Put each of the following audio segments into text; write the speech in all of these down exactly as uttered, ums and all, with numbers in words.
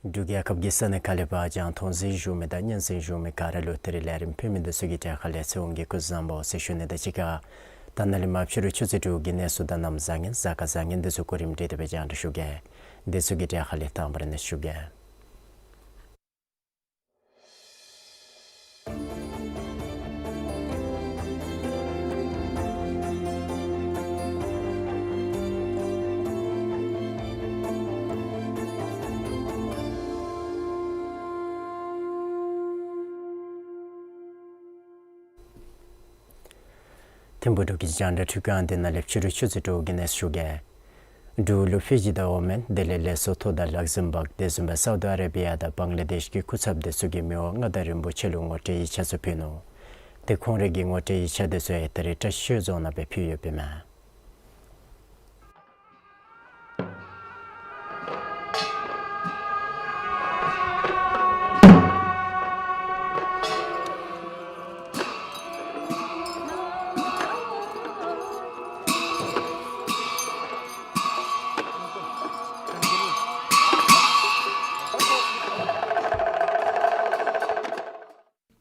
འབྲུག་རྒྱལ་ཁབ་ཀྱི་ས་གནས་ཁག་ལས་ཕར་རྒྱང་མཐོང་གཟིགས་བཞུགས་མི་དང་སྙན་གསན་བཞུགས་མི་ག་ར་ལུ་ད་རིས་ལས་རིམ་ཕུལ་མི་འདི་ཚུ་གི་གྲས་ཁ་ལས་ཚེ་དབང་གིས་སྐུ་གཟུགས་བཟང་པོ་ཟེར་ཞུ་ནི་དང་གཅིག་ཁར་ད་ནཱ་ལས་མར་ཕྱི་རུ་ཆུ་ཚོད་དྲུག་གི་གནས་ཚུལ་དང་གནམ་བཟང་ངན་གཟའ་སྐར་བཟང་ངན་འདི་ཚུ་གོ་རིམ་སྒྲིག་སྟེ་སྦེ་རྒྱང་བསྒྲགས་ཞུ་གེ། འདི་ཚུ་གི་གྲས་ཁ་ལས་དང་པ་ར་གནས་ཚུལ་ཞུ་གེ། ཐིམ་ཕུག་འབྲུག་གི་རྒྱང་བསྒྲགས་ཁྲི་ཁང་འདི་ནང་ལས་ཕྱི་རུ་ཆུ་ཚོད་དྲུག་གི་གནས་ཚུལ་ཞུ་གེ། འབྲུག་ལུ་ཕི་ཇི་དང་ཨོ་མཱན་དེ་ལས་ལེ་སོ་ཐོ་དང་ལག་ཟིམ་བཱག་དེ་བཟུམ་སྦེ་སའུ་དི་ཨ་རེ་བི་ཡ་དང་བང་ལ་དེཤ་གི་སྐུ་ཚབ་འདི་ཚུ་གིས་མི་དབང་མངའ་བདག་རིན་པོ་ཆེ་ལུ་ངོ་སྤྲོད་ཡིག་ཆ་ཚུ་ཕུལ་ནུག། ཏེ་ཁོང་རའི་གི་ངོ་སྤྲོད་ཡིག་ཆ་འདི་ཚུ་ཡང་ད་རིས་བཀྲ་ཤིས་ཆོས་རྫོང་ནང་སྦེ་ཕུལ་ཡོདཔ་ཨིན་མས།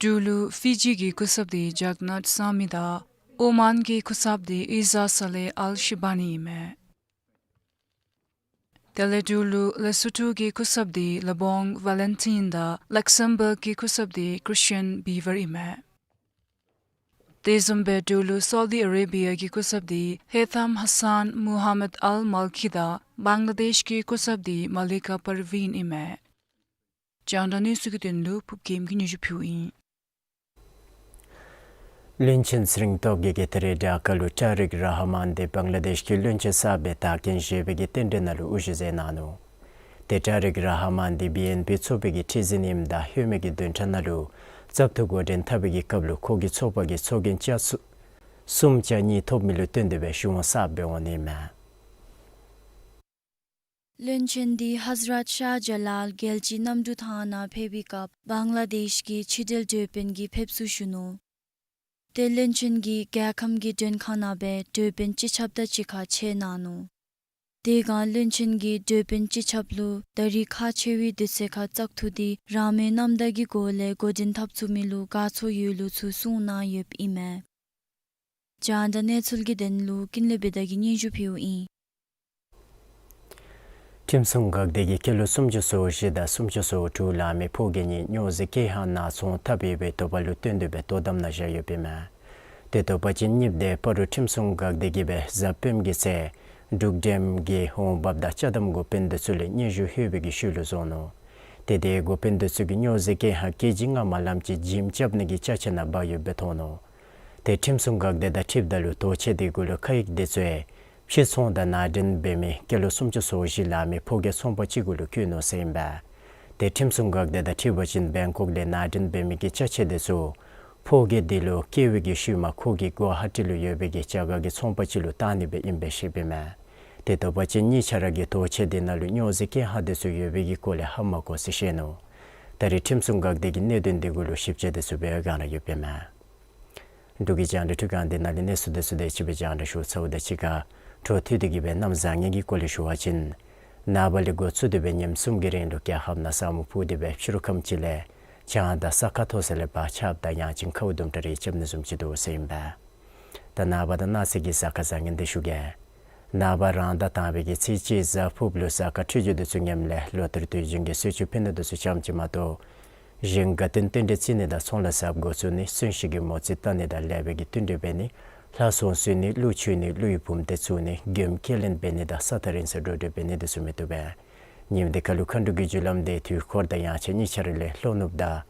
འབྲུག་ལུ་ཕི་ཇི་གི་སྐུ་ཚབ་འདི་ཇག་ནཱཐ་སཱ་མི་དང་ཨོ་མཱན་གྱི་སྐུ་ཚབ་འདི་ཨི་ཟཱ་སཱ་ལེ་ཨཱལ་ཤི་བཱ་ནི་ཨིན་མས། དེ་ལས་འབྲུག་ལུ་ལེ་སོ་ཐོ་གི་སྐུ་ཚབ་འདི་ལེ་བོང་ཝ་ལེན་ཊིན་དང་ལག་ཟིམ་བཱག་གི་སྐུ་ཚབ་འདི་ཀྲིས་ཊི་ཡན་བི་ཝར་ཨིན་མས། དེ་བཟུམ་སྦེ་འབྲུག་ལུ་སའུ་དི་ཨ་རེ་བི་ཡ་གི་སྐུ་ཚབ་འདི་ཧེ་ཐམ་ཧ་སཱན་མུ་ཧམ་མད་ཨཱལ་མཱལ་ཁི་དང་བང་ལ་དེཤ་གི་སྐུ་ཚབ་འདི་མ་ལི་ཀ་པར་ཝིན་ཨིན་མས། རྒྱང་བསྒྲགས་གནས་ཚུལ་གྱི་དོན་ལུ་ཕུརབ་རྒྱལམོ་གིས་སྙན་ཞུ་ཕུལཝ་ཨིན། བློན་ཆེན་ཚེ་རིང་སྟོབས་རྒྱས་ཀྱིས་ད་རིས་དྲག་ཁ་ལུ་ཏཱ་རིག་ར་ཧ་མཱན་འདི་བང་ལ་དེཤ་གི་བློན་ཆེན་གསརཔ་སྦེ་དར་ཁྱབ་བཞེས་པའི་གི་རྟེན་འབྲེལ་ནང་ལུ་དབུ་བཞུགས་མཛད་གནང་ནུག། ཏེ་ཏཱ་རིག་ར་ཧ་མཱན་འདི་བི་ཨེན་པི་ཚོགས་པའི་གི་ཁྲི་འཛིན་ཨིནམ་ད་ལྷོད་མེད་ཀྱི་བདུན་ཕྲག་ནང་ལུ་བཙག་འཐུ་འགོ་འདྲེན་འཐབ་པའི་གི་སྐབས་ལུ་ཁོ་གི་ཚོགས་པ་གིས་ཚོགས་རྒྱན་ཆ་གསུམ་ཆ་གཉིས་ཐོབ་མི་ལུ་བརྟེན་ཏེ་སྦེ་གཞུང་གསརཔ་སྦེ་འོང་ནི་མས། བློན་ཆེན་འདི་ཧ་ཛི་རཱཏ་ཤཱ་ཇ་ལཱལ་རྒྱལ་སྤྱིའི་གནམ་གྲུ་ཐང་ནང་ཕེབས་པའི་སྐབས་བང་ལ་དེཤ་གི་ཕྱི་འབྲེལ་འབྲེལ་དཔོན་གྱི་ཕེབས་བསུ་ཞུ་ནུག། ཏེ་བློན་ཆེན་གྱིས་རྒྱལ་ཁམས་ཀྱི་མགྲོན་ཁང་ནང་སྦེ་འབྲེལ་དཔོན་སྤྱི་ཁྱབ་དང་གཅིག་ཁར་ཕྱད་གནང་ནུག། དེ་སྒང་བློན་ཆེན་གྱིས་འབྲེལ་དཔོན་སྤྱི་ཁྱབ་ལུ་ད་རིས་ཁག་ཆེ་བའི་དུས་ཚོད་ཁར་བཙག་འཐུ་འདི་རང་མོས་རྣམ་དག་གི་སྒོ་ལས་འགོ་འདྲེན་འཐབ་ཚུགས་མི་ལུ་དགའ་ཚོར་ཡོད་ལུགས་ཚུ་གསུངས་གནང་ཡོདཔ་ཨིན་མས། རྒྱང་བསྒྲགས་གནས་ཚུལ་གྱི་དོན་ལུ་ཀུན་ལེགས་བི་དྷ་གིས་སྙན་ཞུ་ཕུལཝ་ཨིན། ཁྲིམས་སྲུང་འགག་སྡེ་གིས་སྐྱེས་ལོ་སུམ་ཅུ་སོ་བཞི་དང་སུམ་ཅུ་སོ་དྲུག་ལང་མི་ཕོ་སྐྱེས་གཉིས་སྨྱོ་རྫས་ཀྱི་ཧང་ནག་ཚོང་འཐབ་ཡོད་པའི་དོགས་པ་ལུ་བརྟེན་ཏེ་སྦེ་དོ་དམ་ནང་བཞག་ཡོདཔ་ཨིན་མས། ཏེ་དོགས་པ་ཅན་གཉིསཔོ་དེ་སྤ་རོ་ཁྲིམས་སྲུང་འགག་སྡེ་གིས་སྦེ་གཟའ་སྤེནམ་གི་ཚེ་འབྲུག་འགྲེམ་གྱི་འོང་འབབ་དང་ཅ་དམ་འགོ་དཔོན་འདི་ཚུ་ལས་སྙན་ཞུ་ལྷོད་པའི་གི་ཤུལ་ལུ་བཟུང་ནུག། ཏེ་དེ་འགོ་དཔོན་འདི་ཚུ་གིས་སྨྱོ་རྫས་ཀྱི་ཧང་ཀེ་ཇི་ལྔ་མ་ལམ་ཅིག་འཇིམ་རྐྱབ་ནི་གི་ཅ་ཆས་ནང་འབག་ཡོདཔ་སྦེ་མཐོང་ནུག། ཏེ་ཁྲིམས་སྲུང་འགག་སྡེ་དང་འཁྲིལཝ་ད་ལུ་དོགས་ཆ་དེ་གུ་ལུ་ཁ་ཡིག་འདི་ཚུ་ཡང་ཕྱི་ཚོང་དང་ནང་འདྲེན་འབད་མི་སྐྱེས་ལོ་སུམ་ཅུ་སོ་བཞི་ལང་མི་ཕོ་སྐྱེས་ཚོང་པ་ཅིག་གུ་ལུ་བཀོད་ནུག་ཟེར་ཨིན་པས། ཏེ་ཁྲིམས་སྲུང་འགག་སྡེ་དང་འཁྲིལ་བ་ཅིན་བེང་ཀོག་ལས་ནང་འདྲེན་འབད་མི་གི་ཅ་ཆས་འདི་ཚུ་ཕོ་སྐྱེས་འདི་ལུ་སྐྱེས་པའི་གི་ཤུལ་མ་ཁོ་གིས་གུ་ཧ་ཊི་ལུ་ཡོད་པའི་གི་རྒྱ་གར་གྱི་ཚོང་པ་ཅིག་ལུ་བཏང་ནི་སྦེ་ཨིན་པས་ཟེར་ཨིན་མས། ཏེ་དོགས་པ་ཅན་གཉིས་ཆ་ར་གིས་དོགས་ཆ་དེ་ནང་ལུ་སྨྱོ་རྫས་ཀྱི་ཧང་འདི་ཚུ་ཡོད་པའི་གི་སྐོར་ལས་ཧ་མ་གོ་ཟེར་བཤད་ནུག། ད་རིས་ཁྲིམས་སྲུང་འགག་སྡེ་གིས་གནད་དོན་དེ་གུ་ལུ་ཞིབ་དཔྱད་འདི་ཚུ་འབད་བའི་བསྒང་ར་ཡོདཔ་ཨིན་མས། འབྲུག་གི་རྒྱང་བསྒྲགས་ཁྲི་ཁང་འདི་ནང་ལས་གནས་ཚུལ་འདི་ཚུ་དེ་ཅིག་སྦེ་རྒྱང་བསྒྲགས་ཞུ་ཚརཝ་དང་གཅིག་ཁར་འཕྲོ་མཐུད་དེ་གིས་སྦེ་གནམ་བཟང་ངན་གྱི་སྐོར་ལས་ཞུ་བ་ཅིན་ནངས་པ་ལས་འགོ་བཙུགས་ཏེ་སྦེ་ཉིནམ་གསུམ་གྱི་རིང་ལུ་རྒྱལ་ཁབ་ནང་ས་སྨུག་ཕུབ་སྟེ་སྦེ་ཕྱི་རུ་ཁམས་ཅིག་ལས་བྱང་དང་ས་ཁ་མཐོ་ས་ལས་ཕར་ཆརཔ་དང་ཡང་ཅིན་ཁཝ་དུམ་གྲ་རེ་རྐྱབ་ནི་བཟུམ་ཅིག་འདུག་ཟེར་ཨིན་པས། ད་ནངས་པ་དང་གནངས་ཚེ་གི་གཟའ་སྐར་བཟང་ངན་འདི་ཞུ་གེ། ནངས་པ་རང་ཟླ་དང་པའི་གི་ཚེས་གཅིག་གཟའ་ཕུརཔ་ལུ་གཟའ་སྐར་འཕྲོད་སྦྱོར་འདི་ཚུ་ངནམ་ལས་ལོ་ལྟར་དུས་རྒྱུན་གྱི་གསོལ་མཆོད་ཕུལ་ནི་འདི་ཚུ་ཙམ་ཅིག་མ་གཏོགས་གཞན་དགའ་སྟོན་རྟེན་འབྲེལ་བརྩི་ནི་དང་ཚོང་ལཱ་གསརཔ་འགོ་བཙུགས་ནི་གསོན་གཤིན་གྱི་མོ་རྩིས་བལྟ་ནི་དང་ལེགས་པའི་གི་བསྟུན་གྲོས་འབད་ནི་ལྷ་སྲུང་གསོལ་ནི་ཀླུ་མཆོད་ནི་ཀླུ་ཡི་བུམ་སྡེ་བཙུགས་ནི་མགྱོནམ་ཁས་ལེན་འབད་ནི་དང་ས་ཐག་རིང་ས་འགྲོ་འགྲུལ་འབད་ནི་འདི་ཚུ་མི་བཏུབ་པས། ཉིནམ་འདི་ཁ་ལུ་མཁའ་འགྲོ་གི་རྒྱུ་ལམ་འདི་དུས་འཁོར་དང་ཡང་ཆ་གཉིས་ཆ་ར་ལས་ལྷོ་ནུབ་དང་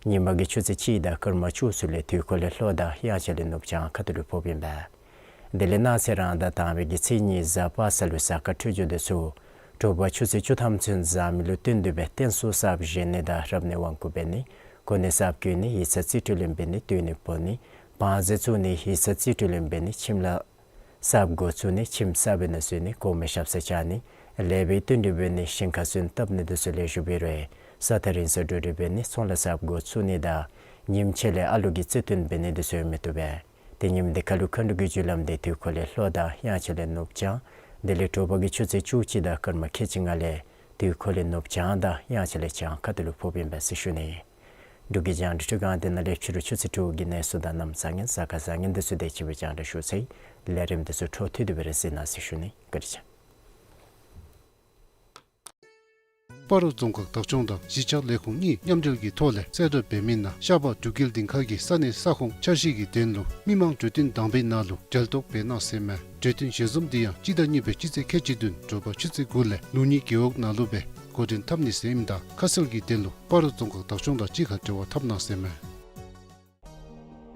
ཉིན་མ་གི་ཆུ་ཚོད་གཅིག་དང་སྐར་མ་བཅུ་ཚུ་ལས་དུས་འཁོར་ལས་ལྷོ་དང་དབྱངས་འཆར་ལས་ནུབ་བྱང་ཁ་ཐུག་ལུ་ཕོགཔ་ཨིན་པས། དེ་ལས་གནངས་ཚེ་རང་ཟླ་དང་པའི་གི་ཚེས་གཉིས་གཟའ་པ་སངས་ལུ་གཟའ་སྐར་འཕྲོད་སྦྱོར་འདི་ཚུ་དྲོ་པ་ཆུ་ཚོད་བཅུ་ཐམ་ཚུན་བཟང་མི་ལུ་བསྟུན་ཏེ་སྦེ་རྟེན་གསུམ་གསརཔ་བཞེངས་ནི་དང་རབ་གནས་དབང་བསྐུར་འབད་ནི་གོ་གནས་གསརཔ་བསྐོ་ནི་ཡིག་ཚང་རྩིས་སྤྲོད་ལེན་འབད་ནི་སྡོད་གནས་སྤོ་ནི་བང་མཛོད་བཙུགས་ནི་ཡིག་ཚང་རྩིས་སྤྲོད་ལེན་འབད་ནི་ཁྱིམ་ལཱ་གསརཔ་འགོ་བཙུགས་ནི་ཁྱིམ་གསར་པའི་ནང་འཛུལ་ནི་གོང་མའི་ཞབས་སར་བཅར་ནི་ལེགས་པའི་བསྟུན་གྲོས་འབད་ནི་ཞིང་ཁ་ཚུན་བཏབ་ནི་འདི་ཚུ་ལེགས་ཤོམ་འབད་རུང་ས་ཐག་རིང་ས་འགྲོ་འགྲུལ་འབད་ནི་ཚོང་ལཱ་གསརཔ་འགོ་བཙུགས་ནི་དང་ཉིནམ་ཕྱེད་ལས་ཨ་ལུ་གི་རྩིས་སྟོན་འབད་ནི་འདི་ཚུ་མི་བཏུབ་པས། ཏེ་ཉིནམ་འདི་ཁ་ལུ་མཁའ་འགྲོ་གི་རྒྱུ་ལམ་འདི་དུས་འཁོར་ལས་ལྷོ་དང་དབྱངས་འཆར་ལས་ནུབ་བྱང་དེ་ལས་དྲོ་པ་གི་ཆུ་ཚོད་བཅུ་གཅིག་དང་སྐར་མ་ཁལ་གཅིག་ལྔ་ལས་ དུས་འཁོར་ལས་ནུབ་བྱང་དང་དབྱངས་འཆར་ལས་བྱང་ཁ་ཐུག་ལུ་ཕོགཔ་ཨིན་པས་ཟེར་ཞུ་ནི། འབྲུག་གི་རྒྱང་བསྒྲགས་ཁང་འདི་ནང་ལས་ཕྱི་རུ་ཆུ་ཚོད་དྲུག་གི་གནས་ཚུལ་དང་གནམ་བཟང་ངན་གཟའ་སྐར་བཟང་ངན་འདི་ཚུ་དེ་ཅིག་སྦེ་རྒྱང་བསྒྲགས་ཞུ་ཚར་ཡི། ལས་རིམ་འདི་ཚུ་འཕྲོ་མཐུད་དེ་སྦེ་ར་གཟིགས་གནང་ཟེར་ཞུ་ནི། བཀའ་དྲིན་ཆེ། སྤ་རོ་རྫོང་ཁག་བདག་སྐྱོང་དང་གཞིས་ཆགས་ལས་ཁུངས་གཉིས་མཉམ་འབྲེལ་གྱི་ཐོག་ལས་གསལ་བསྒྲགས་འབད་མི་ནང་ཤར་པ་འབྲུག་རྒྱལ་སྡིངས་ཁ་གི་ས་གནས་ས་ཁོངས་འཆར་གཞི་གི་དོན་ལུ་མི་མང་གྲོས་བསྟུན་དང་པའི་ནང་ལུ་གྲལ་གཏོགས་འབད་གནང་ཟེར་མས། གྲོས་བསྟུན་ཞལ་འཛོམས་འདི་ཡང་སྤྱི་ཟླ་གཉིས་པའི་སྤྱི་ཚེས་ཁལ་གཅིག་བདུན་དྲོ་པ་ཆུ་ཚོད་དགུ་ལས་ལུགས་གཉིས་རྒེད་འོག་ནང་ལུ་སྦེ་འགོ་འདྲེན་འཐབ་ནི་ཟེར་ཨིནམ་ད་ཁ་གསལ་གྱི་དོན་ལུ་སྤ་རོ་རྫོང་ཁག་བདག་སྐྱོང་དང་གཅིག་ཁར་འབྲེལ་བ་འཐབ་གནང་ཟེར་མས།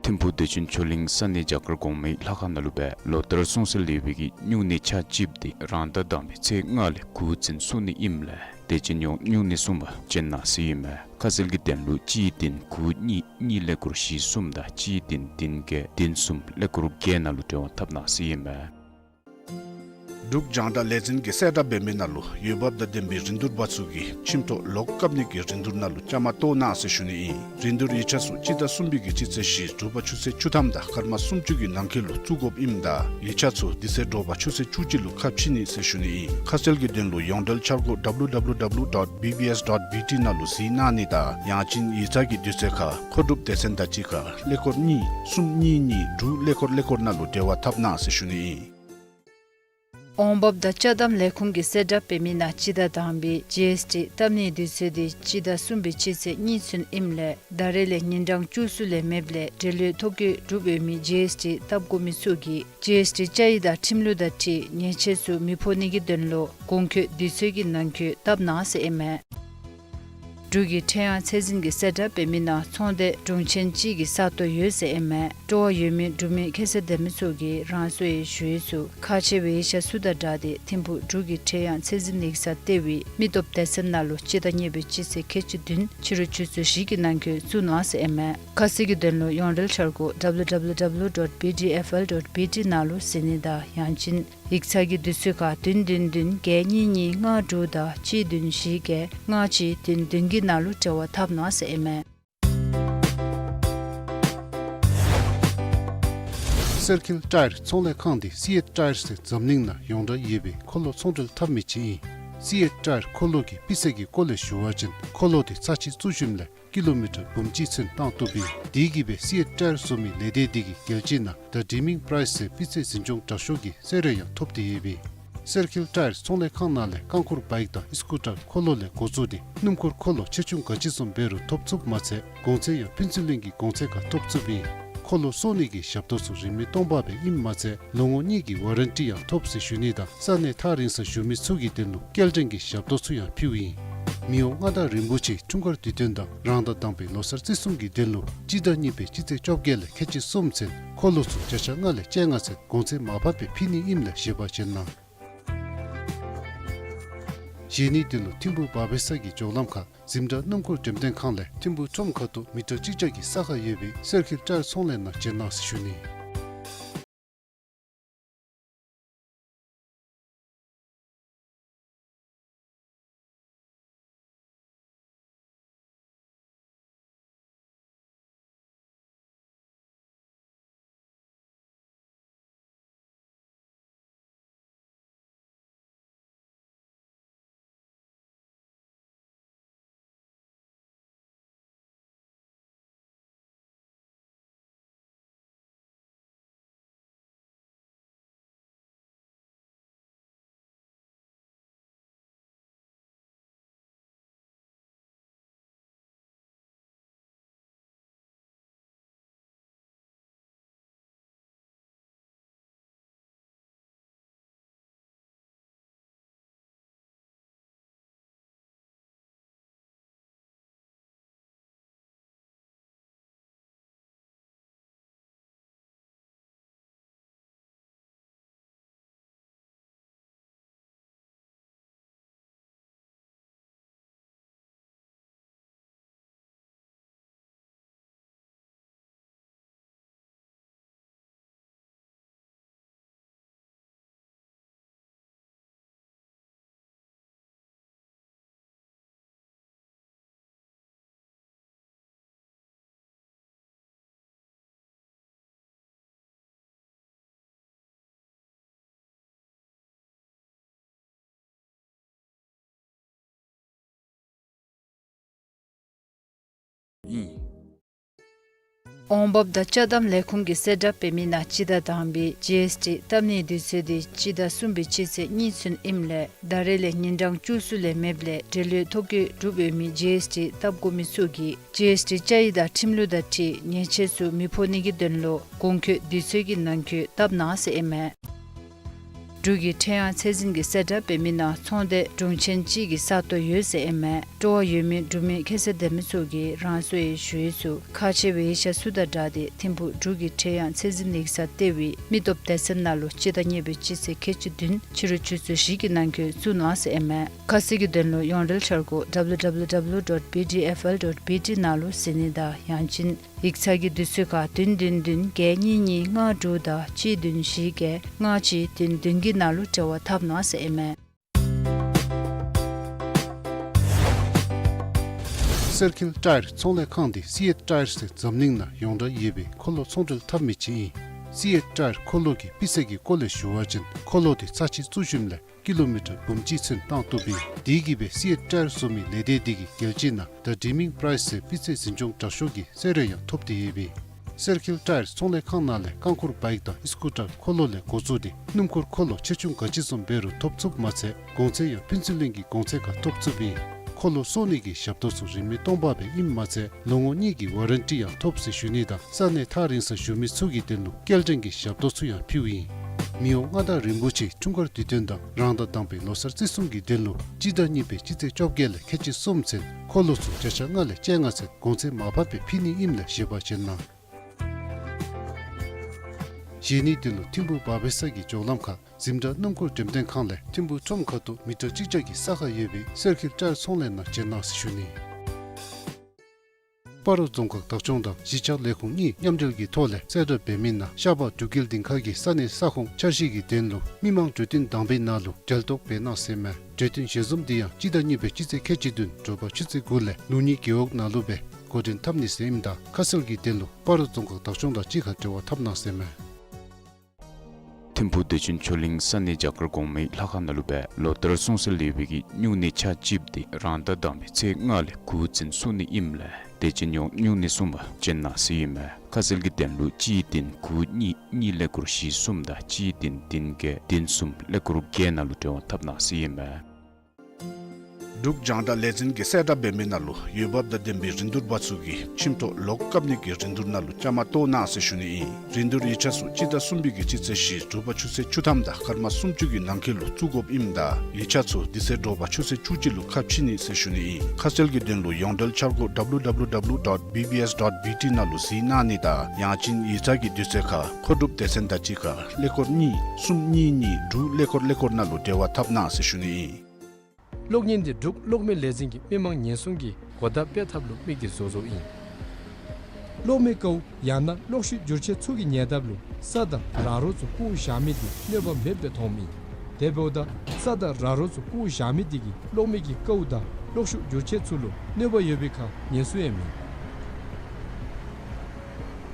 ཐིམ་ཕུག་བདེ་ཆེན་ཆོས་གླིང་ས་གནས་རྒྱ་གར་གོང་མའི་ལྷ་ཁང་ནང་ལུ་སྦེ་ལོ་ལྟར་སྲུང་བརྩི་ལེགས་པའི་གི་སྨྱུང་གནས་ཆ་གཅིག་འདི་རང་ཟླ་དང་པའི་ཚེས་ལྔ་ལས་དགུ་ཚུན་སྲུང་ནི་ཨིནམ་ལས་དད་ཅན་ཡོངས་སྨྱུང་གནས་སྲུང་པར་བྱོན་གནང་ཟེར་ཨིན་མས། ཁ་གསལ་གྱི་དོན་ལུ་གཅིག་བདུན་དགུ་གཉིས་གཉིས་ཀླད་ཀོར་བཞི་གསུམ་དང་གཅིག་བདུན་བདུན་བརྒྱད་བདུན་གསུམ་ཀླད་ཀོར་བརྒྱད་ནང་ལུ་འབྲེལ་བ་འཐབ་གནང་ཟེར་ཨིན་མས། འབྲུག་རྒྱང་བསྒྲགས་ལས་འཛིན་གྱིས་གསལ་བསྒྲགས་འབད་མི་ནང་ལུ་འོས་འབབ་དང་ལྡན་པའི་རིན་བསྡུར་པ་ཚུ་གིས་ཁྱིམ་ཐོག་ལོག་བཀབ་ནི་གི་རིན་བསྡུར་ནང་ལུ་བཅའ་མར་གཏོགས་གནང་ཟེར་ཞུ་ནི་ཨིན། རིན་བསྡུར་ཡིག་ཆ་ཚུ་སྤྱི་ཟླ་གསུམ་པའི་གི་སྤྱི་ཚེས་བཞི་དྲོ་པ་ཆུ་ཚོད་བཅུ་ཐམ་དང་སྐར་མ་སུམ་ཅུ་གི་ནང་འཁོད་ལུ་བཙུགས་དགོཔ་ཨིནམ་ད་ཡིག་ཆ་ཚུ་དེ་ཚེ་དྲོ་པ་ཆུ་ཚོད་བཅུ་གཅིག་ལུ་ཁ་ཕྱེ་ནི་ཟེར་ཞུ་ནི་ཨིན། ཁ་གསལ་གྱི་དོན་ལུ་ཡོངས་འབྲེལ་འཆར་སྒོ་W W W dot B B S dot B T ནང་ལུ་གཟིགས་གནང་ནི་དང་ཡང་ཅིན་ཡིག་ཚང་གི་དུས་ཚོད་ཁར་མཁོ་སྒྲུབ་སྡེ་ཚན་དང་གཅིག་ཁར་ཀླད་ཀོར་གཉིས་གསུམ་གཉིས་གཉིས་དྲུག་ཀླད་ཀོར་ཀླད་ཀོར་ནང་ལུ་འབྲེལ་བ་འཐབ་གནང་ཟེར་ཞུ་ནི་ཨིན། འོང་འབབ་དང་ཅ་དམ་ལས་ཁུངས་ཀྱིས་གསལ་བསྒྲགས་འབད་མི་ནང་སྤྱི་ཟླ་དང་པའི་ཇི་ཨེསི་ཊི་བཏབ་ནིའི་དུས་ཚོད་འདི་སྤྱི་ཟླ་གསུམ་པའི་སྤྱི་ཚེས་གཉིས་ཚུན་ཨིནམ་ལས་ད་རེས་ལས་ཉིན་གྲངས་བཅུ་གསུམ་ལས་མེདཔ་ལས་འབྲེལ་ཡོད་ཐོ་བཀོད་གྲུབ་འོས་མི་ཇི་ཨེསི་ཊི་བཏབ་དགོ་མི་ཚུ་གིས་ཇི་ཨེསི་ཊི་བཅའ་ཡིག་དང་ཁྲིམས་ལུགས་དང་འཁྲིལ་ཉེས་ཆད་ཚུ་མི་ཕོག་ནི་གི་དོན་ལུ་གོང་འཁོད་དུས་ཚོད་ཀྱི་ནང་འཁོད་བཏབ་གནང་ཟེར་ཨིན་མས། འབྲུག་གི་ཁྲེང་ཡང་ཚད་འཛིན་གྱིས་གསལ་བསྒྲགས་འབད་མི་ནང་ཚོང་སྡེ་དྲུང་ཆེན་གཅིག་གི་ས་སྟོང་ཡོད་ཟེར་ཨིན་མས། སྤྲོ་བ་ཡོད་མི་འབྲུག་མི་ཁྱད་ཚད་ལྡན་མི་ཚུ་གིས་རང་སོའི་ཞུ་ཡིག་ཚུ་ཁག་ཆེ་བའི་ཡིག་ཆ་ཚུ་དང་སྦྲགས་ཏེ་ཐིམ་ཕུག་འབྲུག་གི་ཁྲེང་ཡང་ཚད་འཛིན་ཡིག་ཚང་ལྟེ་བའི་མི་སྟོབས་སྡེ་ཚན་ནང་ལུ་སྤྱི་ཟླ་གཉིས་པའི་སྤྱི་ཚེས་ཁལ་གཅིག་བདུན་ཕྱི་རུ་ཆུ་ཚོད་བཞི་གི་ནང་འཁོད་བཙུགས་གནང་ཟེར་ཨིན་མས། ཁ་གསལ་གྱི་དོན་ལུ་ཡོངས་འབྲེལ་འཆར་སྒོ་W W W dot B D F L dot B T ནང་ལུ་གཟིགས་ནི་དང་ཡང་ཅིན་ཡིག་ཚང་གི་དུས་ཚོད་ཁར་བདུན་བདུན་བདུན་བརྒྱད་གཉིས་གཉིས་ལྔ་དྲུག་དང་གཅིག་བདུན་བཞི་བརྒྱད་ལྔ་གཅིག་བདུན་བདུན་གྱི་ནང་ལུ་འབྲེལ་བ་འཐབ་གནང་ཟེར་ཨིན་མས། གསེར་འཁྱིལ་ཊ་ཡར་ཚོང་ལས་ཁང་འདི་སི་ཨེཊ་ཊ་ཡར་ཟེར་འཛམ་གླིང་ནང་ཡོངས་གྲགས་ཡོད་པའི་འཁོར་ལོ་ཚོང་འབྲེལ་འཐབ་མི་ཅིག་ཨིན། སི་ཨེཊ་ཊ་ཡར་འཁོར་ལོ་གི་སྤུས་ཚད་ཀྱི་སྐོར་ལས་ཞུ་བ་ཅིན་འཁོར་ལོ་འདི་ཚར་གཅིག་བཙུགས་ཞིནམ་ལས་ཀི་ལོ་མི་ཊར་འབུམ་གཅིག་ཚུན་བཏང་བཏུབ་ཨིན། དེ་གིས་སྦེ་སི་ཨེཊ་ཊ་ཡར་བཟོ་མི་ལས་སྡེ་འདི་གིས་རྒྱལ་སྤྱི་ནང་The Dreaming Price ཟེར་སྤུས་ཚད་འཛིན་སྐྱོང་དྲག་ཤོས་ཀྱི་གསོལ་རས་ཡང་ཐོབ་སྟེ་ཡོད་པས། གསེར་འཁྱིལ་ཊ་ཡར་ཚོང་ལས་ཁང་ནང་ལས་རྐང་འཁོར་བའིཀ་དང་ཨི་སི་ཀུ་ཊར་འཁོར་ལོ་ལས་འགོ་བཙུགས་ཏེ་སྣུམ་འཁོར་འཁོར་ལོ་ཆེ་ཆུང་ག་ཅི་བཟུམ་འབད་རུང་ཐོབ་ཚུགསཔ་མ་ཚད་གོང་ཚད་ཡང་ཕུན་ཚོགས་གླིང་གི་གོང་ཚད་ཁར་ཐོབ་ཚུགསཔ་ཨིན། འཁོར་ལོ་བཟོ་ནི་གི་ཞབས་ཏོག་ཚུ་རིན་མེད་སྟོང་པ་སྦེ་ཨིནམ་མ་ཚད་ལོ་ངོ་གཉིས་ཀྱི་ཝ་རན་ཊི་ཡང་ཐོབ་ཟེར་ཞུ་ནི་དང་ས་གནས་ཐག་རིང་སར་བཞུགས་མི་ཚུ་གི་དོན་ལུ་སྐྱེལ་འདྲེན་གྱི་ཞབས་ཏོག་ཚུ་ཡང་ཕུལཝ་ཨིན། མི་དབང་མངའ་བདག་རིན་པོ་ཆེའི་འཁྲུངས་སྐར་དུས་སྟོན་དང་རང་ཟླ་དང་པའི་ལོ་གསར་བརྩི་སྲུང་གི་དོན་ལུ་སྤྱི་ཟླ་གཉིས་པའི་སྤྱི་ཚེས་བཅོ་བརྒྱད་ལས་ཁལ་གཅིག་གསུམ་ཚུན་འཁོར་ལོ་ཚུ་བརྒྱ་ཆ་ལྔ་ལས་བཅོ་ལྔ་ཚུན་གོང་ཚད་མར་ཕབ་སྦེ་ཕུལ་ནི་ཨིནམ་ལས་བཞེས་པར་བྱོན་གནང་། བཞེས་ནིའི་དོན་ལུ་ཐིམ་ཕུག་བ་བེ་ས་གི་མགྱོགས་ལམ་ཁར་འཛིན་གྲྭ་སྣུམ་འཁོར་འགྲེམས་སྟོན་ཁང་ལས་ཐིམ་ཕུག་ཁྲོམ་ཁ་ཐུག་མི་ཊར་གཅིག་བརྒྱ་གི་ས་ཁར་ཡོད་པའི་གསེར་འཁྱིལ་ཊ་ཡར་ཚོང་ལས་ནང་བྱོན་གནང་ཟེར་ཞུ་ནི། ཨིན། འོང་འབབ་དང་ཅ་དམ་ལས་ཁུངས་ཀྱིས་གསལ་བསྒྲགས་འབད་མི་ནང་སྤྱི་ཟླ་དང་པའི་ཇི་ཨེསི་ཊི་བཏབ་ནིའི་དུས་ཚོད་དེ་སྤྱི་ཟླ་གསུམ་པའི་སྤྱི་ཚེས་གཉིས་ཚུན་ཨིནམ་ལས་ད་རེས་ལས་ཉིན་གྲངས་བཅུ་གསུམ་ལས་མེདཔ་ལས་འབྲེལ་ཡོད་ཐོ་འགོད་གྲུབ་ཡོད་མི་ཇི་ཨེསི་ཊི་བཏབ་དགོ་མི་ཚུ་གིས་ཇི་ཨེསི་ཊི་བཅའ་ཡིག་དང་ཁྲིམས་ལུགས་དང་འཁྲིལ་ཉེས་ཆད་ཚུ་མི་ཕོག་ནི་གི་དོན་ལུ་གོང་འཁོད་དུས་ཚོད་ཀྱི་ནང་འཁོད་བཏབ་གནང་ཟེར་ཨིན་མས། འབྲུག་གི་ཁྲེ་ཡང་ཚད་འཛིན་གྱིས་གསལ་བསྒྲགས་འབད་མི་ནང་ཚོང་སྡེ་དྲུང་ཆེན་གཅིག་གི་ས་སྟོང་ཡོད་ཟེར་ཨིན་མས། སྤྲོ་བ་ཡོད་མི་འབྲུག་མི་ཁྱད་ཚད་ལྡན་མི་ཚུ་གིས་རང་སོའི་ཞུ་ཡིག་ཚུ་ཁག་ཆེ་བའི་ཡིག་ཆ་ཚུ་དང་སྦྲགས་ཏེ་ཐིམ་ཕུག་འབྲུག་གི་ཁྲེ་ཡང་ཚད་འཛིན་ཡིག་ཚང་ལྟེ་བའི་མི་སྟོབས་སྡེ་ཚན་ནང་ལུ་སྤྱི་ཟླ་གཉིས་པའི་སྤྱི་ཚེས་ཁལ་གཅིག་བདུན་ཕྱི་རུ་ཆུ་ཚོད་བཞི་གི་ནང་འཁོད་བཙུགས་གནང་ཟེར་ཨིན་མས། ཁ་གསལ་གྱི་དོན་ལུ་ཡོངས་འབྲེལ་འཆར་སྒོ་W W W dot B D F L dot B T ནང་ལུ་གཟིགས་ནི་དང་ཡང་ཅིན་ཡིག་ཚང་གི་དུས་ཚོད་ཁར་བདུན་བདུན་བདུན་བརྒྱད་གཉིས་གཉིས་ལྔ་དྲུག་དང་གཅིག་བདུན་བཞི་བརྒྱད་ལྔ་གཅིག་བདུན་བདུན་གྱི་ནང་ལུ་འབྲེལ་བ་འཐབ་གནང་ཟེར་ཨིན་མས། སེར་ཁིལ་ཊ་ཡར་ཚོང་ལས་ཁང་འདི་སི་ཨེཊ་ཊ་ཡར་ཟེར་འཛམ་གླིང་ནང་ཡོངས་གྲགས་ཡོད་པའི་འཁོར་ལོ་ཚོང་འབྲེལ་འཐབ་མི་ཅིག་ཨིན། སི་ཨེཊ་ཊ་ཡར་འཁོར་ལོ་གི་སྤུས་ཚད་ཀྱི་སྐོར་ལས་ཞུ་བ་ཅིན་འཁོར་ལོ་འདི་ཚར་གཅིག་བཙུགས་ཞིནམ་ལས་ཀི་ལོ་མི་ཊར་འབུམ་གཅིག་ཚུན་བཏང་བཏུབ་ཨིན། དེ་གིས་སྦེ་སི་ཨེཊ་ཊ་ཡར་བཟོ་མི་ལས་སྡེ་འདི་གིས་རྒྱལ་སྤྱི་ནང་The Dreaming Price ཟེར་སྤུས་ཚད་འཛིན་སྐྱོང་དྲག་ཤོས་ཀྱི་གསོལ་རས་ཡང་ཐོབ་སྟེ་ཡོད་པས། སེར་ཁིལ་ཊ་ཡར་ཚོང་ལས་ཁང་ནང་ལས་རྐང་འཁོར་བཱ་ཡིཀ་དང་ཨི་སི་ཀུ་ཊར་འཁོར་ལོ་ལས་འགོ་བཙུགས་ཏེ་སྣུམ་འཁོར་འཁོར་ལོ་ཆེ་ཆུང་ག་ཅི་བཟུམ་འབད་རུང་ཐོབ་ཚུགསཔ་མ་ཚད་གོང་ཚད་ཡང་ཕན་ཚུན་ལྷན་གྱི་གོང་ཚད་ཁར་ཐོབ་ཚུགསཔ་ཨིན། འཁོར་ལོ་བཟོ་ནི་གི་ཞབས་ཏོག་ཚུ་རིན་མེད་སྟོང་པ་སྦེ་ཨིནམ་མ་ཚད་ལོ་ངོ་གཉིས་ཀྱི་ཝ་རན་ཊི་ཡང་ཐོབ་ཟེར་ཞུ་ནི་དང་ས་གནས་ཐག་རིང་སར་བཞུགས་མི་ཚུ་གི་དོན་ལུ་སྐྱེལ་འདྲེན་གྱི་ཞབས་ཏོག་ཚུ་ཡང་ཕུལཝ་ཨིན། མི་དབང་མངའ་བདག་རིན་པོ་ཆེ་འཁྲུངས་སྐར་དུས་སྟོན་དང་རང་ཟླ་དང་པའི་ལོ་གསར་བརྩི་སྲུང་གི་དོན་ལུ་སྤྱི་ཟླ་གཉིས་པའི་སྤྱི་ཚེས་བཅོ་བརྒྱད་ལས་ཁལ་གཅིག་གསུམ་ཚུན་འཁོར་ལོ་ཚུ་བརྒྱ་ཆ་ལྔ་ལས་བཅོ་ལྔ་ཚུན་གོང་ཚད་མར་ཕབ་སྦེ་ཕུལ་ནི་ཨིནམ་ལས་བཞེས་པ་བྱིན་གནང་། བཞེས་ནིའི་དོན་ལུ་ཐིམ་ཕུག་བར་བེ་ས་གི་འགྱོ་ལམ་ཁར་འཛིན་གྲྭ་སྣུམ་འཁོར་འགྲེམས་སྟོན་ཁང་ལས་ཐིམ་ཕུག་ཁྲོམ་ཁ་ཐུག་མི་ཊར་གཅིག་བརྒྱ་གི་ས་ཁར་ཡོད་པའི་སེར་ཁིལ་ཊ་ཡར་ཚོང་ལས་ནང་བྱོན་གནང་ཟེར་ཞུ་ནི། སྤ་རོ་རྫོང་ཁག་བདག་སྐྱོང་དང་གཞིས་ཆགས་ལས་ཁུངས་གཉིས་མཉམ་འབྲེལ་གྱི་ཐོག་ལས་གསལ་བསྒྲགས་འབད་མི་ནང་ཤར་པ་འབྲུག་རྒྱལ་སྡིངས་ཁ་གི་ས་གནས་ས་ཁོངས་འཆར་གཞི་གི་དོན་ལུ་མི་མང་གྲོས་བསྟུན་དང་པའི་ནང་ལུ་གྲལ་གཏོགས་འབད་གནང་ཟེར་མས། གྲོས་བསྟུན་ཞལ་འཛོམས་འདི་ཡང་སྤྱི་ཟླ་གཉིས་པའི་སྤྱི་ཚེས་ཁལ་གཅིག་བདུན་དྲོ་པ་ཆུ་ཚོད་དགུ་ལས་ལུགས་གཉིས་རྒེད་འོག་ནང་ལུ་སྦེ་འགོ་འདྲེན་འཐབ་ནི་ཟེར་ཨིནམ་ད་ཁ་གསལ་གྱི་དོན་ལུ་སྤ་རོ་རྫོང་ཁག་བདག་སྐྱོང་དང་གཅིག་ཁར་འབྲེལ་བ་འཐབ་གནང་ཟེར་མས། ཐིམ་ཕུག་བདེ་ཆེན་ཆོས་གླིང་ས་གནས་རྒྱ་གར་གོང་མའི་ལྷ་ཁང་ནང་ལུ་སྦེ་ལོ་ལྟར་སྲུང་བརྩི་ལེགས་པའི་གི་སྨྱུང་གནས་ཆ་གཅིགཔ་འདི་རང་ཟླ་དང་པའི་ཚེས་ལྔ་ལས་དགུ་ཚུན་སྲུང་ནི་ཨིནམ་ལས་དད་ཅན་ཡོངས་སྨྱུང་གནས་སྲུང་པར་བྱོན་གནང་ཟེར་ཨིན་མས། ཁ་གསལ་གྱི་དོན་ལུ་གཅིག་བདུན་དགུ་གཉིས་གཉིས་ཀླད་ཀོར་བཞི་གསུམ་དང་གཅིག་བདུན་བདུན་བརྒྱད་བདུན་གསུམ་ཀླད་ཀོར་བརྒྱད་ནང་ལུ་འབྲེལ་བ་འཐབ་གནང་ཟེར་ཨིན་མས། འབྲུག་རྒྱང་བསྒྲགས་ལས་འཛིན་གྱིས་གསལ་བསྒྲགས་འབད་མི་ནང་ལུ་འོས་འབབ་དང་ལྡན་པའི་རིན་བསྡུར་པ་ཚུ་གིས་ཁྱིམ་ཐོག་ལོག་བཀབ་ནི་གི་རིན་བསྡུར་ནང་ལུ་བཅའ་མར་གཏོགས་གནང་ཟེར་ཞུ་ནི་ཨིན། རིན་བསྡུར་ཡིག་ཆ་ཚུ་སྤྱི་ཟླ་གསུམ་པའི་གི་སྤྱི་ཚེས་བཞི་དྲོ་པ་ཆུ་ཚོད་བཅུ་ཐམ་དང་སྐར་མ་སུམ་ཅུ་གི་ནང་འཁོད་ལུ་བཙུགས་དགོཔ་ཨིནམ་ད་ཡིག་ཆ་ཚུ་དེ་ཚེ་དྲོ་པ་ཆུ་ཚོད་བཅུ་གཅིག་ལུ་ཁ་ཕྱེ་ནི་ཟེར་ཞུ་ནི་ཨིན། ཁ་གསལ་གྱི་དོན་ལུ་ཡོངས་འབྲེལ་འཆར་སྒོ་W W W dot B B S dot B T ནང་ལུ་གཟིགས་གནང་ནི་དང་ཡང་ཅིན་ཡིག་ཚང་གི་དུས་ཚོད་ཁར་མཁོ་སྒྲུབ་སྡེ་ཚན་དང་གཅིག་ཁར་ཀླད་ཀོར་གཉིས་གསུམ་གཉིས་གཉིས་དྲུག་ཀླད་ཀོར་ཀླད་ཀོར་ནང་ལུ་འབྲེལ་བ་འཐབ་གནང་ཟེར་ཞུ་ནི་ཨིན། གློག་བརྙན་འདི་འབྲུག་གློག་མེ་ལས་འཛིན་གྱིས་མི་མང་ཉེན་སྲུང་གི་གོ་བརྡ་སྤེལ་ཐབས་ལུ་དམིགས་ཏེ་བཟོ་བཟོཝ་ཨིན། གློག་མེ་ཀཝ་ཡང་ན་གློག་ཤུགས་འགྱུར་ཆས་ཚུ་གི་ཉེ་འདབས་ལུ་ས་དང་ར་རོ་ཚུ་བཀོ་བཞག་མི་འདི་གནོད་པ་མེདཔ་སྦེ་མཐོངམ་ཨིན། དེ་འབདཝ་ད་ས་དང་ར་རོ་ཚུ་བཀོ་བཞག་མི་འདི་གིས་གློག་མེ་གི་ཀཝ་དང་གློག་ཤུགས་འགྱུར་ཆས་ཚུ་ལུ་གནོད་པ་ཡོད་པའི་ཁར་ཉེན་སྲུང་ཡང་མེད།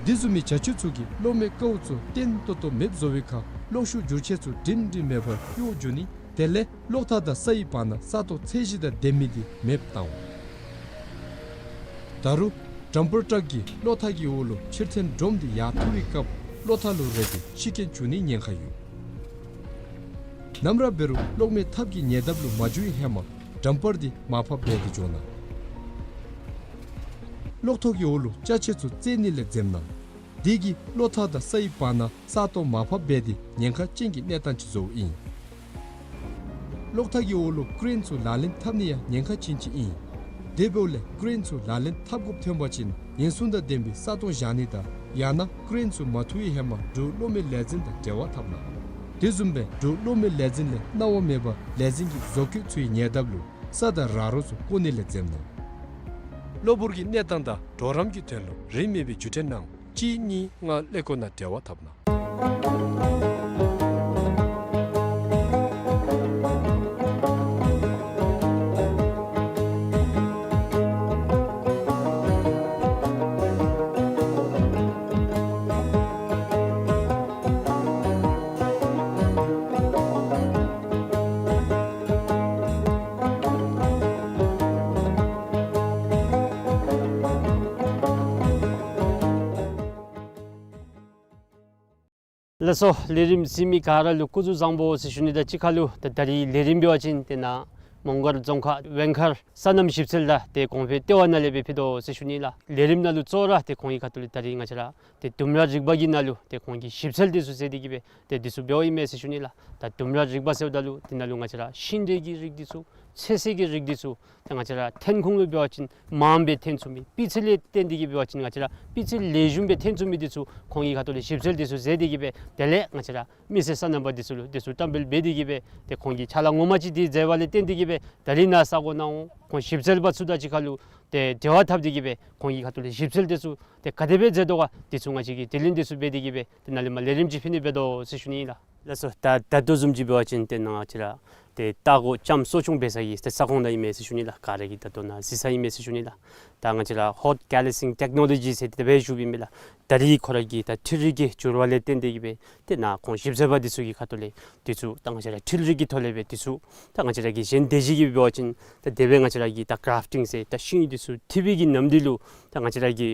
དེ་བཟུམ་མའི་བྱ་སྤྱོད་ཚུ་གིས་གློག་མེ་ཀཝ་ཚུ་བརྟན་ཏོག་ཏོ་མེདཔ་བཟོ་བའི་ཁར་གློག་ཤུགས་འགྱུར་ཆས་ཚུ་སྒྲིང་སྒྲིང་མེད་པར་གཡོ་འགྱོ་ནི། དེ་ལས་གློག་ཐག་དང་ས་ཡི་བར་ན་ས་སྟོང་ཚད་གཞི་དང་ལྡན་མི་འདི་མེདཔ་བཏང་འོང་། ད་རུང་ཌམ་པར་ཊག་གིས་གློག་ཐག་གི་འོག་ལུ་ཕྱིར་འཐེན་སྒྲོམ་འདི་ཡར་འཐུ་བའི་སྐབས་གློག་ཐག་ལུ་རེག་སྟེ་ཤི་རྐྱེན་བྱུང་ནིའི་ཉེན་ཁ་ཡོད། ནམ་ར་འབད་རུང་གློག་མེ་ཐབ་ཀྱི་ཉེ་འདབས་ལུ་མ་འགྱོ་བའི་ཧེ་མ་ཌམ་པར་འདི་མར་ཕབ་འབད་དེ་འགྱོ་གནང་། གློག་ཐོག་གི་འོག་ལུ་ཅ་ཆས་ཚུ་བཙལ་ནི་ལས་འཛེམ་གནང་། དེ་གིས་གློག་ཐག་དང་ས་ཡི་བར་ན་ས་སྟོང་མར་ཕབ་འབད་དེ་ཉེན་ཁ་ཅན་གྱི་གནས་སྟངས་ཅིག་བཟོཝ་ཨིན། གློག་ཐག་གི་འོག་ལུ་ཀེ་རེན་ཚུ་ལག་ལེན་འཐབ་ནི་ཡང་ཉེན་ཁ་ཅན་ཅིག་ཨིན། དེ་འབདཝ་ལས་ཀེ་རེན་ཚུ་ལག་ལེན་འཐབ་དགོཔ་ཐོན་པ་ཅིན་ཉེན་སྲུང་དང་ལྡན་པའི་ས་སྟོང་བཞག་ནི་དང་ཡང་ན་ཀེ་རེན་ཚུ་མ་འཐུ་བའི་ཧེ་མ་འབྲུག་གློག་མེ་ལས་འཛིན་དང་འབྲེལ་བ་འཐབ་གནང་། དེ་བཟུམ་སྦེ་འབྲུག་གློག་མེ་ལས་འཛིན་ལས་གནང་བ་མེད་པར་ལས་འཛིན་གྱི་བཟོ་བཀོད་ཚུའི་ཉེ་འདབས་ལུ་ས་དང་ར་རོ་ཚུ་བཀོ་ནི་ལས་འཛེམ་གནང་། གློ་བུར་གྱི་གནས་སྟངས་དང་གྲོགས་རམ་གྱི་དོན་ལུ་རིན་མེད་པའི་བརྒྱུད་འཕྲིན་ནང་གཅིག་གཉིས་ལྔ་ཀླད་ཀོར་ནང་འབྲེལ་བ་འཐབ་གནང་། ལགས་སོ། ལས་རིམ་གཟིགས་མི་ག་ར་ལུ་སྐུ་གཟུགས་བཟང་པོ་ཟེར་ཞུ་ནི། ད་གཅིག་ཁར་ལུ་ད་ད་རིས་ལས་རིམ་འབད་བ་ཅིན་ཏེ་ནཱ་མོང་སྒར་རྫོང་ཁག་ཝེང་མཁར་སོ་ནམ་ཞིབ་འཚོལ་དང་ཏེ་གོང་འཕེལ་ལྟེ་བ་ནང་ལས་སྦེ་ཕུལ་དོ་ཟེར་ཞུ་ནི་ལགས། ལས་རིམ་ནང་ལུ་གཙོ་བོ་ར་ཏེ་ཁོང་གི་ཁ་ཐུག་ལས་ད་རིས་ང་བཅས་ར་ཏེ་ལྡུམ་ར་རིག་པ་གི་ནང་ལུ་ཏེ་ཁོང་གིས་ཞིབ་འཚོལ་འདི་ཚུ་མཛད་དེ་གི་སྦེ་ཏེ་འདི་ཚུ་འབདཝ་ཨིན་མས་ཟེར་ཞུ་ནི་ལགས། ད་ལྡུམ་ར་རིག་པ་ཟེརཝ་ད་ལུ་འདི་ནང་ལུ་ང་བཅས་ར་ཤིང་འབྲས་ཀྱི་རིགས་འདི་ཚུ་ཚོད་བསྲེ་གི་རིགས་འདི་ཚུ་ད་ང་བཅས་ར་ཐོན་ཁུངས་ལུ་འབད་བ་ཅིན་མངམ་སྦེ་ཐོན་ཚུགས་མི། སྤུས་ཚད་ལས་བརྟེན་ཏེ་གི་འབད་བ་ཅིན་ང་བཅས་ར་སྤུས་ཚད་ལེགས་ཤོམ་སྦེ་ཐོན་ཚུགས་མི་འདི་ཚུ་ཁོང་གི་ཁ་ཐུག་ལས་ཞིབ་འཚོལ་འདི་ཚུ་མཛད་དེ་གི་སྦེ་དེ་ལས་ང་བཅས་ར་མི་སེར་སོ་ནམ་པ་འདི་ཚུ་ལུ་འདི་ཚུ་བཀྲམ་སྤེལ་འབད་དེ་གི་སྦེ་ཏེ་ཁོང་གིས་ཕྱག་ལཱ་ངོ་མ་ཅིག་འདི་མཛད་པ་ལས་བརྟེན་ཏེ་གི་སྦེ་ད་རིས་ནཱ་ས་གོ་ནང་འོང་ཁོང་ཞིབ་འཚོལ་པ་ཚུ་དང་གཅིག་ཁར་ལུ་ཏེ་འབྲེལ་བ་འཐབ་སྟེ་གི་སྦེ་ཁོང་གི་ཁ་ཐུག་ལས་ཞིབ་འཚོལ་འདི་ཚུ་ཏེ་ག་དེ་སྦེ་མཛད་དོ་ག་འདི་ཚུ་ང་བཅས་ཀྱིས་དྲི་ལན་འདི་ཚུ་འབད་དེ་གི་སྦེ་ཏེ་ནཱ་ལས་མར་ལས་རིམ་ཅིག་ཕུལ་ནི་འབད་དོ་ཟེར་ཞུ་ནི་ལགས། ལགས་སོ། ད་ད་ལྟོ་བཟུམ་ཅིག་འབད་བ་ཅིན་ཏེ་ནཱ་ང་བཅས་ར་ཏེ་ལྟ་སྒོ་ལྕངམ་གསོ་སྐྱོང་འབད་ས་གི་ཏེ་ས་ཁོངས་ནང་ཨིན་མས་ཟེར་ཞུ་ནི་ལགས། ག་ར་གིས་ད་ལྟོ་ནཱ་གཟིགས་ས་ཨིན་མས་ཟེར་ཞུ་ནི་ལགས། ད་ང་བཅས་ར་ཧོཊ་ཀེ་ལི་སིང་ཊེཀ་ནོ་ལོ་ཇི་ཟེར་དེ་སྦེ་ཞུཝ་ཨིན་མས་ལགས། ད་རིས་ཁོ་ར་གི་ད་འཕྲུལ་རིག་གི་འགྱུར་བ་ལས་བརྟེན་ཏེ་གི་སྦེ་ཏེ་ནཱ་ཁོང་ཞིབ་འཚོལ་པ་འདི་ཚུ་གི་ཁ་ཐུག་ལས་འདི་ཚུ་ད་ང་བཅས་ར་འཕྲུལ་རིག་གི་ཐོག་ལས་སྦེ་འདི་ཚུ་ད་ང་བཅས་ར་གི་གཞན་སྡེ་བཞི་གིས་འབད་བ་ཅིན་ད་དེ་སྦེ་ང་བཅས་ར་གི་ད་གརཱཕ་ཊིང་ཟེར་ད་ཤིང་འདི་ཚུ་འཐིབས་པའི་གི་ནམ་དུས་ལུ་ད་ང་བཅས་ར་གི་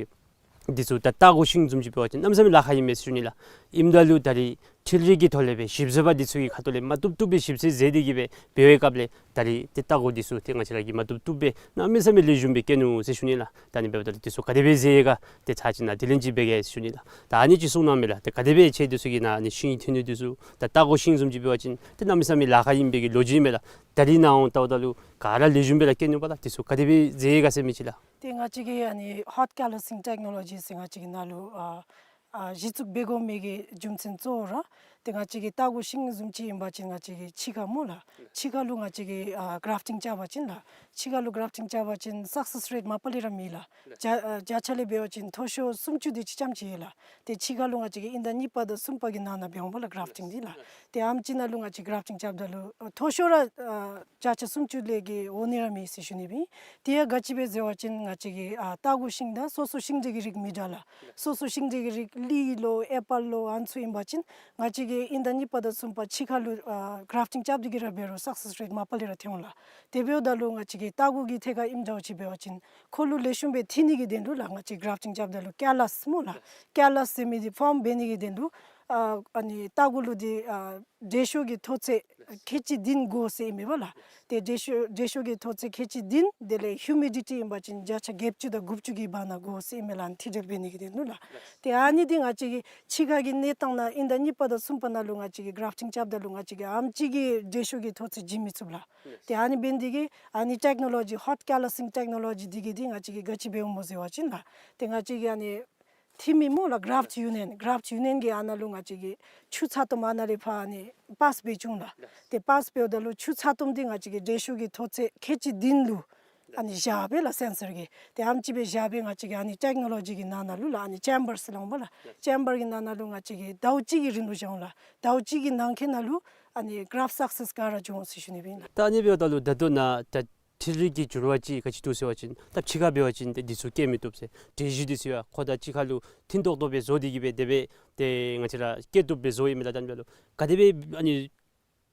འདི་ཚུ་ད་ལྟ་སྒོ་ཤིང་བཟུམ་ཅིག་འབད་བ་ཅིན་གནམ་མེད་ས་མེད་ལཱ་ཁག་ཨིན་མས་ཟེར་ཞུ་ནི་ལགས། ཨིནམ་ད་ལུ་ད་རིས་འཕྲུལ་རིག་གི་ཐོག་ལས་སྦེ་ཞིབ་འཚོལ་པ་འདི་ཚུ་གི་ཁ་ཐུག་ལས་མ་བཏུབ་བཏུབ་སྦེ་ཞིབ་འཚོལ་མཛད་དེ་གི་སྦེ་འབད་བའི་སྐབས་ལས་ད་རིས་ཏེ་ལྟ་སྒོ་འདི་ཚུ་ཏེ་ང་བཅས་ར་གིས་མ་བཏུབ་བཏུབ་སྦེ་གནམ་མེད་ས་མེད་ལེགས་ཤོམ་སྦེ་བཀལ་ནུག་ཟེར་ཞུ་ནི་ལགས། ད་ཨ་ནི་འབདཝ་ད་ལུ་འདི་ཚུ་ག་དེ་སྦེ་མཛད་ཡི་ག་ཏེ་ཚར་ཅིག་ནཱ་དྲི་ལན་ཅིག་འབད་གེ་ཟེར་ཞུ་ནི་ལགས། ད་ཨ་ནི་ཅིག་གསུང་གནང་མས་ལགས། ཏེ་ག་དེ་སྦེ་ཁྱེད་འདི་ཚུ་གིས་ནཱ་ཨ་ནི་ཤིང་འཐིབས་ནི་འདི་ཚུ་ད་ལྟ་སྒོ་ཤིང་བཟུམ་ཅིག་འབད་བ་ཅིན་ཏེ་གནམ་མེད་ས་མེད་ལཱ་ཁག་ཨིན་པའི་གི་ལོ་རྒྱུས་མས་ལགས། ད་རིས་ནཱ་འོང་ལྟཝ་ད་ལུ་ག་ར་ལེགས་ཤོམ་སྦེ་ར་བཀལ་ནུག་པ་ལགས། འདི་ཚུ་ག་དེ་སྦེ་མཛད་ཡི་ག་ཟེར་མི་ཅིག་ལགས། ཏེ་ང་བཅས་ཀྱིས་ཨ་ནི་ཧོཊ་ཀེ་ལི་སིང་ཊེཀ་ནོ་ལོ་ཇི་ཟེར་ང་བཅས་ཀྱིས་ནཱ་ལུ་ཨ་ཨ་གཞི་བཙུགས་འབད་དགོ་མི་གི་རྒྱུ་མཚན་གཙོ་བོ་ར་ཏེ་ང་བཅས་ཀྱི་ལྟ་སྒོ་ཤིང་བཟུམ་ཅིག་ཨིན་པ་ཅིན་ང་བཅས་ཀྱི་ཕྱི་ཁར་སྨོ་ལགས། ཕྱི་ཁར་ལུ་ང་བཅས་ཀྱིས་ཨ་གརཱཕ་ཊིང་རྐྱབ་པ་ཅིན་ལགས། ཕྱི་ཁར་ལུ་གརཱཕ་ཊིང་རྐྱབ་པ་ཅིན་སག་སེསི་རེཊ་མ་པ་ལས་ར་མེད་ལགས། བརྒྱ་ཨ་བརྒྱ་ཆ་ལས་འབད་བ་ཅིན་མཐོ་ཤོས་སུམ་ཅུ་དེ་ཅིག་ཙམ་ཅིག་ཡོད་ལགས། ཏེ་ཕྱི་ཁར་ལུ་ང་བཅས་ཀྱིས་དབྱིན་ཟླ་གཉིས་པ་དང་གསུམ་པ་གི་ནང་ན་འབད་འོང་པ་ལགས་གརཱཕ་ཊིང་འདི་ལགས། ཏེ་ཨམ་ཅིག་ནང་ལུ་ང་བཅས་གརཱཕ་ཊིང་རྐྱབ་ད་ལུ་ཨ་མཐོ་ཤོས་ར་ཨ་བརྒྱ་ཆ་སུམ་ཅུ་ལས་བརྒལ་འོང་ནི་ར་མེད་ཟེར་ཞུ་ནི་སྦེ་ཨིན། དེ་ཡང་ག་ཅི་སྦེ་ཟེར་བ་ཅིན་ང་བཅས་ཀྱི་ཨ་ལྟ་སྒོ་ཤིང་དང་སོ་སོ་ཤིང་འབྲས་ཀྱི་རིགས་མི་འདྲ་ལགས། སོ་སོ་ཤིང་འབྲས་ཀྱི་རིགས་ལི་ལོ་ཨེ་པཱལ་ལོ་ཨ་ནི་ཚུ་ཨིན་པ་ཅིན་ང་བཅས་ཀྱིས་དབྱིན་ཟླ་གཉིས་པ་དང་གསུམ་པ་ཕྱི་ཁར་ལུ་ཨ་གརཱཕ་ཊིང་རྐྱབ་སྟེ་གི་ར་འབད་རུང་སག་སེསི་རེཊ་མ་པ་ལས་ར་ཐོན་འོང་ལགས། དེ་འབདཝ་ད་ལུ་ང་བཅས་ཀྱི་ལྟ་སྒོ་གི་ཐད་ཁར་ཨིནམ་འདྲཝ་ཅིག་འབད་བ་ཅིན་ཁོ་ལུ་ལེགས་ཤོམ་སྦེ་འཐིབས་ནི་གི་དོན་ལུ་ལགས་ང་བཅས་གརཱཕ་ཊིང་རྐྱབ་ད་ལུ་ཀེ་ལཱས་སྨོ་ལགས། ཀེ་ལཱས་ཟེར་མི་འདི་ཕོརམ་འབད་ནི་གི་དོན་ལུ་ཨ་ཨ་ནི་ལྟ་སྒོ་ལུ་འདི་ཨ་འབྲས་ཤོག་གི་མཐོ་ཚད་ཁལ་གཅིག་བདུན་དགོ་ཟེར་ཨིན་མས་པ་ལགས། ཏེ་འབྲས་ཤོག་འབྲས་ཤོག་གི་མཐོ་ཚད་ཁལ་གཅིག་བདུན་དེ་ལས་ཧིའུ་མི་ཌི་ཊི་ཨིན་པ་ཅིན་བརྒྱ་ཆ་བརྒྱད་ཅུ་དང་དགུ་བཅུ་གི་བར་ན་དགོ་ཟེར་ཨིན་མས་ལགས། ཨ་ནི་འཐིབས་སྦེ་འབད་ནི་གི་དོན་ལུ་ལགས། ཏེ་ཨ་ནི་འདི་ང་བཅས་ཀྱི་ཕྱི་ཁ་གི་གནས་སྟངས་ནང་དབྱིན་ཟླ་གཉིས་པ་དང་གསུམ་པ་ནང་ལུ་ང་བཅས་ཀྱིས་གརཱཕ་ཊིང་རྐྱབ་ད་ལུ་ང་བཅས་ཀྱིས་ཨམ་ཅིག་གིས་འབྲས་ཤོག་གི་མཐོ་ཚད་བྱིན་མི་ཚུགས་ལགས། ཏེ་ཨ་ནི་འབད་ནི་འདི་གིས་ཨ་ནི་ཊེཀ་ནོ་ལོ་ཇི་ཧོཊ་ཀེ་ལཱ་སིང་ཊེཀ་ནོ་ལོ་ཇི་འདི་གིས་འདི་ང་བཅས་ཀྱིས་ག་ཅི་འབདཝ་སྨོ་ཟེར་བ་ཅིན་ལགས། ཏེ་ང་བཅས་ཀྱིས་ཨ་ནི་འཐིབས་མི་སྨོ་ལགས་གརཱཕ་ཊི་ཡུ་ནི་ཡན་གརཱཕ་ཊི་ཡུ་ནི་ཡན་གྱིས་ཨ་ནཱ་ལུ་ང་བཅས་ཀྱིས་ཆུ་ཚ་ཏོམ་ཨ་ནཱ་ལས་ཕར་ཨ་ནི་པཱསི་འབད་བཅུག་འོང་ལགས། ཏེ་པཱསི་འབདཝ་ད་ལུ་ཆུ་ཚ་ཏོམ་འདི་ང་བཅས་ཀྱིས་འབྲས་ཤོག་གི་མཐོ་ཚད་ཁལ་གཅིག་བདུན་ལུ་ཨ་ནི་བཞག་སྦེ་ལགས་སེན་སར་གྱིས། ཏེ་ཨམ་ཅིག་སྦེ་བཞག་སྦེ་ང་བཅས་ཀྱིས་ཨ་ནི་ཊེཀ་ནོ་ལོ་ཇི་གི་ནང་ན་ལུ་ལགས་ཨ་ནི་ཅེམ་བར་ཟེར་སླབ་འོང་པ་ལགས། ཅེམ་བར་གྱི་ནང་ན་ལུ་ང་བཅས་ཀྱིས་ཟླཝ་གཅིག་གི་རིང་ལུ་བཞག་འོང་ལགས། ཟླཝ་གཅིག་གི་ནང་འཁོད་ནང་ལུ་ཨ་ནི་གརཱཕ་སག་སེསི་ག་ར་འབྱུང་འོང་ཟེར་ཞུ་ནི་སྦེ་ཨིན་ལགས། ད་ཨ་ནི་འབདཝ་ད་ལུ་ད་ལྟོ་ནཱ་ད་འཕྲུལ་རིག་གི་འགྱུར་བ་ཅིག་ག་ཅི་འདུག་ཟེར་བ་ཅིན་ད་ཕྱི་ཁར་འབད་བ་ཅིན་ཏེ་འདི་ཚུ་བཀལ་མི་བཏུབ་ཟེར། འབྲས་ཞོ་འདི་ཚུ་ཡང་ཁོ་དང་གཅིག་ཁར་ལུ་མཐུན་ཏོག་ཏོ་སྦེ་བཟོ་སྟེ་གི་སྦེ་དེ་སྦེ་ཏེ་ང་བཅས་ར་བཀལ་བཏུབ་སྦེ་བཟོཝ་ཨིན་མས་ལགས། ད་ཨ་ནི་འབདཝ་ད་ལུ་ག་དེ་སྦེ་ཨ་ནི་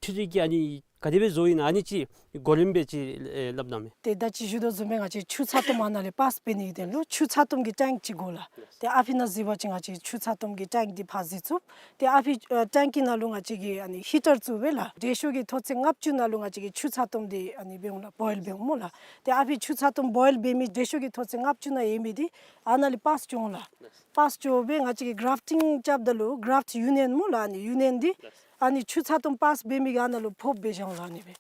འཕྲུལ་རིག་གིས་ཨ་ནི་ག་དེ་སྦེ་བཟོཝ་ཨིན་ན་ཨ་ནི་ཅིག་གོ་རིམ་སྦེ་ཅིག་ཨེ་སླབ་གནང་མས། ཏེ་ད་ཅི་ཞུ་དོ་བཟུམ་སྦེ་ང་བཅས་ཆུ་ཚ་ཏོམ་ཨ་ནཱ་ལས་པཱསི་འབད་ནི་གི་དོན་ལུ་ཆུ་ཚ་ཏོམ་གྱི་ཊེངཀ་ཅིག་དགོ་ལགས། ཏེ་ཨ་ཕི་ནང་གཟིགས་པ་ཅིན་ང་བཅས་ཆུ་ཚ་ཏོམ་གྱི་ཊེངཀ་འདི་ཕར་གཟིགས་ཚུགས། ཏེ་ཨ་ཕི་ཨ་ཊེངཀ་གི་ནང་ལུ་ང་བཅས་ཀྱིས་ཨ་ནི་ཧི་ཊར་བཙུགས་སྦེ་ལགས། འབྲས་ཤོག་གི་མཐོ་ཚད་ལྔ་བཅུ་ནང་ལུ་ང་བཅས་ཀྱིས་ཆུ་ཚ་ཏོམ་འདི་ཨ་ནི་འབད་འོང་ལགས། བོའིལ་འབད་འོང་སྨོ་ལགས། ཏེ་ཨ་ཕི་ཆུ་ཚ་ཏོམ་བོའིལ་འབད་མི་འབྲས་ཤོག་གི་མཐོ་ཚད་ལྔ་བཅུ་ནང་ཡོད་མི་འདི་ཨ་ནཱ་ལས་པཱསི་འགྱོ་འོང་ལགས། པཱསི་འགྱོ་སྦེ་ང་བཅས་ཀྱིས་གརཱཕ་ཊིང་རྐྱབ་ད་ལུ་གརཱཕ་ཊི་ཡུ་ནི་ཡན་སྨོ་ལགས། ཨ་ནི་ཡུ་ནི་ཡན་འདི་ཨ་ནི་ཆུ་ཚ་ཏོམ་པཱསི་འབད་མི་གི་ཨ་ནཱ་ལུ་ཕོགཔ་སྦེ་བཞག་འོང་ལགས་ཨ་ནི་སྦེ།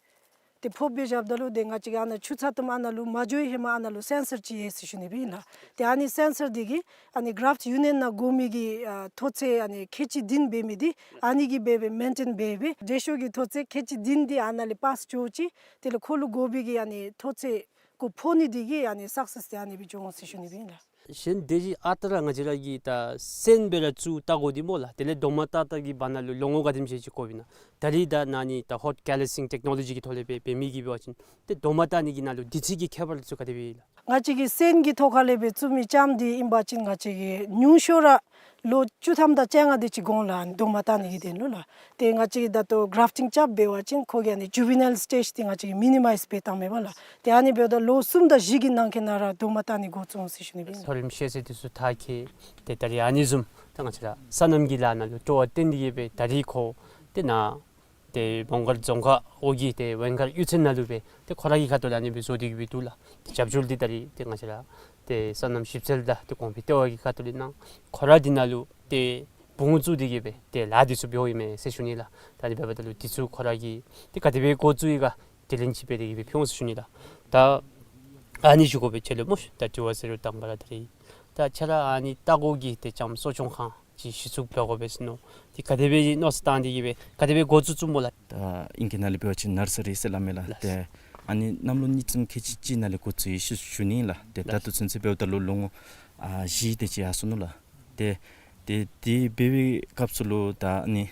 ཏེ་ཕོགཔ་སྦེ་བཞགཔ་ད་ལུ་ཏེ་ང་བཅས་ཀྱིས་ཨ་ནཱ་ཆུ་ཚ་ཏོམ་ཨ་ནཱ་ལུ་མ་འགྱོ་བའི་ཧེ་མ་ཨ་ནཱ་ལུ་སེན་སར་ཅིག་ཡོད་ཟེར་ཞུ་ནི་སྦེ་ཨིན་ལགས། ཏེ་ཨ་ནི་སེན་སར་འདི་གིས་ཨ་ནི་གརཱཕ་ཊི་ཡུ་ནི་ཡན་ནང་དགོ་མི་གི་ཨ་མཐོ་ཚད་ཨ་ནི་ཁལ་གཅིག་བདུན་འབད་མི་འདི་ཨ་ནི་གིས་འབད་སྦེ་མེན་ཊེན་འབད་སྦེ་འབྲས་ཤོག་གི་མཐོ་ཚད་ཁལ་གཅིག་བདུན་འདི་ཨ་ནཱ་ལས་པཱསི་འགྱོ་ཅི། དེ་ལས་ཁོ་ལུ་དགོ་པའི་གི་ཨ་ནི་མཐོ་ཚད་ཁོ་ཕོག་ནི་འདི་གིས་ཨ་ནི་སག་སེསི་འདི་ཨ་ནི་སྦེ་འགྱོ་འོང་ཟེར་ཞུ་ནི་སྦེ་ཨིན་ལགས། གཞན་སྡེ་བཞི་ཨ་རྟག་ར་ང་བཅས་ར་གི་ད་སོན་སྦེ་ར་བཙུགས་ལྟ་སྒོ་འདི་སྨོ་ལགས། དེ་ལས་རྡོག་མ་ཏག་ཏག་གི་བར་ན་ལུ་ལོ་ངོ་ག་དེམ་ཅིག་ཅིག་འགོརཝ་ཨིན་ན། ད་རིས་ད་ནཱ་ནི་ད་ཧོཊ་ཀེ་ལི་སིང་ཊེཀ་ནོ་ལོ་ཇི་གི་ཐོག་ལས་སྦེ་འབད་མི་གིས་འབད་བ་ཅིན་ཏེ་རྡོག་མ་ཏག་ནི་གི་ནང་ལུ་དུས་ཚོད་ཀྱི་ཁྱད་པར་ཚུ་ག་དེ་སྦེ་ཨིན་ལགས། ང་བཅས་ཀྱི་སོན་གྱི་ཐོག་ཁ་ལས་སྦེ་བཙུགས་མི་ལྕམ་འདི་ཨིན་པ་ཅིན་ང་བཅས་ཀྱིས་ཉུང་ཤོས་ར་ལོ་བཅུ་ཐམ་དང་བཅོ་ལྔ་དེ་ཅིག་གོང་ལུ་ཨ་ནི་དོ་མ་བཏང་ནི་གི་དོན་ལུ་ལགས། ཏེ་ང་བཅས་ཀྱིས་ད་ལྟོ་གྲཱཕ་ཊིང་རྐྱབ་འབད་བ་ཅིན་ཁོ་གི་ཨ་ནི་ཇུ་ཝི་ནཱིལ་སི་ཊེཇ་འདི་ང་བཅས་ཀྱིས་མི་ནི་མའིཛ་འབད་བཏངམ་མས་པ་ལགས། ཏེ་ཨ་ནི་འབདཝ་ད་ལོ་གསུམ་དང་བཞི་གི་ནང་འཁོད་ནང་ར་དོ་མ་བཏང་ནི་འགོ་བཙུགས་འོང་ཟེར་ཞུ་ནི་སྦེ་ཨིན། མཐོ་རིམ་ཤེས་ཚད་དེ་ཚུ་མཐར་འཁྱོལ་ཏེ་ད་རིས་ཨ་ནི་བཟུམ་ད་ང་བཅས་ར་སོ་ནམ་གྱི་ལཱ་ནང་ལུ་སྤྲོ་བ་བཏོན་ཏེ་གིས་སྦེ་ད་རིས་ཁོ་ཏེ་ནཱ་ཏེ་མོང་སྒར་རྫོང་ཁག་འོག་གི་ཏེ་ཝེང་མཁར་གཡུས་ཚན་ནང་ལུ་སྦེ་ཏེ་ཁོ་ར་གི་ཁ་ཐུག་ལས་ཨ་ནི་སྦེ་བཟོ་སྟེ་གིས་སྦེ་འདུག་ལགས། ཏེ་རྒྱབ་སྐྱོར་འདི་ད་རིས་ཏེ་ང་བཅས་ར་ཏེ་སོ་ནམ་ཞིབ་འཚོལ་དང་ཏེ་གོང་འཕེལ་ལྟེ་བ་གི་ཁ་ཐུག་ལས་གནང་། ཁོ་ར་འདི་ནང་ལུ་ཏེ་བུ་ངོ་བཙུགས་ཏེ་གིས་སྦེ་ཏེ་ལཱ་འདི་ཚུ་འབདཝ་ཨིན་མས་ཟེར་ཞུ་ནི་ལགས། ད་ཨ་ནི་འབདཝ་ད་ལུ་འདི་ཚུ་ཁོ་ར་གིས་ཏེ་ག་དེ་སྦེ་འགོ་བཙུགས་ཡི་ག་དེ་ལས་ཅིག་འབད་དེ་གིས་སྦེ་ཕུལ་འོང་ཟེར་ཞུ་ནི་ལགས། ད་ཨ་ནི་ཞུ་དགོ་པའི་ཆེད་ལུ་སྨོ་ཤ། ད་དྲི་བ་ཟེར་རུང་དང་པ་ར་ད་རིས་ད་ཁྱེད་ར་ཨ་ནི་ལྟ་སྐོར་གྱི་ཏེ་ལྕམ་གསོ་སྐྱོང་ཁང་ཅིག་གཞི་བཙུགས་འབད་དགོ་པས་ཟེར་མནོ། ཏེ་ག་དེ་སྦེ་མནོ་བསམ་བཏང་སྟེ་གིས་སྦེ་ག་དེ་སྦེ་འགོ་བཙུགས་བཙུགསཔ་སྨོ་ལགས། ད་ཨིང་སྐད་ནང་ལས་འབད་བ་ཅིན་ནར་སི་རི་ཟེར་སླབ་མས་ལགས། ལགས། ཏེ་ཨ་ནི་གནམ་ལོ་ཉིས་སྟོང་ཁལ་གཅིག་གཅིག་ནང་ལས་འགོ་བཙུགས་ཡི་ཟེར་ཞུ་ནི་ལགས། ཏེ་ད་ལྟོ་ཚུན་ཚོད་འབདཝ་ད་ལུ་ལོ་ངོ་ཨ་བཞི་དེ་ཅིག་ཡར་སོ་ནུག་ལགས། ཏེ་ཏེ་དེ་འབད་བའི་སྐབས་སུ་ལུ་ད་ཨ་ནི་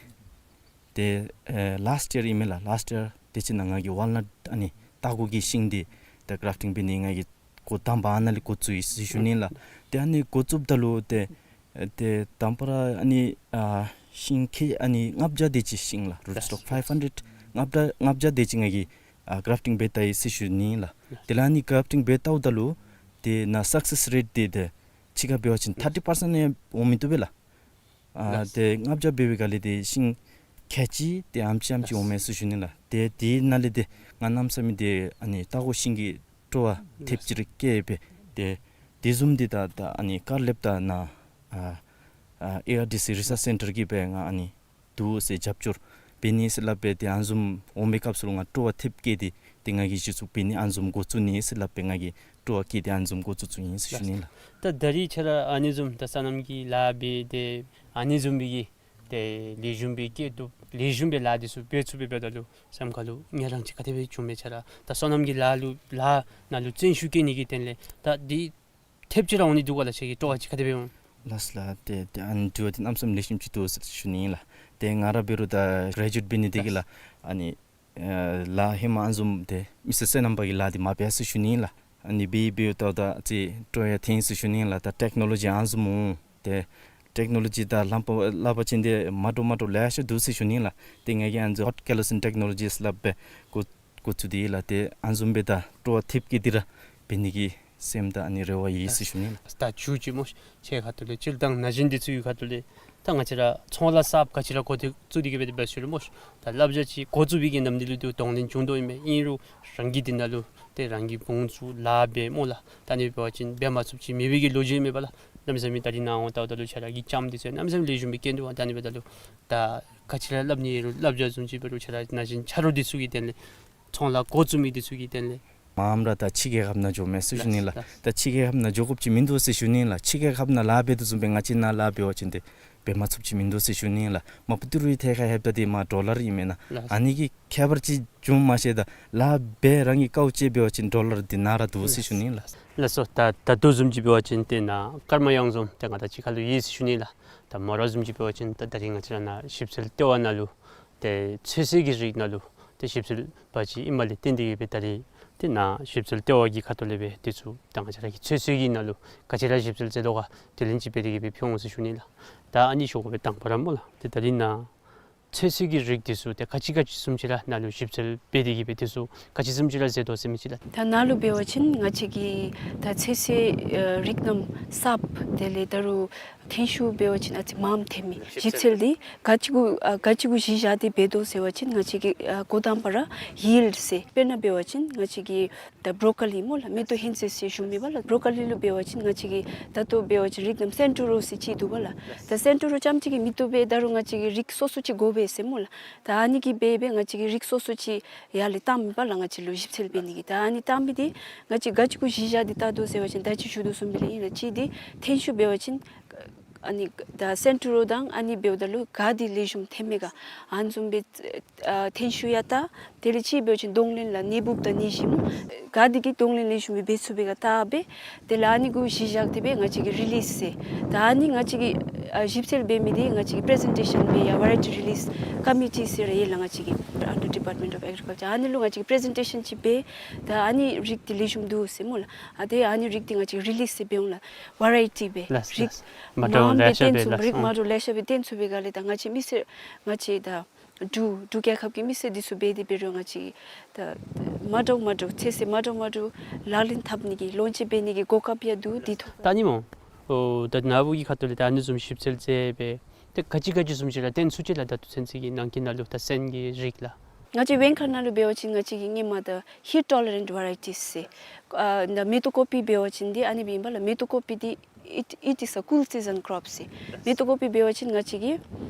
ཏེ་ཨེ་ལཱསཊ་ཡར་ཨིན་མས་ལགས། ལཱསཊ་ཡར་དེ་ཅིག་ནང་ང་གིས་ཝཱལ་ནཊ་ཨ་ནི་ལྟ་སྐོར་གྱི་ཤིང་འདི་ད་གྲཱཕ་ཊིང་འབད་ནི་ང་གིས་འགོ་དང་པ་ཨ་ནཱ་ལས་འགོ་བཙུགས་ཡི་ཟེར་ཞུ་ནི་ལགས། ཏེ་ཨ་ནི་འགོ་བཙུགསཔ་ད་ལུ་ཏེ་ཨེ་ཏེ་དང་པ་ར་ཨ་ནི་ཨ་ཤིང་ཁལ་ཨ་ནི་ལྔ་བརྒྱ་དེ་ཅིག་ཤིང་ལགས། རུཊ་སི་ཊོག་ཕའིབ་ཧན་ཌེཌ་ལྔ་བརྒྱ་ལྔ་བརྒྱ་དེ་ཅིག་ང་གིས་ཨ་གྲཱཕ་ཊིང་འབད་བལྟ་ཡི་ཟེར་ཞུ་ནི་ལགས། དེ་ལས་ཨ་ནི་གྲཱཕ་ཊིང་འབད་བལྟཝ་ད་ལུ་ཏེ་ནཱ་སག་སེསི་རེཊ་འདི་ཏེ་ཕྱི་ཁར་འབད་བ་ཅིན་ཐར་ཊི་པར་སེནཊ་ཡང་འོང་མི་བཏུབ་པས་ལགས། ཨ་ལགས། ཏེ་ལྔ་བརྒྱ་འབད་བའི་སྒང་ལས་ཏེ་ཤིང་ཁལ་གཅིག་ཏེ་ཨ་ཙི་ཨ་ཙི་ལགས། འོང་མས་ཟེར་ཞུ་ནི་ལགས། ཏེ་དེ་ནང་ལས་ཏེ་ང་གནམ་མེད་ས་མེད་ཏེ་ཨ་ནི་ལྟ་སྐོར་ཤིང་གི་སྤྲོ་བ་ཐེབས་ཅིག་ར་སྐྱེས་སྦེ་ཏེ་དེ་བཟུམ་འདི་ད་ད་ཨ་ནི་ཀར་ལེབ་དང་ནཱ་ཨ་ཨ་ཨེ་ཨར་ཌི་སི་རི་སརཆ་སེན་ཊར་གྱིས་སྦེ་ང་ཨ་ནི་འདུག་ཟེར་རྒྱབ་སྐྱོར་འབད་ནི་ཟེར་སླབ་སྦེ་ཏེ་ཨ་ནི་བཟུམ་འོང་པའི་སྐབས་སུ་ལུ་ང་སྤྲོ་བ་ཐེབས་སྐྱེས་ཏེ་ཏེ་ང་གིས་གཞི་བཙུགས་འབད་ནི་ཨ་ནི་བཟུམ་འགོ་བཙུགས་ནི་ཟེར་སླབ་སྦེ་ང་གིས་སྤྲོ་བ་བསྐྱེད་དེ་ཨ་ནི་བཟུམ་འགོ་བཙུགས་བཙུགསཔ་ཨིན་ཟེར་ཞུ་ནི་ལགས། ད་ད་རིས་ཁྱེད་ར་ཨ་ནི་བཟུམ་ད་སོ་ནམ་གྱི་ལཱ་འབད་དེ་ཨ་ནི་བཟུམ་སྦེ་གི་ཏེ་ལེགས་ཤོམ་སྦེ་སྐྱེད་ཐོབ་ལེགས་ཤོམ་སྦེ་ལཱ་འདི་ཚུ་འབད་ཚུགས་པའི་འབདཝ་ད་ལུ་སེམས་ཁ་ལུ་ངལ་རངས་ཅིག་ག་དེ་སྦེ་བྱུངམ་མས། ཁྱེད་ར་ད་སོ་ནམ་གྱི་ལཱ་ལུ་ལཱ་ནང་ལུ་བརྩོན་ཤུགས་བསྐྱེད་ནི་གི་དོན་ལས་ད་འདི་ཐེབས་ཅིག་ར་འོང་ནི་འདུག་ག་ལགས། ཁྱེད་ཀྱི་སྤྲོ་བ་ཅིག་ག་དེ་སྦེ་འོང་། ལགས་ལགས། ཏེ་ཏེ་ཨ་ནི་དྲི་བ་འདི་གནམ་མེད་ས་མེད་ལེགས་ཤོམ་ཅིག་འདུག་ཟེར་ཞུ་ནི་ཨིན་ལགས། ཏེ་ང་ར་འབད་རུང་ད་གྲེ་ཇུ་ཨེཊ་འབད་ནི་དེ་གིས་ལགས་ཨ་ནི་ཨེ་ལཱ་ཧེ་མ་ཨ་ནི་བཟུམ་ཏེ་མི་སེར་སོ་ནམ་པ་གི་ལཱ་འདི་མ་འབད་ཟེར་ཞུ་ནི་ཨིན་ལགས། ཨ་ནི་འབད་འབདཝ་ད་ད་ཅིག་སྤྲོ་ཡང་ཐོན་ཟེར་ཞུ་ནི་ཨིན་ལགས། ད་ཊེཀ་ནོ་ལོ་ཇི་ཨ་ནི་བཟུམ་འོང་ཏེ་ཊེཀ་ནོ་ལོ་ཇི་དང་ལྷམ་པ་ལག་པ་ཅན་འདི་མ་འདྲཝ་མ་འདྲཝ་ལེ་ཤ་འདུག་ཟེར་ཞུ་ནི་ཨིན་ལགས། ཏེ་ང་གིས་ཨ་ནི་ཧོཊ་ཀེ་ལོ་སིན་ཊེཀ་ནོ་ལོ་ཇི་ཟེར་སླབ་སྦེ་འགོ་འགོ་བཙུགས་ཏེ་ལགས། ཏེ་ཨ་ནི་བཟུམ་སྦེ་ད་སྤྲོ་བ་ཐེབས་སྐྱེད་དེ་ར་འབད་ནི་གི་སེམས་དང་ཨ་ནི་རེ་བ་ཡོད་ཟེར་ཞུ་ནི་ལགས། ད་མཇུག་ཅིག་སྨོ་ཤ། ཁྱེད་ཁ་ཐུག་ལས་སྤྱིར་བཏང་ན་གཞོན་འདི་ཚུ་གི་ཁ་ཐུག་ལས་ད་ང་བཅས་ར་ཚོང་ལཱ་གསརཔ་ག་ཅི་ར་འགོ་འདི་བཙུགས་ཏེ་གིས་སྦེ་འབད་ཞུ་རུང་སྨོ་ཤ། ད་བསླབ་བྱ་ཅིག་འགོ་བཙུགས་པའི་གི་ནམ་དུས་ལུ་ཏེ་གདོང་ལེན་བྱུང་དོ་ཨིན་མས། ཨིན་རུང་རང་གིས་འདི་ནང་ལུ་ཏེ་རང་གི་བུ་ཚུ་ལཱ་འབད་སྨོ་ལགས། ད་ཨ་ནི་འབད་བ་ཅིན་འབད་མ་ཚུགསཔ་ཅིག་མེད་པའི་གི་ལོ་རྒྱུས་མེད་པ་ལགས། གནམ་མེད་ས་མེད་ད་རིས་ནཱ་འོང་བལྟཝ་ད་ལུ་ཁྱེད་ར་གི་ལྕམ་འདི་ཚུ་གནམ་མེད་ས་མེད་ལེགས་ཤོམ་སྦེ་སྐྱེད་འདུག་པ། ད་ཨ་ནི་འབདཝ་ད་ལུ་ད་ག་ཅི་ར་སླབ་ནི་ཡོད་རུང་བསླབ་བྱ་བཟུམ་ཅིག་འབད་རུང་ཁྱེད་ར་ན་གཞོན་ཆ་རོགས་འདི་ཚུ་གི་དོན་ལས་ཚོང་ལཱ་འགོ་བཙུགས་མི་འདི་ཚུ་གི་དོན་ལས། མངམ་ར་ད་ཕྱི་རྒྱལ་ཁབ་ནང་འགྱོ་མས་ཟེར་ཞུ་ནི་ལགས། ལགས། ད་ཕྱི་རྒྱལ་ཁབ་ནང་འགྱོ་དགོཔ་ཅིག་མིན་འདུག་ཟེར་ཞུ་ནི་ལགས། ཕྱི་རྒྱལ་ཁབ་ནང་ལཱ་འབད་དོ་བཟུམ་སྦེ་ང་བཅས་ནཱ་ལཱ་འབད་བ་ཅིན་ཏེ་འབད་མ་ཚུགསཔ་ཅིག་མིན་འདུག་ཟེར་ཞུ་ནི་ལགས། མ་པ་ཏི་རུའི་ཐད་ཁར་ལྷོདཔ་ད་འདི་མ་ཌོ་ལར་ཨིན་མེན་ན། ལགས། ཨ་ནི་གི་ཁྱད་པར་ཅིག་བྱུངམ་མ་ཤེས། ད་ལཱ་འབད་རང་གིས་དཀའཝ་སྤྱད་འབད་བ་ཅིན་ཌོ་ལར་འདི་ནཱ་ར་འདུག་ཟེར་ཞུ་ནི་ལགས། ལགས་སོ། ད་ད་ལྟོ་བཟུམ་ཅིག་འབད་བ་ཅིན་ཏེ་ནཱ་ཀརྨ་གཡང་འཛོམས་ཏེ་ང་དང་གཅིག་ཁར་ལུ་ཡོད་ཟེར་ཞུ་ནི་ལགས། ད་མོ་ར་བཟུམ་ཅིག་འབད་བ་ཅིན་ད་ད་རིས་ང་བཅས་ར་ནཱ་ཞིབ་འཚོལ་ལྟེ་བ་ནང་ལུ་ཏེ་ཚོད་བསྲེ་གི་རིགས་ནང་ལུ་ཏེ་ཞིབ་འཚོལ་པ་ཅིག་ཨིནམ་ལས་བརྟེན་ཏེ་གིས་སྦེ་ད་རིས་ཏེ་ནཱ་ཞིབ་འཚོལ་ལྟེ་བ་གི་ཁ་ཐུག་ལས་སྦེ་འདི་ཚུ་ད་ང་བཅས་ར་གི་ཚོད་བསྲེ་གི་ནང་ལུ་ག་ཅི་ར་ཞིབ་འཚོལ་མཛད་དོ་ག་དེ་ལས་ཅིག་འབད་དེ་གིས་སྦེ་ཕུལ་འོང་ཟེར་ཞུ་ནི་ལགས། ད་ཨ་ནི་ཞུ་དགོ་པའི་དང་པ་ར་སྨོ་ལགས། ཏེ་ད་རིས་ནཱ་ཚོད་བསྲེ་གི་རིགས་འདི་ཚུ་ཏེ་ག་ཅི་ག་ཅི་བཟུམ་ཅིག་ར་ནཱ་ལུ་ཞིབ་འཚོལ་འབད་དེ་གིས་སྦེ་འདི་ཚུ་ག་ཅི་བཟུམ་ཅིག་ར་མཛད་དོ་ཟེར་མི་ཅིག་ལགས། ད་ནཱ་ལུ་འབད་བ་ཅིན་ང་བཅས་ཀྱི་ད་ཚོད་བསྲེ་ཨ་རིགས་རྣམས་གསརཔ་དེ་ལས་ད་རུང་ཐོན་ཤུགས་འབད་བ་ཅིན་ཨ་ཙི་མངམ་ཐོན་མི་ཞིབ་འཚོལ་འདི་ག་ཅི་གུ་ཨ་ག་ཅི་གུ་གཞི་བཞག་སྟེ་འབད་དོ་ཟེར་བ་ཅིན་ང་བཅས་ཀྱིས་ཨ་འགོ་དང་པ་ར་ཡིལཌ་ཟེར། དཔེར་ན་འབད་བ་ཅིན་ང་བཅས་ཀྱི་ད་བོ་རོ་ཀོ་ལི་སྨོ་ལགས། མེ་ཏོག་ཧིང་ཙེ་ཟེར་ཞུ་མི་པ་ལགས། བོ་རོ་ཀོ་ལི་ལུ་འབད་བ་ཅིན་ང་བཅས་ཀྱི་ད་ལྟོ་འབད་བ་ཅིན་རིགས་རྣམས་སེན་ཊོ་རོ་ཟེར་ཅིག་འདུག་པ་ལགས། ད་སེན་ཊོ་རོ་རྐྱངམ་ཅིག་གིས་མི་བཏུབ་པས། ད་རུང་ང་བཅས་ཀྱིས་རིགས་སོ་སོ་ཅིག་དགོ་པས་ཟེར་སྨོ་ལགས། ད་ཨ་ནི་གིས་འབད་འབད་ང་བཅས་ཀྱིས་རིགས་སོ་སོ་ཅིག་ཡར་ལས་བཏང་མི་པ་ལགས། ང་བཅས་ལུ་ཞིབ་འཚོལ་འབད་ནི་གི་ད་ཨ་ནི་བཏང་མི་འདི་ང་བཅས་ག་ཅི་གུ་གཞི་བཞག་སྟེ་བལྟ་དོ་ཟེར་བ་ཅིན་ད་ཅི་ཞུ་དོ་བཟུམ་སྦེ་ལས་ཨིན་ལགས། གཅིག་འདི་ཐོན་ཤུགས་འབད་བ་ཅིན་ཨ་ནི་ད་སེན་ཊོ་རོ་དང་ཨ་ནི་འབདཝ་ད་ལུ་ག་འདི་ལེགས་ཤོམ་ཐོན་མས་ག་ཨ་ནི་བཟུམ་སྦེ་ཨ་ཐོན་ཤུགས་ཡང་བལྟ། དེ་ལས་གཅིག་འབད་བ་ཅིན་གདོང་ལེན་ལགས་ནད་འབུཔ་དང་ནད་གཞི་སྨོ་ག་འདི་གིས་གདོང་ལེན་ལེགས་ཤོམ་སྦེ་འབད་ཚུགས་པས་ག་བལྟ་སྦེ། དེ་ལས་ཨ་ནི་གུ་གཞི་བཞག་སྟེ་སྦེ་ང་བཅས་ཀྱིས་རི་ལིསི་ཟེར་ད་ཨ་ནི་ང་བཅས་ཀྱིས་ ཨ་ཞིབ་འཚོལ་འབད་མི་འདི་ང་བཅས་ཀྱི་པི་རི་ཛེན་ཊེ་ཤཱན་འབད་ཡ་ཝེ་རའི་ཊི་རི་ལིསི་ཀོ་མི་ཊི་ཟེར་ཡོད་ལགས། ང་བཅས་ཀྱི་under Department of Agriculture ཨ་ནི་ལུ་ང་བཅས་ཀྱིས་པི་རི་ཛེན་ཊེ་ཤཱན་ཅིག་འབད། ད་ཨ་ནི་རིགས་འདི་ལེགས་ཤོམ་འདུག་ཟེར་སྨོ་ལགས། ཨ་དེ་ཨ་ནི་རིགས་འདི་ང་བཅས་རི་ལིསི་འབད་འོང་ལགས། ཝེ་རའི་ཊི་འབད་ལགས། རིགས་ལགས། མ་འདྲཝ་མང་སྦེ་ལེ་ཤ་སྟོན་འབད་ཚུགས། ལགས། རིགས་མ་འདྲཝ་ལེ་ཤ་སྦེ་སྟོན་ཚུགས་པའི་སྒང་ལས་ད་ང་བཅས་མི་སེར་ང་བཅས་ད་འབྲུག་འབྲུག་རྒྱལ་ཁབ་ཀྱི་མི་སེར་འདི་ཚུ་འབད་དེ་འབད་རུང་ང་བཅས་ད་མ་འདྲཝ་མ་འདྲཝ་ཚོད་བསྲེ་མ་འདྲཝ་མ་འདྲཝ་ལག་ལེན་འཐབ་ནི་གི་ལོན་ཅིག་འབད་ནི་གི་གོ་སྐབས་ཡང་འདུག། འདི་ཐོག་ད་ཨ་ནི་སྨོ། ཨོ་ད་ནཱ་བུ་གི་ཁ་ཐུག་ལས་ད་ཨ་ནི་བཟུམ་ཞིབ་འཚོལ་མཛད་སྦེ་ཏེ་ག་ཅི་ག་ཅི་བཟུམ་ཅིག་ར་སྟོན་ཚུགས་ཅི་ལགས། ད་ལྟོ་ཚུན་ཚོད་ཀྱི་ནང་འཁོད་ནང་ལུ་ད་སོན་གྱི་རིགས་ལགས། ང་བཅས་བེན་ཁ་ནང་ལུ་འབད་བ་ཅིན་ང་བཅས་ཀྱིས་སྔོན་མ་ད་heat tolerant varieties ཟེར་ཨ་ད་མེ་ཏོག་ཀོ་པི་འབད་བ་ཅིན་འདི་ཨ་ནི་སྦེ་ཨིན་པས་ལགས། མེ་ཏོག་ཀོ་པི་འདི་it, it is a cool season crop ཟེར། མེ་ཏོག་ཀོ་པི་འབད་བ་ཅིན་ང་བཅས་ཀྱིས་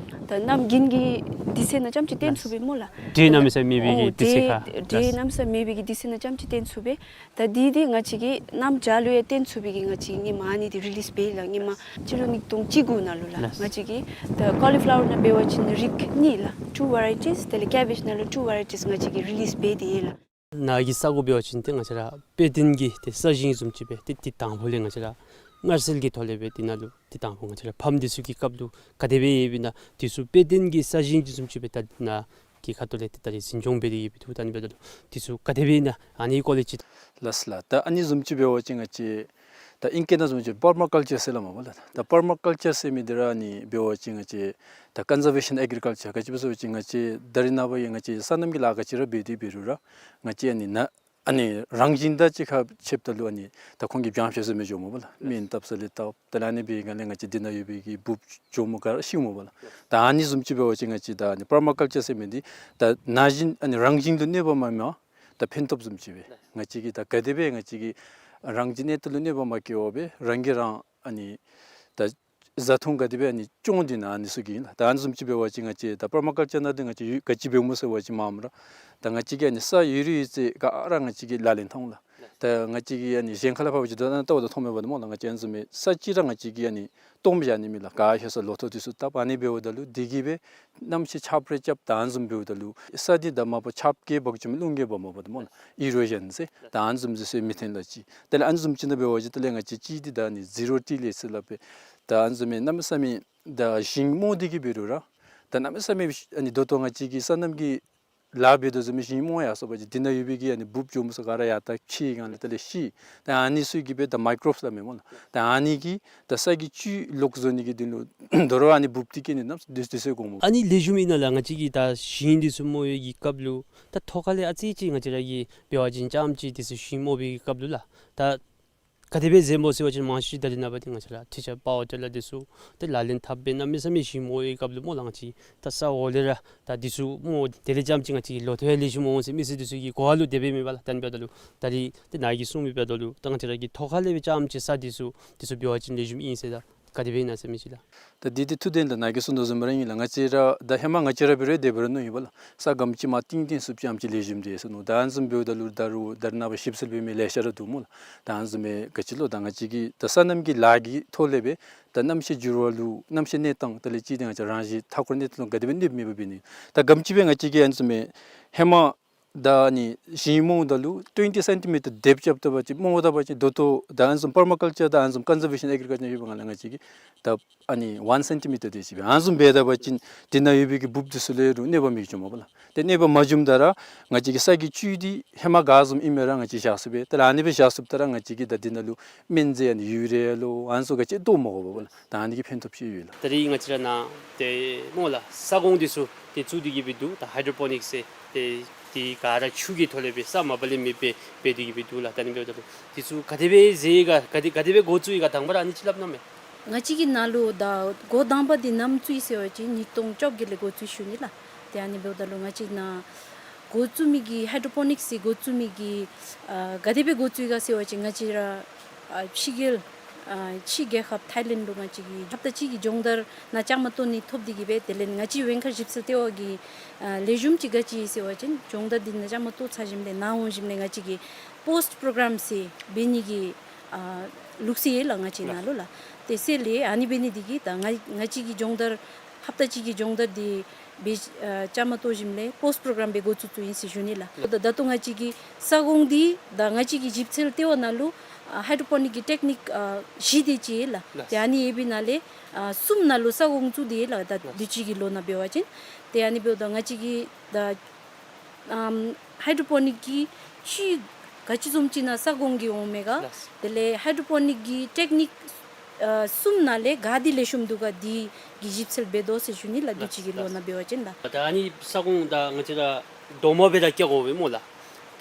ད་གནམ་དགུན་གྱི་དུས་ཚོད་ནང་རྐྱངམ་ཅིག་སྟོན་ཚུགས་པས་སྨོ་ལགས། འབྲས་གནམ་མེད་ས་མེད་མེད་པའི་ཨོ་དུས་ཚོད་འབྲས་ཁར་འབྲས་གནམ་མེད་ས་མེད་མེད་པའི་གི་དུས་ཚོད་ནང་རྐྱངམ་ཅིག་སྟོན་ཚུགས་པས། ད་འདི་འདི་ང་བཅས་ཀྱིས་གནམ་བྱཱར་ལུ་ཡང་སྟོན་ཚུགས་པའི་གི་ང་བཅས་ཀྱིས་སྔོན་མ་ཨ་ནི་འདི་རི་ལིསི་འབད་ཡི་ལགས། སྔོན་མ་སྤྱི་ལོ་ཉིས་སྟོང་བཅུ་དགུ་ནང་ལུ་ལགས། ལགས། ང་བཅས་ཀྱིས་ད་ཀོ་ལི་ཕི་ལ་ཝར་ནང་འབད་བ་ཅིན་རིགས་གཉིས་ལགས། two varieties དེ་ལས་ཀེ་བེཇ་ནང་ལུ་two varieties ང་བཅས་ཀྱིས་རི་ལིསི་འབད་དེ་ཡོད་ལགས། ནཱ་གི་ས་གོ་འབད་བ་ཅིན་ཏེ་ང་བཅས་ར་དཔེ་སྟོན་གྱི་ཏེ་ས་ཞིང་བཟུམ་ཅིག་སྦེ་ཏེ་དེ་དང་ཕུ་ལས་ང་བཅས་ར་མངར་སེལ་གྱི་ཐོག་ལས་སྦེ་དེ་ནང་ལུ་ཏེ་དང་ཕུ་ང་བཅས་ར་ཕམ་འདི་ཚུ་གི་སྐབས་ལུ་ག་དེ་སྦེ་ཡོདཔ་ཨིན་ན་དེ་ཚུ་དཔེ་སྟོན་གྱི་ས་ཞིང་བཟུམ་ཅིག་སྦེ་ད་ནཱ་གི་ཁ་ཐུག་ལས་ཏེ་ད་རིས་འཛིན་སྐྱོང་འབད་དེ་ཡོདཔ་ཨིན་འདུག། ད་ཨ་ནི་འབདཝ་ད་ལུ་དེ་ཚུ་ག་དེ་སྦེ་ཨིན་ན་ཨ་ནི་སྐོར་ལས་ཅིག། ལགས་ལགས། ད་ཨ་ནི་བཟུམ་ཅིག་འབད་བ་ཅིན་ང་བཅས་ད་ཨིང་སྐད་ནང་བཟུམ་ཅིག་པར་མ་ཀལ་ཅར་ཟེར་སླབ་མས་པ་ལགས། ད་པར་མ་ཀལ་ཅར་ཟེར་མི་འདི་ར་ཨ་ནི་འབད་བ་ཅིན་ང་བཅས་ད་ཀོན་ཛར་ཝེ་ཤཱན་ཨེག་རི་ཀལ་ཅར། ག་ཅི་སྦེ་ཟེར་བ་ཅིན་ང་བཅས་ད་རེས་ནངས་པ་ཡང་ང་བཅས་སོ་ནམ་གྱི་ལཱ་ག་ཅི་ར་འབད་དེ་འབད་རུང་ར་ང་བཅས་ཨ་ནི་ནཱ་ཨ་ནི་རང་བཞིན་དང་གཅིག་ཁར་ཕྱདཔ་ད་ལུ་ཨ་ནི་ད་ཁོང་གིས་བྱང་ཤེས་ཟེར་མི་འགྱོཝ་མས་པ་ལགས། སྨན་བཏབ་ས་ལས་བཏབ། དེ་ལས་ཨ་ནི་འབད་བའི་སྒང་ལས་ང་བཅས་འདི་ནང་ཡོད་པའི་གི་འབུཔ་གྱོགམོ་ག་ར་ཤིཝ་མས་པ་ལགས། ད་ཨ་ནི་བཟུམ་ཅིག་འབད་བ་ཅིན་ང་བཅས་ད་ཨ་ནི་པར་མ་ཀལ་ཅར་ཟེར་མི་འདི་ད་ན་གཞོན་ཨ་ནི་རང་བཞིན་དུ་གནོད་པ་མ་མ་ད་ཕན་ཐོགས་བཟུམ་ཅིག་སྦེ་ང་བཅས་ཀྱིས་ད་ག་དེ་སྦེ་ང་བཅས་ཀྱིས་རང་བཞིན་གནོད་དོ་ལུ་གནོད་པ་མ་བཀལ་བར་སྦེ་རང་གིས་རང་ཨ་ནི་ད་བཟའ་འཐུང་ག་དེ་སྦེ་ཨ་ནི་སྐྱོང་སྟེ་ན་ཨ་ནི་ཚུ་གི་ཨིན་ལགས། ད་ཨ་ནི་བཟུམ་ཅིག་འབད་བ་ཅིན་ང་བཅས་ད་པར་མ་ཀལ་ཅར་ནང་འདི་ང་བཅས་ཡོད་ག་ཅི་འབདཝ་སྨོ་ཟེར་བ་ཅིན་མངམ་ར་ད་ང་བཅས་ཀྱིས་ཨ་ནི་ས་ཡོད་རིགས་ཡོད་ཚད་ག་ར་ང་བཅས་ཀྱིས་ལག་ལེན་འཐབ་འོང་ལགས། ད་ང་བཅས་ཀྱིས་ཨ་ནི་གཞན་ཁ་ལས་ཕར་འབད་བ་ཅིན་ད་ལྟོ་བ་ད་མཐོངམ་མས་པ་ད་སྨོ་ལགས། ང་བཅས་ཨ་ནི་བཟུམ་མའི་ས་ཅིག་ར་ང་བཅས་ཀྱིས་ཨ་ནི་སྟོངམ་བཞག་ནི་མེད་ལགས། ག་ཧེ་ས་ལོ་ཐོག་འདི་ཚུ་བཏབ། ཨ་ནི་འབདཝ་ད་ལུ་འདི་གིས་སྦེ་གནམ་གཤིས་ཆརཔ་རེ་རྐྱབ་ད་ཨ་ནི་བཟུམ་འབདཝ་ད་ལུ་ས་འདི་ད་མ་པ་ཆརཔ་གིས་འབག་བཅུག་མི་རླུང་གིས་འབག་མ་པ་ད་སྨོ་ལགས། ཨི་རོ་ཞཱན་ཟེར་ད་ཨ་ནི་བཟུམ་ཅིག་ཚུ་མི་ཐོན་ལགས་ཅིག། དེ་ལས་ཨ་ནི་བཟུམ་ཅིག་ནང་འབད་བ་ཅིན་དེ་ལས་ང་བཅས་ཅིག་འདི་ད་ཨ་ནི་ཟི་རོ་ཊི་ལེཊ་ཟེར་སླབ་པས། ད་ཨ་ནི་བཟུམ་མའི་གནམ་མེད་ས་མེད་ད་ཞིང་རྨོ་སྟེ་གི་འབད་རུང་ར་ད་གནམ་མེད་ས་མེད་ཨ་ནི་ད་ལྟོ་ང་བཅས་ཀྱིས་སོ་ནམ་གྱི་ལཱ་འབད་དོ་བཟུམ་མའི་ཞིང་རྨོ་ཡར་སོང་པ་ཅིན་འདི་ནང་ཡོད་པའི་གི་ཨ་ནི་འབུཔ་གྱོགམོ་ཚུ་ག་ར་ཡར་ལྟ་འཁྱིད་སྒང་ལས་དེ་ལས་ཤི། ད་ཨ་ནི་ཚུ་གིས་སྦེ་ད་མའི་ཀོ་རོབསི་སླབ་མས་སྨོ་ལགས། ད་ཨ་ནི་གིས་ད་ས་གི་བཅུད་ལོག་བཟོ་ནི་གི་དོན་ལུ་དོ་རུང་ཨ་ནི་འབུཔ་འདི་གིས་ཨ་ནི་གནམ་མེད་ས་མེད་དུས་ཚོད་འགོརཝ་མས། ཨ་ནི་ལེགས་ཤོམ་ཨིན་ན་ལགས། ང་བཅས་ཀྱིས་ད་ཞིང་འདི་ཚུ་རྨོ་བའི་གི་སྐབས་ལུ་ད་ཐོག་ཁ་ལས་ཨ་ཙི་ཅིག་ང་བཅས་ར་གིས་འབད་བ་ཅིན་རྐྱངམ་ཅིག་འདི་ཚུ་ཞིང་རྨོ་བའི་གི་སྐབས་ལུ་ལགས། ད་ག་དེ་སྦེ་མཛད་སྨོ་ཟེར་བ་ཅིན་མང་ཤོས་ཅིག་ད་རེས་ནངས་པ་འདི་ང་བཅས་ར་ཊི་ཆར་པ་ཝར་ཊི་ལར་འདི་ཚུ་ཏེ་ལག་ལེན་འཐབ་སྦེ་གནམ་མེད་ས་མེད་ཞིང་རྨོ་བའི་སྐབས་ལུ་སྨོ་ལགས། ང་བཅས་ད་ས་འོག་ལས་ར་ད་འདི་ཚུ་རྨོ་དེ་ལས་རྐྱངམ་ཅིག་ང་བཅས་ལོ་ཐོག་ལེགས་ཤོམ་འོང་ཟེར་མི་སེར་འདི་ཚུ་གི་གོ་བ་ལུ་དེ་སྦེ་མེད་པ་ལགས། ད་ཨ་ནི་འབདཝ་ད་ལུ་ད་རིས་ཏེ་ནཱ་གིས་གསུངས་མི་འབདཝ་ད་ལུ་ད་ང་བཅས་ར་གི་ཐོག་ཁ་ལས་སྦེ་རྐྱངམ་ཅིག་ས་འདི་ཚུ་འདི་ཚུ་འབད་བ་ཅིན་ལེགས་ཤོམ་ཨིན་ཟེར་ད་ག་དེ་སྦེ་ཨིན་ན་ཟེར་མི་ཅིག་ལགས། ད་འདི་འདི་ཐུགས་བདེན་ལགས། ནཱ་གིས་གསུངས་དོ་བཟུམ་ར་ཨིན་ལགས། ང་བཅས་ར་ད་ཧེ་མ་ང་བཅས་ར་འབད་རུང་དེ་འབད་རུང་མནོཝ་ཨིན་པ་ལགས། ས་ག་དེམ་ཅིག་མར་བཏིང་བཏིང་ཚུགས་རྐྱངམ་ཅིག་ལེགས་ཤོམ་འདི་ཟེར་མནོ། ད་ཨ་ནི་བཟུམ་འབདཝ་ད་ལུ་ད་རུང་ད་རེས་ནངས་པ་ཞིབ་འཚོལ་འབད་མི་ལེ་ཤ་ར་འདུག་སྨོ་ལགས། ད་ཨ་ནི་བཟུམ་མའི་ག་ཅི་ལོ་ད་ང་བཅས་ཀྱིས་ད་སོ་ནམ་གྱི་ལཱ་གི་ཐོག་ལས་སྦེ་ད་གནམ་གཤིས་འགྱུར་བ་ལུ་གནམ་གཤིས་གནས་སྟངས་དེ་ལས་ཅིག་ཏེ་ང་བཅས་རང་བཞིན་མཐའ་འཁོར་གནས་སྟངས་ལུ་ག་དེ་སྦེ་གནོདཔ་མེད་པ་འབད་ནི། ད་ག་དེམ་ཅིག་སྦེ་ང་བཅས་ཀྱིས་ཨ་ནི་བཟུམ་མའི་ཧེ་མ་ད་ཨ་ནི་ཞིང་རྨོཝ་ད་ལུ་twenty centimeter depth རྐྱབ་ད་པ་ཅིན་རྨོ་ད་པ་ཅིན་ད་ལྟོ་ད་ཨ་ནི་བཟུམ་པར་མ་ཀལ་ཅར་དང་ཨ་ནི་བཟུམ་ཀོན་ཛར་ཝེ་ཤཱན་ཨེག་རི་ཀལ་ཅར་ཡོད་པའི་སྒང་ལས་ང་བཅས་ཀྱིས་ད་ཨ་ནི་one centimeter དེ་ཅིག་སྦེ་ཨ་ནི་བཟུམ་འབད་ད་པ་ཅིན་འདི་ནང་ཡོད་པའི་གི་འབུཔ་འདི་ཚུ་ལུ་རུང་གནོད་པ་མི་འགྱོཝ་མས་པ་ལགས། ཏེ་གནོད་པ་མ་འགྱོཝ་ད་ར་ང་བཅས་ཀྱི་ས་གི་བཅུད་འདི་ཧེ་མ་ག་བཟུམ་ཨིན་མི་ར་ང་བཅས་བཞག་ཚུགས་པས། ད་ཨ་ནི་སྦེ་བཞག་ཚུགསཔ་ད་ར་ང་བཅས་ཀྱིས་ད་འདི་ནང་ལུ་སྨན་རྫས་ཨ་ནི་ཡུ་རི་ཡ་ལོ་ཨ་ནི་ཚུ་ག་ཅི་བཏོག་མ་དགོ་པས་པ་ལགས། ད་ཨ་ནི་གི་ཕན་ཐོགས་ཅིག་ཡོད་ལགས། ད་རིས་ང་བཅས་ར་ནཱ་ཏེ་སྨོ་ལགས་ས་གོང་འདི་ཚུ་ཏེ་བཙུགས་ཏེ་གི་སྦེ་འདུག། ད་ཧའི་ཌྲོ་པོ་ནིཀསི་ཟེར་ཏེ་འདི་ག་ར་ཆུ་གི་ཐོག་ལས་སྦེ་ས་མ་པ་ལས་མེད་པར་འབད་དེ་གི་སྦེ་འདུག་ལགས། ད་ཨ་ནི་འབདཝ་ད་ལུ་འདི་ཚུ་ག་དེ་སྦེ་མཛད་ཡི་ག་ག་དེ་ག་དེ་སྦེ་འགོ་བཙུགས་ཡི་ག་དང་པ་ར་ཨ་ནི་ཅིག་སླབ་གནང་མས། ང་བཅས་ཀྱི་ནཱ་ལུ་ད་འགོ་དང་པ་འདི་ནམ་བཙུགས་ཡི་ཟེར་བ་ཅིན་ཉིས་སྟོང་བཅོ་བརྒྱད་ལས་འགོ་བཙུགས་ཞུ་ནི་ལགས། ཏེ་ཨ་ནི་འབདཝ་ད་ལུ་ང་བཅས་ནཱ་འགོ་བཙུགས་མི་གི་ཧའི་ཌྲོ་པོ་ནིཀསི་འགོ་བཙུགས་མི་གི་ཨ་ག་དེ་སྦེ་འགོ་བཙུགས་ཡི་ག་ཟེར་བ་ཅིན་ང་བཅས་ར་ཨ་ཕྱི་རྒྱལ་ཨ་ཕྱི་རྒྱལ་ཁབ་ཐཱའི་ལེནཌ་ལུ་ང་བཅས་ཀྱིས་ཧབ་ཏ་གཅིག་གི་སྦྱོང་བརྡར་ནང་བཅའ་མར་གཏོགས་ནི་ཐོབ་སྟེ་གི་སྦེ་དེ་ལས་ང་བཅས་བེན་ཁར་ཞིབ་འཚོལ་ལྟེ་བ་གི་ཨ་ལེགས་ཤོམ་ཅིག་ག་ཅི་ཨིན་ཟེར་བ་ཅིན་སྦྱོང་བརྡར་འདི་ནང་བཅའ་མར་གཏོགས་ཚར་ཞིནམ་ལས་ནཱ་འོང་ཞིནམ་ལས་ང་བཅས་ཀྱིས་པོསཊ་པོརོ་གརམ་ཟེར་འབད་ནི་གི་ཨ་ལུགས་སྲོལ་ཡོད་ལགས་ང་བཅས་ནཱ་ལུ་ལགས། དེ་ཟེར་ལས་ཨ་ནི་འབད་ནི་འདི་གིས་ད་ང་ང་བཅས་ཀྱི་སྦྱོང་བརྡར་ཧབ་ཏ་གཅིག་གི་སྦྱོང་བརྡར་འདི་ སྦེ་ཨ་བཅའ་མར་གཏོགས་ཞིནམ་ལས་པོསཊ་པོརོ་གརམ་སྦེ་འགོ་བཙུགས་བཙུགསཔ་ཨིན་ཟེར་ཞུ་ནི་ལགས། ད་ད་ལྟོ་ང་བཅས་ཀྱི་ས་གོང་འདི་དང་ང་བཅས་ཀྱི་ཞིབ་འཚོལ་ལྟེ་བ་ནང་ལུ་ཨ་ཧའི་ཌྲོ་པོ་ནིཀ་གི་ཊེཀ་ནིཀ་ཨ་བཞི་དེ་ཅིག་ཡོད་ལགས། ལགས། ཏེ་ཨ་ནི་ཡོད་པའི་ནང་ལས་ཨ་གསུམ་ནང་ལུ་ས་གོང་བཙུགས་ཏེ་ཡོད་ལགས། ད་ལགས། དུས་ཅི་གི་ལོ་ནང་འབད་བ་ཅིན་ཏེ་ཨ་ནི་འབདཝ་ད་ང་བཅས་ཀྱི་ད་ཨམ་ཧའི་ཌྲོ་པོ་ནིཀ་གི་ཅིག་ག་ཅི་བཟུམ་ཅིག་ནང་ས་གོང་གི་འོང་མས་ག། ལགས། དེ་ལས་ཧའི་ཌྲོ་པོ་ནིཀ་གི་ཊེཀ་ནིཀ་ཨ་གསུམ་ནང་ལས་ག་འདི་ལེགས་ཤོམ་འདུག་ག་འདི་གི་ཞིབ་འཚོལ་འབད་དོ་ཟེར་ཞུ་ནི་ལགས། དུས་ཅི་གི་ལོ་ནང་འབད་བ་ཅིན་ལགས། ད་ཨ་ནི་ས་གོང་ད་ང་བཅས་ར་རྡོག་མ་སྦེ་ར་བཀལ་དགོ་པས་སྨོ་ལགས།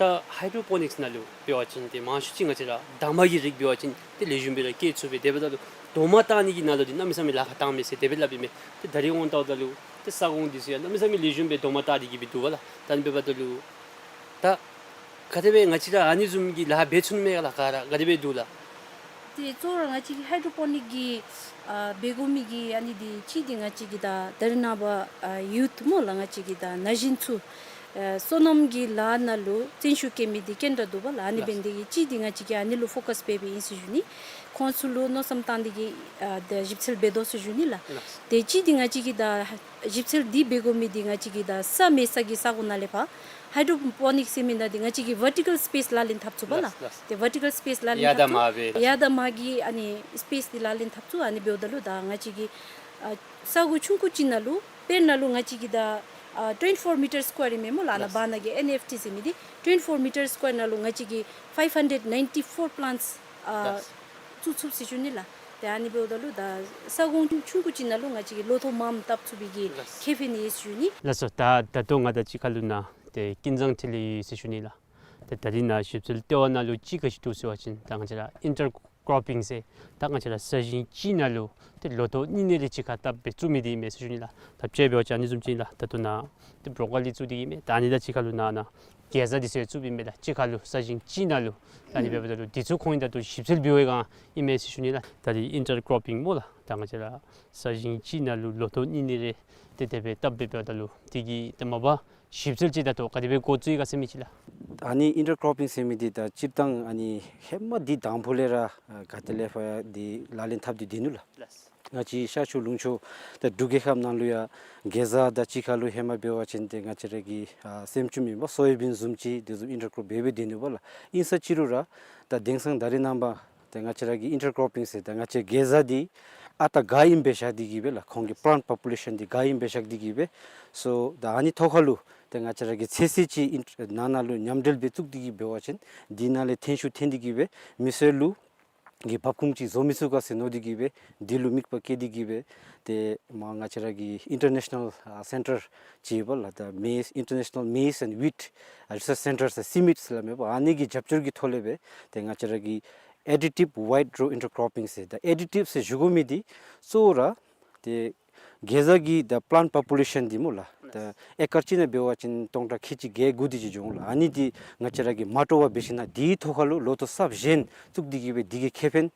ད་ཧའི་ཌྲོ་པོ་ནིཀསི་ནང་ལུ་འབད་བ་ཅིན་ཏེ་མང་ཤོས་ཅིག་ང་བཅས་ར་འདབ་མ་གི་རིགས་འབད་བ་ཅིན་ཏེ་ལེགས་ཤོམ་སྦེ་ར་བཀལ་ཚུགས་པས། དེ་འབདཝ་ད་ལུ་རྡོག་མ་བཏགས་ནི་གི་ནང་ལུ་འདི་གནམ་མེད་ས་མེད་ལཱ་ཁག་བཏངམ་མས་ཟེར་དེ་སྦེ་སླབ་ཨིན་མས། ཏེ་ད་རིས་འོང་ལྟཝ་ད་ལུ་ཏེ་ས་གོང་འདི་ཚུ་ཡང་གནམ་མེད་ས་མེད་ལེགས་ཤོམ་སྦེ་རྡོག་མ་བཏགས་ཏེ་གི་སྦེ་འདུག་པ་ལགས། ད་ཨ་ནི་འབདཝ་ད་ལུ་ད་ག་དེ་སྦེ་ང་བཅས་ར་ཨ་ནི་བཟུམ་གྱི་ལཱ་འབད་ཚུགས་ནི་མས་ག་ལགས། ག་ར་ག་དེ་སྦེ་འདུག་ལགས། ཏེ་གཙོ་བོ་ར་ང་བཅས་ཀྱི་ཧའི་ཌྲོ་པོ་ནིཀ་གི་ཨ་འབད་དགོ་མི་གི་ཨ་ནི་འདི་ཅིག་འདི་ང་བཅས་ཀྱི་ད་ད་རེས་ནངས་པ་ཨ་ཡུཐ་སྨོ་ལགས། ང་བཅས་ཀྱི་ད་ན་གཞོན་ཚུ་ཨ་སོ་ནམ་གྱི་ལཱ་ནང་ལུ་བརྩོན་ཤུགས་བསྐྱེད་མི་འདི་ག་དེ་ར་འདུག་པ་ལགས། ཨ་ནི་འབད་ནི་དེ་གིས་ཅིག་འདི་ང་བཅས་ཀྱིས་ཨ་ནི་ལུ་ཕོ་ཀཱས་འབད་འབདཝ་ཨིན་ཟེར་ཞུ་ནི། ཁོང་ཚུ་ལུ་མནོ་བསམ་བཏང་སྟེ་གི་ཨ་ད་ཞིབ་འཚོལ་འབད་དོ་ཟེར་ཞུ་ནི་ལགས། ལགས། ཏེ་ཅིག་འདི་ང་བཅས་ཀྱིས་ད་ཞིབ་འཚོལ་འདི་འབད་དགོ་མི་འདི་ང་བཅས་ཀྱི་ད་ས་མེད་ས་གི་ས་གོ་ནང་ལས་ཕར་ཧའི་ཌྲོ་པོ་ནིཀསི་ཟེར་མི་ནང་འདི་ང་བཅས་ཀྱི་ཝར་ཊི་ཀཱལ་སི་པེསི་ལག་ལེན་འཐབ་ཚུགས་པ་ལགས། ལགས། ལགས། ཏེ་ཝར་ཊི་ཀཱལ་སི་པེསི་ལག་ལེན་ཡར་དང་འཐབ་ཚུགས། མར་སྦེ། ཡར་དང་མར་གྱི་ཨ་ནི་སི་པེསི་འདི་ལག་ལེན་འཐབ་ཚུགས། ཨ་ནི་འབདཝ་ད་ལུ་ད་ང་བཅས་ཀྱི་ཨ་ས་གོ་ཆུང་ཀུ་ཅིག་ནང་ལུ་དཔེར་ན་ལུ་ང་བཅས་ཀྱི་ད་ཨ་ཊུ་ཝེན་ཊི་ཕོར་མི་ཊར་སི་ཀུ་ཝེར་ཨིན་མས་སྨོ་ལགས། ཨ་ནཱ་ལགས། བར་ན་གི་ཨེན་ཨེཕ་ཊི་ཟེར་མི་འདི་ཊུ་ཝེན་ཊི་ཕོར་མི་ཊར་སི་ཀུ་ཝེར་ནང་ལུ་ང་བཅས་ཀྱིས་ཕའིབ་ཧན་ཌེཌ་ནའིན་ཊི་ཕོར་པི་ལཱནཊསི་ཨ་ལགས། བཙུགས་ཚུགས་ཟེར་ཞུ་ནི་ལགས། ཏེ་ཨ་ནི་འབདཝ་ད་ལུ་ད་ས་གོང་ཆུང་ཆུང་ཀུ་ཅིག་ནང་ལུ་ང་བཅས་ཀྱིས་ལོ་ཐོག་མངམ་བཏབ་ཚུགས་པའི་གི་ལགས། ཁེ་ཕན་ཡོད་ཟེར་ཞུ་ནི། ལགས་སོ། ད་ད་ལྟོ་ང་དང་གཅིག་ཁར་ལུ་ནཱ་ཏེ་ཀུན་བཟང་འཕྲིན་ལས་ཡོད་ཟེར་ཞུ་ནི་ལགས། ཏེ་ད་རིས་ནཱ་ཞིབ་འཚོལ་ལྟེ་བ་ནང་ལུ་ཅིག་ག་ཅི་འདུག་ཟེར་བ་ཅིན་ད་ང་བཅས་ར་ཨིན་ཊར་ཀོར་པིང་ཟེར་ད་ང་བཅས་ར་ས་ཞིང་གཅིག་ནང་ལུ་ཏེ་ལོ་ཐོག་གཉིས་གཉིས་རེ་གཅིག་ཁར་བཏབ་སྦེ་བཙུགས་མི་འདི་ཨིན་མས་ཟེར་ཞུ་ནི་ལགས། ད་དཔྱེ་འབད་བ་ཅིན་ཨ་ནི་བཟུམ་ཅིག་ཨིན་ལགས། ད་ལྟོ་ནཱ་ཏེ་བོརོ་ཀོ་ལི་བཙུགས་ཏེ་གི་ཨིན་མས། ད་ཨ་ནི་དང་གཅིག་ཁར་ལུ་ནཱ་ནཱ་གེ་ཛ་འདི་ཚུ་ཡང་བཙུགས་པའི་ཨིན་མས་ལགས། གཅིག་ཁར་ལུ་ས་ཞིང་གཅིག་ནང་ལུ། ད་ཨ་ནི་འབདཝ་ད་ལུ་འདི་ཚུ་ཁོང་གིས་ད་ལྟོ་ཞིབ་འཚོལ་འབད་བའི་སྒང་ཨིན་མས་ཟེར་ཞུ་ནི་ལགས། ད་རིས་ཨིན་ཊར་ཀོར་པིང་སྨོ་ལགས། ད་ང་བཅས་ར་ས་ཞིང་གཅིག་ནང་ལུ་ལོ་ཐོག་གཉིས་གཉིས་རེ་ཏེ་དེ་སྦེ་བཏབ་སྦེ་འབདཝ་ད་ལུ་དེ་གི་ཏེ་མ་པ་ཞིབ་འཚོལ་ཅིག་ད་ལྟོ་ག་དེ་སྦེ་འགོ་བཙུགས་ཡི་ག་ཟེར་མི་ཅིག་ལགས། ཨ་ནི་ཨིན་ཊར་ཀོར་པིང་ཟེར་མི་འདི་ད་སྤྱིར་བཏང་ཨ་ནི་ཧེ་མ་འདི་དང་ཕུ་ལས་ར་ཨ་ག་ཏེ་ལས་ཕར་འདི་ལག་ལེན་འཐབ་སྟེ་སྡོད་ནུག་ལགས། ལགས། ང་བཅས་ཤར་ཕྱོགས་ལུང་ཕྱོགས་ད་འབྲུག་རྒྱལ་ཁབ་ནང་ལུ་ཡང་གེ་ཛ་དང་གཅིག་ཁར་ལུ་ཧེ་མ་འབད་བ་ཅིན་ཏེ་ང་བཅས་ར་གི་ཨ་སེམས་ཅན་ཨིན་པ་སོ་ཡ་བིན་བཟུམ་ཅིག་དེ་བཟུམ་ཨིན་ཊར་ཀོར་འབད་སྦེ་སྡོད་ནུག་པ་ལགས། ཨིན་ས་ཅི་རུང་ར་ད་དེང་སང་ད་རིས་ནངས་པ་ཏེ་ང་བཅས་ར་གི་ཨིན་ཊར་ཀོར་པིང་ཟེར་ད་ང་བཅས་གེ་ཛ་འདི་ཨ་རྟག་ག་ཨིནམ་སྦེ་བཞག་སྟེ་གི་སྦེ་ལགས། ཁོང་གི་པི་ལཱནཊ་པོ་པུ་ལེ་ཤཱན་འདི་ག་ཨིནམ་སྦེ་བཞག་སྟེ་གི་སྦེ་སོ་ད་ཨ་ནི་ཐོག་ཁར་ལུ་ཏེ་ང་བཅས་ར་གི་ཚོད་བསྲེ་ཅིག་ཨིན་ནང་ན་ལུ་མཉམ་འབྲེལ་སྦེ་བཙུགས་ཏེ་གི་འབད་བ་ཅིན་འདི་ནང་ལས་ཐོན་ཤུགས་ཐོན་ཏེ་གི་སྦེ་མི་སེར་ལུ་གི་འབབ་ཁུངས་ཅིག་བཟོ་མི་ཚུགས་ག་ཟེར་མནོ་སྟེ་གི་སྦེ་འདི་ལུ་དམིགས་པ་བསྐྱེད་དེ་གི་སྦེ་ཏེ་མར་ང་བཅས་ར་གི་ཨིན་ཊར་ནེ་ཤ་ནཱལ་ཨ་སེན་ཊར་ཅིག་ཡོད་པ་ལགས། ད་མེ་ཛི་ཨིན་ཊར་ནེ་ཤ་ནཱལ་མེ་ཛི་ཨེནཌ་ཝིཊ་ཨ་རི་སརཆ་སེན་ཊར་ཟེར་སི་མིཊ་ཟེར་སླབ་མས་པ། ཨ་ནི་གི་རྒྱབ་སྐྱོར་གྱི་ཐོག་ལས་སྦེ་ཏེ་ང་བཅས་ར་གི་ཨེ་ཌི་ཊིབ་ཝའིཌ་རོ་ཨིན་ཊར་ཀོར་པིང་ཟེར་ད་ཨེ་ཌི་ཊིབ་ཟེར་ཞུ་དགོ་མི་འདི་གཙོ་བོ་ར་ཏེ་གེ་ཛ་གི་ད་པི་ལཱནཊ་པོ་པུ་ལེ་ཤཱན་འདི་སྨོ་ལགས། ད་ཨེ་ཀར་གཅིག་ནང་འབད་བ་ཅིན་སྟོང་ཕྲག་ཁལ་གཅིག་བརྒྱད་དགུ་དེ་ཅིག་འབྱུང་ལགས། ཨ་ནི་འདི་ང་བཅས་ར་གིས་མ་སྤྲོ་བར་འབད་ཞིན་ན་དེའི་ཐོག་ཁར་ལུ་ལོ་ཐོག་གསརཔ་གཞན་བཙུགས་ཏེ་གི་སྦེ་དེ་གི་ཁེ་ཕན་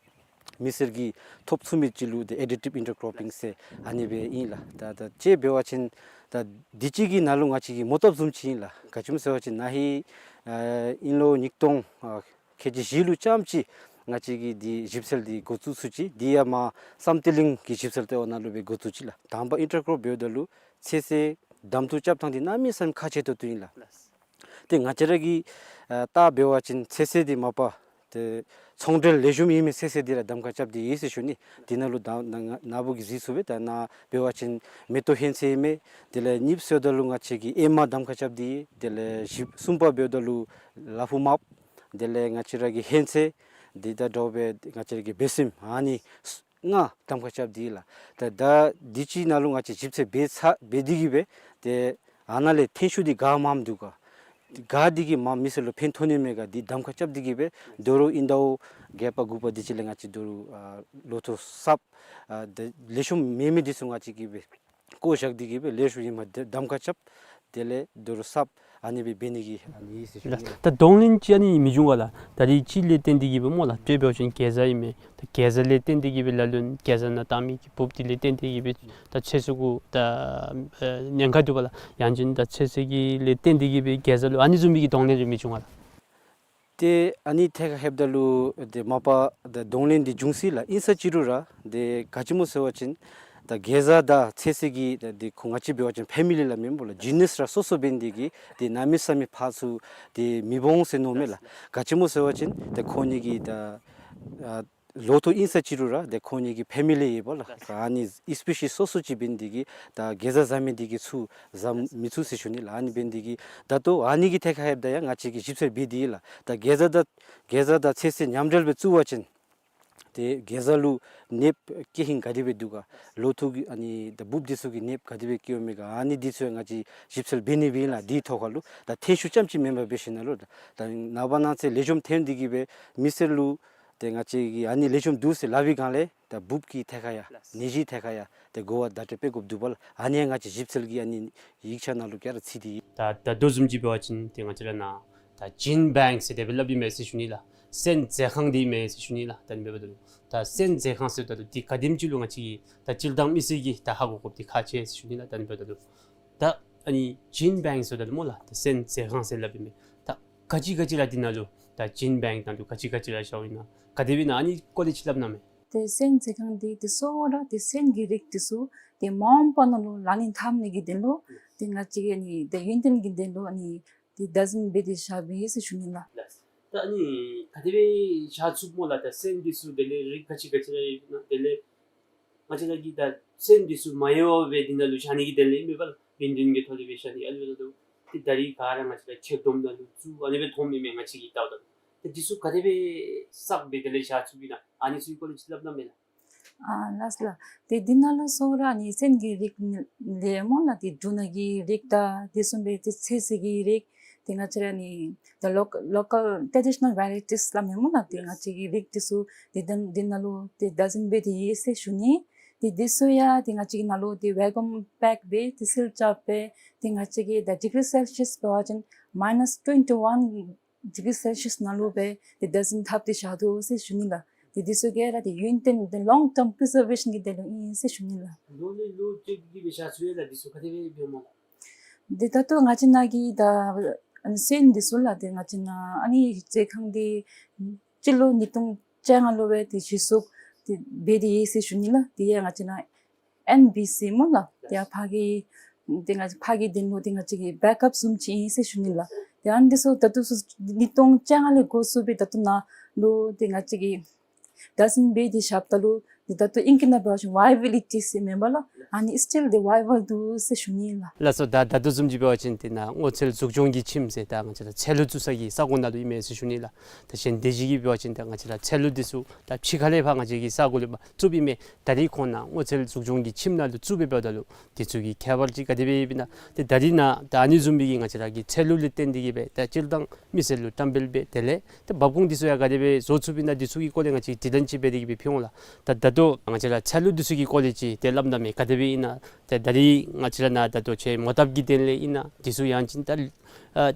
མི་སེར་གྱིས་ཐོབ་ཚུགས་མི་ཅིག་ལུ་ཏེ་ཨེ་ཌི་ཊིབ་ཨིན་ཊར་ཀོར་པིང་ཟེར་ཨ་ནི་སྦེ་ཨིན་ལགས། ད་ད་དཔྱེ་འབད་བ་ཅིན་ད་དུས་ཅི་གི་ནང་ལུ་ང་བཅས་ཀྱིས་མོ་བཏབ་བཟུམ་ཅིག་ཨིན་ལགས། ག་ཅི་སྨོ་ཟེར་བ་ཅིན་ན་ཧིང་ཨ་དབྱིན་ལོ་ཉིས་སྟོང་ཨ་ཁལ་གཅིག་བཞི་ལུ་ཙམ་ཅིག་ང་བཅས་ཀྱིས་འདི་ཞིབ་འཚོལ་འདི་འགོ་བཙུགས་ཚུགས་ཅི། འདི་ཡང་མར་བསམ་གཏན་གླིང་གི་ཞིབ་འཚོལ་ལྟེ་བ་ནང་ལུ་སྦེ་འགོ་བཙུགས་ཅི་ལགས། དང་པ་ཨིན་ཊར་ཀོར་འབདཝ་ད་ལུ་ཚོད་བསྲེ་གདམ་འཐུ་རྐྱབ་ཐངས་འདི་གནམ་མེད་ས་མེད་ཁག་ཆེ་ཏོག་ཏོ་ཨིན་ལགས། ཏེ་ང་བཅས་ར་གིས་ཨ་བལྟ་འབད་བ་ཅིན་ཚོད་བསྲེ་འདི་མ་པ་ཏེ་ཚོང་འབྲེལ་ལེགས་ཤོམ་ཨིན་མི་ཚོད་བསྲེ་འདི་ར་གདམ་ཁ་རྐྱབ་སྟེ་ཡོད་ཟེར་ཞུ་ནི། འདི་ནང་ལུ་ད་ན་ན་ན་བུ་གིས་གཟིགས་ཚུགས་པས། ད་ནཱ་འབད་བ་ཅིན་མེ་ཏོག་ཧོན་ཚོད་ཨིན་མས། དེ་ལས་གཉིས་པ་ཟེརཝ་ད་ལུ་ང་བཅས་ཀྱིས་ཨེ་མ་གདམ་ཁ་རྐྱབ་སྟེ་ཡོད། དེ་ལས་བཞི་གསུམ་པ་འབདཝ་ད་ལུ་ལ་ཕུག་མརཔ། དེ་ལས་ང་བཅས་ར་གི་ཧོན་ཚོད། འདི་དང་འདྲཝ་སྦེ་ང་བཅས་ར་གི་སྦས་སྲིནམ་ཨ་ནི་ལྔ་གདམ་ཁ་རྐྱབ་སྟེ་ཡོད་ལགས། ད་ད་དུས་ཅི་ནང་ལུ་ང་བཅས་ཞིབ་འཚོལ་འབད་ཚར་འབད་དེ་གི་སྦེ་ཏེ་ཨ་ནཱ་ལས་ཐོན་ཤུགས་འདི་ག་མངམ་འདུག་ག། ག་འདི་གིས་མར་མི་སེར་ལུ་ཕན་ཐོགས་ནི་མས་ག་འདི་གདམ་ཁ་རྐྱབ་སྟེ་གི་སྦེ་དོ་རུང་ཨིན་ཟླཝ་བརྒྱད་པ་དགུ་པ་དེ་ཅིག་ལས་ང་བཅས་དོ་རུང་ཨ་ལོ་ཐོག་གསརཔ་ཨ་ད་ལེགས་ཤོམ་མེད་མི་འདི་ཚུ་ང་བཅས་ཀྱིས་སྦེ་བཀོ་བཞག་སྟེ་གི་སྦེ་ལེགས་ཤོམ་ཨིནམ་གདམ་ཁ་རྐྱབ། དེ་ལས་དོ་རུང་གསརཔ་ཨ་ནི་སྦེ་འབད་ནི་གི་ཨ་ནི་ཨིན་ཟེར་ཞུ་ནི། ད་གདོང་ལེན་ཅིག་ཨ་ནི་མི་འབྱུང་ག་ལགས། ད་རིས་ཅིག་ལས་བརྟེན་ཏེ་གི་སྦེ་སྨོ་ལགས། དཔེ་འབད་བ་ཅིན་གེ་ཛ་ཨིན་མས། ད་གེ་ཛ་ལས་བརྟེན་ཏེ་གི་སྦེ་ལ་ལུ་གེ་ཛ་ནང་བཏང་མི་གི་འབུཔ་འདི་ལས་བརྟེན་ཏེ་གི་སྦེ་ད་ཚོད་བསྲེ་གུ་ད་ཨ་ཉེན་ཁ་འདུག་པ་ལགས། ཡང་ཅིན་ད་ཚོད་བསྲེ་གི་ལས་བརྟེན་ཏེ་གི་སྦེ་གེ་ཛ་ལུ་ཨ་ནི་བཟུམ་མའི་གི་གདོང་ལེན་རེ་མི་འབྱུང་ག་ལགས། ཏེ་ཨ་ནི་ཐད་ཁར་ལྷོདཔ་ད་ལུ་ཏེ་མ་པ་ད་གདོང་ལེན་འདི་འབྱུང་སྲིད་ལགས། ཨིན་ས་ཅི་རུང་ར་ཏེ་ག་ཅི་སྨོ་ཟེར་བ་ཅིན་ ད་གེ་ཛ་དང་ཚེ་སྲེག་གི་ད་འདི་ཁོང་ང་བཅས་འབད་བ་ཅིན་ཕེ་མི་ལི་ལ་མེན་པོ་ལགས། ཇི་ནསི་ར་སོ་སོ་འབད་ནི་དེ་གིས་ཏེ་གནམ་མེད་ས་མེད་ཕར་ཚུར་ཏེ་མི་འོང་ཟེར་མནོཝ་མས་ལགས། ག་ཅི་སྨོ་ཟེར་བ་ཅིན་ཏེ་ཁོང་གཉིས་ཀྱི་ད་ཨ་ལོ་ཐོག་ཨིན་ས་ཅི་རུང་ར་ཏེ་ཁོང་གཉིས་ཀྱི་ཕེ་མི་ལི་ཡོདཔ་ལགས། ཨ་ནི་སི་པི་ཤིས་སོ་སོ་ཅིག་འབད་ནི་དེ་གིས་ད་གེ་ཛ་བཟའ་མི་དེ་གིས་ཚུར་བཟའ་མི་ཚུགས་ཟེར་ཞུ་ནི་ལགས། ཨ་ནི་འབད་ནི་དེ་གིས་ད་ལྟོ་ཨ་ནི་གི་ཐད་ཁར་ཡོདཔ་ད་ཡང་ང་བཅས་ཀྱིས་ཞིབ་འཚོལ་འབད་དེ་ཡོད་ལགས། ད་གེ་ཛ་དང་གེ་ཛ་དང་ཚེ་སྲེག་མཉམ་འབྲེལ་སྦེ་བཙུགས་པ་ཅིན་ཏེ་གེ་ཛ་ལུ་ནདཔ་སྐྱེ་ཧིང་ག་དེ་སྦེ་འདུག་ག། ལོ་ཐོག་གི་ཨ་ནི་ད་འབུཔ་འདི་ཚུ་གི་ནདཔ་ག་དེ་སྦེ་སྐྱེཝ་མས་ག། ཨ་ནི་འདི་ཚུ་ཡང་ང་བཅས་ཞིབ་འཚོལ་འབད་ནི་སྦེ་ཨིན་ལགས། དེའི་ཐོག་ཁར་ལུ་ད་ཐོན་ཤུགས་རྐྱངམ་ཅིག་མེན་པར་འབད་ཞིནམ་ལས་ད་ནངས་པ་གནངས་ཚེ་ལེགས་ཤོམ་ཐོན་ཏེ་གི་སྦེ་མི་སེར་ལུ་ཏེ་ང་བཅས་ཀྱིས་ཨ་ནི་ལེགས་ཤོམ་འདུག་ཟེར་སླབ་པའི་སྒང་ལས་ད་འབུཔ་གི་ཐད་ཁར་ཡང་ནད་གཞིའི་ཐད་ཁར་ཡང་ཏེ་གོ་བ་བརྡ་སྤྲོད་འབད་དགོཔ་འདུག་པ་ལགས། ཨ་ནི་ཡང་ང་བཅས་ཞིབ་འཚོལ་གྱི་ཨ་ནི་ཡིག་ཆ་ནང་ལུ་ག་ར་ཚུད་དེ་ཡོད། ད་ད་ལྟོ་བཟུམ་ཅིག་འབད་བ་ཅིན་ཏེ་ང་བཅས་ར་ནཱ་ད་ཇིན་བེངཀ་ཟེར་དེ་སྦེ་སླབ་ཨིན་མས་ཟེར་ཞུ་ནི་ལགས། སོན་མཛོད་ཁང་འདི་ཨིན་མས་ཟེར་ཞུ་ནི་ལགས། ད་ཨ་ནི་འབདཝ་ད་ལུ་ད་སོན་མཛོད་ཁང་ཟེརཝ་ད་ལུ་འདི་ག་དེམ་ཅིག་ལུ་ང་བཅས་ཀྱི་ད་སྤྱིར་བཏང་མི་སེར་གྱིས་ད་ཧ་གོ་དགོཔ་འདི་ཁག་ཆེ་ཟེར་ཞུ་ནི་ལགས། ད་ཨ་ནི་འབདཝ་ད་ལུ་ད་ཨ་ནི་ཇིན་བེངཀ་ཟེརཝ་ད་ལུ་སྨོ་ལགས། ད་སོན་མཛོད་ཁང་ཟེར་སླབ་ཨིན་མས། ད་ག་ཅི་ག་ཅི་ར་འདི་ནང་ལུ་ད་ཇིན་བེངཀ་ནང་ལུ་ག་ཅི་ག་ཅི་ར་བཞགཔ་ཨིན་ན་ག་དེ་སྦེ་ཨིན་ན་ཨ་ནི་སྐོར་ལས་ཅིག་སླབ་གནང་མས། ཏེ་སོན་མཛོད་ཁང་འདི་ཏེ་གཙོ་བོ་ར་ཏེ་སོན་གྱི་རིགས་འདི་ཚུ་ཏེ་མ་འོངས་པ་ནང་ལུ་ལག་ལེན་འཐབ་ནི་གི་དོན་ལུ་ཏེ་ང་བཅས་ཀྱི་ཨ་ནི་ཏེ་ཡུན་བརྟན་གྱི་དོན་ལུ་ཨ་ནི་ཏེ་བདག་འཛིན་འབད་དེ་བཞག་པས་ཟེར་ཞུ་ནི་ལགས། ལགས། ད་ཨ་ནི་ག་དེ་སྦེ་བཞག་ཚུགས་སྨོ་ལགས། ད་སོན་འདི་ཚུ་དེ་ལས་རིགས་ག་ཅི་ག་ཅི་ར་ཡོད་ན་དེ་ལས་ང་བཅས་ར་གིས་ད་སོན་འདི་ཚུ་མ་ཡལ་བར་སྦེ་འདི་ནང་ལུ་བཞག་ནི་གི་དོན་ལས་ཨིན་མས་པ་ལགས། ཡུན་བརྟན་གྱི་ཐོག་ལས་སྦེ་བཞག་ནི། ཨ་ནི་འབདཝ་ད་ལུ་ཏེ་ད་རིས་ག་ར་ང་བཅས་ར་ཕྱག་སྡོམ་ནང་ལུ་བཙུགས་ཨ་ནི་སྦེ་མཐོངམ་ཨིན་མས་ང་བཅས་ཀྱིས་བལྟཝ་ད་ལུ། ཏེ་འདི་ཚུ་ག་དེ་སྦེ་བསགས་སྦེ་དེ་ལས་བཞག་ཚུགསཔ་ཨིན་ན་ཨ་ནི་ཚུ་གི་སྐོར་ལས་ཅིག་སླབ་གནང་མས་ལགས། ཨ་ལགས་ལགས། ཏེ་འདི་ནང་ལུ་གཙོ་བོ་ར་ཨ་ནི་སོན་གྱི་རིགས་ལས་སྨོ་ལགས། ཏེ་འབྲུ་སྣ་གི་རིགས་དང་དེ་བཟུམ་སྦེ་ཏེ་ཚོད་བསྲེ་གི་རིགས་ཏེ་ང་བཅས་ར་ཨ་ནི་the local, local traditional varieties སླབ་མས་སྨོ་ལགས། ཏེ་ང་བཅས་ཀྱི་རིགས་འདི་ཚུ་ཏེ་ད་འདི་ནང་ལུ་ཏེ་བདག་འཛིན་འབད་དེ་ཡོད་ཟེར་ཞུ་ནི། ཏེ་འདི་ཚུ་ཡང་ཏེ་ང་བཅས་ཀྱི་ནང་ལུ་ཏེ་བེ་ཀུམ་པེཀ་འབད་དེ་སིལ་རྐྱབ་སྦེ་ཏེ་ང་བཅས་ཀྱི་ད་ཌིག་རི་སེལ་ཤིསི་འབད་བ་ཅིན་མའི་ནཱས་ཊུ་ཝེན་ཊི་ཝན་ཌིག་རི་སེལ་ཤིསི་ནང་ལུ་སྦེ་ཏེ་བདག་འཛིན་འཐབ་སྟེ་བཞག་དོ་ཟེར་ཞུ་ནི་ལགས། ཏེ་འདི་ཚུ་ག་ར་ཏེ་ཡུན་བརྟན་ཏེ་ལོང་ཊརམ་པི་རི་ཛར་ཝེ་ཤཱན་གྱི་དོན་ལུ་ཨིན་ཟེར་ཞུ་ནི་ལགས། ལོ་ལས་ལོ་བསྐྱལ་ཏེ་གི་སྦེ་བཞག་ཚུགས་ཡོད་ལགས། འདི་ཚུ་ག་དེ་སྦེ་འབདཝ་སྨོ་ལགས། ཏེ་ད་ལྟོ་ང་བཅས་ནཱ་གི་ད་ཨ་ནི་སོན་འདི་ཚུ་ལགས། ཏེ་ང་བཅས་ནཱ་ཨ་ནི་མཛོད་ཁང་འདི་སྤྱི་ལོ་ཉིས་སྟོང་བཅོ་ལྔ་ལུ་སྦེ་ཏེ་གཞི་བཙུགས་ཏེ་འབད་དེ་ཡོད་ཟེར་ཞུ་ནི་ལགས། ཏེ་ཡང་ང་བཅས་ནཱ་ཨེན་བི་སི་སྨོ་ལགས། ཏེ་ཡང་ཕར་གྱི་ཏེ་ང་ཕར་གྱི་དོན་ལུ་ཏེ་ང་བཅས་ཀྱི་བེཀ་ཨཔ་བཟུམ་ཅིག་ཨིན་ཟེར་ཞུ་ནི་ལགས། ཏེ་ཨ་ནི་འདི་ཚུ་ད་ལྟོ་ཚུ་ཉིས་སྟོང་བཅོ་ལྔ་ལས་འགོ་བཙུགས་སྦེ་ད་ལྟོ་ནཱ་ལུ་ཏེ་ང་བཅས་ཀྱིས་བདག་འཛིན་འབད་དེ་བཞགཔ་ད་ལུ་ཏེ་ད་ལྟོ་ཨིང་སྐད་ནང་འབད་བ་ཅིན་བའི་བི་ལི་ཊི་ཟེར་མེན་པ་ལགས། ཨ་ནི་སི་ཊིལ་ཏེ་བའི་བཱལ་འདུག་ཟེར་ཞུ་ནི་ལགས། ལགས་སོ། ད་ད་ལྟོ་བཟུམ་ཅིག་འབད་བ་ཅིན་ཏེ་ནཱ་སྔོ་ཚལ་འཛུགས་སྐྱོང་གི་ཁྱིམ་ཟེར་ད་ང་བཅས་ར་ཚལ་ལུ་བཙུགས་ས་གི་ས་གོ་ནང་ལུ་ཨིན་མས་ཟེར་ཞུ་ནི་ལགས། ད་གཞན་དེ་ཅིག་གིས་འབད་བ་ཅིན་ད་ང་བཅས་ར་ཚལ་ལུ་འདི་ཚུ་ད་ཕྱི་ཁ་ལས་ཕར་ང་བཅས་ཀྱི་ས་གོ་ལས་ཕར་བཙུགསཔ་ཨིན་མས། ད་རིས་ཁོང་ནཱ་སྔོ་ཚལ་འཛུགས་སྐྱོང་གི་ཁྱིམ་ནང་ལུ་བཙུགས་སྦེ་འབདཝ་ད་ལུ་འདི་ཚུ་གི་ཁྱད་པར་ཅིག་ག་དེ་སྦེ་ཡོདཔ་ཨིན་ན། ཏེ་ད་རིས་ནཱ་ད་ཨ་ནི་བཟུམ་སྦེ་གི་ང་བཅས་ར་གི་ཚལ་ལུ་ལས་བརྟེན་ཏེ་གི་སྦེ་ད་སྤྱིར་བཏང་མི་སེར་ལུ་བཀྲམ་སྤེལ་འབད་དེ་ལས་ཏེ་འབབ་ཁུངས་འདི་ཚུ་ཡང་ག་དེ་སྦེ་བཟོ་ཚུགསཔ་ཨིན་ན་འདི་ཚུ་གི་སྐོར་ལས་ང་བཅས་དྲི་ལན་ཅིག་འབད་དེ་གི་སྦེ་ཕུལ་འོང་ལགས། ད་ད་ལྟོ་ང་བཅས་ར་ཚལ་ལུ་འདི་ཚུ་གི་སྐོར་ལས་ཅིག་ཏེ་སླབ་གནང་མས། ག་དེ་སྦེ་ཨིན་ན། ཏེ་ད་རིས་ང་བཅས་ར་ནཱ་ད་ལྟོ་ཁྱོད་མོ་བཏབ་ཀྱི་དོན་ལས་ཨིན་ན་འདི་ཚུ་ཡང་ཅིན་ད་ཨ་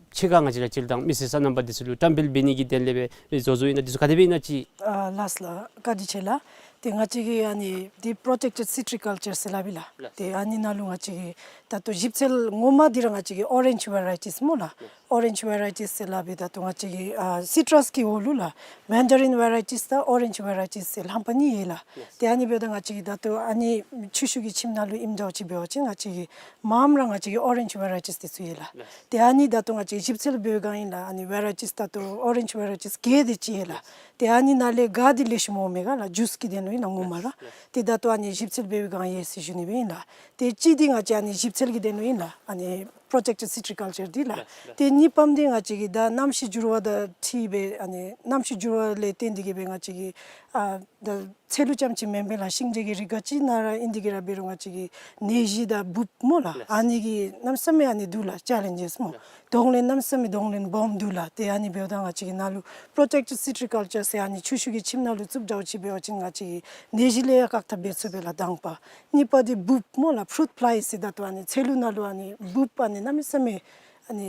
ཕྱི་ཁར་ང་བཅས་ར་སྤྱིར་བཏང་མི་སེར་སོ་ནམ་པ་འདི་ཚུ་ལུ་བཀྲམ་སྤེལ་འབད་ནི་གི་དོན་ལས་སྦེ་བཟོ་བཟོཝ་ཨིན་ན་འདི་ཚུ་ག་དེ་སྦེ་ཨིན་ན་ཅིག། ཨ་ལགས་ལགས། བཀའ་དྲིན་ཆེ་ལགས། ཏེ་ང་བཅས་ཀྱི་ཨ་ནི་འདི་པྲོ་ཊེཀ་ཊེཌ་སི་ཊྲི་ཀལ་ཅར་ཟེར་སླབ་ཨིན་ལགས། ལགས། ཏེ་ཨ་ནི་ནང་ལུ་ང་བཅས་ཀྱིས་ད་ལྟོ་ཞིབ་འཚོལ་ངོ་མ་འདི་ར་ང་བཅས་ཀྱིས་ཨོ་རེནཇ་ཝེ་རའི་ཊིས་སྨོ་ལགས། ཨོ་རེནཇ་ཝེ་རའི་ཊིས་ཟེར་སླབ་ཨིན། ད་ལྟོ་ང་བཅས་ཀྱིས་ཨ་སི་ཊྲས་ཀྱི་འོག་ལུ་ལགས་མེན་ཌ་རིན་ཝེ་རའི་ཊིས་དང་ཨོ་རེནཇ་ཝེ་རའི་ཊིས་ཟེར་རྣམ་པ་གཉིས་ཡོད་ལགས། ལགས། ཏེ་ཨ་ནི་འབདཝ་ད་ང་བཅས་ཀྱིས་ད་ལྟོ་ཨ་ནི་ཆུ་ཤུགས་ཀྱི་ཁྱིམ་ནང་ལུ་ཨིནམ་འདྲཝ་ཅིག་འབད་བ་ཅིན་ང་བཅས་ཀྱིས་མངམ་ར་ང་བཅས་ཀྱིས་ཨོ་རེནཇ་ཝེ་རའི་ཊིས་འདི་ཚུ་ཡོད་ལགས། ལགས། ཏེ་ཨ་ནི་ད་ལྟོ་ང་བཅས་ཞིབ་འཚོལ་འབད་བའི་སྒང་ཨིན་ལགས། ཨ་ནི་ཝེ་རའི་ཊིས་ད་ལྟོ་ཨོ་རེནཇ་ཝེ་རའི་ཊིས་བརྒྱད་དེ་ཅིག་ཡོད་ལགས། ཏེ་ཨ་ནི་ནང་ལས་ག་འདི་ལེགས་ཤོམ་འོང་མས་ག་ལགས། ཇུས་ཀྱི་དོན་ལུ་ཨིན་ལགས་ངོ་མ་ར། ཏེ་ད་ལྟོ་ཨ་ནི་ཞིབ་འཚོལ་འབད་བའི་སྒང་ཡོད་ཟེར་ཞུ་ནི་སྦེ་ཨིན་ལགས། ཏེ་གཅིག་འདི་ང་བཅས་ཨ་ནི་ཞིབ་འཚོལ་གྱི་དོན་ལུ་ཨིན་ལགས། ཨ་ནི་པྲོ་ཊེཀ་ཊེཌ་སི་ཊྲི་ཀལ་ཅར་འདི་ལགས། ལགས། ལགས། ཏེ་གཉིས་པམ་འདི་ང་བཅས་ཀྱིས་ད་གནམ་གཤིས་འགྱུར་བ་དང་འཁྲིལ་སྦེ་ཨ་ནི་གནམ་གཤིས་འགྱུར་བ་ལས་བརྟེན་ཏེ་གི་སྦེ་ང་བཅས་ཀྱིས་ཨ་ད་ཚལ་ལུ་རྐྱངམ་ཅིག་མེན་པར་ལགས་ཤིང་འབྲས་ཀྱི་རིགས་ག་ཅི་ནང་ར་ཨིན་ཏེ་གི་ར་འབད་རུང་ང་བཅས་ཀྱིས་ནད་གཞི་དང་འབུཔ་སྨོ་ལགས། ལགས། ཨ་ནི་གི་གནམ་མེད་ས་མེད་ཨ་ནི་འདུག་ལགས། ཅེ་ལེནཇེས་སྨོ། ལགས། གདོང་ལེན་གནམ་མེད་ས་མེད་གདོང་ལེན་སྦོམ་འདུག་ལགས། ཏེ་ཨ་ནི་འབདཝ་ད་ང་བཅས་ཀྱིས་ནཱ་ལུ་པྲོ་ཊེཀ་ཊེཌ་སི་ཊྲི་ཀལ་ཅར་ཟེར་ཨ་ནི་ཆུ་ཤུགས་ཀྱི་ཁྱིམ་ནང་ལུ་བཙུགསཔ་འདྲཝ་ཅིག་འབད་བ་ཅིན་ང་བཅས་ཀྱིས་ནད་གཞི་ལས་ཡང་བཀག་ཐབས་འབད་ཚུགས་པས་ལགས་དང་པ། གཉིས་པ་འདི་འབུཔ་སྨོ་ལགས། ཕུ་རུཊ་ཕླའི་ཟེར་ད་ལྟོ་ཨ་ནི་ཚལ་ལུ་ནང་ལུ་ཨ་ནི་འབུཔ་ཨ་ནི་གནམ་མེད་ས་མེད་ཨ་ནི་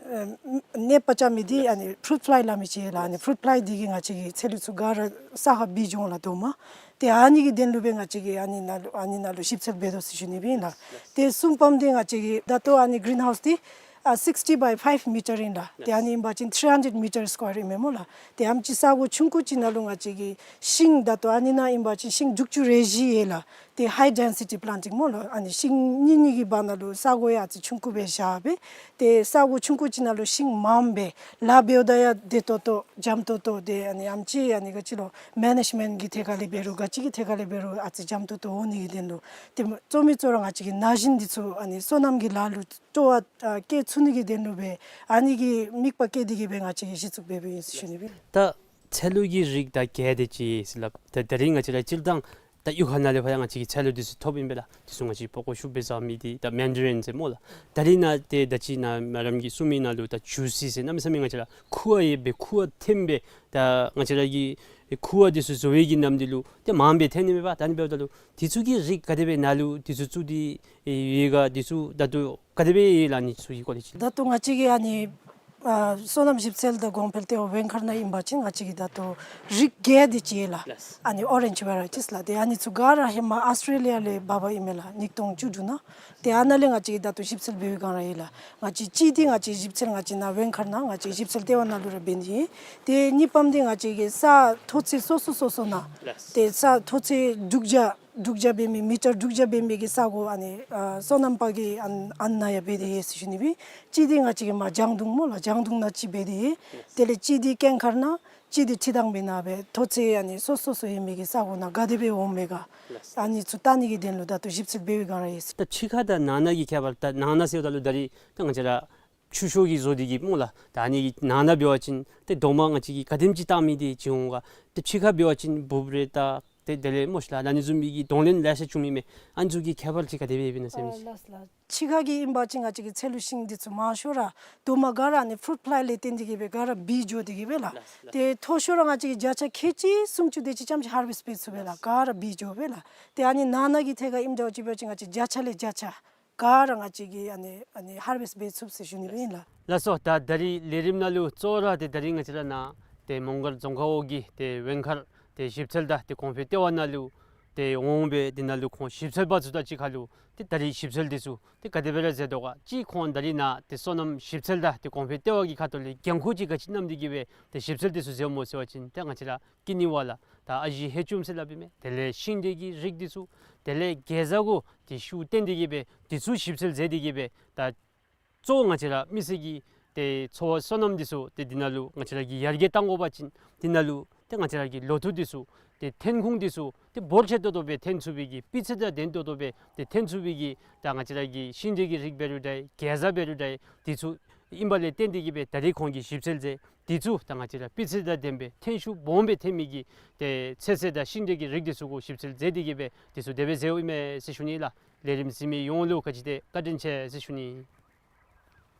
ཨ་ནདཔ་རྐྱབ་མི་འདི་ཨ་ནི་ཕུ་རུཊ་ཕླའི་སླབ་མི་ཅིག་ཡོད་ལགས། ཨ་ནི་ཕུ་རུཊ་ཕླའི་འདི་གིས་ང་བཅས་ཀྱི་ཚལ་ལུ་ཚུ་ག་ར་ས་ཁར་སྦེ་འགྱོ་འོང་ལགས་རྡོག་མ། ཏེ་ཨ་ནི་གི་དོན་ལུ་སྦེ་ང་བཅས་ཀྱིས་ཨ་ནི་ནང་ལུ་ཨ་ནི་ནང་ལུ་ཞིབ་འཚོལ་འབད་དོ་ཟེར་ཞུ་ནི་སྦེ་ཨིན་ལགས། ཏེ་གསུམ་པམ་འདི་ང་བཅས་ཀྱི་ད་ལྟོ་ཨ་ནི་གི་རིན་ཧའུསི་འདི་ ཨ་sixty by five meter ཨིན་ལགས། ཏེ་ཨ་ནི་ཨིན་པ་ཅིན་three hundred meter square ཨིན་མས་སྨོ་ལགས། ཏེ་ཨམ་ཅིག་ས་གོ་ཆུང་ཀུ་ཅིག་ནང་ལུ་ང་བཅས་ཀྱིས་ཤིང་ད་ལྟོ་ཨ་ནི་ནང་ཨིན་པ་ཅིན་ཤིང་དྲུག་ཅུ་རེ་བཞི་ཡོད་ལགས། ཏེ་high density planting སྨོ་ལགས། ཨ་ནི་ཤིང་གཉིས་གཉིས་ཀྱི་བར་ན་ལུ་ས་གོ་ཡང་ཨ་ཙི་ཆུང་ཀུ་སྦེ་བཞག་སྦེ། ཏེ་ས་གོ་ཆུང་ཀུ་ཅིག་ནང་ལུ་ཤིང་མངམ་སྦེ་ལཱ་འབདཝ་ད་ཡང་བདེ་ཏོག་ཏོ་འཇམ་ཏོག་ཏོ་ཏེ་ཨ་ནི་ཨམ་ཅིག་ཨ་ནི་ག་ཅི་ལོ་མེ་ནེཇ་མེནཊ་ཀྱི་ཐད་ཁར་ལས་འབད་རུང་ག་ཅི་གི་ཐད་ཁར་ལས་འབད་རུང་ཨ་ཙི་འཇམ་ཏོག་ཏོ་འོང་ནི་གི་དོན་ལུ། ཏེ་གཙོ་མི་གཙོ་ར་ང་བཅས་ཀྱིས་ན་གཞོན་འདི་ཚུ་ཨ་ནི་སོ་ནམ་གྱི་ལཱ་ལུ་སྤྲོ་བ་ཨ་བསྐྱེད་ཚུགས་ནི་གི་དོན་ལུ་སྦེ་ཨ་ནི་གི་དམིགས་པ་བསྐྱེད་དེ་གིས་སྦེ་ང་བཅས་ཀྱིས་གཞི་བཙུགས་འབད་འབདཝ་ཨིན་ཟེར་ཞུ་ནི་སྦེ། ད་ཚལ་ལུ་གི་རིགས་ད་བརྒྱད་དེ་ཅིག་ཡོད་ཟེར་སླབ། ད་ད་རིས་ང་བཅས་ར་སྤྱིར་བཏང་ད་གཡུས་ཁ་ནང་ལས་ཕར་ཡང་ང་བཅས་ཀྱིས་ཚལ་ལུ་འདི་ཚུ་ཐོབ་ཨིན་པས་ལགས། འདི་ཚུ་ང་བཅས་ཀྱིས་པགས་ཀོ་ཤུགས་སྦེ་བཟའ་མི་འདི་ད་མེན་ཌ་རིན་ཟེར་སྨོ་ལགས། ད་རིས་ནཱ་ཏེ་ད་ཅི་ནཱ་མེ་ཌམ་གྱིས་གསུངས་མི་ནང་ལུ་ད་ཇུ་སི་ཟེར་གནམ་མེད་ས་མེད་ང་བཅས་ར་ཁུ་བ་ཡོད་པའི་ཁུ་བ་ཐོན་པའི་ད་ང་བཅས་ར་གི་ཁུ་བ་འདི་ཚུ་བཟོ་བའི་གི་ནམ་འདི་ལུ་ཏེ་མངམ་སྦེ་ཐོན་ནི་མས་པ། ད་ཨ་ནི་འབདཝ་ད་ལུ་འདི་ཚུ་གི་རིགས་ག་དེ་སྦེ་ནཱ་ལུ་འདི་ཚུ་བཙུགས་ཏེ་ཡོད་ག། འདི་ཚུ་ད་ལྟོ་ག་དེ་སྦེ་ཡོད་ལགས། ཨ་ནི་ཚུ་གི་སྐོར་ལས་ཅིག། ད་ལྟོ་ང་བཅས་ཀྱི་ཨ་ནི་ཨ་སོ་ནམ་ཞིབ་འཚོལ་དང་གོང་འཕེལ་ལྟེ་བ་ཝེང་མཁར་ནང་ཨིན་པ་ཅིན་ང་བཅས་ཀྱིས་ད་ལྟོ་རིགས་བརྒྱད་དེ་ཅིག་ཡོད་ལགས། ལགས། ཨ་ནི་ཨོ་རེནཇ་ཝེ་རའི་ཊིས་ལགས། ཏེ་ཨ་ནི་ཚུ་ག་ར་ཧེ་མ་ཨཱོས་ཊྲེ་ལི་ཡ་ལས་འབག་འབག་ཨིན་མས་ལགས། ཉིས་སྟོང་བཅུ་དྲུག་ནང་། ཏེ་ཨ་ནཱ་ལས་ང་བཅས་ཀྱིས་ད་ལྟོ་ཞིབ་འཚོལ་འབད་བའི་སྒང་ར་ཡོད་ལགས། ང་བཅས་གཅིག་འདི་ང་བཅས་ཞིབ་འཚོལ་ང་བཅས་ནཱ་ཝེང་མཁར་ནང་ང་བཅས་ཞིབ་འཚོལ་ལྟེ་བ་ནང་ལུ་ར་འབད་ནི་ཨིན། ཏེ་གཉིས་པམ་འདི་ང་བཅས་ཀྱིས་ས་མཐོ་ཚད་སོ་སོ་སོ་སོ་ནང་། ལགས། ཏེ་ས་མཐོ་ཚད་དྲུག་བརྒྱ་དྲུག་བརྒྱ་འབད་མི་མི་ཊར་དྲུག་བརྒྱ་འབད་མི་གི་ས་གོ་ཨ་ནི་ཨ་སོ་ནམ་པ་གིས་ཨ་ནི་ཨ་ནཱ་ཡང་འབད་དེ་ཡོད་ཟེར་ཞུ་ནི་སྦེ། གཅིག་འདི་ང་བཅས་ཀྱིས་མར་ལྗང་གདུང་སྨོ་ལགས། ལྗང་གདུང་ནང་གཅིག་འབད་དེ་ཡོད། དེ་ལས་གཅིག་འདི་སྐྱེངས་མཁར་ནང་གཅིག་འདི་ཁྲི་ཐང་པའི་ནང་སྦེ་མཐོ་ཚད་ཨ་ནི་སོ་སོ་སོ་ཡོད་མི་གི་ས་གོ་ནང་ག་དེ་སྦེ་འོང་མས་ག། ལགས། ཨ་ནི་ཚུ་བལྟ་ནི་གི་དོན་ལུ་ད་ལྟོ་ཞིབ་འཚོལ་འབད་བའི་སྒང་ར་ཡོད་ཟེར། ད་ཕྱི་ཁ་དང་ནང་ན་གི་ཁྱད་པར། ད་ནང་ན་ཟེརཝ་ད་ལུ་ད་རིས་ད་ང་བཅས་ར་ཆུ་ཤོག་གི་བཟོ་སྟེ་གི་སྨོ་ལགས། ད་ཨ་ནི་གི་ནང་ན་འབད་བ་ཅིན་ཏེ་རྡོག་མ་ང་བཅས་ཀྱིས་ག་དེམ་ཅིག་བཏང་མི་འདི་ཅིག་འོང་ག། ཏེ་ཕྱི་ཁ་འབད་བ་ཅིན་འབུབ་རེ་ད་ཏེ་དེ་ལས་སྨོ་ཤིག་ལགས། ད་ཨ་ནི་བཟུམ་མའི་གི་གདོང་ལེན་ལེ་ཤ་བྱུང་མི་མས། ཨ་ནི་ཚུ་གི་ཁྱད་པར་ཅིག་ག་དེ་སྦེ་ཡོདཔ་ཨིན་ན་ཟེར་མི་ཅིག། ཨ་ལགས་ལགས། ཕྱི་ཁ་གི་ཨིན་པ་ཅིན་ང་བཅས་ཀྱིས་ཚལ་ལུ་ཤིང་འདི་ཚུ་མང་ཤོས་ར་རྡོག་མ་ག་ར་ཨ་ནི་ཕུ་རུཊ་ཕླའི་ལས་བརྟེན་ཏེ་གི་སྦེ་ག་ར་བུད་འགྱོ་སྟེ་གི་སྦེ་ལགས། ལགས་ལགས། ཏེ་མཐོ་ཤོས་ར་ང་བཅས་ཀྱིས་བརྒྱ་ཆ་ཁལ་གཅིག་སུམ་ཅུ་དེ་ཅིག་ཙམ་ཅིག་ཧར་ཝེསཊ་འབད་ཚུགས་པས་ལགས། ག་ར་བུད་འགྱོ་སྦེ་ལགས། ཏེ་ཨ་ནི་ནང་ན་གི་ཐད་ཁར་ཨིནམ་འདྲཝ་ཅིག་འབད་བ་ཅིན་ང་བཅས་བརྒྱ་ཆ་ལས་བརྒྱ་ཆ་ག་ར་ང་བཅས་ཀྱིས་ཨ་ནི་ཨ་ནི་ཧར་ཝེསཊ་འབད་ཚུགས་ཟེར་ཞུ་ནི་སྦེ་ཨིན་ལགས། ལགས་སོ། ད་ད་རིས་ལས་རིམ་ནང་ལུ་གཙོ་བོ་ར་ཏེ་ད་རིས་ང་བཅས་ར་ནཱ་ཏེ་མོང་སྒར་རྫོང་ཁག་འོག་གི་ཏེ་ཝེང་མཁར་ཏེ་ཞིབ་འཚོལ་དང་ཏེ་གོང་འཕེལ་ལྟེ་བ་ནང་ལུ་ཏེ་འོང་སྦེ་དེ་ནང་ལུ་ཁོང་ཞིབ་འཚོལ་པ་ཚུ་དང་གཅིག་ཁར་ལུ་ཏེ་ད་རིས་ཞིབ་འཚོལ་འདི་ཚུ་ཏེ་ག་དེ་སྦེ་ར་མཛད་དོ་ག། གཅིག་ཁོང་ད་རིས་ནཱ་ཏེ་སོ་ནམ་ཞིབ་འཚོལ་དང་ཏེ་གོང་འཕེལ་ལྟེ་བ་གི་ཁ་ཐུག་ལས་འགན་ཁུར་ཅིག་ག་ཅི་བསྣམས་ཏེ་གི་སྦེ་ཏེ་ཞིབ་འཚོལ་འདི་ཚུ་མཛདཔ་སྨོ་ཟེར་བ་ཅིན་ཏེ་ང་བཅས་ར་ཀི་ནི་ཝ་ལ་ད་ཨ་ཞེ་ཧེ་ཅུམ་ཟེར་སླབ་ཨིན་མས། དེ་ལས་ཤིང་འབྲས་ཀྱི་རིགས་འདི་ཚུ་དེ་ལས་གེ་ཛ་གུ་ཏེ་ཤུགས་བཏོན་ཏེ་གི་སྦེ་འདི་ཚུ་ཞིབ་འཚོལ་མཛད་དེ་གི་སྦེ་ད་གཙོ་བོ་ང་བཅས་ར་མི་སེར་གྱི་ཏེ་འཚོ་བ་སོ་ནམ་འདི་ཚུ་ཏེ་འདི་ནང་ལུ་ང་བཅས་ར་གིས་ཡར་རྒྱས་གཏང་དགོ་པ་ཅིན་འདི་ནང་ལུ་ཏེ་ང་བཅས་ར་གི་ལོ་ཐོག་འདི་ཚུ་ཏེ་ཐོན་ཁུངས་འདི་ཚུ་ཏེ་འབོར་ཆེ་ཏོག་ཏོ་སྦེ་ཐོན་ཚུགས་པའི་གི་སྤུས་ཚད་དང་ལྡན་ཏོག་ཏོ་སྦེ་ཏེ་ཐོན་ཚུགས་པའི་གི་ད་ང་བཅས་ར་གི་ཤིང་འབྲས་ཀྱི་རིགས་འབད་རུང་འདྲ་གེ་ཛ་འབད་རུང་འདྲ་འདི་ཚུ་ཨིན་པ་ལས་བརྟེན་ཏེ་གི་སྦེ་ད་རིས་ཁོང་གིས་ཞིབ་འཚོལ་མཛད། འདི་ཚུ་ད་ང་བཅས་ར་སྤུས་ཚད་དང་ལྡན་པའི་ཐོན་ཤུགས་སྦོམ་སྦེ་ཐོན་མི་གི་ཏེ་ཚོད་བསྲེ་དང་ཤིང་འབྲས་ཀྱི་རིགས་འདི་ཚུ་གུ་ཞིབ་འཚོལ་མཛད་དེ་གི་སྦེ་འདི་ཚུ་དེ་སྦེ་མཛདཔ་ཨིན་མས་ཟེར་ཞུ་ནི་ལགས། ལས་རིམ་གཟིགས་མི་ཡོངས་ལུ་ག་ཅི་དེ་བཀའ་དྲིན་ཆེ་ཟེར་ཞུ་ནི།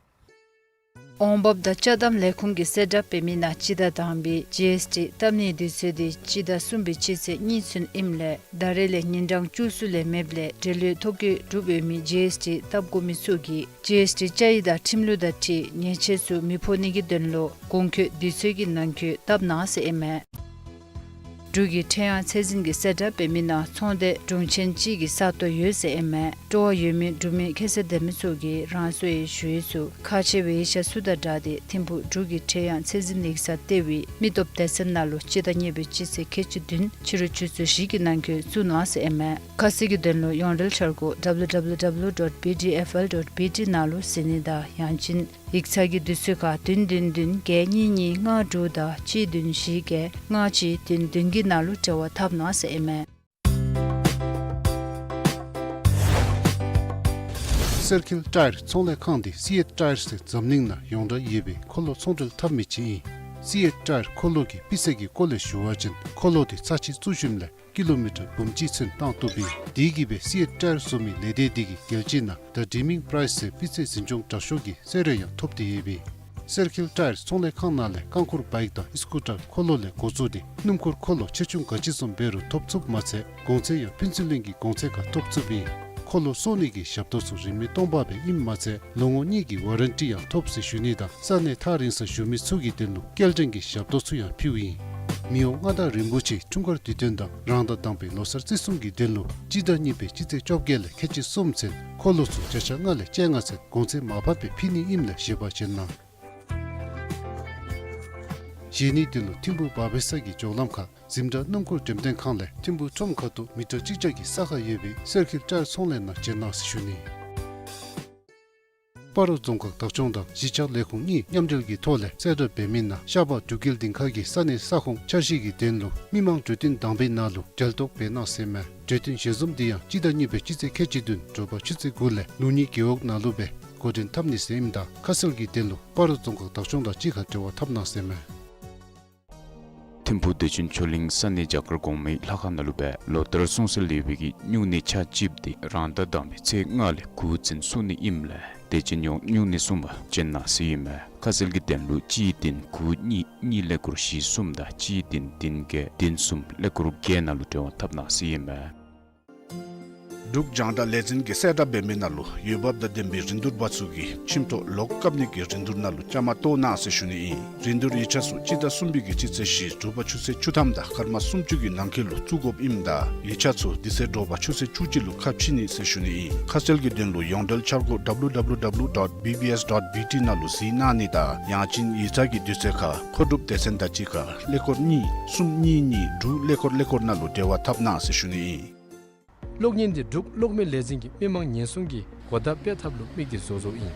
འོང་འབབ་དང་ཅ་དམ་ལས་ཁུངས་ཀྱིས་གསལ་བསྒྲགས་འབད་མི་ནང་སྤྱི་ཟླ་དང་པའི་ཇི་ཨེསི་ཊི་བཏབ་ནིའི་དུས་ཚོད་དེ་སྤྱི་ཟླ་གསུམ་པའི་སྤྱི་ཚེས་གཉིས་ཚུན་ཨིནམ་ལས་ད་རེས་ལས་ཉིན་གྲངས་བཅུ་གསུམ་ལས་མེདཔ་ལས་འབྲེལ་ཡོད་ཐོ་བཀོད་གྲུབ་ཡོད་མི་ཇི་ཨེསི་ཊི་བཏབ་དགོ་མི་ཚུ་གིས་ཇི་ཨེསི་ཊི་བཅའ་ཡིག་དང་ཁྲིམས་ལུགས་དང་འཁྲིལ་ཉེས་ཆད་ཚུ་མི་ཕོག་ནི་གི་དོན་ལུ་གོང་འཁོད་དུས་ཚོད་ཀྱི་ནང་འཁོད་བཏབ་གནང་ཟེར་ཨིན་མས། འབྲུག་གི་ཁྲེང་ཡང་ཚད་འཛིན་གྱིས་གསལ་བསྒྲགས་འབད་མི་ནང་ཚོང་སྡེ་དྲུང་ཆེན་གཅིག་གི་ས་སྟོང་ཡོད་ཟེར་ཨིན་མས། སྤྲོ་བ་ཡོད་མི་འབྲུག་མི་ཁྱད་ཚད་ལྡན་མི་ཚུ་གིས་རང་སོའི་ཞུ་ཡིག་ཚུ་ཁག་ཆེ་བའི་ཡིག་ཆ་ཚུ་དང་སྦྲགས་ཏེ་ཐིམ་ཕུག་འབྲུག་གི་ཁྲེང་ཡང་ཚད་འཛིན་ཡིག་ཚང་ལྟེ་བའི་མི་སྟོབས་སྡེ་ཚན་ནང་ལུ་སྤྱི་ཟླ་གཉིས་པའི་སྤྱི་ཚེས་ཁལ་གཅིག་བདུན་ཕྱི་རུ་ཆུ་ཚོད་བཞི་གི་ནང་འཁོད་བཙུགས་གནང་ཟེར་ཨིན་མས། ཁ་གསལ་གྱི་དོན་ལུ་ཡོངས་འབྲེལ་འཆར་སྒོ་W W W dot B D F L dot B T ནང་ལུ་གཟིགས་ནི་དང་ཡང་ཅིན་ཡིག་ཚང་གི་དུས་ཚོད་ཁར་བདུན་བདུན་བདུན་བརྒྱད་གཉིས་གཉིས་ལྔ་དྲུག་དང་གཅིག་བདུན་བཞི་བརྒྱད་ལྔ་གཅིག་བདུན་བདུན་གྱི་ནང་ལུ་འབྲེལ་བ་འཐབ་གནང་ཟེར་ཨིན་མས། སེར་ཁིལ་ཊ་ཡར་ཚོང་ལས་ཁང་འདི་སི་ཨེཊ་ཊ་ཡར་ཟེར་འཛམ་གླིང་ནང་ཡོངས་གྲགས་ཡོད་པའི་འཁོར་ལོ་ཚོང་འབྲེལ་འཐབ་མི་ཅིག་ཨིན། སི་ཨེཊ་ཊ་ཡར་འཁོར་ལོ་གི་སྤུས་ཚད་ཀྱི་སྐོར་ལས་ཞུ་བ་ཅིན་འཁོར་ལོ་འདི་ཚར་གཅིག་བཙུགས་ཞིནམ་ལས་ཀི་ལོ་མི་ཊར་འབུམ་གཅིག་ཚུན་བཏང་བཏུབ་ཨིན། དེ་གིས་སྦེ་སི་ཨེཊ་ཊ་ཡར་བཟོ་མི་ལས་སྡེ་འདི་གིས་རྒྱལ་སྤྱི་ནང་The Dreaming Prize ཟེར་སྤུས་ཚད་འཛིན་སྐྱོང་དྲག་ཤོས་ཀྱི་གསོལ་རས་ཡང་ཐོབ་སྟེ་ཡོད་པས། སེར་ཁིལ་ཊ་ཡར་ཚོང་ལས་ཁང་ནང་ལས་རྐང་འཁོར་བའིཀ་དང་སི་ཀུ་ཊར་འཁོར་ལོ་ལས་འགོ་བཙུགས་ཏེ་སྣུམ་འཁོར་འཁོར་ལོ་ཆེ་ཆུང་ག་ཅི་བཟུམ་འབད་རུང་ཐོབ་ཚུགསཔ་མ་ཚད་གོང་ཚད་ཡང་ཕུན་ཚོགས་གླིང་གི་གོང་ཚད་ཁར་ཐོབ་ཚུགསཔ་ཨིན། འཁོར་ལོ་བཟོ་ནི་གི་ཞབས་ཏོག་ཚུ་རིན་མེད་སྟོང་པ་སྦེ་ཨིནམ་མ་ཚད་ལོ་ངོ་གཉིས་ཀྱི་ཝ་རན་ཊི་ཡང་ཐོབ་ཟེར་ཞུ་ནི་དང་ས་གནས་ཐག་རིང་སར་བཞུགས་མི་ཚུ་གི་དོན་ལུ་སྐྱེལ་འདྲེན་གྱི་ཞབས་ཏོག་ཚུ་ཡང་ཕུལཝ་ཨིན། མི་དབང་མངའ་བདག་རིན་པོ་ཆེའི་འཁྲུངས་སྐར་དུས་སྟོན་དང་རང་ཟླ་དང་པའི་ལོ་གསར་བརྩི་སྲུང་གི་དོན་ལུ་སྤྱི་ཟླ་གཉིས་པའི་སྤྱི་ཚེས་བཅོ་བརྒྱད་ལས་ཁལ་གཅིག་གསུམ་ཚུན་མཁོ་ལོ་ཚུ་བརྒྱ་ཆ་ལྔ་ལས་བཅོ་ལྔ་ཚུན་གོང་ཚད་མར་ཕབ་སྦེ་ཕུལ་ནི་ཨིནམ་ལས་བཞེས་པ་བཞེས་གནང་། བཞེས་ནིའི་དོན་ལུ་ཐིམ་ཕུག་བ་བེ་ས་གི་མགྱོགས་ལམ་ཁ་གཟིམ་དྲག་སྣུམ་འཁོར་འགྲེམས་སྟོན་ཁང་ལས་ཐིམ་ཕུག་ཁྲོམ་ཁ་ཐུག་མི་ཊར་གཅིག་བརྒྱ་གི་ས་ཁར་ཡོད་པའི་གསེར་འཁྱིལ་ཊར་ཚོང་ལས་ནང་བྱོན་གནང་ཟེར་ཞུ་ནི། སྤ་རོ་རྫོང་ཁག་བདག་སྐྱོང་དང་གཞིས་ཆགས་ལས་ཁུངས་གཉིས་མཉམ་འབྲེལ་གྱི་ཐོག་ལས་གསལ་བསྒྲགས་འབད་མི་ནང་ཤར་པ་འབྲུག་སྐྱེལ་འདི་ཁ་གི་ས་གནས་ས་ཁོངས་འཆར་གཞི་གི་དོན་ལུ་མི་མང་གྲོས་བསྟུན་དང་པའི་ནང་ལུ་འབྲེལ་གཏོགས་འབད་གནང་ཟེར་མས། གྲོས་བསྟུན་ཞལ་འཛོམས་འདི་ཡང་སྤྱི་ཟླ་གཉིས་པའི་སྤྱི་ཚེས་ཁལ་གཅིག་བདུན་དྲོ་པ་ཆུ་ཚོད་དགུ་ལས་ལུགས་གཉིས་རྒེད་འོག་ནང་ལུ་སྦེ་འགོ་འདྲེན་འཐབ་ནི་ཟེར་ཨིནམ་ད་ཁ་གསལ་གྱི་དོན་ལུ་སྤ་རོ་རྫོང་ཁག་བདག་སྐྱོང་དང་གཅིག་ཁར་འབྲེལ་བ་འཐབ་གནང་ཟེར་མས། ཐིམ་ཕུག་བདེ་ཆེན་ཆོས་གླིང་ས་གནས་རྒྱ་གར་གོང་མའི་ལྷ་ཁང་ནང་ལུ་སྦེ་ལོ་ལྟར་སྲུང་བརྩི་ལེགས་པའི་གི་སྨྱུང་གནས་ཆ་གཅིགཔོ་འདི་རང་ཟླ་དང་པའི་ཚེས་ལྔ་ལས་དགུ་ཚུན་སྲུང་ནི་ཨིནམ་ལས་དད་ཅན་ཡོངས་སྨྱུང་གནས་སྲུང་པར་བྱོན་གནང་ཟེར་ཨིན་མས། ཁ་གསལ་གྱི་དོན་ལུ་གཅིག་བདུན་དགུ་གཉིས་གཉིས་ཀླད་ཀོར་བཞི་གསུམ་དང་གཅིག་བདུན་བདུན་བརྒྱད་བདུན་གསུམ་ཀླད་ཀོར་བརྒྱད་ནང་ལུ་འབྲེལ་བ་འཐབ་གནང་ཟེར་ཨིན་མས། འབྲུག་རྒྱང་བསྒྲགས་ལས་འཛིན་གྱིས་གསལ་བསྒྲགས་འབད་མི་ནང་ལུ་འོས་འབབ་དང་ལྡན་པའི་རིན་བསྡུར་པ་ཚུ་གིས་ཁྱིམ་ཐོག་ལོག་བཀབ་ནི་གི་རིན་བསྡུར་ནང་ལུ་བཅའ་མར་གཏོགས་གནང་ཟེར་ཞུ་ནི་ཨིན། རིན་བསྡུར་ཡིག་ཆ་ཚུ་སྤྱི་ཟླ་གསུམ་པའི་གི་སྤྱི་ཚེས་བཞི་དྲོ་པ་ཆུ་ཚོད་བཅུ་ཐམ་དང་སྐར་མ་སུམ་ཅུ་གི་ནང་འཁོད་ལུ་བཙུགས་དགོཔ་ཨིནམ་ད་ཡིག་ཆ་ཚུ་དེ་ཚེ་དྲོ་པ་ཆུ་ཚོད་བཅུ་གཅིག་ལུ་ཁ་ཕྱེ་ནི་ཟེར་ཞུ་ནི་ཨིན། ཁ་གསལ་གྱི་དོན་ལུ་ཡོངས་འབྲེལ་འཆར་སྒོ་W W W dot B B S dot B T ནང་ལུ་གཟིགས་གནང་ནི་དང་ཡང་ཅིན་ཡིག་ཚང་གི་དུས་ཚོད་ཁར་མཁོ་སྒྲུབ་སྡེ་ཚན་དང་གཅིག་ཁར་ཀླད་ཀོར་གཉིས་གསུམ་གཉིས་གཉིས་དྲུག་ཀླད་ཀོར་ཀླད་ཀོར་ནང་ལུ་འབྲེལ་བ་འཐབ་གནང་ཟེར་ཞུ་ནི་ཨིན། གློག་བརྙན་འདི་འབྲུག་གློག་མེ་ལས་འཛིན་གྱིས་མི་མང་ཉེན་སྲུང་གི་གོ་བརྡ་སྤེལ་ཐབས་ལུ་དམིགས་ཏེ་བཟོ་བཟོཝ་ཨིན།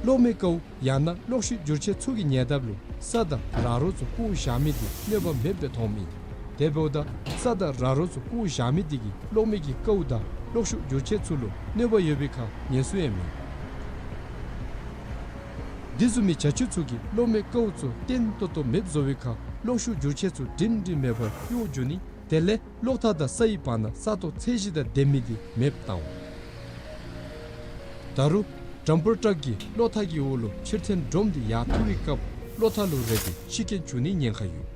གློག་མེ་ཀཝ་ཡང་ན་གློག་ཤུགས་བསྒྱུར་ཆས་ཚུ་གི་ཉེ་འདབས་ལུ་ས་དང་ར་རོ་ཚུ་བཀོ་བཞག་མི་འདི་གནོད་པ་མེདཔ་སྦེ་མཐོངམ་ཨིན། དེ་འབདཝ་ད་ས་དང་ར་རོ་ཚུ་བཀོ་བཞག་མི་འདི་གིས་གློག་མེ་གི་ཀཝ་དང་གློག་ཤུགས་བསྒྱུར་ཆས་ཚུ་ལུ་གནོད་པ་ཡོད་པའི་ཁར་ཉེན་སྲུང་ཡང་མེད། འདི་བཟུམ་མའི་བྱ་སྤྱོད་ཚུ་གིས་གློག་མེ་ཀཝ་ཚུ་བརྟན་ཏོག་ཏོ་མེདཔ་བཟོ་བའི་ཁར་གློག་ཤུགས་བསྒྱུར་ཆས་ཚུ་སྒྲིང་སྒྲིང་མེད་པར་གཡོ་འགྱོ་ནི། དེ་ལས་གློག་ཐག་དང་སའི་བར་ན་ས་སྟོང་ཚད་གཞི་དང་ལྡན་མི་འདི་མེདཔ་བཏང་འོང་། ད་རུང་ཌམ་པར་ཊག་གིས་གློག་ཐག་གི་འོག་ལུ་ཕྱིར་འཐེན་སྒྲོམ་འདི་ཡར་འཐུ་བའི་སྐབས་གློག་ཐག་ལུ་རེག་སྟེ་ཤི་རྐྱེན་འབྱུང་ནིའི་ཉེན་ཁ་ཡོད།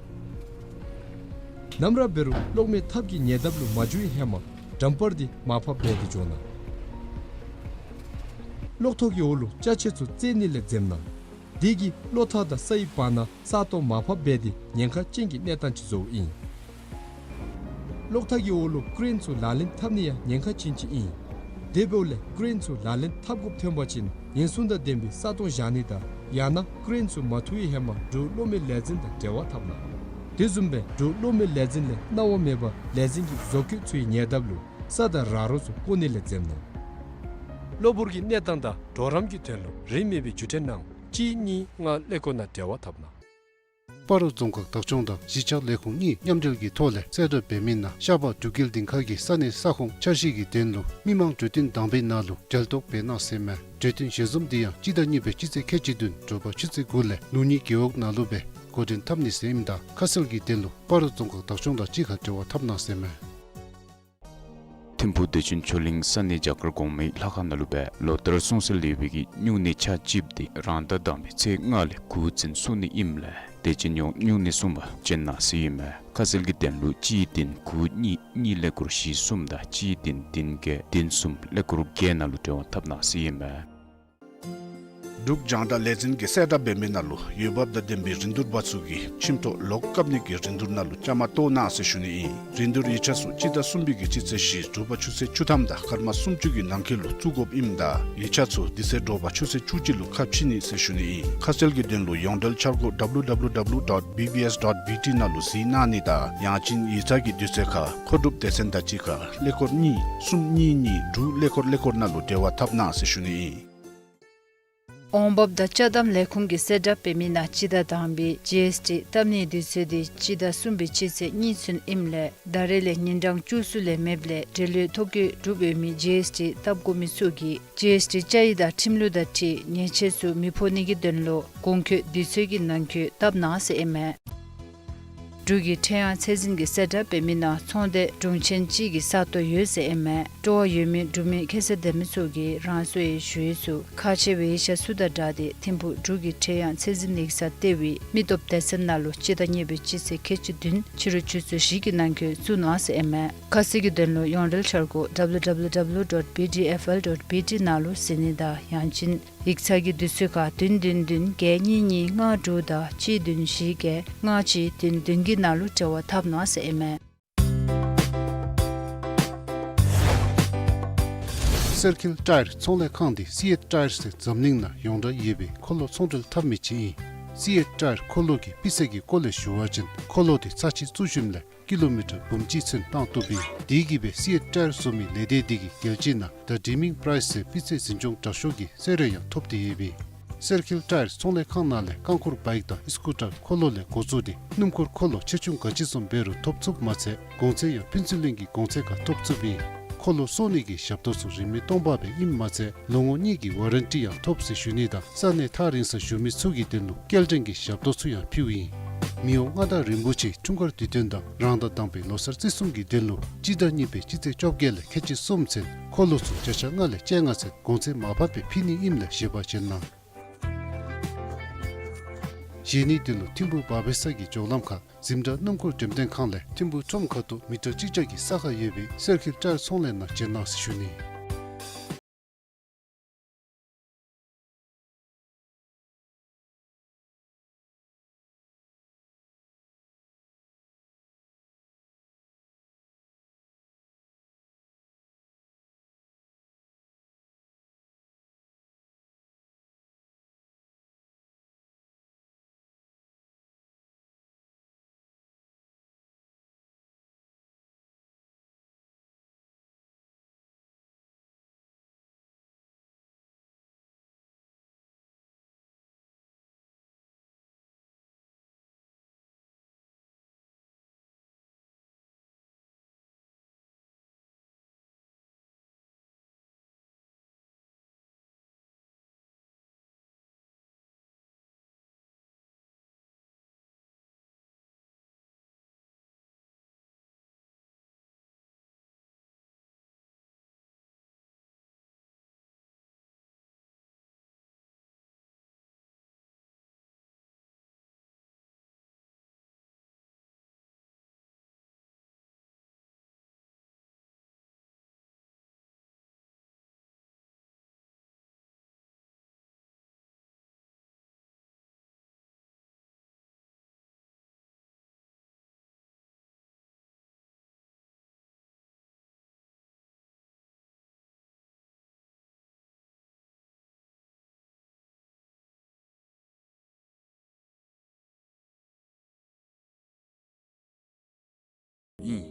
ནམ་ར་འབད་རུང་གློག་མེ་ཐགཔ་གི་ཉེ་འདབས་ལུ་མ་འགྱོ་བའི་ཧེ་མ་ཌམ་པར་འདི་མར་ཕབ་འབད་དེ་འགྱོ་གནང་། གློག་ཐོག་གི་འོག་ལུ་ཅ་ཆས་ཚུ་བཙལ་ནི་ལས་འཛེམ་གནང་། དེ་གིས་གློག་ཐག་དང་སའི་བར་ན་ས་སྟོང་མར་ཕབ་འབད་དེ་ཉེན་ཁ་ཅན་གྱི་གནས་སྟངས་ཅིག་བཟོཝ་ཨིན། གློག་ཐག་གི་འོག་ལུ་ཀེ་རེན་ཚུ་ལག་ལེན་འཐབ་ནི་ཡང་ཉེན་ཁ་ཅན་ཅིག་ཨིན། དེ་འབདཝ་ལས་ཀེ་རེན་ཚུ་ལག་ལེན་འཐབ་དགོཔ་ཐོན་པ་ཅིན་ཉེན་སྲུང་དང་ལྡན་པའི་ས་སྟོང་བཞག་ནི་དང་ཡང་ན་ཀེ་རེན་ཚུ་མ་འཐུ་བའི་ཧེ་མ་འབྲུག་གློག་མེ་ལས་འཛིན་དང་འབྲེལ་བ་འཐབ་གནང་། དེ་བཟུམ་སྦེ་འབྲུག་གློག་མེ་ལས་འཛིན་ལས་གནང་བ་མེད་པར་ལས་འཛིན་གྱི་བཟོ་བཀོད་ཚུའི་ཉེ་འདབས་ལུ་ས་དང་ར་རོ་ཚུ་བཀོ་ནི་ལས་འཛེམ་གནང་། གློ་བུར་གྱི་གནས་སྟངས་དང་གྲོགས་རམ་གྱི་དོན་ལུ་རིན་མེད་པའི་བརྒྱུད་འཕྲིན་ནང་གཅིག་གཉིས་ལྔ་ཀླད་ཀོར་ནང་འབྲེལ་བ་འཐབ་གནང་། སྤ་རོ་རྫོང་ཁག་བདག་སྐྱོང་དང་གཞིས་ཆགས་ལས་ཁུངས་གཉིས་མཉམ་འབྲེལ་གྱི་ཐོག་ལས་གསལ་བསྒྲགས་འབད་མི་ནང་ཤར་པ་འབྲུག་སྐྱེལ་འདི་ཁ་གི་ས་གནས་ས་ཁོངས་འཆར་གཞི་གི་དོན་ལུ་མི་མང་གྲོས་བསྟུན་དང་པའི་ནང་ལུ་འབྲེལ་གཏོགས་འབད་གནང་ཟེར་མས། གྲོས་བསྟུན་ཞལ་འཛོམས་འདི་ཡང་སྤྱི་ཟླ་གཉིས་པའི་སྤྱི་ཚེས་ཁལ་གཅིག་བདུན་དྲོ་པ་ཆུ་ཚོད་དགུ་ལས་ལུགས་གཉིས་རྒེད་འོག་ནང་ལུ་སྦེ་འགོ་འདྲེན་འཐབ་ནི་ཟེར་ཨིནམ་ད་ཁ་གསལ་གྱི་དོན་ལུ་སྤ་རོ་རྫོང་ཁག་བདག་སྐྱོང་དང་གཅིག་ཁར་འབྲེལ་བ་འཐབ་གནང་ཟེར་མས། ཐིམ་ཕུག་བདེ་ཆེན་ཆོས་གླིང་ས་གནས་རྒྱ་གར་གོང་མའི་ལྷ་ཁང་ནང་ལུ་སྦེ་ལོ་ལྟར་སྲུང་བརྩི་ལེགས་པའི་གི་སྨྱུང་གནས་ཆ་གཅིགཔོ་འདི་རང་ཟླ་དང་པའི་ཚེས་ལྔ་ལས་དགུ་ཚུན་སྲུང་ནི་ཨིནམ་ལས་དད་ཅན་ཡོངས་སྨྱུང་གནས་སྲུང་པར་བྱོན་གནང་ཟེར་ཨིན་མས། ཁ་གསལ་གྱི་དོན་ལུ་གཅིག་བདུན་དགུ་གཉིས་གཉིས་ཀླད་ཀོར་བཞི་གསུམ་དང་གཅིག་བདུན་བདུན་བརྒྱད་བདུན་གསུམ་ཀླད་ཀོར་བརྒྱད་ནང་ལུ་འབྲེལ་བ་འཐབ་གནང་ཟེར་ཨིན་མས། འབྲུག་རྒྱང་བསྒྲགས་ལས་འཛིན་གྱིས་གསལ་བསྒྲགས་འབད་མི་ནང་ལུ་འོས་འབབ་དང་ལྡན་པའི་རིན་བསྡུར་པ་ཚུ་གིས་ཁྱིམ་ཐོག་ལོག་བཀབ་ནི་གི་རིན་བསྡུར་ནང་ལུ་བཅའ་མར་གཏོགས་གནང་ཟེར་ཞུ་ནི་ཨིན། རིན་བསྡུར་ཡིག་ཆ་ཚུ་སྤྱི་ཟླ་གསུམ་པའི་གི་སྤྱི་ཚེས་བཞི་དྲོ་པ་ཆུ་ཚོད་བཅུ་ཐམ་དང་སྐར་མ་སུམ་ཅུ་གི་ནང་འཁོད་ལུ་བཙུགས་དགོཔ་ཨིནམ་ད་ཡིག་ཆ་ཚུ་དེ་ཚེ་དྲོ་པ་ཆུ་ཚོད་བཅུ་གཅིག་ལུ་ཁ་ཕྱེ་ནི་ཟེར་ཞུ་ནི་ཨིན། ཁ་གསལ་གྱི་དོན་ལུ་ཡོངས་འབྲེལ་འཆར་སྒོ་W W W dot B B S dot B T ནང་ལུ་གཟིགས་གནང་ནི་དང་ཡང་ཅིན་ཡིག་ཚང་གི་དུས་ཚོད་ཁར་མཁོ་སྒྲུབ་སྡེ་ཚན་དང་གཅིག་ཁར་ཀླད་ཀོར་གཉིས་གསུམ་གཉིས་གཉིས་དྲུག་ཀླད་ཀོར་ཀླད་ཀོར་ནང་ལུ་འབྲེལ་བ་འཐབ་གནང་ཟེར་ཞུ་ནི་ཨིན། འོང་འབབ་དང་ཅ་དམ་ལས་ཁུངས་ཀྱིས་གསལ་བསྒྲགས་འབད་མི་ནང་སྤྱི་ཟླ་དང་པའི་ཇི་ཨེསི་ཊི་བཏབ་ནིའི་དུས་ཚོད་འདི་སྤྱི་ཟླ་གསུམ་པའི་སྤྱི་ཚེས་གཉིས་ཚུན་ཨིནམ་ལས་ད་རེས་ལས་ཉིན་གྲངས་བཅུ་གསུམ་ལས་མེདཔ་ལས་འབྲེལ་ཡོད་ཐོ་བཀོད་གྲུབ་ཡོད་མི་ཇི་ཨེསི་ཊི་བཏབ་དགོ་མི་ཚུ་གིས་ཇི་ཨེསི་ཊི་བཅའ་ཡིག་དང་ཁྲིམས་ལུགས་དང་འཁྲིལ་ཉེས་ཆད་ཚུ་མི་ཕོག་ནི་གི་དོན་ལུ་གོང་འཁོད་དུས་ཚོད་ཀྱི་ནང་འཁོད་བཏབ་གནང་ཟེར་ཨིན་མས། འབྲུག་གི་ཁྲེལ་ཡང་ཚད་འཛིན་གྱིས་གསལ་བསྒྲགས་འབད་མི་ནང་ཚོང་སྡེ་དྲུང་ཆེན་གཅིག་གི་ས་སྟོང་ཡོད་ཟེར་ཨིན་མས། སྤྲོ་བ་ཡོད་མི་འབྲུག་མི་ཁྱད་ཚད་ལྡན་མི་ཚུ་གིས་རང་སོའི་ཞུ་ཡིག་ཚུ་ཁག་ཆེ་བའི་ཡིག་ཆ་ཚུ་དང་སྦྲགས་ཏེ་ཐིམ་ཕུག་འབྲུག་གི་ཁྲེལ་ཡང་ཚད་འཛིན་ཡིག་ཚང་ལྟེ་བའི་མི་སྟོབས་སྡེ་ཚན་ནང་ལུ་སྤྱི་ཟླ་གཉིས་པའི་སྤྱི་ཚེས་ཁལ་གཅིག་བདུན་ཕྱི་རུ་ཆུ་ཚོད་བཞི་གི་ནང་འཁོད་བཙུགས་གནང་ཟེར་ཨིན་མས། ཁ་གསལ་གྱི་དོན་ལུ་ཡོངས་འབྲེལ་འཆར་སྒོ་W W W dot B D F L dot B T ནང་ལུ་གཟིགས་ནི་དང་ཡང་ཅིན་ ཡིག་ཚང་གི་དུས་ཚོད་ཁར་བདུན་བདུན་བདུན་བརྒྱད་གཉིས་གཉིས་ལྔ་དྲུག་དང་གཅིག་བདུན་བཞི་བརྒྱད་ལྔ་གཅིག་བདུན་བདུན་གྱི་ནང་ལུ་འབྲེལ་བ་འཐབ་གནང་ཟེར་ཨིན་མས། སེར་ཁིལ་ཊ་ཡར་ཚོང་ལས་ཁང་འདི་སི་ཨེཊ་ཊ་ཡར་ཟེར་འཛམ་གླིང་ནང་ཡོངས་གྲགས་ཡོད་པའི་མཁོ་ལོ་ཚོང་འབྲེལ་འཐབ་མི་ཅིག་ཨིན། སི་ཨེཊ་ཊ་ཡར་མཁོ་ལོ་གི་སྤུས་ཚད་ཀྱི་སྐོར་ལས་ཞུ་བ་ཅིན་མཁོ་ལོ་འདི་ཚར་གཅིག་བཙུགས་ཞིནམ་ལས་ཀི་ལོ་མི་ཊར་འབུམ་གཅིག་ཚུན་བཏང་བཏུབ་ཨིན། དེ་གིས་སྦེ་སི་ཨེཊ་ཊ་ཡར་བཟོ་མི་ལས་སྡེ་འདི་གིས་རྒྱལ་སྤྱི་ནང་ད་ཌིམ་མིང་པ་རའིས་ཟེར་སྤུས་ཚད་འཛིན་སྐྱོང་དྲག་ཤོས་ཀྱི་གསོལ་རས་ཡང་ཐོབ་སྟེ་ཡོད་པས། སེར་ཁིལ་ཊ་ཡར་ཚོང་ལས་ཁང་ནང་ལས་རྐང་འཁོར་བའིཀ་དང་ཨིསི་ཀུ་ཊར་མཁོ་ལོ་ལས་འགོ་བཙུགས་ཏེ་སྣུམ་འཁོར་མཁོ་ལོ་ཆེ་ཆུང་ག་ཅི་བཟུམ་འབད་རུང་ཐོབ་ཚུགསཔ་མ་ཚད་གོང་ཚད་ཡང་ཕུན་ཚོགས་གླིང་གི་གོང་ཚད་ཁར་ཐོབ་ཚུགསཔ་ཨིན། མཁོ་ལོ་གསོ་ནི་གི་ཞབས་ཏོག་ཚུ་རིན་མེད་སྟོང་པ་སྦེ་ཨིནམ་མ་ཚད་ལོ་ངོ་གཉིས་ཀྱི་ཝ་རན་ཊི་ཡང་ཐོབ་ཟེར་ཞུ་ནི་དང་ས་གནས་ཐག་རིང་སར་བཞུགས་མི་ཚུ་གི་དོན་ལུ་སྐྱེལ་འདྲེན་གྱི་ཞབས་ཏོག་ཚུ་ཡང་ཕུལཝ་ཨིན། མི་དབང་མངའ་བདག་རིན་པོ་ཆེའི་འཁྲུངས་སྐར་དུས་སྟོན་དང་རང་ཟླ་དང་པའི་ལོ་གསར་བརྩི་སྲུང་གི་དོན་ལུ་སྤྱི་ཟླ་གཉིས་པའི་སྤྱི་ཚེས་བཅོ་བརྒྱད་ལས་ཁལ་གཅིག་གསུམ་ཚུན་མཁོ་ལོ་ཚུ་བརྒྱ་ཆ་ལྔ་ལས་བཅོ་ལྔ་ཚུན་གོང་ཚད་མར་ཕབ་སྦེ་ཕུལ་ནི་ཨིནམ་ལས་ཞིབ་པ་མཇལ་གནང་། གཞན་ནི་དོན་ལུ་ཐིམ་ཕུག་བར་བེ་ས་གི་འགྱོ་ལམ་ཁར་འཛིམ་དྲག་སྣུམ་འཁོར་འགྲེམས་སྟོན་ཁང་ལས་ཐིམ་ཕུག་ཁྲོམ་ཁ་ཐུག་མི་ཊར་གཅིག་བརྒྱ་གི་ས་ཁར་ཡོད་པའི་སེར་ཁིལ་ཊ་ཡར་ཚོང་ལས་ནང་མཇལ་གནང་ཟེར་ཞུ་ནི། ཨིན།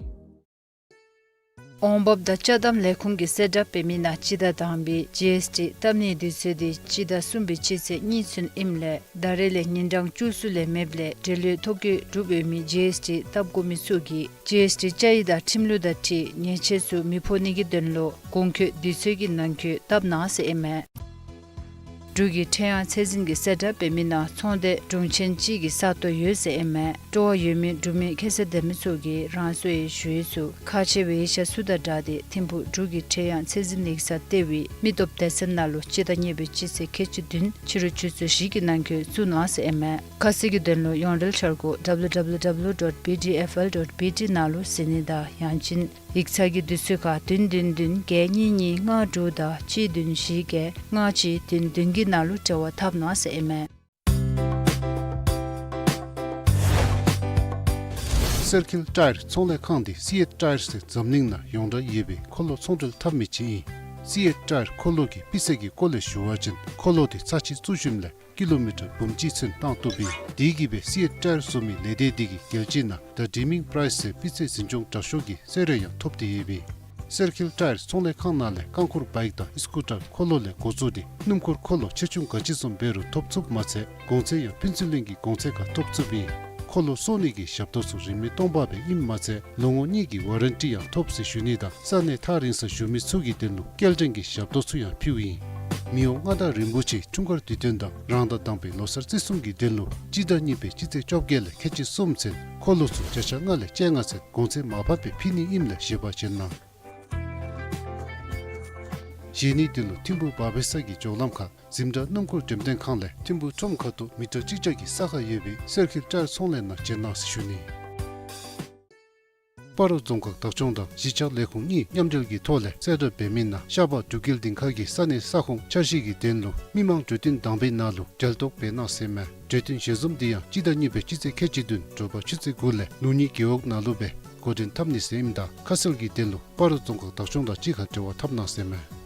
འོང་འབབ་དང་ཅ་དམ་ལས་ཁུངས་ཀྱིས་གསལ་བསྒྲགས་འབད་མི་ནང་སྤྱི་ཟླ་དང་པའི་ཇི་ཨེསི་ཊི་བཏབ་ནིའི་དུས་ཚོད་འདི་སྤྱི་ཟླ་གསུམ་པའི་སྤྱི་ཚེས་གཉིས་ཚུན་ཨིནམ་ལས་ད་རེས་ལས་ཉིན་གྲངས་བཅུ་གསུམ་ལས་མེདཔ་ལས་འབྲེལ་ཡོད་ཐོ་བཀོད་གྲུབ་ཡོད་མི་ཇི་ཨེསི་ཊི་བཏབ་དགོ་མི་ཚུ་གིས་ཇི་ཨེསི་ཊི་བཅའ་ཡིག་དང་ཁྲིམས་ལུགས་དང་འཁྲིལ་ཉེས་ཆད་ཚུ་མི་ཕོག་ནི་གི་དོན་ལུ་གོང་འཁོད་དུས་ཚོད་ཀྱི་ནང་འཁོད་བཏབ་གནང་ཟེར་ཨིན་མས། འབྲུག་གི་ཁྲེང་ཡང་ཚད་འཛིན་གྱིས་གསལ་བསྒྲགས་འབད་མི་ནང་ཚོང་སྡེ་དྲུང་ཆེན་གཅིག་གི་ས་སྟོང་ཡོད་ཟེར་ཨིན་མས། སྤྲོ་བ་ཡོད་མི་འབྲུག་མི་ཁྱད་ཚད་ལྡན་མི་ཚུ་གིས་རང་སོའི་ཞུ་ཡིག་ཚུ་ཁག་ཆེ་བའི་ཡིག་ཆ་ཚུ་དང་སྦྲགས་ཏེ་ཐིམ་ཕུག་འབྲུག་གི་ཁྲེང་ཡང་ཚད་འཛིན་ཡིག་ཚང་ལྟེ་བའི་མི་སྟོབས་སྡེ་ཚན་ནང་ལུ་སྤྱི་ཟླ་གཉིས་པའི་སྤྱི་ཚེས་ཁལ་གཅིག་བདུན་ཕྱི་རུ་ཆུ་ཚོད་བཞི་གི་ནང་འཁོད་བཙུགས་གནང་ཟེར་ཨིན་མས། ཁ་གསལ་གྱི་དོན་ལུ་ཡོངས་འབྲེལ་འཆར་སྒོ་W W W dot B D F L dot B T ནང་ལུ་གཟིགས་ནི་དང་ཡང་ཅིན་ཡིག་ཚང་གི་དུས་ཚོད་ཁར་བདུན་བདུན་བདུན་བརྒྱད་གཉིས་གཉིས་ལྔ་དྲུག་དང་གཅིག་བདུན་བཞི་བརྒྱད་ལྔ་གཅིག་བདུན་བདུན་གྱི་ནང་ལུ་འབྲེལ་བ་འཐབ་གནང་ཟེར་ཨིན་མས། སེར་ཁིལ་ཊ་ཡར་ཚོང་ལས་ཁང་འདི་སི་ཨེཊ་ཊ་ཡར་ཟེར་འཛམ་གླིང་ནང་ཡོངས་གྲགས་ཡོད་པའི་མཁོ་ལོ་ཚོང་འབྲེལ་འཐབ་མི་ཅིག་ཨིན། སི་ཨེཊ་ཊ་ཡར་མཁོ་ལོ་གི་སྤུས་ཚད་ཀྱི་སྐོར་ལས་ཞུ་བ་ཅིན་མཁོ་ལོ་འདི་ཚར་གཅིག་བཙུགས་ཞིནམ་ལས་ཀི་ལོ་མི་ཊར་འབུམ་གཅིག་ཚུན་བཏང་བཏུབ་ཨིན། དེ་གིས་སྦེ་སི་ཨེཊ་ཊ་ཡར་བཟོ་མི་ལས་སྡེ་འདི་གིས་རྒྱལ་སྤྱི་ནང་ད་ཌིམ་མིང་པ་རའིས་ཟེར་སྤུས་ཚད་འཛིན་སྐྱོང་དྲག་ཤོས་ཀྱི་གསོལ་རས་ཡང་ཐོབ་སྟེ་ཡོད་པས། སེར་ཁིལ་ཊ་ཡར་ཚོང་ལས་ཁང་ནང་ལས་རྐང་འཁོར་བའིཀ་དང་ཨིསི་ཀུ་ཊར་མཁོ་ལོ་ལས་འགོ་བཙུགས་ཏེ་སྣུམ་འཁོར་མཁོ་ལོ་ཆེ་ཆུང་ག་ཅི་བཟུམ་འབད་རུང་ཐོབ་ཚུགསཔ་མ་ཚད་གོང་ཚད་ཡང་ཕུན་ཚོགས་གླིང་གི་གོང་ཚད་ཁར་ཐོབ་ཚུགསཔ་ཨིན། མཁོ་ལོ་གསོ་ནི་གི་ཞབས་ཏོག་ཚུ་རིན་མེད་སྟོང་པ་སྦེ་ཨིནམ་མ་ཚད་ལོ་ངོ་གཉིས་ཀྱི་ཝ་རན་ཊི་ཡང་ཐོབ་ཟེར་ཞུ་ནི་དང་ས་གནས་ཐག་རིང་སར་བཞུགས་མི་ཚུ་གི་དོན་ལུ་སྐྱེལ་འདྲེན་གྱི་ཞབས་ཏོག་ཚུ་ཡང་ཕུལཝ་ཨིན། མི་དབང་མངའ་བདག་རིན་པོ་ཆེའི་འཁྲུངས་སྐར་དུས་སྟོན་དང་རང་ཟླ་དང་པའི་ལོ་གསར་བརྩི་སྲུང་གི་དོན་ལུ་སྤྱི་ཟླ་གཉིས་པའི་སྤྱི་ཚེས་བཅོ་བརྒྱད་ལས་ཁལ་གཅིག་གསུམ་ཚུན་མཁོ་ལོ་ཚུ་བརྒྱ་ཆ་ལྔ་ལས་བཅོ་ལྔ་ཚུན་གོང་ཚད་མར་ཕབ་སྦེ་ཕུལ་ནི་ཨིནམ་ལས་ཞིབ་པ་མཇལ་གནང་། གཞན་ནི་དོན་ལུ་ཐིམ་ཕུག་བར་བེ་ས་གི་འགྱོ་ལམ་ཁར་འཛིམ་དྲག་སྣུམ་འཁོར་འགྲེམས་སྟོན་ཁང་ལས་ཐིམ་ཕུག་ཁྲོམ་ཁ་ཐུག་མི་ཊར་གཅིག་བརྒྱ་གི་ས་ཁར་ཡོད་པའི་སེར་ཁིལ་ཊ་ཡར་ཚོང་ལས་ནང་མཇལ་གནང་ཟེར་ཞུ་ནི། སྤ་རོ་རྫོང་ཁག་བདག་སྐྱོང་དང་གཞིས་ཆགས་ལས་ཁུངས་གཉིས་མཉམ་འབྲེལ་གྱི་ཐོག་ལས་གསལ་བསྒྲགས་འབད་མི་ནང་ཤར་པ་འབྲུག་རྒྱལ་ལྡིང་ཁ་གི་ས་གནས་ས་ཁོངས་འཆར་གཞི་གི་དོན་ལུ་མི་མང་གྲོས་བསྟུན་དང་པའི་ནང་ལུ་འབྲེལ་གཏོགས་འབད་གནང་ཟེར་མས། གྲོས་བསྟུན་ཞལ་འཛོམས་འདི་ཡང་སྤྱི་ཟླ་གཉིས་པའི་སྤྱི་ཚེས་ཁལ་གཅིག་བདུན་དྲོ་པ་ཆུ་ཚོད་དགུ་ལས་ལུགས་གཉིས་རྒེད་འོག་ནང་ལུ་སྦེ་འགོ་འདྲེན་འཐབ་ནི་ཟེར་ཨིནམ་ད་ཁ་གསལ་གྱི་དོན་ལུ་སྤ་རོ་རྫོང་ཁག་བདག་སྐྱོང་དང་གཅིག་ཁར་འབྲེལ་བ་འཐབ་གནང་ཟེར་མས།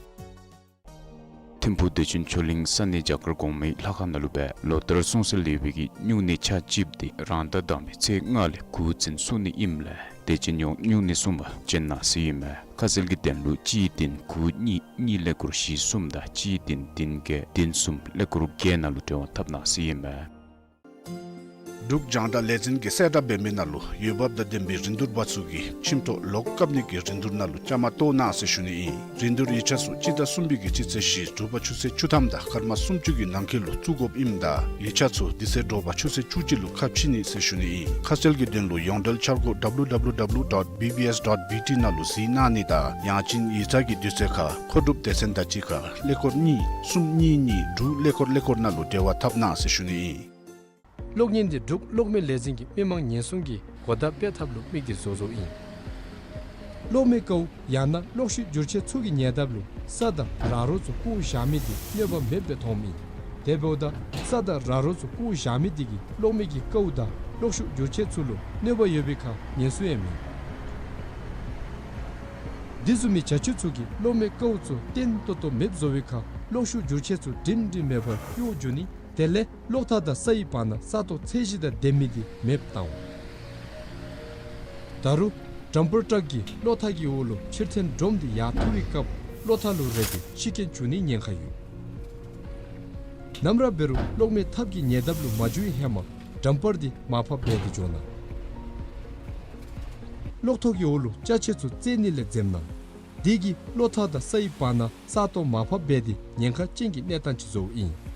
ཐིམ་ཕུག་བདེ་ཆེན་ཆོས་གླིང་ས་གནས་རྒྱ་གར་གོང་མའི་ལྷ་ཁང་ནང་ལུ་སྦེ་ལོ་ལྟར་སྲུང་བརྩི་ལེགས་པའི་གི་སྨྱུང་གནས་ཆ་གཅིགཔོ་འདི་རང་ཟླ་དང་པའི་ཚེས་ལྔ་ལས་དགུ་ཚུན་སྲུང་ནི་ཨིནམ་ལས་དད་ཅན་ཡོངས་སྨྱུང་གནས་སྲུང་པར་བྱོན་གནང་ཟེར་ཨིན་མས། ཁ་གསལ་གྱི་དོན་ལུ་གཅིག་བདུན་དགུ་གཉིས་གཉིས་ཀླད་ཀོར་བཞི་གསུམ་དང་གཅིག་བདུན་བདུན་བརྒྱད་བདུན་གསུམ་ཀླད་ཀོར་བརྒྱད་ནང་ལུ་འབྲེལ་བ་འཐབ་གནང་ཟེར་ཨིན་མས། འབྲུག་རྒྱང་བསྒྲགས་ལས་འཛིན་གྱིས་གསལ་བསྒྲགས་འབད་མི་ནང་ལུ་འོས་འབབ་དང་ལྡན་པའི་རིན་བསྡུར་པ་ཚུ་གིས་ཁྱིམ་ཐོག་ལོག་བཀབ་ནི་གི་རིན་བསྡུར་ནང་ལུ་བཅའ་མར་གཏོགས་གནང་ཟེར་ཞུ་ནི་ཨིན། རིན་བསྡུར་ཡིག་ཆ་ཚུ་སྤྱི་ཟླ་གསུམ་པའི་གི་སྤྱི་ཚེས་བཞི་དྲོ་པ་ཆུ་ཚོད་བཅུ་ཐམ་དང་སྐར་མ་སུམ་ཅུ་གི་ནང་འཁོད་ལུ་བཙུགས་དགོཔ་ཨིནམ་ད་ཡིག་ཆ་ཚུ་དེ་ཚེ་དྲོ་པ་ཆུ་ཚོད་བཅུ་གཅིག་ལུ་ཁ་ཕྱེ་ནི་ཟེར་ཞུ་ནི་ཨིན། ཁ་གསལ་གྱི་དོན་ལུ་ཡོངས་འབྲེལ་འཆར་སྒོ་www dot bbs dot bt ནང་ལུ་གཟིགས་གནང་ནི་དང་ཡང་ཅིན་ཡིག་ཚང་གི་དུས་ཚོད་ཁར་མཁོ་སྒྲུབ་སྡེ་ཚན་དང་གཅིག་ཁར་ཀླད་ཀོར་གཉིས་གསུམ་གཉིས་གཉིས་དྲུག་ཀླད་ཀོར་ཀླད་ཀོར་ནང་ལུ་འབྲེལ་བ་འཐབ་གནང་ཟེར་ཞུ་ནི་ཨིན། གློག་བརྙན་འདི་འབྲུག་གློག་མེ་ལས་འཛིན་གྱིས་མི་མང་ཉེན་སྲུང་གི་གོ་བརྡ་སྤེལ་ཐབས་ལུ་དམིགས་ཏེ་བཟོ་བཟོཝ་ཨིན། གློག་མེ་ཀཝ་ཡང་ན་གློག་ཤུགས་འགྱུར་བྱེད་ཚུ་གི་ཉེ་འདབས་ལུ་ས་དང་ར་རོ་ཚུ་བཀོ་བཞག་མི་འདི་གནོད་པ་མེདཔ་སྦེ་མཐོངམ་ཨིན། དེ་འབདཝ་ད་ས་དང་ར་རོ་ཚུ་བཀོ་བཞག་མི་འདི་གིས་གློག་མེ་གི་ཀཝ་དང་གློག་ཤུགས་འགྱུར་བྱེད་ཚུ་ལུ་གནོད་པ་ཡོད་པའི་ཁར་ཉེན་སྲུང་ཡང་མེད། འདི་བཟུམ་མའི་བྱ་སྤྱོད་ཚུ་གིས་གློག་མེ་ཀཝ་ཚུ་བརྟན་ཏོག་ཏོ་མེདཔ་བཟོ་བའི་ཁར་གློག་ཤུགས་འགྱུར་བྱེད་ཚུ་སྒྲིང་སྒྲིང་མེད་པར་གཡོ་འགྱོ་ནི། དེ་ལས་གློག་ཐག་དང་ས་ཡི་བར་ན་ས་སྟོང་ཚད་གཞི་དང་ལྡན་མི་འདི་མེདཔ་བཏང་འོང་། ད་རུང་ཌམ་པར་ཊག་གིས་གློག་ཐག་གི་འོག་ལུ་ཕྱིར་འཐེན་སྒྲོམ་འདི་ཡར་འཐུ་བའི་སྐབས་གློག་ཐག་ལུ་རེག་སྟེ་ཤི་རྐྱེན་བྱུང་ནིའི་ཉེན་ཁ་ཡོད། ནམ་ར་འབད་རུང་གློག་མེ་ཐབ་ཀྱི་ཉེ་འདབས་ལུ་མ་འགྱོ་བའི་ཧེ་མ་ཌམ་པར་འདི་མར་ཕབ་འབད་དེ་འགྱོ་གནང་། གློག་ཐོག་གི་འོག་ལུ་ཅ་ཆས་ཚུ་བཙལ་ནི་ལས་འཛེམ་གནང་། དེ་གིས་གློག་ཐག་དང་ས་ཡི་བར་ན་ས་སྟོང་མར་ཕབ་འབད་དེ་ཉེན་ཁ་ཅན་གྱི་གནས་སྟངས་ཅིག་བཟོཝ་ཨིན།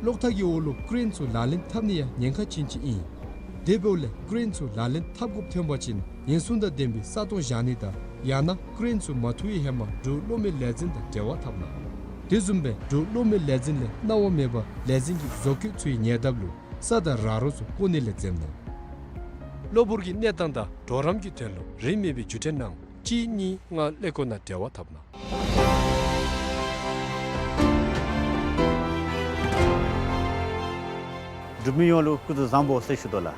གློག་ཐག་གི་འོག་ལུ་ཀེ་རེན་ཚུ་ལག་ལེན་འཐབ་ནི་ཡང་ཉེན་ཁ་ཅན་ཅིག་ཨིན། དེ་འབདཝ་ལས་ཀེ་རེན་ཚུ་ལག་ལེན་འཐབ་དགོཔ་ཐོན་པ་ཅིན་ཉེན་སྲུང་དང་ལྡན་པའི་ས་སྟོང་བཞག་ནི་དང་ཡང་ན་ཀེ་རེན་ཚུ་མ་འཐུ་བའི་ཧེ་མ་འབྲུག་གློག་མེ་ལས་འཛིན་དང་འབྲེལ་བ་འཐབ་གནང་། དེ་བཟུམ་སྦེ་འབྲུག་གློག་མེ་ལས་འཛིན་ལས་གནང་བ་མེད་པར་ལས་འཛིན་གྱི་བཟོ་བཀོད་ཚུའི་ཉེ་འདབས་ལུ་ས་དང་ར་རོ་ཚུ་བཀོ་ནི་ལས་འཛེམ་གནང་། གློ་བུར་གྱི་གནས་སྟངས་དང་གྲོགས་རམ་གྱི་དོན་ལུ་རིན་མེད་པའི་བརྒྱུད་འཕྲིན་ནང་གཅིག་གཉིས་ལྔ་ཀླད་ཀོར་ནང་འབྲེལ་བ་འཐབ་གནང་། འབྲུག་མི་ཡོངས་ལུ་སྐུ་གཟུགས་བཟང་པོ་ཟེར་ཞུ་དོ་ལགས།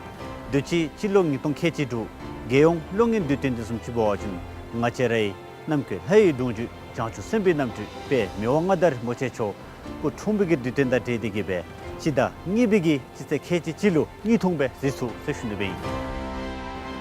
དུས་ཅི་སྤྱི་ལོ་ཉིས་སྟོང་ཁལ་གཅིག་དྲུག་རྒྱལ་ཡོངས་གློག་བརྙན་དུས་སྟོན་འདི་བཟུམ་ཅིག་འབད་བ་ཅིན་ང་བཅས་རའི་ནམ་མཁའི་ལྷ་ཡི་གདུང་བརྒྱུད་བྱང་ཆུབ་སེམས་དཔའི་རྣམ་སྤྲུལ་དཔལ་མི་དབང་མངའ་བདག་རིན་པོ་ཆེ་མཆོག་སྐུ་འཁྲུངས་པའི་གི་དུས་སྟོན་དང་འབྲེལ་ཏེ་གིས་སྦེ་སྤྱི་ཟླ་གཉིས་པའི་གི་སྤྱི་ཚེས་ཁལ་གཅིག་གཅིག་ལུ་གཉིས་འཐུང་སྦེ་གཟིགས་ཚུགས་ཟེར་ཞུ་ནི་སྦེ་ཨིན།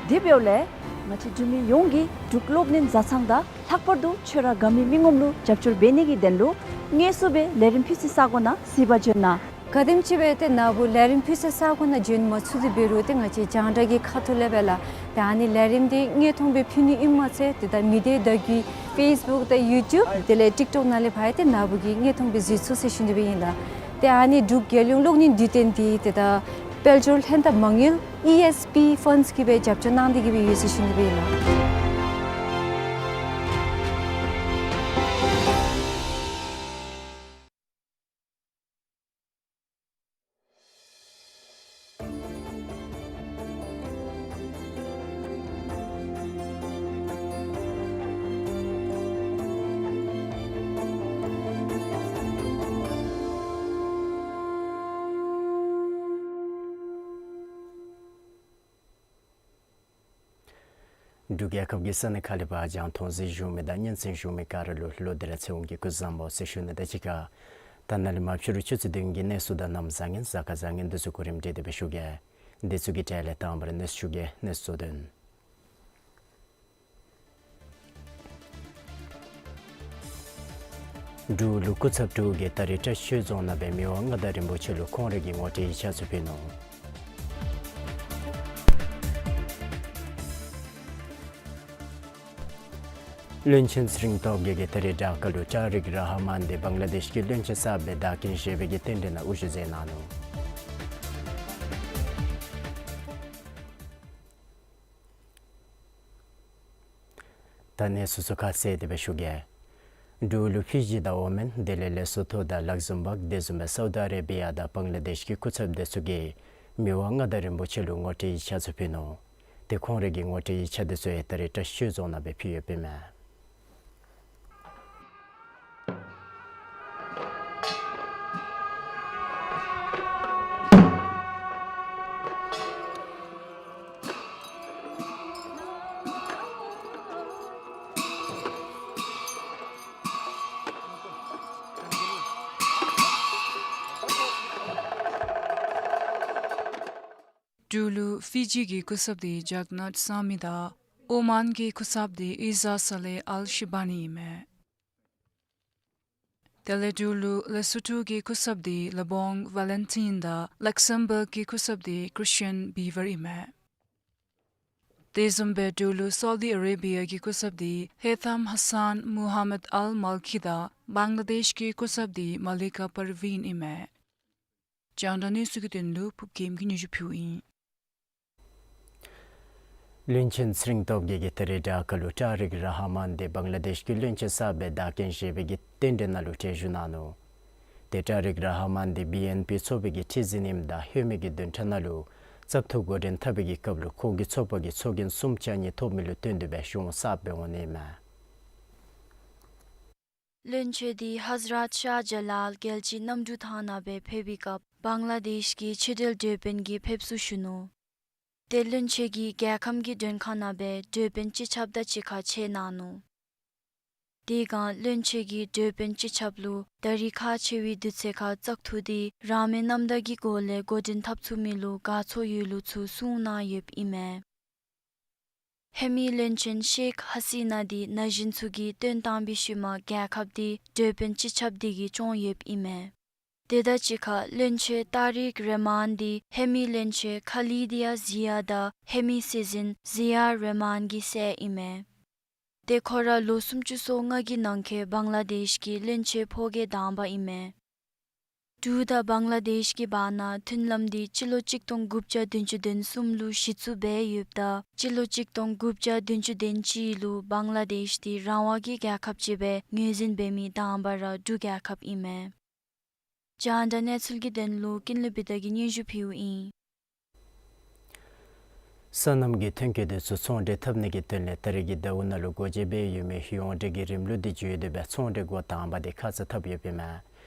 དེ་འབདཝ་ལས་ང་བཅས་འབྲུག་མི་ཡོངས་ཀྱིས་འབྲུག་གློག་བརྙན་བཟའ་ཚང་དང་ལྷག་པར་དུ་ཁྱོད་ར་དགའ་མི་མི་ངོམ་ལུ་རྒྱབ་སྐྱོར་འབད་ནི་གི་དོན་ལུ་དངོས་སུ་སྦེ་ལས་རིམ་ཕུལ་སའི་ས་གོ་ནང་གཟིགས་པར་བྱོན་གནང་། ག་དེམ་ཅིག་སྦེ་ཏེ་ན་བུ་ལས་རིམ་ཕུལ་སའི་ས་གོ་ནང་བྱོན་མ་ཚུགས་ཏེ་འབད་རུང་ཏེ་ང་བཅས་རྒྱང་བསྒྲགས་ཀྱི་ཁ་ཐུག་ལས་སྦེ་ལགས། ཏེ་ཨ་ནི་ལས་རིམ་འདི་དངོས་མཐོང་སྦེ་ཕུལ་ནི་ཨིནམ་མ་ཚད་ཏེ་ད་མི་སྡེ་བརྡ་བརྒྱུད་ཕེསི་བུཀ་དང་ཡུ་ཊུབ་དེ་ལས་ཊིཀ་ཊོཀ་ནང་ལས་ཕར་ཡང་ཏེ་ན་བུ་གིས་དངོས་མཐོང་སྦེ་གཟིགས་ཚུགས་ཟེར་ཞུ་ནི་སྦེ་ཨིན་ལགས། ཏེ་ཨ་ནི་འབྲུག་རྒྱལ་ཡོངས་གློག་བརྙན་དུས་སྟོན་འདི་ཏེ་ད་དཔལ་འབྱོར་ལྷན་ཐབས་མ་དངུལ་ཨི་ཨེསི་པི་ཕཱནཌསི་གིས་སྦེ་རྒྱབ་སྐྱོར་གནང་སྟེ་གིས་སྦེ་ཡོད་ཟེར་ཞུ་ནི་སྦེ་ཨིན་ལགས། འབྲུག་རྒྱལ་ཁབ་ཀྱི་ས་གནས་ཁག་ལས་ཕར་རྒྱང་མཐོང་གཟིགས་བཞུགས་མི་དང་སྙན་གསན་བཞུགས་མི་ག་ར་ལུ་ལོ་འདི་ར་ཚེ་འོང་གི་སྐུ་གཟུགས་བཟང་པོ་ཟེར་ཞུ་ནི་དང་གཅིག་ཁར་ད་ནཱ་ལས་མར་ཕྱི་རུ་ཆུ་ཚོད་བདུན་གྱི་གནས་ཚུལ་དང་གནམ་བཟང་ངན་གཟའ་སྐར་བཟང་ངན་འདི་ཚུ་གོ་རིམ་སྒྲིག་སྟེ་སྦེ་ཞུ་གེ། འདི་ཚུ་གི་གྲས་ལས་དང་པ་ར་གནས་ཚུལ་ཞུ་གེ། གནས་ཚུལ་དོན། འབྲུག་ལུ་སྐུ་ཚབ་དྲུག་གིས་ད་རིས་བཀྲ་ཤིས་ཆོས་རྫོང་ནང་སྦེ་མི་དབང་མངའ་བདག་རིན་པོ་ཆེ་ལུ་ཁོང་རའི་གི་ངོ་སྤྲོད་ཡིག་ཆ་ཚུ་ཕུལ་ནུག། བློན་ཆེན་ཚེ་རིང་སྟོབས་རྒྱས་ཀྱིས་ད་རིས་ཌ་ཀ་ལུ་ཊཱ་རིག་ར་ཧ་མཱན་འདི་བང་ལ་དེཤ་གི་བློན་ཆེན་གསརཔ་སྦེ་བདག་རྐྱེན་བཞེས་པའི་གི་རྟེན་འབྲེལ་ནང་དབུ་བཞུགས་མཛད་གནང་ནུག། ད་གནས་ཚུལ་ཚུ་ཁ་གསལ་ཏེ་སྦེ་ཞུ་གེ། འབྲུག་ལུ་ཕི་ཇི་དང་ཨོ་མཱན་དེ་ལས་ལེ་སོ་ཐོ་དང་ལག་ཟམ་བཱག་དེ་བཟུམ་སྦེ་སའུ་དི་ཨ་རེ་བི་ཡ་དང་བང་ལ་དེཤ་གི་སྐུ་ཚབ་དེ་ཚུ་གིས་མི་དབང་མངའ་བདག་རིན་པོ་ཆེ་ལུ་ངོ་སྤྲོད་ཡིག་ཆ་ཚུ་ཕུལ་ནུག། ཏེ་ཁོང་རའི་གི་ངོ་སྤྲོད་ཡིག་ཆ་དེ་ཚུ་ཡང་ད་རིས་བཀྲ་ཤིས་ཆོས་རྫོང་ནང་སྦེ་ཕུལ་ཡོདཔ་ཨིན་མས། འབྲུག་ལུ་ཕི་ཇི་གི་སྐུ་ཚབ་འདི་ཇག་ནཱཐ་སཱ་མི་དང་ཨོ་མཱན་གྱི་སྐུ་ཚབ་འདི་ཨི་ཟཱ་སཱ་ལེ་ཨལ་ཤི་བྷ་ནི་ཨིན་མས། དེ་ལས་འབྲུག་ལུ་ལེ་སོ་ཐོ་གི་སྐུ་ཚབ་འདི་ལེ་བོང་ཝ་ལེན་ཊིན་དང་ལག་སམ་བཱརག་གི་སྐུ་ཚབ་འདི་ཀྲིས་ཊི་ཡན་བི་ཝར་ཨིན་མས། དེ་བཟུམ་སྦེ་འབྲུག་ལུ་སའུ་དི་ཨ་རེ་བི་ཡ་གི་སྐུ་ཚབ་འདི་ཧེ་ཐམ་ཧ་སཱན་མུ་ཧམ་མད་ཨལ་མཱལ་ཁི་དང་བང་ལ་དེཤ་གི་སྐུ་ཚབ་འདི་མ་ལི་ཀ་པར་ཝིན་ཨིན་མས། རྒྱང་བསྒྲགས་གནས་ཚུལ་གྱི་དོན་ལུ་ཕུརབ་རྒྱལམོ་གིས་སྙན་ཞུ་ཕུལཝ་ཨིན། བློན་ཆེན་ཚེ་རིང་སྟོབས་རྒྱས་ཀྱིས་ད་རིས་དྲག་ཁ་ལུ་ཏཱ་རིག་ར་ཧ་མཱན་འདི་བང་ལ་དེཤ་གི་བློན་ཆེན་གསརཔ་སྦེ་བདག་རྐྱེན་བཞེས་པའི་གི་རྟེན་འབྲེལ་ནང་ལུ་གྲལ་བཞུགས་གནང་ནུག། ཏེ་ཏཱ་རིག་ར་ཧ་མཱན་འདི་བི་ཨེན་པི་ཚོགས་པའི་གི་ཁྲི་འཛིན་ཨིནམ་ད་ཧེ་མའི་གི་བདུན་ཕྲག་ནང་ལུ་བཙག་འཐུ་འགོ་འདྲེན་འཐབ་པའི་གི་སྐབས་ལུ་ཁོ་གི་ཚོགས་པ་གིས་ཚོགས་རྒྱན་གསུམ་ཆ་གཉིས་ཐོབ་མི་ལུ་བརྟེན་ཏེ་སྦེ་གཞུང་གསརཔ་སྦེ་འོང་ནི་ཨིན་མས། བློན་ཆེན་འདི་ཧ་ཛི་རཱཏ་ཤཱ་ཇ་ལཱལ་རྒྱལ་སྤྱིའི་གནམ་གྲུ་ཐང་ནང་སྦེ་ཕེབས་པའི་སྐབས་བང་ལ་དེཤ་གི་ཕྱི་འབྲེལ་འབྲེལ་དཔོན་གྱི་ཕེབས་བསུ་ཞུ་ནུག། ཏེ་བློན་ཆེན་གྱིས་རྒྱལ་ཁམས་ཀྱི་མགྲོན་ཁང་ནང་སྦེ་འབྲེལ་དཔོན་སྤྱི་ཁྱབ་དང་གཅིག་ཁར་ཕྱད་གནང་ནུག། དེ་སྒང་བློན་ཆེན་གྱིས་འབྲེལ་དཔོན་སྤྱི་ཁྱབ་ལུ་ད་རིས་ཁག་ཆེ་བའི་དུས་ཚོད་ཁར་བཙག་འཐུ་འདི་རང་མོས་རྣམ་དག་གི་སྒོ་ལས་འགོ་འདྲེན་འཐབ་ཚུགས་མི་ལུ་དགའ་ཚོར་ཡོད་ལུགས་ཚུ་གསུངས་གནང་ཡོདཔ་ཨིན་མས། ཧེ་མའི་བློན་ཆེན་ཤེག་ཧ་སི་ན་འདི་ན་གཞོན་ཚུ་གིས་བཏོན་བཏང་པའི་ཤུལ་མ་རྒྱལ་ཁབ་འདི་འབྲེལ་དཔོན་སྤྱི་ཁྱབ་འདི་གིས་སྐྱོང་ཡོདཔ་ཨིན་མས། དེ་དང་གཅིག་ཁར་བློན་ཆེན་ཏཱ་རིག་རེ་མཱན་འདི་ཧེ་མའི་བློན་ཆེན་ཁ་ལི་དི་ཡ་ཟི་ཡ་དང་ཧེ་མའི་སྲིད་འཛིན་ཟི་ཡ་རེ་མཱན་གྱི་སྲས་ཨིན་མས། ཏེ་ཁོ་ར་ལོ་སུམ་ཅུ་སོ་ལྔ་གི་ནང་འཁོད་བང་ལ་དེཤ་གི་བློན་ཆེན་ཕོ་རྒྱས་དང་པ་ཨིན་མས། འབྲུག་དང་བང་ལ་དེཤ་གི་བར་ན་མཐུན་ལམ་འདི་སྤྱི་ལོ་གཅིག་སྟོང་དགུ་བརྒྱ་བདུན་ཅུ་དོན་གསུམ་ལུ་གཞི་བཙུགས་འབད་ཡོདཔ་ད་སྤྱི་ལོ་གཅིག་སྟོང་དགུ་བརྒྱ་བདུན་ཅུ་དོན་གཅིག་ལུ་བང་ལ་དེཤ་འདི་རང་དབང་གི་རྒྱལ་ཁབ་ཅིག་སྦེ་ངོས་འཛིན་འབད་མི་དང་པ་ར་འབྲུག་རྒྱལ་ཁབ་ཨིན་མས། རྒྱང་བསྒྲགས་གནས་ཚུལ་གྱི་དོན་ལུ་ཀུན་ལེགས་བི་དྷ་གིས་སྙན་ཞུ་ཕུལཝ་ཨིན། སོ་ནམ་གྱི་ཐོན་སྐྱེད་དེ་ཚུ་ཚོང་འབྲེལ་འཐབ་ནི་གི་དོན་ལས་ད་རིས་ཀྱི་ཟླཝ་ནང་ལུ་འགོ་འབྱེད་འབད་ཡོད་མི་ཡོངས་འབྲེལ་གྱི་རིམ་ལུགས་འདི་བརྒྱུད་དེ་སྦེ་ཚོང་འབྲེལ་འགོ་དང་པ་འདི་ཁ་ཙ་འཐབ་ཡོདཔ་ཨིན་མས།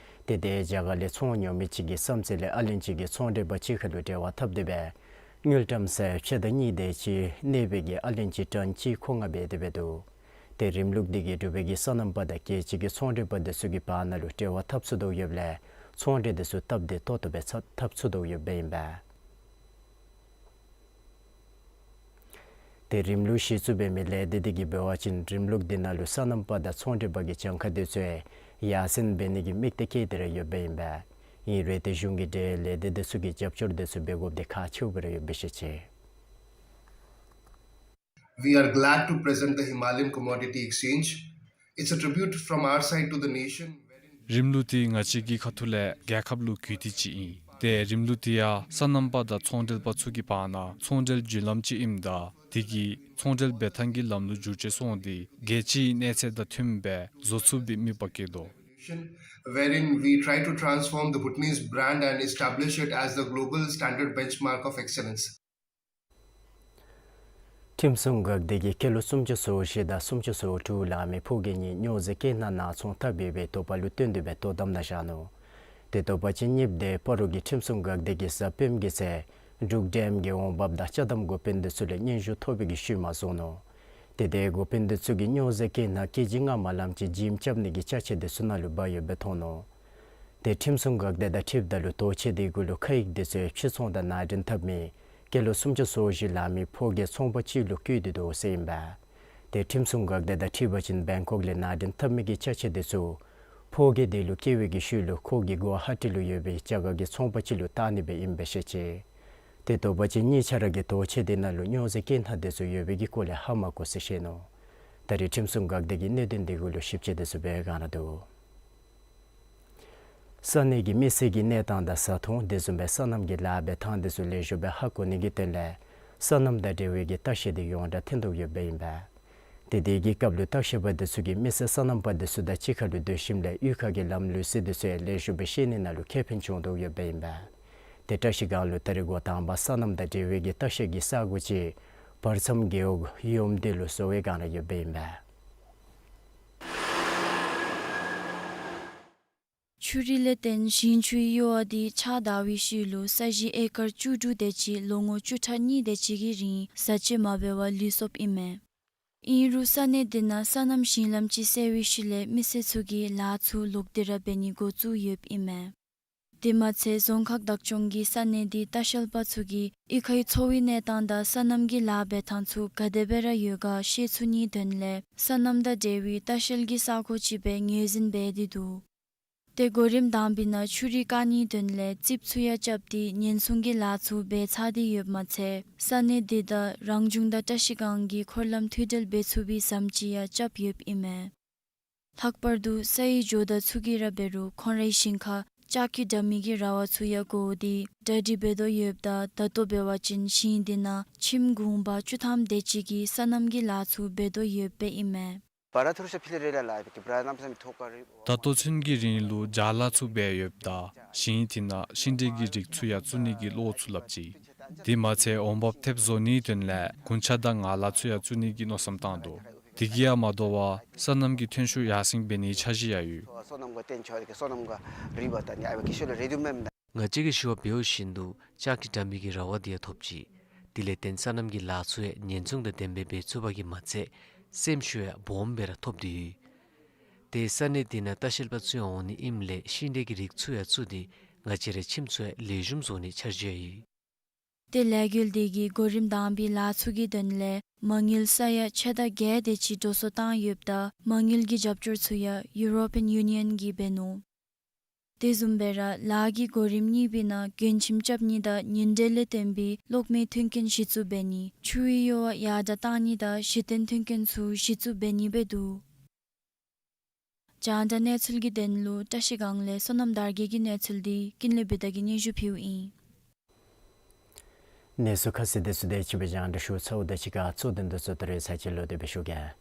ཏེ་དེ་རྒྱ་གར་ལས་ཚོང་ཉོ་མི་ཅིག་གི་བསམ་རྩེ་ལས་ཨ་ལན་ཅི་གི་ཚོང་འབྲེལ་པ་ཅིག་ཁར་ལུ་འབྲེལ་བ་འཐབ་སྟེ་སྦེ་དངུལ་ཀྲམ་ཚད་ཕྱེད་དང་གཉིས་དེ་ཅིག་གནས་པའི་གི་ཨ་ལན་ཅི་ཊོན་གཅིག་མཁོ་མངགས་འབད་དེ་སྦེ་འདུག། ཏེ་རིམ་ལུགས་འདི་གིས་འབྲུག་པའི་གི་སོ་ནམ་པ་དང་རྒྱལ་སྤྱི་གི་ཚོང་འབྲེལ་པ་དེ་ཚུ་གི་བར་ན་ལུ་འབྲེལ་བ་འཐབ་ཚུགས་དོ་ཡོདཔ་ལས་ཚོང་འབྲེལ་དེ་ཚུ་སྟབས་བདེ་ཏོག་ཏོ་སྦེ་ཚ་འཐབ་ཚུགས་དོ་ཡོདཔ་ཨིན་པས། ཏེ་རིམ་ལུགས་གཞི་བཙུགས་འབད་མི་ལས་སྡེ་འདི་གིས་འབད་བ་ཅིན་རིམ་ལུགས་འདི་ནང་ལུ་སོ་ནམ་པ་དང་ཚོང་འབྲེལ་པ་གི་གྱངས་ཁ་དེ་ཚུ་ཡར་སེང་འབད་ནི་གི་དམིགས་གཏད་བསྐྱེད་དེ་ར་ཡོདཔ་ཨིན་པས། ཨིན་རུང་ཏེ་གཞུང་གི་འབྲེལ་ཡོད་ལས་སྡེ་དེ་ཚུ་གིས་རྒྱབ་སྐྱོར་དེ་ཚུ་འབད་དགོཔ་འདི་ཁག་ཆེཝ་སྦེ་ར་ཡོདཔ་སྦེ་ཤེས་ཅི། We are glad to present the Himalayan Commodity Exchange. It's a tribute from our side to the nation. རིམ་ལུགས་འདི་ང་བཅས་ཀྱི་ཁ་ཐུག་ལས་རྒྱལ་ཁབ་ལུ་གུས་བཏུད་ཅིག་ཨིན། ཏེ་རིམ་ལུགས་འདི་ཡང་སོ་ནམ་པ་དང་ཚོང་འབྲེལ་པ་ཚུ་གི་བར་ན་ཚོང་འབྲེལ་བརྒྱུད་ལམ་ཅིག་ཨིནམ་ད་དེ་གིས་ཚོང་འབྲེལ་འབད་ཐངས་ཀྱི་ལམ་ལུགས་བསྒྱུར་བཅོས་སོང་སྟེ་རྒྱལ་སྤྱིའི་གནས་ཚད་དང་མཐུནམ་སྦེ་བཟོ་ཚུགས་པའི་དམིགས་པ་བསྐྱེད་དོ། Wherein we try to transform the Bhutanese brand and establish it as the global standard benchmark of excellence. ཁྲིམས་སྲུང་འགག་སྡེ་གིས་སྐྱེས་ལོ་སུམ་ཅུ་སོ་བཞི་དང་སུམ་ཅུ་སོ་དྲུག་ལང་མི་ཕོ་སྐྱེས་གཉིས་སྨྱོ་རྫས་སྐྱེལ་ནང་ནང་འཚོང་འཐབ་ཡོད་པའི་དོགས་པ་ལུ་བརྟེན་ཏེ་སྦེ་དོ་དམ་ནང་བཞག་ནུག། ཏེ་དོགས་པ་ཅན་གཉིསཔོ་དེ་སྤ་རོ་གི་ཁྲིམས་སྲུང་འགག་སྡེ་གིས་གཟའ་སྤེནམ་གི་ཚེ་འབྲུག་ཌེམ་གྱི་འོང་འབབ་དང་ཅ་དམ་འགོ་དཔོན་དེ་ཚུ་ལས་སྙན་ཞུ་ཐོབ་པའི་གི་ཤུལ་མ་བཟུང་ནུག། ཏེ་དེ་འགོ་དཔོན་དེ་ཚུ་གིས་སྨྱོ་རྫས་སྐྱེལ་ནང་ཀེ་ཇི་ལྔ་མ་ལངམ་ཅིག་འཇིམ་རྐྱབ་ནི་གི་ཅ་ཆས་དེ་ཚུ་ནང་ལུ་འབག་ཡོདཔ་སྦེ་མཐོང་ནུག། ཏེ་ཁྲིམས་སྲུང་འགག་སྡེ་དང་འཁྲིལཝ་ད་ལུ་དོས་ཆས་དེ་གུ་ལུ་ཁ་ཡིག་དེ་ཚུ་ཕྱིར་ཚོང་དང་ནང་འདྲེན་འཐབ་མི་སྐྱེས་ལོ་སུམ་ཅུ་སོ་བཞི་ལང་མི་ཕོ་སྐྱེས་ཚོང་པ་ཅིག་ལུ་བཀོད་དེ་འདུག་ཟེར་ཨིན་པས། ཏེ་ཁྲིམས་སྲུང་འགག་སྡེ་དང་འཁྲིལ་བ་ཅིན་བེང་ཀོག་ལས་ནང་འདྲེན་འཐབ་མི་གི་ཅ་ཆས་དེ་ཚུ་ཕོ་སྐྱེས་དེ་ལུ་བསྐྱལ་བའི་གི་ཤུལ་ལུ་ཁོ་གིས་གུ་ཝ་ཧ་ཊི་ལུ་ཡོད་པའི་རྒྱ་གར་གྱི་ཚོང་པ་ཅིག་ལུ་བཏང་ནི་སྦེ་ཨིནམ་སྦེ་ཤེས་ཅི། ཏེ་དོགས་པ་ཅན་གཉིས་ཆ་ར་གིས་དོས་ཆས་དེ་ནང་ལུ་སྨྱོ་རྫས་སྐྱེལ་ནང་དེ་ཚུ་ཡོད་པའི་གི་སྐོར་ལས་ཧ་མ་གོ་ཟེར་བཤད་ནུག། ད་རེས་ཁྲིམས་སྲུང་འགག་སྡེ་གི་གནད་དོན་དེ་གུ་ལུ་ཞིབ་དཔྱད་དེ་ཚུ་འབད་བའི་སྒང་ར་འདུག། ས་གནས་ཀྱི་མི་སེར་གྱི་གནས་སྟངས་དང་བཟའ་འཐུང་དེ་བཟུམ་སྦེ་སོ་ནམ་གྱི་ལཱ་འབད་ཐངས་དེ་ཚུ་ལེགས་ཤོམ་སྦེ་ཧ་གོ་ནི་གི་དོན་ལས་སོ་ནམ་དང་འབྲེལ་བའི་གི་ལྟ་བཤལ་དེ་ཡོངས་གྲགས་ཐོན་དོ་ཡོདཔ་ཨིན་པས། ཏེ་དེ་གི་སྐབས་ལུ་ལྟ་བཤལ་པ་དེ་ཚུ་གིས་མི་སེར་སོ་ནམ་པ་དེ་ཚུ་དང་གཅིག་ཁར་ལུ་སྡོད་ཞིནམ་ལས་གཡུས་ཁ་གི་ལམ་ལུགས་སྲོལ་དེ་ཚུ་ཡང་ལེགས་ཤོམ་སྦེ་ཤེས་ནི་ནང་ལུ་ཁེ་ཕན་བྱུང་དོ་ཡོདཔ་ཨིན་པས། ཏེ་བཀྲ་ཤིས་སྒང་ལུ་ད་རེས་འགོ་དང་པ་སོ་ནམ་དང་འབྲེལ་བའི་གི་ལྟ་བཤལ་གྱི་ས་སྒོ་ཅིག་ བར་མཚམས་རྒེད་འོག་ཡོམ་སྡེ་ལུ་བཟོ་བའི་སྒང་ར་ཡོདཔ་ཨིན་པས། ཆུ་རུད་ལས་བརྟེན་ཞིང་ཆུའི་གཡོ་བ་འདི་ཕྱགས་བདའ་བའི་ཤུལ་ལུ་ས་གཞི་ཨེ་ཀར་བཅུ་དྲུག་དེ་ཅིག་ལོ་ངོ་བཅུ་ཕྲག་གཉིས་དེ་ཅིག་གི་རིང་བཟའ་བཅའ་མ་འབད་བར་ལུས་སོཔ་ཨིན་མས། ཨིན་རུང་ས་གནས་འདི་ནང་སོ་ནམ་ཞིང་ལམ་ཅིག་བསལ་བའི་ཤུལ་ལས་མི་སེར་ཚུ་གིས་ལཱ་ཚུ་ལོག་སྟེ་ར་འབད་ནི་འགོ་བཙུགས་ཡོདཔ་ཨིན་མས། དེ་མ་ཚད་རྫོང་ཁག་བདག་སྐྱོང་གིས་ས་གནས་འདི་ལྟ་བཤལ་པ་ཚུ་གིས་གཡུས་ཁའི་འཚོ་བའི་གནས་སྟངས་དང་སོ་ནམ་གྱི་ལཱ་འབད་ཐངས་ཚུ་ག་དེ་སྦེ་ར་ཡོད་ག་ཤེས་ཚུགས་ནིའི་དོན་ལས་སོ་ནམ་དང་འབྲེལ་བའི་ལྟ་བཤལ་གྱི་ས་གོ་ཅིག་སྦེ་ངོས་འཛིན་འབད་དེ་འདུག། ཏེ་གོ་རིམ་དང་པའི་ནང་ཆུ་རུད་བཀག་ནིའི་དོན་ལས་རྩིགཔ་ཚུ་ཡང་རྐྱབ་སྟེ་ཉེན་སྲུང་གི་ལཱ་ཚུ་འབད་ཚར་ཏེ་ཡོདཔ་མ་ཚད་ས་གནས་འདི་དང་རང་བྱུང་དང་བཀྲ་ཤིས་སྒང་གི་འཁོར་ལམ་མཐུད་འབྲེལ་འབད་ཚུགས་པའི་ཟམ་ཅིག་ཡང་རྐྱབ་ཡོདཔ་ཨིན་མས། ལྷག་པར་དུ་སའི་ཇོ་བདག་ཚུ་གིས་ར་འབད་རུང་ཁོང་རའི་ཞིང་ཁར་ལྕགས་ཀྱི་དྲ་མིག་གི་ར་བ་ཚུ་ཡང་བསྒོར་ཏེ་གྲ་སྒྲིག་འབད་དོ་ཡོདཔ་ད་ད་ལྟོ་འབད་བ་ཅིན་ཞིང་འདི་ནང་ཁྱིམ་གུང་པ་བཅུ་ཐམ་དེ་ཅིག་གིས་སོ་ནམ་གྱི་ལཱ་ཚུ་འབད་དོ་ཡོདཔ་ཨིན་མས། ད་ལྟོ་ཚུན་གྱི་རིང་ལུ་ཇ་ལཱ་ཚུ་འབད་ཡོདཔ་ད་ཞིང་འདི་ནང་ཤིང་འབྲས་ཀྱི་རིགས་ཚུ་ཡང་བཙུགས་ནི་གི་བློ་ཚུ་སླབ་ཅི། དེ་མ་ཚད་འོང་འབབ་ཐེབས་བཟོ་ནིའི་དོན་ལས་གུང་ཆ་དང་ངང་ལཱ་ཚུ་ཡང་བཙུགས་ནི་གི་མནོ་བསམ་བཏང་འདུག། དེ་གིས་ཡང་མ་དོ་བར་སོ་ནམ་གྱི་ཐོན་ཤུགས་ཡར་སེང་འབད་ནིའི་འཆར་གཞི་ཡང་ཡོད། ང་བཅས་ཀྱིས་ཞུ་བ་འབདཝ་བཞིན་དུ་ལྕགས་ཀྱི་དྲ་མིག་གི་ར་བ་འདི་ཡང་ཐོབ་ཅི། དེ་ལས་བརྟེན་སོ་ནམ་གྱི་ལཱ་ཚུ་ཡང་ཉེན་སྲུང་དང་ལྡནམ་སྦེ་འབད་ཚུགས་པ་གིས་མ་ཚད་སེམས་ཤུགས་ཡང་སྦོམ་སྦེ་ར་ཐོབ་སྟེ་ཡོད། ཏེ་ས་གནས་འདི་ནང་ལྟ་བཤལ་པ་ཚུ་ཡང་འོང་ནི་ཨིནམ་ལས་ཤིང་འབྲས་ཀྱི་རིགས་ཚུ་ཡང་བཙུགས་ཏེ་ང་བཅས་རའི་ཁྱིམ་ཚུ་ཡང་ལེགས་ཤོམ་བཟོ་ནིའི་འཆར་གཞི་ཡང་ཡོད། ཏེ་ལས་འགུལ་འདི་གི་གོ་རིམ་དང་པའི་ལཱ་ཚུ་གི་དོན་ལས་མ་དངུལ་ས་ཡ་ཕྱེད་དང་བརྒྱད་དེ་ཅིག་འགྲོ་སོང་བཏང་ཡོདཔ་ད་མ་དངུལ་གྱི་རྒྱབ་སྐྱོར་ཚུ་ཡང་ཡུ་རོ་པིའན་ཡུ་ནི་ཡོན་གྱིས་འབད་ནུག། དེ་བཟུམ་སྦེ་ར་ལཱ་གི་གོ་རིམ་གཉིས་པའི་ནང་མགྱོནམ་ཁྱིམ་རྐྱབ་ནི་དང་ཉིན་དྲོད་ལས་བརྟེན་པའི་གློག་མེའི་མཐུན་རྐྱེན་གཞི་བཙུགས་འབད་ནི་ཆུའི་གཡོ་བ་ཡར་དྲག་བཏང་ནི་དང་གཞི་རྟེན་མཐུན་རྐྱེན་ཚུ་གཞི་བཙུགས་འབད་ནི་སྦེ་འདུག། རྒྱང་བསྒྲགས་གནས་ཚུལ་གྱི་དོན་ལུ་བཀྲ་ཤིས་སྒང་ལས་བསོད་ནམས་དར་རྒྱས་ཀྱི་གནས་ཚུལ་འདི་ཀུན་ལེགས་བི་ཏ་གིས་སྙན་ཞུ་ཕུལཝ་ཨིན། གནས་ཚུལ་ཁ་གསལ་དེ་ཚུ་དེ་ཅིག་སྦེ་རྒྱང་བསྒྲགས་ཞུ་ཚརཝ་དང་གཅིག་ཁར་གཙོ་དོན་དེ་ཚུ་ད་རེས་ཚར་གཅིག་ལོག་སྟེ་སྦེ་ཞུ་གེ།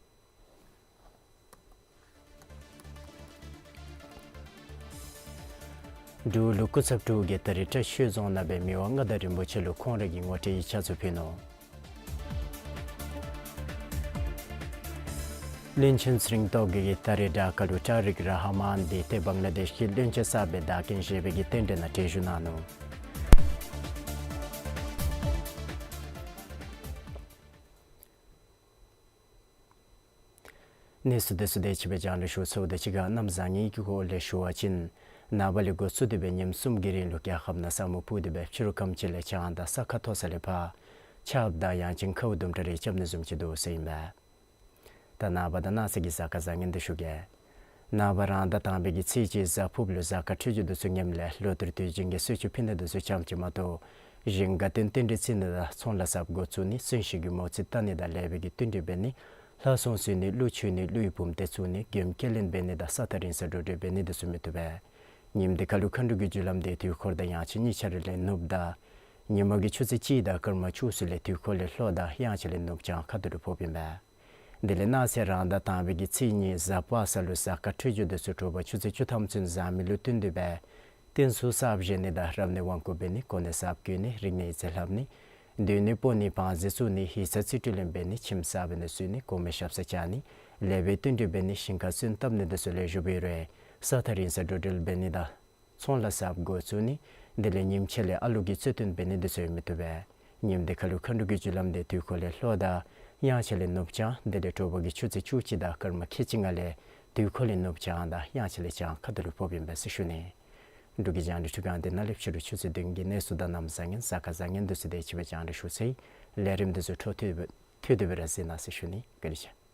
འབྲུག་ལུ་སྐུ་ཚབ་དྲུག་གིས་ད་རིས་བཀྲིས་ཆོས་རྫོང་ནང་སྦེ་མི་དབང་མངའ་བདག་རིན་པོ་ཆེ་ལུ་ཁོང་རའི་གི་ངོ་སྤྲོད་ཡིག་ཆ་ཚུ་ཕུལ་ནུག། བློན་ཆེན་ཚེ་རིང་སྟོབས་རྒྱས་ཀྱིས་ད་རིས་ཌ་ཀ་ལུ་ཏཱ་རིག་ར་ཧ་མཱན་འདི་ཏེ་བང་ལ་དེཤ་གི་བློན་ཆེན་གསརཔ་སྦེ་བདག་རྐྱེན་བཞེས་པའི་གི་རྟེན་འབྲེལ་ནང་གྲལ་བཞུགས་གནང་ནུག། གནས་ཚུལ་དེ་ཚུ་དེ་ཅིག་སྦེ་རྒྱང་བསྒྲགས་ཞུ་ཚརཝ་དང་གཅིག་ཁར་གནམ་བཟང་ངན་གྱི་སྐོར་ལས་ཞུ་བ་ཅིན་ནངས་པ་ལས་འགོ་བཙུགས་ཏེ་སྦེ་ཉིནམ་གསུམ་གྱི་རིང་ལུ་རྒྱལ་ཁབ་ནང་ས་སྨུག་སྤུབས་ཏེ་སྦེ་ཕྱི་རུ་ཁམས་ཅིག་ལས་བྱང་དང་ས་ཁ་མཐོ་ས་ལས་ཕར་ཆརཔ་དང་ཡང་ཅིན་ཁཝ་དུམ་གྲ་རེ་རྐྱབ་ནི་བཟུམ་ཅིག་འདུག་ཟེར་ཨིན་པས། ད་ནངས་པ་དང་གནངས་ཚེ་གི་གཟའ་སྐར་བཟང་ངན་འདི་ཞུ་གེ། ནངས་པ་རང་ཟླ་དང་པའི་གི་ཚེས་གཅིག་གཟའ་ཕུརཔ་ལུ་གཟའ་སྐར་འཕྲོད་སྦྱོར་འདི་ཚུ་ངནམ་ལས་ལོ་ལྟར་དུས་རྒྱུན་གྱི་གསོལ་མཆོད་ཕུལ་ནི་འདི་ཚུ་ཙམ་ཅིག་མ་གཏོགས་གཞན་དགའ་སྟོན་རྟེན་འབྲེལ་བརྩི་ནི་དང་ཚོང་ལཱ་གསརཔ་འགོ་བཙུགས་ནི་གསོན་གཤིན་གྱི་མོ་རྩིས་བལྟ་ནི་དང་ལེགས་པའི་གི་བསྟུན་གྲོས་འབད་ནི་ལྷ་སྲུང་གསོལ་ནི་ཀླུ་མཆོད་ནི་ཀླུའི་བུམ་སྡེ་བཙུགས་ནི་མགྱོནམ་ཁས་ལེན་འབད་ནི་དང་ས་ཐག་རིང་ས་འགྲོ་འགྲུལ་འབད་ནི་འདི་ཚུ་མི་བཏུབ་པས། ཉིནམ་འདི་ཁར་ལུ་མཁའ་འགྲོ་གི་རྒྱུ་ལམ་འདི་དུས་འཁོར་དང་དབྱངས་འཆར་གཉིས་ཆ་ར་ལས་ནུབ་དང་ཉིན་མོ་གི་ཆུ་ཚོད་གཅིག་དང་སྐར་མ་བཅུ་ཚུ་ལས་དུས་འཁོར་ལས་ལྷོ་དང་དབྱངས་འཆར་ལས་ནུབ་བྱང་ཁ་ཐུག་ལུ་ཕོགཔ་ཨིན་པས། དེ་ལས་གནངས་ཚེ་རང་ཟླ་དང་པའི་གི་ཚེས་གཉིས་གཟའ་པ་སངས་ལུ་གཟའ་སྐར་འཕྲོད་སྦྱོར་འདི་ཚུ་དྲོ་པ་ཆུ་ཚོད་བཅུ་ཐམ་ཚུན་བཟང་མི་ལུ་བསྟུན་ཏེ་སྦེ་བསྟན་སྲུང་གསརཔ་བཞེངས་ནི་དང་རབ་གནས་དབང་བསྐུར་འབད་ནི་གོ་གནས་གསརཔ་བསྐོ་ནི་རིག་གནས་ཡིག་རྩིས་ལྷབ་ནི་སྡོད་གནས་སྤོ་ནི་བང་མཛོད་བཙུགས་ནི་ཡིག་ཚང་རྩིས་སྤྲོད་ལེན་འབད་ནི་ཁྱིམ་གསརཔ་ནང་བཞུགས་ནི་གོང་མའི་ཞབས་སར་བཅར་ནི་ལེགས་པའི་བསྟུན་གྲོས་འབད་ནི་ཞིང་ཁར་སོན་བཏབ་ནི་འདི་ཚུ་ལེགས་ཤོམ་སྦེ་རེ་ས་ཐག་རིང་ས་འགྲོ་འགྲུལ་འབད་ནི་དང་ཚོང་ལཱ་གསརཔ་འགོ་བཙུགས་ནི་དེ་ལས་ཉིནམ་ཕྱེད་ལས་ཨ་ལུ་གི་གཙོ་བསྟེན་འབད་ནི་འདི་ཚུ་ཡང་མི་བཏུབ་པས། ཉིནམ་འདི་ཁར་ལུ་མཁའ་འགྲོ་གི་རྒྱུ་ལམ་འདི་དུས་འཁོར་ལས་ལྷོ་དང་དབྱངས་འཆར་ལས་ནུབ་བྱང་དེ་ལས་དྲོ་པ་གི་ཆུ་ཚོད་བཅུ་གཅིག་དང་སྐར་མ་ཁལ་གཅིག་ལྔ་ལས་དུས་འཁོར་ལས་ནུབ་བྱང་དང་དབྱངས་འཆར་ལས་བྱང་ཁ་ཐུག་ལུ་ཕོགཔ་ཨིན་པས་ཟེར་ཞུ་ནི། འབྲུག་གི་རྒྱང་བསྒྲགས་ཁྲི་སྒང་འདི་ནཱ་ལས་ཕྱི་རུ་ཆུ་ཚོད་བདུན་གྱི་གནས་ཚུལ་དང་གནམ་བཟང་ངན་གཟའ་སྐར་བཟང་ངན་འདི་ཚུ་དེ་ཅིག་སྦེ་རྒྱང་བསྒྲགས་ཞུ་ཚར་ཡི། ལས་རིམ་འདི་ཚུ་འཕྲོ་མཐུད་མཐུད་དེ་སྦེ་ར་གཟིགས་གནང་ཟེར་ཞུ་ནི། བཀའ་དྲིན་ཆེ།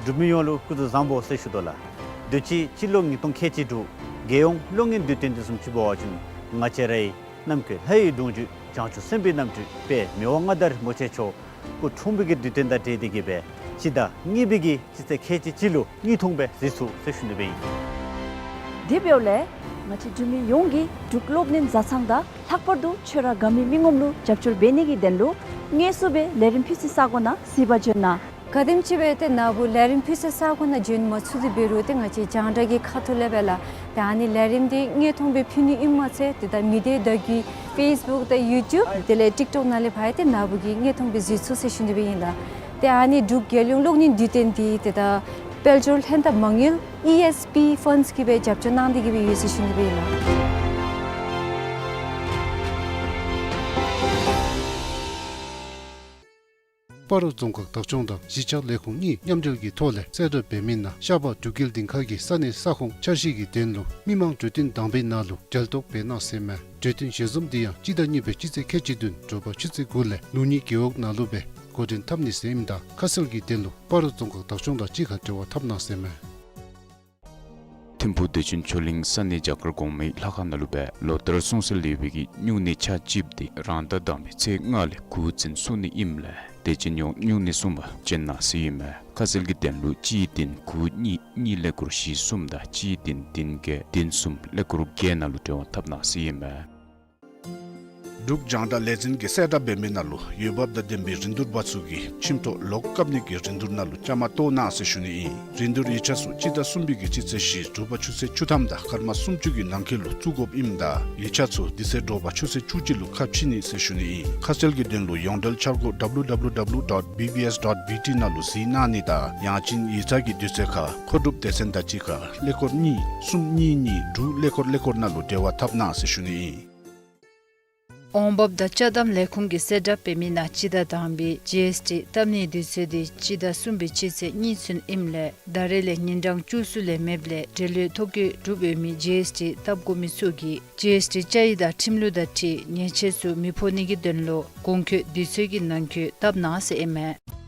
འབྲུག་མི་ཡོངས་ལུ་སྐུ་གཟུགས་བཟང་པོ་ཟེར་ཞུ་དོ་ལགས། དུས་ཅི་སྤྱི་ལོ་ཉིས་སྟོང་ཁལ་གཅིག་དྲུག་རྒྱལ་ཡོངས་གློག་བརྙན་དུས་སྟོན་འདི་བཟུམ་ཅིག་འབད་བ་ཅིན་ང་བཅས་རའི་ནམ་མཁའི་ལྷ་ཡི་སྒྲོན་བརྒྱུད་བྱང་ཆུབ་སེམས་དཔའི་རྣམ་སྤྲུལ་དཔལ་མི་དབང་མངའ་བདག་རིན་པོ་ཆེ་མཆོག་སྐུ་འཁྲུངས་པའི་གི་དུས་སྟོན་དང་འབྲེལ་ཏེ་གིས་སྦེ་སྤྱི་ཟླ་གཉིས་པའི་གི་སྤྱི་ཚེས་ཁལ་གཅིག་གཅིག་ལུ་གཉིས་འཐུང་སྦེ་གཟིགས་ཚུགས་ཟེར་ཞུ་ནི་སྦེ་ཨིན། དེ་འབདཝ་ལས་ང་བཅས་འབྲུག་མི་ཡོངས་ཀྱིས་འབྲུག་གློག་བརྙན་བཟའ་ཚང་དང་ལྷག་པར་དུ་ཁྱོད་ར་དགའ་མི་མི་ངོམ་ལུ་རྒྱབ་སྐྱོར་འབད་ནི་གི་དོན་ལུ་དངོས་སུ་སྦེ་ལས་རིམ་ཕུལ་སའི་ས་གོ་ནང་གཟིགས་པར་འབྱོན་གནང་། ག་དེམ་ཅིག་སྦེ་ཏེ་ནཱ་བུ་ལས་རིམ་ཕུལ་སའི་ས་གོ་ནང་འབྱོན་མ་ཚུགས་ཏེ་འབད་རུང་ཏེ་ང་བཅས་རྒྱང་བསྒྲགས་ཀྱི་ཁ་ཐུག་ལས་སྦེ་ལགས། ཏེ་ཨ་ནི་ལས་རིམ་འདི་དངོས་མཐོང་སྦེ་ཕུལ་ནི་ཨིནམ་མ་ཚད་ཏེ་ད་མི་སྡེ་བརྡ་བརྒྱུད་ཕེསི་བུཀ་དང་ཡུ་ཊུབ་དེ་ལས་ཊིཀ་ཊོཀ་ནང་ལས་ཕར་ཡང་ཏེ་ནཱ་བུ་གིས་དངོས་མཐོང་སྦེ་གཟིགས་ཚུགས་ཟེར་ཞུ་ནི་སྦེ་ཨིན་ལགས། ཏེ་ཨ་ནི་འབྲུག་རྒྱལ་ཡོངས་གློག་བརྙན་དུས་སྟོན་འདི་ཏེ་ད་དཔལ་འབྱོར་ལྷན་ཐབས་མ་དངུལ་ཨི་ཨེསི་པི་ཕཱནཌསི་གིས་སྦེ་རྒྱབ་སྐྱོར་གནང་སྟེ་གིས་སྦེ་ཡོད་ཟེར་ཞུ་ནི་སྦེ་ཨིན་ལགས། སྤ་རོ་རྫོང་ཁག་བདག་སྐྱོང་དང་གཞིས་ཆགས་ལས་ཁུངས་གཉིས་མཉམ་འབྲེལ་གྱི་ཐོག་ལས་གསལ་བསྒྲགས་འབད་མི་ནང་ཤར་པ་འབྲུག་རྒྱལ་སྡིངས་ཁ་གི་ས་གནས་ས་ཁོངས་འཆར་གཞི་གི་དོན་ལུ་མི་མང་གྲོས་བསྟུན་དང་པའི་ནང་ལུ་གྲལ་གཏོགས་འབད་གནང་ཟེར་མས། གྲོས་བསྟུན་ཞལ་འཛོམས་འདི་ཡང་སྤྱི་ཟླ་གཉིས་པའི་སྤྱི་ཚེས་ཁལ་གཅིག་བདུན་དྲོ་པ་ཆུ་ཚོད་དགུ་ལས་ལུགས་གཉིས་རྒེད་འོག་ནང་ལུ་སྦེ་འགོ་འདྲེན་འཐབ་ནི་ཟེར་ཨིནམ་ད་ཁ་གསལ་གྱི་དོན་ལུ་སྤ་རོ་རྫོང་ཁག་བདག་སྐྱོང་དང་གཅིག་ཁར་འབྲེལ་བ་འཐབ་གནང་ཟེར་མས། ཐིམ་ཕུག་བདེ་ཆེན་ཆོས་གླིང་ས་གནས་རྒྱ་གར་གོང་མའི་ལྷ་ཁང་ནང་ལུ་སྦེ་ལོ་ལྟར་སྲུང་བརྩི་ལེགས་པའི་གི་སྨྱུང་གནས་ཆ་གཅིགཔ་འདི་རང་ཟླ་དང་པའི་ཚེས་ལྔ་ལས་དགུ་ཚུན་སྲུང་ནི་ཨིནམ་ལས་དད་ཅན་ཡོངས་སྨྱུང་གནས་སྲུང་པར་བྱོན་གནང་ཟེར་ཨིན་མས། ཁ་གསལ་གྱི་དོན་ལུ་གཅིག་བདུན་དགུ་གཉིས་གཉིས་ཀླད་ཀོར་བཞི་གསུམ་དང་གཅིག་བདུན་བདུན་བརྒྱད་བདུན་གསུམ་ཀླད་ཀོར་བརྒྱད་ནང་ལུ་འབྲེལ་བ་འཐབ་གནང་ཟེར་ཨིན་མས། འབྲུག་རྒྱང་བསྒྲགས་ལས་འཛིན་གྱིས་གསལ་བསྒྲགས་འབད་མི་ནང་ལུ་འོས་འབབ་དང་ལྡན་པའི་རིན་བསྡུར་པ་ཚུ་གིས་ཁྱིམ་ཐོག་ལོག་བཀབ་ནི་གི་རིན་བསྡུར་ནང་ལུ་བཅའ་མར་གཏོགས་གནང་ཟེར་ཞུ་ནི་ཨིན། རིན་བསྡུར་ཡིག་ཆ་ཚུ་སྤྱི་ཟླ་གསུམ་པའི་གི་སྤྱི་ཚེས་བཞི་དྲོ་པ་ཆུ་ཚོད་བཅུ་ཐམ་དང་སྐར་མ་སུམ་ཅུ་གི་ནང་འཁོད་ལུ་བཙུགས་དགོཔ་ཨིནམ་ད་ཡིག་ཆ་ཚུ་དེ་ཚེ་དྲོ་པ་ཆུ་ཚོད་བཅུ་གཅིག་ལུ་ཁ་ཕྱེ་ནི་ཟེར་ཞུ་ནི་ཨིན། ཁ་གསལ་གྱི་དོན་ལུ་ཡོངས་འབྲེལ་འཆར་སྒོ་W W W dot B B S dot B T ནང་ལུ་གཟིགས་གནང་ནི་དང་ཡང་ཅིན་ཡིག་ཚང་གི་དུས་ཚོད་ཁར་མཁོ་སྒྲུབ་སྡེ་ཚན་དང་གཅིག་ཁར་ཀླད་ཀོར་གཉིས་གསུམ་གཉིས་གཉིས་དྲུག་ཀླད་ཀོར་ཀླད་ཀོར་ནང་ལུ་འབྲེལ་བ་འཐབ་གནང་ཟེར་ཞུ་ནི་ཨིན། འོང་འབབ་དང་ཅ་དམ་ལས་ཁུངས་ཀྱིས་གསལ་བསྒྲགས་འབད་མི་ནང་སྤྱི་ཟླ་དང་པའི་ཇི་ཨེསི་ཊི་བཏབ་ནིའི་དུས་ཚོད་འདི་སྤྱི་ཟླ་གསུམ་པའི་སྤྱི་ཚེས་གཉིས་ཚུན་ཨིནམ་ལས་ད་རེས་ལས་ཉིན་གྲངས་བཅུ་གསུམ་ལས་མེདཔ་ལས་འབྲེལ་ཡོད་ཐོ་བཀོད་གྲུབ་འོས་མི་ཇི་ཨེསི་ཊི་བཏབ་དགོ་མི་ཚུ་གིས་ཇི་ཨེསི་ཊི་བཅའ་ཡིག་དང་ཁྲིམས་ལུགས་དང་འཁྲིལ་ཉེས་ཆད་ཚུ་མི་ཕོག་ནི་གི་དོན་ལུ་གོང་འཁོད་དུས་ཚོད་ཀྱི་ནང་འཁོད་བཏབ་གནང་ཟེར་ཨིན་མས།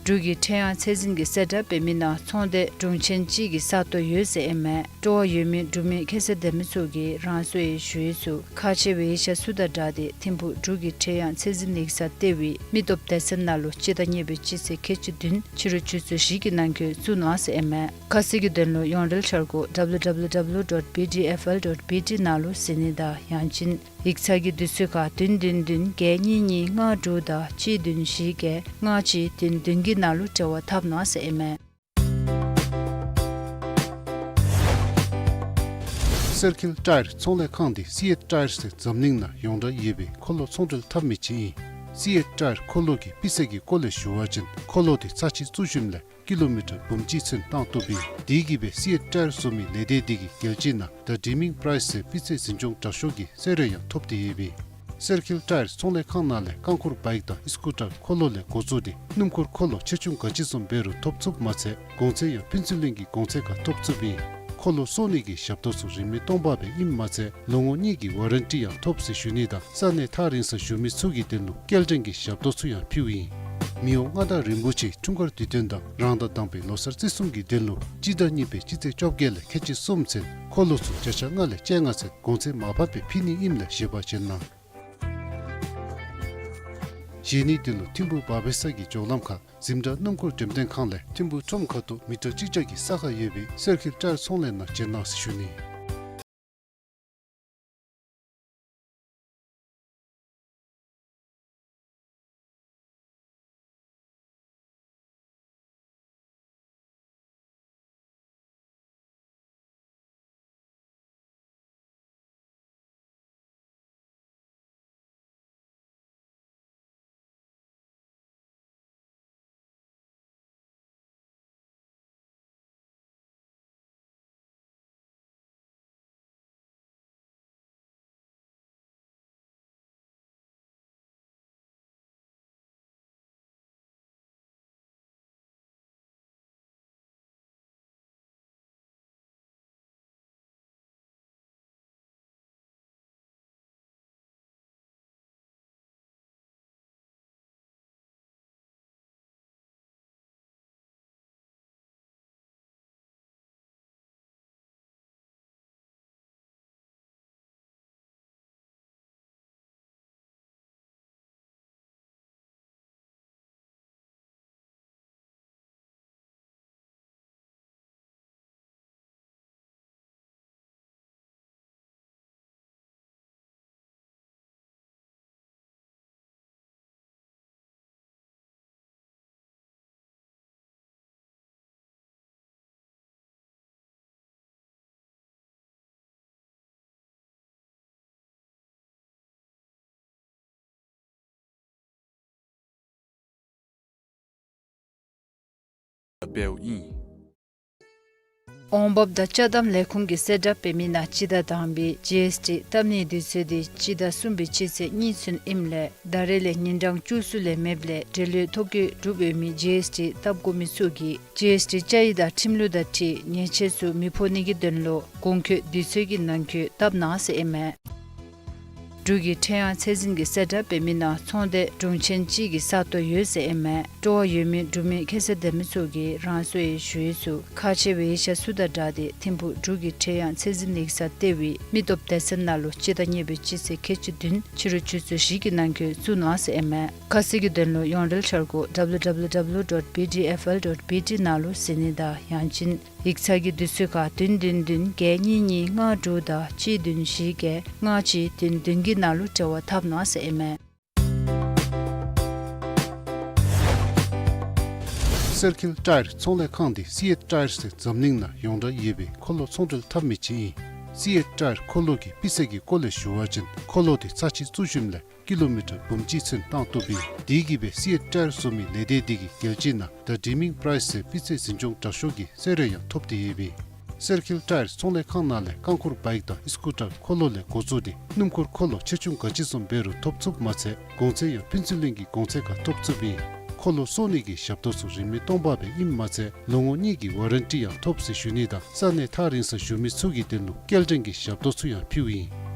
འབྲུག་གི་ཁྲེང་ཡང་ཚད་འཛིན་གྱིས་གསལ་བསྒྲགས་འབད་མི་ནང་ཚོང་སྡེ་དྲུང་ཆེན་གཅིག་གི་ས་སྟོང་ཡོད་ཟེར་ཨིན་མས། སྤྲོ་བ་ཡོད་མི་འབྲུག་མི་ཁ་གསལ་ལྡན་མི་ཚུ་གིས་རང་སོའི་ཞུ་ཡིག་ཚུ་ཁག་ཆེ་བའི་ཡིག་ཆ་ཚུ་དང་སྦྲགས་ཏེ་ཐིམ་ཕུག་འབྲུག་གི་ཁྲེང་ཡང་ཚད་འཛིན་ཡིག་ཚང་ལྟེ་བའི་མི་སྟོབས་སྡེ་ཚན་ནང་ལུ་སྤྱི་ཟླ་གཉིས་པའི་སྤྱི་ཚེས་ཁལ་གཅིག་བདུན་ཕྱི་རུ་ཆུ་ཚོད་བཞི་གི་ནང་འཁོད་བཙུགས་གནང་ཟེར་ཨིན་མས། ཁ་གསལ་གྱི་དོན་ལུ་ཡོངས་འབྲེལ་འཆར་སྒོ་W W W dot B D F L dot B T ནང་ལུ་གཟིགས་ནི་དང་ཡང་ཅིན་ཡིག་ཚང་གི་དུས་ཚོད་ཁར་བདུན་བདུན་བདུན་བརྒྱད་གཉིས་གཉིས་ལྔ་དྲུག་དང་གཅིག་བདུན་བཞི་བརྒྱད་ལྔ་གཅིག་བདུན་བདུན་གྱི་ནང་ལུ་འབྲེལ་བ་འཐབ་གནང་ཟེར་ཨིན་མས། སེར་ཁིལ་ཊ་ཡར་ཚོང་ལས་ཁང་འདི་སི་ཨེཊ་ཊ་ཡར་ཟེར་འཛམ་གླིང་ནང་ཡོངས་གྲགས་ཡོད་པའི་འཁོར་ལོ་ཚོང་འབྲེལ་འཐབ་མི་ཅིག་ཨིན། སི་ཨེཊ་ཊ་ཡར་འཁོར་ལོ་གི་སྤུས་ཚད་ཀྱི་སྐོར་ལས་ཞུ་བ་ཅིན་འཁོར་ལོ་འདི་ཚར་གཅིག་བཙུགས་ཞིནམ་ལས་ཀི་ལོ་མི་ཊར་འབུམ་གཅིག་ཚུན་བཏང་བཏུབ་ཨིན། དེ་གིས་སྦེ་སི་ཨེཊ་ཊ་ཡར་བཟོ་མི་ལས་སྡེ་འདི་གིས་རྒྱལ་སྤྱི་ནང་ད་ཌི་མིང་པ་རའིསི་ཟེར་སྤུས་ཚད་འཛིན་སྐྱོང་དྲག་ཤོས་ཀྱི་གསོལ་རས་ཡང་ཐོབ་སྟེ་ཡོདཔ་ཨིན། སེར་ཁིལ་ཊ་ཡར་ཚོང་ལས་ཁང་ནང་ལས་རྐང་འཁོར་བའིཀ་དང་ཨིསི་ཀུ་ཊར་འཁོར་ལོ་ལས་འགོ་བཙུགས་ཏེ་སྣུམ་འཁོར་འཁོར་ལོ་ཆེ་ཆུང་ག་ཅི་བཟུམ་འབད་རུང་ཐོབ་ཚུགསཔ་མ་ཚད་གོང་ཚད་ཡང་ཕུན་ཚོགས་གླིང་གི་གོང་ཚད་ཁར་ཐོབ་ཚུགསཔ་ཨིན། འཁོར་ལོ་བཟོ་ནི་གི་ཞབས་ཏོག་ཚུ་རིན་མེད་སྟོང་པ་སྦེ་ཨིནམ་མ་ཚད་ལོ་ངོ་གཉིས་ཀྱི་ཝ་རེན་ཊི་ཡང་ཐོབ་ཟེར་ཞུ་ནི་དང་ས་གནས་ཐག་རིང་སར་བཞུགས་མི་ཚུ་གི་དོན་ལུ་སྐྱེལ་འདྲེན་གྱི་ཞབས་ཏོག་ཚུ་ཡང་ཕུལཝ་ཨིན། མི་དབང་མངའ་བདག་རིན་པོ་ཆེའི་འཁྲུངས་སྐར་དུས་སྟོན་དང་རང་ཟླ་དང་པའི་ལོ་གསར་བརྩི་སྲུང་གི་དོན་ལུ་སྤྱི་ཟླ་གཉིས་པའི་སྤྱི་ཚེས་བཅོ་བརྒྱད་ལས་ཁལ་གཅིག་གསུམ་ཚུན་འཁོར་ལོ་ཚུ་བརྒྱ་ཆ་ལྔ་ལས་བཅོ་ལྔ་ཚུན་གོང་ཚད་མར་ཕབ་སྦེ་ཕུལ་ནི་ཨིནམ་ལས་བཞེས་པར་བྱོན་གནང་། བཞེས་ནིའི་དོན་ལུ་ཐིམ་ཕུག་བ་བེ་ས་གི་ལྗོངས་ལམ་ཁར་འཛིན་གྲྭ་སྣུམ་འཁོར་འགྲེམས་སྟོན་ཁང་ལས་ཐིམ་ཕུག་ཁྲོམ་ཁ་ཐུག་མི་ཊར་གཅིག་བརྒྱ་གི་ས་ཁར་ཡོད་པའི་སེར་ཁིལ་ཊ་ཡར་ཚོང་ལས་ནང་བྱོན་གནང་ཟེར་ཞུ་ནི། འབདཝ་ཨིན། འོང་འབབ་དང་ཅ་དམ་ལས་ཁུངས་ཀྱིས་གསལ་བསྒྲགས་འབད་མི་ནང་སྤྱི་ཟླ་དང་པའི་ཇི་ཨེསི་ཊི་བཏབ་ནིའི་དུས་ཚོད་དེ་སྤྱི་ཟླ་གསུམ་པའི་སྤྱི་ཚེས་གཉིས་ཚུན་ཨིནམ་ལས་ད་རེས་ལས་ཉིན་གྲངས་བཅུ་གསུམ་ལས་མེདཔ་ལས་འབྲེལ་ཡོད་ཐོ་བཀོད་གྲུབ་ཡོད་མི་ཇི་ཨེསི་ཊི་བཏབ་དགོ་མི་ཚུ་གིས་ཇི་ཨེསི་ཊི་བཅའ་ཡིག་དང་ཁྲིམས་ལུགས་དང་འཁྲིལ་ཉེས་ཆད་ཚུ་མི་ཕོག་ནི་གི་དོན་ལུ་གོང་འཁོད་དུས་ཚོད་ཀྱི་ནང་འཁོད་བཏབ་གནང་ཟེར་ཨིན་མས། འབྲུག་གི་ཁྲལ་གཡང་ཚད་འཛིན་གྱིས་གསལ་བསྒྲགས་འབད་མི་ནང་ཚོང་སྡེ་དྲུང་ཆེན་གཅིག་གི་ས་སྟོང་ཡོད་ཟེར་ཨིན་མས། སྤྲོ་བ་ཡོད་མི་འབྲུག་མི་ཁྱད་ཚད་ལྡན་མི་ཚུ་གིས་རང་སོའི་ཞུ་ཡིག་ཚུ་ཁག་ཆེ་བའི་ཡིག་ཆ་ཚུ་དང་སྦྲགས་ཏེ་ཐིམ་ཕུག་འབྲུག་གི་ཁྲལ་གཡང་ཚད་འཛིན་ཡིག་ཚང་ལྟེ་བའི་མི་སྟོབས་སྡེ་ཚན་ནང་ལུ་སྤྱི་ཟླ་གཉིས་པའི་སྤྱི་ཚེས་ཁལ་གཅིག་བདུན་ཕྱི་རུ་ཆུ་ཚོད་བཞི་གི་ནང་འཁོད་བཙུགས་གནང་ཟེར་ཨིན་མས། ཁ་གསལ་གྱི་དོན་ལུ་ཡོངས་འབྲེལ་འཆར་སྒོ་W W W dot B D F L dot B T ནང་ལུ་གཟིགས་ནི་དང་ཡང་ཅིན་ཡིག་ཚང་གི་དུས་ཚོད་ཁར་བདུན་བདུན་བདུན་བརྒྱད་གཉིས་གཉིས་ལྔ་དྲུག་དང་གཅིག་བདུན་བཞི་བརྒྱད་ལྔ་གཅིག་བདུན་བདུན་གྱི་ནང་ལུ་འབྲེལ་བ་འཐབ་གནང་ཟེར་ཨིན་མས། སེར་ཁིལ་ཊ་ཡར་ཚོང་ལས་ཁང་འདི་སི་ཨེཊ་ཊ་ཡར་ཟེར་འཛམ་གླིང་ནང་ཡོངས་གྲགས་ཡོད་པའི་འཁོར་ལོ་ཚོང་འབྲེལ་འཐབ་མི་ཅིག་ཨིན། སི་ཨེཊ་ཊ་ཡར་འཁོར་ལོ་གི་སྤུས་ཚད་ཀྱི་སྐོར་ལས་ཞུ་བ་ཅིན་འཁོར་ལོ་འདི་ཚར་གཅིག་བཙུགས་ཞིནམ་ལས་ཀི་ལོ་མི་ཊར་འབུམ་གཅིག་ཚུན་བཏང་བཏུབ་ཨིན། དེ་གིས་སྦེ་སི་ཨེཊ་ཊ་ཡར་བཟོ་མི་ལས་སྡེ་འདི་གིས་རྒྱལ་སྤྱི་ནང་ད་ཌི་མིང་པ་རའིསི་ཟེར་སྤུས་ཚད་འཛིན་སྐྱོང་དྲག་ཤོས་ཀྱི་གསོལ་རས་ཡང་ཐོབ་སྟེ་ཡོདཔ་ཨིན། སེར་ཁིལ་ཊ་ཡར་ཚོང་ལས་ཁང་ནང་ལས་རྐང་འཁོར་བའིཀ་དང་ཨིསི་ཀུ་ཊར་འཁོར་ལོ་ལས་འགོ་བཙུགས་ཏེ་སྣུམ་འཁོར་འཁོར་ལོ་ཆེ་ཆུང་ག་ཅི་བཟུམ་འབད་རུང་ཐོབ་ཚུགསཔ་མ་ཚད་གོང་ཚད་ཡང་ཕན་ཚུན་ལྷན་གྱི་གོང་ཚད་ཁར་ཐོབ་ཚུགསཔ་ཨིན། འཁོར་ལོ་བཟོ་ནི་གི་ཞབས་ཏོག་ཚུ་རིན་མེད་སྟོང་པ་སྦེ་ཨིནམ་མ་ཚད་ལོ་ངོ་གཉིས་ཀྱི་ཝ་རན་ཊི་ཡང་ཐོབ་ཟེར་ཞུ་ནི་དང་ས་གནས་ཐག་རིང་སར་བཞུགས་མི་ཚུ་གི་དོན་ལུ་སྐྱེལ་འདྲེན་གྱི་ཞབས་ཏོག་ཚུ་ཡང་ཕུལཝ་ཨིན།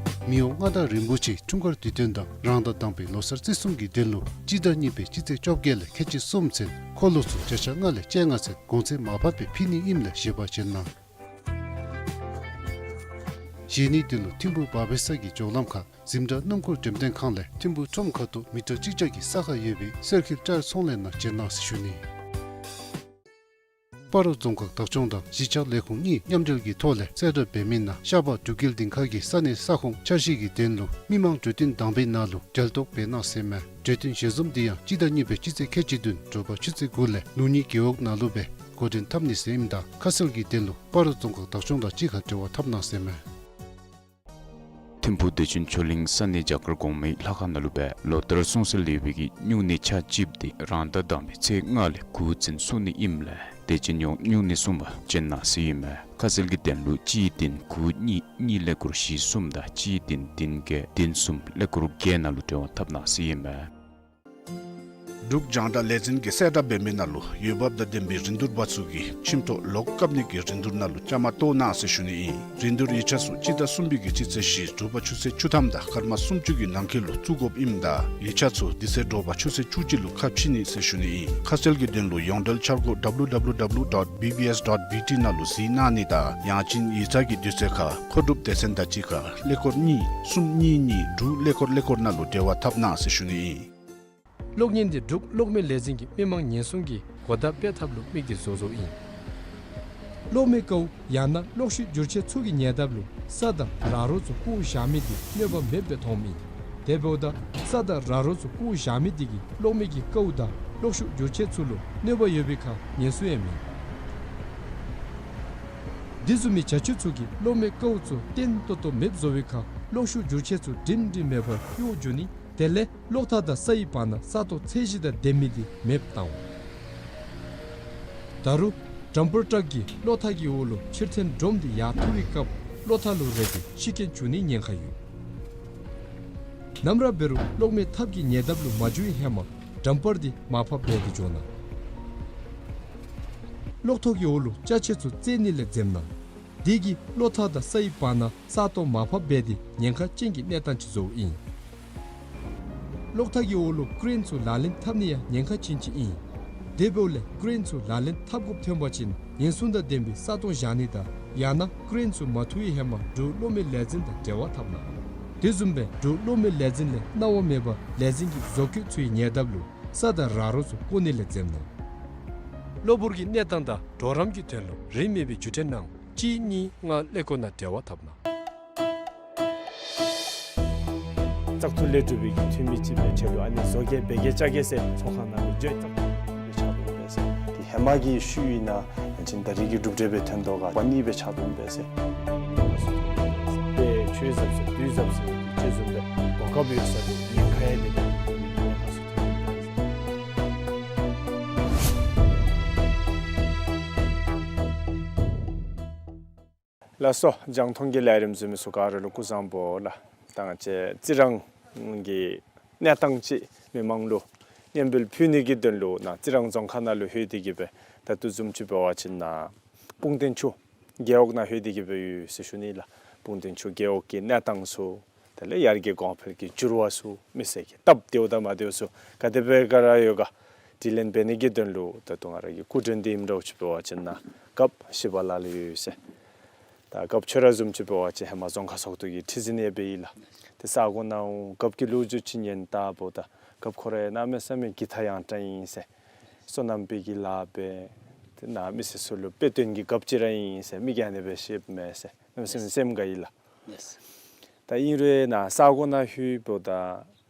མི་དབང་མངའ་བདག་རིན་པོ་ཆེའི་འཁྲུངས་སྐར་དུས་སྟོན་དང་རང་ཟླ་དང་པའི་ལོ་གསར་བརྩི་སྲུང་གི་དོན་ལུ་སྤྱི་ཟླ་གཉིས་པའི་སྤྱི་ཚེས་བཅོ་བརྒྱད་ལས་ཁལ་གཅིག་གསུམ་ཚུན་འཁོར་ལོ་ཚུ་བརྒྱ་ཆ་ལྔ་ལས་བཅོ་ལྔ་ཚུན་གོང་ཚད་མར་ཕབ་སྦེ་ཕུལ་ནི་ཨིནམ་ལས་ཞིབ་པ་མཇལ་གནང་། གཞན་ནི་དོན་ལུ་ཐིམ་ཕུག་བར་པེ་ས་གི་འགྱོ་ལམ་ཁར་འཛིན་གྲྭ་སྣུམ་འཁོར་འགྲེམས་སྟོན་ཁང་ལས་ཐིམ་ཕུག་ཁྲོམ་ཁ་ཐུག་མི་ཊར་གཅིག་བརྒྱ་གི་ས་ཁར་ཡོད་པའི་སེར་ཁིལ་ཊ་ཡར་ཚོང་ལས་ནང་མཇལ་གནང་ཟེར་ཞུ་ནི། སྤ་རོ་རྫོང་ཁག་བདག་སྐྱོང་དང་གཞིས་ཆགས་ལས་ཁུངས་གཉིས་མཉམ་འབྲེལ་གྱི་ཐོག་ལས་གསལ་བསྒྲགས་འབད་མི་ནང་ཤར་པ་འབྲུག་རྒྱལ་སྡིངས་ཁ་གི་ས་གནས་ས་ཁོངས་འཆར་གཞི་གི་དོན་ལུ་མི་མང་གྲོས་བསྟུན་དང་པའི་ནང་ལུ་འབྲེལ་གཏོགས་འབད་གནང་ཟེར་མས། གྲོས་བསྟུན་ཞལ་འཛོམས་འདི་ཡང་སྤྱི་ཟླ་གཉིས་པའི་སྤྱི་ཚེས་ཁལ་གཅིག་བདུན་དྲོ་པ་ཆུ་ཚོད་དགུ་ལས་ལུགས་གཉིས་རྒེད་འོག་ནང་ལུ་སྦེ་འགོ་འདྲེན་འཐབ་ནི་ཟེར་ཨིནམ་ད་ཁ་གསལ་གྱི་དོན་ལུ་སྤ་རོ་རྫོང་ཁག་བདག་སྐྱོང་དང་གཅིག་ཁར་འབྲེལ་བ་འཐབ་གནང་ཟེར་མས། ཐིམ་ཕུག་བདེ་ཆེན་ཆོས་གླིང་ས་གནས་རྒྱ་གར་གོང་མའི་ལྷ་ཁང་ནང་ལུ་སྦེ་ལོ་ལྟར་སྲུང་སྲོལ་ཡོད་པའི་གི་སྨྱུང་གནས་ཆ་གཅིགཔ་འདི་རང་ཟླ་དང་པའི་ཚེས་ལྔ་ལས་དགུ་ཚུན་སྲུང་ནི་ཨིནམ་ལས་དད་ཅན་ཡོངས་སྨྱུང་གནས་སྲུང་པར་བྱོན་གནང་ཟེར་ཨིན་མས། ཁ་གསལ་གྱི་དོན་ལུ་གཅིག་བདུན་དགུ་གཉིས་གཉིས་ཀླད་ཀོར་བཞི་གསུམ་དང་གཅིག་བདུན་བདུན་བརྒྱད་བདུན་གསུམ་ཀླད་ཀོར་བརྒྱད་ནང་ལུ་འབྲེལ་བ་འཐབ་གནང་ཟེར་ཨིན་མས། འབྲུག་རྒྱང་བསྒྲགས་ལས་འཛིན་གྱིས་གསལ་བསྒྲགས་འབད་མི་ནང་ལུ་འོས་འབབ་དང་ལྡན་པའི་རིན་བསྡུར་པ་ཚུ་གིས་ཁྱིམ་ཐོག་ལོག་བཀབ་ནི་གི་རིན་བསྡུར་ནང་ལུ་བཅའ་མར་གཏོགས་གནང་ཟེར་ཞུ་ནི་ཨིན། རིན་བསྡུར་ཡིག་ཆ་ཚུ་སྤྱི་ཟླ་གསུམ་པའི་གི་སྤྱི་ཚེས་བཞི་དྲོ་པ་ཆུ་ཚོད་བཅུ་ཐམ་དང་སྐར་མ་སུམ་ཅུ་གི་ནང་འཁོད་ལུ་བཙུགས་དགོཔ་ཨིནམ་ད་ཡིག་ཆ་ཚུ་དེ་ཚེ་དྲོ་པ་ཆུ་ཚོད་བཅུ་གཅིག་ལུ་ཁ་ཕྱེ་ནི་ཟེར་ཞུ་ནི་ཨིན། ཁ་གསལ་གྱི་དོན་ལུ་ཡོངས་འབྲེལ་འཆར་སྒོ་W W W dot B B S dot B T ནང་ལུ་གཟིགས་གནང་ནི་དང་ཡང་ཅིན་ཡིག་ཚང་གི་དུས་ཚོད་ཁར་མཁོ་སྒྲུབ་སྡེ་ཚན་དང་གཅིག་ཁར་ཀླད་ཀོར་གཉིས་གསུམ་གཉིས་གཉིས་དྲུག་ཀླད་ཀོར་ཀླད་ཀོར་ནང་ལུ་འབྲེལ་བ་འཐབ་གནང་ཟེར་ཞུ་ནི་ཨིན། གློག་བརྙན་འདི་འབྲུག་གློག་མེ་ལས་འཛིན་གྱིས་མི་མང་ཉེན་སྲུང་གི་གོ་བརྡ་སྤེལ་ཐབས་ལུ་དམིགས་ཏེ་བཟོ་བཟོཝ་ཨིན། གློག་མེ་ཀཝ་ཡང་ན་གློག་ཤུགས་བསྒྱུར་ཆས་ཚུ་གི་ཉེ་འདབས་ལུ་ས་དང་ར་རོ་ཚུ་བཀོ་བཞག་མི་འདི་གནོད་པ་མེདཔ་སྦེ་མཐོངམ་ཨིན། དེ་འབདཝ་ད་ས་དང་ར་རོ་ཚུ་བཀོ་བཞག་མི་འདི་གིས་གློག་མེ་གི་ཀཝ་དང་གློག་ཤུགས་བསྒྱུར་ཆས་ཚུ་ལུ་གནོད་པ་ཡོད་པའི་ཁར་ཉེན་སྲུང་ཡང་མེད། འདི་བཟུམ་མའི་བྱ་སྤྱོད་ཚུ་གིས་གློག་མེ་ཀཝ་ཚུ་བརྟན་ཏོག་ཏོ་མེདཔ་བཟོ་བའི་ཁར་གློག་ཤུགས་བསྒྱུར་ཆས་ཚུ་སྒྲིང་སྒྲིང་མེད་པར་གཡོ་འགྱོ་ནི་དེ་ལས་གློག་ཐག་དང་སའི་བར་ན་ས་སྟོང་ཚད་གཞི་དང་ལྡན་མི་འདི་མེདཔ་བཏང་འོང་། ད་རུང་ཌམ་པར་ཊག་གིས་གློག་ཐག་གི་འོག་ལུ་ཕྱིར་འཐེན་སྒྲོམ་འདི་ཡར་འཐུ་བའི་སྐབས་གློག་ཐག་ལུ་རེག་སྟེ་ཤི་རྐྱེན་འབྱུང་ནིའི་ཉེན་ཁ་ཡོད། ནམ་ར་འབད་རུང་གློག་མེ་ཐབ་ཀྱི་ཉེ་འདབས་ལུ་མ་འགྱོ་བའི་ཧེ་མ་ཌམ་པར་འདི་མར་ཕབ་འབད་དེ་འགྱོ་གནང་། གློག་ཐོག་གི་འོག་ལུ་ཅ་ཆས་ཚུ་བཙལ་ནི་ལས་འཛེམ་གནང་། དེ་གིས་གློག་ཐག་དང་སའི་བར་ན་ས་སྟོང་མར་ཕབ་འབད་དེ་ཉེན་ཁ་ཅན་གྱི་གནས་སྟངས་ཅིག་བཟོཝ་ཨིན། གློག་ཐག་གི་འོག་ལུ་ཀེ་རེན་ཚུ་ལག་ལེན་འཐབ་ནི་ཡང་ཉེན་ཁ་ཅན་ཅིག་ཨིན། དེ་འབདཝ་ལས་ཀེ་རེན་ཚུ་ལག་ལེན་འཐབ་དགོཔ་ཐོན་པ་ཅིན་ཉེན་སྲུང་དང་ལྡན་པའི་ས་སྟོང་བཞག་ནི་དང་ཡང་ན་ཀེ་རེན་ཚུ་མ་འཐུ་བའི་ཧེ་མ་འབྲུག་གློག་མེ་ལས་འཛིན་དང་འབྲེལ་བ་འཐབ་གནང་། དེ་བཟུམ་སྦེ་འབྲུག་གློག་མེ་ལས་འཛིན་ལས་གནང་བ་མེད་པར་ལས་འཛིན་གྱི་བཟོ་བཀོད་ཚུའི་ཉེ་འདབས་ལུ་ས་དང་ར་རོ་ཚུ་བཀོ་ནི་ལས་འཛེམ་གནང་། གློ་བུར་གྱི་གནས་སྟངས་དང་གྲོགས་རམ་གྱི་དོན་ལུ་རིན་མེད་པའི་བརྒྱུད་འཕྲིན་ནང་གཅིག་གཉིས་ལྔ་ཀླད་ཀོར་ནང་འབྲེལ་བ་འཐབ་གནང་། བཙག་འཐུ་ལས་གྲུབ་པའི་གི་འཐུས་མི་ཅིག་སྦེ་ཆེད་དུ་ཨ་ནི་བཟོ་གེ་འབད་གེ་བཅའ་གེ་ཟེར་ཚོགས་ཁང་ནང་ལུ་འགྱོ་ཡི། བཙག་འཐུ་ལས་ཕྱག་དོན་འབད་ཟེར་ཏེ་ཧེ་མ་གི་ཤུལ་ཨིན་ན་ཡང་ཅིན་ད་རེས་ཀྱི་གྲུབ་འབྲས་སྦེ་ཐོན་དོ་ག་པ་གཉིས་སྦེ་ཕྱག་དོན་འབད་ཟེར། དཔེ་ཆོས་ཟབ་ཟེར་དུས་ཟབ་ཟེར་ཅིག་བཟུམ་སྦེ་གོ་སྐབས་ཡོད་ས་དེ་ཉེན་ཁ་ཡང་མེད་པའི་ཐོག་ལུ་ཐོན་འབད་ཟེར། ལགས་སོ། རྒྱང་མཐོང་གི་ལས་རིམ་གཟིགས་མི་ཚུ་ག་ར་ལུ་སྐུ་གཟུགས་བཟང་པོ་ལགས། ད་ང་བཅས་རྩི་རང་གི་གནས་སྟངས་ཅིག་མི་མང་ལུ་སྙན་འབུལ་ཕུལ་ནི་གི་དོན་ལུ་ནཱ་རྩི་རང་རྫོང་ཁག་ནང་ལུ་ལྷོད་དེ་གི་སྦེ་ད་ལྟོ་བཟུམ་ཅིག་འབད་བ་ཅིན་ནཱ་སྤུངས་ཐང་ཆུ་རྒེད་འོག་ནང་ལྷོད་དེ་གི་སྦེ་ཡོད་ཟེར་ཞུ་ནི་ལགས། སྤུངས་ཐང་ཆུ་རྒེད་འོག་གི་གནས་སྟངས་ཚུ་དེ་ལས་ཡར་རྒྱས་གོང་འཕེལ་གྱི་འགྱུར་བ་ཚུ་མི་སེར་གྱི་སྟབས་བདེཝ་དང་མ་བདེཝ་ཚུ་ག་དེ་སྦེ་ག་ར་ཡོད་ག་དྲི་ལན་འབད་ནི་གི་དོན་ལུ་ད་ལྟོ་ང་ར་གི་སྐུ་མགྲོན་འདི་ཨིནམ་འདྲཝ་ཅིག་འབད་བ་ཅིན་ནཱ་རྒཔོ་ཞི་བ་ལྷ་ལགས་ཡོད་ཟེར། ད་རྒཔོ་ཁྱོད་ར་བཟུམ་ཅིག་འབད་བ་ཅིན་ཧེ་མ་རྫོང་ཁ་ཚོགས་འདུ་གི་ཁྲི་འཛིན་ཡང་འབད་ཡི་ལགས། ཏེ་ས་གོ་ནང་འོང་རྒཔོ་གི་ལོ་རྒྱུས་ཅིག་ཉན་ད་འབདཝ་ད་རྒཔོ་ཁོ་ར་ཡང་གནམ་མེད་ས་མེད་གི་ཐ་ཡང་དྲགས་ཨིན་ཟེར། སོ་ནམ་པའི་གི་ལཱ་འབད། ཏེ་ནཱ་མི་སེར་ཚུ་ལུ་དཔེ་སྟོན་གྱི་རྒཔོ་ཅིག་ར་ཨིན་ཟེར་མི་གིས་ཨ་ནི་སྦེ་བཤདཔ་མས་ཟེར། གནམ་མེད་ས་མེད་སེམས་དགའ་ཡི་ལགས། ལགས། ད་ཨིན་རུང་ནཱ་ས་གོ་ནང་ལྷོད་འབདཝ་ད་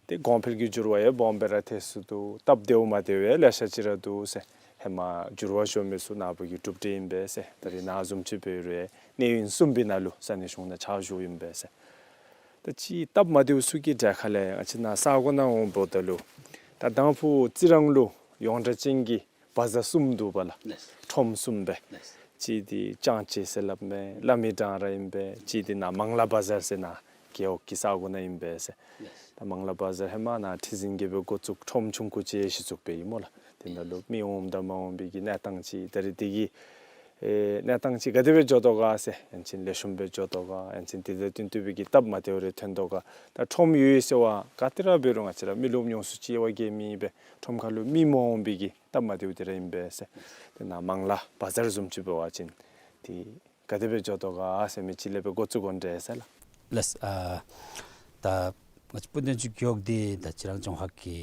ཏེ་གོང་འཕེལ་གྱི་འགྱུར་བ་ཡང་སྦོམ་སྦེ་ར་ཐལ་སོ་ནུག། སྟབས་བདེཝ་མ་བདེཝ་ཡང་ལེ་ཤ་ཅིག་ར་འདུག་ཟེར། ཧེ་མ་འགྱུར་བ་བཟོ་མི་ཚུ་ནཱ་བུ་གིས་གྲུབ་སྟེ་ཨིན་པས་ཟེར། ད་རེས་ནཱ་བཟུམ་ཅིག་འབད་རུང་གནས་ཡུན་གསུམ་པའི་ནང་ལུ་ས་གནས་གཞུང་ནང་ཕྱག་ཞུཝ་ཨིན་པས་ཟེར། ད་ཅི་སྟབས་མ་བདེཝ་ཚུ་གི་གྲས་ཁ་ལས་ང་བཅས་ནཱ་ས་གོ་ནང་འོང་འབདཝ་ད་ལུ་ད་དང་ཕུ་རྩི་རང་ལུ་ཡོངས་གྲགས་ཅན་གྱི་བ་ཛར་གསུམ་འདུག་པ་ལགས། ལགས། ཁྲོམ་གསུམ་སྦེ། ལགས། གཅིག་འདི་ལྕང་སྤྱོད་ཟེར་སླབ་མས། བླ་མའི་བྲང་ར་ཨིན་པས། གཅིག་འདི་ནཱ་མང་ལ་བ་ཛར་ཟེར་ནཱ་རྒེད་འོག་གི་ས་གོ་ནང་ཨིན་པས་ཟེར། ལགས། ད་མང་ལ་བ་ཛར་ཧེ་མ་ནཱ་ཁྲི་འཛིན་གྱིས་སྦེ་འགོ་བཙུགས་ཁྲོམ་ཆུང་ཀུ་ཅིག་གཞི་བཙུགས་འབད་ཡི་སྨོ་ལགས། དེ་ནང་ལུ་མི་འོངམ་དང་མ་འོངམ་པའི་གི་གནས་སྟངས་ཅིག་ད་རེས་དེ་གི་ཨེ་གནས་སྟངས་ཅིག་ག་དེ་སྦེ་འགྱོ་དོ་ག་ཟེར། ཡང་ཅིན་ལེགས་ཤོམ་སྦེ་འགྱོ་དོ་ག། ཡང་ཅིན་དེ་དང་བསྟུན་ཏེ་སྦེ་གི་སྟབས་མ་བདེཝ་རེ་ཐོན་དོ་ག། ད་ཁྲོམ་ཡོད་ཟེར་བ་ག་ཏེ་ར་འབད་རུང་ང་བཅས་ར་མི་རློབས་ཉུང་སུ་ཅིག་དབྱེ་བ་གིས་མེད་པས། ཁྲོམ་ཁ་ལུ་མི་མ་འོང་པའི་གི་སྟབས་མ་བདེཝ་དེ་ར་ཨིན་པས་ཟེར། དེ་ནཱ་མང་ལ་བ་ཛར་བཟུམ་ཅིག་འབད་བ་ཅིན་དེ་ག་དེ་སྦེ་འགྱོ་དོ་ག་ཟེར་མི་ཅིག་ལས་སྦེ་འགོ་བཙུགས་དགོ་འདྲས་ཟེར་ལགས། ལགས། ཨ་ད་ང་བཅས་སྤུངས་ཐང་ཆུ་རྒེད་འོག་འདི་ད་རྩི་རང་རྫོང་ཁག་གི་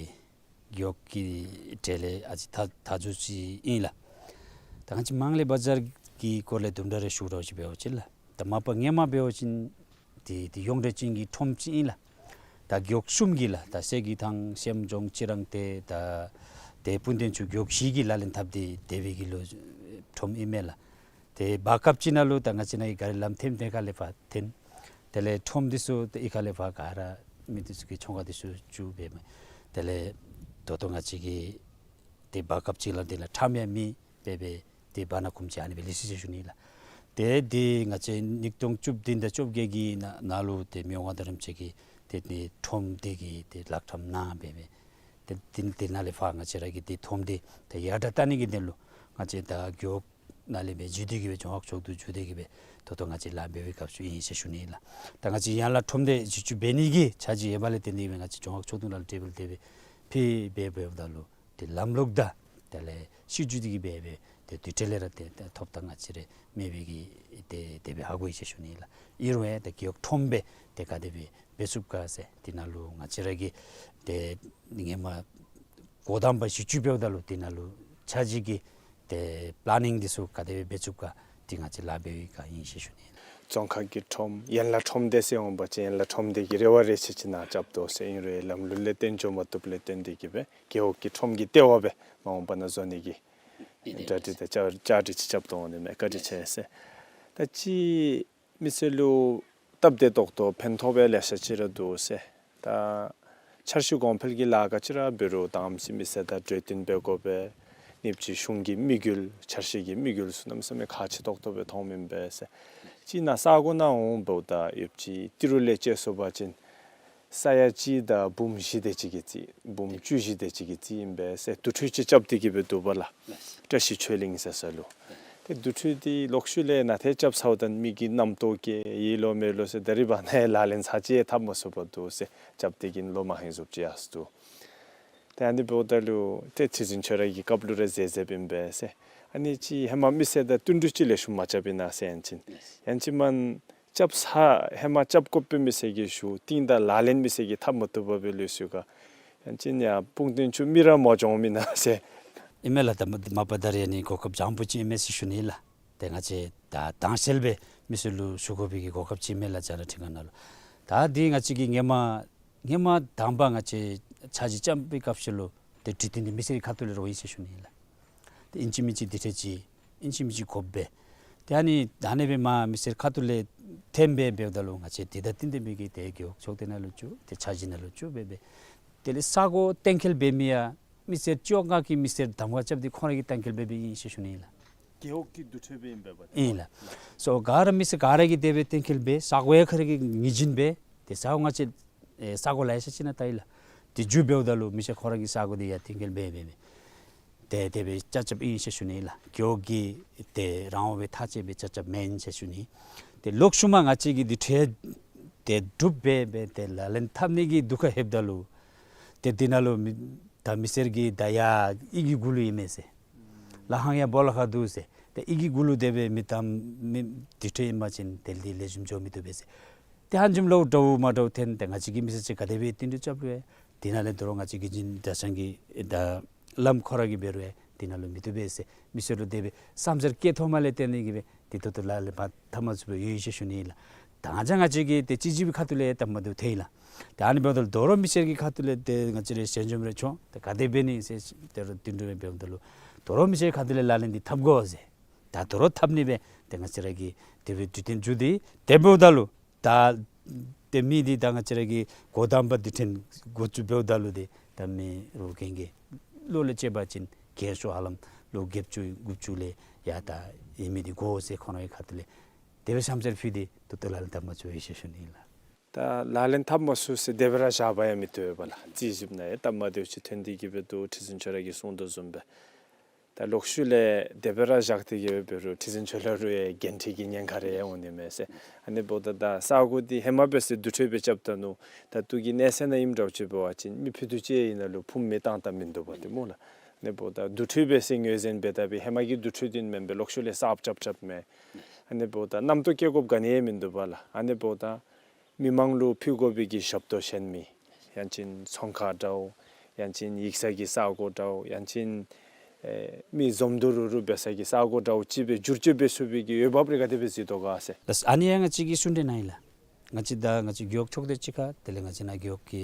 རྒེད་འོག་གི་གྲས་ལས་ཨ་ཙི་ད་ད་ཚུ་ཅིག་ཨིན་ལགས། ད་ང་བཅས་མང་ལ་བ་ཛར་གྱི་སྐོར་ལས་དུམ་གྲ་རེ་ཞུ་རོགས་ཅིག་འབད་བ་ཅིན་ལགས། ད་མ་པ་སྔོན་མ་འབད་བ་ཅིན་དེ་དེ་ཡོངས་གྲགས་ཅན་གྱི་ཁྲོམ་ཅིག་ཨིན་ལགས། ད་རྒེད་འོག་གསུམ་གྱི་ལགས། ད་གསེར་གྱི་ཐང་སེམས་ལྗོངས་རྩི་རང་ཏེ་ད་དེ་སྤུངས་ཐང་ཆུ་རྒེད་འོག་བཞི་གི་ལག་ལེན་འཐབ་སྟེ་དེ་སྦེ་གི་ལུ་ཁྲོམ་ཨིན་མས་ལགས། ཏེ་བར་སྐབས་ཅིག་ནང་ལུ་ད་ང་བཅས་ནཱ་གི་ག་རི་ལམ་ཐེམ་ཐེམ་ཁ་ལས་ཕར་འཐེན། དེ་ལས་ཁྲོམ་འདི་ཚུ་ཏེ་གཡུས་ཁ་ལས་ཕར་ག་ར་མི་འདི་ཚུ་གིས་ཚོང་ཁང་འདི་ཚུ་བཙུགས་འབད་མས། དེ་ལས་ད་ལྟོ་ང་བཅས་ཀྱི་ཏེ་བར་སྐབས་ཅིག་ལུ་དེ་ལུ་ཁྲམ་ཡང་མེད་པས་སྦེ་ཏེ་བར་ན་ཁུམ་ཅིག་ཨ་ནི་སྦེ་ལུས་སོ་ཟེར་ཞུ་ནི་ལགས། ཏེ་དེ་ང་བཅས་ཉིས་སྟོང་བཅུ་བདུན་དང་བཅོ་བརྒྱད་ཀྱི་ནང་ནང་ལུ་ཏེ་མི་དབང་མངའ་བདག་རིན་པོ་ཆེ་གིས་ཏེ་ཏེ་ཁྲོམ་འདི་གི་ཏེ་ལག་ཁྲམ་གནང་སྦེ་སྦེ་ཏེ་དེ་དེ་ནང་ལས་ཕར་ང་བཅས་ར་གི་ཏེ་ཁྲོམ་འདི་ཏེ་ཡར་དྲག་བཏང་ནི་གི་དོན་ལུ་ང་བཅས་ད་རྒེད་འོག་ནང་ལས་སྦེ་བརྒྱུད་དེ་གི་སྦེ་རྫོང་ཁག་ཚོགས་འདུ་བརྒྱུད་དེ་གི་སྦེ་ད་ལྟོ་ང་བཅས་ལཱ་འབད་བའི་སྐབས་སུ་ཨིན་ཟེར་ཞུ་ནི་ལགས། ད་ང་བཅས་ཡན་ལག་ཁྲོམ་སྡེ་བཞི་བཅུ་འབད་ནི་གི་འཆར་གཞི་ཡོད་པ་ལས་བརྟེན་ཏེ་སྦེ་ང་བཅས་རྫོང་ཁག་ཚོགས་འདུ་ནང་ལས་གྲོས་འབུལ་དེ་སྦེ་ཕུལ་སྦེ་འབདཝ་ད་ལུ་ཏེ་ལམ་ལུགས་དང་དེ་ལས་སྲིད་བྱུས་འདི་གིས་སྦེ་སྦེ་ཏེ་དུས་ཐོག་ལས་ར་ཏེ་ཏེ་ཐོབ་ཐང་ང་བཅས་ར་མེད་པའི་གི་ཏེ་དེ་སྦེ་ཧ་གོ་ཡི་ཟེར་ཞུ་ནི་ལགས། ཨིན་རུང་ཡང་ཏེ་རྒེད་འོག་ཁྲོམ་སྦེ་ཏེ་ག་དེ་སྦེ་འབད་ཚུགས་ག་ཟེར་དེ་ནང་ལུ་ང་བཅས་ར་གིས་ཏེ་ཧེ་མ་འགོ་དང་པ་བཞི་བཅུ་འབདཝ་ད་ལུ་དེ་ནང་ལུ་འཆར་གཞི་གི་ཏེ་པ་ལེ་ནིང་འདི་ཚུ་ག་དེ་སྦེ་འབད་ཚུགས་ག་དེ་ང་བཅས་ལཱ་འབད་བའི་སྒང་ཨིན་ཟེར་ཞུ་ནི། རྫོང་ཁག་གི་ཁྲོམ་ཡན་ལག་ཁྲོམ་སྡེ་ཟེར་འོང་པ་ཅིན་ཡན་ལག་ཁྲོམ་སྡེ་གི་རེ་བ་རེ་ཆེ་ཅིག་ནཱ་རྐྱབ་དོ་ཟེར། ཨིན་རུང་ལམ་ལུགས་ལས་བརྟེན་འགྱོ་མ་བཏུབ་ལས་བརྟེན་ཏེ་གི་སྦེ་རྒེད་འོག་གི་ཁྲོམ་གྱི་ལྟེ་བ་སྦེ་མ་འོངས་པ་ནང་བཟོ་ནི་གི་གྲ་སྒྲིག་དང་བཅའ་བཅའ་སྒྲིག་ཅིག་རྐྱབ་དོ་འོང་ནི་མས། བཀའ་དྲིན་ཆེ་ཟེར། ད་ཅི་མི་སེར་ལུ་སྟབས་བདེ་ཏོག་ཏོ་ཕན་ཐོགས་སྦེ་ལེ་ཤ་ཅིག་ར་འདུག་ཟེར། ད་འཆར་གཞི་གོང་འཕེལ་གྱི་ལཱ་ག་ཅི་ར་འབད་རུང་དང་པ་ཅིག་མི་སེར་དང་གྲོས་བསྟུན་འབད་དགོ་པས། གཉིས་པ་ཅིག་གཞུང་གི་དམིགས་ཡུལ་འཆར་གཞི་གི་དམིགས་ཡུལ་ཚུ་གནམ་མེད་ས་མེད་ཁག་ཆེ་ཏོག་ཏོ་སྦེ་མཐོངམ་ཨིན་པས་ཟེར། ཅིག་ནཱ་ས་གོ་ནང་འོང་འབདཝ་ད་ཡོདཔ་ཅིག་ཏི་རུ་ལས་དཔྱད་སོང་པ་ཅིན་ས་ཡ་གཅིག་དང་འབུམ་བཞི་དེ་ཅིག་གི་རྩིས་འབུམ་བཅུ་བཞི་དེ་ཅིག་གི་རྩིས་ཨིན་པས་ཟེར། དུར་ཁྲོད་ཅིག་རྐྱབ་སྟེ་གི་སྦེ་འདུག་པ་ལགས། བཀྲ་ཤིས་ཆོས་གླིང་ཟེར་ས་ལུ། ཏེ་དུར་ཁྲོད་འདི་ལོག་ཤུལ་ལས་ནཱ་ཏེ་རྐྱབ་ཚརཝ་ད་མི་གིས་རྣམ་རྟོག་སྐྱེ་ཡི་ལོ་མེད་ལོ་ཟེར། ད་རིས་འབདན་ལག་ལེན་ཚར་ཅིག་འཐབ་མ་ཚུགས་པར་འདུག་ཟེར། རྐྱབ་སྟེ་གི་ལོ་མང་ཧེང་བཟུམ་ཅིག་ཡར་སོ་འདུག། ཏེ་ཨ་ནི་འབདཝ་ད་ལུ་ཏེ་ཁྲི་འཛིན་ཁྱོད་ར་གི་སྐབས་ལུ་ར་མཛད་མཛདཔ་ཨིན་པས་ཟེར། ཨ་ནི་ཅིག་ཧེ་མ་མི་སེར་དང་བསྟུན་གྲོས་ཅིག་ལེགས་ཤོམ་མ་རྐྱབ་ཨིན་ན་ཟེར། ཡང་ཅིན་ཡང་ཅིན་མ་རྐྱབ་ས་ཧེ་མ་རྐྱབ་དགོ་པའི་མི་སེར་གྱིས་ཞུ་རྟིང་བདའ་ལག་ལེན་མི་སེར་གྱིས་འཐབ་མ་བཏུབ་པར་སྦེ་ལུས་སོང་ག། ཡང་ཅིན་ཡར་སྤུངས་ཐང་ཆུ་མི་ར་མ་འགྱོཝ་ཨིན་ན་ཟེར། ཨིན་མས་ལགས། ད་མ་མ་པ་ད་རེས་ཨ་ནི་གོ་སྐབས་བཟང་པོ་ཅིག་ཨིན་མས་ཟེར་ཞུ་ནི་ལགས། ཏེ་ང་བཅས་ད་དྭངས་གསལ་སྦེ་མི་སེར་ལུ་ཞུ་དགོ་པའི་གི་གོ་སྐབས་ཅིག་ཨིན་མས་ལགས། རྒྱ་ནག་ཁྲིམས་ཁང་ནང་ལུ། ད་འདི་ང་བཅས་ཀྱིས་ཧེ་མ་ཧེ་མ་དང་པ་ང་བཅས་འཆར་གཞི་རྐྱབ་པའི་སྐབས་སུ་ལུ་ཏེ་གྲོས་བསྟུན་འདི་མི་སེར་གྱི་ཁ་ཐུག་ལས་ར་འོང་ཡི་ཟེར་ཞུ་ནི་ཨིན་ལགས། ཏེ་ཨིན་ཅི་མིན་ཅི་འདི་འདྲས་ཅིག་ཨིན་ཅི་མིན་ཅི་དགོ་པས། ཏེ་ཨ་ནི་ད་ཨ་ནི་སྦེ་མ་མི་སེར་ཁ་ཐུག་ལས་ཐོན་སྦེ་འབདཝ་ད་ལུ་ང་བཅས་དེ་དང་བསྟུན་ཏེ་སྦེ་གི་ཏེ་རྒེད་འོག་ཚོགས་སྡེ་ནང་ལུ་བཅུག་ཏེ་འཆར་གཞི་ནང་ལུ་བཅུག་སྦེ་སྦེ། དེ་ལས་ས་གོ་གཏན་འཁེལ་འབད་མི་ཡང་མི་སེར་བཅོ་ལྔ་གི་མི་སེར་གདམ་ཁ་རྐྱབ་སྟེ་ཁོང་ར་གིས་གཏན་འཁེལ་འབད་འབདཝ་ཨིན་ཟེར་ཞུ་ནི་ཨིན་ལགས། རྒེད་འོག་གི་དུར་ཁྲོད་སྦེ་ཨིན་པས་པ། ཨིན་ལགས། སོ་ག་ར་མི་སེར་ག་ར་གིས་དེ་སྦེ་གཏན་འཁེལ་སྦེ་ས་གོ་ཡང་ག་ར་གིས་ངོས་འཛིན་འབད་དེ་ས་གོ་ང་བཅས་ཨེ་ས་གོ་ལེ་ཤ་ཅིག་ནང་ལྟ་ཡི་ལགས། དེ་མཇུག་འབདཝ་ད་ལུ་མི་སེར་ཁོ་ར་གི་ས་གོ་དེ་ཡང་གཏན་འཁེལ་འབད་འབད་འབད་དེ་དེ་སྦེ་ཆ་ཁྱབ་ཨིན་ཟེར་ཞུ་ནི་ལགས། རྒེད་འོག་གི་དེ་རང་དབང་སྦེ་ཐག་བཅད་སྦེ་ཆ་ཁྱབ་མེན་ཟེར་ཞུ་ནི། དེ་ལོག་ཤུལ་མ་ང་བཅས་ཀྱི་དུར་ཁྲོད་དེ་གྲུབ་འབད་འབད་དེ་ལག་ལེན་འཐབ་ནི་གི་འདུག་ཁ་ལྷོདཔ་ད་ལུ་དེ་དེ་ནང་ལུ་མི་ད་མི་སེར་གྱིས་ད་ཡར་ཨི་གི་གུ་ལུ་ཨིན་མས་ཟེར། ལ་ཧང་ཡར་སྦོ་ལོགས་ཁར་འདུག་ཟེར། ཏེ་ཨི་གི་གུ་ལུ་དེ་སྦེ་མི་འཐབ་མི་དུར་ཁྲོད་ཨིན་པ་ཅིན་དེ་ལས་ལེགས་ཤོམ་འགྱོ་མི་བཏུབ་པས་ཟེར། ཏེ་ཧ་ལམ་ལོག་འདྲཝ་མ་འདྲཝ་ཐོན་ཏེ་ང་བཅས་ཀྱི་མི་སེར་ཅིག་ག་དེ་སྦེ་བསྟུན་གྲོས་རྐྱབ་རུང་དེ་ནང་ལས་དོ་རུང་ང་བཅས་ཀྱི་རྒྱུན་འབྲས་ཚང་གི་ད་བླམ་ཁོ་ར་གིས་འབད་རུང་དེ་ནང་ལུ་མི་བཏུབ་པས་ཟེར་མི་སེར་ལུ་དེ་སྦེ་བསམ་འཆར་བསྐྱལ་ཐོབ་མ་ལས་བརྟེན་ནི་གིས་སྦེ་དེ་ད་ལྟོ་ལག་ལེན་འཐབ་མ་ཚུགས་པར་ཡོད་ཟེར་ཞུ་ནི་ལགས། ད་ང་བཅས་ང་བཅས་ཀྱི་དེ་སྤྱི་ཟླ་བའི་ཁ་ཐུག་ལས་སྟབས་མ་བདེཝ་ཐོན་ཡི་ལགས། ཏེ་ཨ་ནི་འབདཝ་ད་ལུ་དོ་རུང་མི་སེར་གྱི་ཁ་ཐུག་ལས་ཏེ་ང་བཅས་ར་ཞལ་འཛོམས་རེ་བྱུང་། ཏེ་ག་དེ་འབད་ནི་ཟེར་ཏེ་ར་བསྟུན་གྲོས་རེ་འབདཝ་ད་ལུ་དོ་རུང་མི་སེར་ཁ་ཐུག་ལས་ལག་ལེན་འདི་འཐབ་དགོ་ཟེར། ད་དོ་རུང་འཐབ་ནི་སྦེ་ཏེ་ང་བཅས་ར་གིས་དེ་སྦེ་གྲོས་བསྟུན་བྱུང་སྟེ་དེ་འབདཝ་ད་ལུ་ད་ཏེ་མི་འདི་ད་ང་བཅས་ར་གི་འགོ་དང་པ་དུར་ཁྲོད་འགོ་བཙུགས་འབདཝ་ད་ལུ་ཏེ་ད་མི་རོགས་རྒན་གྱི་བློ་ལས་བཅད་པ་ཅིན་རྒས་ཤོས་ཧ་ལམ་ལོ་བརྒྱད་ཅུ་དགུ་བཅུ་ལས་ཡར་ད་ཨིན་མི་འདི་དགོ་ཟེར་ཁོང་རའི་ཁ་ཐུག་ལས་དེ་སྦེ་བསམ་འཆར་ཕུལ་ཏེ་ད་ལྟོ་ལག་ལེན་འཐབ་མ་ཚུགས་པས་ཟེར་ཞུ་ནི་ཨིན་ལགས། ད་ལག་ལེན་འཐབ་མ་ཚུགས་ཟེར་དེ་སྦེ་ར་བཞག་པ་ཡང་མི་བཏུབ་པས་ལགས། རྩིས་ཞིབ་ནང་ཡང་སྟབས་མ་བདེཝ་ཅིག་ཐོན་ཏེ་གི་སྦེ་འདུག། ཁྲི་འཛིན་ཁྱོད་ར་གིས་གསུངས་དོ་བཟུམ་སྦེ་ད་ལོག་ཤུལ་ལས་དེ་སྦེ་ར་བཞག་སྟེ་གི་སྦེ་འབད་རུང་ཁྲི་འཛིན་ཁྱོད་ལུ་ར་ཡང་འགན་འཁྲི་གི་ཉེན་ཁ་རེ་འོང་ནི་མས་ཟེར། ཨ་ནི་འབདཝ་ད་ད་ས་གོ་འདི་ཧེ་མ་འབད་ཟེར་དུར་ཁྲོད་སྦེ་རྐྱབ་ད་ནུག། ད་ལྟོ་གི་གནས་ཚད་ནང་ཨིནམ་འདྲཝ་ཅིག་འབད་བ་ཅིན་མི་ཕུད་རྡོག་གཅིག་ཨིན་ན་ལུ་ཕུངམ་མེ་བཏང་ད་མིན་འདུག་པ་ཏེ་སྨོ་ལགས། ཨ་ནི་འབདཝ་ད་དུར་ཁྲོད་སྦེ་ཟེར་ངོས་འཛིན་འབད་ད་སྦེ་ཧེ་མ་གི་དུར་ཁྲོད་འདི་མེན་པར་ལོག་ཤུལ་ལས་གསརཔ་རྐྱབ་རྐྱབ་མས། ཨ་ནི་འབདཝ་ད་རྣམ་རྟོག་སྐྱེ་དགོཔ་ག་ནི་ཡང་མིན་འདུག་པ་ལགས། ཨ་ནི་འབདཝ་ད་མི་མང་ལུ་ཕུལ་དགོ་པའི་གི་ཞབས་ཏོག་གཞན་མི་ཡང་ཅིན་ཚོང་ཁང་འདྲཝ་ཡང་ཅིན་ཡིག་ཚང་གི་ས་གོ་འདྲཝ་ཡང་ཅིན་ཨེ་མི་འཛོམས་འདུ་རུབ་རུབ་འབད་ས་གི་ས་གོ་འདྲཝ་ཅིག་སྦེ་བསྒྱུར་བཅོས་འབད་ཚུགས་པའི་གི་འོས་འབབ་རེ་ག་དེ་སྦེ་གཟིགས་དོ་ག་ཟེར། ལགས། ཨ་ནི་ཡང་ང་བཅས་ཀྱིས་གསུང་གྲོས་གནང་ཡི་ལགས། ང་བཅས་ད་ང་བཅས་རྒེད་འོག་ཚོགས་སྡེ་གཅིག་ཁར་དེ་ལས་ང་བཅས་ནཱ་རྒེད་འོག་གི་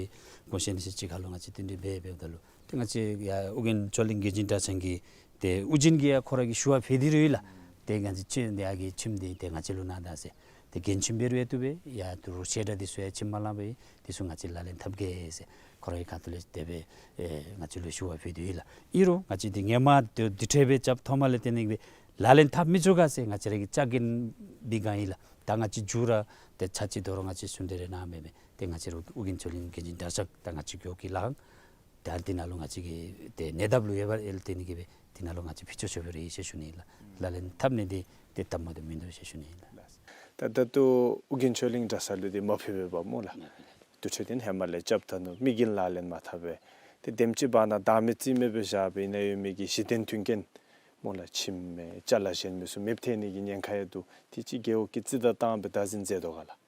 གོང་བཤད་ནི་ཟེར་གཅིག་ཁར་ལུ་ང་བཅས་བསྟུན་གྲོས་འབད་འབདཝ་ད་ལུ་ཏེ་ང་བཅས་ཡར་ཨོ་རྒྱན་ཆོས་གླིང་དགེ་འདུན་གྲྭ་ཚང་གི་ཏེ་ཨོ་རྒྱན་གྱིས་ཡང་ཁོ་ར་གི་ཞུ་བ་ཕུལ་ཏེ་ར་ཡོད་ལགས། ཏེ་ང་བཅས་ཁྱིམ་འདི་ཡར་གྱི་ཁྱིམ་འདི་ཏེ་ང་བཅས་ལུ་གནང་ད་ཟེར། ཏེ་རྒན་ཁྱིམ་འབད་རུང་ཡང་བཏུབ་པས། ཡར་དུ་རུ་ཆེ་དྲགས་འདི་ཚུ་ཡང་ཁྱིམ་མ་ལང་པས། འདི་ཚུ་ང་བཅས་ལག་ལེན་འཐབ་གེ་ཟེར་ཁོ་རའི་ཁ་ཐུག་ལས་དེ་སྦེ་ཨེ་ང་བཅས་ལུ་ཞུ་བ་ཕུལ་ཏེ་ཡོད་ལགས། ཨིན་རུང་ང་བཅས་འདི་ཧེ་མ་དུར་ཁྲོད་སྦེ་རྐྱབ་ཐོབ་མ་ལས་བརྟེན་ནི་སྦེ་ལག་ལེན་འཐབ་མི་ཚུགས་ག་ཟེར་ང་བཅས་ར་གི་ཆ་རྐྱེན་འབད་བསྒང་ཡི་ལགས། ད་ང་བཅས་མཇུག་ར་ཏེ་ཚར་གཅིག་དོ་རུང་ང་བཅས་གསུང་གྲོས་རེ་གནང་མི་འབད་ཏེ་ང་བཅས་ར་ཨོ་རྒྱན་ཆོས་གླིང་དགེ་འདུན་གྲྭ་ཚང་ད་ང་བཅས་རྒེད་འོག་གི་ལྷན་ད་འདི་ནང་ལུ་ང་བཅས་ཀྱི་ཏེ་ནད་དཔ་ལུ་ཡོད་པ་ལས་བརྟེན་ནི་གིས་སྦེ་འདི་ནང་ལུ་ང་བཅས་ཕུལ་ཆོག་ཆོགཔ་རེ་ཟེར་ཞུ་ནི་ལགས། ལག་ལེན་འཐབ་ནི་འདི་ཏེ་སྟབས་མ་བདེཝ་མིན་འདུག་ཟེར་ཞུ་ནི་ལགས། ད་ད་ལྟོ་ཨོ་རྒྱན་ཆོས་གླིང་གྲྭ་ཚང་ལུ་འདི་མ་ཕུལ་བས་པ་སྨོ་ལགས། དུར་ཁྲོད་འདི་ཧེ་མ་ལས་རྐྱབ་ད་ནུག། མི་གིས་ལག་ལེན་མ་འཐབ་པས། ཏེ་དེམ་ཅིག་བར་ན་བདག་མེད་རྩིས་མེད་སྦེ་བཞག་པའི་ནང་ཡོད་མི་གི་གཞི་རྟེན་མཐུན་རྐྱེན་སྨོ་ལགས། ཁྱིམ་མེད་ཅ་ལ་གཞན་མི་ཚུ་མེདཔ་ཐལ་ནི་གི་ཉེན་ཁ་ཡང་འདུག། དེ་ཅིག་རྒེད་འོག་གིས་རྩིས་བརྡ་བཏང་སྦེ་བདག་འཛིན་མཛད་དོ་ག་ལགས།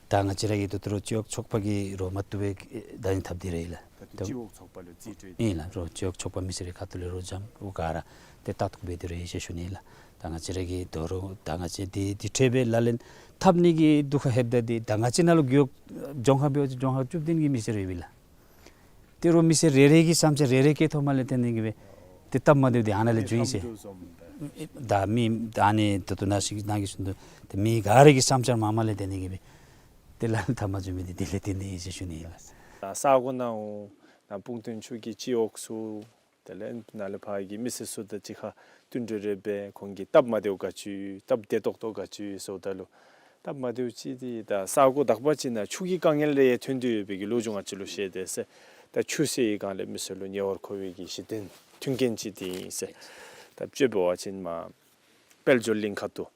ད་ང་བཅས་ར་གི་ད་ལྟོ་རུང་སྤྱི་འོག་ཚོགས་པ་གིས་རོགས་མ་བཏུབ་པས། བདག་འཛིན་འཐབ་སྟེ་ར་ཡོད་ལགས། ད་ལྟོ་སྤྱི་འོག་ཚོགས་པ་ལུ་རྩིས་སྤྲོད་ཨིན་ལགས། རོགས་སྤྱི་འོག་ཚོགས་པ་མི་སེར་གྱི་ཁ་ཐུག་ལས་རོགས་འབྱམས་རོགས་ག་ར་ཏེ་ལྟ་རྟོག་འབད་དེ་ར་ཡོད་ཟེར་ཞུ་ནི་ལགས། ད་ང་བཅས་ར་གི་ད་རུང་ད་ང་བཅས་འདི་དུར་ཁྲོད་སྦེ་ལག་ལེན་འཐབ་ནི་གི་འདུག་ཁ་ལྷོདཔ་ད་འདི་ད་ང་བཅས་ནང་ལུ་རྒེད་འོག་རྫོང་ཁག་འབད་བ་ཅིན་རྫོང་ཁག་བཅུ་བདུན་གྱི་མི་སེར་ཡོད་པས་ལགས། ཏེ་རོགས་མི་སེར་རེ་རེ་གི་བསམ་འཆར་རེ་རེ་བཀོད་ཐོབ་མ་ལས་བརྟེན་ནི་གིས་སྦེ་ཏེ་སྟབས་མ་བདེཝ་འདི་ཨ་ནཱ་ལས་བྱུང་ཡི་ཟེར། ད་མི་ད་ཨ་ནི་ད་ལྟོ་ནཱ་ཞིག་ནཱ་གིས་གསུངས་དོ་ཏེ་མི་ག་ར་གི་བསམ་འཆར་མངམ་ལས་བརྟེན་ནི་གིས་སྦེ་ཏེ་ལག་ལེན་འཐབ་མ་ཚུགས་མི་འདི་དེ་ལས་བརྟེན་ཏེ་ཨིན་ཟེར་ཞུ་ནི་ཨིན་ལགས། ད་ས་གོ་ནང་འོང་ན་སྤུངས་ཐོན་ཆུ་གི་སྤྱི་འོག་ཚུ་དེ་ལས་ནཱ་ལས་ཕར་གྱི་མི་སེར་ཚུ་དང་གཅིག་ཁར་བསྟུན་གྲོས་རེ་འབད་ཁོང་གི་སྟབས་མ་བདེཝ་ག་ཅི་སྟབས་བདེ་ཏོག་ཏོ་ག་ཅི་ཟེརཝ་ད་ལུ་སྟབས་མ་བདེཝ་ཅིག་འདི་ད་ས་གོ་དག་པ་ཅིག་ནང་ཆུ་གི་དཀའ་ངལ་རེ་ཡང་ཐོན་ཏེ་ཡོད་པའི་གི་ལོ་རྒྱུས་ང་བཅས་ལུ་བཤད་དེ་ཟེར། ད་ཆུ་ཟེར་བའི་སྒང་ལས་མི་སེར་ལུ་ཉེ་བར་མཁོ་བའི་གི་གཞི་རྟེན་མཐུན་རྐྱེན་ཅིག་འདི་ཨིན་ཟེར། ད་དཔྱེ་འབད་བ་ཅིན་མར་དཔལ་འབྱོར་གླིང་ཁ་ཐུག།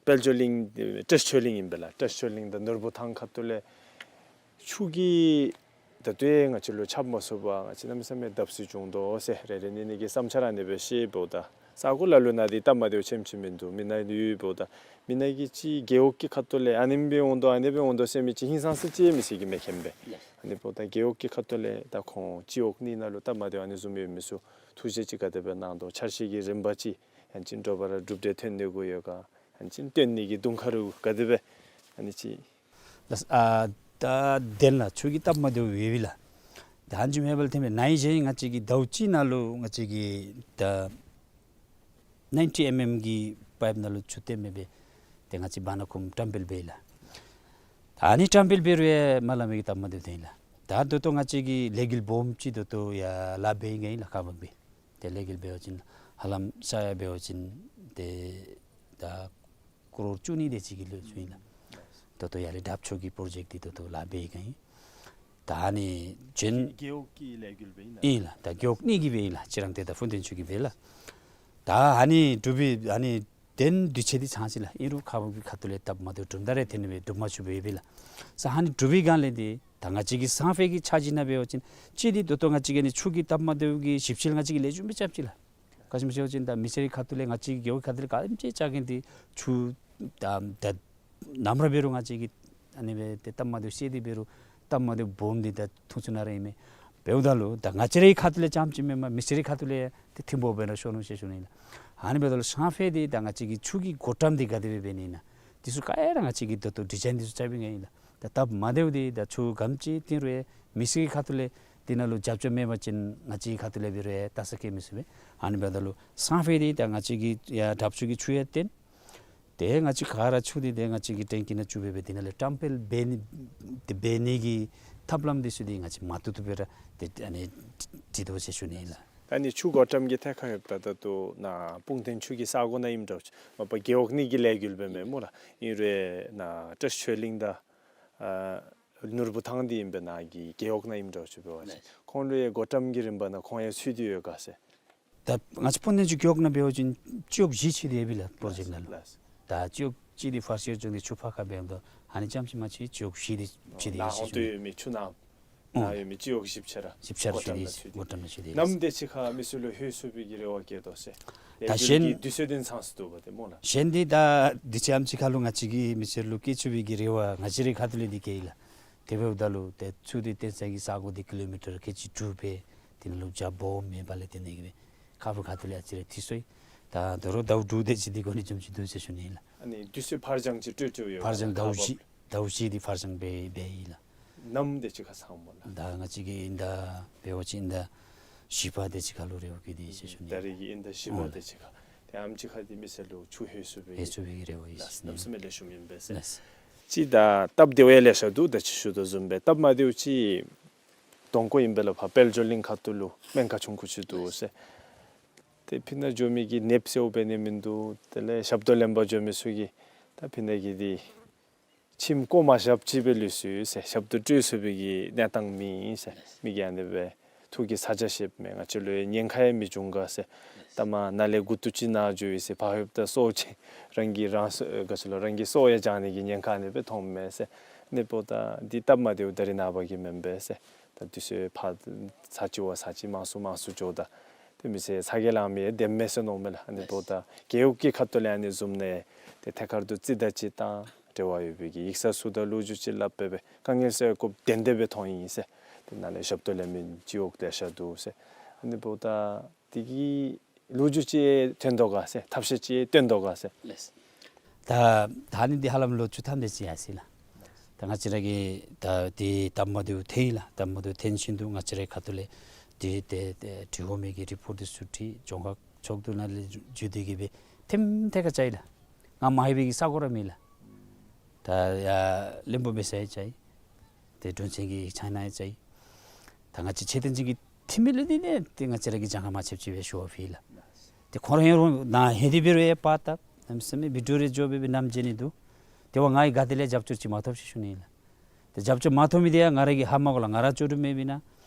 དཔལ་འབྱོར་གླིང་བཀྲིས་ཆོས་གླིང་ཨིན་པས་ལགས། བཀྲིས་ཆོས་གླིང་དང་ནོར་བུ་ཐང་ཁ་ཐུག་ལས་ཆུ་གིས་ད་ལྟོ་ཡང་ང་བཅས་ལུ་ཁྱབ་མ་ཚུགས་པར་ང་བཅས་གནམ་མེད་ས་མེད་བརྡབ་གསིག་བྱུང་དོ་ཟེར་རེ་རེ་གཉིས་གཉིས་ཀྱིས་བསམ་འཆར་ཨ་ནི་སྦེ་བཤད་འབདཝ་ད་ས་གོ་ལ་ལུ་ནཱ་འདི་སྟབས་མ་བདེཝ་ཆེམ་ཆེམ་མིན་འདུག། མི་ནཱ་ཡོད་འབདཝ་ད་མི་ནཱ་གིས་ཅིག་རྒེད་འོག་གི་ཁ་ཐུག་ལས་ཨ་ནེམ་སྦེ་འོང་དོ་ཨ་ནེ་སྦེ་འོང་དོ་ཟེར་མི་ཅིག་ཧིང་སངས་ས་ཅིག་མི་སེར་གྱིས་མི་མཁྱེན་པས། ཨ་ནི་འབདཝ་ད་རྒེད་འོག་གི་ཁ་ཐུག་ལས་ད་ཁོང་སྤྱི་འོག་གཉིས་ནང་ལུ་སྟབས་མ་བདེཝ་ཨ་ནི་བཟུམ་ཡོད་མི་ཚུ་ཐུགས་རྗེ་ཅིག་ག་དེ་སྦེ་གནང་དོ། འཆར་གཞི་གི་རིམ་པ་ཅིག་ཡང་ཅིན་དྲོ་པ་ར་གྲུབ་འབྲས་ཐོན་ནི་གུ་ཡོད་ག་ཡང་ཅིན་བཏོན་ནི་གི་དུང་ཁ་རུ་ག་དེ་སྦེ་ཨ་ནི་ཅིག། ལགས། ཨ་ད་དེ་ལགས་ཆུ་གི་སྟབས་མ་བདེཝ་ཡོད་པས་ལགས། ད་ཨ་ནི་ཅིག་མེད་པ་ལས་ཐོན་པས། ནཱ་ཡི་གཞན་ང་བཅས་ཀྱི་ཟླཝ་གཅིག་ནང་ལུ་ང་བཅས་ཀྱི་ད་ནའིན་ཊི་ཨེམ་ཨེམ་གི་པའིཔ་ནང་ལུ་ཆུ་བཏོན་མི་འབད་དེ་ང་བཅས་བར་ན་ཁུམ་བཀྲམ་སྤེལ་འབད་ཡི་ལགས། ད་ཨ་ནི་བཀྲམ་སྤེལ་འབད་རུང་ཡང་མ་ལང་མི་གི་སྟབས་མ་བདེཝ་ཐོན་ཡི་ལགས། ད་ད་ལྟོ་ང་བཅས་ཀྱིས་ལས་འགུལ་སྦོམ་ཅིག་ད་ལྟོ་ཡར་ལཱ་འབད་ཡི་ག་ཨིན་ལགས། ཁ་བ་སྦེ་ཏེ་ལས་འགུལ་འབད་བ་ཅིན་ ཧ་ལམ་ས་ཡ་འབད་བ་ཅིན་ཏེ་ད་ཀོ་རོར་བཅུ་གཉིས་དེ་ཅིག་གི་ལོན་ཚུད་ཨིན་ལགས། ད་ལྟོ་ཡར་ལས་དྲགཔ་ཚུ་གི་པོརོ་ཇེཀཊ་འདི་ད་ལྟོ་ལཱ་འབད་ཡི་ག་ཨིན། ད་ཨ་ནི་གཞན་རྒེད་འོག་གི་ལས་འགུལ་འབད་ཨིན་ན། ཨིན་ལགས། ད་རྒེད་འོག་གཉིས་ཀྱིས་འབད་ཨིན་ལགས། རྩི་རང་ཏེ་ད་ཧྥུན་ཏན་ཆུ་གིས་འབད་ལགས། ད་ཨ་ནི་འབྲུག་པའི་ཨ་ནི་གདན་དུས་ཆེན་འདི་ཚང་ཅི་ལགས། ཨིན་རུང་ཁ་བུབ་ཀྱི་ཁ་ཐུག་ལས་སྟབས་མ་བདེཝ་གྲུབ་མཐའ་རེ་ཐོན་ནི་སྦེ་གྲུབ་མ་ཚུགས་པས་ལགས། ས་ཨ་ནི་འབྲུག་པའི་སྒང་ལས་འདི་ད་ང་བཅས་ཀྱི་སང་ཕོད་ཀྱི་འཆར་གཞི་ནང་འབད་བ་ཅིན་གཅིག་འདི་ད་ལྟོ་ང་བཅས་ཀྱིས་ཨ་ནི་ཆུ་གི་སྟབས་མ་བདེཝ་གི་ཞིབ་དཔྱད་ང་བཅས་ཀྱིས་ལེགས་ཤོམ་སྦེ་རྐྱབ་ཅི་ལགས། ག་ཅི་སྨོ་ཟེར་བ་ཅིན་ད་མི་སེར་གྱི་ཁ་ཐུག་ལས་ང་བཅས་ཀྱི་རྒེད་འོག་ཁ་ཐུག་ལས་ག་དེམ་ཅིག་ཅ་གིན་འདི་ཆུ་ད་ད་ནམ་ར་འབད་རུང་ང་བཅས་ཀྱིས་ཨ་ནི་སྦེ་ཏེ་སྟབས་མ་བདེཝ་བཤད་དེ་འབད་རུང་སྟབས་མ་བདེཝ་སྦོམ་འདི་ད་ཐུང་ཚུ་ནང་ར་ཨིན་མས། འབདཝ་ད་ལུ་ད་ང་བཅས་རའི་ཁ་ཐུག་ལས་རྐྱངམ་ཅིག་མེན་པར་མི་སེར་གྱི་ཁ་ཐུག་ལས་ཏེ་ཐིམ་པོ་སྦེ་ར་ཤོར་ནུག་ཟེར་ཞུ་ནི་ལགས། ཨ་ནི་འབདཝ་ད་ལུ་སང་ཕོད་འདི་ད་ང་བཅས་ཀྱི་ཆུ་གི་གོ་ཏམ་འདི་ག་དེ་སྦེ་འབད་ནི་ཨིན་ན། འདི་ཚུ་ག་ར་ང་བཅས་ཀྱིས་ད་ལྟོ་ཌི་ཛའིན་འདི་ཚུ་རྐྱབ་ཨིན་ག་ཨིན་ལགས། ད་སྟབས་མ་བདེཝ་འདི་ད་ཆུ་ག་དེམ་ཅིག་བཏིང་རུང་མི་སེར་གྱི་ཁ་ཐུག་ལས་འདི་ནང་ལུ་རྒྱབ་སྐྱོར་མེད་པ་ཅིན་ང་བཅས་ཀྱི་ཁ་ཐུག་ལས་འབད་རུང་ད་ས་སྐྱེལ་མི་ཚུགས་པས། ཨ་ནི་འབདཝ་ད་ལུ་སང་ཕོད་འདི་ད་ང་བཅས་ཀྱིས་ཡར་དྲགཔ་ཚུ་གིས་ཆུ་ཡང་བཏོན། ཏེ་ང་བཅས་ག་ར་ཆུ་འདི་ཏེ་ང་བཅས་ཀྱིས་ཊེང་ཀི་ནང་བཅུག་སྦེ་སྦེ་འདི་ནང་ལས་བཀྲམ་སྤེལ་འབད་ནི་འདི་འབད་ནི་གི་ཐབས་ལམ་འདི་ཚུ་འདི་ང་བཅས་མ་བཏུབ་བཏུབ་སྦེ་ར་ཏེ་ཨ་ནི་འབྲི་དོ་ཟེར་ཞུ་ནི་ཨིན་ལགས། ད་ཨ་ནི་ཆུ་གོ་ཏམ་གྱི་ཐད་ཁར་ཡོདཔ་ད་ད་ལྟོ་ནཱ་སྤུངས་ཐང་ཆུ་གི་ས་གོ་ནང་ཨིནམ་འདྲཝ་ཅིག་མ་པ་རྒེད་འོག་གཉིས་ཀྱི་ལས་འགུལ་འབད་མི་སྨོ་ལགས། ཨིན་རུང་ནཱ་བཀྲིས་ཆོས་གླིང་དང་ཨ་ནོར་བུ་ཐང་འདི་ཨིན་པས། ནཱ་གི་རྒེད་འོག་ནང་ཨིནམ་འདྲཝ་ཅིག་འབད་བ་ཅིན་ལགས། ཁོང་ལུ་ཡང་གོ་ཏམ་གྱི་རིམ་པ་ནང་ཁོང་ཡང་ཚུད་དེ་ཡོད་ག་ཟེར། ད་ང་བཅས་སྤུངས་ཐང་ཆུ་རྒེད་འོག་ནང་འབད་བ་ཅིན་སྤྱི་འོག་བཞི་ཚུད་དེ་ཡོད་པས་ལགས་པོརོ་ཇེཀཊ་ནང་ལུ། ལགས། ད་སྤྱི་འོག་གཅིག་འདི་ཕར་ཤོར་བྱུང་སྟེ་ཆུ་ཕར་ཁ་འབདཝ་ད་ཨ་ནི་རྐྱངམ་ཅིག་མ་ཚུད་སྤྱི་འོག་བཞི་འདི་ཚུད་དེ་ཡོད་ཟེར་ཞུ་ནི། ནཱ་འོག་ཏུ་ཡོད་མི་ཆུ་ནང་ཨོ་ནཱ་ཡོད་མི་སྤྱི་འོག་བཞི་ཆ་ར་བཞི་ཆ་ར་གོ་ཏམ་ཚུད་དེ་ནང་ཚུད་དེ་གོ་ཏམ་ནང་ཚུད་དེ་ཡོད་ཟེར། གནམ་དེ་ཅིག་ཁར་མི་སེར་ལུ་ལྷོད་ཚུགས་པའི་གི་རེ་བ་བསྐྱེད་དོ་ཟེར། ད་ལས་འགུལ་གཞན་གྱི་དུས་ཚོད་འདི་ཚང་སྟེ་འདུག་པ་ཏེ་སྨོ་ལགས། གཞན་འདི་ད་དུས་ཚོད་ཨ་ནེམ་ཅིག་ཁར་ལུ་ང་བཅས་ཀྱིས་མི་སེར་ལུ་བསྐྱལ་ཚུགས་པའི་གི་རེ་བ་ང་བཅས་རའི་ཁ་ཐུག་ལས་འདི་བསྐྱེད་ཡི་ལགས། དེ་འབདཝ་ད་ལུ་ཏེ་ཆུ་འདི་བཏོན་ས་གི་ས་གོ་འདི་ཀི་ལོ་མི་ཊར་ཁལ་གཅིག་དྲུག་སྦེ་འདི་ནང་ལུ་རྒྱ་སྦོམ་མེད་པ་ལས་བརྟེན་ཏེ་གིས་སྦེ་ཁ་བུབ་ཁ་ཐུག་ལས་ཨ་ཙི་རེ་འཐུས་སོང་ཡི། ད་ད་རུང་ཟླཝ་དྲུག་དེ་ཅིག་འདི་གོ་ནི་བཟུམ་ཅིག་འདུག་ཟེར་ཞུ་ནི་ཨིན་ལགས། ཨ་ནི་དུས་ཚོད་ཕར་འགྱངས་ཅིག་སྤྲོད་སྤྲོདཔ་ཡོད་ཕར་འགྱངས་ཟླཝ་བཞི་ཟླཝ་བཞི་འདི་ཕར་འགྱངས་འབད་འབད་ཡི་ལགས། གནམ་དེ་ཅིག་ཁར་ཚང་སྨོ་ལགས། ད་ང་བཅས་ཀྱིས་ཨིན་ཟླ་འབད་བ་ཅིན་ཨིན་ཟླ་བཞི་པ་དེ་ཅིག་ཁར་ལུ་རེ་བ་བསྐྱེད་དེ་ཡོད་ཟེར་ཞུ་ནི་ཨིན་ལགས། ད་རེས་ཀྱི་ཨིན་ཟླ་བཞི་པ་ཨོ་དེ་ཅིག་ཁར་ཏེ་ཨ་ནེམ་ཅིག་ཁར་འདི་མི་སེར་ལུ་ཆུ་ལྷོད་ཚུགས་པའི་ལྷོད་ཚུགས་པའི་གི་རེ་བ་ཡོད་ཟེར་ཞུ་ནི། གནམ་མེད་ས་མེད་ལེགས་ཤོམ་ཨིན་པས་ཟེར། ལགས། ཅིག་ད་སྟབས་བདེཝ་ཡང་ལེ་ཤ་འདུག། ད་ཅི་ཞུ་དོ་བཟུམ་སྦེ་སྟབས་མ་བདེཝ་ཅིག་དོང་ཀོ་ཨིན་པས་ལགས། ཕར་དཔལ་འབྱོར་གླིང་ཁ་ཐུག་ལུ་སྨན་ཁང་ཆུང་ཀུ་ཅིག་འདུག་ཟེར། ཏེ་ཕི་ནང་འགྱོ་མི་གིས་ནདཔ་གསོཝ་འབད་ནི་མིན་འདུག། དེ་ལས་ཞབས་ཏོག་ལེན་པར་འགྱོ་མི་ཚུ་གིས་ད་ཕི་ནང་གི་འདི་ཁྱིམ་སྒོ་མ་བཞགཔ་ཅིག་སྦེ་ལུས་སོ་ཡི་ཟེར། ཞབས་ཏོག་སྤྲོད་ཚུགས་པའི་གི་གནས་སྟངས་མེད་ཟེར། མི་གིས་ཨ་ནི་སྦེ་ཐུགས་ཀྱི་ཚ་གྱང་བཞེསཔ་མས། ང་བཅས་ལུ་ཡང་ཉེན་ཁ་ཡང་མི་འབྱུང་ག་ཟེར། ལྟ་མ་ནཱ་ལས་མགུ་ཏོ་ཅིག་ན་འགྱོ་ཡི་ཟེར། ཕར་ལྷོདཔ་ད་སྲོག་ཅིག་རང་གིས་རང་སྲོག་ག་ཅི་ལོ་རང་གི་སྲོག་ཡང་བཅང་ནི་གི་ཉེན་ཁ་ཨ་ནི་སྦེ་མཐོངམ་མས་ཟེར། ཨ་ནི་འབདཝ་ད་འདི་སྟབས་མ་བདེཝ་ད་རེས་ནངས་པ་གི་མེན་པས་ཟེར། ད་དུས་ཚོད་ཕར་ཚར་གཅིག་བ་ཚར་གཅིག་མང་སུ་མང་སུ་འགྱོཝ་ད་ཏེ་མི་སེར་ཚ་གྱང་ལངས་མི་ཡང་བདེནམ་མས་ཟེར་མནོཝ་མས་ལགས། ཨ་ནི་འབདཝ་ད་རྒེད་འོག་གི་ཁ་ཐུག་ལས་ཨ་ནི་བཟུམ་ནང་ཏེ་ཐད་ཀར་དུ་རྩིས་དང་སྤྱོད་དང་འབྲེལ་བ་ཡོད་པའི་གི་ཡིག་ཚང་ཚུ་དང་ལོ་རྒྱུས་ཅིག་སླབ་སྦེ་སྦེ་དཀའ་ངལ་སེལ་དགོཔ་བདེན་བདེན་སྦེ་མཐོང་ཡི་ཟེར། ཏེ་ནཱ་ལས་ཞབས་ཏོག་ལེན་མི་སྤྱི་འོག་ལེ་ཤ་འདུག་ཟེར། ཨ་ནི་འབདཝ་ད་འདི་གི་ལོ་རྒྱུས་ཅིག་ཐོན་དོ་ག་ཟེར། ཐབས་ཤེས་ཅིག་སྟོན་དོ་ག་ཟེར། ལགས། ད་ད་ཨ་ནི་འདི་ཧ་ལམ་ལོ་བཅུ་ཐམ་དེ་ཅིག་ཡར་སོ་ཡི་ལགས། ད་ང་བཅས་ར་གིས་ད་འདི་སྟབས་མ་བདེཝ་ཐོན་ཡི་ལགས། སྟབས་མ་བདེཝ་ཐོན་བཞིན་དུ་ང་བཅས་རའི་ཁ་ཐུག་ལས་འདི་ཏེ་ཏེ་འབྲི་དགོ་མི་གི་རི་པོརཊ་འདི་ཚུ་བྲིས། རྒྱང་ཤར་ཕྱོགས་བསྡུ་ནང་ལས་འགྱོ་སྟེ་གིས་སྦེ་ཐེམ་ཐད་ཁར་བཅར་ཡི་ལགས། ང་མ་ལྷོད་པའི་གི་ས་གོ་ར་མེད་ལགས། ད་ཡར་བློན་པོ་སྦེ་ས་ཡང་བཅར་ཡི། ཏེ་དྲུང་ཆེན་གྱི་ཡིག་ཚང་ནང་ཡང་བཅར་ཡི། ད་ང་བཅས་ཆེ་བསྟན་ཅན་གྱི་འཐུས་མི་ལུ་འདི་ནི་ཏེ་ང་བཅས་ར་གིས་གྱངས་ཁ་མ་ཆོདཔ་ཅིག་སྦེ་ཞུ་བ་ཕུལ་ཡི་ལགས། ཏེ་ཁོང་ར་ཡང་རོགས་ནཱ་ལྷོད་དེ་འབད་རུང་ཡང་པར་བཏབ། གནམ་མེད་ས་མེད་བི་ཌི་ཨོ་རེ་འགྱོ་སྦེ་སྦེ་ནམ་མཇལ་ནི་འདུག། ཏེ་འབདཝ་ང་གིས་ག་ཏེ་ལས་རྒྱབ་སྐྱོར་ཅིག་མ་ཐོབ་ཟེར་ཞུ་ནི་ཨིན་ལགས། ཏེ་རྒྱབ་སྐྱོར་མ་ཐོབ་མི་འདི་ཡང་ང་ར་གི་ཧ་མ་གོ་ལགས། ང་ར་ལྕོགས་གྲུབ་མེད་པས་ན།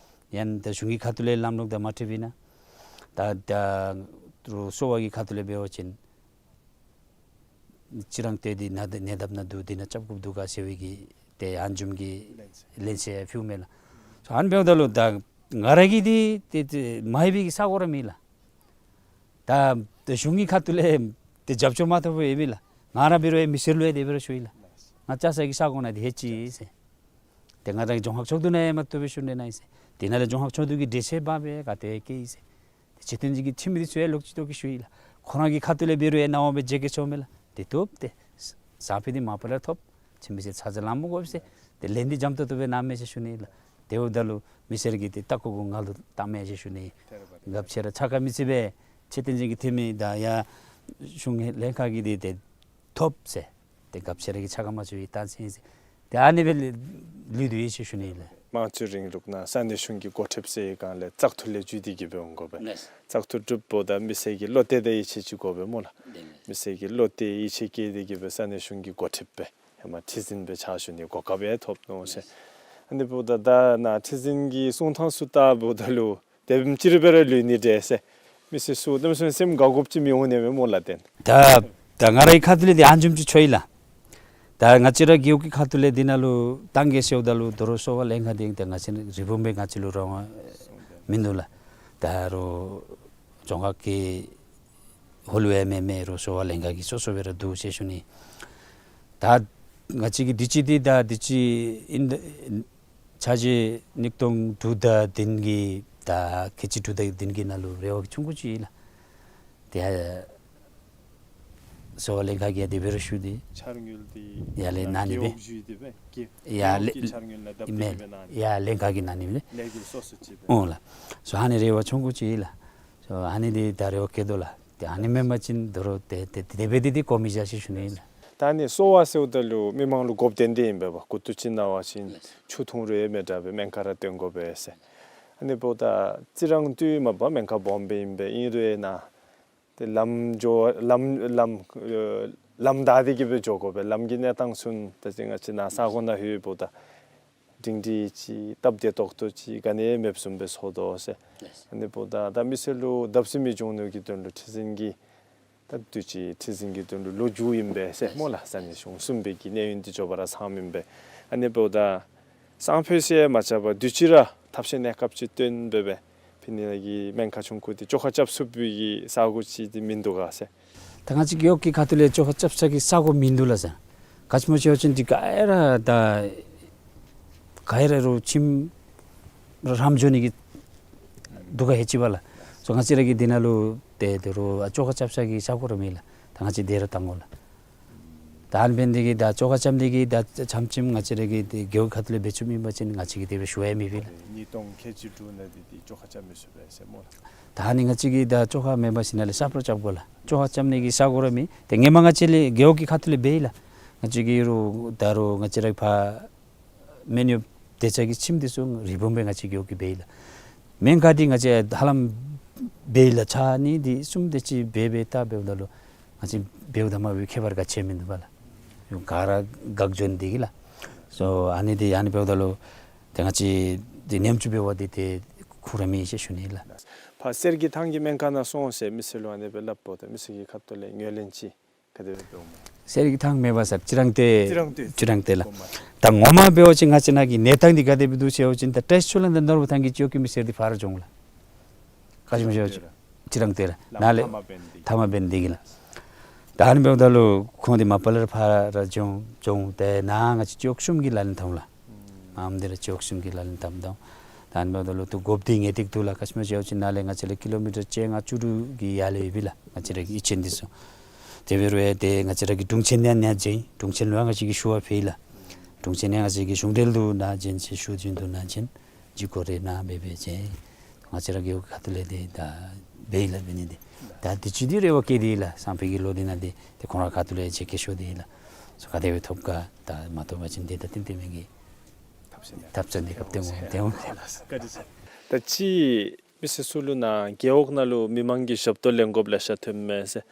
ཡང་ན་ད་གཞུང་གི་ཁ་ཐུག་ལས་ལམ་ལུགས་དང་མ་འཁྲིལ་བས་ན། ད་ད་རུང་གསོ་བ་གི་ཁ་ཐུག་ལས་འབད་བ་ཅིན་ཅི་རང་ཏེ་འདི་ནད་ནད་བཏབ་ནི་འདུག། འདི་ནང་རྐྱབ་དགོཔ་འདུག་ག་ཟེར་བའི་གི་ཏེ་ཨ་ནི་བཟུམ་གྱི་ལན་ཚ་ལན་ཚ་ཕུལཝ་མས་ལགས། སོ་ཨ་ནི་འབདཝ་ད་ལུ་ད་ང་ར་གི་འདི་ཏེ་ཏེ་མ་ལྷོད་པའི་གི་ས་གོ་ར་མེད་ལགས། ད་ད་གཞུང་གི་ཁ་ཐུག་ལས་ཏེ་རྒྱབ་སྐྱོར་མ་ཐོབ་པར་ཡོད་མི་ལགས། ང་ར་འབད་རུང་ཡང་མི་སེར་ལུ་ཡང་དེ་སྦེ་ར་ཞུ་ཡི་ལགས། ང་བཅར་ས་གི་ས་གོ་ནང་འདི་ལྷོད་ཅི་ཟེར། ཏེ་ང་ར་རྒྱང་ཤར་ཕྱོགས་བསྡུ་ནང་ཡང་མ་བཏུབ་པས་ཞུ་ནི་ཨིན་ཟེར། དེ་ནང་ལས་རྒྱང་ཤར་ཕྱོགས་བསྡུ་གི་འགྲེལ་བཤད་འབག་སྦེ་ག་ཏེ་བསྐྱལ་ཡི་ཟེར། ཏེ་ཆེ་བསྟན་ཅན་གྱི་འཐུས་མི་འདི་ཚུ་ཡང་ལོག་ཅི་ལོག་གི་ཞུ་ཡི་ལགས། ཁོང་ར་གི་ཁ་ཐུག་ལས་འབད་རུང་ཡང་གནང་བ་སྦེ་མཇལ་གེ་ཆོག་མས་ལགས། ཏེ་བཏུབ། ཏེ་ས་ཕོད་འདི་མ་པ་ལས་ཐོབ། ཁྱིམ་མི་ཚུ་ཚ་གྱང་ལང་མི་དགོ་ཟེར། ཏེ་ལན་འདི་འཇམ་ཏོག་ཏོ་སྦེ་གནང་མས་ཟེར་ཞུ་ནི་ལགས། དེ་འབདཝ་ད་ལུ་མི་སེར་གྱིས་ཏེ་ལྟག་ཀོ་གུ་ང་ལུ་བཏང་མས་ཟེར་ཞུ་ནི། རྒཔོ་ཁྱོད་ར་ཚ་ཁ་མི་བྱེད་པས། ཆེ་བསྟན་ཅན་གྱི་འཐུས་མི་དང་ཡང་གཞུང་ལྷན་ཁག་གི་འདི་ཏེ་ཐོབ་ཟེར། ཏེ་རྒཔོ་ཁྱོད་ར་གིས་ཚ་ཁ་མ་བྱུང་བའི་གཏམ་ཟེར་ཟེར། ཏེ་ཨ་ནི་སྦེ་ལུས་ཏེ་ཡོད་ཟེར་ཞུ་ནི་ལགས། དམངས་གཙོའི་རིང་ལུགས་ནང་ས་གནས་གཞུང་གི་འགོ་ཁྲིདཔ་ཟེར་བའི་སྒང་ལས་བཙག་འཐུ་ལས་བརྒྱུད་དེ་གི་སྦེ་འོང་དགོ་པས། ལགས། བཙག་འཐུ་གྲུབ་འབདཝ་ད་མི་སེར་གྱི་བློ་གཏད་དང་ཡིད་ཆེས་ཅིག་དགོ་པས་སྨོ་ལགས། ལགས། མི་སེར་གྱི་བློ་གཏད་ཡིད་ཆེས་བསྐྱེད་དེ་གི་སྦེ་ས་གནས་གཞུང་གི་འགོ་ཁྲིདཔ་སྦེ་ཧེ་མ་ཁྲི་འཛིན་སྦེ་ཕྱག་ཞུ་ནི་གོ་སྐབས་ཡང་ཐོབ་ནུག་ཟེར། ལགས། ཨ་ནི་འབདཝ་ད་ད་ནཱ་ཁྲི་འཛིན་གྱི་གསུང་ཐངས་ཚུ་བལྟཝ་ད་ལུ་དེ་བཟུམ་ཅིག་ར་སྦེ་ར་ལུས་ནི་འདྲས་ཟེར་མི་སེར་ཚུ་གནམ་མེད་ས་མེད་སེམས་དགའ་དགོཔ་ཅིག་མི་འོང་ནི་མས་སྨོ་ལགས། དེ་ད་ད་ང་རའི་ཁ་ཐུག་ལས་འདི་ཨ་ནེམ་ཅིག་ཚོར་ཡི་ལགས། ད་ང་བཅས་ར་རྒེད་འོག་གི་ཁ་ཐུག་ལས་འདི་ནང་ལུ་ཏང་གི་ཟེརཝ་ད་ལུ་དོ་རུང་གསོ་བ་ལྷན་ཁག་འདི་ད་ང་བཅས་རིགས་བུམ་སྦེ་ང་བཅས་ལུ་རང་དབང་མིན་འདུག་ལགས། ད་རུང་རྫོང་ཁག་གི་ཧོལ་སྦེ་མེན་མེན་རུང་གསོ་བ་ལྷན་ཁག་གི་སོ་སོ་སྦེ་ར་འདུག་ཟེར་ཞུ་ནི། ད་ང་བཅས་ཀྱི་འདི་ཅིག་འདི་ད་འདི་ཅིག་ཨིན་ད་འཆར་གཞི་ཉིས་སྟོང་དྲུག་དང་བདུན་གྱི་ད་ཁལ་གཅིག་དྲུག་དང་བདུན་གྱི་ནང་ལུ་རེ་བ་ཆུང་ཀུ་ཅིག་ལགས། དེ་གསོ་བ་ལྷན་ཁག་གིས་དེ་སྦེ་ར་ཞུ་སྟེ་འཆར་དངུལ་འདི་ཡར་ལས་གནང་ནི་སྦེ། རྒེད་འོག་གི་འཆར་དངུལ་ལས་ལྡབ་སྟེ་གི་སྦེ་གནང་ནི། ཡར་ལྷན་ཁག་གིས་གནང་ནི་སྦེ་ལས་འགུལ་སོ་སོ་ཅིག་སྦེ། འོང་ལགས། སོ་ཨ་ནི་རེ་བ་ཆུང་ཀུ་ཅིག་ལགས། སོ་ཨ་ནི་འདི་ད་རེ་བ་བསྐྱེད་དོ་ལགས། ཏེ་ཨ་ནི་མེན་པ་ཅིན་དོ་རུང་ཏེ་ཏེ་དེ་སྦེ་འདི་འདི་གོ་མི་བཞག་ཟེར་ཞུ་ནི་ཨིན་ལགས། ད་ཨ་ནི་གསོ་བ་ཟེརཝ་ད་ལུ་མི་མང་ལུ་དགོཔ་ཏན་ཏན་ཨིན་པས། ཁུ་ཏོག་ཅིག་ན་བ་ཅིན་ཆུ་འཐུང་རུང་ཡང་མི་དྲག་པས། སྨན་ཁང་ར་བཏོན་དགོ་པས་ཟེར། ཨ་ནི་འབདཝ་ད་རྩི་རང་བཏུལ་མ་པ་སྨན་ཁང་སྦོམ་སྦེ་ཨིན་པས། ཨིན་རུང་ཡང་ནཱ་ཏེ་ལམ་འགྱོ་ལམ་ལམ་ཨེ་ལམ་བདའ་སྟེ་གི་སྦེ་འགྱོ་དགོ་པས། ལམ་གྱི་གནས་སྟངས་ཚུ་ད་ཅི་ང་བཅས་ནཱ་ས་གོ་ནང་ལྷོདཔ་ད་སྒྲིང་སྒྲིང་ཅིག་སྟབས་བདེ་ཏོག་ཏོ་ཅིག་ག་ནི་ཡང་མེདཔ་བཟུམ་སྦེ་ཚོར་དོ་ཟེར། ལགས། ཨ་ནི་འབདཝ་ད་ད་མི་སེར་ལུ་བརྡབ་གསིག་མི་འབྱུང་ནི་གི་དོན་ལུ་ཁྲི་འཛིན་གྱིས་ད་དུས་ཅི་ཁྲི་འཛིན་གྱི་དོན་ལུ་ལོ་རྒྱུས་ཨིན་པས་ཟེར་སྨོ་ལགས། ས་གནས་གཞུང་གསུམ་པའི་གི་གནས་ཡུན་འདི་མགྱོགས་པ་ར་ཚང་མི་ཨིན་པས། ཨ་ནི་འབདཝ་ད་སང་ཕོད་ཟེར་མ་རྐྱབ་པར་དུས་ཅི་ར་ཐབས་ཤེས་གནས་སྐབས་ཅིག་བཏོན་སྦེ་སྦེ་ཕི་ནི་གི་སྨན་ཁང་ཆུང་ཀུ་འདི་བཅོ་ཁ་རྐྱབ་ཚུགས་པའི་གི་ས་གོ་ཅིག་འདི་མིན་འདུག་ག་ཟེར། ད་ང་བཅས་རྒེད་འོག་གི་ཁ་ཐུག་ལས་བཅོ་ཁ་རྐྱབ་ས་གི་ས་གོ་མིན་འདུག་ལགས་ཟེར། ག་ཅི་སྨོ་ཟེར་བ་ཅིན་འདི་ག་ར་ད་ག་ར་རུང་ཁྱིམ་རམ་འགྱོ་ནི་གི་འདུག་ག་ཧེ་ཅི་བ་ལགས། སོ་ང་བཅས་ར་གི་འདི་ནང་ལུ་ཏེ་དོ་རུང་ཨ་བཅོ་ཁ་རྐྱབ་ས་གི་ས་གོ་ར་མེད་ལགས། ད་ང་བཅས་དེ་ར་བཏང་དགོ་ལགས། ད་ཨ་ནི་འབད་ནི་འདི་གིས་ད་བཅོ་ཁ་རྐྱབ་ནི་འདི་གིས་ད་ཆམ་ཆིམ་ང་བཅས་ར་གི་ཏེ་རྒེད་འོག་ཁ་ཐུག་ལས་འབད་ཚུགས་མེད་པ་ཅིན་ང་བཅས་ཀྱིས་དེ་སྦེ་ཞུ་ཡང་མི་ཕོད་ལགས། ཉིས་སྟོང་ཁལ་གཅིག་དྲུག་ནང་འདི་འདི་བཅོ་ཁ་རྐྱབ་མི་ཚུགས་པས་ཟེར་སྨོ་ལགས། ད་ཨ་ནི་ང་བཅས་ཀྱིས་ད་བཅོ་ཁ་མེད་པ་ཅིན་ནཱ་ལས་གསརཔ་ར་རྐྱབ་དགོ་ལགས། བཅོ་ཁ་རྐྱབ་ནི་གི་ས་གོ་ར་མེད། ཏེ་སྔོན་མ་ང་བཅས་ལས་རྒེད་འོག་གི་ཁ་ཐུག་ལས་འབད་ཡི་ལགས། ང་བཅས་ཀྱི་རུང་ད་རུང་ང་བཅས་ར་ཕར་སྨན་གཡོགཔ་དེ་ཅིག་གི་ཁྱིམ་འདི་ཚུ་རིགས་བུམ་སྦེ་ང་བཅས་རྒེད་འོག་གིས་འབད་ཡི་ལགས། སྨན་ཁང་འདི་ང་བཅས་ཧ་ལམ་འབད་ཡི་ལགས། ཆ་གཉིས་དེ་གསུམ་དེ་ཅིག་འབད་འབད་ད་འབདཝ་ད་ལུ་ང་བཅས་འབདཝ་དང་མ་འབདཝ་ཁྱད་པར་ག་ཅི་ཡང་མིན་འདུག་པ་ལགས། ཡང་ག་ར་འགག་འགྱོ་ནི་འདི་གིས་ལགས། སོ་ཨ་ནི་འདི་ཨ་ནི་འབདཝ་ད་ལུ་ཏེ་ང་བཅས་འདི་ཉམ་ཆུང་འབད་བ་འདི་ཏེ་ཁུངས་ར་མེད་ཟེར་ཞུ་ནི་ལགས། ཕར་གསེར་གྱི་ཐང་གི་སྨན་ཁང་ནང་སོང་ཟེར་མི་སེར་ལུ་ཨ་ནི་སྦེ་སླབ་འབདཝ་ད་མི་སེར་གྱི་ཁ་ཐུག་ལས་ངོས་ལེན་ཅིག་ག་དེ་སྦེ་འབདཝ་མས། གསེར་གྱི་ཐང་མེད་པ་ཟེར་ཅི་རང་ཏེ་ཅི་རང་ཏེ་ཅི་རང་ཏེ་ལགས། ད་ངོ་མ་འབད་བ་ཅིན་ང་བཅས་ནཱ་གི་གནས་སྟངས་འདི་ག་དེ་སྦེ་འདུག་ཟེར་བ་ཅིན་ད་བཀྲིས་ཆོས་གླིང་དང་ནོར་བུ་ཐང་གི་རྒེད་འོག་གི་མི་སེར་འདི་ཕར་ར་འགྱོ་འོང་ལགས། ག་ཅི་སྨོ་ཟེར་བ་ཅིན་ཅི་རང་ཏེ་ར་ནཱ་ལས་ཐ་མ་འབད་ནི་འདི་གིས་ལགས། ད་ཨ་ནི་འབདཝ་ད་ལུ་ཁོང་འདི་མ་པ་ལས་ར་ཕར་ར་འགྱོ་འོང་འགྱོ་འོང་། ཏེ་ནཱ་ང་བཅས་རྒེད་འོག་གསུམ་གྱི་ལག་ལེན་འཐབ་ལགས། མངམ་འདི་ར་རྒེད་འོག་གསུམ་གྱི་ལག་ལེན་འཐབ་འཐབ། ད་ཨ་ནི་འབདཝ་ད་ལུ་ཏེ་དགོཔ་འདི་ངེས་ཏིག་འདུག་ལགས། ག་ཅི་སྨོ་ཟེར་བ་ཅིན་ནཱ་ལས་ང་བཅས་ལས་ཀི་ལོ་མི་ཊར་བཅོ་ལྔ་བཅུ་དྲུག་གི་ཡར་ལས་ཡོད་པས་ལགས། ང་བཅས་ར་གི་གཡུས་ཚན་འདི་ཚུ། དེ་འབད་རུང་ཡང་ཏེ་ང་བཅས་ར་གི་དྲུང་ཆེན་ནཱ་ནཱ་བྱོན། དྲུང་ཆེན་ལུ་ཡང་ང་བཅས་ཀྱིས་ཞུ་བ་ཕུལ་ཡི་ལགས། དྲུང་ཆེན་ཡང་ང་བཅས་ཀྱི་གཞུང་འབྲེལ་དུ་ནཱ་བྱོན་ཟེར་ཞུ་བྱོན་དོ་ནཱ་བྱོན། ཇི་གོ་རེ་ནཱ་འབད་འབད་བྱོན། ང་བཅས་ར་རྒེད་འོག་ཁ་ཐུག་ལས་འདི་ད་འབད་ཡི་ལགས་འབད་ནི་འདི། ད་འདི་ཅིག་འདི་རེ་བ་བསྐྱེད་དེ་ཡི་ལགས། སང་ཕོད་ཀྱི་ལོ་འདི་ནང་འདི་ཏེ་ཁོང་ར་ཁ་ཐུག་ལས་ཅིག་སྐད་ཤོར་ཏེ་ཡི་ལགས། སོ་ག་དེ་སྦེ་ཐོབ་ག། ད་མ་ཐོབ་པ་ཅིན་འདི་ད་ཏན་ཏན་མེན་གི་ཐབས་ཟད་ནི་ཐབས་ཟད་ནི་སྐབས་ཏེ་འོང་ཏེ་འོང་ལགས། ད་ཅི་མི་སེར་ཚུ་ལུ་ནཱ་རྒེད་འོག་ནང་ལུ་མི་མང་གི་ཞབས་ཏོག་ལེན་དགོཔ་ལེ་ཤ་ཐོནམ་མས་ཟེར།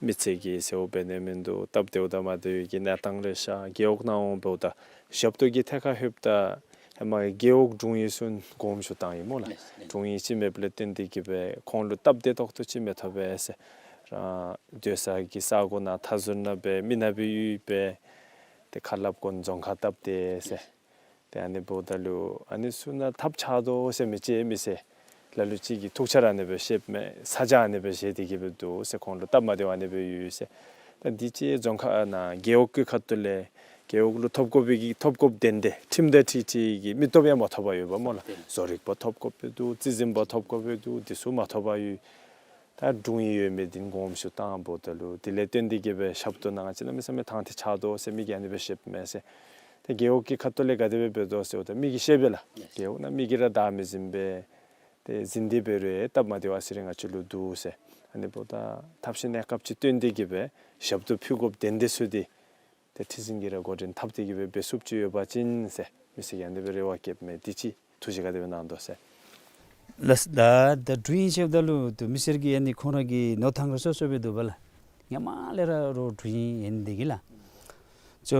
མི་ཚེ་གི་ཟེརཝ་འབད་ནི་མིན་འདུག། སྟབས་བདེཝ་དང་མ་བདེཝ་གི་གནས་སྟངས་ལེ་ཤ། རྒེད་འོག་ནང་འོང་འབདཝ་ད་ཞབས་ཏོག་གི་ཐད་ཁར་ལྷོདཔ་ད་ཧེ་མ་རྒེད་འོག་དྲུང་ཡིག་ཚུ་དགོངསམ་ཞུ་བཏང་ཡི་སྨོ་ལགས། ལགས་ལགས། དྲུང་ཡིག་ཅིག་མེདཔ་ལས་བརྟེན་ཏེ་གི་སྦེ་ཁོང་ལུ་སྟབས་བདེ་ཏོག་ཏོ་ཅིག་མི་ཐོབ་པས་ཟེར། རང་སྡོད་ས་གི་ས་གོ་ནང་མཐའ་ཟུར་ནང་སྦེ་མི་ནང་སྦེ་ཡོད་པས། ཏེ་ཁ་སླབ་དགོ་ནི་རྫོང་ཁག་སྟབས་བདེ་ཟེར། ཏེ་ཨ་ནི་འབདཝ་ད་ལུ་ཨ་ནི་ཚུ་ནང་ཐབས་ཆག་དོ་ཟེར་མི་ཅིག་མི་ཟེར། ལ་ལུ་ཅིག་གིས་ཐུགས་འཆར་ཨ་ནི་སྦེ་བཤདཔ་མས། ས་ཆ་ཨ་ནི་སྦེ་བཤད་དེ་གི་སྦེ་འདུག་ཟེར། ཁོང་ལུ་སྟབས་མ་བདེཝ་ཨ་ནི་སྦེ་ཡོད་ཟེར། ད་འདི་ཅིག་རྫོང་ཁག་ནང་རྒེད་འོག་གི་ཁ་ཐུག་ལས་རྒེད་འོག་ལུ་ཐོབ་དགོ་པའི་གི་ཐོབ་དགོཔ་དོན་དེ་ཁྲིམས་དང་འཁྲིལ་ཏེ་གི་མི་ཐོབ་ཡང་མ་ཐོབ་པར་ཡོདཔ་སྨོ་ལགས། བཟོ་རིག་པ་ཐོབ་དགོཔ་འདུག། རྩིས་འཛིན་པ་ཐོབ་དགོཔ་འདུག། འདི་ཚུ་མ་ཐོབ་པར་ཡོད། ད་དྲུང་ཡིག་ཡོད་མི་འདི་དགོངསམ་ཞུ་བཏང་འབདཝ་ད་ལུ་དེ་ལས་བརྟེན་ཏེ་གི་སྦེ་ཞབས་ཏོག་ནང་ང་བཅས་གནམ་མེད་ས་མེད་ཐང་ཐིག་ཆག་དོ་ཟེར་མི་གིས་ཨ་ནི་སྦེ་བཤདཔ་མས་ཟེར། ཏེ་རྒེད་འོག་གི་ཁ་ཐུག་ལས་ག་དེ་སྦེ་འབད་དོ་ཟེརཝ་ད་མི་གིས་བཤདཔ་མས་ལགས། རྒེད་འོག་ནང་མི་གིས་ར་བདའ་མི་ཟིན་པས། ཏེ་ཟིན་ཏེ་འབད་རུང་སྟབས་མ་བདེཝ་ཨ་ཙི་རེ་ང་བཅས་ལུ་འདུག་ཟེར། ཨ་ནི་འབདཝ་ད་ཐབས་ཤེས་གནས་སྐབས་ཅིག་བཏོན་ཏེ་གི་སྦེ་ཞབས་ཏོག་ཕུལ་དགོཔ་དོན་དེ་ཚུ་འདི་ཏེ་ཁྲི་འཛིན་གྱིས་ར་འགོ་འདྲེན་འཐབ་སྟེ་གི་སྦེ་འབད་ཚུགསཔ་ཅིག་ཡོད་པ་ཅིན་ཟེར། ཟེར་ཡང་དེ་སྦེ་རེ་བ་བསྐྱེདཔ་མས། དེ་ཅིག་ཐུགས་བཞེད་ག་དེ་སྦེ་གནང་དོ་ཟེར། ལགས། ད་ད་དྲུང་ཡིག་ཟེརཝ་ད་ལུ་ཏེ་མི་སེར་གྱི་ཨ་ནི་ཁོང་ར་གི་མནོ་ཐངས་ར་སོ་སོ་སྦེ་འདུག་པ་ལགས། སྔོན་མ་ལས་ར་རོགས་དྲུང་ཡིག་ཨིན་དེ་གིས་ལགས། ཅོ་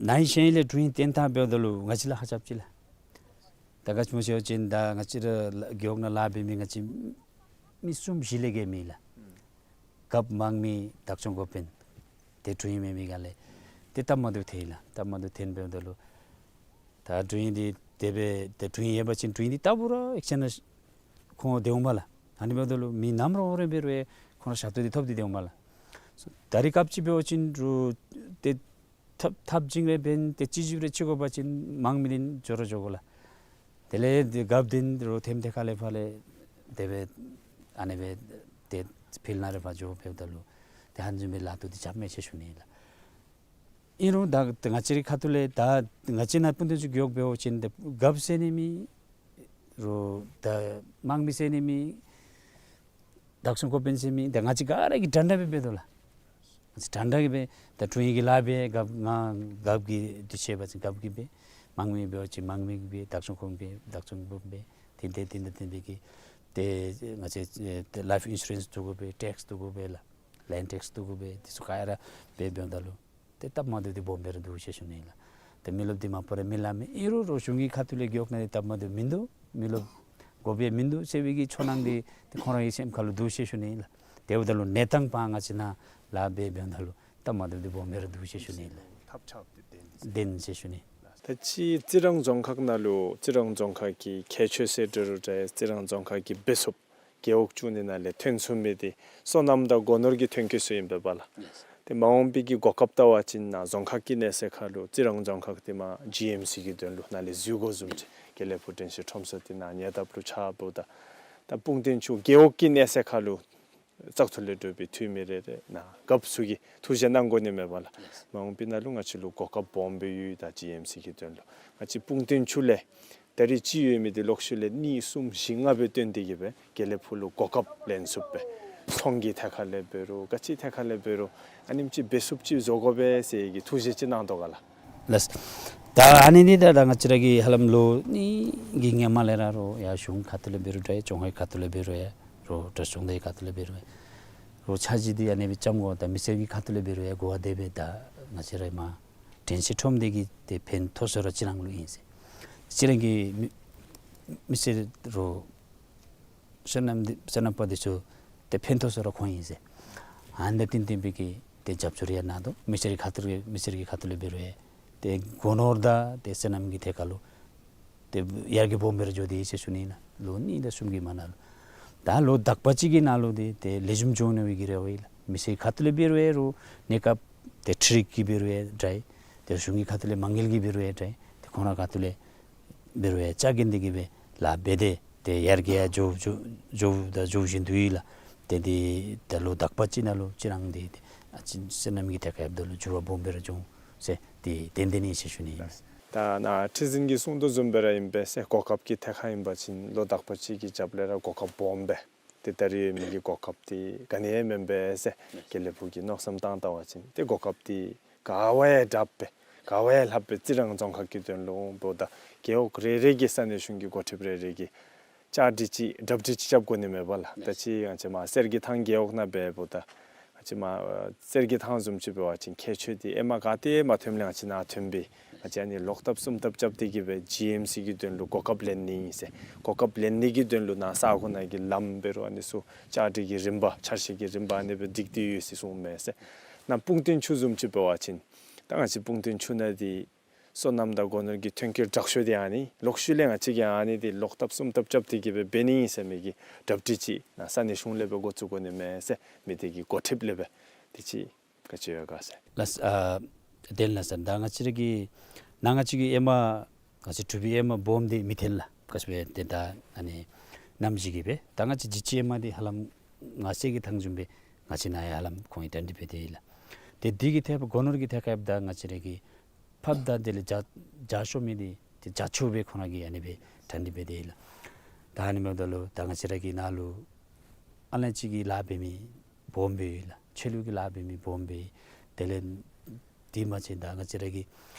ནཱ་ཧིང་ཤེས་ཡོན་ལས་དྲུང་ཡིག་བཏོན་ཐངས་འབདཝ་ད་ལུ་ང་བཅས་ལཱ་ཁག་རྐྱབ་ཅི་ལགས། ད་ག་ཅི་སྨོ་ཟེར་བ་ཅིན་ད་ང་བཅས་ར་རྒེད་འོག་ནང་ལཱ་འབད་མི་ང་བཅས་མི་གསུམ་བཞི་ལས་བརྒལ་མེད་ལགས། རྒཔོ་དམངས་མི་བདག་སྐྱོང་འགོ་དཔོན་ཏེ་དྲུང་ཡིག་མེད་མི་ག་ལས་ཏེ་སྟབས་མ་བདེཝ་ཐོན་ཡི་ལགས། སྟབས་མ་བདེཝ་ཐོན་འབདཝ་ད་ལུ་ད་དྲུང་ཡིག་འདི་དེ་སྦེ་ཏེ་དྲུང་ཡིག་ཡོད་པ་ཅིན་དྲུང་ཡིག་འདི་ལྟ་བུ་ར་ཨེག་ཤན་ཁོང་འདི་འོང་མས་ལགས། ཨ་ནི་འབདཝ་ད་ལུ་མི་ནམ་ར་འོང་རན་འབད་རུང་ཁོང་ར་ཞབས་ཏོག་འདི་ཐོབ་སྟེ་འདི་འོང་མས་ལགས། ད་རིས་སྐབས་ཅིག་འབད་བ་ཅིན་རུང་ཏེ་ཐབས་ཐབས་ཅིག་རེ་འབད་ཏེ་སྤྱི་ཟུར་རེ་ཅིག་དགོ་པ་ཅིན་དམངས་མི་འདི་འགྱོ་ར་འགྱོ་དགོ་ལགས། དེ་ལས་ཏེ་རྒཔོ་འདི་རུང་ཐེམ་ཐེ་ཁ་ལས་ཕར་ལས་དེ་སྦེ་ཨ་ནི་སྦེ་ཏེ་ཕིལཌ་ནང་རེ་ཕར་འགྱོ་འབདཝ་ད་ལུ་ཏེ་ཧན་བཟུམ་སྦེ་ལཱ་ཐོག་འདི་རྐྱབ་མས་ཟེར་ཞུ་ནི་ལགས། ཨིན་རུང་ད་ང་བཅས་རའི་ཁ་ཐུག་ལས་ད་ང་བཅས་ནཱ་སྤུངས་ཐང་ཆུ་རྒེད་འོག་འབད་བ་ཅིན་ཏེ་རྒཔོ་ཟེར་ནི་མེད། རུང་ད་དམངས་མི་ཟེར་ནི་མེད། བདག་སྐྱོང་འགོ་དཔོན་ཟེར་མི་འདི་ང་བཅས་ག་ར་གིས་འདྲན་འདྲ་སྦེ་འབད་དོ་ལགས། ང་བཅས་འདྲན་འདྲ་གིས་འབད། ད་དྲུང་ཡིག་གི་ལཱ་འབད་རྒཔོ་ང་རྒཔོ་གི་དུས་ཆེ་བ་ཅིན་རྒཔོ་གིས་འབད། དམངས་མི་འབད་བ་ཅིན་དམངས་མི་གིས་འབད། བདག་སྐྱོང་འགོ་དཔོན་འབད། བདག་སྐྱོང་འགོ་དཔོན་འབད། དེ་དེ་དེ་དེ་དེ་འབད་གི་ཏེ་ང་བཅས་ཏེ་ལའིཕ་ཨིན་ཤུ་རེནསི་བསྡུ་དགོ་པས། ཊེགསི་བསྡུ་དགོ་པས་ལགས། ལེནཌ་ཊེགསི་བསྡུ་དགོ་པས། དེ་ཚུ་ག་ར་འབད་འབདཝ་ད་ལུ་ཏེ་སྟབས་མ་བདེཝ་འདི་སྦོམ་སྦེ་ར་འདུག་ཟེར་ཞུ་ནི་ལགས། ཏེ་མི་རློབས་འདི་མ་པ་ར་མི་ལ་མི་ཨིན་རུང་རོགས་གཞུང་གི་ཁ་ཐུག་ལས་རྒེད་འོག་ནང་འདི་སྟབས་མ་བདེཝ་མིན་འདུག། མི་རློབས་དགོ་པའི་མིན་འདུག་ཟེར་བའི་གི་ཚོར་སྣང་འདི་ཏེ་ཁོང་ར་གི་སེམས་ཁ་ལུ་འདུག་ཟེར་ཞུ་ནི་ལགས། དེ་འབདཝ་ད་ལུ་གནས་སྟངས་པ་ང་བཅས་ནཱ་ལཱ་འབད་འབདཝ་ད་ལུ་སྟབས་མ་བདེཝ་འདི་སྦོམ་སྦེ་ར་འདུག་ཟེར་ཞུ་ནི་ལགས། ཐབས་ཆག་སྟེ་བདེན་ཟེར་ཞུ་ནི། ད་ཅི་རྩི་རང་རྫོང་ཁག་ནང་ལུ་རྩི་རང་རྫོང་ཁག་གི་ཁྱད་ཆོས་ཟེར་འདྲ་རུང་འདྲ་ཡ་རྩི་རང་རྫོང་ཁག་གི་བེ་སོབ་རྒེད་འོག་བཅུ་གཉིས་ནང་ལས་ཐོན་ཚུགས་མི་འདི་སོ་ནམ་དང་སྒོ་ནོར་གྱི་ཐོན་སྐྱེད་ཚུ་ཨིན་པས་པ་ལགས། ལགས། ཏེ་མ་འོངས་པའི་གི་གོ་སྐབས་བལྟ་བ་ཅིན་ནཱ་རྫོང་ཁག་གི་གནས་ཚད་ཁར་ལུ་རྩི་རང་རྫོང་ཁག་འདི་མར་ཇི་ཨེམ་སི་གི་དོན་ལུ་ནཱ་ལས་འཛུལ་དགོ་བཟུམ་ཅིག་དགེ་ལེགས་ཕུག་དྲན་ཤེས་ཁྲོམ་ས་འདི་ནཱ་ཉེ་འདབས་ལུ་ཆགས་འབདཝ་ད་ད་སྤུངས་ཐང་ཆུ་རྒེད་འོག་གི་གནས་ཚད་ཁར་ལུ་བཙག་འཐུ་ལས་གྲུབ་པའི་འཐུས་མི་རེ་རེ་ནཱ་རྒཔོ་ཚུ་གིས་ཐུགས་བཞེད་གནང་དགོ་ནི་མས་པ་ལགས། མ་འོངས་པའི་ནང་ལུ་ང་བཅས་ལུ་གོ་སྐབས་སྦོམ་སྦེ་ཡོད། ད་ཇི་ཨེམ་སི་གི་དོན་ལུ་ང་བཅས་སྤུངས་ཐང་ཆུ་ལས་ད་རིས་ཅིག་ཡོད་མི་འདི་ལོག་ཤུལ་ལས་གཉིས་གསུམ་བཞི་ལྔ་སྦེ་བཏོན་ཏེ་གི་སྦེ་དགེ་ལེགས་ཕུག་ལུ་གོ་སྐབས་ལེན་ཚུགསཔ་སྦེ་ཚོང་གི་ཐད་ཁར་ལས་འབད་རུང་ག་ཅི་ཐད་ཁར་ལས་འབད་རུང་ཨ་ནེམ་ཅིག་བེ་སོབ་ཅིག་བཟོ་དགོ་པས་ཟེར་གི་ཐུགས་བཞེད་ཅིག་གནང་དོ་ག་ལགས། ལགས། ད་ཨ་ནི་འདི་ད་ད་ང་བཅས་ར་གིས་ཧ་ལམ་ལོ་གཉིས་ཀྱི་སྔོན་མ་ལས་ར་རོགས་ཡར་གཞུང་ཁ་ཐུག་ལས་འབད་རུང་འདྲ་ཡ་ལྗོངས་ཧོས་ཁ་ཐུག་ལས་འབད་རུང་ཡ་རོགས་གྲྭ་གཞུང་དང་ཁ་ཐུག་ལས་འབད་རུང་ཡ་རོགས་འཆར་གཞི་འདི་ཨ་ནི་སྦེ་བརྩམ་དགོ། ད་མི་སེར་གྱི་ཁ་ཐུག་ལས་འབད་རུང་ཡ་གོ་བ་དེ་སྦེ་ད་ང་བཅས་ར་མར་དྲན་ཤེས་ཁྲོམ་སྡེ་གི་ཏེ་ཕན་ཐོགས་ས་ར་རྩི་རང་ལུ་ཨིན་ཟེར། རྩི་རང་གི་མི་མི་སེར་རོགས་སོ་ནམ་འདི་སོ་ནམ་པ་འདི་ཚུ་ཏེ་ཕན་ཐོགས་ས་ར་ཁོང་ཨིན་ཟེར། ཨ་ནི་ཏན་ཏན་སྦེ་གི་ཏེ་རྒྱབ་སྐྱོར་ཡང་གནང་དོ། མི་སེར་གྱི་ཁ་ཐུག་ལས་མི་སེར་གྱི་ཁ་ཐུག་ལས་འབད་རུང་ཡ་ཏེ་སྒོ་ནོར་དང་ཏེ་སོ་ནམ་གྱི་ཐད་ཁར་ལུ་ཏེ་ཡར་རྒྱས་སྦོམ་སྦེ་ར་འགྱོ་དེས་ཟེར་ཞུ་ནི་ལགས། ལོ་གཉིས་དང་གསུམ་གྱི་མ་ནང་ལུ་ད་ལོ་དག་པ་ཅིག་གི་ནང་ལུ་འདི་ཏེ་ལེགས་ཤོམ་འགྱོ་ནི་སྦེ་གི་རེ་བ་ཡོད་ལགས། མི་སེར་ཁ་ཐུག་ལས་འབད་རུང་ཡ་རོགས་གནས་སྐབས་ཏེ་འཕྲུལ་གྱི་འབད་རུང་ཡ་འདྲ་ཡ་ཏེ་གཞུང་གི་ཁ་ཐུག་ལས་མ་དངུལ་གྱི་འབད་རུང་ཡ་འདྲ་ཡ་ཏེ་ཁོང་ར་ཁ་ཐུག་ལས་འབད་རུང་ཡ་ལྕགས་རྒྱན་འདི་གིས་སྦེ་ལཱ་འབད་དེ་ཏེ་ཡར་རྒྱས་ཡར་འགྱོ་འགྱོ་འགྱོ་དང་འགྱོ་བཞིན་དུ་ཡོད་ལགས། ཏེ་འདི་ད་ལོ་དག་པ་ཅིག་ནང་ལུ་རྩི་རང་འདི་ཏེ་ཨ་ཙི་སོ་ནམ་གྱི་ཐད་ཁར་ཡོདཔ་ད་ལུ་འགྱུར་བ་སྦོམ་སྦེ་ར་འབྱུང་ཟེར་ཏེ་ཏན་ཏན་ཨིན་ཟེར་ཞུ་ནི་ཨིན། ད་ནཱ་ཁྲི་འཛིན་གྱིས་གསུང་དོ་བཟུམ་སྦེ་ར་ཨིན་པས་ཟེར། གོ་སྐབས་ཀྱི་ཐད་ཁར་ཨིན་པ་ཅིན་ལོ་དག་པ་ཅིག་གི་རྒྱབ་ལས་ར་གོ་སྐབས་སྦོམ་སྦེ་ཏེ་ད་རིས་ཡོད་མི་གི་གོ་སྐབས་འདི་ག་ནི་ཡང་མེན་པས་ཟེར་དགེ་ལེགས་ཕུག་གི་མནོ་བསམ་བཏང་བལྟ་བ་ཅིན་ཏེ་གོ་སྐབས་འདི་ག་བ་ཡང་དྲགཔ་སྦེ་ག་བ་ཡང་ལྷགཔ་སྦེ་རྩི་རང་རྫོང་ཁག་གི་དོན་ལུ་འབདཝ་ད་རྒེད་འོག་རེ་རེ་གི་ས་གནས་གཞུང་གི་འགོ་ཁྲིདཔ་རེ་རེ་གིས་བཅའ་སྒྲིག་ཅིག་གྲ་སྒྲིག་ཅིག་རྐྱབ་དགོ་ནི་མས་པ་ལགས། ད་ཅི་ང་བཅས་མར་གསེར་གྱི་ཐང་རྒེད་འོག་ནང་འབདཝ་ད་ང་བཅས་མར་གསེར་གྱི་ཐང་བཟུམ་ཅིག་འབད་བ་ཅིན་ཁྱད་ཆོས་འདི་ཧེ་མ་ག་ཏེ་མ་ཐོནམ་ལས་ང་བཅས་ནཱ་ཐོན་སྦེ་ང་བཅས་ཨ་ནི་ལོག་ལྟབ་གསུམ་ལྟབ་རྐྱབ་སྟེ་གི་སྦེ་ཇི་ཨེམ་སི་གི་དོན་ལུ་གོ་སྐབས་ལེན་ནི་ཨིན་ཟེར། གོ་སྐབས་ལེན་ནི་གི་དོན་ལུ་ནཱ་ས་གོ་ནང་གི་ལམ་འབད་རུང་ཨ་ནི་ཚུ་བཅའ་སྒྲིག་གི་རིམ་པ་འཆར་གཞི་གི་རིམ་པ་ཨ་ནི་སྦེ་སྒྲིག་སྟེ་ཡོད་ཟེར་གསུངམ་མས་ཟེར། ནཱ་སྤུངས་ཐང་ཆུ་བཟུམ་ཅིག་འབད་བ་ཅིན་ད་ང་བཅས་སྤུངས་ཐང་ཆུ་ནང་འདི་སོ་ནམ་དང་སྒོ་ནོར་གྱི་ཐོན་སྐྱེད་དྲག་ཤོས་འདི་ཨ་ནི་ལོག་ཤུལ་ལས་ང་བཅས་ཀྱིས་ཨ་ནི་འདི་ལོག་ལྟབ་གསུམ་ལྟབ་རྐྱབ་སྟེ་གི་སྦེ་འབད་ནི་ཨིན་ཟེར་མི་གི་གྲ་སྒྲིག་ཅིག་ནཱ་ས་གནས་གཞུང་ལས་སྦེ་འགོ་བཙུགས་དགོ་ནི་མས་ཟེར་མི་སྡེ་གི་འགོ་ཁྲིདཔ་ལས་སྦེ་དེ་ཅིག་ག་ཅི་ཡོད་ག་ཟེར། ལགས། ཨ་དེ་ལགས་སོ། ད་ང་བཅས་ར་གི་ནཱ་ང་བཅས་ཀྱིས་ཧེ་མ་ང་བཅས་འབྲུག་པའི་ཧེ་མ་སྦོམ་འདི་མི་ཐོན་ལགས། ག་ཅི་སྦེ་ཏེ་ད་ཨ་ནི་ནམ་ཞིག་གི་སྦེ་ད་ང་བཅས་ཇི་ཅི་ཧེ་མ་འདི་ཧ་ལམ་ང་བཅས་ཀྱི་ཐང་བཟུམ་སྦེ་ང་བཅས་ནཱ་ཡང་ཧ་ལམ་ཁོང་གིས་གྲ་སྒྲིག་འབད་དེ་ཡོད་ལགས། ཏེ་འདི་གི་ཐད་སྒོ་ནོར་གྱི་ཐད་ཁར་ཡོདཔ་ད་ང་བཅས་ར་གི་ཕར་ད་དེ་ལས་རྒྱ་རྒྱ་ཤོར་མི་འདི་ཏེ་རྒྱ་ཆུ་སྦེ་ཁོང་ར་གིས་ཨ་ནི་སྦེ་གྲ་སྒྲིག་འབད་དེ་ཡོད་ལགས། ད་ཨ་ནི་འབདཝ་ད་ལུ་ད་ང་བཅས་ར་གི་ནཱ་ལུ་ཨ་ནཱ་ཅིག་གི་ལཱ་འབད་མི་སྦོམ་སྦེ་ཡོད་ལགས། ཆོས་ལུགས་ཀྱི་ལཱ་འབད་མི་སྦོམ་སྦེ་ཡོད། དེ་ལས་དེ་མ་ཚད་ད་ང་བཅས་ར་གི་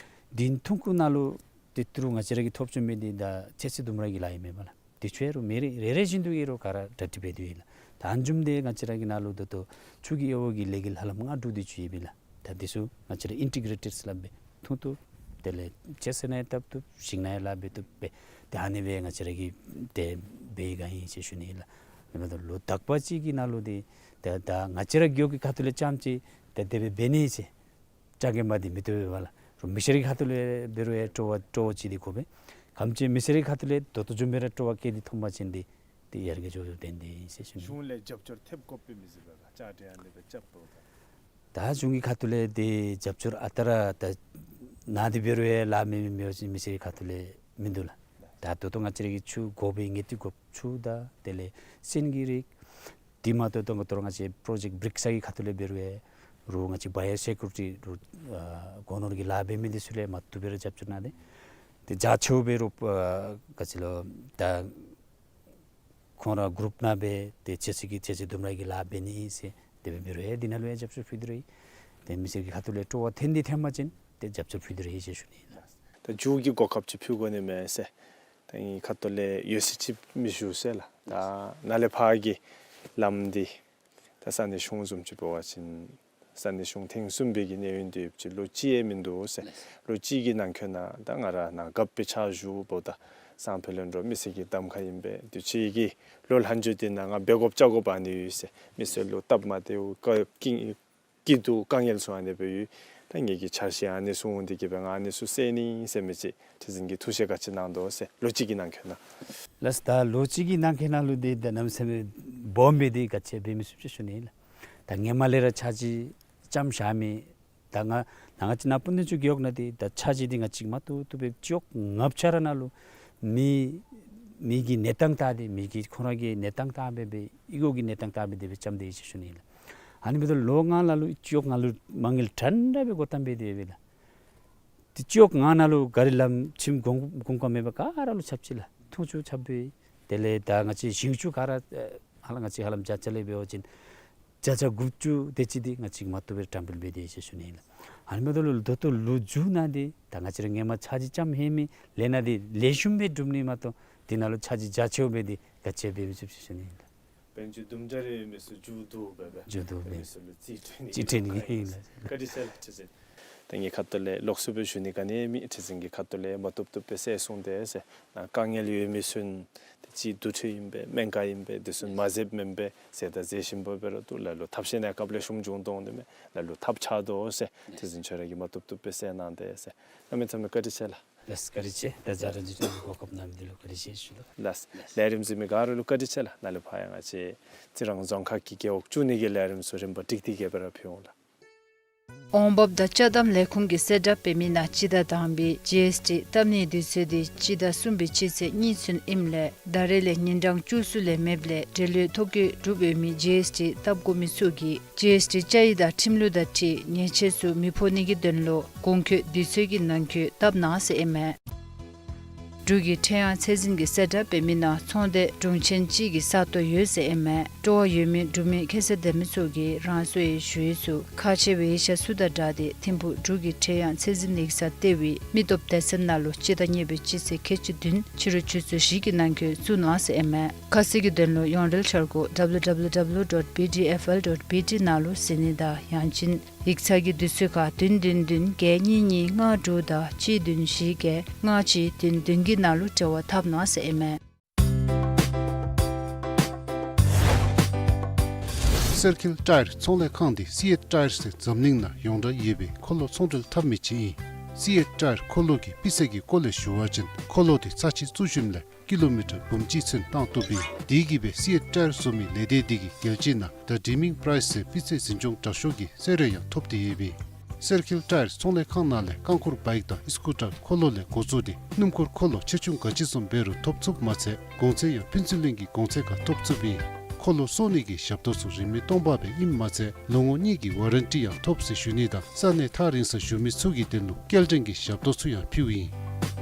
དེ་ཐུང་ཀུ་ནང་ལུ་ ཏེ་ཏི་རུ་ང་བཅས་ར་གིས་ཐོབ་བྱུང་མི་འདི་ད་ཚོད་བསྲེ་ལྡུམ་ར་གི་ལཱ་ཨིན་མས་པ་ལགས། དེ་ཚུ་ཡང་རུང་མི་རེ་རེ་རེ་བཞིན་དུ་གིས་རུང་ག་ར་གྲ་སྒྲིག་འབད་དེ་ཡོད་ལགས། ད་ཨ་ནི་བཟུམ་སྦེ་ང་བཅས་ར་གི་ནང་ལུ་ད་ལྟོ་ཆུ་གི་དབྱེ་བ་གི་ལས་འགུལ་ཧ་ལམ་ལྔ་དྲུག་དེ་ཅིག་ཡོད་པས་ལགས། ད་དེ་ཚུ་ང་བཅས་ར་ཨིན་ཊི་གྲེ་ཊེཌ་ཟེར་སླབ་སྦེ་ཐུང་ཐུང་དེ་ལས་ཚོད་བསྲེ་ནང་ཡང་བཏབ་བཏུབ། ཞིང་ནང་ཡང་ལཱ་འབད་བཏུབ་སྦེ་ཏེ་ཨ་ནི་སྦེ་ང་བཅས་ར་གིས་ཏེ་འབད་བའི་སྒང་ཨིན་ཟེར་ཞུ་ནི་ཨིན་ལགས། དེ་འབདཝ་ད་ལོ་དག་པ་ཅིག་གི་ནང་ལུ་འདི་ད་ད་ང་བཅས་ར་རྒེད་འོག་གི་ཁ་ཐུག་ལས་རྐྱངམ་ཅིག་ད་དེ་སྦེ་འབད་ནི་ཟེར་རྐྱངམ་གིས་མ་འདི་མི་བཏུབ་པས་པ་ལགས། རོགས་མི་སེར་གྱི་ཁ་ཐུག་ལས་འབད་རུང་ཡང་སྤྲོ་བ་སྤྲོ་བ་ཅིག་འདི་དགོ་པས། ག་དེམ་ཅིག་མི་སེར་གྱི་ཁ་ཐུག་ལས་ད་ལྟོ་བཟུམ་སྦེ་ར་སྤྲོ་བ་བསྐྱེད་དེ་ཐོན་པ་ཅིན་འདི་ཏེ་ཡར་རྒྱས་འགྱོ་དོ་བརྟེན་ཏེ་ཨིན་ཟེར་ཞུ་ནི། གཞུང་ལས་རྒྱབ་སྐྱོར་ཐེབས་དགོཔ་སྦེ་མི་གཟིགས་པས་ག། བཅའ་སྒྲིག་ཨ་ནི་སྦེ་རྐྱབ་དོ་ད། ད་གཞུང་གི་ཁ་ཐུག་ལས་འདི་རྒྱབ་སྐྱོར་ཨ་རྟག་ར་ད་ནཱ་འདི་འབད་རུང་ཡང་ལཱ་མེད་མི་མེད་པ་ཅིན་མི་སེར་གྱི་ཁ་ཐུག་ལས་མིན་འདུག་ལགས། ད་ད་ལྟོ་ང་བཅས་ར་གི་ཆུ་དགོ་པའི་དངུལ་འདི་དགོཔ་ཆུ་དང་དེ་ལས་སོན་གྱི་རིགས། དེ་མ་གཏོགས་ད་ལྟོ་ང་བཅས་པྲོ་ཇེཀཊ་བྲིཀསི་གི་ཁ་ཐུག་ལས་འབད་རུང་ཡང་རོགས་ང་བཅས་བཱ་ཡོ་སི་ཀུ་རི་ཊི་རོགས་ཨ་སྒོ་ནོར་གྱི་ལཱ་འབད་མི་འདི་ཚུ་ལས་མ་བཏུབ་སྦེ་ར་རྒྱབ་སྐྱོར་གནང་སྟེ། ཏེ་རྒྱ་ཆེཝ་འབད་རུང་ཨ་ག་ཅི་ལོ་ད་ཁོང་ར་གུ་རུབ་ནང་སྦེ་ཏེ་ཚོད་བསྲེ་གི་ཚོད་བསྲེ་ལྡུམ་ར་གི་ལཱ་འབད་ནི་ཨིན་ཟེར་དེ་སྦེ་འབད་རུང་ཡང་འདི་ནང་ལུ་ཡང་རྒྱབ་སྐྱོར་ཕུལ་ཏེ་ར་ཡོད། ཏེ་མི་སེར་གྱི་ཁ་ཐུག་ལས་སྤྲོ་བ་ཐོན་ཏེ་ཐོན་པ་ཅིན་ཏེ་རྒྱབ་སྐྱོར་ཕུལ་ཏེ་ར་ཡོད་ཟེར་ཞུ་ནི་ཨིན་ལགས། ད་མཇུག་གི་གོ་སྐབས་ཅིག་ཕུལ་དགོ་ནི་མས་ཟེར། ད་ངེའི་ཁ་ཐུག་ལས་ཡོད་ཟེར་ཅིག་མི་ཞུ་ཟེར་ལགས། ད་ནཱ་ལས་ཕར་གྱི་ལམ་འདི་ད་ས་གནས་གཞུང་བཟུམ་ཅིག་འབད་བ་ཅིན་ས་གནས་གཞུང་ཐེངས་གསུམ་པའི་གི་གནས་ཡུན་དེ་ཡོདཔ་ཅིག་ལོ་གཅིག་ཡང་མིན་འདུག་ཟེར། ལོ་གཅིག་གི་ནང་འཁོད་ནང་ད་ང་ར་ནཱ་རྒཔོ་སྦེ་ཕྱག་ཞུ་འབདཝ་ད་སང་ཕོད་ལས་འགྱོ་མི་སེར་གྱི་གདམ་ཁ་ཨིན་པས། དུས་ཅི་གི་ལོ་ལྷག་འགྱོ་སྟེ་ནཱ་ང་འབད་དགོཔ་བཅའ་དགོཔ་ཨ་ནི་ཡོད་ཟེར། མི་སེར་ལུ་སྟབས་མ་བདེཝ་ཀ་ཀི་སྐྱིད་སྡུག་དཀའ་ངལ་ཚུ་ཨ་ནི་སྦེ་ཡོད། ད་ངེ་གི་འཆར་གཞི་ཨ་ནི་ཚུ་འོང་སྟེ་གིས་སྦེ་ང་ཨ་ནི་ཚུ་སེལ་ནི་ཟེར་མི་ཅིག་ཁྲི་འཛིན་གྱིས་ཐུགས་བཞེད་ག་ཅི་གནང་དོ་ཟེར། ལོ་གཅིག་གི་ནང་འཁོད་ནང་། ལགས། ད་ལོ་གཅིག་གི་ནང་འཁོད་ནང་ལུ་འདི་ད་གནམ་མེད་ས་མེད་སྦོམ་སྦེ་འདི་ག་ཅི་འབད་མི་ཚུགས་ཟེར་ཞུ་ནི་ཨིན་ལགས། ད་སྔོན་མ་ལས་ར་ཆག་འཇིག་ཙམ་བཞག་མི་ད་ང་ནཱ་ང་བཅས་ནཱ་སྤུ་ན་ཁ་ལྗོངས་རྒེད་འོག་ནང་འདི་ད་ཆག་འཇིག་འདི་ང་བཅས་མ་བཏུབ་བཏུབ་སྦེ་སྤྱི་འོག་ལྔ་བཅུ་ར་ནང་ལུ་མི་མི་གི་གནས་སྟངས་ལྟ་སྟེ་མི་གི་ཁོང་ར་གི་གནས་སྟངས་ལྟ་སྦེ་སྦེ་ཨི་གོ་གི་གནས་སྟངས་ལྟ་སྦེ་དེ་སྦེ་རྐྱབ་སྟེ་ཡོད་ཟེར་ཞུ་ནི་ཨིན་ལགས། ཨ་ནི་འབདཝ་ད་ལོ་ལྔ་ནང་ལུ་སྤྱི་འོག་ལྔ་ལུ་མ་དངུལ་དྲག་དྲག་སྦེ་དགོ་བཏངམ་སྦེ་དེ་སྦེ་ལགས། ཏེ་སྤྱི་འོག་ལྔ་ནང་ལུ་ག་རི་ལམ་ཁྱིམ་གུང་གུང་ཀ་མེད་པར་ག་ར་ལུ་ཆརཔ་ཅིག་ལགས། འཐུང་ཆུ་ཆརཔ་སྦེ། དེ་ལས་ད་ང་བཅས་ཞིང་ཆུ་ག་ར་ཨ་ཧ་ལམ་ང་བཅས་ཧ་ལམ་བརྒྱ་ཆ་ལས་འབད་བ་ཅིན་བརྒྱ་ཆ་དགུ་བཅུ་དེ་ཅིག་འདི་ང་བཅས་མ་བཏུབ་སྦེ་དྲག་སྦེ་འབད་དེ་ཡོད་ཟེར་ཞུ་ནི་ཨིན་ལགས། ཨ་ནི་འབདཝ་ད་ལུ་ད་ལྟོ་ལོ་མཇུག་ནང་འདི་ད་ང་བཅས་ར་སྔོན་མ་ཆག་འཇིག་ཙམ་ཧེ་མའི་ལས་སྣ་འདི་ལེགས་ཤོམ་སྦེ་འགྲུབ་ནི་མ་གཏོགས་དེ་ནང་ལུ་ཆག་འཇིག་རྒྱ་ཆེཝ་སྦེ་འདི་ག་ཅི་འབད་མི་ཚུགས་ཟེར་ཞུ་ནི་ཨིན་ལགས། དཔལ་འབྱོར་དུམ་གྲ་རེ་ཡོད་མི་ཚུ་མཇུག་བསྡུ་སྦེ་སྦེ་མཇུག་བསྡུ་སྦེ་མི་ཚུ་ལུ་རྩིས་སྤྲོད་ནི་རྩིས་སྤྲོད་ནི་ཨིན་ལགས། བཀའ་དྲིན་ཆེ་ལགས་ཁྲི་འཛིན། ད་ངེའི་ཁ་ཐུག་ལས་ལོགས་སུ་སྦེ་ཞུ་ནི་ག་ནི་མེད། ཁྲི་འཛིན་གྱི་ཁ་ཐུག་ལས་མ་བཏུབ་བཏུབ་སྦེ་སེལ་སོང་སྟེ་ཟེར། ནཱ་དཀའ་ངལ་ཡོད་མི་ཚུ་ཏེ་ཅིག་དུར་ཁྲོད་ཨིན་པས་སྨན་ཁང་ཨིན་པས་དེ་ཚུ་མ་མཛདཔ་མེན་པས་ཟེར། ད་མཛད་བཞིན་པ་འབད་རུང་ལ་ལུ་ཐབས་ཤེས་ནང་སྐབས་ལེགས་ཤོམ་བྱུང་དོ་འོང་དེ་མས། ལ་ལུ་ཐབས་ཆག་དོ་ཟེར། ཁྲི་འཛིན་ཁྱོད་ར་གིས་མ་བཏུབ་བཏུབ་སྦེ་སེལ་གནང་སྟེ་ཟེར། གནམ་མེད་ས་མེད་བཀའ་དྲིན་ཆེ་ལགས། ལགས་བཀའ་དྲིན་ཆེ། ད་བཅར་ར་འདི་གོ་སྐབས་གནང་མི་འདི་ལུ་བཀའ་དྲིན་ཆེ་ཞུ་དོ། ལགས་ལས་རིམ་གཟིགས་མི་ག་ར་ལུ་བཀའ་དྲིན་ཆེ་ལགས། ནཱ་ལས་ཕར་ཡང་ང་བཅས་རྩི་རང་རྫོང་ཁག་གི་རྒེད་འོག་བཅུ་གཉིས་ཀྱི་ལས་རིམ་ཚུ་རིམ་པ་བསྒྲིགས་ཏེ་གིས་སྦེ་ར་ཕུལ་འོང་ལགས། འོང་འབབ་དང་ཅ་དམ་ལས་ཁུངས་ཀྱིས་གསལ་བསྒྲགས་འབད་མི་ནང་སྤྱི་ཟླ་དང་པའི་ཇི་ཨེསི་ཊི་བཏབ་ནིའི་དུས་ཚོད་འདི་སྤྱི་ཟླ་གསུམ་པའི་སྤྱི་ཚེས་གཉིས་ཚུན་ཨིནམ་ལས་ད་རེས་ལས་ཉིན་གྲངས་བཅུ་གསུམ་ལས་མེདཔ་ལས་འབྲེལ་ཡོད་ཐོ་བཀོད་གྲུབ་ཡོད་མི་ཇི་ཨེསི་ཊི་བཏབ་དགོ་མི་ཚུ་གིས་ཇི་ཨེསི་ཊི་བཅའ་ཡིག་དང་ཁྲིམས་ལུགས་དང་འཁྲིལ་ཉེས་ཆད་ཚུ་མི་ཕོག་ནི་གི་དོན་ལུ་གོང་འཁོད་དུས་ཚོད་ཀྱི་ནང་འཁོད་བཏབ་གནང་ཟེར་ཨིན་མས། འབྲུག་གི་ཁྲལ་དབྱང་ཚད་འཛིན་གྱིས་གསལ་བསྒྲགས་འབད་མི་ནང་ཚོང་སྡེ་དྲུང་ཆེན་གཅིག་གི་ས་སྟོང་ཡོད་ཟེར་ཨིན་མས། སྤྲོ་བ་ཡོད་མི་འབྲུག་མི་ཁྱད་ཚད་ལྡན་མི་ཚུ་གིས་རང་སོའི་ཞུ་ཡིག་ཚུ་ཁག་ཆེ་བའི་ཡིག་ཆ་ཚུ་དང་སྦྲགས་ཏེ་ཐིམ་ཕུག་འབྲུག་གི་ཁྲལ་དབྱང་ཚད་འཛིན་ཡིག་ཚང་ལྟེ་བའི་མི་སྟོབས་སྡེ་ཚན་ནང་ལུ་སྤྱི་ཟླ་གཉིས་པའི་སྤྱི་ཚེས་ཁལ་གཅིག་བདུན་ཕྱི་རུ་ཆུ་ཚོད་བཞི་གི་ནང་འཁོད་བཙུགས་གནང་ཟེར་ཨིན་མས། ཁ་གསལ་གྱི་དོན་ལུ་ཡོངས་འབྲེལ་འཆར་སྒོ་W W W dot B D F L dot B T ནང་ལུ་གཟིགས་ནི་དང་ཡང་ཅིན་ཡིག་ཚང་གི་དུས་ཚོད་ཁར་བདུན་བདུན་བདུན་བརྒྱད་གཉིས་གཉིས་ལྔ་དྲུག་དང་གཅིག་བདུན་བཞི་བརྒྱད་ལྔ་གཅིག་བདུན་བདུན་གྱི་ནང་ལུ་འབྲེལ་བ་འཐབ་གནང་ཟེར་ཨིན་མས། སེར་ཁིལ་ཊ་ཡར་ཚོང་ལས་ཁང་འདི་སི་ཨེཊ་ཊ་ཡར་ཟེར་འཛམ་གླིང་ནང་ཡོངས་གྲགས་ཡོད་པའི་འཁོར་ལོ་ཚོང་འབྲེལ་འཐབ་མི་ཅིག་ཨིན། སི་ཨེཊ་ཊ་ཡར་འཁོར་ལོ་གི་སྤུས་ཚད་ཀྱི་སྐོར་ལས་ཞུ་བ་ཅིན་འཁོར་ལོ་འདི་ཚར་གཅིག་བཙུགས་ཞིནམ་ལས་ཀི་ལོ་མི་ཊར་འབུམ་གཅིག་ཚུན་བཏང་བཏུབ་ཨིན། དེ་གིས་སྦེ་སི་ཨེཊ་ཊ་ཡར་བཟོ་མི་ལས་སྡེ་འདི་གིས་རྒྱལ་སྤྱི་ནང་ད་ཌིམ་མིང་པ་རའིས་ཟེར་སྤུས་ཚད་འཛིན་སྐྱོང་དྲག་ཤོས་ཀྱི་གསོལ་རས་ཡང་ཐོབ་སྟེ་ཡོད་པས། སེར་ཁིལ་ཊ་ཡར་ཚོང་ལས་ཁང་ནང་ལས་རྐང་འཁོར་བའིཀ་དང་ཨིསི་ཀུ་ཊར་འཁོར་ལོ་ལས་འགོ་བཙུགས་ཏེ་སྣུམ་འཁོར་འཁོར་ལོ་ཆེ་ཆུང་ག་ཅི་བཟུམ་འབད་རུང་ཐོབ་ཚུགསཔ་མ་ཚད་གོང་ཚད་ཡང་ཕུན་ཚོགས་གླིང་གི་གོང་ཚད་ཁར་ཐོབ་ཚུགསཔ་ཨིན། འཁོར་ལོ་བཟོ་ནི་གི་ཞབས་ཏོག་ཚུ་རིན་མེད་སྟོང་པ་སྦེ་ཨིནམ་མ་ཚད་ལོ་ངོ་གཉིས་ཀྱི་ཝ་རན་ཊི་ཡང་ཐོབ་ཟེར་ཞུ་ནི་དང་ས་གནས་ཐག་རིང་སར་བཞུགས་མི་ཚུ་གི་དོན་ལུ་སྐྱེལ་འདྲེན་གྱི་ཞབས་ཏོག་ཚུ་ཡང་ཕུལཝ་ཨིན།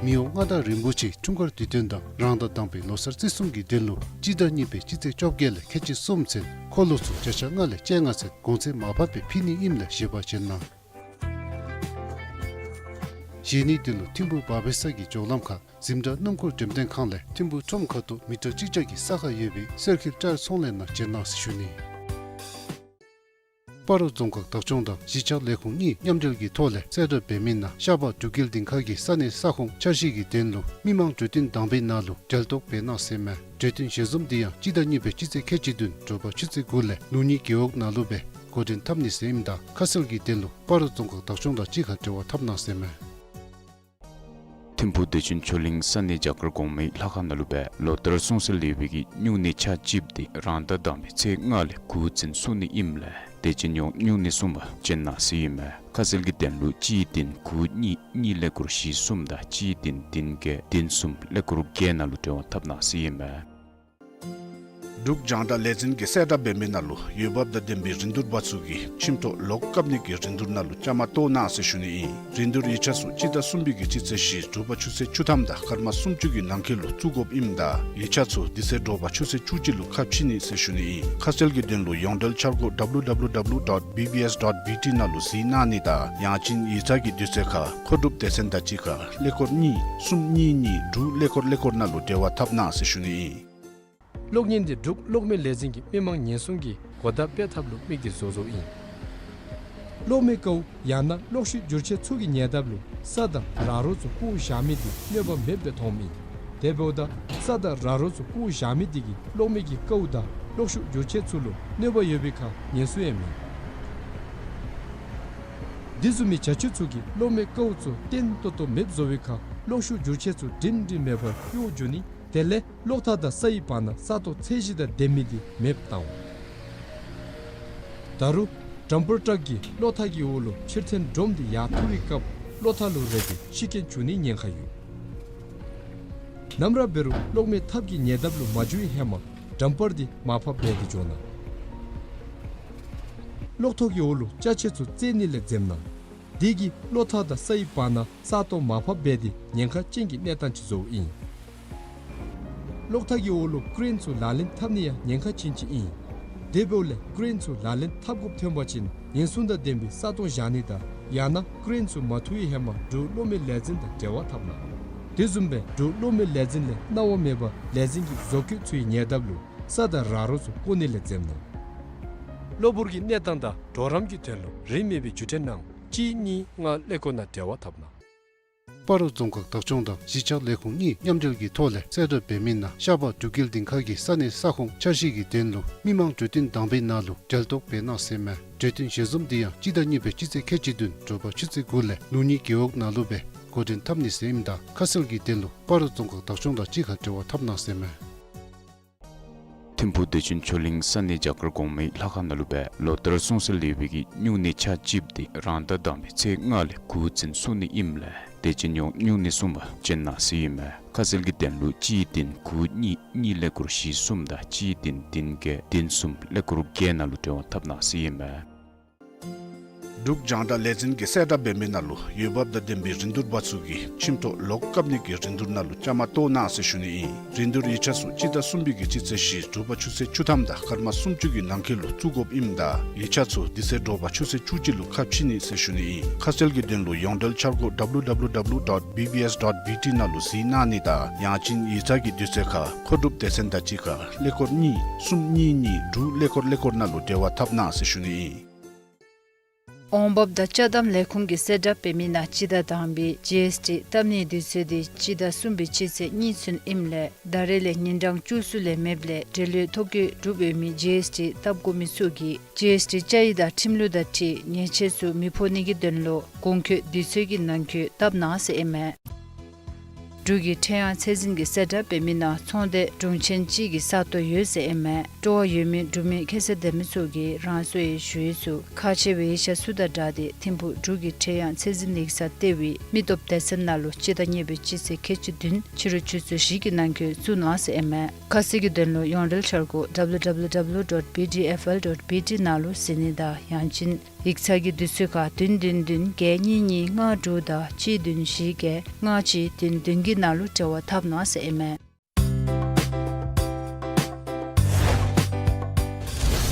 མི་དབང་མངའ་བདག་རིན་པོ་ཆེ་འཁྲུངས་སྐར་དུས་སྟོན་དང་རང་ཟླ་དང་པའི་ལོ་གསར་བརྩི་སྲུང་གི་དོན་ལུ་སྤྱི་ཟླ་གཉིས་པའི་སྤྱི་ཚེས་བཅོ་བརྒྱད་ལས་ཁལ་གཅིག་གསུམ་ཚུན་འཁོར་ལོ་ཚུ་བརྒྱ་ཆ་ལྔ་ལས་བཅོ་ལྔ་ཚུན་གོང་ཚད་མར་ཕབ་སྦེ་ཕུལ་ནི་ཨིནམ་ལས་ཞིབ་པ་བྱོན་གནང་། བཞེས་ནིའི་དོན་ལུ་ཐིམ་ཕུག་བ་བེ་ས་གི་མགྱོགས་ལམ་ཁར་འཛིན་གྲྭ་སྣུམ་འཁོར་འགྲེམས་སྟོན་ཁང་ལས་ཐིམ་ཕུག་ཁྲོམ་ཁ་ཐུག་མི་ཊར་གཅིག་བརྒྱ་གི་ས་ཁར་ཡོད་པའི་སེར་ཁིལ་ཊའིར་ཚོང་ལས་ནང་བྱོན་གནང་ཟེར་ཞུ་ནི། སྤ་རོ་རྫོང་ཁག་བདག་སྐྱོང་དང་གཞིས་ཆགས་ལས་ཁུངས་གཉིས་མཉམ་འབྲེལ་གྱི་ཐོག་ལས་གསལ་བསྒྲགས་འབད་མི་ནང་ཤར་པ་འབྲུག་རྒྱལ་སྡིངས་ཁ་གི་ས་གནས་ས་ཁོངས་འཆར་གཞི་གི་དོན་ལུ་མི་མང་གྲོས་བསྟུན་དང་པའི་ནང་ལུ་འབྲེལ་གཏོགས་འབད་གནང་ཟེར་མས། གྲོས་བསྟུན་ཞལ་འཛོམས་འདི་ཡང་སྤྱི་ཟླ་གཉིས་པའི་སྤྱི་ཚེས་ཁལ་གཅིག་བདུན་དྲོ་པ་ཆུ་ཚོད་དགུ་ལས་ལུགས་གཉིས་རྒེད་འོག་ནང་ལུ་སྦེ་འགོ་འདྲེན་འཐབ་ནི་ཟེར་ཨིནམ་ད་ཁ་གསལ་གྱི་དོན་ལུ་སྤ་རོ་རྫོང་ཁག་བདག་སྐྱོང་དང་གཅིག་ཁར་འབྲེལ་བ་འཐབ་གནང་ཟེར་མས། ཐིམ་ཕུག་བདེ་ཆེན་ཆོས་གླིང་ས་གནས་རྒྱ་གར་གོང་མའི་ལྷ་ཁང་ནང་ལུ་སྦེ་ལོ་ལྟར་སྲུང་བརྩི་ལེགས་པའི་གི་སྨྱུང་གནས་ཆ་གཅིགཔ་འདི་རང་ཟླ་དང་པའི་ཚེས་ལྔ་ལས་འགོ་འཛིན་ཚུགས་ནི་ཨིནམ་ལས་དད་ཅན་ཡོངས་སྨྱུང་གནས་སྲུང་པར་བྱོན་གནང་ཟེར་ཨིན་མས། ཁ་གསལ་གྱི་དོན་ལུ་གཅིག་བདུན་དགུ་གཉིས་གཉིས་ཀླད་ཀོར་བཞི་གསུམ་དང་གཅིག་བདུན་བདུན་བརྒྱད་བདུན་གསུམ་ཀླད་ཀོར་བརྒྱད་ནང་ལུ་འབྲེལ་བ་འཐབ་གནང་ཟེར་ཨིན་མས། འབྲུག་རྒྱང་བསྒྲགས་ལས་འཛིན་གྱིས་གསལ་བསྒྲགས་འབད་མི་ནང་ལུ་འོས་འབབ་དང་ལྡན་པའི་རིན་བསྡུར་པ་ཚུ་གིས་ཁྱིམ་ཐོག་ལོག་བཀབ་ནི་གི་རིན་བསྡུར་ནང་ལུ་བཅའ་མར་གཏོགས་གནང་ཟེར་ཞུ་ནི་ཨིན། རིན་བསྡུར་ཡིག་ཆ་ཚུ་སྤྱི་ཟླ་གསུམ་པའི་གི་སྤྱི་ཚེས་བཞི་དྲོ་པ་ཆུ་ཚོད་བཅུ་ཐམ་དང་སྐར་མ་སུམ་ཅུ་གི་ནང་འཁོད་ལུ་བཙུགས་དགོཔ་ཨིནམ་ད་ཡིག་ཆ་ཚུ་དེ་ཚེ་དྲོ་པ་ཆུ་ཚོད་བཅུ་གཅིག་ལུ་ཁ་ཕྱེ་ནི་ཟེར་ཞུ་ནི་ཨིན། ཁ་གསལ་གྱི་དོན་ལུ་ཡོངས་འབྲེལ་འཆར་སྒོ་W W W dot B B S dot B T ནང་ལུ་གཟིགས་གནང་ནི་དང་ཡང་ཅིན་ཡིག་ཚང་གི་དུས་ཚོད་ཁར་མཁོ་སྒྲུབ་སྡེ་ཚན་དང་གཅིག་ཁར་ཀླད་ཀོར་གཉིས་གསུམ་གཉིས་གཉིས་དྲུག་ཀླད་ཀོར་ཀླད་ཀོར་ནང་ལུ་འབྲེལ་བ་འཐབ་གནང་ཟེར་ཞུ་ནི་ཨིན། གློག་བརྙན་འདི་འབྲུག་གློག་མེ་ལས་འཛིན་གྱིས་མི་མང་ཉེན་སྲུང་གི་གོ་བརྡ་སྤེལ་ཐབས་ལུ་དམིགས་ཏེ་བཟོ་བཟོཝ་ཨིན། གློག་མེ་ཀཝ་ཡང་ན་གློག་ཤུགས་འགྱུར་བྱེད་ཚུ་གི་ཉེ་འདབས་ལུ་ས་དང་ར་རོ་ཚུ་བཀོ་བཞག་མི་འདི་གནོད་པ་མེདཔ་སྦེ་མཐོངམ་ཨིན། དེ་འབདཝ་ད་ས་དང་ར་རོ་ཚུ་བཀོ་བཞག་མི་འདི་གིས་གློག་མེ་གི་ཀཝ་དང་གློག་ཤུགས་འགྱུར་བྱེད་ཚུ་ལུ་གནོད་པ་ཡོད་པའི་ཁར་ཉེན་སྲུང་ཡང་མེད། འདི་བཟུམ་མའི་བྱ་སྤྱོད་ཚུ་གིས་གློག་མེ་ཀཝ་ཚུ་བརྟན་ཏོག་ཏོ་མེདཔ་བཟོ་བའི་ཁར་གློག་ཤུགས་འགྱུར་བྱེད་ཚུ་སྒྲིང་སྒྲིང་མེད་པར་གཡོ་འགྱོ་ནི། དེ་ལས་གློག་ཐག་དང་སའི་བར་ན་ས་སྟོང་ཚད་གཞི་དང་ལྡན་མི་འདི་མེདཔ་བཏང་འོང་། ད་རུང་ཌམ་པར་ཊག་གིས་གློག་ཐག་གི་འོག་ལུ་ཕྱིར་འཐེན་སྒྲོམ་འདི་ཡར་འཐུ་བའི་སྐབས་གློག་ཐག་ལུ་རེག་སྟེ་ཤི་རྐྱེན་འབྱུང་ནིའི་ཉེན་ཁ་ཡོད། ནམ་ར་འབད་རུང་གློག་མེ་ཐབ་ཀྱི་ཉེ་འདབས་ལུ་མ་འགྱོ་བའི་ཧེ་མ་ཌམ་པར་འདི་མར་ཕབ་འབད་དེ་འགྱོ་གནང་། གློག་ཐོག་གི་འོག་ལུ་ཅ་ཆས་ཚུ་བཙལ་ནི་ལས་འཛེམ་གནང་། དེ་གིས་གློག་ཐག་དང་སའི་བར་ན་ས་སྟོང་མར་ཕབ་འབད་དེ་ཉེན་ཁ་ཅན་གྱི་གནས་སྟངས་ཅིག་བཟོཝ་ཨིན། གློག་ཐག་གི་འོག་ལུ་ཀེ་རེན་ཚུ་ལག་ལེན་འཐབ་ནི་ཡང་ཉེན་ཁ་ཅན་ཅིག་ཨིན། དེ་འབདཝ་ལས་ཀེ་རེན་ཚུ་ལག་ལེན་འཐབ་དགོཔ་ཐོན་པ་ཅིན་ཉེན་སྲུང་དང་ལྡན་པའི་ས་སྟོང་བཞག་ནི་དང་ཡང་ན་ཀེ་རེན་ཚུ་མ་འཐུ་བའི་ཧེ་མ་འབྲུག་གློག་མེ་ལས་འཛིན་དང་འབྲེལ་བ་འཐབ་གནང་། དེ་བཟུམ་སྦེ་འབྲུག་གློག་མེ་ལས་འཛིན་ལས་གནང་བ་མེད་པར་ལས་འཛིན་གྱི་བཟོ་བཀོད་ཚུའི་ཉེ་འདབས་ལུ་ས་དང་ར་རོ་ཚུ་བཀོ་ནི་ལས་འཛེམ་གནང་། གློ་བུར་གྱི་གནས་སྟངས་དང་གྲོགས་རམ་གྱི་དོན་ལུ་རིན་མེད་པའི་བརྒྱུད་འཕྲིན་ནང་གཅིག་གཉིས་ལྔ་ཀླད་ཀོར་ནང་འབྲེལ་བ་འཐབ་གནང་། སྤ་རོ་རྫོང་ཁག་བདག་སྐྱོང་དང་གཞིས་ཆགས་ལས་ཁུངས་གཉིས་མཉམ་འབྲེལ་གྱི་ཐོག་ལས་གསལ་བསྒྲགས་འབད་མི་ནང་ཤར་པ་འབྲུག་རྒྱལ་སྡིངས་ཁ་གི་ས་གནས་ས་ཁོངས་འཆར་གཞི་གི་དོན་ལུ་མི་མང་གྲོས་བསྟུན་དང་པའི་ནང་ལུ་འབྲེལ་གཏོགས་འབད་གནང་ཟེར་མས། གྲོས་བསྟུན་ཞལ་འཛོམས་འདི་ཡང་སྤྱི་ཟླ་གཉིས་པའི་སྤྱི་ཚེས་ཁལ་གཅིག་བདུན་དྲོ་པ་ཆུ་ཚོད་དགུ་ལས་ལུགས་གཉིས་རྒེད་འོག་ནང་ལུ་སྦེ་འགོ་འདྲེན་འཐབ་ནི་ཟེར་ཨིནམ་ད་ཁ་གསལ་གྱི་དོན་ལུ་སྤ་རོ་རྫོང་ཁག་བདག་སྐྱོང་དང་གཅིག་ཁར་འབྲེལ་བ་འཐབ་གནང་ཟེར་མས། ཐིམ་ཕུག་བདེ་ཆེན་ཆོས་གླིང་ས་གནས་རྒྱ་གར་གོང་མའི་ལྷ་ཁང་ནང་ལུ་སྦེ་ལོ་ལྟར་སྲུང་བརྩི་ལེགས་པའི་གི་སྨྱུང་གནས་ཆ་གཅིགཔ་འདི་རང་ཟླ་དང་པའི་ཚེས་ལྔ་ལས་འགོ་འཛིན་ཚུགས་ནི་ཨིནམ་ལས་དད་ཅན་ཡོངས་སྨྱུང་གནས་སྲུང་པར་བྱོན་གནང་ཟེར་ཨིན་མས། ཁ་གསལ་གྱི་དོན་ལུ་གཅིག་བདུན་དགུ་གཉིས་གཉིས་ཀླད་ཀོར་བཞི་གསུམ་དང་གཅིག་བདུན་བདུན་བརྒྱད་བདུན་གསུམ་ཀླད་ཀོར་བརྒྱད་ནང་ལུ་འབྲེལ་བ་འཐབ་གནང་ཟེར་ཨིན་མས། འབྲུག་རྒྱང་བསྒྲགས་ལས་འཛིན་གྱིས་གསལ་བསྒྲགས་འབད་མི་ནང་ལུ་འོས་འབབ་དང་ལྡན་པའི་རིན་བསྡུར་པ་ཚུ་གིས་ཁྱིམ་ཐོག་ལོག་བཀབ་ནི་གི་རིན་བསྡུར་ནང་ལུ་བཅའ་མར་གཏོགས་གནང་ཟེར་ཞུ་ནི་ཨིན། རིན་བསྡུར་ཡིག་ཆ་ཚུ་སྤྱི་ཟླ་གསུམ་པའི་གི་སྤྱི་ཚེས་བཞི་དྲོ་པ་ཆུ་ཚོད་བཅུ་ཐམ་དང་སྐར་མ་སུམ་ཅུ་གི་ནང་འཁོད་ལུ་བཙུགས་དགོཔ་ཨིནམ་ད་ཡིག་ཆ་ཚུ་དེ་ཚེ་དྲོ་པ་ཆུ་ཚོད་བཅུ་གཅིག་ལུ་ཁ་ཕྱེ་ནི་ཟེར་ཞུ་ནི་ཨིན། ཁ་གསལ་གྱི་དོན་ལུ་ཡོངས་འབྲེལ་འཆར་སྒོ་W W W dot B B S dot B T ནང་ལུ་གཟིགས་གནང་ནི་དང་ཡང་ཅིན་ཡིག་ཚང་གི་དུས་ཚོད་ཁར་མཁོ་སྒྲུབ་སྡེ་ཚན་དང་གཅིག་ཁར་ཀླད་ཀོར་གཉིས་གསུམ་གཉིས་གཉིས་དྲུག་ཀླད་ཀོར་ཀླད་ཀོར་ནང་ལུ་འབྲེལ་བ་འཐབ་གནང་ཟེར་ཞུ་ནི་ཨིན། འོང་འབབ་དང་ཅ་དམ་ལས་ཁུངས་ཀྱིས་གསལ་བསྒྲགས་འབད་མི་ནང་སྤྱི་ཟླ་དང་པའི་ཇི་ཨེསི་ཊི་བཏབ་ནིའི་དུས་ཚོད་འདི་སྤྱི་ཟླ་གསུམ་པའི་སྤྱི་ཚེས་གཉིས་ཚུན་ཨིནམ་ལས་ད་རེས་ལས་ཉིན་གྲངས་བཅུ་གསུམ་ལས་མེདཔ་ལས་འབྲེལ་ཡོད་ཐོ་བཀོད་གྲུབ་ཡོད་མི་ཇི་ཨེསི་ཊི་བཏབ་དགོ་མི་ཚུ་གིས་ཇི་ཨེསི་ཊི་བཅའ་ཡིག་དང་ཁྲིམས་ལུགས་དང་འཁྲིལ་ཉེས་ཆད་ཚུ་མི་ཕོག་ནི་གི་དོན་ལུ་གོང་འཁོད་དུས་ཚོད་ཀྱི་ནང་འཁོད་བཏབ་གནང་ཟེར་ཨིན་མས། འབྲུག་གི་ཁྲེང་ཡང་ཚད་འཛིན་གྱིས་གསལ་བསྒྲགས་འབད་མི་ནང་ཚོང་སྡེ་དྲུང་ཆེན་གཅིག་གི་ས་སྟོང་ཡོད་ཟེར་ཨིན་མས། སྤྲོ་བ་ཡོད་མི་འབྲུག་མི་ཁ་གསལ་ལྡན་མི་ཚུ་གིས་རང་སོའི་ཞུ་ཡིག་ཚུ་ཁག་ཆེ་བའི་ཡིག་ཆ་ཚུ་དང་སྦྲགས་ཏེ་ཐིམ་ཕུག་འབྲུག་གི་ཁྲེང་ཡང་ཚད་འཛིན་ཡིག་ཚང་ལྟེ་བའི་མི་སྟོབས་སྡེ་ཚན་ནང་ལུ་སྤྱི་ཟླ་གཉིས་པའི་སྤྱི་ཚེས་ཁལ་གཅིག་བདུན་ཕྱི་རུ་ཆུ་ཚོད་བཞི་གི་ནང་འཁོད་བཙུགས་གནང་ཟེར་ཨིན་མས། ཁ་གསལ་གྱི་དོན་ལུ་ཡོངས་འབྲེལ་འཆར་སྒོ་W W W dot B D F L dot B T ནང་ལུ་གཟིགས་ནི་དང་ཡང་ཅིན་ཡིག་ཚང་གི་དུས་ཚོད་ཁར་བདུན་བདུན་བདུན་བརྒྱད་གཉིས་གཉིས་ལྔ་དྲུག་དང་གཅིག་བདུན་བཞི་བརྒྱད་ལྔ་གཅིག་བདུན་བདུན་བརྒྱད་ནང་ལུ་འབྲེལ་བ་འཐབ་གནང་ཟེར་ཨིན་མས།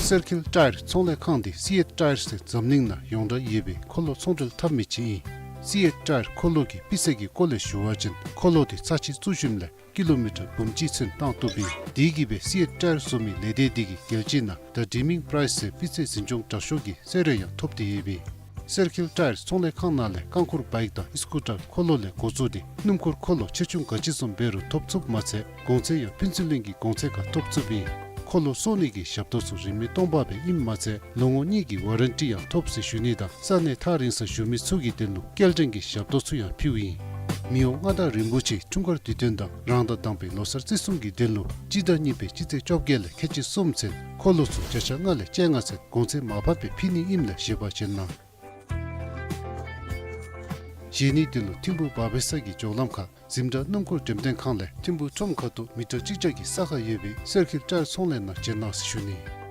སེར་ཁིལ་ཊའིར་ཚོང་ལས་ཁང་འདི་སི་ཨེཊ་ཊའིར་ཟེར་འཛམ་གླིང་ནང་ཡོངས་གྲགས་ཡོད་པའི་འཁོར་ལོ་ཚོང་འབྲེལ་འཐབ་མི་ཅིག་ཨིན། སི་ཨེཊ་ཊ་ཡར་འཁོར་ལོ་གི་སྤུས་ཚད་ཀྱི་སྐོར་ལས་ཞུ་བ་ཅིན་འཁོར་ལོ་དེ་ཚར་གཅིག་བཙུགས་ཞིནམ་ལས་ཀི་ལོ་མི་ཊར་འབུམ་གཅིག་ཚུན་བཏང་བཏུབ་ཨིན། དེ་གིས་སྦེ་སི་ཨེཊ་ཊ་ཡར་བཟོ་མི་ལས་སྡེ་དེ་གིས་རྒྱལ་སྤྱི་ནང་ད་ཌིམིང་པ་རའིས་ཟེར་སྤུས་ཚད་འཛིན་སྐྱོང་དྲག་ཤོས་ཀྱི་གསོལ་རས་ཡང་ཐོབ་སྟེ་ཡོདཔ་ཨིན། སེར་ཁིལ་ཊ་ཡར་ཚོང་ལས་ཁང་ནང་ལས་རྐང་འཁོར་བའིཀ་དང་ཨིསི་ཀུ་ཊར་འཁོར་ལོ་ལས་འགོ་བཙུགས་ཏེ་སྣུམ་འཁོར་འཁོར་ལོ་ཆེ་ཆུང་ག་ཅི་བཟུམ་འབད་རུང་ཐོབ་ཚུགསཔ་མ་ཚད་གོང་ཚད་ཡང་ཕུན་ཚོགས་གླིང་གི་གོང་ཚད་ཁར་ཐོབ་ཚུགསཔ་ཨིན། འཁོར་ལོ་བཟོ་ནི་གི་ཞབས་ཏོག་ཚུ་རིན་མེད་སྟོང་པ་སྦེ་ཨིནམ་མ་ཚད་ལོ་ངོ་གཉིས་ཀྱི་ཝ་རན་ཊི་ཡང་ཐོབ་ཟེར་ཞུ་ནི་དང་ས་གནས་ཐག་རིང་སར་བཞུགས་མི་ཚུ་གི་དོན་ལུ་སྐྱེལ་འདྲེན་གྱི་ཞབས་ཏོག་ཚུ་ཡང་ཕུལཝ་ཨིན། མི་དབང་མངའ་བདག་རིན་པོ་ཆེ་འཁྲུངས་སྐར་དུས་སྟོན་དང་རང་ཟླ་དང་པའི་ལོ་གསར་བརྩི་སྲུང་གི་དོན་ལུ་སྤྱི་ཟླ་གཉིས་པའི་སྤྱི་ཚེས་བཅོ་བརྒྱད་ལས་ཁལ་གཅིག་གསུམ་ཚུན་འཁོར་ལོ་ཚུ་བརྒྱ་ཆ་ལྔ་ལས་བཅོ་ལྔ་ཚུན་གོང་ཚད་མར་ཕབ་སྦེ་ཕུལ་ནི་ཨིནམ་ལས་བཞེས་པ་བྱིན་གནང་། བཞེས་ནིའི་དོན་ལུ་ཐིམ་ཕུག་བ་བེ་ས་གི་མགྱོགས་ལམ་ཁ་འཛིན་གྲྭ་སྣུམ་འཁོར་འགྲེམས་སྟོན་ཁང་ལས་ཐིམ་ཕུག་ཁྲོམ་ཁ་ཐུག་མི་ཊར་གཅིག་བརྒྱ་གི་ས་ཁར་ཡོད་པའི་སེར་ཁིལ་ཊ་ཡར་ཚོང་ལས་ནང་བྱོན་གནང་ཟེར་ཞུ་ནི།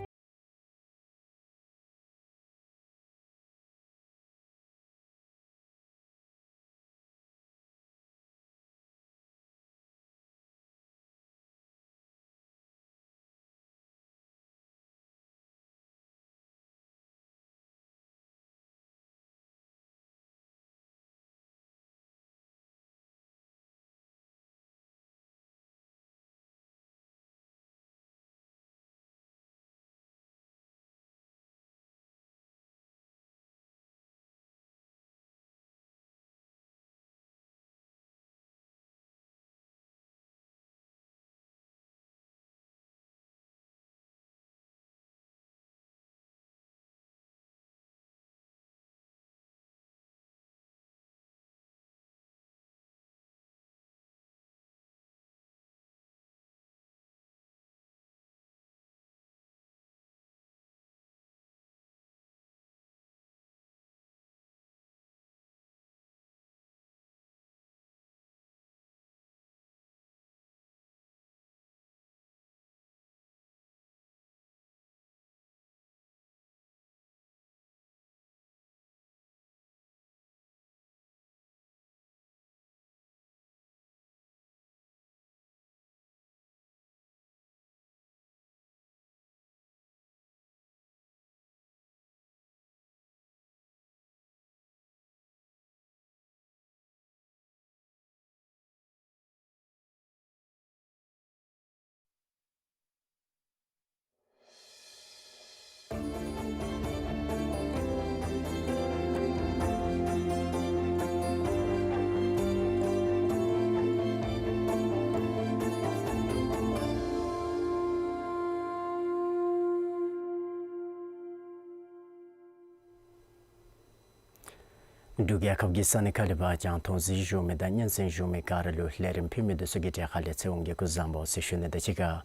འབྲུག་རྒྱལ་ཁབ་ཀྱི་ས་གནས་ཁག་ལས་ཕར་བྱང་མཐོང་གཟིགས་བཞུགས་མི་དང་སྙན་གསན་བཞུགས་མི་ག་ར་ལུ་ལས་རིམ་ཕུལ་མི་འདི་ཚུ་གི་གྲལ་ཁ་ལས་ཚེ་དབང་གིས་སྐུ་གཟུགས་བཟང་པོ་ཟེར་ཞུ་ནི་དང་གཅིག་ཁར་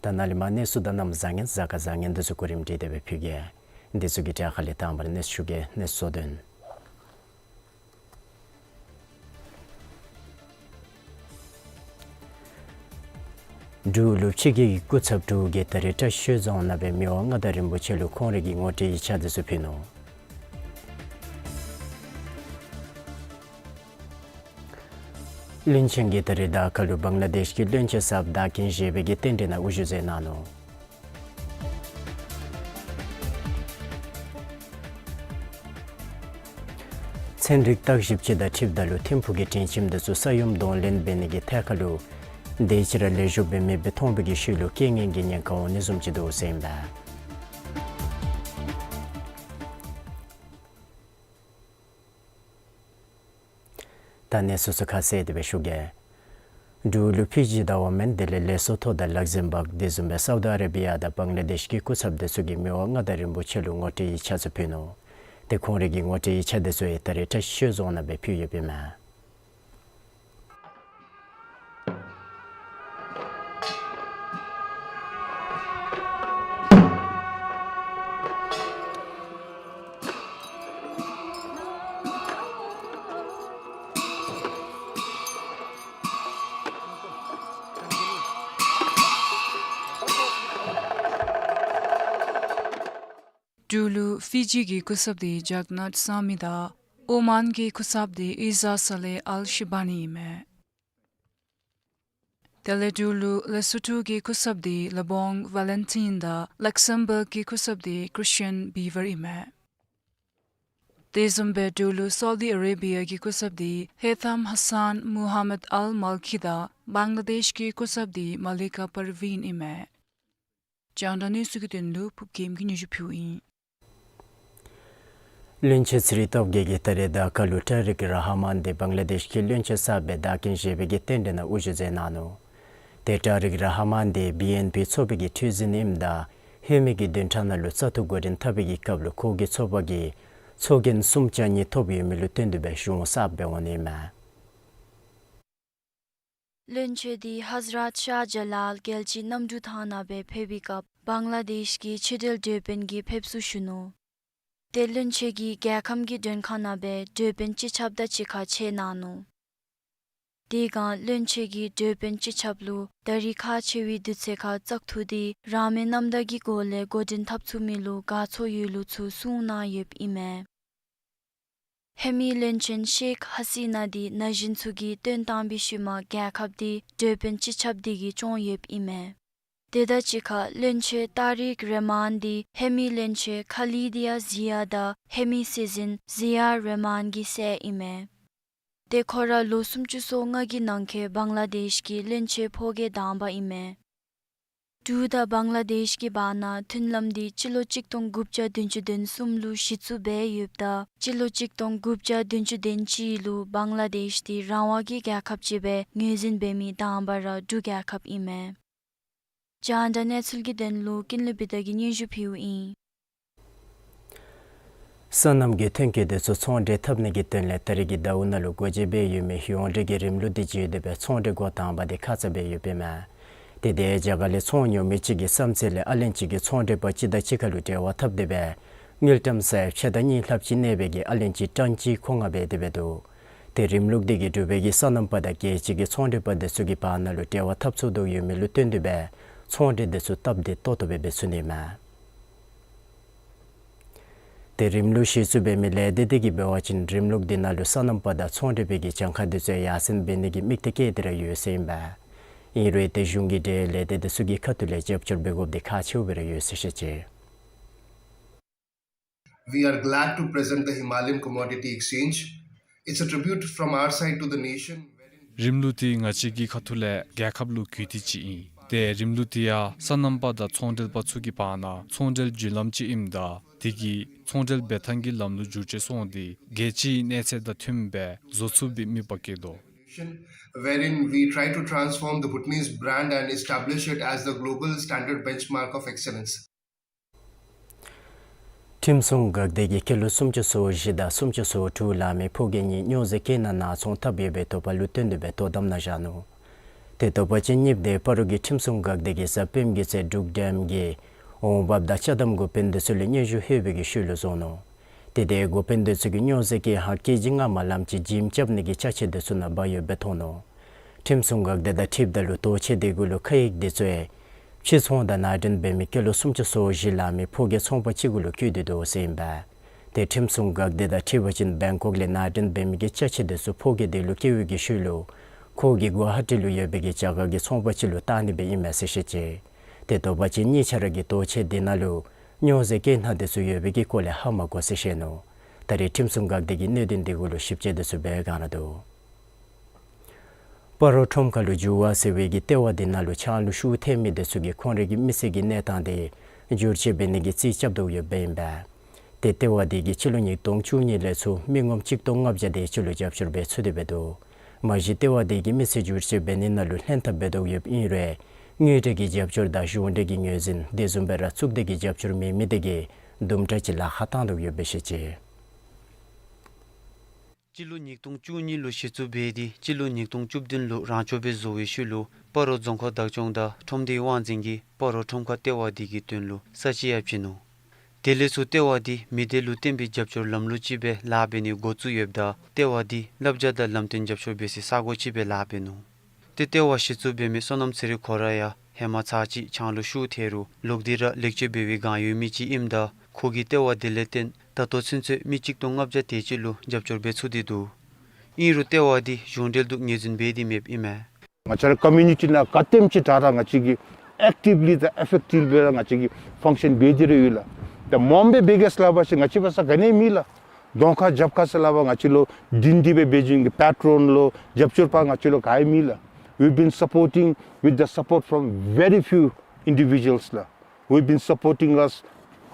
ད་ནཱ་ལས་མར་གནས་ཚུལ་དང་གནམ་བཟང་ངན་གཟའ་སྐར་བཟང་ངན་འདི་ཚུ་གོ་རིམ་སྒྲིག་སྟེ་སྦེ་ཕུལ་གེ། འདི་ཚུ་གི་གྲལ་ཁ་ལས་དང་པ་ར་གནས་ཚུལ་ཞུ་གེ། གནས་ཚུལ་གཙོ་དོན། འབྲུག་ལུ་ཕྱི་རྒྱལ་གྱི་སྐུ་ཚབ་འབྲུག་གི་ད་རིས་བཀྲིས་རྫོང་ནང་སྦེ་མི་དབང་མངའ་བདག་རིན་པོ་ཆེ་ལུ་ཁོང་རའི་གི་ངོ་སྤྲོད་ཡིག་ཆ་འདི་ཚུ་ཕུལ་ནུག། བློན་ཆེན་གྱིས་ད་རིས་ཌ་ཀ་ལུ་བང་ལ་དེཤ་གི་བློན་ཆེན་གསརཔ་བདག་རྐྱེན་བཞེས་པའི་གི་རྟེན་འབྲེལ་ནང་དབུ་བཞུགས་མཛད་གནང་ནུག། ཚན་རིག་བརྟག་ཞིབ་ཅིག་དང་འཁྲིལཝ་ད་ལུ་ཐིམ་ཕུག་གི་དྲིན་ཆེནམ་འདི་ཚུ་ས་ཡོམ་གདོང་ལེན་འབད་ནི་གི་ཐད་ཁར་ལུ་དེ་ཅིག་ར་ལེགས་ཤོམ་སྦེ་མེདཔ་སྦེ་མཐོང་བའི་གི་ཤུལ་ལུ་རྐྱེན་ངན་གྱི་ཉེན་ཁ་འོང་ནི་བཟུམ་ཅིག་འདུག་ཟེར་ཨིན་པས། ད་གནས་ཚུལ་ཚུ་ཁ་གསལ་ཏེ་སྦེ་ཞུ་གེ། འབྲུག་ལུ་ཕི་ཇི་དང་ཨོ་མཱན་དེ་ལས་ལེ་སོ་ཐོ་དང་ལག་ཟིམ་བཱག་དེ་བཟུམ་སྦེ་སའུ་དི་ཨ་རེ་བི་ཡ་དང་བང་ལ་དེཤ་གི་སྐུ་ཚབ་འདི་ཚུ་གིས་མི་དབང་མངའ་བདག་རིན་པོ་ཆེ་ལུ་ངོ་སྤྲོད་ཡིག་ཆ་ཚུ་ཕུལ་ནུག། ཏེ་ཁོང་རའི་གི་ངོ་སྤྲོད་ཡིག་ཆ་འདི་ཚུ་ཡང་ད་རིས་བཀྲིས་རྫོང་ནང་སྦེ་ཕུལ་ཡོདཔ་ཨིན་མས། འབྲུག་ལུ་ཕི་ཇི་གི་སྐུ་ཚབ་འདི་ཇག་ནཱཐ་སཱ་མི་དང་ཨོ་མཱན་གྱི་སྐུ་ཚབ་འདི་ཨི་ཟ་ས་ལེ་ཨལ་ཤི་བ་ནི་ཨིན་མས། དེ་ལས་འབྲུག་ལུ་ལེ་སོ་ཐོ་གི་སྐུ་ཚབ་འདི་ལེ་བོང་ཝ་ལེན་ཊིན་དང་ལག་སེམ་བཱག་གི་སྐུ་ཚབ་འདི་ཀྲིས་ཊིན་བི་ཝར་ཨིན་མས། དེ་བཟུམ་སྦེ་འབྲུག་ལུ་སའུ་དི་ཨ་རེ་བི་ཡ་གི་སྐུ་ཚབ་འདི་ཧེ་ཐམ་ཧ་སཱན་མུ་ཧམ་མད་ཨལ་མཱལ་ཁི་དང་བང་ལ་དེཤ་གི་སྐུ་ཚབ་འདི་མ་ལི་ཀ་པར་ཝིན་ཨིན་མས། རྒྱང་བསྒྲགས་གནས་ཚུལ་གྱི་དོན་ལུ་ཕུརབ་རྒྱལམ་གྱིས་སྙན་ཞུ་ཕུལཝ་ཨིན། བློན་ཆེན་ཚེ་རིང་སྟོབས་རྒྱས་ཀྱིས་ད་རེས་ཌ་ཀར་ལུ་ཏཱ་རིཀ་ར་ཧ་མཱན་འདི་བང་ལ་དེཤ་གི་བློན་ཆེན་གསརཔ་སྦེ་བདག་རྐྱེན་བཞེས་པའི་གི་རྟེན་འབྲེལ་ནང་དབུ་བཞུགས་མཛད་གནང་ནུག། ཏེ་ཏཱ་རིཀ་ར་ཧ་མཱན་འདི་བི་ཨེན་པི་ཚོགས་པའི་གི་ཁྲི་འཛིན་ཨིནམ་ད་ཧེ་མའི་གི་བདུན་ཕྲག་ནང་ལུ་བཙག་འཐུ་འགོ་འདྲེན་འཐབ་པའི་གི་སྐབས་ལུ་ཁོ་གི་ཚོགས་པ་གི་ཚོགས་རྒྱན་སུམ་བརྒྱ་གཉིས་ཐོབ་ཡོད་མི་ལུ་བརྟེན་ཏེ་སྦེ་གཞུང་གསརཔ་སྦེ་འོང་ནི་ཨིན་མས། བློན་ཆེན་འདི་ཧ་ཛི་རཱཏ་ཤཱ་ཇ་ལཱལ་རྒྱལ་སྤྱིའི་གནམ་གྲུ་ཐང་ནང་སྦེ་ཕེབས་པའི་སྐབས་བང་ལ་དེཤ་གི་ཕྱི་འབྲེལ་འབྲེལ་དཔོན་གྱི་ཕེབས་བསུ་ཞུ་ནུག། ཏེ་བློན་ཆེན་གྱིས་རྒྱལ་ཁམས་ཀྱི་མགྲོན་ཁང་ནང་སྦེ་འབྲེལ་དཔོན་སྤྱི་ཁྱབ་དང་གཅིག་ཁར་ཕྱད་གནང་ནུག། དེ་སྒང་བློན་ཆེན་གྱིས་འབྲེལ་དཔོན་སྤྱི་ཁྱབ་ལུ་ད་རིས་ཁག་ཆེ་བའི་དུས་ཚོད་ཁར་བཙག་འཐུ་འདི་རང་མོས་རྣམ་དག་གི་སྒོ་ལས་འགོ་འདྲེན་འཐབ་ཚུགས་མི་ལུ་དགའ་ཚོར་ཡོད་ལུགས་ཚུ་གསུངས་གནང་ཡོདཔ་ཨིན་མས། ཧེ་མའི་བློན་ཆེན་ཤེག་ཧ་སི་ན་འདི་ན་གཞོན་ཚུ་གིས་བཏོན་བཏང་པའི་ཤུལ་མ་རྒྱལ་ཁབ་འདི་འབྲེལ་དཔོན་སྤྱི་ཁྱབ་འདི་གིས་སྐྱོང་ཡོདཔ་ཨིན་མས། དེ་དང་གཅིག་ཁར་བློན་ཆེན་ཏཱ་རིཀ་རེ་མཱན་འདི་ཧེ་མའི་བློན་ཆེན་ཁ་ལི་དི་ཡ་ཟི་ཡ་དང་ཧེ་མའི་སྲིད་འཛིན་ཟི་ཡ་རེ་མཱན་གྱི་སྲས་ཨིན་མས། ཏེ་ཁོ་ར་ལོ་སུམ་ཅུ་སོ་ལྔ་གི་ནང་འཁོད་བང་ལ་དེཤ་གི་བློན་ཆེན་ཕོ་རྒྱས་དང་པ་ཨིན་མས། འབྲུག་དང་བང་ལ་དེཤ་གི་བར་ན་མཐུན་ལམ་འདི་སྤྱི་ལོ་གཅིག་སྟོང་དགུ་བརྒྱ་བདུན་ཅུ་དོན་གསུམ་ལུ་གཞི་བཙུགས་འབད་ཡོདཔ་ད་སྤྱི་ལོ་གཅིག་སྟོང་དགུ་བརྒྱ་བདུན་ཅུ་དོན་གཅིག་ལུ་བང་ལ་དེཤ་འདི་རང་དབང་གི་རྒྱལ་ཁབ་ཅིག་སྦེ་ངོས་འཛིན་འབད་མི་དང་པ་ར་འབྲུག་རྒྱལ་ཁབ་ཨིན་མས། རྒྱང་བསྒྲགས་གནས་ཚུལ་གྱི་དོན་ལུ་ཀུན་ལེགས་བི་དྷ་གིས་སྙན་ཞུ་ཕུལཝ་ཨིན། སོ་ནམ་གྱི་ཐོན་སྐྱེད་དེ་ཚུ་ཚོང་འབྲེལ་འཐབ་ནི་གི་དོན་ལས་ད་རིས་ཀྱི་ཟླཝ་ནང་ལུ་འགོ་འབྱེད་འབད་ཡོད་མི་ཡོངས་འབྲེལ་གྱི་རིམ་ལུགས་འདི་བརྒྱུད་དེ་སྦེ་ཚོང་འབྲེལ་འགོ་དང་པ་འདི་ཁ་ཙ་འབད་ཡོདཔ་ཨིན་མས། ཏེ་དེ་རྒྱ་གར་ལས་ཚོང་ཉོ་མི་ཅིག་གི་བསམ་ཚུལ་ལས་ཨ་ལན་ཅིག་གིས་ཚོང་འབྲེལ་པ་ཅིག་དང་གཅིག་ཁར་ལུ་འབྲེལ་བ་འཐབ་སྟེ་སྦེ་དངུལ་ཀྲམ་ས་ཡ་ཕྱེད་དང་གཉིས་ལྷགཔ་ཅིག་གནས་པའི་གི་ཨ་ལན་ཅིག་ཀྲང་ཅི་ཁོ་ང་འབད་དེ་སྦེ་འདུག། ཏེ་རིམ་ལུགས་འདི་གིས་འབྲུག་པའི་གི་སོ་ནམ་པ་དང་རྒྱལ་སྤྱི་གི་ཚོང་འབྲེལ་པ་དེ་ཚུ་གི་བར་ན་ལུ་འབྲེལ་བ་འཐབ་ཚུགས་དོ་ཡོད་མི་ལུ་བརྟེན་ཏེ་སྦེ་ཚོང་འབྲེལ་དེ་ཚུ་སྟབས་བདེ་ཏོག་ཏོ་སྦེ་འབད་ཚུགས་ནི་མས། ཏེ་རིམ་ལུགས་གཞི་བཙུགས་འབད་མི་ལས་སྡེ་འདི་གིས་འབད་བ་ཅིན་རིམ་ལུགས་འདི་ནང་ལུ་སོ་ནམ་པ་དང་ཚོང་འབྲེལ་པའི་གི་གྱངས་ཁ་དེ་ཚུ་ཡར་སེང་འབད་ནི་གི་དམིགས་གཏད་བསྐྱེད་དེ་ར་ཡོད་ཟེར་ཨིན་པས། ཨིན་རུང་ཏེ་གཞུང་གི་འབྲེལ་ལས་སྡེ་དེ་ཚུ་གི་ཁ་ཐུག་ལས་རྒྱབ་སྐྱོར་འབད་དགོཔ་འདི་ཁག་ཆེཝ་སྦེ་ར་ཡོད་ཟེར་བཤད་ཅི། We are glad to present the Himalayan Commodity Exchange. It's a tribute from our side to the nation, wherein རིམ་ལུགས་འདི་ང་བཅས་ཀྱི་ཁ་ཐུག་ལས་རྒྱལ་ཁབ་ལུ་གུས་བཏུད་ཅིག་ཨིན། ཏེ་རིམ་ལུགས་འདི་ཡང་སོ་ནམ་པ་དང་ཚོང་འབྲེལ་པ་ཚུ་གི་བར་ན་ཚོང་འབྲེལ་བརྒྱུད་ལམ་ཅིག་ཨིནམ་ད་དེ་གིས་ཚོང་འབྲེལ་འབད་ཐངས་ཀྱི་ལམ་ལུགས་བསྒྱུར་བཅོས་སོང་སྟེ་རྒྱལ་སྤྱིའི་གནས་ཚད་དང་མཐུནམ་སྦེ་བཟོ་ཚུགས་པའི་དམིགས་པ་བསྐྱེད་དོ། Wherein we try to transform the Bhutanese brand and establish it as the global standard benchmark of excellence. ཁྲིམས་སྲུང་འགག་སྡེ་གིས་སྐྱེས་ལོ་སུམ་ཅུ་སོ་བཞི་དང་སུམ་ཅུ་སོ་དྲུག་ལང་མི་ཕོ་རྒྱས་གཉིས་སྨྱོ་རྫས་སྐྱེལ་ནང་ནང་འཚོང་འཐབ་ཡོད་པའི་དོགས་པ་ལུ་བརྟེན་ཏེ་སྦེ་དོ་དམ་ནང་བཞག་ནུག། ཏེ་དོགས་པ་ཅན་གཉིསཔོ་དེ་སྤ་རོ་གི་ཁྲིམས་སྲུང་འགག་སྡེ་གིས་གཟའ་སྤེནམ་གི་ཚེ་འབྲུག་འགྲམ་གྱི་འོང་འབབ་དང་ཅ་དམ་འགོ་དཔོན་དེ་ཚུ་ལས་སྙན་ཞུ་ལྷོད་པའི་གི་ཤུལ་ལུ་བཟུང་ནུག། ཏེ་དེ་འགོ་དཔོན་དེ་ཚུ་གིས་སྨྱོ་རྫས་ཀྱི་ཧང་ཀེ་ཇི་ལྔ་མ་ལམ་ཅིག་འཇིམ་རྐྱབ་ནི་གི་ཅ་ཆས་དེ་ཚུ་ནང་འབག་ཡོདཔ་སྦེ་མཐོང་ནུག། ཁྲིམས་སྲུང་འགག་སྡེ་དང་འཁྲིལཝ་ད་ལུ་དོས་ཆས་དེ་གུ་ལུ་ཁ་ཡིག་དེ་ཚུ་ཕྱི་ཚོང་དང་ནང་འདྲེན་འབད་མི་སྐྱེས་ལོ་སུམ་ཅུ་སོ་བཞི་ལང་མི་ཕོ་རྒྱས་ཚོང་པ་ཅིག་གུ་ལུ་བཀོད་དེ་འདུག་ཟེར་ཨིན་པས། ཏེ་ཁྲིམས་སྲུང་འགག་སྡེ་དང་འཁྲིལ་བ་ཅིན་བེང་ཀོག་ལས་ནང་འདྲེན་འབད་མི་གི་ཅ་ཆས་དེ་ཚུ་ཕོ་རྒྱས་དེ་ལུ་བསྐྱལ་བའི་གི་ཤུལ་ལུ་ཁོ་གིས་གུ་ཝ་ཧ་ཊི་ལུ་ཡོད་པའི་གི་རྒྱ་གར་གྱི་ཚོང་པ་ཅིག་ལུ་བཏང་ནི་སྦེ་ཨིན་མས་ཟེར་བཤད་ཅི། ཏེ་དོགས་པ་ཅན་གཉིས་ཆ་ར་གིས་དོས་ཆས་དེ་ནང་ལུ་སྨྱོ་རྫས་སྐྱེལ་ནང་དེ་ཚུ་ཡོད་པའི་གི་སྐོར་ལས་ཧ་མ་གོ་ཟེར་བཤད་ནུག། ད་རེས་ཁྲིམས་སྲུང་འགག་སྡེ་གིས་གནད་དོན་དེ་གུ་ལུ་ཞིབ་དཔྱད་དེ་ཚུ་འབད་གནང་ནུག། སྤ་རོ་ཁྲོམ་ཁ་ལུ་འགྱུར་བ་ཟེར་བའི་གི་ལྟེ་བ་དེ་ནང་ལུ་ཆང་ལུ་ཤུགས་ཐེབས་མི་དེ་ཚུ་གིས་ཁོང་རའི་གི་མི་སེར་གྱི་གནས་སྟངས་དེ་བསྒྱུར་བཅོས་འབད་ནི་གི་རྩིས་རྐྱབ་དོ་ཡོདཔ་ཨིན་པས། ཏེ་ལྟེ་བ་དེ་གིས་སྤྱི་ལོ་ཉིས་སྟོང་བཅུ་གཉིས་ལས་ཚུར་མི་ངོམ་གཅིག་སྟོང་ལྔ་བརྒྱ་དེ་ཅིག་ལུ་རྒྱབ་སྐྱོར་འབད་ཚུགས་ཏེ་འབད་དོ། མ་གཞི་ལྟེ་བ་དེ་གིས་མི་སེར་བསྒྱུར་བཅོས་འབད་ནི་ནང་ལུ་ལྷན་ཐབས་འབད་དོ་ཡོདཔ་ཨིན་རུང་དངུལ་འབྲེལ་གྱི་རྒྱབ་སྐྱོར་དང་གཞུང་འབྲེལ་གྱི་ངོས་འཛིན་དེ་བཟུམ་སྦེ་ར་གཙུག་སྡེ་གི་རྒྱབ་སྐྱོར་མེད་མི་དེ་གིས་དུམ་གྲ་ཅིག་ལཱ་ཁག་བཏང་དོ་ཡོདཔ་སྦེ་བཤད་ཅི། སྤྱི་ལོ་ཉིས་སྟོང་བཅུ་གཉིས་ལུ་གཞི་བཙུགས་འབད་དེ་སྤྱི་ལོ་ཉིས་སྟོང་བཅུ་བདུན་ལུ་རང་སྐྱོང་སྦེ་བཟོ་བའི་ཤུལ་ལུ་སྤ་རོ་རྫོང་ཁག་བདག་སྐྱོང་དང་ཁྲོམ་སྡེའི་དབང་འཛིན་གྱིས་སྤ་རོ་ཁྲོམ་ཁ་ལྟེ་བ་དེ་གི་དོན་ལུ་ས་ཆ་ཡང་བྱིན་ནུག། དེ་ལས་ཚུར་ལྟེ་བ་དེ་མི་སྡེ་ལུ་བརྟེན་པའི་རྒྱབ་སྐྱོར་ལམ་ལུགས་ཅིག་སྦེ་ལཱ་འབད་ནི་འགོ་བཙུགས་ཡོདཔ་ད་ལྟེ་བ་དེ་བསླབ་བྱ་དང་ལམ་སྟོན་རྒྱབ་སྐྱོར་འབད་སའི་ས་གོ་ཅིག་སྦེ་ལཱ་འབད་ནུག། ཏེ་ལྟེ་བ་གཞི་བཙུགས་འབད་མི་བསོད་ནམས་ཚེ་རིང་ཁོ་ར་ཡང་ཧེ་མ་ཚར་ཅིག་ཆང་ལུ་ཤུགས་ཐེབས་རུང་ལོག་སྟེ་ར་ལེགས་བཅོས་འབད་བའི་སྒང་ཡོད་མི་ཅིག་ཨིནམ་ད་ཁོ་གིས་ལྟེ་བ་དེ་ལས་བརྟེན་ད་ལྟོ་ཚུན་ཚོད་མི་གཅིག་སྟོང་ལྔ་བརྒྱ་དེ་ཅིག་ལུ་རྒྱབ་སྐྱོར་འབད་ཚུགས་ཏེ་འདུག། ཨིན་རུང་ལྟེ་བ་དེ་གཞུང་འབྲེལ་དུ་ངོས་འཛིན་འབད་དེ་མེདཔ་ཨིན་མས། ང་བཅས་ར་ཀོ་མིའུ་ནི་ཊི་ནང་ག་དེམ་ཅིག་དྲག་དྲག་ང་བཅས་ཀྱིས་ཨེཀ་ཊིབ་ལི་དང་ཨེ་ཕེཀ་ཊིབ་ལི་སྦེ་ར་ང་བཅས་ཀྱིས་ཕང་ཤཱན་འབད་དེ་ར་ཡོད་ལགས། ད་མོམ་སྦེ་འབད་གེ་ཟེར་སླབ་པ་ཅིན་ང་བཅས་ཕར་ས་ག་ནི་མེད་ལགས། གདོང་ཁར་རྒྱབ་ཁར་ཟེར་སླབ་པ་ང་བཅས་ལུ་དྲིན་དྲི་བའི་དཔེ་བྱིན་གྱི་པེ་ཊོན་ལོ་རྒྱབ་སྐྱོར་པ་ང་བཅས་ལུ་ག་ཡང་མེད་ལགས། We've been supporting with the support from very few individuals ལགས། We've been supporting us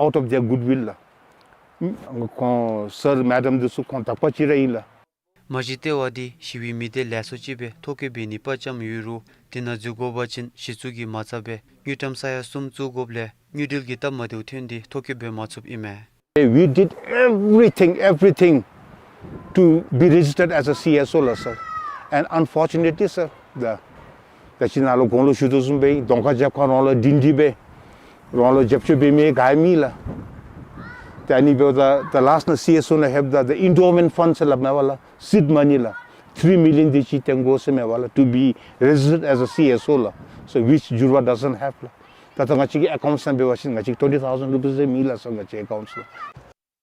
out of their goodwill ལགས། ཁོང་སར་མེ་ཌམ་འདི་ཚུ་ཁོང་དག་པ་ཅིག་ར་ཨིན་ལགས། མ་གཞི་ལྟེ་བ་འདི་ཞི་བའི་མི་སྡེ་ལེགས་ཤོམ་ཅིག་སྦེ་ཐོ་བཀོད་འབད་ནི་དཔའ་བཅམ་ཡོད་རུང་དེ་ནང་འཛུལ་དགོ་པ་ཅིན་གཞི་བཙུགས་ཀྱི་མ་རྩ་སྦེ་དངུལ་ཀྲམ་ས་ཡ་གསུམ་བཙུགས་དགོཔ་ལས་དངུལ་འབྲེལ་གྱི་སྟབས་མ་བདེཝ་ཐོན་ཏེ་ཐོ་བཀོད་འབད་མ་ཚུགསཔ་ཨིན་མས། We did everything, everything to be registered as a C S O ལགས་sir. And unfortunately, sir, the ད་ཅི་ནཱ་ལུ་གོང་ལུ་ཞུ་དོ་བཟུམ་སྦེ་གདོང་ཁར་རྒྱབ་ཁར་རོགས་ལུ་དྲིན་དྲི་སྦེ་རོགས་ལུ་རྒྱབ་སྐྱོར་འབད་མི་ག་ཡང་མེད་ལགས། ད་ཨ་ནི་འབདཝ་ད་ད་ལཱསཊ་ནང་སི་ཨེསི་ཨོ་ནང་ལྷོདཔ་ད་ད་ཨེན་ཌོ་མེནཊ་ཕཱནཌ་ཟེར་སླབ་མས་པ་ལགས། སིཌ་མ་ནི་ལགས། ཐི་རི་མི་ལི་ཡཱན་དེ་ཅིག་བཏོན་དགོ་ཟེར་མས་པ་ལགས། To be registered as a C S O ལགས། So which Jurwa doesn't have ལགས། ད་ད་ང་བཅས་ཀྱི་ཨེ་ཀའུནཊ་ནང་འབད་བ་ཅིན་ང་བཅས་ཀྱི་ཊུ་ཝེན་ཊི་ཐའུ་ཟེནཌ་རུ་པིསི་ལས་མེད་ལགས་སར་ང་བཅས་ཨེ་ཀའུནཊ་ལུ།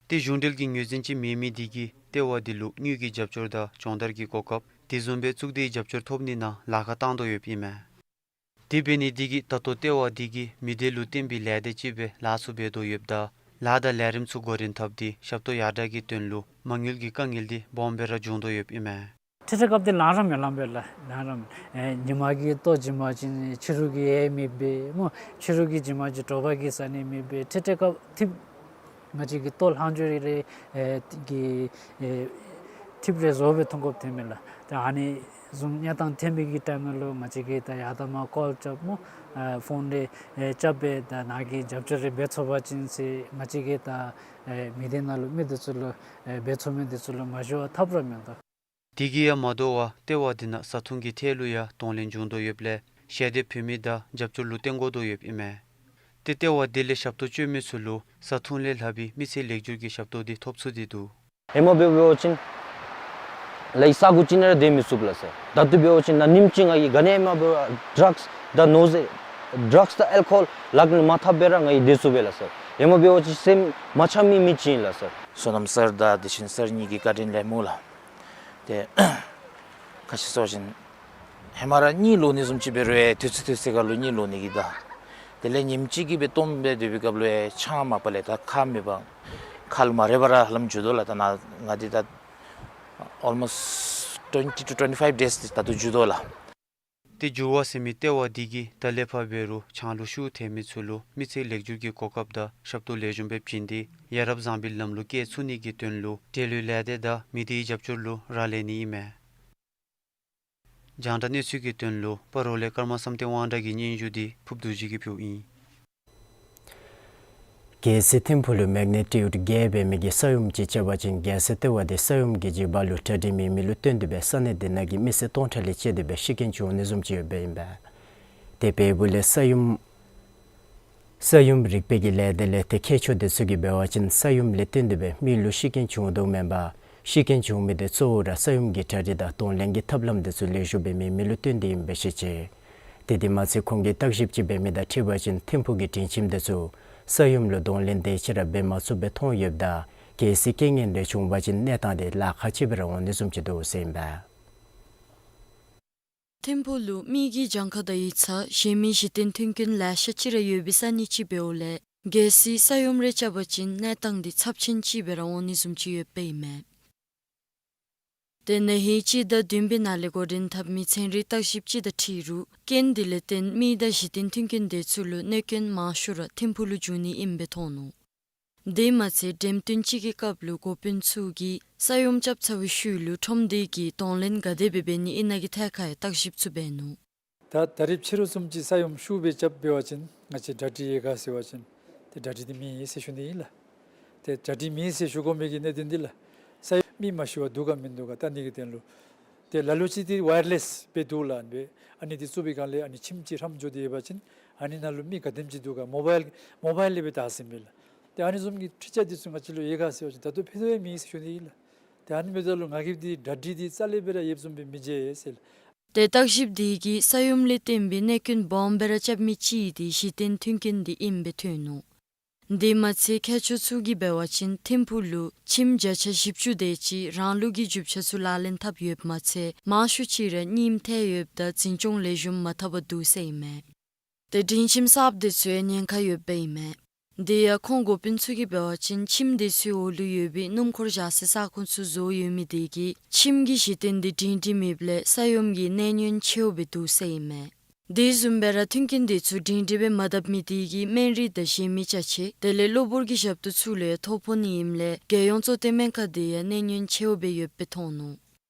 ཏེ་གཞུང་འབྲེལ་གྱི་ངོས་འཛིན་ཅིག་མེད་མི་དེ་གིས་ལྟེ་བ་དེ་ལུ་དངུལ་གྱི་རྒྱབ་སྐྱོར་དང་སྦྱོང་བརྡར་གྱི་གོ་སྐབས་དེ་བཟུམ་སྦེ་གཙུག་སྡེའི་རྒྱབ་སྐྱོར་ཐོབ་ནི་ནང་ལཱ་ཁག་བཏང་དོ་ཡོདཔ་ཨིན་མས། དེ་འབད་ནི་དེ་གིས་ད་ལྟོ་ལྟེ་བ་དེ་གིས་མི་སྡེ་ལུ་བརྟེན་པའི་ལས་སྡེ་ཅིག་སྦེ་ལཱ་ཚུ་འབད་དོ་ཡོདཔ་ད་ལཱ་དང་ལས་རིམ་ཚུ་འགོ་འདྲེན་འཐབ་སྟེ་ཞབས་ཏོག་ཡར་དྲག་གི་དོན་ལུ་མ་དངུལ་གྱི་དཀའ་ངལ་དེ་སྦོམ་སྦེ་ར་བྱུང་དོ་ཡོདཔ་ཨིན་མས། ཁྲིག་ཁྲི་སྐབས་དེ་ལངམ་ར་མི་ལངམ་པས་ལགས། ལངམ་ར་མི་ཨེ་ཉིན་མ་གི་ལྟོ་བྱིན་པ་ཅིན་ཕྱི་རུ་གི་ཡང་མེད་པས་སྨོ། ཕྱི་རུ་གི་བྱིན་པ་ཅིན་དྲོ་པ་གི་ཟ་ནི་མེད་པས། ཁྲིག་ཁྲི་སྐབས་ཐིབས་ང་བཅས་ཀྱི་ལྟོ་ལྷང་ཚུ་རེ་རེ་ཨེ་གི་ཨེ་ཐིབས་རེ་བཟོ་སྦེ་འཐུང་དགོཔ་ཐོནམ་མས་ལགས། ད་ཨ་ནི་བཟུམ་གནས་སྟངས་ཐོན་པའི་གི་ཊའིམ་ནང་ལུ་ང་བཅས་ཀྱིས་ད་ཡར་དང་མར་ཀོལ་རྐྱབ་སྨོ། ཨེ་ཕོན་རེ་ཨེ་རྐྱབ་སྦེ་ད་ནཱ་གིས་རྒྱབ་སྐྱོར་རེ་འབད་ཚུགས་པ་ཅིན་ཟེར་ང་བཅས་ཀྱིས་ད་ཨེ་མི་སྡེ་ནང་ལུ་མི་དེ་ཚུ་ལུ་ཨེ་འབད་ཚུགས་མི་དེ་ཚུ་ལུ་མ་ཞུ་བར་ཐབས་ར་མིན་འདུག། དེ་གིས་ཡང་མ་དོ་བར་ལྟེ་བ་དེ་ནང་བཟའ་འཐུང་གི་ཐད་ལུ་ཡང་གདོང་ལེན་བྱུང་དོ་ཡོདཔ་ལས་ཞལ་འདེབས་ཕུལ་མི་དང་རྒྱབ་སྐྱོར་ལུ་བརྟེན་དགོ་དོ་ཡོདཔ་ཨིན་མས། ཏེ་ལྟེ་བ་དེ་ལས་ཞབས་ཏོག་སྤྱོད་མི་ཚུ་ལུ་བཟའ་འཐུང་ལས་ལྷག་པའི་མི་ཚེ་ལེགས་སྒྱུར་གྱི་ཞབས་ཏོག་དེ་ཐོབ་ཚུགས་ཏེ་འདུག། ཧེ་མ་འབད་བ་ཅིན་ལགས་ས་གོ་ཅིག་ནང་ར་སྡོད་མི་ཚུགས་ལགས་སར། ད་ལྟོ་འབད་བ་ཅིན་ནཱ་ཉིནམ་གཅིག་ང་གིས་ག་ནི་ཡང་མ་འབད་བར་ཌྲགསི་དང་ནོ་ཛི་ཌྲགསི་དང་ཨལ་ཀོ་ཧོལ་ལག་ལེན་མ་འཐབ་སྦེ་ར་ང་གིས་སྡོད་ཚུགས་པས་ལགས་སར། ཧེ་མ་འབད་བ་ཅིན་སེམས་མ་ཆགས་མི་མི་ཅིག་ཨིན་ལགས་སར། བསོད་ནམས་སར་དང་བདེ་ཆེན་སར་གཉིས་ཀྱི་བཀའ་དྲིན་ལས་སྨོ་ལགས། ཏེ་ཁ་ཤས་ཟེར་བ་ཅིན་ཧེ་མ་ར་གཉིད་ལོག་ནི་བཟུམ་ཅིག་འབད་རུང་ཡང་དུས་ཚོད་དུས་ཚོད་ཁར་ལུ་གཉིད་ལོག་ནི་གི་དང་དེ་ལས་ཉིནམ་གཅིག་གི་སྦེ་སྟོངམ་སྦེ་སྡོད་པའི་སྐབས་ལུ་ཡང་ཆང་མ་པ་ལས་ད་ཁ་མེད་པར་ཁ་ལུ་མ་རེག་པར་ར་ཧ་ལམ་འགྱོ་དོ་ལགས། ད་ནཱ་ང་འདི་ད་almost twenty to twenty five days ད་ལྟོ་འགྱོ་དོ་ལགས། ཏེ་འགྱུར་བ་ཟེར་མི་ལྟེ་བ་འདི་གིས་ད་ལས་ཕར་འབད་རུང་ཆང་ལུ་ཤུགས་ཐེབས་མི་ཚུ་ལུ་མི་ཚེ་ལེགས་སྒྱུར་གྱི་གོ་སྐབས་དང་ཞབས་ཏོག་ལེགས་ཤོམ་སྦེ་བྱིན་ཏེ་ཡ་རབས་བཟང་པོའི་ལམ་ལུ་བསྐྱལ་ཚུགས་ནི་གི་དོན་ལུ་འབྲེལ་ཡོད་ལས་སྡེ་དང་མི་སྡེའི་རྒྱབ་སྐྱོར་ལུ་རག་ལས་ནི་ཨིན་མས། རྒྱང་བསྒྲགས་གནས་ཚུལ་གྱི་དོན་ལུ་སྤ་རོ་ལས་ཀརྨ་བསམ་གཏན་དབང་གྲགས་ཀྱི་སྙན་ཞུ་འདི་ཕུརཔ་རྡོ་རྗེ་གིས་ཕུལཝ་ཨིན། གལ་སྲིད་ཐིམ་ཕུག་ལུ་མེག་ནི་ཊིའུཌ་བརྒྱད་འབད་མི་གི་ས་ཡོམ་ཅིག་རྐྱབ་པ་ཅིན་རྒྱལ་ས་ལྟེ་བ་འདི་ས་ཡོམ་གྱི་འཇིགས་པ་ལུ་གྲ་སྒྲིག་མེད་མི་ལུ་བརྟེན་ཏེ་སྦེ་ས་གནས་འདི་ནང་གི་མི་སེར་སྟོང་ཕྲག་ལས་བཅད་དེ་སྦེ་ཤི་རྐྱེན་བྱུང་ནི་བཟུམ་ཅིག་ཡོདཔ་ཨིན་པས། དེ་འབདཝ་ལས་ས་ཡོམ་ས་ཡོམ་རིག་པའི་གི་ལས་སྡེ་ལས་ཏེ་མཁས་མཆོག་དེ་ཚུ་གིས་འབད་བ་ཅིན་ས་ཡོམ་ལས་བརྟེན་ཏེ་སྦེ་མི་ལུ་ཤི་རྐྱེན་བྱུང་དོ་མེན་པར་ཤི་རྐྱེན་བྱུང་མི་དེ་གཙོ་བོ་ར་ས་ཡོམ་གྱི་གྲ་སྒྲིག་དང་གདོང་ལེན་གྱི་ཐབས་ལམ་དེ་ཚུ་ལེགས་ཤོམ་སྦེ་མེད་མི་ལུ་བརྟེན་ཏེ་ཨིན་པས་ཟེར་བཤད་ཅི། དེ་དེ་མ་ཚད་ཁོང་གིས་བརྟག་ཞིབ་ཅིག་འབད་མི་དང་འཁྲིལ་བ་ཅིན་ཐིམ་ཕུག་གི་སྒྲིང་ཁྱིམ་དེ་ཚུ་ས་ཡོམ་ལུ་གདོང་ལེན་དེ་ཅིག་ར་འབད་མ་ཚུགས་པར་མཐོང་ཡོདཔ་ད་གལ་སྲིད་རྐྱེན་ངན་རེ་བྱུང་བ་ཅིན་གནས་སྟངས་དེ་ལཱ་ཁག་ཆེ་སྦེ་ར་འོང་ནི་བཟུམ་ཅིག་འདུག་ཟེར་ཨིན་པས། ཐིམ་ཕུག་ལུ་མི་གི་གྱངས་ཁ་དང་ཡིག་ཚང་གཞན་མི་གཞི་རྟེན་མཐུན་རྐྱེན་ལེ་ཤ་ཅིག་ར་ཡོད་པའི་ས་གནས་ཅིག་འབདཝ་ལས་གལ་སྲིད་ས་ཡོམ་རེ་རྐྱབ་པ་ཅིན་གནས་སྟངས་འདི་ཚབས་ཆེན་ཅིག་སྦེ་ར་འོང་ནི་བཟུམ་ཅིག་ཡོདཔ་ཨིན་མས། ཏེ་ན་ཧིང་སྤྱི་ཟླ་བདུན་པའི་ནང་ལས་འགོ་འདྲེན་འཐབ་མི་ཚན་རིག་བརྟག་ཞིབ་ཅིག་དང་འཁྲིལ་རུང་རྐྱེན་འདི་ལས་བརྟེན་མི་དང་གཞི་རྟེན་མཐུན་རྐྱེན་དེ་ཚུ་ལུ་གནོད་སྐྱོན་མང་ཤོས་ར་ཐིམ་ཕུག་ལུ་བྱུང་ནི་ཨིནམ་སྦེ་མཐོང་ནུག། དེ་མ་ཚད་འགྲེམས་སྟོན་ཅིག་གི་སྐབས་ལུ་འགོ་དཔོན་ཚུ་གིས་ས་ཡོམ་རྐྱབ་ཚར་བའི་ཤུལ་ལུ་ཁྲོམ་སྡེ་གིས་གདོང་ལེན་ག་དེ་སྦེ་འབད་ནི་ཨིན་ན་གི་ཐད་ཁར་ཡང་བརྟག་ཞིབ་ཚུ་འབད་ནུག། ད་ད་རིས་ཕྱི་རུ་བཟུམ་ཅིག་ས་ཡོམ་ཤུགས་སྦེ་རྐྱབ་འབད་བ་ཅིན་ང་བཅས་གྲ་སྒྲིག་ཡོད་ག་ཟེར་བ་ཅིན་ཏེ་གྲ་སྒྲིག་འདི་མེད་ཟེར་ཞུ་ནི་ཨིན་ལགས། ཏེ་གྲ་སྒྲིག་མེད་ཟེར་ཞུ་དགོ་མི་གི་གནད་དོན་འདི་ལགས། ས་ཡོམ་མི་མ་ཤི་བར་འདུག་ག་མིན་འདུག་ག་བལྟ་ནི་གི་དོན་ལུ། ཏེ་ལ་ལུ་ཅིག་འདི་ཝའི་རེ་ལེས་སྦེ་འདུག་ལགས། ཨ་ནི་འདི་བཙུགས་པའི་སྒང་ལས་ཨ་ནི་ཁྱིམ་ཅིག་ཧྲམ་འགྱོ་སྟེ་ཡོད་པ་ཅིན་ཨ་ནི་ནང་ལུ་མི་ག་དེམ་ཅིག་འདུག་ག་མོ་བཱའིལ་མོ་བཱའིལ་ལས་སྦེ་བལྟ་ཟེར་མས་ལགས། ཏེ་ཨ་ནི་བཟུམ་གྱི་འཕྲུལ་ཆས་འདི་ཚུ་ང་བཅས་ལུ་ཡོད་ག་ཟེར་བ་ཅིན་ད་ལྟོ་ཕུལ་དོ་ཡང་མེད་ཟེར་ཞུ་ནི་ཨིན་ལགས། ཏེ་ཨ་ནི་འབདཝ་ད་ལུ་ང་གིས་འདི་གྲ་སྒྲིག་འདི་རྩ་ལས་སྦེ་ར་ཡོདཔ་བཟུམ་སྦེ་མི་མཇལ་ཟེར་ལགས། ཏེ་བརྟག་ཞིབ་འདི་གིས་ས་ཡོམ་ལས་བརྟེན་པའི་གནོད་སྐྱོན་སྦོམ་སྦེ་ར་རྐྱབ་མི་ཅིག་འདི་གཞི་རྟེན་མཐུན་རྐྱེན་འདི་ཨིནམ་སྦེ་ཐོན་ནུག། དེ་མ་ཚད་མཁས་མཆོག་ཚུ་གིས་འབད་བ་ཅིན་ཐིམ་ཕུག་ལུ་ཁྱིམ་བརྒྱ་ཆ་བཞི་བཅུ་དེ་ཅིག་རང་ལུགས་ཀྱི་རྒྱུ་ཆ་ཚུ་ལག་ལེན་འཐབ་ཡོདཔ་མ་ཚད་མང་ཤོས་ཅིག་ར་རྙིངམ་ཐལ་ཡོདཔ་ད་འཛིན་སྐྱོང་ལེགས་ཤོམ་མ་འཐབ་པར་འདུག་ཟེར་ཨིན་མས། ཏེ་སྒྲིང་ཁྱིམ་གསརཔ་དེ་ཚུ་ཡང་ཉེན་ཁ་ཡོདཔ་ཨིན་མས། དེ་ཡང་ཁོང་འགོ་དཔོན་ཚུ་གིས་འབད་བ་ཅིན་ཁྱིམ་དེ་ཚུའི་འོག་ལུ་ཡོད་པའི་སྣུམ་འཁོར་བཞག་སའི་ས་ཁོངས་ཚུ་བཟོ་ཡོད་མི་དེ་གིས་ཁྱིམ་གྱི་གཞི་རྟེན་དེ་སྒྲིང་སྒྲིང་མེདཔ་ལས་ས་ཡོམ་གྱི་གནོད་ཉེན་ཆེཝ་སྦེ་འདུག་ཟེར་ཨིན་མས། དེ་བཟུམ་སྦེ་ར་མཐུན་རྐྱེན་དེ་ཚུ་སྒྲིང་སྒྲིང་སྦེ་མ་བཏབ་མི་དེ་གིས་སྨན་རིགས་དང་གཞན་མི་ཅ་ཆས་དེ་ལས་གློ་བུར་གྱི་ཞབས་ཏོག་ཚུ་ལུ་ཡང་ཐོ་ཕོག་ནི་ཨིནམ་ལས་རྒྱལ་ཡོངས་གཙོ་བསྟེན་སྨན་ཁང་དེ་ཡང་གནོད་ཉེན་ཆེཝ་སྦེ་ཡོདཔ་སྦེ་མཐོང་ནུག།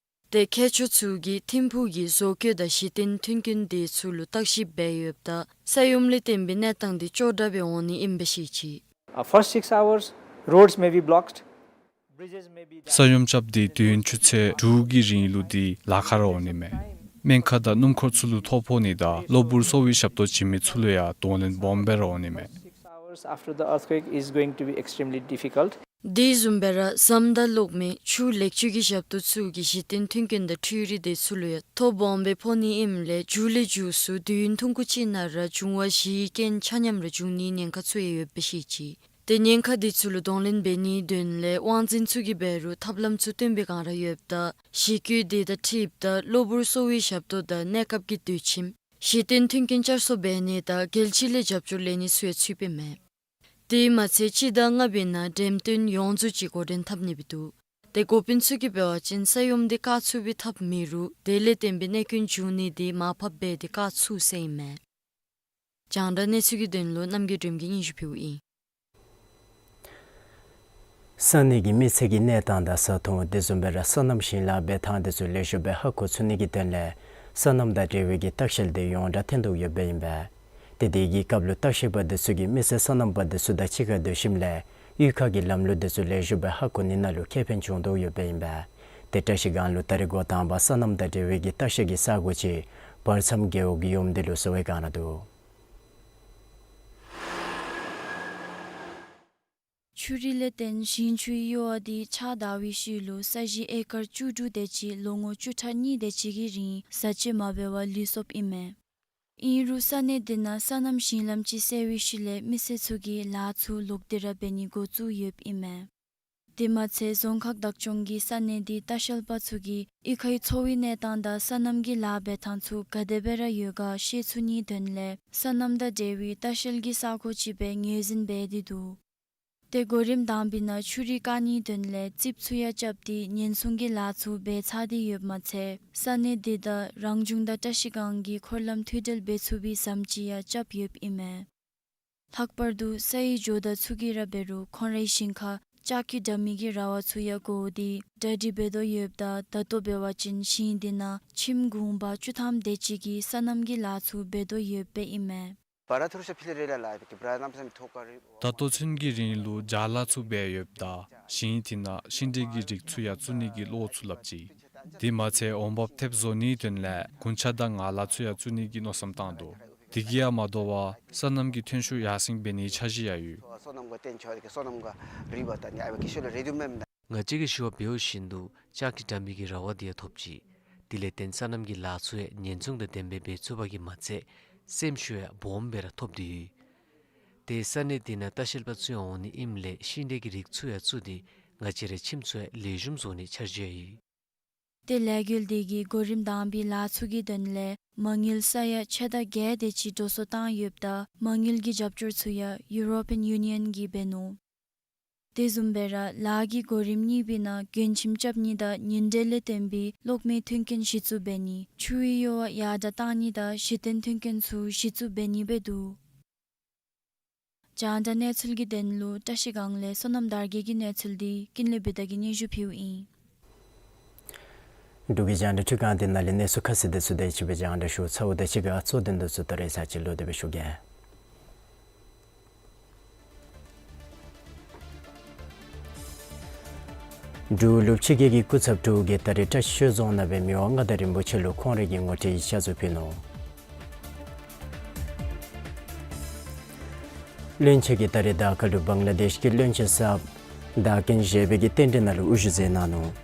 ཏེ་མཁས་མཆོག་ཚུ་གིས་ཐིམ་ཕུག་གི་བཟོ་བཀོད་དང་གཞི་རྟེན་མཐུན་རྐྱེན་དེ་ཚུ་ལུ་བརྟག་ཞིབ་འབད་ཡོདཔ་ད་ས་ཡོམ་ལས་བརྟེན་པའི་གནས་སྟངས་དེ་སྐྱོ་དྲགས་སྦེ་འོང་ནི་ཨིནམ་སྦེ་བཤད་ཅི། Uh, first six hours, roads may be blocked, bridges may be ས་ཡོམ་རྐྱབ་སྟེ་དུས་ཡུན་ཆུ་ཚོད་དྲུག་གི་རིང་ལུ་དེ་ལཱ་ཁག་ར་འོང་ནི་མས། སྨན་ཁང་དང་སྣུམ་འཁོར་ཚུ་ལུ་ཐོ་ཕོག་ནི་དང་གློ་བུར་གསོ་བའི་ཞབས་ཏོག་བྱིན་མི་ཚུ་ལུ་ཡང་གདོང་ལེན་སྦོམ་སྦེ་ར་འོང་ནི་མས། Six hours after the earthquake is going to be extremely difficult. དེ་བཟུམ་སྦེ་ར་ཟམ་དང་གློག་མེ་ཆུ་ལེགས་བཅོས་ཀྱི་ཞབས་ཏོག་ཚུ་གི་གཞི་རྟེན་མཐུན་རྐྱེན་དང་འཕྲུལ་རིག་དེ་ཚུ་ལུ་ཡང་ཐོ་སྦོམ་སྦེ་ཕོག་ནི་ཨིནམ་ལས་མཇུག་ལས་མཇུག་སུ་དུས་ཡུན་ཐུང་ཀུ་ཅིག་ནང་ར་འབྱུང་བ་བཞིའི་རྐྱེན་ཆ་མཉམ་ར་འབྱུང་ནིའི་ཉེན་ཁ་ཚུ་ཡང་ཡོདཔ་སྦེ་བཤད་ཅི། ཏེ་ཉེན་ཁ་དེ་ཚུ་ལུ་གདོང་ལེན་འབད་ནིའི་དོན་ལས་དབང་འཛིན་ཚུ་གིས་འབད་རུང་ཐབས་ལམ་ཚུ་སྟོན་པའི་བསྒང་ར་ཡོདཔ་ད་གཞི་བཀོད་དེ་དང་འཁྲིལཝ་ད་གློ་བུར་གསོ་བའི་ཞབས་ཏོག་དང་གནས་སྐབས་ཀྱི་སྡོད་ཁྱིམ་གཞི་རྟེན་མཐུན་རྐྱེན་བསྐྱར་གསོ་འབད་ནི་དང་རྒྱལ་སྤྱི་ལས་རྒྱབ་སྐྱོར་ལེན་ནི་ཚུ་ཡང་ཚུད་པའི་མས། དེ་མ་ཚད་སྤྱི་ཟླ་ལྔ་པའི་ནང་འགྲེམས་སྟོན་ཡོངས་རྫོགས་ཅིག་འགོ་འདྲེན་འཐབ་ནི་སྦེ་འདུག། ཏེ་འགོ་དཔོན་ཚུ་གིས་འབད་བ་ཅིན་ས་ཡོམ་དེ་བཀག་ཚུགས་པའི་ཐབས་མེད་རུང་དེ་ལས་བརྟེན་པའི་གནོད་སྐྱོན་འབྱུང་ནི་དེ་མར་ཕབ་འབད་དེ་བཀག་ཚུགས་ཟེར་ཨིན་མས། རྒྱང་བསྒྲགས་གནས་ཚུལ་གྱི་དོན་ལུ་རྣམ་རྒྱལ་སྒྲོལམ་གིས་སྙན་ཞུ་ཕུལཝ་ཨིན། ས་གནས་ཀྱི་མི་སེར་གྱི་གནས་སྟངས་དང་བཟའ་འཐུང་དེ་བཟུམ་སྦེ་ར་སོ་ནམ་ཞིང་ལཱ་འབད་ཐངས་དེ་ཚུ་ལེགས་ཤོམ་སྦེ་ཧ་གོ་ཚུགས་ནི་གི་དོན་ལས་སོ་ནམ་དང་འབྲེལ་བའི་གི་ལྟ་བཤལ་དེ་ཡོངས་གྲགས་ཐོན་དོ་ཡོདཔ་ཨིན་པས། ཏེ་དེ་གི་སྐབས་ལུ་ལྟ་བཤལ་པ་དེ་ཚུ་གིས་མི་སེར་སོ་ནམ་པ་དེ་ཚུ་དང་གཅིག་ཁར་སྡོད་ཞིནམ་ལས་གཡུས་ཁ་གི་ལམ་ལུགས་དེ་ཚུ་ལེགས་ཤོམ་སྦེ་ཧ་གོ་ནི་ནང་ལུ་ཁེ་ཕན་བྱུང་དོ་ཡོདཔ་ཨིན་པས། ཏེ་བཀྲིས་སྒང་ལུ་ད་རེས་འགོ་དང་པ་སོ་ནམ་དང་འབྲེལ་བའི་གི་ལྟ་བཤལ་གྱི་ས་སྒོ་ཅིག་བར་མཚམས་རྒེད་འོག་གི་ཡུམ་སྡེ་ལུ་བཟོ་བའི་བསྒང་ར་འདུག། ཆུ་རུད་ལས་བརྟེན་ཞིང་ཆུའི་གཡོ་བ་དེ་ཆགས་ད་བའི་ཤུལ་ལུ་ས་གཞི་ཨེ་ཀར་བཅུ་དྲུག་དེ་ཅིག་ལོ་ངོ་བཅུ་ཕྲག་གཉིས་དེ་ཅིག་གི་རིང་བཟའ་བཅའ་མ་འབད་བར་ལུས་སོཔ་ཨིན་མས། ཨིན་རུང་ས་གནས་དེ་ནང་སོ་ནམ་ཞིང་ལམ་ཅིག་བསལ་བའི་ཤུལ་ལས་མི་སེར་ཚུ་གིས་ལཱ་ཚུ་ལོག་སྟེ་ར་འབད་ནི་འགོ་བཙུགས་ཡོདཔ་ཨིན་མས། དེ་མ་ཚད་རྫོང་ཁག་བདག་སྐྱོང་གིས་ས་གནས་དེའི་ལྟ་བཤལ་པ་ཚུ་གིས་གཡུས་ཁའི་འཚོ་བའི་གནས་སྟངས་དང་སོ་ནམ་གྱི་ལཱ་འབད་ཐངས་ཚུ་ག་དེ་སྦེ་ར་ཡོད་ག་ཤེས་ཚུགས་ནིའི་དོན་ལས་སོ་ནམ་དང་འབྲེལ་བའི་ལྟ་བཤལ་གྱི་ས་སྒོ་ཅིག་སྦེ་ངོས་འཛིན་འབད་དེ་འདུག། ཏེ་གོ་རིམ་དང་པའི་ནང་ཆུ་རུད་བཀག་ནིའི་དོན་ལས་རྩིགཔ་ཚུ་ཡང་རྐྱབ་སྟེ་ཉེན་སྲུང་གི་ལཱ་ཚུ་འབད་ཚར་ཏེ་ཡོདཔ་མ་ཚད་ས་གནས་དེ་དང་རང་བྱུང་དང་བཀྲིས་སྒང་གི་འཁོར་ལམ་མཐུད་འབྲེལ་འབད་ཚུགས་པའི་ཟམ་ཅིག་ཡང་རྐྱབ་ཡོདཔ་ཨིན་མས། ལྷག་པར་དུ་སའི་ཇོ་བདག་ཚུ་གིས་ར་འབད་རུང་ཁོང་རའི་ཞིང་ཁར་ལྕགས་ཀྱི་དྲ་མིག་གི་ར་བ་ཚུ་ཡང་བསྒོར་ཏེ་གྲ་སྒྲིག་འབད་དོ་ཡོདཔ་ད་ད་ལྟོ་འབད་བ་ཅིན་ཞིང་དེ་ནང་ཁྱིམ་གུང་པ་བཅུ་ཐམ་དེ་ཅིག་གིས་སོ་ནམ་གྱི་ལཱ་ཚུ་འབད་དོ་ཡོདཔ་ཨིན་མས། ད་ལྟོ་ཚུན་གྱི་རིང་ལུ་བྱཱ་ལཱ་ཚུ་འབད་ཡོདཔ་ད་ཞིང་དེ་ནང་ཤིང་འབྲས་ཀྱི་རིགས་ཚུ་ཡང་བཙུགས་ནི་གི་བློ་ཚུ་སླབ་ཅི། དེ་མ་ཚད་འོང་འབབ་ཐེབས་བཟོ་ནིའི་དོན་ལས་གུན་ཆ་དང་ངང་ལག་ཚུ་ཡང་བཙུགས་ནི་གི་མནོ་བསམ་བཏང་དོ། དེ་གིས་ཡང་མ་དོ་བར་སོ་ནམ་གྱི་ཐོན་ཤུགས་ཡར་སེང་འབད་ནིའི་འཆར་གཞི་ཡང་ཡོད། ང་བཅས་ཀྱིས་ཞུ་བ་འབདཝ་བཞིན་དུ་ལྕགས་ཀྱི་དྲ་མིག་གི་ར་བ་དེ་ཡང་ཐོབ་ཅི། དེ་ལས་བརྟེན་སོ་ནམ་གྱི་ལཱ་ཚུ་ཡང་ཉེན་སྲུང་དང་ལྡནམ་སྦེ་འབད་ཚུགས་པ་གིས་མ་ཚད་སེམས་ཤུགས་ཡང་སྦོམ་སྦེ་ར་ཐོབ་སྟེ་ཡོད། ཏེ་ས་གནས་དེ་ནང་ལྟ་བཤལ་པ་ཚུ་ཡང་འོང་ནི་ཨིནམ་ལས་ཤིང་འབྲས་ཀྱི་རིགས་ཚུ་ཡང་བཙུགས་ཏེ་ང་བཅས་རའི་ཁྱིམ་ཚུ་ཡང་ལེགས་ཤོམ་བཟོ་ནིའི་འཆར་གཞི་ཡང་ཡོད། ཏེ་ལས་འགུལ་དེ་གི་གོ་རིམ་དང་པའི་ལཱ་ཚུ་གི་དོན་ལས་མ་དངུལ་ས་ཡ་ཕྱེད་དང་བརྒྱད་དེ་ཅིག་འགྲོ་སོང་བཏང་ཡོདཔ་ད་མ་དངུལ་གྱི་རྒྱབ་སྐྱོར་ཚུ་ཡང་ཡུ་རོ་པིའན་ཡུ་ནི་ཡཱན་གྱིས་འབད་ནུག། དེ་བཟུམ་སྦེ་ར་ལཱ་གི་གོ་རིམ་གཉིས་པའི་ནང་མགྱོནམ་རྐྱབ་ནི་དང་ཉེན་འབྲེལ་ལས་བརྟེན་པའི་གློག་མེའི་མཐུན་རྐྱེན་གཞི་བཙུགས་འབད་ནི་ཆུའི་གཡོ་བ་ཡར་དྲགས་གཏང་ནི་དང་གཞི་རྟེན་མཐུན་རྐྱེན་ཚུ་གཞི་བཙུགས་འབད་ནི་སྦེ་འདུག། རྒྱང་བསྒྲགས་གནས་ཚུལ་གྱི་དོན་ལུ་བཀྲིས་སྒང་ལས་བསོད་ནམས་དར་རྒྱས་ཀྱི་གནས་ཚུལ་དེ་ཀུན་ལེགས་བི་དྷ་གིས་སྙན་ཞུ་ཕུལཝ་ཨིན། འབྲུག་གི་རྒྱང་བསྒྲགས་འཕྲུལ་ཁང་འདི་ནང་ལས་གནས་ཚུལ་ཁ་གསལ་དེ་ཚུ་དེ་ཅིག་སྦེ་རྒྱང་བསྒྲགས་ཞུ་ཚརཝ་ད་གཅིག་ཁར་གཙོ་དོན་དེ་ཚུ་ད་རེས་ཚར་གཅིག་ལོག་སྟེ་སྦེ་ཞུ་གེ། འབྲུག་ལུ་ཕྱི་རྒྱལ་གྱི་སྐུ་ཚབ་དྲུག་གིས་ད་རེས་བཀྲིས་ཆོས་རྫོང་ནང་སྦེ་མི་དབང་མངའ་བདག་རིན་པོ་ཆེ་ལུ་ཁོང་རའི་གི་ངོ་སྤྲོད་ཞུ་ཚུལ་ཕུལ་ནུག། བློན་ཆེན་གྱིས་ད་རེས་ད་ཁ་ལུ་བང་ལ་དེཤ་གི་བློན་ཆེན་གསརཔ་ད་ཀན་བཞེས་པའི་གི་རྟེན་འབྲེལ་ནང་ལུ་དབུ་བཞུགས་མཛད་གནང་ནུག།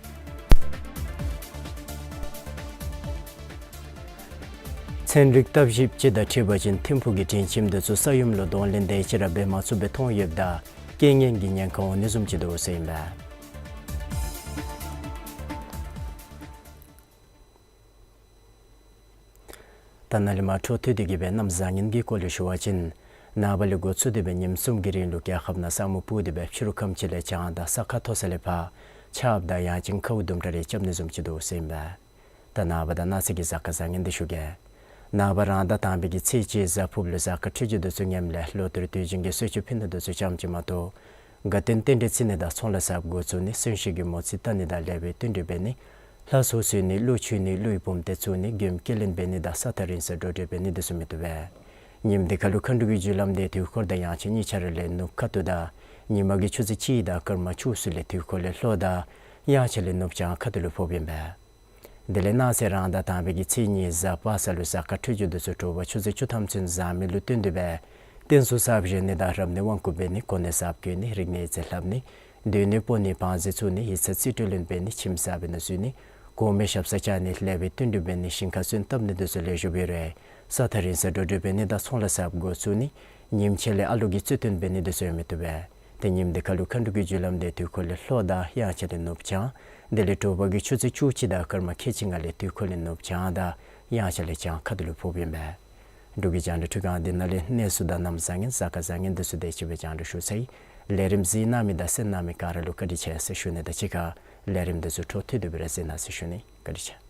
ཚན་རིག་བརྟག་ཞིབ་ཅིག་དང་འཁྲིལ་བ་ཅིན་ཐིམ་ཕུག་གི་དྲིན་ཁྱིམ་དེ་ཚུ་ས་ཡོམ་ལུ་གདོང་ལེན་དེ་ཅིག་ར་འབད་མ་ཚུགས་པའི་མཐོང་ཡོདཔ་ད་རྐྱེན་ངན་གྱི་ཉེན་ཁ་འོང་ནི་བཟུམ་ཅིག་འདུག་ཟེར་ཨིན་པས། ད་ནཱ་ལས་མར་འཕྲོ་མཐུད་དེ་གི་སྦེ་གནམ་བཟང་ངན་གྱི་སྐོར་ལས་ཞུ་བ་ཅིན། ནངས་པ་ལས་འགོ་བཙུགས་ཏེ་སྦེ་ཉིནམ་གསུམ་གྱི་རིང་ལུ་རྒྱལ་ཁབ་ནང་ས་སྨུག་སྤུབས་ཏེ་སྦེ་ཕྱི་རུ་ཁམས་ཅིག་ལས་གྱང་དང་ས་ཁ་མཐོ་ས་ལས་ཕར་ཆརཔ་དང་ཡང་ཅིན་ཁཝ་དུམ་གྲ་རེ་རྐྱབ་ནི་བཟུམ་ཅིག་འདུག་ཟེར་ཨིན་པས། ད་ནངས་པ་དང་གནངས་ཚེ་གི་གཟའ་སྐར་བཟང་ངན་འདི་ཞུ་གེ། ནངས་པ་རང་ཟླ་དང་པའི་གི་ཚེས་གཅིག་གཟའ་ཕུརཔ་ལུ་གཟའ་སྐར་འཕྲོད་སྦྱོར་འདི་ཚུ་ངནམ་ལས་ལོ་ལྟར་དུས་རྒྱུན་གྱི་གསོལ་མཆོད་ཕུལ་ནི་འདི་ཚུ་ཙམ་ཅིག་མ་གཏོགས་དགའ་སྟོན་རྟེན་འབྲེལ་བརྩི་ནི་དང་ཚོང་ལཱ་གསརཔ་འགོ་བཙུགས་ནི་གསོན་གཤིན་གྱི་མོ་རྩིས་བལྟ་ནི་དང་ལེགས་པའི་བསྟུན་གྲོས་འབད་ནི་ལྷ་སྲུང་གསོལ་ནི་ཀླུ་མཆོད་ནི་ཀླུའི་བུམ་སྡེ་བཙུགས་ནི་མགྱོནམ་སྐྱེལ་ལེན་འབད་ནི་དང་ས་ཐག་རིང་སར་འགྲོ་འགྲུལ་འབད་ནི་འདི་ཚུ་མི་བཏུབ་པས། ཉིནམ་འདི་ཁར་ལུ་མཁའ་འགྲོ་གི་རྒྱུ་ལམ་འདི་དུས་འཁོར་དང་དབྱངས་འཆར་གཉིས་ཆ་ར་ལས་ནུབ་ཁ་ཐུག་དང་ཉི་མ་གི་ཆུ་ཚོད་གཅིག་དང་སྐར་མ་བཅུ་གསུམ་ལས་དུས་འཁོར་ལས་ལྷོ་དང་དབྱངས་འཆར་ལས་ནུབ་བྱང་ཁ་ཐུག་ལུ་ཕོགཔ་ཨིན་པས། དེ་ལས་གནངས་ཚེ་རང་ཟླ་དང་པའི་གི་ཚེས་གཉིས་གཟའ་པ་སངས་ལུ་གཟའ་སྐར་འཕྲོད་སྦྱོར་འདི་ཚུ་དྲོ་པ་ཆུ་ཚོད་བཅུ་ཐམ་ཚུན་བཟང་མི་ལུ་བསྟུན་ཏེ་སྦེ་རྟེན་གསུམ་གསརཔ་བཞེངས་ནི་དང་རབ་གནས་དབང་བསྐུར་འབད་ནི་གོ་གནས་གསརཔ་བསྐོ་ནི་རིག་གནས་རྩིས་ལྷབ་ནི་སྡོད་གནས་སྤོ་ནི་བང་རྩི་བཙུགས་ནི་ཡིག་ཚང་རྩིས་སྤྲོད་ལེན་འབད་ནི་ཁྱིམ་གསར་པའི་ནང་འཛུལ་ནི་གོང་མའི་ཞབས་སར་བཅར་ནི་ལེགས་པའི་བསྟུན་གྲོས་འབད་ནི་ཞིང་ཁར་སོན་བཏབ་ནི་འདི་ཚུ་ལེགས་ཤོམ་འབད་རུང་ས་ཐག་རིང་སར་འགྲོ་འགྲུལ་འབད་ནི་དང་ཚོང་ལཱ་གསརཔ་འགོ་བཙུགས་ནི་ཉིནམ་ཕྱེད་ལས་ཨ་ལུ་གི་རྩོད་དོན་འབད་ནི་འདི་ཚུ་ཡང་མི་བཏུབ་པས། ཏེ་ཉིནམ་འདི་ཁར་ལུ་མཁའ་འགྲོ་གི་རྒྱུ་ལམ་འདི་དུས་འཁོར་ལས་ལྷོ་དང་དབྱངས་འཆར་ལས་ནུབ་བྱང་དེ་ལས་དྲོ་པ་གི་ཆུ་ཚོད་བཅུ་གཅིག་དང་སྐར་མ་ཁལ་གཅིག་ལྔ་ལས་དུས་འཁོར་ལས་ནུབ་བྱང་དང་དབྱངས་འཆར་ལས་བྱང་ཁ་ཐུག་ལུ་ཕོགཔ་ཨིན་པས། འབྲུག་གི་རྒྱང་བསྒྲགས་འཕྲུལ་ཁང་འདི་ནང་ལས་གནས་ཚུ་དང་གནམ་བཟང་ངན་གཟའ་སྐར་བཟང་ངན་འདི་ཚུ་དེ་ཅིག་སྦེ་རྒྱང་བསྒྲགས་ཞུ་ཚར་ཡི། ལས་རིམ་གཟིགས་གནང་མི་དང་གསན་གནང་མི་ག་ར་ལུ་བཀའ་དྲིན་ཆེ་ཟེར་ཞུ་ནི་དང་གཅིག་ཁར་ལས་རིམ་འདི་ཚུ་འཕྲོ་མཐུད་དེ་སྦེ་ར་གཟིགས་གནང་ཟེར་ཞུ་ནི། བཀའ་དྲིན་ཆེ།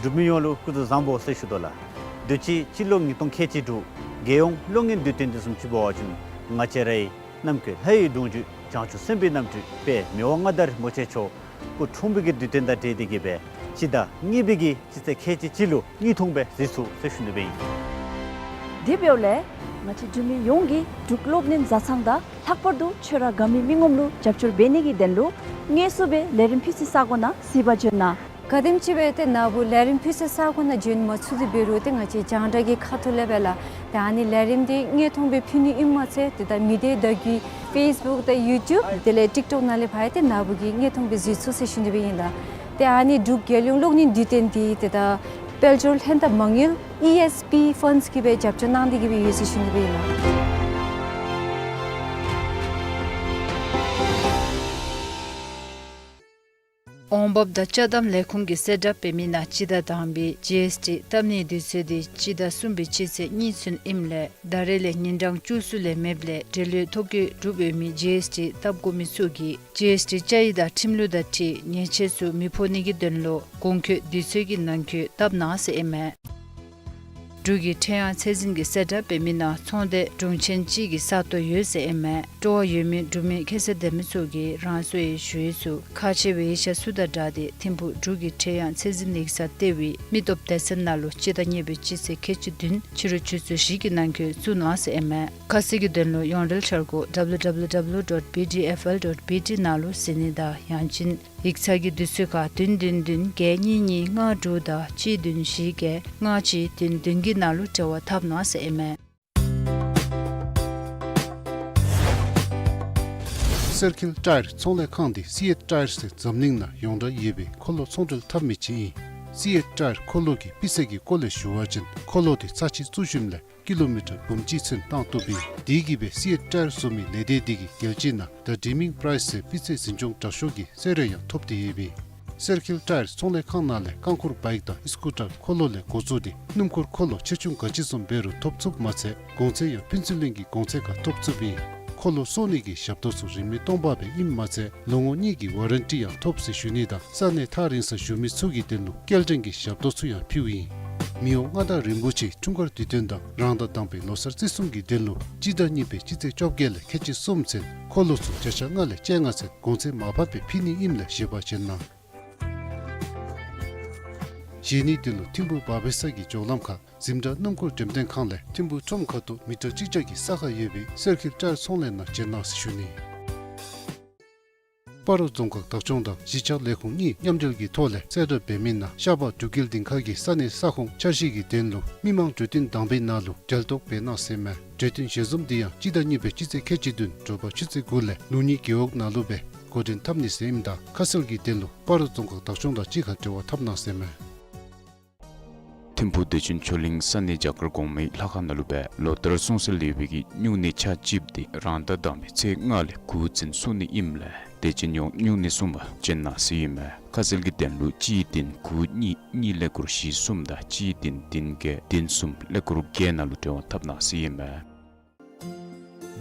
འབྲུག་མི་ཡོངས་ལུ་སྐུ་གཟུགས་བཟང་པོ་ཟེར་ཞུ་དོ་ལགས། དུས་ཅི་སྤྱི་ལོ་ཉིས་སྟོང་ཁལ་གཅིག་དྲུག་རྒྱལ་ཡོངས་གློག་བརྙན་དུས་སྟོན་འདི་བཟུམ་ཅིག་འབད་བ་ཅིན་ང་བཅས་རའི་རྣམ་ཀུན་ལྷ་ཡི་གདུང་རྒྱུད་བྱང་ཆུབ་སེམས་དཔའི་རྣམ་སྤྲུལ་དཔལ་མི་དབང་མངའ་བདག་རིན་པོ་ཆེ་མཆོག་སྐུ་འཁྲུངས་པའི་གི་དུས་སྟོན་དང་འབྲེལ་ཏེ་གི་སྦེ་སྤྱི་ཟླ་གཉིས་པའི་གི་སྤྱི་ཚེས་ཁལ་གཅིག་གཅིག་ལུ་གཉིས་འཐུང་སྦེ་གཟིགས་ཚུགས་ཟེར་ཞུ་ནི་སྦེ་ཨིན། དེ་འབདཝ་ལས་ང་བཅས་འབྲུག་མི་ཡོངས་ཀྱིས་འབྲུག་གློག་བརྙན་བཟའ་ཚང་དང་ལྷག་པར་དུ་ཆོས་ར་དགའ་མི་མི་ངོམ་ལུ་རྒྱབ་སྐྱོར་འབད་ནི་གི་དོན་ལུ་དངོས་སུ་སྦེ་ལས་རིམ་ཕུལ་སའི་ས་གོ་ནང་གཟིགས་པར་འབྱོན་གནང་། ག་དེམ་ཅིག་སྦེ་ཏེ་ནཱ་བུ་ལས་རིམ་ཕུལ་སའི་ས་གོ་ནང་འབྱོན་མ་ཚུགས་ཏེ་འབད་རུང་ཏེ་ང་བཅས་རྒྱང་བསྒྲགས་ཀྱི་ཁ་ཐུག་ལས་སྦེ་ལགས། ཏེ་ཨ་ནི་ལས་རིམ་འདི་དངོས་མཐོང་སྦེ་ཕུལ་ནི་ཨིནམ་མ་ཚད་ཏེ་ད་མི་སྡེ་བརྡ་བརྒྱུད་ཕེསི་བུཀ་དང་ཡུ་ཊུབ་དེ་ལས་ཊིཀ་ཊོཀ་ནང་ལས་ཕར་ཡང་ཏེ་ནཱ་བུ་གིས་དངོས་མཐོང་སྦེ་གཟིགས་ཚུགས་ཟེར་ཞུ་ནི་སྦེ་ཨིན་ལགས། ཏེ་ཨ་ནི་འབྲུག་རྒྱལ་ཡོངས་གློག་བརྙན་དུས་སྟོན་འདི་ཏེ་ད་དཔལ་འབྱོར་ལྷན་ཐབས་མ་དངུལ་ཨི་ཨེསི་པི་ཕཱནཌསི་གིས་སྦེ་རྒྱབ་སྐྱོར་གནང་སྟེ་གི་སྦེ་ཡོད་ཟེར་ཞུ་ནི་སྦེ་ཨིན་ལགས། འོང་འབབ་དང་ཅ་དམ་ལས་ཁུངས་ཀྱིས་གསལ་བསྒྲགས་འབད་མི་ནང་སྤྱི་ཟླ་དང་པའི་ཇི་ཨེསི་ཊི་བཏབ་ནིའི་དུས་ཚོད་འདི་སྤྱི་ཟླ་གསུམ་པའི་སྤྱི་ཚེས་གཉིས་ཚུན་ཨིནམ་ལས་ད་རེས་ལས་ཉིན་གྲངས་བཅུ་གསུམ་ལས་མེདཔ་ལས་འབྲེལ་ཡོད་ཐོ་བཀོད་གྲུབ་ཡོད་མི་ཇི་ཨེསི་ཊི་བཏབ་དགོ་མི་ཚུ་གིས་ཇི་ཨེསི་ཊི་བཅའ་ཡིག་དང་ཁྲིམས་ལུགས་དང་འཁྲིལ་ཉེས་ཆད་ཚུ་མི་ཕོག་ནི་གི་དོན་ལུ་གོང་འཁོད་དུས་ཚོད་ཀྱི་ནང་འཁོད་བཏབ་གནང་ཟེར་ཨིན་མས། འབྲུག་གི་ཁྲེང་ཡང་ཚད་འཛིན་གྱིས་གསལ་བསྒྲགས་འབད་མི་ནང་ཚོང་སྡེ་དྲུང་ཆེན་གཅིག་གི་ས་སྟོང་ཡོད་ཟེར་ཨིན་མས། སྤྲོ་བ་ཡོད་མི་འབྲུག་མི་ཁ་གསལ་ལྡན་མི་ཚུ་གིས་རང་སོའི་ཞུ་ཡིག་ཚུ་ཁག་ཆེ་བའི་ཡིག་ཆ་ཚུ་དང་སྦྲགས་ཏེ་ཐིམ་ཕུག་འབྲུག་གི་ཁྲེང་ཡང་ཚད་འཛིན་ཡིག་ཚང་ལྟེ་བའི་མི་སྟོབས་སྡེ་ཚན་ནང་ལུ་སྤྱི་ཟླ་གཉིས་པའི་སྤྱི་ཚེས་ཁལ་གཅིག་བདུན་ཕྱི་རུ་ཆུ་ཚོད་བཞི་གི་ནང་འཁོད་བཙུགས་གནང་ཟེར་ཨིན་མས། ཁ་གསལ་གྱི་དོན་ལུ་ཡོངས་འབྲེལ་འཆར་སྒོ་W W W dot B D F L dot B T ནང་ལུ་གཟིགས་ནི་དང་ཡང་ཅིན་ཡིག་ཚང་གི་དུས་ཚོད་ཁར་བདུན་བདུན་བདུན་བརྒྱད་གཉིས་གཉིས་ལྔ་དྲུག་དང་གཅིག་བདུན་བཞི་བརྒྱད་ལྔ་གཅིག་བདུན་བདུན་གྱི་ནང་ལུ་འབྲེལ་བ་འཐབ་གནང་ཟེར་ཨིན་མས། སེར་ཁིལ་ཊ་ཡར་ཚོང་ལས་ཁང་འདི་སི་ཨེཊ་ཊ་ཡར་ཟེར་འཛམ་གླིང་ནང་ཡོངས་གྲགས་ཡོད་པའི་འཁོར་ལོ་ཚོང་འབྲེལ་འཐབ་མི་ཅིག་ཨིན། སི་ཨེཊ་ཊ་ཡར་འཁོར་ལོ་གི་སྤུས་ཚད་ཀྱི་སྐོར་ལས་ཞུ་བ་ཅིན་འཁོར་ལོ་འདི་ཚར་གཅིག་བཙུགས་ཞིནམ་ལས་ཀི་ལོ་མི་ཊར་འབུམ་གཅིག་ཚུན་བཏང་བཏུབ་ཨིན། དེ་གིས་སྦེ་སི་ཨེཊ་ཊ་ཡར་བཟོ་མི་ལས་སྡེ་འདི་གིས་རྒྱལ་སྤྱི་ནང་The Dreaming Prize ཟེར་སྤུས་ཚད་འཛིན་སྐྱོང་དྲག་ཤོས་ཀྱི་གསོལ་རས་ཡང་ཐོབ་སྟེ་ཡོད་པས། སེར་ཁིལ་ཊ་ཡར་ཚོང་ལས་ཁང་ནང་ལས་རྐང་འཁོར་བའིཀ་དང་སི་ཀུ་ཊར་འཁོར་ལོ་ལས་འགོ་བཙུགས་ཏེ་སྣུམ་འཁོར་འཁོར་ལོ་ཆེ་ཆུང་ག་ཅི་བཟུམ་འབད་རུང་ཐོབ་ཚུགསཔ་མ་ཚད་གོང་ཚད་ཡང་ཕུན་ཚོགས་གླིང་གི་གོང་ཚད་ཁར་ཐོབ་ཚུགསཔ་ཨིན། མཁོ་ལོ་གསོ་ནི་གི་ཞབས་ཏོག་ཚུ་རིན་མེད་སྟོང་པ་སྦེ་ཨིནམ་མ་ཚད་ལོ་ངོ་གཉིས་ཀྱི་ཝ་རན་ཊི་ཡང་ཐོབ་ཟེར་ཞུ་ནི་དང་ས་གནས་ཐག་རིང་སར་བཞུགས་མི་ཚུ་གི་དོན་ལུ་སྐྱེལ་འདྲེན་གྱི་ཞབས་ཏོག་ཚུ་ཡང་ཕུལཝ་ཨིན། མི་དབང་མངའ་བདག་རིན་པོ་ཆེ་འཁྲུངས་སྐར་དུས་སྟོན་དང་རང་ཟླ་དང་པའི་ལོ་གསར་བརྩི་སྲུང་གི་དོན་ལུ་སྤྱི་ཟླ་གཉིས་པའི་སྤྱི་ཚེས་བཅོ་བརྒྱད་ལས་ཁལ་གཅིག་གསུམ་ཚུན་མཁོ་ལོ་ཚུ་བརྒྱ་ཆ་ལྔ་ལས་བཅོ་ལྔ་ཚུན་གོང་ཚད་མར་ཕབ་སྦེ་ཕུལ་ནི་ཨིནམ་ལས་བཞེས་པ་བཞེས་གནང་། བཞེས་ནིའི་དོན་ལུ་ཐིམ་ཕུ་བ་བེ་ས་གི་འགྱོ་ལམ་ཁར་འཛིན་གྲྭ་སྣུམ་འཁོར་འགྲེམས་སྟོན་ཁང་ལས་ཐིམ་ཕུ་ཁྲོམ་ཁ་ཐུག་མི་ཊར་གཅིག་བརྒྱ་གི་ས་ཁར་ཡོད་པའི་སེར་ཁིར་ཊར་ཚོང་ལས་ནང་བྱོན་གནང་ཟེར་ཞུ་ནི། སྤ་རོ་རྫོང་ཁག་བདག་སྐྱོང་དང་གཞིས་ཆགས་ལས་ཁུངས་གཉིས་མཉམ་འབྲེལ་གྱི་ཐོག་ལས་གསལ་བསྒྲགས་འབད་མི་ནང་ཤར་པ་འབྲུག་རྒྱལ་སྡིངས་ཁ་གི་ས་གནས་ས་ཁོངས་འཆར་གཞི་གི་དོན་ལུ་མི་མང་གྲོས་བསྟུན་དང་པའི་ནང་ལུ་གྲལ་གཏོགས་འབད་གནང་ཟེར་མས། གྲོས་བསྟུན་ཞལ་འཛོམས་འདི་ཡང་སྤྱི་ཟླ་གཉིས་པའི་སྤྱི་ཚེས་ཁལ་གཅིག་བདུན་དྲོ་པ་ཆུ་ཚོད་དགུ་ལས་ལུགས་གཉིས་རྒེད་འོག་ནང་ལུ་སྦེ་འགོ་འདྲེན་འཐབ་ནི་ཟེར་ཨིནམ་ད་ཁ་གསལ་གྱི་དོན་ལུ་སྤ་རོ་རྫོང་ཁག་བདག་སྐྱོང་དང་གཅིག་ཁར་འབྲེལ་བ་འཐབ་གནང་ཟེར་མས། ཐིམ་ཕུ་བདེ་ཆེན་ཆོས་གླིང་ས་གནས་རྒྱ་གར་གོང་མའི་ལྷ་ཁང་ནང་ལུ་སྦེ་ལོ་ལྟར་སྲུང་བརྩི་ལེགས་པའི་གི་སྨྱུང་གནས་ཆ་གཅིག་འདི་རང་ཟླ་དང་པའི་ཚེས་ལྔ་ལས་དགུ་ཚུན་སྲུང་ནི་ཨིནམ་ལས་དད་ཅན་ཡོངས་སྨྱུང་གནས་སྲུང་པར་བྱོན་གནང་ཟེར་ཨིན་མས། ཁ་གསལ་གྱི་དོན་ལུ་གཅིག་བདུན་དགུ་གཉིས་གཉིས་ཀླད་ཀོར་བཞི་གསུམ་དང་གཅིག་བདུན་བདུན་བརྒྱད་བདུན་གསུམ་ཀླད་ཀོར་བརྒྱད་ནང་ལུ་འབྲེལ་བ་འཐབ་གནང་ཟེར་ཨིན་མས།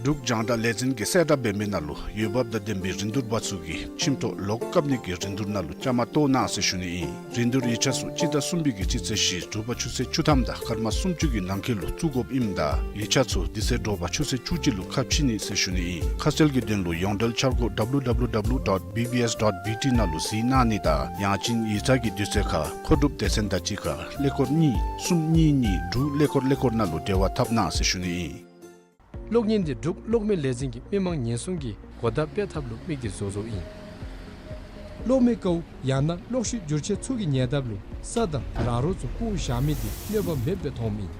འབྲུག་རྒྱང་བསྒྲགས་ལས་འཛིན་གྱིས་གསལ་བསྒྲགས་འབད་མི་ནང་ལུ་འོས་འབབ་དང་ལྡན་པའི་རིན་བསྡུར་པ་ཚུ་གིས་ཁྱིམ་ཐོག་ལོག་བཀབ་ནི་གི་རིན་བསྡུར་ནང་ལུ་བཅའ་མར་གཏོགས་གནང་ཟེར་ཞུ་ནི་ཨིན། རིན་བསྡུར་ཡིག་ཆ་ཚུ་སྤྱི་ཟླ་གསུམ་པའི་གི་སྤྱི་ཚེས་བཞི་དྲོ་པ་ཆུ་ཚོད་བཅུ་ཐམ་དང་སྐར་མ་སུམ་ཅུ་གི་ནང་འཁོད་ལུ་བཙུགས་དགོཔ་ཨིནམ་ད་ཡིག་ཆ་ཚུ་དེ་ཚེ་དྲོ་པ་ཆུ་ཚོད་བཅུ་གཅིག་ལུ་ཁ་ཕྱེ་ནི་ཟེར་ཞུ་ནི་ཨིན། ཁ་གསལ་གྱི་དོན་ལུ་ཡོངས་འབྲེལ་འཆར་སྒོ་W W W dot B B S dot B T ནང་ལུ་གཟིགས་གནང་ནི་དང་ཡང་ཅིན་ཡིག་ཚང་གི་དུས་ཚོད་ཁར་མཁོ་སྒྲུབ་སྡེ་ཚན་དང་གཅིག་ཁར་ཀླད་ཀོར་གཉིས་གསུམ་གཉིས་གཉིས་དྲུག་ཀླད་ཀོར་ཀླད་ཀོར་ནང་ལུ་འབྲེལ་བ་འཐབ་གནང་ཟེར་ཞུ་ནི་ཨིན། གློག་བརྙན་འདི་འབྲུག་གློག་མེ་ལས་འཛིན་གྱིས་མི་མང་ཉེན་སྲུང་གི་གོ་བརྡ་སྤེལ་ཐབས་ལུ་དམིགས་ཏེ་བཟོ་བཟོཝ་ཨིན། གློག་མེ་ཀཝ་ཡང་ན་གློག་ཤུགས་བསྒྱུར་ཆས་ཚུ་གི་ཉེ་འདབས་ལུ་ས་དང་ར་རོ་ཚུ་བཀོ་བཞག་མི་འདི་གནོད་པ་མེདཔ་སྦེ་མཐོངམ་ཨིན།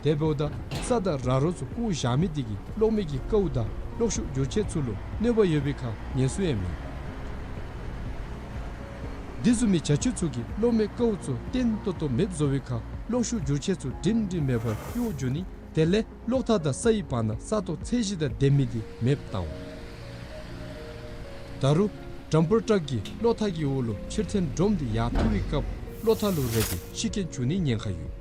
དེ་འབདཝ་ད་ས་དང་ར་རོ་ཚུ་བཀོ་བཞག་མི་འདི་གིས་གློག་མེ་གི་ཀཝ་དང་གློག་ཤུགས་བསྒྱུར་ཆས་ཚུ་ལུ་གནོད་པ་ཡོད་པའི་ཁར་ཉེན་སྲུང་ཡང་མེད། འདི་བཟུམ་མའི་བྱ་སྤྱོད་ཚུ་གིས་གློག་མེ་ཀཝ་ཚུ་བརྟན་ཏོག་ཏོ་མེདཔ་བཟོ་བའི་ཁར་གློག་ཤུགས་བསྒྱུར་ཆས་ཚུ་སྒྲིང་སྒྲིང་མེད་པར་གཡོ་འགྱོ་ནི། དེ་ལས་གློག་ཐག་དང་སའི་བར་ན་ས་སྟོང་ཚད་གཞི་དང་ལྡན་མི་འདི་མེདཔ་བཏང་། ད་རུང་ཌམ་པར་ཊག་གིས་གློག་ཐག་གི་འོག་ལུ་ཕྱིར་འཐེན་སྒྲོམ་འདི་ཡར་འཐུ་བའི་སྐབས་གློག་ཐག་ལུ་རེག་སྟེ་ཤི་རྐྱེན་འབྱུང་ནིའི་ཉེན་ཁ་ཡོད།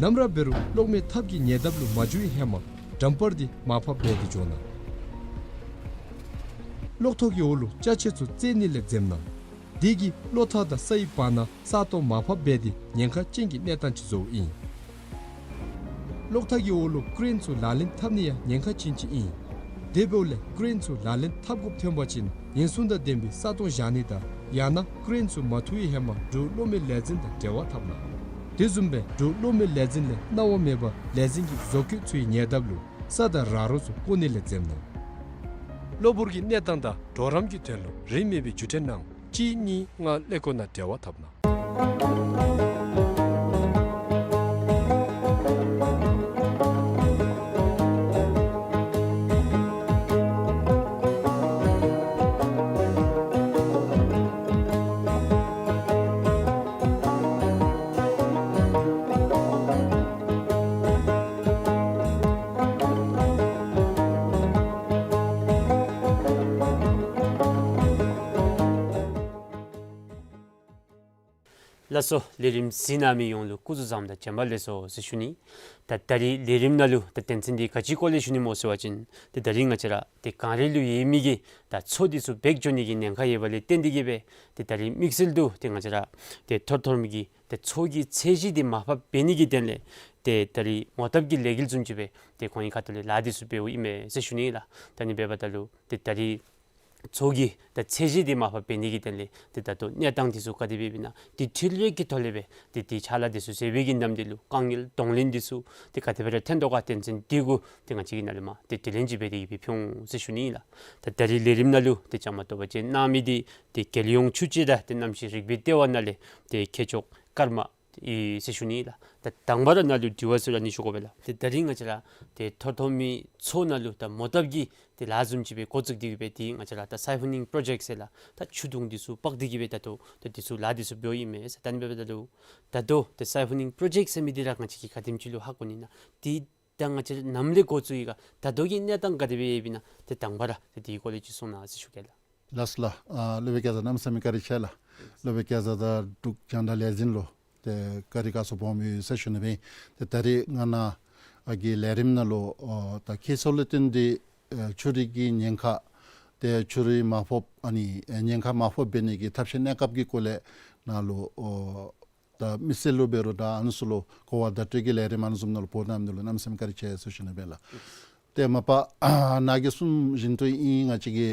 ནམ་ར་འབད་རུང་གློག་མེ་ཐབ་ཀྱི་ཉེ་འདབས་ལུ་མ་འགྱོ་བའི་ཧེ་མ་ཌམ་པར་འདི་མར་ཕབ་འབད་དེ་འགྱོ་གནང་། གློག་ཐོག་གི་འོག་ལུ་ཅ་ཆས་ཚུ་བཙལ་ནི་ལས་འཛེམ་གནང་། དེ་གིས་གློག་ཐག་དང་སའི་བར་ན་ས་སྟོང་མར་ཕབ་འབད་དེ་ཉེན་ཁ་ཅན་གྱི་གནས་སྟངས་ཅིག་བཟོཝ་ཨིན། གློག་ཐག་གི་འོག་ལུ་ཀེ་རེན་ཚུ་ལག་ལེན་འཐབ་ནི་ཡང་ཉེན་ཁ་ཅན་ཅིག་ཨིན། དེ་འབདཝ་ལས་ཀེ་རེན་ཚུ་ལག་ལེན་འཐབ་དགོཔ་ཐོན་པ་ཅིན་ཉེན་སྲུང་དང་ལྡན་པའི་ས་སྟོང་བཞག་ནི་དང་ཡང་ན་ཀེ་རེན་ཚུ་མ་འཐུ་བའི་ཧེ་མ་འབྲུག་གློག་མེ་ལས་འཛིན་དང་འབྲེལ་བ་འཐབ་གནང་། དེ་བཟུམ་སྦེ་འབྲུག་གློག་མེ་ལས་འཛིན་ལས་གནང་བ་མེད་པར་ལས་འཛིན་གྱི་བཟོ་བཀོད་ཚུའི་ཉེ་འདབས་ལུ་ས་དང་ར་རོ་ཚུ་བཀོ་ནི་ལས་འཛེམ་གནང་། གློ་བུར་གྱི་གནས་སྟངས་དང་གྲོགས་རམ་གྱི་དོན་ལུ་རིན་མེད་པའི་བརྒྱུད་འཕྲིན་ནང་གཅིག་གཉིས་ལྔ་ཀླད་ཀོར་ནང་འབྲེལ་བ་འཐབ་གནང་། ལགས་སོ། ལས་རིམ་གཟིགས་གནང་མི་ཡོངས་ལུ་སྐུ་གཟུགས་བཟང་དང་བྱོན་པ་ལེགས་སོ་ཟེར་ཞུ་ནི། ད་ད་རིས་ལས་རིམ་ནང་ལུ་ད་དོན་ཚན་འདི་ག་ཅི་སྐོར་ལས་ཞུ་ནི་སྨོ་ཟེར་བ་ཅིན་ཏེ་ད་རིས་ང་བཅས་ར་ཏེ་གངས་རི་ལུ་ཡོད་མི་གི་ད་མཚོ་འདི་ཚུ་འབག་འགྱོ་ནི་གི་ཉེན་ཁ་ཡོདཔ་ལས་བརྟེན་ཏེ་གིས་སྦེ་ཏེ་ད་རིས་དམིགས་བསལ་དུ་ཏེ་ང་བཅས་ར་ཏེ་ཐོར་ཐོར་མི་གི་ཏེ་མཚོ་གི་ཚད་གཞི་འདི་མར་ཕབ་འབད་ནི་གི་དོན་ལས་ཏེ་ད་རིས་མོ་བཏབ་ཀྱི་ལས་འགུལ་བཟུམ་ཅིག་སྦེ་ཏེ་ཁོང་གི་ཁ་ཐུག་ལས་ལཱ་འདི་ཚུ་འབདཝ་ཨིན་མས་ཟེར་ཞུ་ནི་ལགས། ད་ནི་འབདཝ་ད་ལུ་ཏེ་ད་རིས་མཚོ་གི་ད་ཚད་གཞི་འདི་མར་ཕབ་འབད་ནི་གི་དོན་ལས་ཏེ་ད་ལྟོ་གནས་སྟངས་འདི་ཚུ་ག་དེ་སྦེ་ཨིན་ན་ཏེ་འཕྲུལ་ལས་ཀྱི་ཐོག་ལས་སྦེ་ཏེ་ཏེ་ཕྱག་ལཱ་འདི་ཚུ་མཛད་པའི་གི་ནམ་དུས་ལུ་དཀའ་ངལ་གདོང་ལེན་འདི་ཚུ་ཏེ་ག་དེ་སྦེ་ར་ཐོན་དོ་ག་དོན་ཚན་འདི་གུ་ཏེ་ང་བཅས་ཀྱིས་ནཱ་ལས་མར་ཏེ་དྲི་ལན་ཅིག་འབད་དེ་གིས་སྦེ་ཕུལ་འོང་ཟེར་ཞུ་ནི་ལགས། ད་ད་རིས་ལས་རིམ་ནང་ལུ་ཏེ་བཅའ་མར་གཏོགས་པ་ཅིན་གནང་མི་འདི་ཏེ་རྒྱལ་ཡོངས་ཆུ་དཔྱད་དང་ཏེ་གནམ་གཤིས་རིག་པའི་ལྟེ་བ་ནང་ལས་ཏེ་མཁས་མཆོག་ཀརྨ་ཨིན་ཟེར་ཞུ་ནི་ལགས། ད་དང་པ་ར་ནཱ་ལུ་དྲི་བ་ཚུ་ར་ཨ་ནི་ཞུ་དགོ་པས་ལགས། ཏེ་ད་རིས་ང་བཅས་ར་ཏེ་ཐོར་ཐོར་མི་མཚོ་ནང་ལུ་ད་མོ་བཏབ་ཀྱི་ཏེ་ལཱ་བཟུམ་ཅིག་སྦེ་འགོ་བཙུགས་ཏེ་གིས་སྦེ་ཏེ་ང་བཅས་ར་ད་སའི་ཕོ་ནིང་པྲོ་ཇེཀཊ་ཟེར་ལགས། ད་ཆུ་དུང་འདི་ཚུ་དཔག་སྟེ་གིས་སྦེ་ད་ལྟོ་ད་འདི་ཚུ་ལཱ་འདི་ཚུ་འབདཝ་ཨིན་མས་ཟེར། ད་ནི་འབདཝ་ད་ལུ་ད་ལྟོ་ད་སའི་ཕོ་ནིང་པྲོ་ཇེཀཊ་ཟེར་མི་འདི་ར་ང་བཅས་ཀྱིས་ག་དེམ་ཅིག་ལུ་ཧ་གོ་ནི་ན། ཏེ་ད་ང་བཅས་ར་ནམ་ལས་འགོ་བཙུགས་ཡི་ག་ད་ལྟོ་གི་གནས་སྟངས་ག་དེ་སྦེ་ཡོདཔ་ཨིན་ན་ཏེ་དང་པ་ར་ཏེ་དེའི་སྐོར་ལས་ཅིག་གསུང་གནང་ཟེར་ཞུ་གེ་ལགས། ལགས་སོ་ལགས། ཨ་སློབ་དཔོན་སྐལ་བཟང་གནམ་མེད་ས་མེད་བཀའ་དྲིན་ཆེ་ལགས། སློབ་དཔོན་སྐལ་བཟང་དང་འབྲུག་རྒྱང་བསྒྲགས་ལས་འཛིན་ལུ་ཏེ་བཀའ་དྲིན་དགའ་ཚོར་སྦོམ་ཡོད་ཟེར་ཞུ་ནི་སྦེ། ཏེ་ད་རིས་ང་ནཱ་ ཨ་གི་ལས་རིམ་ནང་ལུ་ཨོ་ད་ཁྱི་ཚོགས་ལས་བརྟེན་ཏེ་ཨེ་ཕྱུགས་རིགས་ཀྱི་ཉེན་ཁ་ཏེ་ཕྱུགས་རིགས་མར་ཕབ་ཨ་ནི་ཨེ་ཉེན་ཁ་མར་ཕབ་འབད་ནི་གི་ཐབས་ཤེས་གནས་སྐབས་ཀྱི་སྐོར་ལས་ནང་ལུ་ཨོ་ད་མི་སེར་ལུ་འབད་རུང་ད་ཨ་ནི་ཚུ་ལུ་གོ་བ་བརྡ་སྤྲོད་ཀྱི་ལས་རིམ་ཨ་ནི་བཟུམ་ནང་ལུ་འབོ་གནང་མི་འདི་ལུ་གནམ་མེད་ས་མེད་བཀའ་དྲིན་ཆེ་ཟེར་ཞུ་ནི་སྦེ་ལགས། ཏེ་མ་པ་ནཱ་གིས་གསུངམ་བཞིན་དུ་ཨིན། ང་བཅས་ཀྱི་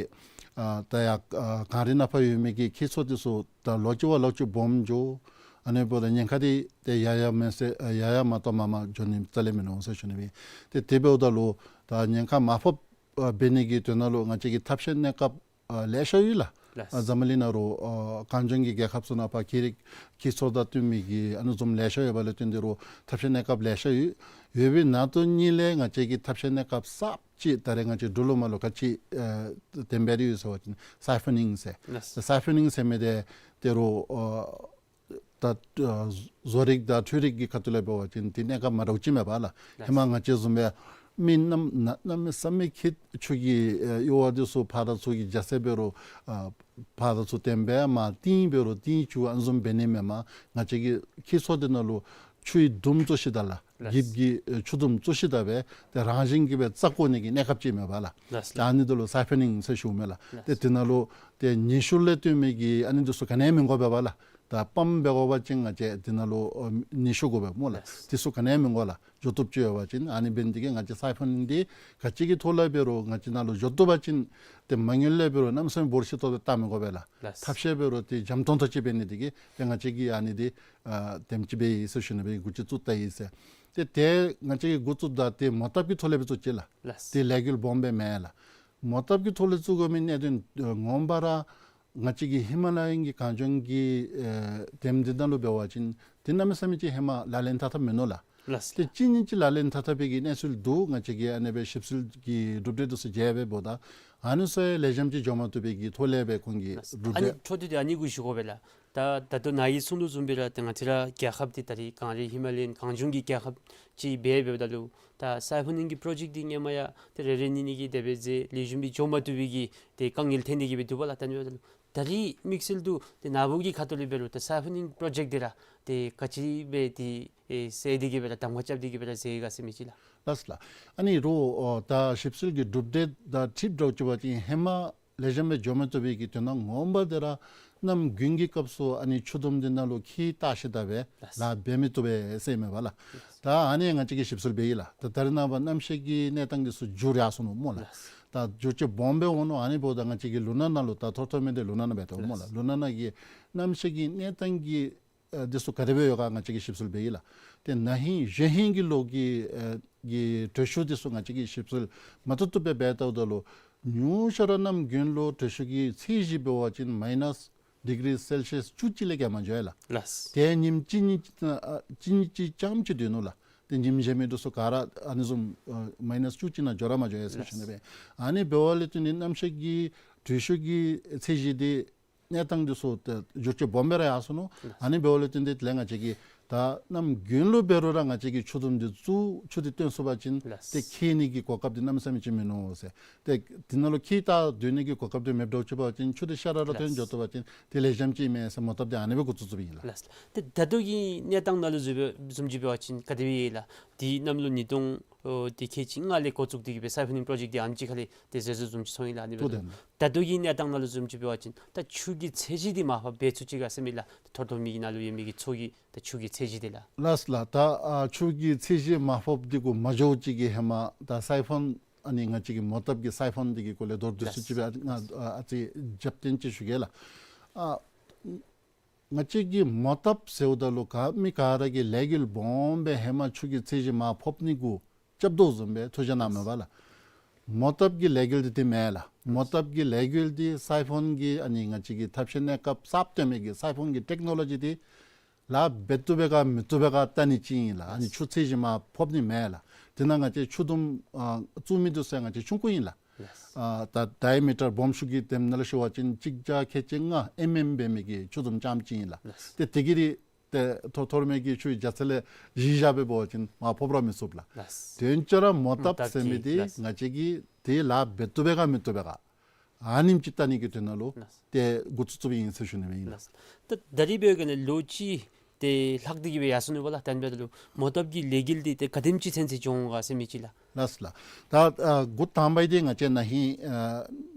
ཨ་ད་ཡར་ཨ་གངས་རི་ནང་ཕར་ཡོད་མི་གི་ཁྱི་ཚོགས་འདི་ཚུ་ད་ལོག་ཅི་བ་ལོག་ཅི་སྦོམ་འགྱོ། ཨ་ནི་འབདཝ་ད་ཉེན་ཁ་འདི་ཏེ་ཡར་ཡར་མེད་ཟེར་ཨ་ཡར་ཡར་མ་གཏོགས་མར་མར་འགྱོ་ནི་རྩ་ལས་མིན་འོང་ཟེར་ཞུ་ནི་སྦེ། ཏེ་དེ་འབདཝ་ད་ལུ་ད་ཉེན་ཁ་མར་ཕབ་ཨ་འབད་ནི་གི་དོན་ནང་ལུ་ང་བཅས་ཀྱི་ཐབས་ཤེས་གནས་སྐབས་ཨ་ལེ་ཤ་ཡོད་ལགས། ལགས། ཨ་འཛམ་གླིང་ནང་རུང་ཨ་གངས་ལྗོངས་ཀྱི་རྒྱལ་ཁབ་ཚུ་ནང་ཕར་ཁྱི་རིགས་ཁྱི་ཚོགས་དང་བསྟུན་མི་གི་ཨ་ནི་བཟུམ་ལེ་ཤ་ཡོད་པ་ལས་བརྟེན་ཏེ་རུང་ཐབས་ཤེས་གནས་སྐབས་ལེ་ཤ་ཡོད། ཡོད་པའི་ནང་དོན་གཉིས་ལས་ང་བཅས་ཀྱི་ཐབས་ཤེས་གནས་སྐབས་གསརཔ་ཅིག་ད་རེས་ང་བཅས་འབྲུག་ལུ་མར་ལུ་ག་ཅི་ཨ་གཏན་འབེབས་ཡོད་ཟེར་བ་ཅིན་སའི་ཕོ་ནིང་ཟེར། ལགས། སའི་ཕོ་ནིང་ཟེར་མི་འདི་ཏེ་རུང་ཨ་ད་ཨ་བཟོ་རིག་དང་འཕྲུལ་རིག་གི་ཁ་ཐུག་ལས་འབད་བ་ཅིན་ཏེ་གནས་སྐབས་མ་འདྲཝ་ཅིག་མས་པ་ལགས། ལགས། ཧེ་མ་ང་བཅས་བཟུམ་སྦེ་མི་གནམ་གནམ་མེད་ས་མེད་ཁྱི་ཕྱུགས་ཀྱི་ཨེ་གཡོ་བ་འདི་ཚུ་ཕར་དང་ཚུར་གྱི་རྒྱ་སེ་འབད་རུང་ཨ་ཕར་དང་ཚུར་བཏོན་སྦེ་མར་བཏིང་འབད་རུང་བཏིང་བཅུག་ཨ་ནི་བཟུམ་འབད་ནི་མེན་པར་ང་བཅས་ཀྱི་ཁྱི་ཚོགས་འདི་ནང་ལུ་ཆུའི་དུམ་བཙུགས་ཤིག་ད་ལགས། ལགས། འགྱིབ་ཀྱི་ཨེ་ཆུ་དུམ་བཙུགས་ཤིག་ད་སྦེ་ཏེ་རང་བཞིན་གྱིས་སྦེ་བཙག་བཀོ་ནི་གི་གནས་སྐབས་ཅིག་མས་པ་ལགས། ལགས། ད་ཨ་ནི་འདི་ལུ་སའི་ཕོ་ནིང་ཟེར་ཞུཝ་མས་ལགས། ལགས། ཏེ་དེ་ནང་ལུ་ཏེ་ནུས་ཤུགས་ལས་བརྟེན་མི་གི་ཨ་ནི་འདི་ཚུ་ག་ནི་ཡང་མི་དགོ་པས་པ་ལགས། ད་པམཔ་འབད་དགོ་པ་ཅིན་ང་བཅས་དེ་ནང་ལུ་ཨ་ནུས་ཤུགས་དགོ་པས་སྨོ་ལགས། ལགས། དེ་ཚུ་ག་ནི་ཡང་མི་དགོ་ལགས། འགྱོ་བཏུབ་ཅིག་ཡོད་པ་ཅིན་ཨ་ནི་འབད་ནི་དེ་གིས་ང་བཅས་སའི་ཕོ་ནིང་འདི་ག་ཅི་གི་ཐོག་ལས་འབད་རུང་ང་བཅས་ནང་ལུ་འགྱོ་བཏུབ་པ་ཅིན་ཏེ་མ་དངུལ་ལས་འབད་རུང་གནམ་མེད་ས་མེད་འབོར་ཆེ་ཏོག་ཏོ་བཏང་མི་དགོ་པས་ལགས། ལགས། ཐབས་ཤེས་འབད་རུང་ཏེ་འཇམ་ཏོང་ཏོ་ཅིག་འབད་ནི་དེ་གིས་ཏེ་ང་བཅས་ཀྱིས་ཨ་ནི་འདི་ཨ་དེམ་ཅིག་འབད་ཡི་ཟེར་ཞུ་ནི་སྦེ་འགོ་ཅིག་བཙུགས་ད་ཡི་ཟེར། ཏེ་ཏེ་ང་བཅས་ཀྱིས་འགོ་བཙུགསཔ་ད་ཏེ་མོ་བཏབ་ཀྱི་ཐོག་ལས་སྦེ་བཙུགས་ཅི་ལགས། ལགས། ཏེ་ལས་འགུལ་སྦོམ་སྦེ་མེན་ལགས། མོ་བཏབ་ཀྱི་ཐོག་ལས་བཙུགས་དགོ་མི་གནད་དོན་ཨ་ངོ་མ་ར་ང་བཅས་ཀྱི་ཧི་མ་ལ་ཡ་གི་གངས་ལྗོངས་ཀྱི་ཨེ་དེམ་འདི་ནང་ལུ་འབད་བ་ཅིན་ཏེ་གནམ་མེད་ས་མེད་ཅིག་ཧེ་མ་ལག་ལེན་འཐབ་འཐབ་མིན་ནུག་ལགས། ལགས། ཏེ་གཅིག་གཉིས་ཅིག་ལག་ལེན་འཐབ་འཐབ་པའི་གི་གནས་ཚུལ་འདུག། ང་བཅས་ཀྱིས་ཨ་ནི་སྦེ་ཞིབ་འཚོལ་གྱི་གྲུབ་འབྲས་འདི་ཚུ་མཇལ་བའི་འབདཝ་ད་ཨ་ནི་ཚུ་ལེགས་ཤོམ་ཅིག་འགྱོ་མ་བཏུབ་པའི་གི་ཐོག་ལས་སྦེ་ཁོང་གིས་གྲུབ་འབྲས། ཨ་ནི་འཕྲོ་མཐུད་དེ་ཨ་ནི་གུ་ཞུ་དགོ་པས་ལགས། ད་ད་ལྟོ་ནཱ་གིས་གསུང་དོ་བཟུམ་སྦེ་ར་ཏེ་ང་བཅས་ར་རྒྱལ་ཁབ་འདི་ད་རེས་གངས་རི་ཧི་མ་ལ་ཡན་གངས་ལྗོངས་ཀྱི་རྒྱལ་ཁབ་ཅིག་འབད་འབདཝ་ད་ལུ་ད་སའི་ཕོ་ནིང་གི་པྲོ་ཇེཀཊ་འདི་སྔོན་མ་ཡང་ཏེ་རེ་རེ་གཉིས་གཉིས་ཀྱིས་དེ་སྦེ་མཛད་ལེགས་ཤོམ་སྦེ་འགྱོ་མ་བཏུབ་པའི་གི་ཏེ་དཀའ་ངལ་ཐོན་ཏེ་གི་སྦེ་འདུག་པ་ལགས། ད་ནི་འབདཝ་ད་ལུ་ད་རེས་དམིགས་བསལ་དུ་ཏེ་ནཱ་བུ་གི་ཁ་ཐུག་ལས་འབད་རུང་ད་སའི་ཕོ་ནིང་པྲོ་ཇེཀཊ་འདི་ར་ཏེ་ག་ཅི་སྦེ་ཏེ་ཨེ་ཟེར་ཏེ་གི་སྦེ་ར་གདམ་ཁ་རྐྱབ་སྟེ་གི་སྦེ་ར་མཛད་ག་ཟེར་མི་ཅིག་ལགས། ལགས་ལགས། ཨ་ནི་རོགས་ཨོ་ད་ཞིབ་འཚོལ་གྱི་གྲུབ་འབྲས་དང་འཁྲིལ་འདྲཝ་ཅིག་འབད་བ་ཅིན་ཧེ་མ་ལེགས་ཤོམ་སྦེ་འགྱོ་མ་བཏུབ་པའི་གི་དོན་དག་ངོ་མ་འདི་ར་གནམ་དགུན་གྱི་སྐབས་སུ་ཨ་ནི་ཆུ་དུམ་འདི་ནང་ལུ་ཁྱི་བཏགས་ཞིནམ་ད་སྦེ་ལགས། ལཱ་འབད་མི་བཏུབ་པས་ཟེར་མས་པ་ལགས། ལགས། ད་ཨ་ནི་ང་བཅས་ཀྱིས་ཞིབ་འཚོལ་འབད་ཡི་ལགས། ད་ད་རེས་ནངས་པ་གནམ་གཤིས་ཀྱི་གནས་སྟངས་འདི་ཚུ་འགྱུར་ཡར་སོ་ནུག་སྨོ་ལགས། ལགས། ད་འགྱུར་བཅོས་སྦོམ་སྦེ་འོང་ནུག། ཨ་ནི་འབདཝ་ད་ང་བཅས་ཀྱིས་ལུ་ནག་ནང་ལུ་ད་ཐོར་ཐོར་མི་འདི་ལུ་ནག་ནང་འབད་དོ་སྨོ་ལགས། ལགས། ལུ་ནག་ནང་གི་གནམ་གཤིས་ཀྱི་གནས་སྟངས་ཀྱི་ཨ་འདི་ཚུ་ག་དེ་སྦེ་ཡོད་ག་ང་བཅས་ཀྱིས་ཞིབ་འཚོལ་འབད་ཡི་ལགས། ཏེ་ན་ཧིང་གཞེས་ཧིང་གི་ལོ་གི་ཨ་གི་དྲོད་ཤུགས་འདི་ཚུ་ང་བཅས་ཀྱིས་ཞིབ་འཚོལ་མ་བཏུབ་བཏུབ་སྦེ་འབད་བལྟཝ་ད་ལུ་ཉུང་ཤོས་ར་གནམ་དགུན་ལུ་དྲོད་ཤུགས་ཀྱི་ཚད་གཞི་འབད་བ་ཅིན་མའི་ནཱས་ཌི་གི་རི་སེལ་ཤི་ཡཱས་བཅུ་གཅིག་ལས་བརྒལ་མ་འགྱོ་ཡི་ལགས། ལགས། ཏེ་ཉིནམ་གཅིག་གཉིས་ཨ་གཅིག་གཉིས་ཅིག་རྐྱངམ་ཅིག་སྡོད་ནུག་ལགས། ཏེ་ཉིནམ་གཞན་མི་འདི་ཚུ་ག་ར་ཨ་ནི་བཟུམ་ཨ་མའི་ནཱས་བཅུ་གཅིག་ནང་འགྱོ་ར་མ་འགྱོ་ཡི་ཟེར་ཞུ་ནི་སྦེ། ཨ་ནི་འབདཝ་ལས་བརྟེན་ཏེ་གནམ་གཤིས་ཀྱི་དྲོད་ཤུགས་ཀྱི་ཚད་གཞི་འདི་གནས་སྟངས་འདི་ཚུ་ཏེ་འགྱུར་བཅོས་སྦོམ་སྦེ་ར་ཡར་སོ་ནུག། ཨ་ནི་འབདཝ་ལས་བརྟེན་ཏེ་དེ་ལས་ང་བཅས་ཀྱིས་ད་གནམ་དགུན་ལུ་འབད་རུང་ར་ང་བཅས་ཀྱིས་ཆུ་དུམ་འདི་བཙུགས་ཆུ་འདི་བཏོན་ཚུགས་པ་ཅིན་ལགས། ཏེ་ཁྱི་ནི་གི་གོ་སྐབས་འདི་གནམ་མེད་ས་མེད་ཅིག་མིན་ནུག་ཟེར། ཏེ་དེ་ནང་ལུ་ཁྱི་བཏགས་སྡོད་ནི་གི་གོ་སྐབས་འདི་མེདཔ་འདྲཝ་ཅིག་འབད་བ་ཅིན་ཆུ་འདི་ཤ་ར་ར་ཐོན་ལགས། འགྱོ་བཏུབ་པ་ཅིན་ཏེ་ལེགས་ཤོམ་ཅིག་མས་ཟེར་མོ་བཏབ་སྟེ་ཨ་ནི་སྦེ་འགོ་བཙུགས་བཙུགསཔ་ཨིན་ལགས། ལགས། ཏེ་ད་ལྟོ་གི་གནས་སྟངས་ནང་ལུ་བཟུམ་སྦེ་བཟུམ་ཅིག་འབད་བ་ཅིན་ག་དེ་སྦེ་ཡོད་ལགས། ཏེ་གནམ་ལོ་ཉིས་སྟོང་ཨོ་ཏེ་ཁལ་གཅིག་ལྔ་ལས་འགོ་བཙུགས་ཏེ་གི་སྦེ་སའི་ཕོ་ནིང་པྲོ་ཇེཀཊ་འདི་ཨ་ནེམ་ཅིག་ཁ་ལས་ཏེ་ཟད་འགྲོ་བཟུམ་ཅིག་སོང་ཡི་ལགས། ཨ་ནི་འབདཝ་ད་ལུ་ད་ལྟོ་གི་གནས་སྟངས་ནང་ལུ་བཟུམ་ཅིག་འབད་བ་ཅིན་ད་ཆུ་གི་ཚད་གཞི་འདི་མར་ཕབ་འབད་ཚུགས་ཅི་ག་ཟེར་མི་ལགས། ཐོར་ཐོར་མི་གི་ནང་ལུ་ཡོད་མི་གི་ཚོགས་ཀྱི་ད་ཆུ་གི་ཚད་གཞི་འདི་ལགས། ལགས་ལགས། ད་ཨ་ཆུ་གི་ཚད་གཞི་མར་ཕབ་འདི་གུ་མ་འགྱོ་ཅིག་གི་ཧེ་མ་ད་སའི་ཕོན་ཨ་ནི་ང་བཅས་ཀྱི་མོ་བཏབ་ཀྱི་སའི་ཕོན་འདི་གི་སྐོར་ལས་མདོར་བསྡུས་སུ་ཅིག་སྦེ་ང་ཨ་ཨ་ཙི་རྒྱབ་རྟེན་ཅིག་ཞུ་གེ་ལགས། ཨ་ང་བཅས་ཀྱིས་མོ་བཏབ་ཟེརཝ་ད་ལུ་ག་མི་ག་ར་གིས་ལས་འགུལ་སྦོམ་སྦེ་ཧེ་མ་ཆུ་གི་ཚད་གཞི་མར་ཕབ་ནི་གུ་རྐྱབ་དོ་བཟུམ་སྦེ་ཐུགས་བཞེད་གནངམ་མས་པ་ལགས། མོ་བཏབ་ཀྱི་ལས་འགུལ་འདི་དེ་མེན་ལགས། མོ་བཏབ་ཀྱི་ལས་འགུལ་འདི་སའི་ཕོན་གྱི་ཨ་ནི་ང་བཅས་ཀྱི་ཐབས་ཤེས་གནས་སྐབས་གསརཔ་བཏོན་མི་གི་སའི་ཕོན་གྱི་ཊེཀ་ནོ་ལོ་ཇི་འདི་ལཱ་འབད་བཏུབ་པས་ག་མི་བཏུབ་པས་ག་བལྟ་ནི་ཅིག་ཨིན་ལགས། ཨ་ནི་ཆུ་ཚད་གཞི་མར་ཕབ་ནི་མེན་ལགས། དེ་ནང་ང་བཅས་ཆུ་དུམ་ཨ་བཙུགས་མི་འདི་ཚུ་ཡང་ང་བཅས་ཆུང་ཀུ་ཨིན་ལགས། ལགས། ཨ་ད་ཌའི་མི་ཊར་སྦོམ་ཤོས་ཀྱི་དེམ་ནང་ལུ་ཞུ་བ་ཅིན་གཅིག་བརྒྱ་ཁལ་གཅིག་ལྔ་ཨེམ་ཨེམ་འབད་མི་གི་ཆུ་དུམ་རྐྱངམ་ཅིག་ཨིན་ལགས། ལགས། ཏེ་དེ་གི་རིགས་ཏེ་ཐོར་ཐོར་མི་གི་ཆུ་རྒྱ་ཚད་ལས་བཞི་བཞག་སྦེ་འབད་བ་ཅིན་མར་ཕབ་ར་མི་ཚུགས་ལགས། ལགས། དོན་གཅིག་ར་མོ་བཏབ་ཟེར་མི་འདི་ལགས། ང་བཅས་ཀྱིས་དེ་ལཱ་འབད་བཏུབ་པས་ག་མི་བཏུབ་པས་ག་ཨ་ནེམ་ཅིག་བལྟ་ནི་གི་དོན་ནང་ལུ་ལགས། ཏེ་འགོ་བཙུགས་བཙུགསཔ་ཨིན་ཟེར་ཞུ་ནི་སྦེ་ཨིན་ལགས། ལགས། ད་ད་རིས་འབད་བ་ཅིན་ལོ་གཅིག་ ཏེ་ལྷག་སྟེ་གི་སྦེ་ཡར་སོང་ནུག་པ་ལགས། ད་ཨ་ནི་འབདཝ་ད་ལུ་མོ་བཏབ་ཀྱི་ལས་འགུལ་འདི་ཏེ་ག་དེམ་ཅིག་ཚུན་ཚོད་འགྱོ་འོང་ག་ཟེར་མི་ཅིག་ལགས། ལགས་ལགས། ད་ཨ་འགོ་དང་པ་འདི་ང་བཅས་ན་ཧིང་ཨ་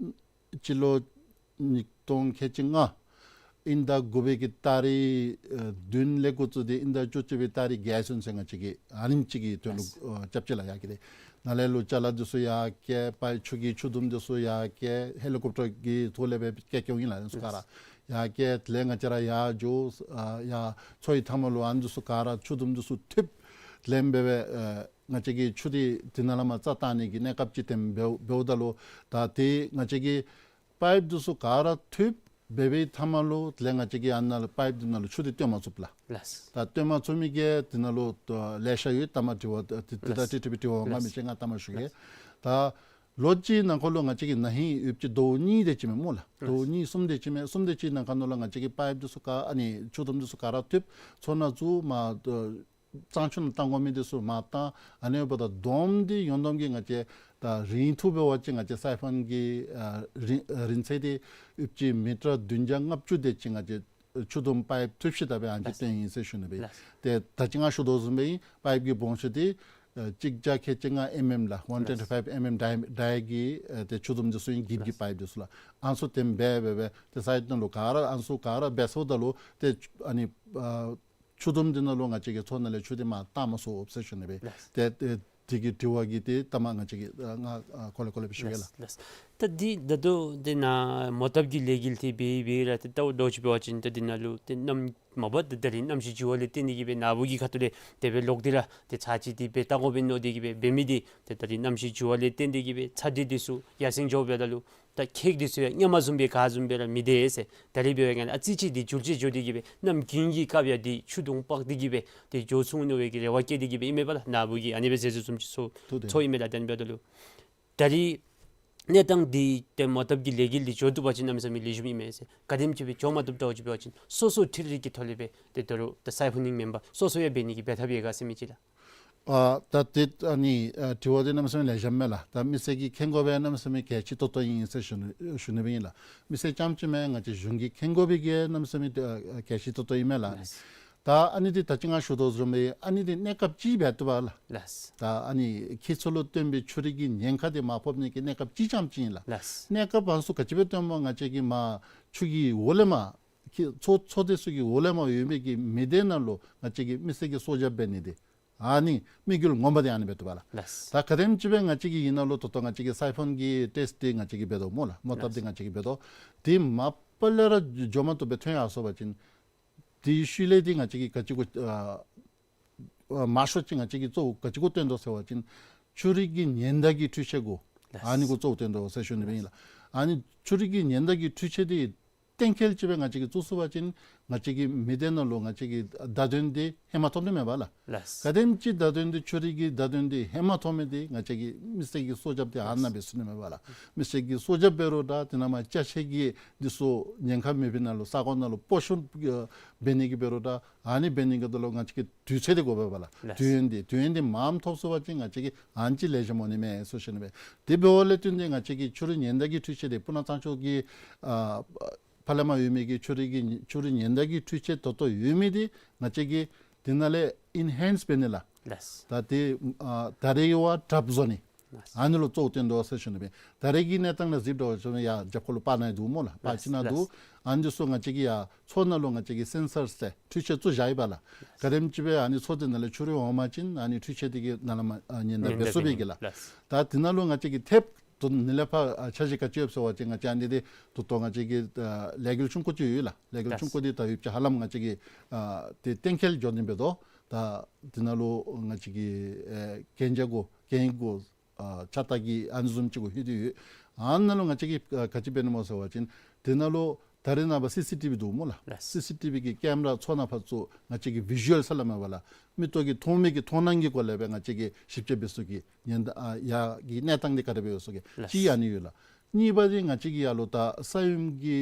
སྤྱི་ལོ་ཉིས་སྟོང་ཁལ་གཅིག་ལྔ་དབྱིན་ཟླ་དགུ་པའི་གི་ཏ་རིག་ཨ་བདུན་ལས་འགོ་བཙུགས་ཏེ་དབྱིན་ཟླ་བཅུ་གཅིག་པའི་ཏ་རིག་བརྒྱད་ཚུན་ཚོད་ང་བཅས་ཀྱིས་ཨ་ནེམ་ཅིག་གི་དོན་ལུ་ལགས། ཨ་རྐྱབ་ཅི་ལགས། ཡར་བསྐྱལ་ཏེ་ནཱ་ལས་ལུ་ཅ་ལ་འདི་ཚུ་ཡར་བསྐྱལ། པའིཔ་ཆུ་གི་ཆུ་དུམ་འདི་ཚུ་ཡར་བསྐྱལ། ཧེ་ལི་ཀོབ་ཊར་གྱི་ཐོག་ལས་སྦེ་བསྐྱལ་བསྐྱལཝ་ཨིན་ལགས། ཨ་ནི་ཚུ་ག་ར་ཡར་བསྐྱལ། དེ་ལས་ང་བཅས་ར་ཡར་འགྱོ། ཨ་ཡར་མཚོ་ཡི་མཐའ་མ་ལུ་ཨ་ནི་འདི་ཚུ་ག་ར་ཆུ་དུམ་འདི་ཚུ་འཐུ་ལེན་འབད་སྦེ་ཨ་ང་བཅས་ཀྱིས་ཆུ་འདི་དེ་ནང་ལས་མར་རྩ་བཏང་ནི་གི་གནས་སྐབས་ཅིག་དེམ་འབདཝ་འབདཝ་ད་ལུ་ད་ཏེ་ང་བཅས་ཀྱིས་པའིཔ་འདི་ཚུ་ག་ར་འཐུ་འབད་བའི་མཐའ་མ་ལུ་དེ་ལས་ང་བཅས་ཀྱིས་ཨ་ནཱ་ལུ་པའིཔ་འདི་ནང་ལུ་ཆུ་འདི་བཏོན་མ་ཚུགས་ལགས། ལགས། ད་བཏོན་མ་ཚུགས་མི་གི་དེ་ནང་ལུ་ད་ལེ་ཤ་ཡོད། ལྟ་མ་དྲི་བ་ད་དེ་ད་ལགས། ཏེ་དྲི་བའི་དྲི་བ་ལགས། ང་མི་ཤེས། ང་ལྟ་མ་ཞུ་གེ། ལགས། ད་ལོ་གཅིག་ནང་འཁོད་ལུ་ང་བཅས་ཀྱིས་ན་ཧིང་ཡུདཔ་ཅིག་ཟླཝ་གཉིས་དེ་ཅིག་མས་སྨོ་ལགས། ལགས། ཟླཝ་གཉིས་གསུམ་དེ་ཅིག་མས། གསུམ་དེ་ཅིག་ནང་ཁ་ནང་ལུ་ང་བཅས་ཀྱིས་པའིཔ་འདི་ཚུ་ག་ཨ་ནི་ཆུ་དུམ་འདི་ཚུ་ག་ར་འཐུ་མཚོ་ནང་བཙུགས། མར་ད་གཙང་ཆུ་ནང་བཏང་དགོ་མི་འདི་ཚུ་མར་བཏང་། ཨ་ནི་འབདཝ་ད་བསྡོམས་ཏེ་ཡོངས་བསྡོམས་ཀྱིས་ང་བཅས་ད་རིང་ཐུང་འབད་བ་ཅིན་ང་བཅས་སའི་ཕཱན་གྱི་ཨ་རིང་རིང་ཚད་འདི་ཡུདཔ་ཅིག་མི་ཊར་བདུན་བརྒྱ་ལྔ་བཅུ་དེ་ཅིག་ང་བཅས་ཆུ་དུམ་པའིཔ་འཐུ་ཤེས་ད་སྦེ་ཨ་ནི་ཅིག་ལགས། བཏོན་ཡི་ཟེར་ཞུ་ནི་སྦེ། ལགས། ཏེ་ད་ཅི་ང་ཞུ་དོ་བཟུམ་སྦེ་པའིཔ་གི་སྦོམ་ཤོས་འདི་ཨ་གཅིག་བརྒྱ་ཁལ་གཅིག་ལྔ་ཨེམ་ཨེམ་ལགས། ལགས། ཝན་ཊོན་ཊི་ཕའིབ་ཨེམ་ཨེམ་ཌའི་ཌའི་གི་ཨ་ཏེ་ཆུ་དུམ་འདི་ཚུ་ཨིན། འགྱིབ་ཀྱི་ལགས། པའིཔ་འདི་ཚུ་ལགས། ཨ་ནི་ཚུ་དེམ་འབད་འབད་འབད་ཏེ་སའིཌ་ནང་ལུ་ག་ར་ཨ་ནི་ཚུ་ག་ར་འབད་ཚརཝ་ད་ལུ་ཏེ་ཨ་ནི་ཨ་ཆུ་དུམ་འདི་ནང་ལུ་ང་བཅས་ཀྱིས་མཚོ་ནང་ལས་ཆུ་འདི་མར་བཏང་མ་ཚུགས་ཟེར་ཞུ་ནི་སྦེ། ལགས། ཏེ་ཏེ་དེ་གི་དྲི་བ་གི་ཏེ་ལྟ་མ་ང་བཅས་ཀྱིས་ཨ་ང་ཨ་ཁོ་ལེ་ཁོ་ལེ་སྦེ་ཞུ་གེ་ལགས། ལགས། ལགས། ད་འདི་ད་ལྟོ་འདི་ནཱ་མོ་བཏབ་ཀྱི་ལས་འགུལ་འདི་འབད་འབད་ར་ཏེ་ལྟཝ་ད་ཅིག་འབད་བ་ཅིན་ད་འདི་ནང་ལུ་ཏེ་གནམ་མ་པ་ད་ད་རིས་གནམ་གཤིས་འགྱུར་བ་ལས་བརྟེན་ཏེ་གི་སྦེ་ནཱ་བུ་གི་ཁ་ཐུག་ལས་དེ་སྦེ་ལོག་སྟེ་ར་ཏེ་ཚར་ཅིག་འདི་འབད་བལྟ་དགོ་པས་མནོ་སྟེ་གི་སྦེ་འབད་མི་འདི་ཏེ་ད་རིས་གནམ་གཤིས་འགྱུར་བ་ལས་བརྟེན་ཏེ་གི་སྦེ་ཚ་དྲོད་འདི་ཚུ་ཡར་སེང་འགྱོཝ་ད་ལུ་ད་ཁྱེག་འདི་ཚུ་ཡང་སྔོན་མ་བཟུམ་སྦེ་ག་བཟུམ་སྦེ་ར་མི་སྡོད་ཟེར། ད་རིས་འབད་བའི་སྒང་ལས་ཨ་ཙི་ཅིག་འདི་འགྱུར་བཅོས་འགྱོ་སྟེ་གི་སྦེ་གནམ་དགུན་གྱི་སྐབས་ཡང་འདི་ཆུ་དུང་སྤགས་ཏེ་གི་སྦེ་ཏེ་འགྱོ་ཚུགས་ནི་མནོ་བའི་གི་རེ་བ་བསྐྱེད་དེ་གི་སྦེ་ཨིན་མས་པ་ལགས། ནཱ་བུ་གིས་ཨ་ནི་སྦེ་ཟེར་ཟེར་བཟུམ་ཅིག་ཚོར་ཚོརཝ་ཨིན་མས་ལགས། ད་ཨ་ནི་འབདཝ་ད་ལུ་ད་རིས་གནས་སྟངས་འདི་ཏེ་མོ་བཏབ་ཀྱི་ལས་འགུལ་འདི་འགྱོ་བཏུབ་པ་ཅིན་གནམ་མེད་ས་མེད་ལེགས་ཤོམ་ཨིན་མས་ཟེར། ག་དེམ་ཅིག་སྦེ་འགྱོ་མ་བཏུབ་འདྲཝ་ཅིག་འབད་བ་ཅིན་སོ་སོ་འཕྲུལ་རིག་གི་ཐོག་ལས་སྦེ་ཏེ་ད་རུང་ད་སའི་ཕཱ་ནིང་མེན་པར་སོ་སོ་ཡང་འབད་ནི་གི་འབད་ཐབས་ཡོད་ག་ཟེར་མི་ཅིག་ལགས། ཨ་ད་ཏེ་ཨ་ནི་ཨ་དྲི་བ་འདི་གནམ་མེད་ས་མེད་ལེགས་ཤོམ་མས་ལགས། ད་མི་སེར་གྱིས་མཁྱེན་དགོ་པའི་གནམ་མེད་ས་མེད་གལ་ཆེ་ཏོག་ཏོ་ཨིན་ཟེར་ཞུ་ནི་ཞུ་ནི་སྦེ་ཨིན་ལགས། མི་སེར་རྐྱངམ་ཅིག་མེན། ང་བཅས་གཞུང་གིས་མཁྱེན་དགོ་པའི་གི་གནམ་མེད་ས་མེད་ཨ་གལ་ཆེ་ཏོག་ཏོ་ཨིན་མས་ལགས། ལགས། ད་ཨ་ནི་འདི་ད་ཅི་ང་ཞུ་དོ་བཟུམ་སྦེ་ཨ་ནི་འདི་གནས་སྐབས་ཅིག་འབད་བཏུབ་པ་ལགས། ལགས། ད་ཨ་ནི་ཁྱེད་ཚུ་ལུ་བཏོན་པའི་ཆུ་རིགས་ཀྱི་ཉེན་ཁ་འདི་མར་ཕབ་ནི་གི་གནས་སྐབས་ཅིག་རྐྱངམ་ཅིག་ཨིན་ལགས། ལགས། གནས་སྐབས་ཨ་ནི་ཚུ་ག་ཅི་སྦེ་བཏོནམ་སྨོ། ང་བཅས་ཀྱིས་མར་ཆུ་གི་འོག་ལས་མར་ཁྱེད་མཚོ་མཚོ་དེ་ཚུ་གི་འོག་ལས་མར་ཡོད་མི་གི་མི་སྡེ་ནང་ལུ་ང་བཅས་ཀྱིས་མི་སེར་གྱིས་སྲོག་སྐྱབས་འབད་ནི་འདི་ཨ་ནི་དམིགས་ཡུལ་ངོ་མ་འདི་ཨ་ནི་འབད་བཏུབ་པ་ལགས། ལགས། ད་ག་དེམ་ཅིག་སྦེ་ང་བཅས་ཀྱིས་ཨིན་ན་ལུ་ད་ལྟོ་ང་བཅས་ཀྱིས་སའི་ཕཱན་གྱི་ཊེསཊ་འདི་ང་བཅས་ཀྱིས་འབད་དོ་སྨོ་ལགས། མོ་བཏབ་འདི་ལགས། ང་བཅས་ཀྱིས་འབད་དོ། འདི་མ་པ་ལས་ར་འགྱོ་མ་བཏུབ་སྦེ་ཐོན་ཡར་སོང་པ་ཅིན་དེའི་ཤུལ་ལས་འདི་ང་བཅས་ཀྱིས་ག་ཅི་གུ་ཨ་ཨ་མང་ཤོས་ཅིག་ང་བཅས་ཀྱིས་གཙོ་བོ་ག་ཅི་གུ་བཏོན་དོ་ཟེར་བ་ཅིན་ཆུ་རིགས་ཀྱི་ཉེན་བརྡ་གི་འཕྲུལ་ཆས་གུ་ལགས། ཨ་ནི་གུ་གཙོ་བོ་བཏོན་དོ་ཟེར་ཞུ་ནི་སྦེ་ཨིན་ལགས། ཨ་ནི་ཆུ་རིགས་ཀྱི་ཉེན་བརྡ་གི་འཕྲུལ་ཆས་འདི་གཏན་འཁེལ་ཅིག་སྦེ་ང་བཅས་ཀྱིས་བཙུགས་ཚུགས་པ་ཅིན་ང་བཅས་ཀྱི་མི་སྡེ་ནང་ལུ་ང་བཅས་ཀྱི་བརྡ་དོན་འདི་ཧེ་མ་ཐོབ་ནི་མས་པ་ལགས། ལགས། ག་དེམ་ཅིག་བརྡ་དོན་འདི་ཆུ་རིགས་ཀྱི་བརྡ་དོན་འདི་ཧེ་མ་ཐོབ་མི་འདི་ང་བཅས་ཀྱིས་མི་སེར་གྱི་སྲོག་སྐྱབས་འདི་ཨ་ནཱ་འབད་ཚུགས་ནི་མས་པ་ལགས། མི་སེར་གྱི་སྲོག་སྐྱབས་འབད་རུང་འདྲ། དེ་ནང་མར་ཅ་ཆས་ཀྱི་འདི་ཚུ་ཉེན་ཁ་མེད་པའི་ནང་ལུ་ས་གོ་ནང་ལུ་སྤོ་བཤུད་འབད་ནི་གི་འབད་རུང་འདྲ། ཨ་ནི་འབད་ནི་གི་དོན་ལུ་ང་བཅས་ཀྱིས་དུས་ཚོད་འདི་དགོ་པས་པ་ལགས། ལགས། དུས་ཡུན་འདི་དུས་ཡུན་འདི་མངམ་ཐོབ་ཚུགས་པ་ཅིན་ང་བཅས་ཀྱིས་ཨ་ནི་ཅིག་ལེགས་ཤོམ་འོང་ནི་མས་ཟེར་ཞུ་ནི་མས། དེ་འབདཝ་ལས་བརྟེན་ཏེ་ང་བཅས་ཀྱིས་ཆུ་རིགས་ཉེན་བརྡ་གི་འཕྲུལ་ཆས་འདི་སྤུ་ན་གཙང་ཆུ་གི་ཨ་ཕར་ལས་མར་ཡོད་མི་གི་ཆུ་རིགས་ཀྱི་ཆུ་རིགས་ཉེན་བརྡ་གི་འཕྲུལ་ཆས་ད་ལྟོ་ཡོད་མི་འདི་ང་བཅས་ཀྱིས་དེ་ནང་ལས་ཨེན་ཧེནསི་འབད་ནི་ལགས། ལགས། ད་དེ་ཨ་ད་རེས་བ་དྲགཔ་བཟོ་ནི། ལགས། ཨ་ནི་ལུ་གཙོ་བོ་བཏོན་དོ་ཟེར་ཞུ་ནི་སྦེ། ད་རེས་ཀྱི་གནས་སྟངས་ལུ་གཟིགསཔ་འདྲཝ་ཅིན་ཡར་རྒྱབ་ཁ་ལུ་པར་ནང་འདུག་སྨོ་ལགས། པར་ལགས། ཅིག་ནང་འདུག། ལགས། ཨ་ནི་ཚུ་ང་བཅས་ཀྱིས་ཡར་མཚོ་ནང་ལུ་ང་བཅས་ཀྱིས་སེན་སར་ཟེར་འཕྲུལ་ཆས་བཙུགས་བཞག་ཡི་པ་ལགས། ལགས། ག་དེམ་ཅིག་སྦེ་ཨ་ནི་མཚོ་དེ་ནང་ལས་ཆུ་རུད་འོང་པ་ཅིན་ཨ་ནི་འཕྲུལ་ཆས་དེ་གིས་ནཱ་ལས་མར་ཨ་ཉེན་བརྡ་ཉེན་བརྡ་འབད་ཚུགས་པའི་གི་ལགས། ལགས། ད་དེ་ནང་ལུ་ང་བཅས་ཀྱིས་ཐེབས་དོ་ནི་ལས་ཕར་ཨ་འཆར་གཞི་ག་ཅི་ཡོདཔ་ཟེར་བ་ཅིན་ང་བཅས་ཨ་ནི་འདི་ད་ལྟོ་ང་བཅས་ཀྱི་ཨ་ལས་འགུལ་ཆུང་ཀུ་ཅིག་ཡོད་ལགས། ལས་འགུལ་ལགས། ཆུང་ཀུ་འདི་ད་ཡུདཔ་ཅིག་ཧ་ལམ་ང་བཅས་ཀྱིས་ཨ་དེ་གཏན་འཁེལ་འགྱོ་ནི་འབད་དོ། ད་དེ་ནང་ལུ་ང་བཅས་ཀྱིས་ཨེ་གན་རྒྱ་གུ་གན་ཡིག་གུ་ཨ་ཕྱག་རྟགས་ཀྱི་ཨ་ནི་བཟུམ་ཅིག་གུ་ལྷོད་དེ་ཡོད། ཨ་ནཱ་ལུ་ང་བཅས་ཀྱིས་ཨ་ག་ཅི་འབད་ནི་སྨོ་ཟེར་བ་ཅིན་དེ་ནང་ལུ་ད་རེས་ནངས་པ་སི་སི་ཊི་བི་འདུག་སྨོ་ལགས། ལགས། སི་སི་ཊི་བི་གི་ཀེམ་ར་མཚོ་ནང་ཕར་བཙུགས། ང་བཅས་ཀྱིས་བི་ཞུ་ཨལ་ཟེར་སླབ་མས་པ་ལགས། མིག་ཏོ་གིས་མཐོང་མི་གི་མཐོང་སྣང་གི་སྒོ་ལས་སྦེ་ང་བཅས་ཀྱིས་ཞིབ་དཔྱད་འབད་ཚུགས་ཀྱི། ཉེན་བརྡ་ཨ་ཡར་གྱི་གནས་སྟངས་འདི་ག་དེ་སྦེ་ཡོད་ཟེར་གྱི། ལགས། གཅིག་ཨ་ནི་ཡོད་ལགས། གཉིས་པ་འདི་ང་བཅས་ཀྱིས་ཡར་ལུ་ད་ས་ཡོམ་གྱི་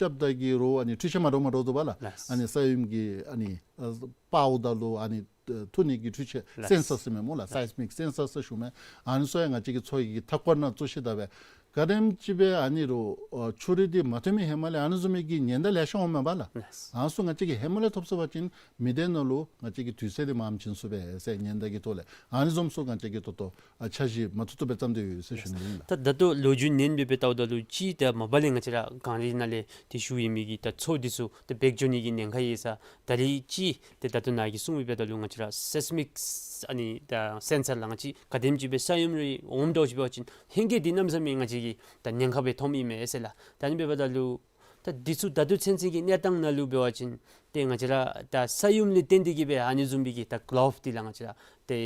ཁྱབ་གདལ་གྱི་རོགས་ཨ་ནི་འཕྲུལ་ཆས་མ་འདྲཝ་མ་འདྲཝ་འདུག་པ་ལགས། ལགས། ཨ་ནི་ས་ཡོམ་གྱི་ཨ་ནི་ཨ་པའོ་ད་ལུ་ཨ་ནི་ཨ་འཐུ་ནི་གི་འཕྲུལ་ཆས། ལགས། སེན་སར་ཟེར་མས་སྨོ་ལགས། ལགས། སའིས་མིག་སེན་སར་ཟེར་ཞུ་མས། ཨ་ནི་ཚུ་ཡང་ང་བཅས་ཀྱིས་མཚོ་ཡི་གི་མཐའ་འཁོར་ནང་བཙུགས་ཤེས་ད་སྦེ། ག་དེམ་ཅིག་སྦེ་ཨ་ནི་རུ་ཨ་ཆུ་རུད་འདི་མ་ཐོན་མི་ཧེ་མ་ལས་ཨ་ནི་བཟུམ་མའི་གི་ཉེན་བརྡ་ལེ་ཤ་འོངམ་མས་པ་ལགས། ལགས། ཨ་ནི་ཚུ་ང་བཅས་ཀྱིས་ཧེ་མ་ལས་ཐོབ་ཚུགས་པ་ཅིན་མི་སྡེ་ནང་ལུ་ང་བཅས་ཀྱིས་དུས་ཚོད་འདི་མངམ་བྱིན་ཚུགས་པས་ཟེར། ཉེན་བརྡ་གི་ཐོག་ལས་ཨ་ནི་བཟུམ་ཚུ་ང་བཅས་ཀྱིས་ད་ལྟོ་ཨ་འཆར་གཞི་མ་བཏུབ་བཏུབ་སྦེ་བརྩམས་ཏེ་ཡོད་ཟེར་ཞུ་ནི་ཨིན་ལགས། ད་ད་ལྟོ་ལོ་རྒྱུས་ནཱ་འབད་བ་ཅིན་ད་མ་པ་ལས་ང་བཅས་ར་གངས་རི་ནང་ལས་ཏེ་ཞུ་ཡོད་མི་གི་ད་མཚོ་འདི་ཚུ་ཏེ་འབད་བཅུག་ནི་གི་ཉེན་ཁ་ཡོད་ས། ད་རིས་ཅིག་ཏེ་ད་ལྟོ་ནཱ་གིས་གསུངས་མི་འབདཝ་ད་ལུ་ང་བཅས་ར་སེས་མིག་ཨ་ནི་ད་སེན་སར་ལགས་ང་བཅས་ག་དེམ་ཅིག་སྦེ་ས་ཡོམ་རེ་འོངམ་འདྲཝ་ཅིག་འབད་བ་ཅིན་ཧེང་སྐལ་འདི་གནམ་མེད་ས་མེད་ང་བཅས་ཀྱིས་ད་ཉེན་ཁ་སྦེ་མཐོངམ་ཨིན་མས་ཟེར་ལགས། ད་ཨ་ནི་འབདཝ་ད་ལུ་ད་འདི་ཚུ་ད་ལྟོ་ཚུན་ཚོད་ཀྱི་གནས་སྟངས་ནང་ལུ་འབད་བ་ཅིན་ཏེ་ང་བཅས་ར་ད་ས་ཡོམ་ལས་བརྟེན་ཏེ་གིས་སྦེ་ཨ་ནི་བཟུམ་མའི་གི་ད་གློག་འདི་ལགས་ང་བཅས་ར་ཏེ་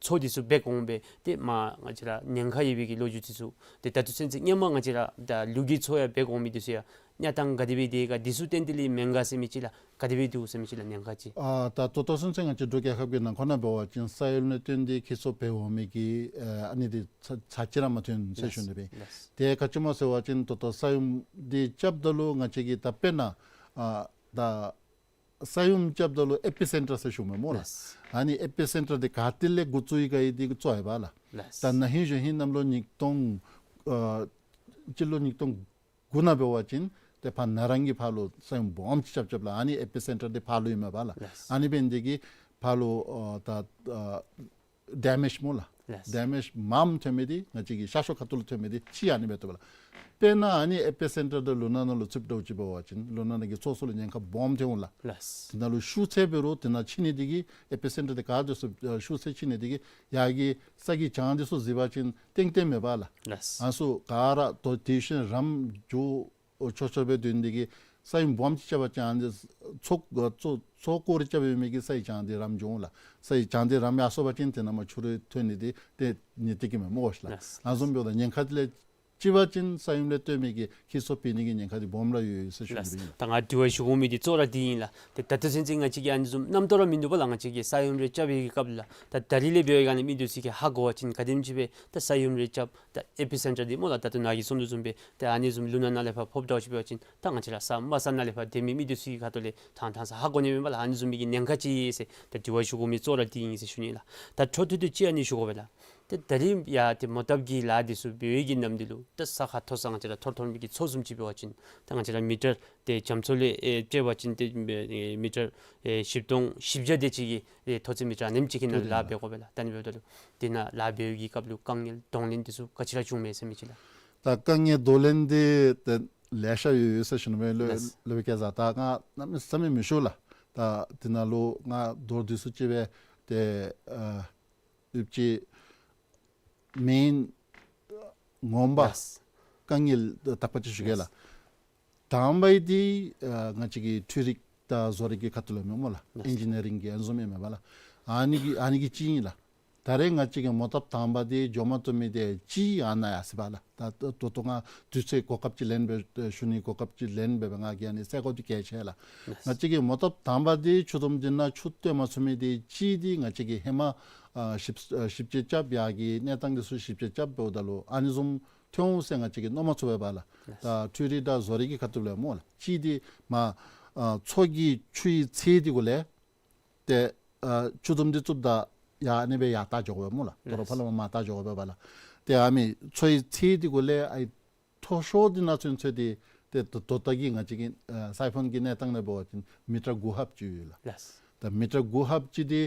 མཚོ་འདི་ཚུ་འབད་འོང་སྦེ་ཏེ་མ་ང་བཅས་ར་ཉེན་ཁ་ཡོད་པའི་གི་ལོ་རྒྱུས་འདི་ཚུ་ཏེ་ད་ལྟོ་ཚུན་ཚོད་སྔོན་མ་ང་བཅས་ར་ད་ལུ་གུ་མཚོ་ཡང་འབད་འོང་མི་འདི་ཚུ་ཡང་གནས་སྟངས་ག་དེ་སྦེ་དེ་ག་འདི་ཚུ་བརྟེན་ཏེ་ལས་མེན་ག་ཟེར་མི་ཅིག་ལགས། ག་དེ་སྦེ་འདུག་ཟེར་མི་ཅིག་ལགས་ཉེན་ཁ་ཅིག། ཨ་ད་ད་ལྟོ་ཚུན་ཚོད་ང་བཅས་འབྲུག་རྒྱལ་ཁབ་ཀྱི་ནང་ཁོ་ན་འབད་བ་ཅིན་ས་ཡོམ་ལས་བརྟེན་ཏེ་ཁྱི་སོ་འབད་འོང་མི་གི་ཨ་ནི་འདི་ཚར་ཚར་གཅིག་ར་མ་ཐོན་ཟེར་ཞུ་ནི་སྦེ། ལགས། དེ་ག་ཅི་སྨོ་ཟེར་བ་ཅིན་ད་ལྟོ་ས་ཡོམ་འདི་རྐྱབ་ད་ལུ་ང་བཅས་ཀྱིས་ད་དཔེར་ན་ཨ་ད་ས་ཡོམ་རྐྱབ་ད་ལུ་ཨེ་པི་སེན་ཊར་ཟེར་ཞུཝ་མས་སྨོ་ལགས། ལགས། ཨ་ནི་ཨེ་པི་སེན་ཊར་འདི་ག་ཏེ་ལས་འགོ་བཙུགས་ཡི་ག་ཡི་འདི་གི་ཚོར་བ་ལགས། ལགས། ད་ན་ཧིང་གཞེས་ཧིང་གནམ་ལོ་ཉིས་སྟོང་ཨ་སྤྱི་ལོ་ཉིས་སྟོང་དགུ་ནང་འབད་བ་ཅིན་ཏེ་ཕར་ན་རང་གི་ཕར་ལུ་ས་ཡོམ་སྦོམ་ཅིག་རྐྱབ་རྐྱབ་ལགས། ཨ་ནི་ཨེ་པི་སེན་ཊར་འདི་ཕར་ལུ་ཨིན་མས་པ་ལགས། ལགས། ཨ་ནི་འབད་ནི་འདི་གིས་ཕར་ལུ་ཨ་ད་ཨ་ཌེ་མེཇ་སྨོ་ལགས། ལགས། ཌེ་མེཇ་མངམ་ཐོན་མི་འདི་ང་བཅས་ཀྱི་ཤར་ཕྱོགས་ཁ་ཐུག་ལུ་ཐོན་མི་འདི་ཅིག་ཨ་ནི་འབད་བཏུབ་པ་ལགས། དཔེར་ན་ཨ་ནི་ཨེ་པི་སེན་ཊར་འདི་ལུ་ན་ནང་ལུ་ཚུདཔ་འདྲཝ་ཅིག་འབད་བ་ཅིན་ལུ་ན་ནང་གི་མཚོ་ཚུ་ལུ་ཉེན་ཁ་སྦོམ་ཐོན་འོང་ལགས། ལགས། དེ་ནང་ལུ་ཤུགས་ཚད་འབད་རུང་དེ་ནང་ཕྱི་ནི་འདི་གིས་ཨེ་པི་སེན་ཊར་འདི་ག་དེ་ཚུ་ཨ་ཤུགས་ཚད་ཕྱི་ནི་འདི་གིས་ཡར་གྱི་ས་གི་གྱང་འདི་ཚུ་གཟིགས་པ་ཅིན་ཏན་ཏན་མེད་པ་ལགས། ལགས། ཨ་ནི་ཚུ་ག་ར་ད་དེ་བཞིན་རམ་འགྱོ་ཆོག་ཆོག་སྦེ་སྡོད་ནི་འདི་གིས་ས་ཡོམ་སྦོམ་ཅིག་རྐྱབ་པ་ཅིན་ཨ་ནི་མཚོ་མཚོ་མཚོ་སྐོར་རྐྱབ་ཡོད་མི་གི་ས་ཡི་གྱང་འདི་རམ་འགྱོ་འོང་ལགས། ས་ཡི་གྱང་འདི་རམ་ཡར་སོང་པ་ཅིན་དེ་ནང་མར་ཆུ་རུད་ཐོན་ནི་འདི་ཏེ་ནི་ཏེ་གི་མེད་སྨོ་ཤི་ལགས། ལགས། ཨ་ནི་བཟུམ་འབདཝ་ད་ཉེན་ཁ་འདི་ལས་ཅིག་འབད་བ་ཅིན་ས་ཡོམ་ལས་བརྟེན་མི་གི་ཁྱི་སོ་འབད་ནི་གི་ཉེན་ཁ་འདི་སྦོམ་ར་ཡོད་ཡོད་ཟེར་ཞུ་ནི་ལགས། ཨིན་ལགས། ད་ང་དྲི་བ་ཞུ་དགོ་མི་འདི་གཙོ་བོ་ར་འདི་ཨིན་ལགས། ཏེ་ད་ལྟོ་ཚུན་ཚོད་ང་བཅས་ཀྱིས་ཨ་ནི་བཟུམ་རྣམ་རྟོག་ར་མིན་འདུག་པ་ལགས། ང་བཅས་ཀྱིས་ས་ཡོམ་རེ་རྐྱབ་པའི་གི་སྐབས་ལུ་ད་ད་རིས་ལས་འབད་བའི་སྒང་ལས་མི་འདི་ཚུ་གིས་ཧ་གོ་བ་ཅིན་ག་དེམ་ཅིག་སྦེ་ད་ས་ཡོམ་རེ་རྐྱབ་ད་ཨེ་པི་སེན་ཊར་འདི་སྨོ་ལགས། ད་ལྟོ་ནཱ་གིས་གསུངས་དོ་བཟུམ་སྦེ་ད་ཨ་ནི་བཟུམ་ལུ་ན་ནང་ལས་ཕར་ཕོགཔ་འདྲཝ་ཅིག་འབད་བ་ཅིན་ད་ང་བཅས་ར་ས་དམའ་ས་ནང་ལས་ཕར་སྡོད་མི་མི་འདི་ཚུ་གི་ཁ་ཐུག་ལས་ཐང་ཐང་ས་ཧ་གོ་ནི་མེན་པ་ལགས། ཨ་ནི་བཟུམ་མའི་གི་ཉེན་ཁ་ཅིག་ཨིན་ཟེར་ད་དྲི་བ་ཞུ་དགོ་མི་གཙོ་བོ་ར་འདི་ཨིན་ཟེར་ཞུ་ནི་ལགས། ད་འཕྲོ་མཐུད་དེ་ཅིག་ཨ་ནི་ཞུ་དགོ་པས་ལགས། ཏེ་ད་རིས་ཡང་ཏེ་མོ་བཏབ་ཀྱི་ལཱ་འདི་ཚུ་འབད་བའི་གི་ནམ་དུས་ལུ་ད་ས་ཁ་མཐོ་ས་ང་བཅས་ར་ཐོར་ཐོར་མི་གི་མཚོ་བཟུམ་ཅིག་འབད་བ་ཅིན་ད་ང་བཅས་ར་མི་ཊར་ཏེ་རྒྱ་མཚོ་ལས་ཨེ་བཅད་པ་ཅིན་ཏེ་ཨེ་མི་ཊར་ཨེ་བཞི་སྟོང་བཞི་བརྒྱ་དེ་ཅིག་གི་ཨེ་མཐོ་ཚད་མི་ཊར་ཨ་ནེམ་ཅིག་གི་ནང་ལུ་ལཱ་འབད་དགོ་པས་ལགས། ད་ཨ་ནི་འབདཝ་ད་ལུ་དེ་ནང་ལཱ་འབད་བའི་གི་སྐབས་ལུ་དཀའ་ངལ་གདོང་ལེན་འདི་ཚུ་ག་ཅི་ར་བྱུངམ་མས་ཟེར་མི་ཅིག་ལགས། ད་དཀའ་ངལ་གདོང་ལེན་འདི་ཏེ་ལེ་ཤ་ཡོད་ཡོད་ཟེར་ཞུ་ནི་མས་ལགས། ལགས། ལོ་བཀལ་ས་ད་ང་གནམ་མེད་ས་མེད་མི་ཞུ་ལགས། ད་དེ་ནང་ལུ་ང་མདོར་བསྡུས་སུ་ཅིག་སྦེ་ཏེ་ཨ་ཡོད་ཅིག་མེན་ངོ་མ་ལགས། དཀའ་ངལ་དག་པ་ཅིག་ཞུ་གེ་ལགས། ལགས། དང་པ་འདི་ཨ་ང་བཅས་ཀྱི་འཕྲུལ་རིག་དང་བཟོ་རིག་གི་ཁ་ཐུག་ལས་མེན་སྨོ་ལགས། ལགས། ཨིན་ཇི་ནི་རིང་གི་ཨ་ནི་བཟུམ་ཨིན་མས་པ་ལགས། ཨ་ནི་གི་ཨ་ནི་གི་ཅིག་ཨིན་ལགས། ད་རེས་ང་བཅས་ཀྱིས་མོ་བཏབ་དང་པ་འདི་འགྱོ་མ་བཏུབ་མི་འདི་ཅིག་ཨ་ནཱ་ཡར་སོ་པས་ལགས། ད་ད་ད་ལྟོ་ང་དུས་ཚོད་གོ་སྐབས་ཅིག་ལེན་སྦེ་ཞུ་ནི་གོ་སྐབས་ཅིག་ལེན་སྦེ་ང་གིས་ཨ་ནི་གསལ་པོ་འདི་བཀལ་ཆེ་ལགས། ལགས། ང་བཅས་ཀྱིས་མོ་བཏབ་དང་པ་འདི་ཆུ་དུམ་འདི་ནང་ཆུ་བཏོན་མ་ཚུགས་མི་འདི་ཅིག་འདི་ང་བཅས་ཀྱིས་ཧེ་མ་ཨ་ཞིབ་ཨ་ཞིབ་དཔྱད་རྐྱབ་ཡར་གྱི་གནས་སྟངས་འདི་ཚུ་ཞིབ་དཔྱད་རྐྱབ་འབདཝ་ད་ལུ་ཨ་ནི་བཟུམ་ཐོན་འོང་ཟེར་ང་བཅས་ཀྱིས་མནོ་མ་ཚུགས་པས་པ་ལགས། ལགས། ད་འཕྲུལ་རིག་དང་བཟོ་རིག་གི་ཁ་ཐུག་ལས་སྨོ་ལགས། ཅིག་འདི་མར་ཨ་མཚོ་གི་ཆུ་ཡི་ཚད་འདི་གུ་ལས་ཏེ་ཨ་ཆུ་དུམ་འདི་བཙུགསཔ་ད་ཡར་ཨ་ནི་སྦེ་ཡར་བལྟ་འགྱོ་དགོ་པས་སྨོ་ལགས། དོ་རུང་ལགས། ཕར་ལས་མར་མར་བལྟ་འགྱོ་དགོ་པས་པ་ལགས། ཏེ་ཨ་མི་མཚོ་ཡི་ཚད་འདི་གུ་ལས་ཨའི་མཐོ་ཤོས་འདི་ནང་ཚུན་ཚོད་འདི་ཏེ་ད་ལྟོ་ད་གི་ང་བཅས་ཀྱི་ཨ་སའི་ཕོན་གྱི་གནས་སྟངས་ལས་འབད་བ་ཅིན་མི་ཊར་དགུ་ཧབ་ཅིག་ཡོད་ལགས། ལགས། ད་མི་ཊར་དགུ་ཧབ་ཅིག་འདི་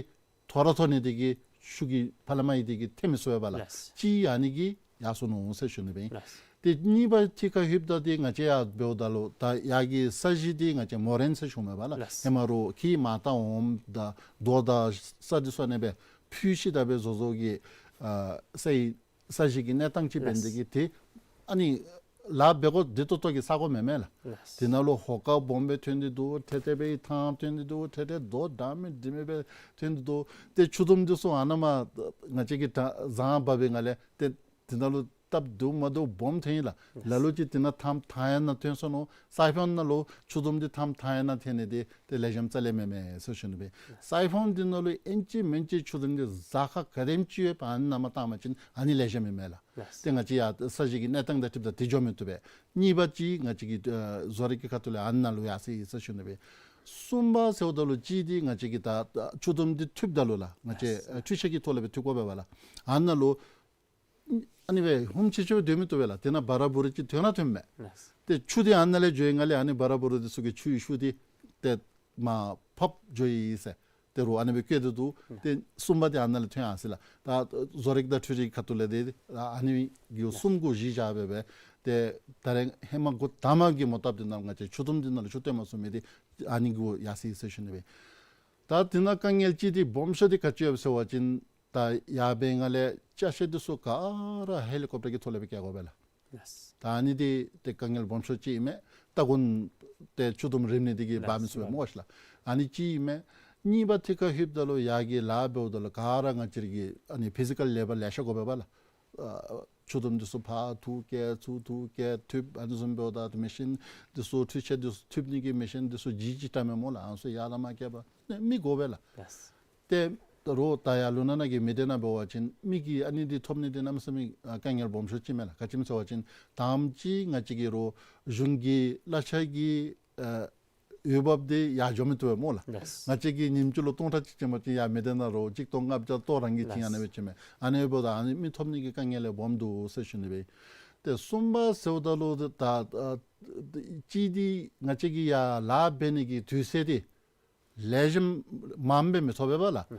མཐོ་ར་མཐོ་ནི་འདི་གིས་ཤུགས་ཀྱིས་ཕར་ལས་མར་ཡི་འདི་གིས་འཐེན་མི་ཚུགས་པས་པ་ལགས། ལགས། ཅིག་ཨ་ནི་གིས་ཡར་སོ་ནུག་ཟེར་ཞུ་ནི་སྦེ་ཨིན། ལགས། ཏེ་གཉིས་པ་ཐད་ཁར་ལྷོདཔ་ད་འདི་ང་བཅས་ཡར་འབདཝ་ད་ལུ་ད་ཡར་གྱི་ས་གཞི་འདི་ང་བཅས་མོ་རེན་ཟེར་ཞུཝ་མས་པ་ལགས། ལགས། ཧེ་མ་རོགས་ཁྱི་མར་བལྟ་འོངམ་ད་རྡོ་དང་ས་འདི་ཚུ་ཨ་ནི་སྦེ་ཕུལ་ཤི་ད་སྦེ་བཟོ་བཟོཝ་གི་ཨ་ས་ཡི་ས་གཞི་གི་གནས་སྟངས་ཅིག་འབད་ནི་འདི་གིས། ལགས། ཏེ་ཨ་ནི་ལཱ་འབད་དགོ་འདི་ཏོག་ཏོ་གི་ས་གོ་མེན་མས་ལགས། ལགས། དེ་ནང་ལུ་ཧོ་ཀ་སྦོམ་སྦེ་ཐོན་ཏེ་འདུག། ཐེ་ཐེ་སྦེ་ཐང་ཐོན་ཏེ་འདུག། ཐེ་ཐེ་རྡོ་འདྲ་མིན་འདྲ་མིན་སྦེ་ཐོན་ཏེ་འདུག། ཏེ་ཆུ་དུམ་འདི་ཚུ་ཨ་ནཱ་མར་ང་བཅས་ཀྱིས་ད་བཟང་འབག་པའི་སྒང་ལས་ཏེ་དེ་ནང་ལུ་སྟབས་བདེཝ་མ་བདེཝ་སྦོམ་ཐོན་ཡི་ལགས། ལགས། ལ་ལུ་ཅིག་དེ་ནང་ཐམ་ཐང་ཡང་ནང་ཐོན་སོ་ནུག། སའི་ཕོན་ནང་ལུ་ཆུ་དུམ་འདི་ཐམ་ཐང་ཡང་ནང་ཐོན་ནི་འདི་ཏེ་ལེགས་ཤོམ་རྩ་ལས་མེན་མས་ཟེར་ཞུ་ནི་སྦེ། ལགས། སའི་ཕོན་འདི་ནང་ལུ་ཨིན་ཅི་མིན་ཅི་ཆུ་དུམ་འདི་གཟར་ཁ་ག་དེམ་ཅིག་ཡོད་པ་ཨ་ནི་ནང་མར་བཏང་པ་ཅིན་ཨ་ནི་ལེགས་ཤོམ་ཨིན་མས་ལགས། ལགས། ཏེ་ང་བཅས་ཡར་ས་གཞི་གི་གནས་སྟངས་དང་འཁྲིལཝ་ད་དེ་འགྱོ་མི་བཏུབ་པས། གཉིས་པ་ཅིག་ང་བཅས་ཀྱི་ཨ་བཟོ་རིག་གི་ཁ་ཐུག་ལས་ཨ་ནཱ་ལུ་ཡར་སོ་ཡི་ཟེར་ཞུ་ནི་སྦེ། གསུམ་པ་ཟེརཝ་ད་ལུ་ཅིག་འདི་ང་བཅས་ཀྱི་ད་ཆུ་དུམ་འདི་འཐུཝ་ད་ལུ་ལགས། ང་བཅས་ལགས། ཨ་འཕྲུལ་ཆས་ཀྱི་ཐོག་ལས་སྦེ་འཐུ་དགོ་པས་པ་ལགས། ཨ་ནཱ་ལུ་ ཨ་ནི་སྦེ་ཧུམ་ཆི་ཆི་སྦེ་སྡོད་མི་བཏུབ་པས་ལགས། དེ་ནང་བ་ར་བུ་རི་ཅིག་ཐོན་ར་ཐོནམ་མས། ལགས། ཏེ་ཆུ་འདི་ཨ་ནཱ་ལས་འགྱོ་ཡི་ང་ལས་ཨ་ནི་བ་ར་བུ་རི་འདི་ཚུ་གི་ཆུའི་ཤུགས་འདི་ཏེ་མར་ཕབ་འགྱོ་ཡི་ཟེར། ཏེ་རོགས་ཨ་ནི་སྦེ་བཀོད་དེ་འདུག། ཏེ་གསུམ་པ་འདི་ཨ་ནཱ་ལས་ཐོན་ཡར་སོ་ཡི་ལགས། ད་བཟོ་རིག་དང་འཕྲུལ་རིག་ཁ་ཐུག་ལས་འདི་ཨ་ནི་གི་གསུམ་གུ་གཞི་བཞག་སྦེ་སྦེ་ཏེ་ད་རེས་ཧེ་མ་འགོ་དང་པ་གི་མོ་བཏབ་སྟེ་ནང་ང་བཅས་ཆུ་དུམ་འདི་ནང་ལུ་ཆུ་བཏོན་མ་ཚུགས་མི་འདི་ཨ་ནི་གུ་ཡར་སོ་ཡི་ཟེར་ཞུ་ནི་སྦེ། ད་དེ་ནང་དཀའ་ངལ་ཅིག་འདི་སྦོམ་ཤོས་འདི་ག་ཅི་ཡོདཔ་ཟེར་བ་ཅིན་ད་ཡར་འབད་ནི་ལས་ཅ་ཆས་འདི་ཚུ་ག་ར་ཧེ་ལི་ཀོབ་ཊར་གྱི་ཐོག་ལས་སྦེ་བསྐྱལ་དགོ་པས་ལགས། ལགས། ད་ཨ་ནི་འདི་ཏེ་དཀའ་ངལ་སྦོམ་ཤོས་ཅིག་ཨིན་མས། ལྟ་གོན་ཏེ་ཆུ་དུམ་རིམ་ནི་འདི་གིས་འབག་མི་ཚུགས་པས་སྨོ་ཤ་ལགས། ཨ་ནི་ཅིག་ཨིན་མས། གཉིས་པ་ཐད་ཁར་ལྷོདཔ་ད་ལུ་ཡར་གྱི་ལཱ་འབདཝ་ད་ལུ་ག་ར་ང་བཅས་ར་གི་ཨ་ནི་ཕི་ཟི་ཀཱལ་ལེ་བར་ལེ་ཤ་དགོ་པས་པ་ལགས། ཨ་ཆུ་དུམ་འདི་ཚུ་ཕར་འཐུ་བསྐྱལ་ཚུར་འཐུ་བསྐྱལ་འཐུ་ཨ་ནི་བཟུམ་འབདཝ་ད་མེ་ཤིན་འདི་ཚུ་འཕྲུལ་ཆས་འདི་ཚུ་འཐུ་ནི་གི་མེ་ཤིན་འདི་ཚུ་ལྗིད་ལྕི་དྲགས་མས་སྨོ་ལགས། ཨ་ནི་ཚུ་ཡར་ལས་མར་བསྐྱལ་བ་ནི་མི་དགོ་པས་ལགས། ལགས། ཏེ་ད་རུང་ད་ཡར་ལུང་ནག་ན་གི་མི་སྡེ་ནང་འབད་བ་ཅིན་མི་གིས་ཨ་ནི་འདི་ཐོབ་ནི་འདི་གནམ་མེད་ས་མེད་ཨ་དཀའ་ངལ་སྦོམ་ཤོས་ཅིག་མས་ལགས། ག་ཅི་སྨོ་ཟེར་བ་ཅིན་དང་པ་ཅིག་ང་བཅས་ཀྱི་རོགས་གཞུང་གི་གླ་ཆ་གི་ཨ་འོས་འབབ་འདི་ཡར་འགྱོ་མི་བཏུབ་པས་སྨོ་ལགས། ལགས། ང་བཅས་ཀྱིས་ཉིནམ་གཅིག་ལུ་སྟོང་ཕྲག་གཅིག་ཅན་པ་ཅིན་ཡར་མི་སྡེ་ནང་རོགས་གཅིག་སྟོང་ལྔ་བརྒྱ་ཏོག་རང་གིས་བྱིན། ལགས། ཨ་ནི་སྦེ་བྱིན་མས། ཨ་ནི་འབདཝ་ད་ཨ་ནི་མི་ཐོབ་ནི་གི་དཀའ་ངལ་ལེ་སྦོམ་འདུག་ཟེར་ཞུ་ནི་སྦེ། ཏེ་གསུམ་པ་ཟེརཝ་ད་ལུ་ད་ད་ཅིག་འདི་ང་བཅས་ཀྱིས་ཡར་ལཱ་འབད་ནི་གི་དུས་ཚོད་འདི་ལེགས་ཤོམ་མངམ་སྦེ་མི་ཐོབ་པས་པ་ལགས། ལགས།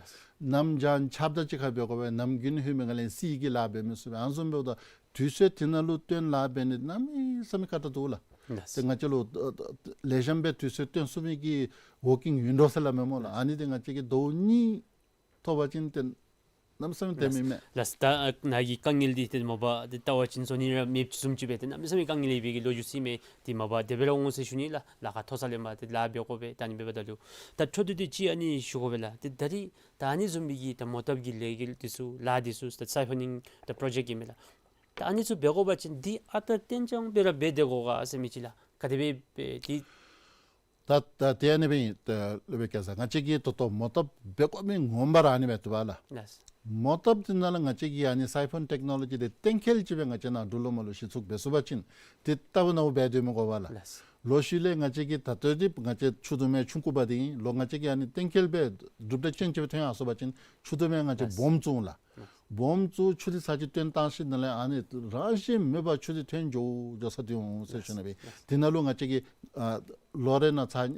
གནམ་གྱང་ཁྱབ་ད་ཅིག་ཁར་འབད་དགོ་པས། གནམ་དགུན་ལྷོད་མི་ག་ལས་བསིལ་གྱི་ལཱ་འབད་མི་ཚུགས་པས། ཨ་ནི་བཟུམ་འབདཝ་ད་དུས་ཚོད་དེ་ནང་ལུ་བཏོན་ལཱ་འབད་ནི་གནམ་མེད་ས་མེད་ཁག་ཏ་འདུག་ལགས། ལགས། ཏེ་ང་བཅས་ལུ་ཨ་ཨ་ལེགས་ཤོམ་སྦེ་དུས་ཚོད་བཏོན་ཚུགས་མི་གི་ཝོར་ཀིང་ཝིན་ཌོ་ཟེར་སླབ་མས་སྨོ་ལགས། ཨ་ནི་འདི་ང་བཅས་ཀྱིས་ཟླཝ་གཉིས་ཐོབ་པ་ཅིན་ཏེ་གནམ་མེད་ས་མེད་བདེན་མི་མས། ལགས། ད་ཨ་ནཱ་གི་དཀའ་ངལ་འདི་ཏེ་མ་པ་ཏེ་བལྟ་བ་ཅིན་བཟོ་ནི་ར་མེདཔ་བཟུམ་ཅིག་སྦེ་ཏེ་གནམ་མེད་ས་མེད་དཀའ་ངལ་ཡོད་པའི་གི་ལོ་རྒྱུས་ཅིག་མས། ཏེ་མ་པ་དེ་སྦེ་ར་འོང་ཟེར་ཞུ་ནི་ལགས། ལཱ་ཁག་མཐོ་ས་ལས་མར་ཏེ་ལཱ་འབད་དགོ་པས། ད་ཨ་ནི་འབདཝ་ད་ལུ་ད་འཕྲོ་མཐུད་དེ་ཅིག་ཨ་ནི་ཞུ་དགོ་པས་ལགས། ཏེ་ད་རིས་ད་ཨ་ནི་བཟུམ་མའི་གི་ད་མོ་བཏབ་ཀྱི་ལས་འགུལ་འདི་ཚུ་ལཱ་འདི་ཚུ་ད་སའི་ཕོ་ནིང་ད་པྲོ་ཇེཀཊ་ཨིན་མས་ལགས། ད་ཨ་ནི་ཚུ་འབད་དགོ་པ་ཅིན་འདི་ཨ་རྟག་བརྟན་ཅང་སྦེ་ར་འབད་དེ་དགོ་ག་ཟེར་མི་ཅིག་ལགས། ག་དེ་སྦེ་འབད་དེ། ད་ད་དེ་ཨ་ནི་སྦེ་ཨིན། ད་ལུ་སྦེ་བཀལ་ས་ང་བཅས་ཀྱིས་ད་ལྟོ་མོ་བཏབ་འབད་དགོ་མི་ངོ་མ་ར་ཨ་ནི་སྦེ་འདུག་པ་ལགས། ལགས། མོ་བཏབ་འདི་ནང་ལུ་ང་བཅས་ཀྱིས་ཨ་ནི་སའི་ཕོན་ཊེཀ་ནོ་ལོ་ཇི་འདི་གཏན་འཁེལ་ཅིག་སྦེ་ང་བཅས་ནཱ་འབྲུག་ལུ་མར་ལུ་གཞི་བཙུགས་འབད་ཚུགས་པ་ཅིན་ཏེ་ལྟ་བུ་ནང་འབད་སྡོད་མི་དགོ་པ་ལགས། ལགས། ལོག་ཤུལ་ལས་ང་བཅས་ཀྱིས་ད་ལྟོ་འདི་ང་བཅས་ཆུ་དུམ་མའི་ཆུང་ཀུ་པ་འདི་ཨིན། ལོག་ང་བཅས་ཀྱིས་ཨ་ནི་གཏན་འཁེལ་སྦེ་གྲུབ་འབྲས་ཅན་ཅིག་སྦེ་ཐོན་ཡར་སོང་པ་ཅིན་ཆུ་དུམ་མའི་ང་བཅས་ལགས། སྦོམ་བཙུགས་ལགས། སྦོམ་བཙུགས་ཆུ་འདི་ཚར་གཅིག་བཏོན་བཏང་ཞིནམ་ལས་ཨ་ནི་རང་བཞིན་མེད་པར་ཆུ་འདི་ཐོན་འགྱོ་འགྱོ་ས་འདི་འོང་ཟེར་ཞུ་ནི་སྦེ། དེ་ནང་ལུ་ང་བཅས་ཀྱིས་ཨ་ལོ་རེ་ནང་ཚར་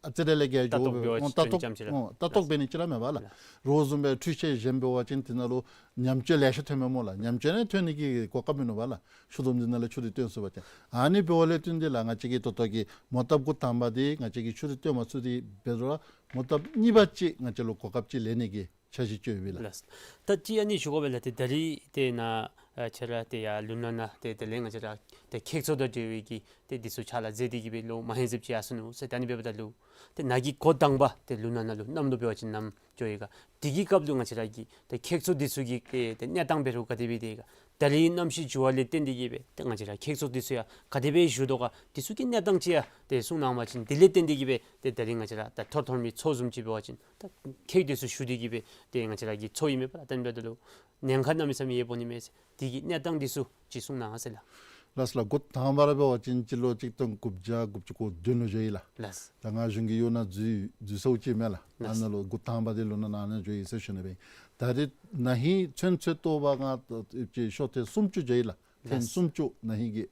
ཨ་ཙི་རེ་ལས་བརྒལ་ལྟ་རྟོག་འགྱོ་འབད་བ་ཅིན་ལྟ་རྟོག་ཅམ་ཅིག་ར། ཨོ་ལྟ་རྟོག་འབད་ནི་ཅིག་ར་མེད་པ་ལགས། རོགས་བཟུམ་སྦེ་འཕྲུལ་ཆས་གཞན་འབད་བ་ཅིན་དེ་ནང་ལུ་ཉམས་བཅོས་ལེ་ཤ་ཐོན་མས་སྨོ་ལགས། ཉམས་བཅོས་ནི་ཐོན་ནི་གི་གོ་སྐབས་མིན་ནུག་པ་ལགས། ཆུ་དུམ་འདི་ནང་ལས་ཆུ་འདི་བཏོན་ཚུགས་པ་ཅིན། ཨ་ནི་འབདཝ་ལས་བརྟེན་ཏེ་ལགས་ང་བཅས་ཀྱིས་ད་ལྟོ་གི་མོ་བཏབ་འགོ་དང་པ་འདི་ང་བཅས་ཀྱིས་ཆུ་འདི་བཏོན་མ་ཚུགས། དེ་འབད་རུང་མོ་བཏབ་གཉིས་པ་ཅིག་ང་བཅས་ལུ་གོ་སྐབས་ཅིག་ལེན་ནི་གི་འཆར་གཞི་ཅིག་ཡོད་པས་ལགས། ལགས། ད་ཅི་ཨ་ནི་ཞུ་དགོ་པས་ལགས། ཏེ་ད་རིས་ཏེ་ནཱ་ཨ་ཁྱེད་ར་ཏེ་ཡར་ལུང་ནག་ན་ཏེ་དེ་ལས་ང་བཅས་ར་ཏེ་ཁྱེགས་ཚོ་དང་འབྲེལ་བའི་གི་ཏེ་འདི་ཚུ་ཕྱག་ལཱ་མཛད་དེ་གི་སྦེ་ལོ་མ་ཧེ་ཟེབ་ཅིག་ཡར་སོ་ནུག་ཟེར། ད་ཨ་ནི་འབདཝ་ད་ལུ་ཏེ་ནཱ་གི་འགོ་དང་པ་ཏེ་ལུང་ནག་ན་ལུ་གནམ་ལོ་འབད་བ་ཅིན་ནམ་འགྱོ་ཡི་ག། དེ་གི་སྐབས་ལུ་ང་བཅས་ར་གི་ཏེ་ཁྱེགས་ཚོ་འདི་ཚུ་གི་ཨེ་ཏེ་གནས་སྟངས་འབད་རུང་ག་དེ་སྦེ་དེ་ག། ད་རིས་གནམ་གཤིས་འགྱུར་བ་ལས་བརྟེན་ཏེ་གི་སྦེ་ཏེ་ང་བཅས་ར་ཁྱེགས་ཚོ་འདི་ཚུ་ཡང་ག་དེ་སྦེ་བཞུགས་དོ་ག། འདི་ཚུ་གི་གནས་སྟངས་ཅིག་ཡང་ཏེ་གསུང་གནང་བ་ཅིན་དེ་ལས་བརྟེན་ཏེ་གི་སྦེ་ཏེ་ད་རིས་ང་བཅས་ར་ད་ཐོར་ཐོར་མི་ཚོ་བཟུམ་ཅིག་འབད་བ་ཅིན་ད་ཁྱེགས་འདི་ཚུ་ཞུ་སྟེ་གི་སྦེ་ཏེ་ང་བཅས་ར་གི་ཚོ་ཨིན་མས་པ་ལགས། ད་ཨ་ནི་འབདཝ་ད་ལུ་ཉེན་ཁ་གནམ་མེད་ས་མེད་ཡོདཔ་འོང་ནི་མས་ཟེར། དེ་གི་གནས་སྟངས་འདི་ཚུ་ཅིག་གསུང་གནང་ཟེར་ལགས། ལགས་སོ་ལགས། འགོ་དང་པ་ར་འབད་བ་ཅིན་སྤྱི་ལོ་གཅིག་སྟོང་དགུ་བརྒྱ་དགུ་བཅུ་གོ་བདུན་ལུ་འགྱོ་ཡི་ལགས། ལགས། ད་ང་གཞུང་གི་གཡོག་ནང་འཛུལ་འཛུལ་སོངམ་ཅིག་མས་ལགས། ལགས། ཨ་ནཱ་ལུ་འགོ་དང་པ་འདི་ལུང་ནག་ན་ཨ་ནཱ་འགྱོ་ཡི་ཟེར་ཞུ་ནི་སྦེ། ད་རིས་ན་ཧིང་ཚུན་ཚོད་བཏོག་པ་ང་ཅིག་ཤོ་ཐེངས་སུམ་ཅུ་འགྱོ་ཡི་ལགས། ཐེངས་ལགས། སུམ་ཅུ་ན་ཧིང་གི།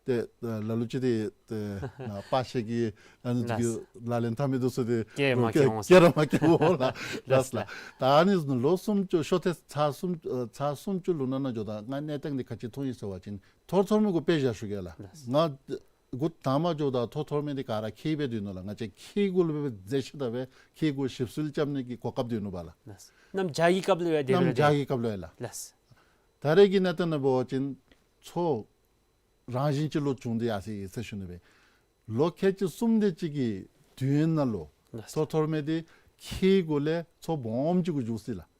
ཏེ་ལ་ལུ་ཅིག་འདི་ཏེ་ང་པ་ཤེ་གི་ཨ་ནི་ལགས། གི་ལག་ལེན་འཐབ་མི་འདི་ཚུ་འདི་སྐྱེལ་མ་སྐྱེལ་འོང་ཟེར། སྐྱེལ་ར་མ་སྐྱེལ་འོང་ལགས། ལགས་ལགས། ལགས། ད་ཨ་ནི་ལོ་སུམ་ཅུ་ཤོ་ཐེངས་ཚར་སུམ་ཨ་ཚར་སུམ་ཅུ་ལུང་ནག་ན་འགྱོཝ་ད་ང་གནས་སྟངས་འདི་ག་ཅི་མཐོང་ཡི་ཟེར་བ་ཅིན་ཐོར་ཐོར་མི་གུ་དཔེ་བཞག་ཞུ་གེ་ལགས། ལགས། ང་འགོ་དང་པ་འགྱོཝ་ད་ཐོར་ཐོར་མི་འདི་ག་ར་ཁྱེགས་སྦེ་སྡོད་ནུག་ལགས། ང་བཅས་ཁྱེགས་གུ་ལུ་སྦེ་མཛེས་ཤ་ད་སྦེ་ཁྱེགས་གུ་ཞིབ་འཚོལ་རྐྱབ་ནི་གི་གོ་སྐབས་སྡོད་ནུག་པ་ལགས། ལགས། གནམ་བྱཱར་གྱི་སྐབས་ལུ་ཡང་དེ་གནམ་སྦེ་ར་བྱཱར་གྱི་སྐབས་ལུ་ཡང་ལགས། ལགས། ད་རེས་ཀྱི་གནས་སྟངས་ནང་འབད་བ་ཅིན་ཚོ་རང་བཞིན་ཅིག་ལུ་བྱུང་སྟེ་ཡར་སོ་ཡི་ཟེར་ཞུ་ནི་སྦེ། ལོ་ཁལ་གཅིག་གསུམ་དེ་ཅིག་གི་དུས་ཡུན་ནང་ལུ་ལགས། ཐོར་ཐོར་མི་འདི་ཁྱེགས་གུ་ལས་ཚོ་སྦོམ་ཅིག་གུ་འགྱུར་སོ་ཡི་ལགས།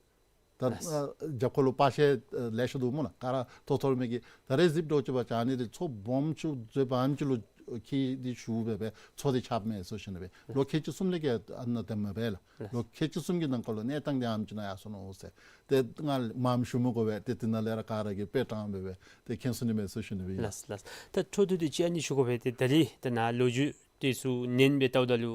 ད་ལགས། ཨ་རྒྱབ་ཁ་ལུ་པ་ཤེ་ཨ་ལེ་ཤ་འདུག་སྨོ་ལགས། ག་ར་ཐོར་ཐོར་མི་གི་ད་རེས་གཟིགསཔ་འདྲཝ་ཅིག་འབད་བ་ཅིན་ཨ་ནི་འདི་ཚོ་སྦོམ་ཆུང་ཙེ་སྦོམ་ཅིག་ལུ་ཁྱེགས་འདི་ཞུགས་སྦེ་སྦེ་ཚོ་འདི་ཁྱབ་མས་ཟེར་ཞུ་ནི་སྦེ། ལགས། ལོ་ཁལ་གཅིག་གསུམ་ལས་ཀྱི་ཨ་ནཱ་དེམ་མས་པ་ལགས། ལགས། ལོ་ཁལ་གཅིག་གསུམ་གྱི་ནང་འཁོད་ལུ་གནས་སྟངས་འདི་ཨ་ནེམ་ཅིག་ནང་ཡར་སོ་ནུག་ཟེར། ཏེ་ང་མངམ་ཞུ་མི་དགོ་པས། ཏེ་དེ་ནང་ལས་ར་ག་ར་གིས་དཔེ་དྲངས་སྦེ་སྦེ་ཏེ་མཁྱེན་ཚུགས་ནི་མས་ཟེར་ཞུ་ནི་སྦེ་ཨིན། ལགས་ལགས། ད་འཕྲོ་མཐུད་དེ་ཅིག་ཨ་ནི་ཞུ་དགོ་པས། ཏེ་ད་རིས་ཏེ་ནཱ་ལོ་རྒྱུས་འདི་ཚུ་ཉན་སྦེ་བལྟཝ་ད་ལུ་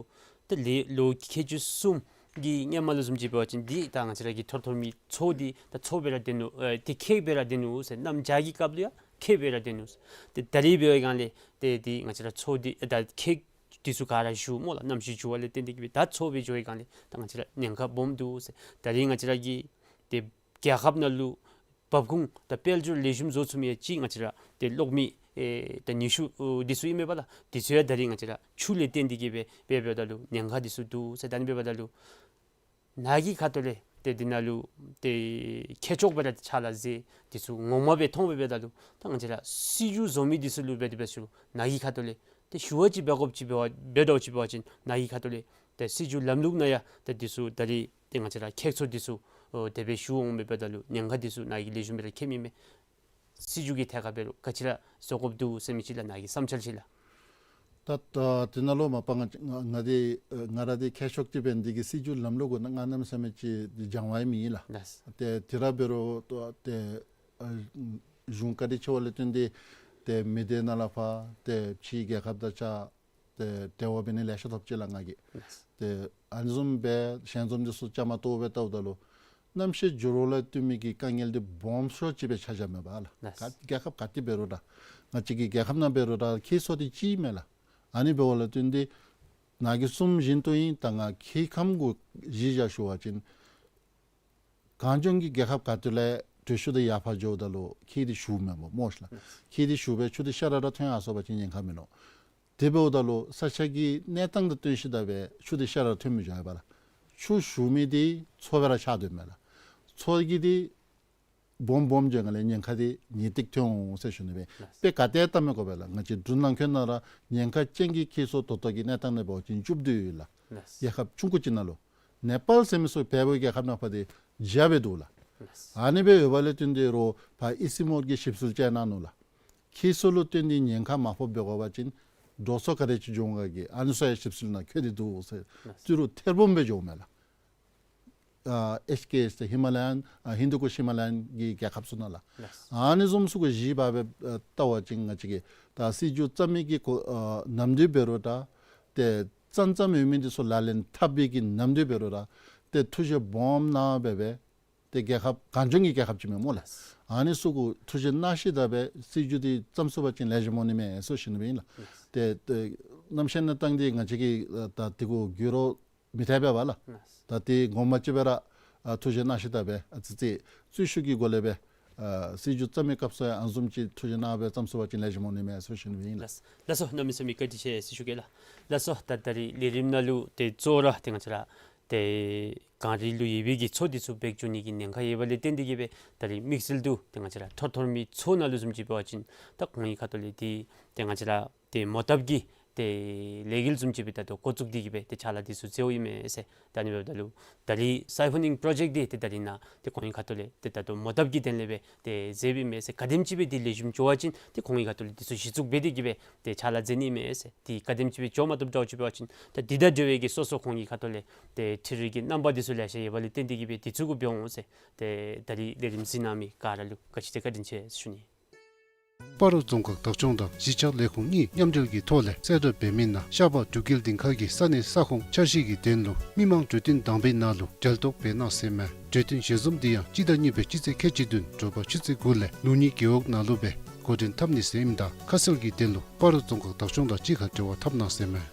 ཏེ་ལོ་ལོ་ཁལ་གཅིག་གསུམ་ གི་སྔོན་མ་ལུ་བཟུམ་ཅིག་འབད་བ་ཅིན་འདི་ད་ང་བཅས་ར་གི་ཐོར་ཐོར་མི་མཚོ་འདི་ད་མཚོ་སྦེ་ར་སྡོད་ནུག། ཨེ་ཏེ་ཁྱེགས་སྦེ་ར་སྡོད་ནུག་ཟེར། གནམ་བྱཱར་གྱི་སྐབས་ལུ་ཡང་ཁྱེགས་སྦེ་ར་སྡོད་ནུག་ཟེར། ཏེ་ད་རིས་འབད་བའི་སྒང་ལས་ཏེ་འདི་ང་བཅས་ར་མཚོ་འདི་ཨེ་ད་ཁྱེགས་འདི་ཚུ་ག་ར་ཞུ་སྨོ་ལགས། གནམ་གཤིས་འགྱུར་བ་ལས་བརྟེན་ཏེ་གིས་སྦེ་ད་མཚོ་སྦེ་འགྱོ་བའི་སྒང་ལས་ད་ང་བཅས་ར་ཉེན་ཁ་སྦོམ་འདུག་ཟེར། ད་རིས་ང་བཅས་ར་གི་ཏེ་རྒྱལ་ཁབ་ནང་ལུ་འབབ་ཁུངས་དང་དཔལ་འབྱོར་ལེགས་ཤོམ་བཟོ་ཚུགས་མི་ཡང་གཅིག་ང་བཅས་ར་ཏེ་གློག་མེ་ཨེ་ད་ནུས་ཤུགས་འདི་ཚུ་ཨིན་མས་པ་ལགས། འདི་ཚུ་ཡང་ད་རིས་ང་བཅས་ར་ཆུ་ལས་བརྟེན་ཏེ་གིས་སྦེ་འབད་འབདཝ་ད་ལུ་ཉེན་ཁ་འདི་ཚུ་འདུག་ཟེར། ད་ཨ་ནི་འབདཝ་ད་ལུ་ནཱ་གི་ཁ་ཐུག་ལས་ཏེ་འདི་ནང་ལུ་ཏེ་ཁྱད་ཆོས་སྦེ་ར་ཕྱག་ལཱ་མཛད་འདི་ཚུ་ངོ་མ་སྦེ་མཐོང་སྦེ་འབདཝ་ད་ལུ་ད་ང་བཅས་ར་སྲིད་བྱུས་བཟོ་མི་འདི་ཚུ་ལུ་འབད་དེ་འབད་ཚུ་ནཱ་གི་ཁ་ཐུག་ལས་ཏེ་ཞུ་བ་ཅིག་འབད་དགོཔ་ཅིག་འབད་བ་འབད་དོ་ཅིག་འབད་བ་ཅིན་ནཱ་གི་ཁ་ཐུག་ལས་ཏེ་སྲིད་བྱུས་ལམ་ལུགས་ནང་ཡང་ཏེ་འདི་ཚུ་ད་རིས་ཏེ་ང་བཅས་ར་ཁྱད་ཆོས་འདི་ཚུ་ཨོ་དེ་སྦེ་ཞུ་འོང་མས། འབདཝ་ད་ལུ་ཉེན་ཁ་འདི་ཚུ་ནཱ་གིས་ལེགས་ཤོམ་སྦེ་ར་མཁྱེན་མི་མས། སྲིད་བྱུས་ཀྱི་ཐད་ཁར་འབད་རུང་ག་ཅི་ར་བཟོ་དགོཔ་འདུག་ཟེར་མི་ཅིག་ལགས། ནཱ་གི་བསམ་འཆར་ཅིག་ལགས། ད་ད་དེ་ནང་ལུ་མ་པ་ང་ང་ང་འདི་ང་ར་འདི་ཁྱད་ཆོས་ཅིག་འབད་ནི་འདི་གིས་སྲིད་བྱུས་ལམ་ལུགས་གུ་ནང་ང་གནམ་མེད་ས་མེད་ཅིག་སྦྱང་བ་ཡང་མེད་ལགས། ལགས། ཏེ་དེ་ར་འབད་རུང་ཏེ་ཨ་གཞུང་བཀའ་དྲིན་ཆེ་བ་ལས་བརྟེན་ཏེ་ཏེ་མི་སྡེ་ནང་ལས་ཕར་ཏེ་ཕྱི་རྒྱལ་ཁབ་དང་ཆ་ཏེ་འབྲེལ་བ་འབད་ནི་ལེ་ཤ་ཐོབ་ཅི་ལགས་ང་གིས། ལགས། ཏེ་ཨ་ནི་བཟུམ་སྦེ་ཞལ་འཛོམས་འདི་ཚུ་བཅའ་མར་གཏོགས་སྦེ་བལྟཝ་ད་ལུ་གནམ་གཤིས་འགྱུར་བ་ལས་བརྟེན་མི་གི་དཀའ་ངལ་འདི་སྦོམ་ཤོས་ཅིག་སྦེ་ཆགས་བཞག་མས་པ་ལགས། ལགས། ག་རྒྱལ་ཁབ་ག་ཏེ་འབད་རུང་ར་ང་བཅས་ཀྱི་རྒྱལ་ཁབ་ནང་འབད་རུང་ར་ཁྱེགས་སོ་འདི་གཅིག་མས་ལགས། ཨ་ནི་འབདཝ་ལས་བརྟེན་ཏེ་ནཱ་གིས་གསུངམ་བཞིན་དུ་ཨིན། ད་ང་ཁྱེགས་ཁམས་གུ་གཞི་བཞག་ཞུ་བ་ཅིན་གངས་ལྗོངས་ཀྱི་རྒྱལ་ཁབ་ག་ཏེ་ལས་དྲོད་ཤུགས་འདི་ཡར་འཕར་འགྱོཝ་ད་ལུ་ཁྱེགས་འདི་ཞུ་མས་པ་སྨོ་ཤ་ལགས། ཁྱེགས་འདི་ཞུ་སྦེ་ཆུ་འདི་ཤ་ར་ར་ཐོན་ཡར་སོང་པ་ཅིན་ཉེན་ཁ་མིན་ནུག། དེ་འབདཝ་ད་ལུ་ས་ཆ་གི་གནས་སྟངས་དང་བསྟུན་ཞིནམ་ད་སྦེ་ཆུ་འདི་ཤ་ར་ཐོན་མི་འགྱོ་བས་པ་ལགས། ཆུ་ཞུ་མི་འདི་མཚོ་སྦེ་ར་ཆགས་སྡོདཔ་མས་ལགས། མཚོ་གི་འདི་སྦོམ་སྦོམ་འགྱོ་སྒང་ལས་ཉེན་ཁ་འདི་ངེས་ཏིག་ཐོན་འོང་ཟེར་ཞུ་ནི་སྦེ། ལགས། དཔེ་ག་ཏེ་བལྟ་མི་དགོ་པས་ལགས། ང་བཅས་འབྲུག་ནང་འཁོད་ནང་ར་ཉེན་ཁ་ཅན་གྱི་ཁྱེགས་སོ་ད་ལྟོ་གི་གནས་སྟངས་ནང་འབད་བ་ཅིན་བཅུ་བདུན་ཡོད་ལགས། ལགས། རྒྱལ་ཁབ་ཆུང་ཀུ་ཅིག་ནང་ལུ་ནེ་པཱལ་ཟེར་མི་ཚུ་བལ་པོའི་རྒྱལ་ཁབ་ནང་ཕར་འདི་བརྒྱ་སྦེ་འདུག་ལགས། ལགས། ཨ་ནི་སྦེ་ཡོདཔ་ལས་བརྟེན་ཏེ་རོགས་ཕར་ཨི་སི་མོར་གྱིས་ཞིབ་འཚོལ་ཅིག་གནང་ནུག་ལགས། ཁྱེགས་སོ་ལུ་བརྟེན་ཏེ་ཉེན་ཁ་མར་ཕོག་འབད་དགོ་པ་ཅིན་འདྲོག་སོ་ག་དེ་ཅིག་འབྱུང་ག་གི་ཨ་ནི་ཚུ་ཡང་ཞིབ་འཚོལ་ནང་འཁོད་དེ་འདུག་ཟེར། ལགས། ཏི་རུ་ཐེར་འབུམ་སྦེ་འགྱོཝ་མས་ལགས། ཨ་ཨེཆ་ཀེ་ཨེཆ་ཟེར་ཧི་མ་ལ་ཡན་ཨ་ཧིན་དུ་ཀུཤ་ཧི་མ་ལ་ཡན་གྱི་རྒྱལ་ཁབ་ཚུ་ནང་ལགས། ལགས། ཨ་ནི་བཟུམ་ཚུ་གུ་གཞི་འབག་སྦེ་ཨ་བལྟ་བ་ཅིན་ང་བཅས་ཀྱིས་ད་སྲིད་བྱུས་བརྩམ་མི་གི་གོ་ཨ་ནམ་དུས་འབད་རུང་ར་ཏེ་བརྩམ་བརྩམ་ཡོད་མི་འདི་ཚུ་ལག་ལེན་འཐབ་པའི་གི་ནམ་དུས་འབད་རུང་ར་ཏེ་ཐུགས་བཞེད་སྦོམ་གནང་སྦེ་སྦེ་ཏེ་རྒྱལ་ཁབ་གངས་ལྗོངས་ཀྱི་རྒྱལ་ཁབ་ཅིག་མས་སྨོ་ལགས། ཨ་ནི་ཚུ་གུ་ཐུགས་བཞེད་གནང་ཞིནམ་ད་སྦེ་སྲིད་བྱུས་འདི་བརྩམ་ཚུགས་པ་ཅིན་ལེགས་ཤོམ་འོང་ནི་མས་ཟེར་ཞུ་ནི་སྦེ་ཨིན་ལགས། ཏེ་ཏེ་གནམ་གཤིས་གནས་སྟངས་འདི་ང་བཅས་ཀྱིས་ཨ་ད་འདི་གུ་འགྱུར་བ་མི་ཐལ་བས་པ་ལགས། ལགས། ད་འདི་དགོངསམ་ཅིག་སྦེ་ར་ཨ་ཐུགས་བཞེད་གནང་ཞིནམ་ད་སྦེ་ཨ་ཙི་ཙི་རྩོལ་ཤུགས་ཀྱི་སྒོ་ལས་སྦེ་ཨ་སྲིད་བྱུས་བརྩམ་མི་སྐབས་སུ་ཡང་ཨ་ནི་བཟུམ་ཅིག་ཐུགས་བཞེད་གནང་སྦེ་བརྩམ་ཚུགས་པ་ཅིན་ལེགས་ཤོམ་འོང་ནི་མས་ཟེར་ཞུ་ནི་སྦེ་ཨིན་ལགས། ལགས་སོ། གནམ་མེད་ས་མེད་བཀའ་དྲིན་ཆེ་ཟེར་ཞུ་གེ་ལགས། ལགས་སོ། ད་ད་རིས་ལས་རིམ་ནང་ལུ་ཏེ་གཙོ་བོ་ར་ཏེ་ང་བཅས་ར་ཏེ་གངས་རི་ལུ་ཡོད་པའི་གི་མཚོ་འདི་ཚུ་འབག་འགྱོ་ནི་གི་ཉེན་ཁ་ཡོདཔ་ལས་བརྟེན་ཏེ་གིས་སྦེ་ད་རིས་དམིགས་བསལ་དུ་ཏེ་ང་བཅས་ར་ཐོར་ཐོར་མི་མཚོ་ནང་ལུ་བཟུམ་ཅིག་འབད་བ་ཅིན་ད་ཁོང་གི་ཁ་ཐུག་ལས་འདི་ཏེ་ང་བཅས་ར་ཏེ་མོ་བཏབ་ཀྱི་ཏེ་ལས་འགུལ་བཟུམ་ཅིག་སྦེ་ད་ལྟོ་འགོ་བཙུགས་ཏེ་གིས་སྦེ་ཏེ་ཕྱག་ལཱ་འདི་ཚུ་མཛད་དོ་ཨིན་མས་ཟེར། ད་ཨ་ནི་འབདཝ་ད་ལུ་ད་རིས་སའི་ཕོ་ནིང་པྲོ་ཇེཀཊ་འདི་ཏེ་ད་རིས་ནཱ་ཏེ་ཁོང་གི་ཁ་ཐུག་ལས་ཏེ་ད་ལྟོ་མོ་བཏབ་ཀྱི་དོན་ལས་སྦེ་ཏེ་མཛདཔ་ཨིན་མས་ཟེར། ག་དེམ་ཅིག་སྦེ་འདི་ལེགས་ཤོམ་འགྱོ་བ་ཅིན་ཏེ་ཁོང་གི་ཁ་ཐུག་ལས་འདི་ཚུ་གཞི་བཙུགས་འབད་དེ་གིས་སྦེ་ཏེ་ཕྱག་ལཱ་མཛད་ནི་ཨིན་མས་ཟེར། ཏེ་ག་དེམ་ཅིག་སྦེ་འགྱོ་མ་བཏུབ་འདྲཝ་ཅིག་འབད་བ་ཅིན་ད་འདི་དང་འབྲེལ་བའི་གི་སོ་སོ་ཁོང་གི་ཁ་ཐུག་ལས་ཏེ་འཕྲུལ་རིག་གི་རྣམ་པ་འདི་ཚུ་ལེ་ཤ་ཡོདཔ་ལས་བརྟེན་ཏེ་གིས་སྦེ་འདི་ཚུ་གུ་འབད་འོང་ཟེར། ཏེ་ད་རིས་ལས་རིམ་གཟིགས་གནང་མི་ག་ར་ལུ་ག་ཅི་ཏེ་བཀའ་དྲིན་ཆེ་ཟེར་ཞུ་ནི། སྤ་རོ་རྫོང་ཁག་བདག་སྐྱོང་དང་གཞིས་ཆགས་ལས་ཁུངས་གཉིས་མཉམ་འབྲེལ་གྱི་ཐོག་ལས་གསལ་བསྒྲགས་འབད་མི་ནང་ཤར་པ་འབྲུག་རྒྱལ་སྡིངས་ཁ་གི་ས་གནས་ས་ཁོངས་འཆར་གཞི་གི་དོན་ལུ་མི་མང་གྲོས་བསྟུན་དང་པའི་ནང་ལུ་འབྲེལ་གཏོགས་འབད་གནང་ཟེར་མས། གྲོས་བསྟུན་ཞལ་འཛོམས་འདི་ཡང་སྤྱི་ཟླ་གཉིས་པའི་སྤྱི་ཚེས་ཁལ་གཅིག་བདུན་དྲོ་པ་ཆུ་ཚོད་དགུ་ལས་ལུགས་གཉིས་རྒེད་འོག་ནང་ལུ་སྦེ་འགོ་འདྲེན་འཐབ་ནི་ཟེར་ཨིནམ་ད་ཁ་གསལ་གྱི་དོན་ལུ་སྤ་རོ་རྫོང་ཁག་བདག་སྐྱོང་དང་གཅིག་ཁར་འབྲེལ་བ་འཐབ་གནང་ཟེར་མས།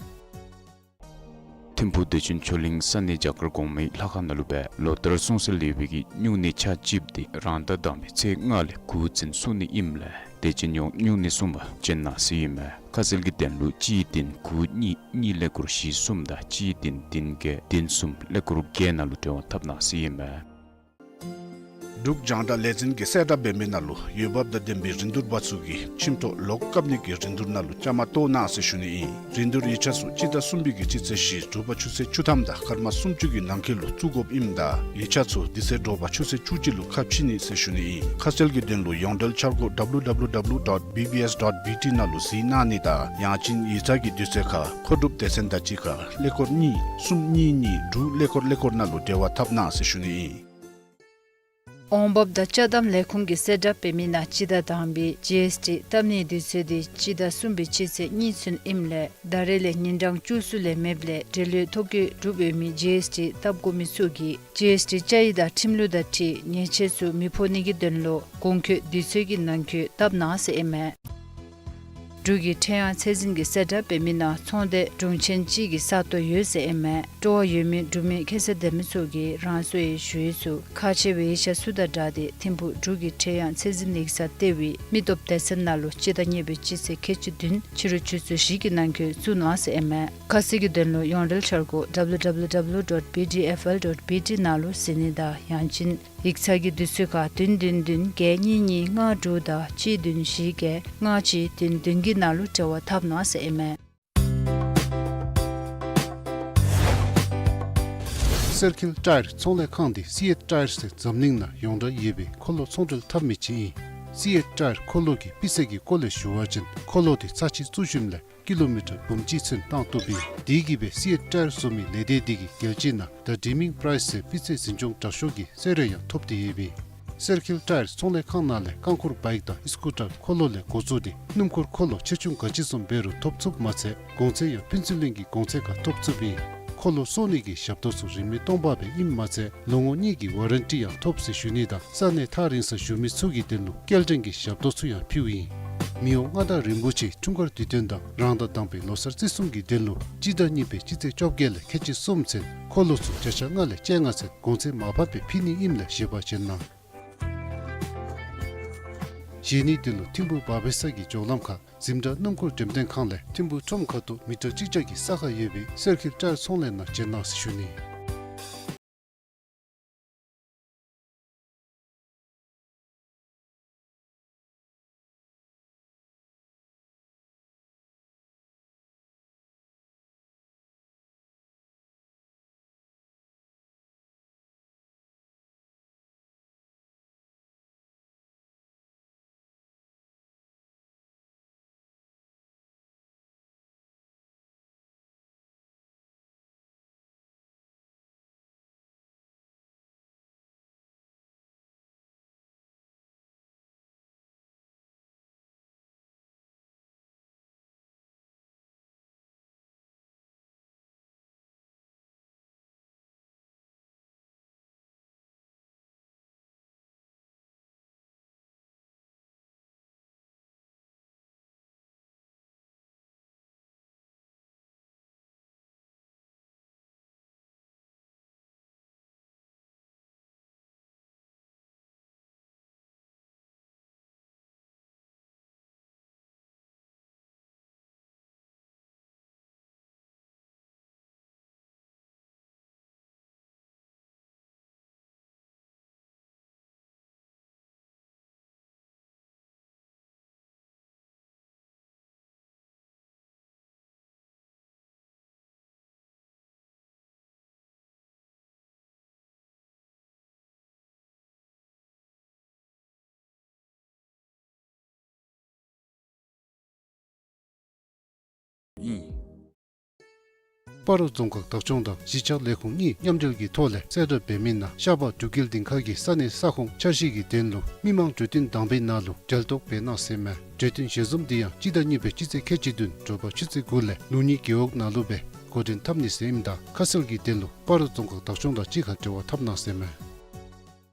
ཐིམ་ཕུག་བདེ་ཆེན་ཆོས་གླིང་ས་གནས་རྒྱ་གར་གོང་མའི་ལྷ་ཁང་ནང་ལུ་སྦེ་ལོ་ལྟར་སྲུང་བརྩི་ལེགས་པའི་གི་སྨྱུང་གནས་ཆ་གཅིགཔོ་འདི་རང་ཟླ་དང་པའི་ཚེས་ལྔ་ལས་དགུ་ཚུན་སྲུང་ནི་ཨིནམ་ལས་དད་ཅན་ཡོངས་སྨྱུང་གནས་སྲུང་པར་བྱོན་གནང་ཟེར་ཨིན་མས། ཁ་གསལ་གྱི་དོན་ལུ་གཅིག་བདུན་དགུ་གཉིས་གཉིས་ཀླད་ཀོར་བཞི་གསུམ་དང་གཅིག་བདུན་བདུན་བརྒྱད་བདུན་གསུམ་ཀླད་ཀོར་བརྒྱད་ནང་ལུ་འབྲེལ་བ་འཐབ་གནང་ཟེར་ཨིན་མས། འབྲུག་རྒྱང་བསྒྲགས་ལས་འཛིན་གྱིས་གསལ་བསྒྲགས་འབད་མི་ནང་ལུ་འོས་འབབ་དང་ལྡན་པའི་རིན་བསྡུར་པ་ཚུ་གིས་ཁྱིམ་ཐོག་ལོག་བཀབ་ནི་གི་རིན་བསྡུར་ནང་ལུ་བཅའ་མར་གཏོགས་གནང་ཟེར་ཞུ་ནི་ཨིན། རིན་བསྡུར་ཡིག་ཆ་ཚུ་སྤྱི་ཟླ་གསུམ་པའི་གི་སྤྱི་ཚེས་བཞི་དྲོ་པ་ཆུ་ཚོད་བཅུ་ཐམ་དང་སྐར་མ་སུམ་ཅུ་གི་ནང་འཁོད་ལུ་བཙུགས་དགོཔ་ཨིནམ་ད་ཡིག་ཆ་ཚུ་དེ་ཚེ་དྲོ་པ་ཆུ་ཚོད་བཅུ་གཅིག་ལུ་ཁ་ཕྱེ་ནི་ཟེར་ཞུ་ནི་ཨིན། ཁ་གསལ་གྱི་དོན་ལུ་ཡོངས་འབྲེལ་འཆར་སྒོ་W W W dot B B S dot B T ནང་ལུ་གཟིགས་གནང་ནི་དང་ཡང་ཅིན་ཡིག་ཚང་གི་དུས་ཚོད་ཁར་མཁོ་སྒྲུབ་སྡེ་ཚན་དང་གཅིག་ཁར་ཀླད་ཀོར་གཉིས་གསུམ་གཉིས་གཉིས་དྲུག་ཀླད་ཀོར་ཀླད་ཀོར་ནང་ལུ་འབྲེལ་བ་འཐབ་གནང་ཟེར་ཞུ་ནི་ཨིན། འོང་འབབ་དང་ཅ་དམ་ལས་ཁུངས་ཀྱིས་གསལ་བསྒྲགས་འབད་མི་ནང་སྤྱི་ཟླ་དང་པའི་ཇི་ཨེསི་ཊི་བཏབ་ནིའི་དུས་ཚོད་འདི་སྤྱི་ཟླ་གསུམ་པའི་སྤྱི་ཚེས་གཉིས་ཚུན་ཨིནམ་ལས་ད་རེས་ལས་ཉིན་གྲངས་བཅུ་གསུམ་ལས་མེདཔ་ལས་འབྲེལ་ཡོད་ཐོ་བཀོད་གྲུབ་ཡོད་མི་ཇི་ཨེསི་ཊི་བཏབ་དགོ་མི་ཚུ་གིས་ཇི་ཨེསི་ཊི་བཅའ་ཡིག་དང་ཁྲིམས་ལུགས་དང་འཁྲིལ་ཉེས་ཆད་ཚུ་མི་ཕོག་ནི་གི་དོན་ལུ་གོང་འཁོད་དུས་ཚོད་ཀྱི་ནང་འཁོད་བཏབ་གནང་ཟེར་ཨིན་མས། འབྲུག་གི་ཁྲེང་ཡང་ཚད་འཛིན་གྱིས་གསལ་བསྒྲགས་འབད་མི་ནང་ཚོང་སྡེ་དྲུང་ཆེན་གཅིག་གི་ས་སྟོང་ཡོད་ཟེར་ཨིན་མས། སྤྲོ་བ་ཡོད་མི་འབྲུག་མི་ཁ་གསལ་ལྡན་མི་ཚུ་གིས་རང་སོའི་ཞུ་ཡིག་ཚུ་ཁག་ཆེ་བའི་ཡིག་ཆ་ཚུ་དང་སྦྲགས་ཏེ་ཐིམ་ཕུག་འབྲུག་གི་ཁྲེང་ཡང་ཚད་འཛིན་ཡིག་ཚང་ལྟེ་བའི་མི་སྟོབས་སྡེ་ཚན་ནང་ལུ་སྤྱི་ཟླ་གཉིས་པའི་སྤྱི་ཚེས་ཁལ་གཅིག་བདུན་ཕྱི་རུ་ཆུ་ཚོད་བཞི་གི་ནང་འཁོད་བཙུགས་གནང་ཟེར་ཨིན་མས། ཁ་གསལ་གྱི་དོན་ལུ་ཡོངས་འབྲེལ་འཆར་སྒོ་W W W dot B D F L dot B T ནང་ལུ་གཟིགས་ནི་དང་ཡང་ཅིན་ཡིག་ཚང་གི་དུས་ཚོད་ཁར་བདུན་བདུན་བདུན་བརྒྱད་གཉིས་གཉིས་ལྔ་དྲུག་དང་གཅིག་བདུན་བཞི་བརྒྱད་ལྔ་གཅིག་བདུན་བདུན་གྱི་ནང་ལུ་འབྲེལ་བ་འཐབ་གནང་ཟེར་ཨིན་མས། སེར་ཁིལ་ཊ་ཡར་ཚོང་ལས་ཁང་འདི་སི་ཨེཊ་ཊ་ཡར་ཟེར་འཛམ་གླིང་ནང་ཡོངས་གྲགས་ཡོད་པའི་འཁོར་ལོ་ཚོང་འབྲེལ་འཐབ་མི་ཅིག་ཨིན། སི་ཨེཊ་ཊ་ཡར་འཁོར་ལོ་གི་སྤུས་ཚད་ཀྱི་སྐོར་ལས་ཞུ་བ་ཅིན་འཁོར་ལོ་འདི་ཚར་གཅིག་བཙུགས་ཞིནམ་ལས་ཀི་ལོ་མི་ཊར་འབུམ་གཅིག་ཚུན་བཏང་བཏུབ་ཨིན། དེ་གིས་སྦེ་སི་ཨེཊ་ཊ་ཡར་བཟོ་མི་ལས་སྡེ་འདི་གིས་རྒྱལ་སྤྱི་ནང་ད་ཌིམ་མིང་པ་རའིསི་ཟེར་སྤུས་ཚད་འཛིན་སྐྱོང་དྲག་ཤོས་ཀྱི་གསོལ་རས་ཡང་ཐོབ་སྟེ་ཡོདཔ་ཨིན། སེར་ཁིལ་ཊ་ཡར་ཚོང་ལས་ཁང་ནང་ལས་རྐང་འཁོར་བའིཀ་དང་ཨིསི་ཀུ་ཊར་འཁོར་ལོ་ལས་འགོ་བཙུགས་ཏེ་སྣུམ་འཁོར་འཁོར་ལོ་ཆེ་ཆུང་ག་ཅི་བཟུམ་འབད་རུང་ཐོབ་ཚུགསཔ་མ་ཚད་གོང་ཚད་ཡང་ཕན་ཚུན་ལྷན་གྱི་གོང་ཚད་ཁར་ཐོབ་ཚུགསཔ་ཨིན། འཁོར་ལོ་གསོ་ནི་གི་ཞབས་ཏོག་ཚུ་རིན་མེད་སྟོང་པ་སྦེ་ཨིནམ་མ་ཚད་ལོ་ངོ་གཉིས་ཀྱི་ཝ་རན་ཊི་ཡང་ཐོབ་ཟེར་ཞུ་ནི་དང་ས་གནས་ཐག་རིང་སར་བཞུགས་མི་ཚུ་གི་དོན་ལུ་སྐྱེལ་འདྲེན་གྱི་ཞབས་ཏོག་ཚུ་ཡང་ཕུལཝ་ཨིན། མི་དབང་མངའ་བདག་རིན་པོ་ཆེའི་འཁྲུངས་སྐར་དུས་སྟོན་དང་རང་ཟླ་དང་པའི་ལོ་གསར་བརྩི་སྲུང་གི་དོན་ལུ་སྤྱི་ཟླ་གཉིས་པའི་སྤྱི་ཚེས་བཅོ་བརྒྱད་ལས་ཁལ་གཅིག་གསུམ་ཚུན་འཁོར་ལོ་ཚུ་བརྒྱ་ཆ་ལྔ་ལས་བཅོ་ལྔ་ཚུན་གོང་ཚད་མར་ཕབ་སྦེ་ཕུལ་ནི་ཨིནམ་ལས་བཞེས་པ་བྱིན་གནང་། བཞེས་ནིའི་དོན་ལུ་ཐིམ་ཕུག་བ་བེ་ས་གི་ལྕོག་ལམ་ཁར་འཛིན་གྲྭ་སྣུམ་འཁོར་འགྲེམས་སྟོན་ཁང་ལས་ཐིམ་ཕུག་ཁྲོམ་ཁ་ཐུག་མི་ཊར་གཅིག་བརྒྱ་གི་ས་ཁར་ཡོད་པའི་སེར་ཁིལ་ཊ་ཡར་ཚོང་ལས་ནང་བྱོན་གནང་ཟེར་ཞུ་ནི། ཨིན། སྤ་རོ་རྫོང་ཁག་བདག་སྐྱོང་དང་གཞིས་ཆགས་ལས་ཁུངས་གཉིས་མཉམ་འབྲེལ་གྱི་ཐོག་ལས་གསལ་བསྒྲགས་འབད་མི་ནང་ཤར་པ་འབྲུག་རྒྱལ་སྡིངས་ཁ་གི་ས་གནས་ས་ཁོངས་འཆར་གཞི་གི་དོན་ལུ་མི་མང་གྲོས་བསྟུན་དང་པའི་ནང་ལུ་གྲལ་གཏོགས་འབད་གནང་ཟེར་མས། གྲོས་བསྟུན་ཞལ་འཛོམས་འདི་ཡང་སྤྱི་ཟླ་གཉིས་པའི་སྤྱི་ཚེས་ཁལ་གཅིག་བདུན་དྲོ་པ་ཆུ་ཚོད་དགུ་ལས་ལུགས་གཉིས་རྒེད་འོག་ནང་ལུ་སྦེ་འགོ་འདྲེན་འཐབ་ནི་ཟེར་ཨིནམ་ད་ཁ་གསལ་གྱི་དོན་ལུ་སྤ་རོ་རྫོང་ཁག་བདག་སྐྱོང་དང་གཅིག་ཁར་འབྲེལ་བ་འཐབ་གནང་ཟེར་མས།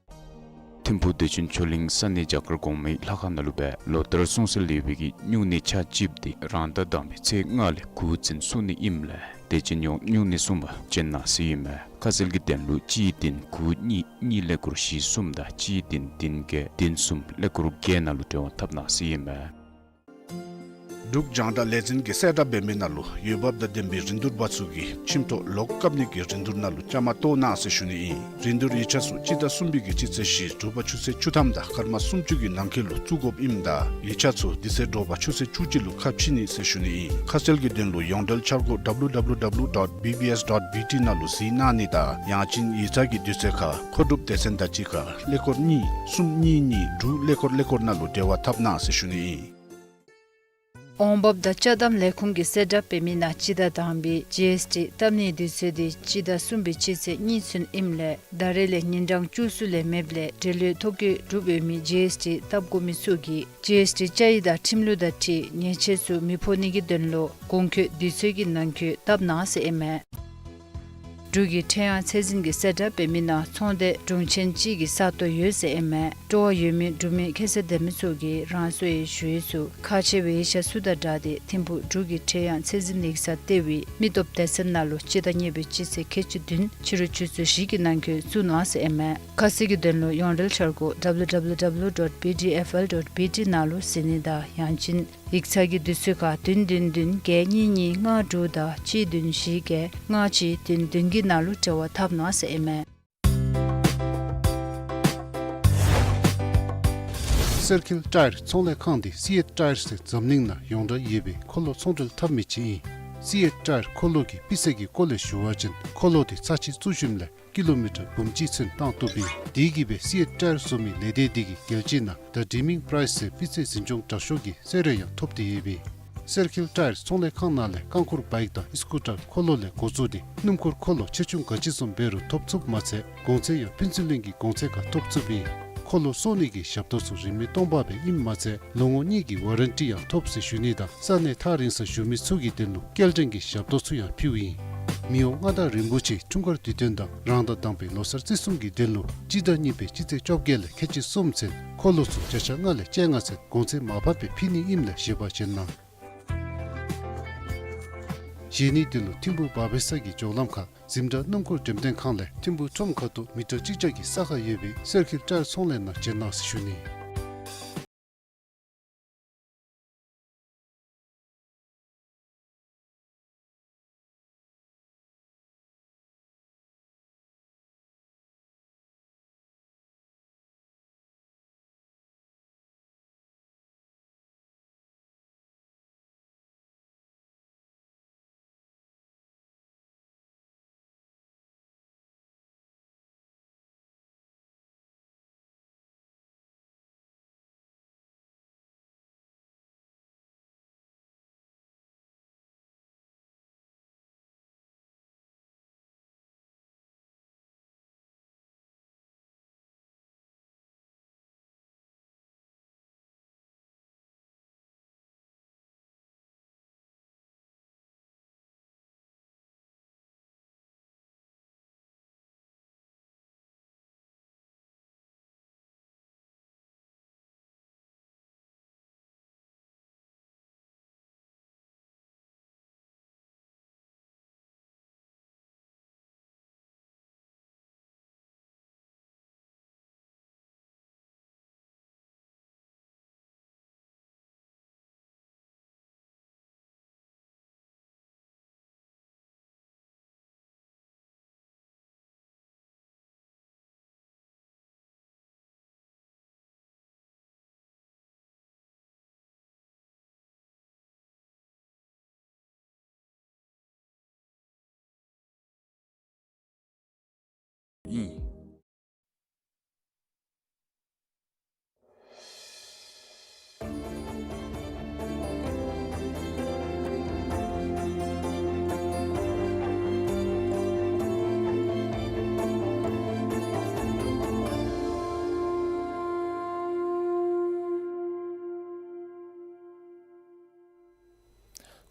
ཐིམ་ཕུག་བདེ་ཆེན་ཆོས་གླིང་ས་གནས་རྒྱ་གར་གོང་མའི་ལྷ་ཁང་ནང་ལུ་སྦེ་ལོ་ལྟར་སྲུང་བརྩི་ལེགས་པའི་གི་སྨྱུང་གནས་ཆ་གཅིགཔ་འདི་རང་ཟླ་དང་པའི་ཚེས་ལྔ་ལས་དགུ་ཚུན་སྲུང་ནི་ཨིནམ་ལས་དད་ཅན་ཡོངས་སྨྱུང་གནས་སྲུང་པར་བྱོན་གནང་ཟེར་ཨིན་མས། ཁ་གསལ་གྱི་དོན་ལུ་གཅིག་བདུན་དགུ་གཉིས་གཉིས་ཀླད་ཀོར་བཞི་གསུམ་དང་གཅིག་བདུན་བདུན་བརྒྱད་བདུན་གསུམ་ཀླད་ཀོར་བརྒྱད་ནང་ལུ་འབྲེལ་བ་འཐབ་གནང་ཟེར་ཨིན་མས། འབྲུག་རྒྱང་བསྒྲགས་ལས་འཛིན་གྱིས་གསལ་བསྒྲགས་འབད་མི་ནང་ལུ་འོས་འབབ་དང་ལྡན་པའི་རིན་བསྡུར་པ་ཚུ་གིས་ཁྱིམ་ཐོག་ལོག་བཀབ་ནི་གི་རིན་བསྡུར་ནང་ལུ་བཅའ་མར་གཏོགས་གནང་ཟེར་ཞུ་ནི་ཨིན། རིན་བསྡུར་ཡིག་ཆ་ཚུ་སྤྱི་ཟླ་གསུམ་པའི་གི་སྤྱི་ཚེས་བཞི་དྲོ་པ་ཆུ་ཚོད་བཅུ་ཐམ་དང་སྐར་མ་སུམ་ཅུ་གི་ནང་འཁོད་ལུ་བཙུགས་དགོཔ་ཨིནམ་ད་ཡིག་ཆ་ཚུ་དེ་ཚེ་དྲོ་པ་ཆུ་ཚོད་བཅུ་གཅིག་ལུ་ཁ་ཕྱེ་ནི་ཟེར་ཞུ་ནི་ཨིན། ཁ་གསལ་གྱི་དོན་ལུ་ཡོངས་འབྲེལ་འཆར་སྒོ་W W W dot B B S dot B T ནང་ལུ་གཟིགས་གནང་ནི་དང་ཡང་ཅིན་ཡིག་ཚང་གི་དུས་ཚོད་ཁར་མཁོ་སྒྲུབ་སྡེ་ཚན་དང་གཅིག་ཁར་ཀླད་ཀོར་གཉིས་གསུམ་གཉིས་གཉིས་དྲུག་ཀླད་ཀོར་ཀླད་ཀོར་ནང་ལུ་འབྲེལ་བ་འཐབ་གནང་ཟེར་ཞུ་ནི་ཨིན། འོང་འབབ་དང་ཅ་དམ་ལས་ཁུངས་ཀྱི་གསལ་བསྒྲགས་འབད་མི་ནང་སྤྱི་ཟླ་དང་པའི་ཇི་ཨེསི་ཊི་བཏབ་ནིའི་དུས་ཚོད་འདི་སྤྱི་ཟླ་གསུམ་པའི་སྤྱི་ཚེས་གཉིས་ཚུན་ཨིནམ་ལས་ད་རེས་ལས་ཉིན་གྲངས་བཅུ་གསུམ་ལས་མེདཔ་ལས་འབྲེལ་ཡོད་ཐོ་བཀོད་གྲུབ་ཡོད་མི་ཇི་ཨེསི་ཊི་བཏབ་དགོ་མི་ཚུ་གིས་ཇི་ཨེསི་ཊི་བཅའ་ཡིག་དང་ཁྲིམས་ལུགས་དང་འཁྲིལ་ཉེས་ཆད་ཚུ་མི་ཕོག་ནི་གི་དོན་ལུ་གོང་འཁོད་དུས་ཚོད་ཀྱི་ནང་འཁོད་བཏབ་གནང་ཟེར་ཨིན་མས། འབྲུག་གི་ཁྲེང་ཡང་ཚད་འཛིན་གྱི་གསལ་བསྒྲགས་འབད་མི་ནང་ཚོང་སྡེ་དྲུང་ཆེན་གཅིག་གི་ས་སྟོང་ཡོད་ཟེར་ཨིན་མས། སྤྲོ་བ་ཡོད་མི་འབྲུག་མི་ཁ་གསལ་ལྡན་མི་ཚུ་གིས་རང་སོའི་ཞུ་ཡིག་ཚུ་ཁག་ཆེ་བའི་ཞག་ཚུ་དང་སྦྲགས་ཏེ་ཐིམ་ཕུག་འབྲུག་གི་ཁྲེང་ཡང་ཚད་འཛིན་ཡིག་ཚང་ལྟེ་བའི་མི་སྟོབས་སྡེ་ཚན་ནང་ལུ་སྤྱི་ཟླ་གཉིས་པའི་སྤྱི་ཚེས་ཁལ་གཅིག་བདུན་ཕྱི་རུ་ཆུ་ཚོད་བཞི་གི་ནང་འཁོད་བཙུགས་གནང་ཟེར་ཨིན་མས། ཁ་གསལ་གྱི་དོན་ལུ་ཡོངས་འབྲེལ་འཆར་སྒོ་W W W dot B D F L dot B T ནང་ལུ་གཟིགས་ནི་དང་ཡང་ཅིན་ཡིག་ཚང་གི་དུས་ཚོད་ཁར་བདུན་བདུན་བདུན་བརྒྱད་གཉིས་གཉིས་ལྔ་དྲུག་དང་གཅིག་བདུན་བཞི་བརྒྱད་ལྔ་གཅིག་བདུན་བདུན་གྱི་ནང་ལུ་འབྲེལ་བ་འཐབ་གནང་ཟེར་ཨིན་མས། སེར་ཁིལ་ཊ་ཡར་ཚོང་ལས་ཁང་འདི་སི་ཨེཊ་ཊ་ཡར་ཟེར་འཛམ་གླིང་ནང་ཡོངས་གྲགས་ཡོད་པའི་འཁོར་ལོ་ཚོང་འབྲེལ་འཐབ་མི་ཅིག་ཨིན། སི་ཨེཊ་ཊ་ཡར་འཁོར་ལོ་གི་སྤུས་ཚད་ཀྱི་སྐོར་ལས་ཞུ་བ་ཅིན་འཁོར་ལོ་འདི་ཚར་གཅིག་བཙུགས་ཞིནམ་ལས་ཀི་ལོ་མི་ཊར་འབུམ་གཅིག་ཚུན་བཏང་བཏུབ་ཨིན། དེ་གིས་སྦེ་སི་ཨེཊ་ཊ་ཡར་བཟོ་མི་ལས་སྡེ་འདི་གིས་རྒྱལ་སྤྱི་ནང་ད་ཌིམིང་པ་རའིསི་ཟེར་སྤུས་ཚད་འཛིན་སྐྱོང་དྲག་ཤོས་ཀྱི་གསོལ་རས་ཡང་ཐོབ་སྟེ་ཡོད་པས། སེར་ཁིལ་ཊ་ཡར་ཚོང་ལས་ཁང་ནང་ལས་རྐང་འཁོར་བའིཀ་དང་སི་ཀུ་ཊར་འཁོར་ལོ་ལས་འགོ་བཙུགས་ཏེ་སྣུམ་འཁོར་འཁོར་ལོ་ཆེ་ཆུང་ག་ཅི་བཟུམ་འབད་རུང་ཐོབ་ཚུགསཔ་མ་ཚད་གོང་ཚད་ཡང་ཕན་ཚུན་ལྷན་གྱི་གོང་ཚད་ཁར་ཐོབ་ཚུགསཔ་ཨིན། འཁོར་ལོ་གསོ་ནི་གི་ཞབས་ཏོག་ཚུ་རིན་མེད་སྟོང་པ་སྦེ་ཨིནམ་མ་ཚད་ལོ་ངོ་གཉིས་ཀྱི་ཝ་རན་ཊི་ཡང་ཐོབ་ཟེར་ཞུ་ནི་དང་ས་གནས་ཐག་རིང་སར་བཞུགས་མི་ཚུ་གི་དོན་ལུ་སྐྱེལ་འདྲེན་གྱི་ཞབས་ཏོག་ཚུ་ཡང་ཕུལཝ་ཨིན། མི་དབང་མངའ་བདག་རིན་པོ་ཆེ་འཁྲུངས་སྐར་དུས་སྟོན་དང་རང་ཟླ་དང་པའི་ལོ་གསར་བརྩི་སྲུང་གི་དོན་ལུ་སྤྱི་ཟླ་གཉིས་པའི་སྤྱི་ཚེས་བཅོ་བརྒྱད་ལས་ཁལ་གཅིག་གསུམ་ཚུན་འཁོར་ལོ་ཚུ་བརྒྱ་ཆ་ལྔ་ལས་བཅོ་ལྔ་ཚུན་གོང་ཚད་མར་ཕབ་སྦེ་ཕུལ་ནི་ཨིནམ་ལས་བཞེས་པ་བྱིན་གནང་། བཞེས་ནིའི་དོན་ལུ་ཐིམ་ཕུག་བ་བེ་ས་གི་ལྕོག་ལམ་ཁར་འཛིན་གྲྭ་སྣུམ་འཁོར་འགྲེམས་སྟོན་ཁང་ལས་ཐིམ་ཕུག་ཁྲོམ་ཁ་ཐུག་མི་ཊར་གཅིག་བརྒྱ་གི་ས་ཁར་ཡོད་པའི་སེར་ཁིལ་ཊ་ཡར་ཚོང་ལས་ནང་བྱོན་གནང་ཟེར་ཞུ་ནི།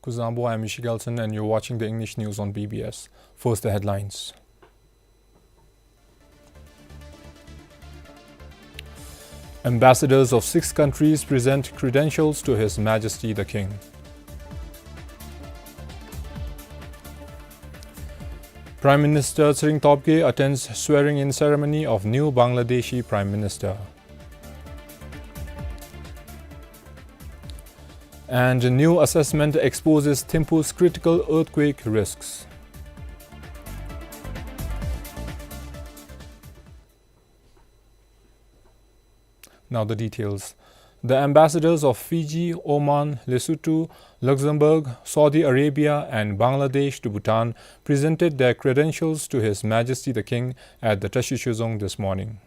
Kuzuzangpo, I'm Michie Gelson, and you're watching the English news on B B S. First, the headlines. Ambassadors of six countries present credentials to His Majesty the King. Prime Minister Tshering Tobgay attends swearing-in ceremony of new Bangladeshi Prime Minister. And new assessment exposes Thimphu's critical earthquake risks. Now the details. The ambassadors of Fiji, Oman, Lesotho, Luxembourg, Saudi Arabia, and Bangladesh to Bhutan presented their credentials to His Majesty the King at the Tashi Chuizong this morning.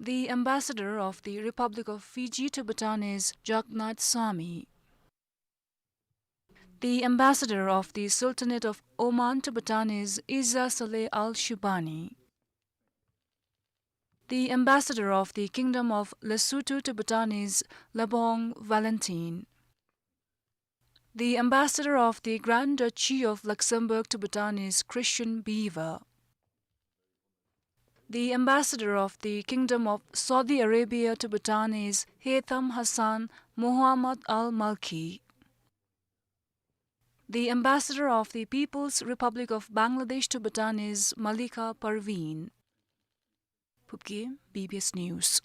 The ambassador of the Republic of Fiji to Bhutan is Jagnath Swami. The ambassador of the Sultanate of Oman to Bhutan is Isa Saleh Al Shubani. The ambassador of the Kingdom of Lesotho to Bhutan is Lebong Valentin. The ambassador of the Grand Duchy of Luxembourg to Bhutan is Christian Beaver. The ambassador of the Kingdom of Saudi Arabia to Bhutan is Haytham Hassan Mohammad Al Malki. The ambassador of the People's Republic of Bangladesh to Bhutan is Malika Parveen. Phubgay, B B S News.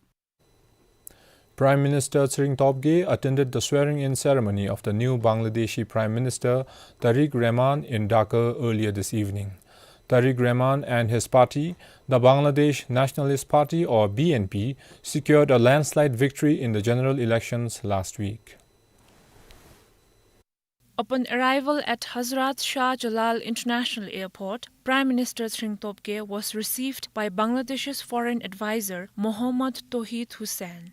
Prime Minister Tshering Tobgay attended the swearing-in ceremony of the new Bangladeshi Prime Minister Tariq Rahman in Dhaka earlier this evening. Tariq Rahman and his party, the Bangladesh Nationalist Party or B N P, secured a landslide victory in the general elections last week. Upon arrival at Hazrat Shah Jalal International Airport, Prime Minister Tshering Tobgay was received by Bangladesh's foreign advisor Mohammad Touhid Hossain.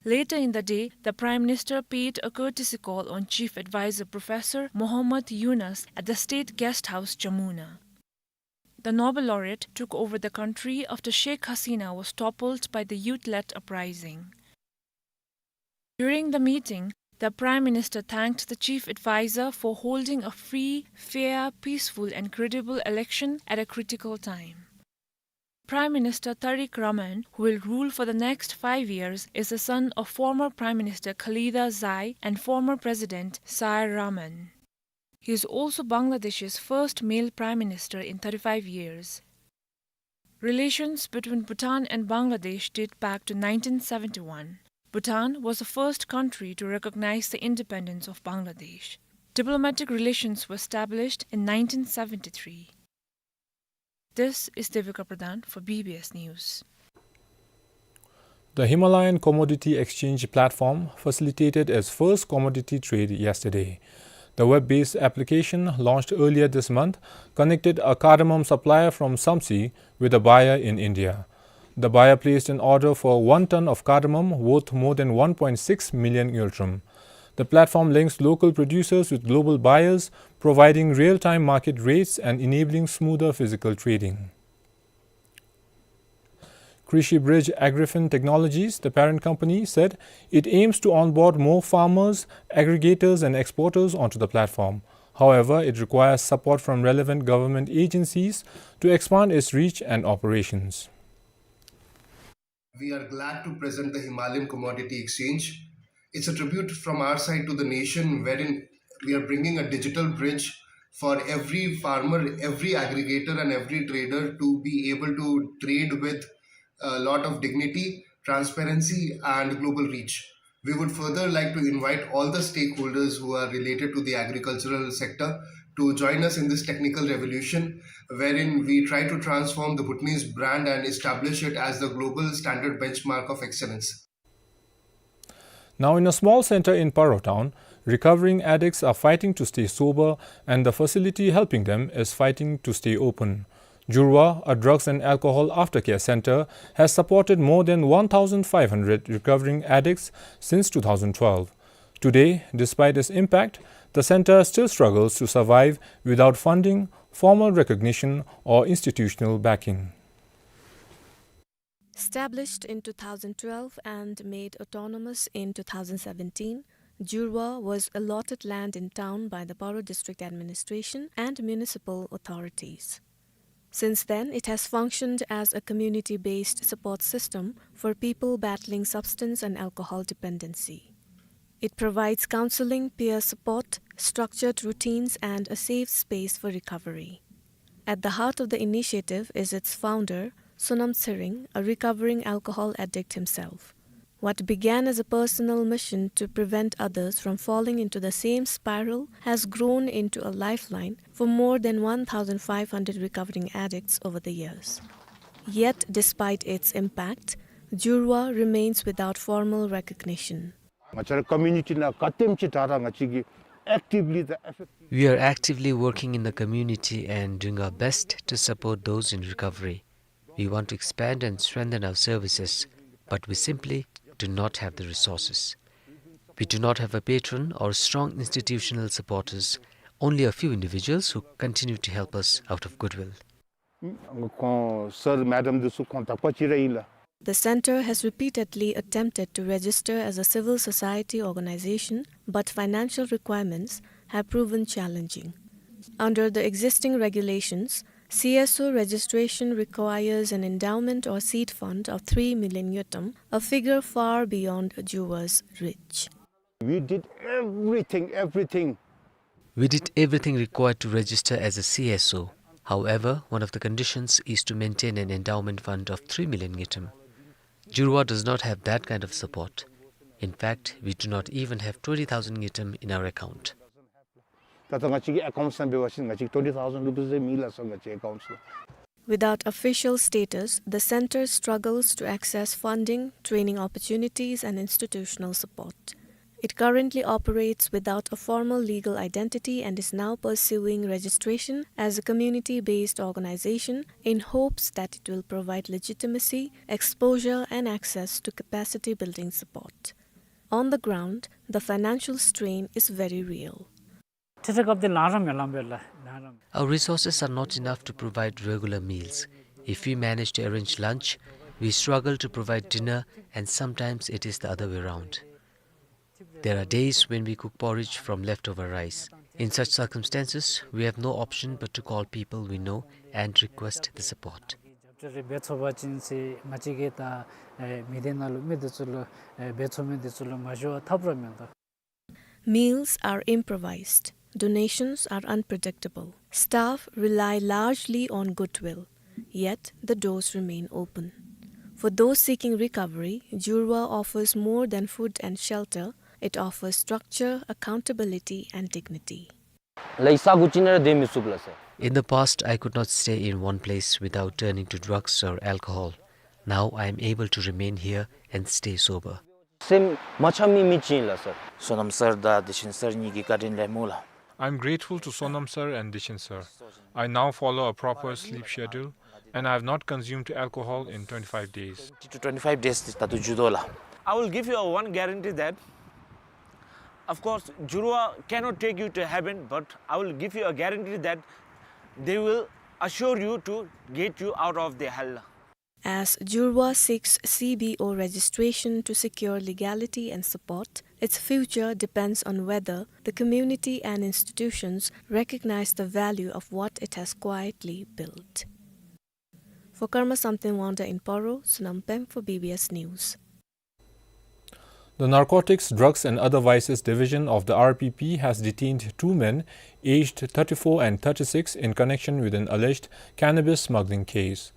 Later in the day, the Prime Minister paid a courtesy call on Chief Advisor Professor Mohammad Yunus at the State Guest House, Jamuna. The Nobel laureate took over the country after Sheikh Hasina was toppled by the youth-led uprising. During the meeting, the Prime Minister thanked the Chief Advisor for holding a free, fair, peaceful and credible election at a critical time. Prime Minister Tariq Rahman, who will rule for the next five years, is the son of former Prime Minister Khaleda Zai and former President Saur Rahman. He is also Bangladesh's first male prime minister in thirty-five years. Relations between Bhutan and Bangladesh date back to nineteen seventy-one. Bhutan was the first country to recognize the independence of Bangladesh. Diplomatic relations were established in nineteen seventy-three. This is Devika Pradhan for B B S News. The Himalayan Commodity Exchange platform facilitated its first commodity trade yesterday. The web-based application, launched earlier this month, connected a cardamom supplier from Samtse with a buyer in India. The buyer placed an order for one ton of cardamom worth more than one point six million ngultrum. The platform links local producers with global buyers, providing real-time market rates and enabling smoother physical trading. Krishi Bridge Agrifin Technologies, the parent company, said it aims to onboard more farmers, aggregators and exporters onto the platform. However, it requires support from relevant government agencies to expand its reach and operations. We are glad to present the Himalayan Commodity Exchange. It's a tribute from our side to the nation, wherein we are bringing a digital bridge for every farmer, every aggregator, and every trader to be able to trade with a lot of dignity, transparency, and global reach. We would further like to invite all the stakeholders who are related to the agricultural sector to join us in this technical revolution, wherein we try to transform the Bhutanese brand and establish it as the global standard benchmark of excellence. Now, in a small center in Paro town, recovering addicts are fighting to stay sober, and the facility helping them is fighting to stay open. Jurwa, a drugs and alcohol aftercare center, has supported more than one thousand five hundred recovering addicts since two thousand twelve. Today, despite its impact, the center still struggles to survive without funding, formal recognition, or institutional backing. Established in two thousand twelve and made autonomous in two thousand seventeen, Jurwa was allotted land in town by the Paro District Administration and municipal authorities. Since then, it has functioned as a community-based support system for people battling substance and alcohol dependency. It provides counseling, peer support, structured routines, and a safe space for recovery. At the heart of the initiative is its founder, Sonam Tshering, a recovering alcohol addict himself. What began as a personal mission to prevent others from falling into the same spiral has grown into a lifeline for more than one thousand five hundred recovering addicts over the years. Yet, despite its impact, Jurwa remains without formal recognition. ང་བཅས་ར་ཀོ་མིའུ་ནི་ཊི་ནང་ག་དེམ་ཅིག་དྲག་དྲག་ང་བཅས་ཀྱིས་actively the effect We are actively working in the community and doing our best to support those in recovery. We want to expand and strengthen our services, but we simply do not have the resources. We do not have a patron or strong institutional supporters, only a few individuals who continue to help us out of goodwill. ཁོང་སར་མེ་ཌམ་འདི་ཚུ་ཁོང་དག་པ་ཅིག་ར་ཨིན་ལགས། The center has repeatedly attempted to register as a civil society organization, but financial requirements have proven challenging. Under the existing regulations, C S O registration requires an endowment or seed fund of three million ngultrum, a figure far beyond Jurwa's reach. We did everything, everything. We did everything required to register as a C S O. However, one of the conditions is to maintain an endowment fund of three million ngultrum. Jurwa does not have that kind of support. In fact, we do not even have twenty thousand ngultrum in our account. ད་ལྟ་ང་བཅས་ཀྱི་ཨེ་ཀའུནཊ་ནང་འབད་བ་ཅིན་ང་བཅས་ཀྱི་twenty thousand rupees རེ་མེད་ལགས་སོ། ང་བཅས་ཨེ་ཀའུནཊ་ནང་། Without official status, the center struggles to access funding, training opportunities, and institutional support. It currently operates without a formal legal identity and is now pursuing registration as a community-based organization in hopes that it will provide legitimacy, exposure, and access to capacity-building support. On the ground, the financial strain is very real. ཁྲིག་ཁྲི་སྐབས་དེ་ལང་ར་མེ་ལང་པས་ལགས། ལང་ར་མེ། Our resources are not enough to provide regular meals. If we manage to arrange lunch, we struggle to provide dinner, and sometimes it is the other way around. There are days when we cook porridge from leftover rice. In such circumstances, we have no option but to call people we know and request the support. རྒྱབ་སྐྱོར་རེ་འབད་ཚུགས་པ་ཅིན་ཟེར་ང་བཅས་ཀྱིས་ད་ཨེ་མི་སྡེ་ནང་ལུ་མི་འདི་ཚུ་ལུ་ཨེ་འབད་ཚུགས་མི་འདི་ཚུ་ལུ་མ་ཞུ་བར་ཐབས་ར་མིན་འདུག། Meals are improvised. Donations are unpredictable. Staff rely largely on goodwill. Yet the doors remain open. For those seeking recovery, Jurwa offers more than food and shelter. It offers structure, accountability, and dignity. ལགས་ས་གུ་ཅིག་ནང་ར་སྡོད་མི་ཚུགས་པས་ལགས་སོ། In the past, I could not stay in one place without turning to drugs or alcohol. Now I am able to remain here and stay sober. སེམས་མ་ཆགས་མི་མི་ཅིག་ཨིན་ལགས་སོ། བསོད་ནམས་སར་དང་བདེ་ཆེན་སར་གཉིས་ཀྱི་བཀའ་དྲིན་ལེགས་སྨོ་ལགས། I'm grateful to Sonam sir and Dechen sir. I now follow a proper sleep schedule and I have not consumed alcohol in twenty-five days. To twenty-five days ད་ལྟོ་འགྱོ་དོ་ལགས། I will give you a one guarantee that, of course, Jurwa cannot take you to heaven, but I will give you a guarantee that they will assure you to get you out of the hell. As Jurwa seeks C B O registration to secure legality and support, its future depends on whether the community and institutions recognize the value of what it has quietly built. For Karma Samten Wangda in Paro, Sonam Pem for B B S News. The Narcotics, Drugs and Other Vices Division of the R P P has detained two men aged thirty-four and thirty-six in connection with an alleged cannabis smuggling case.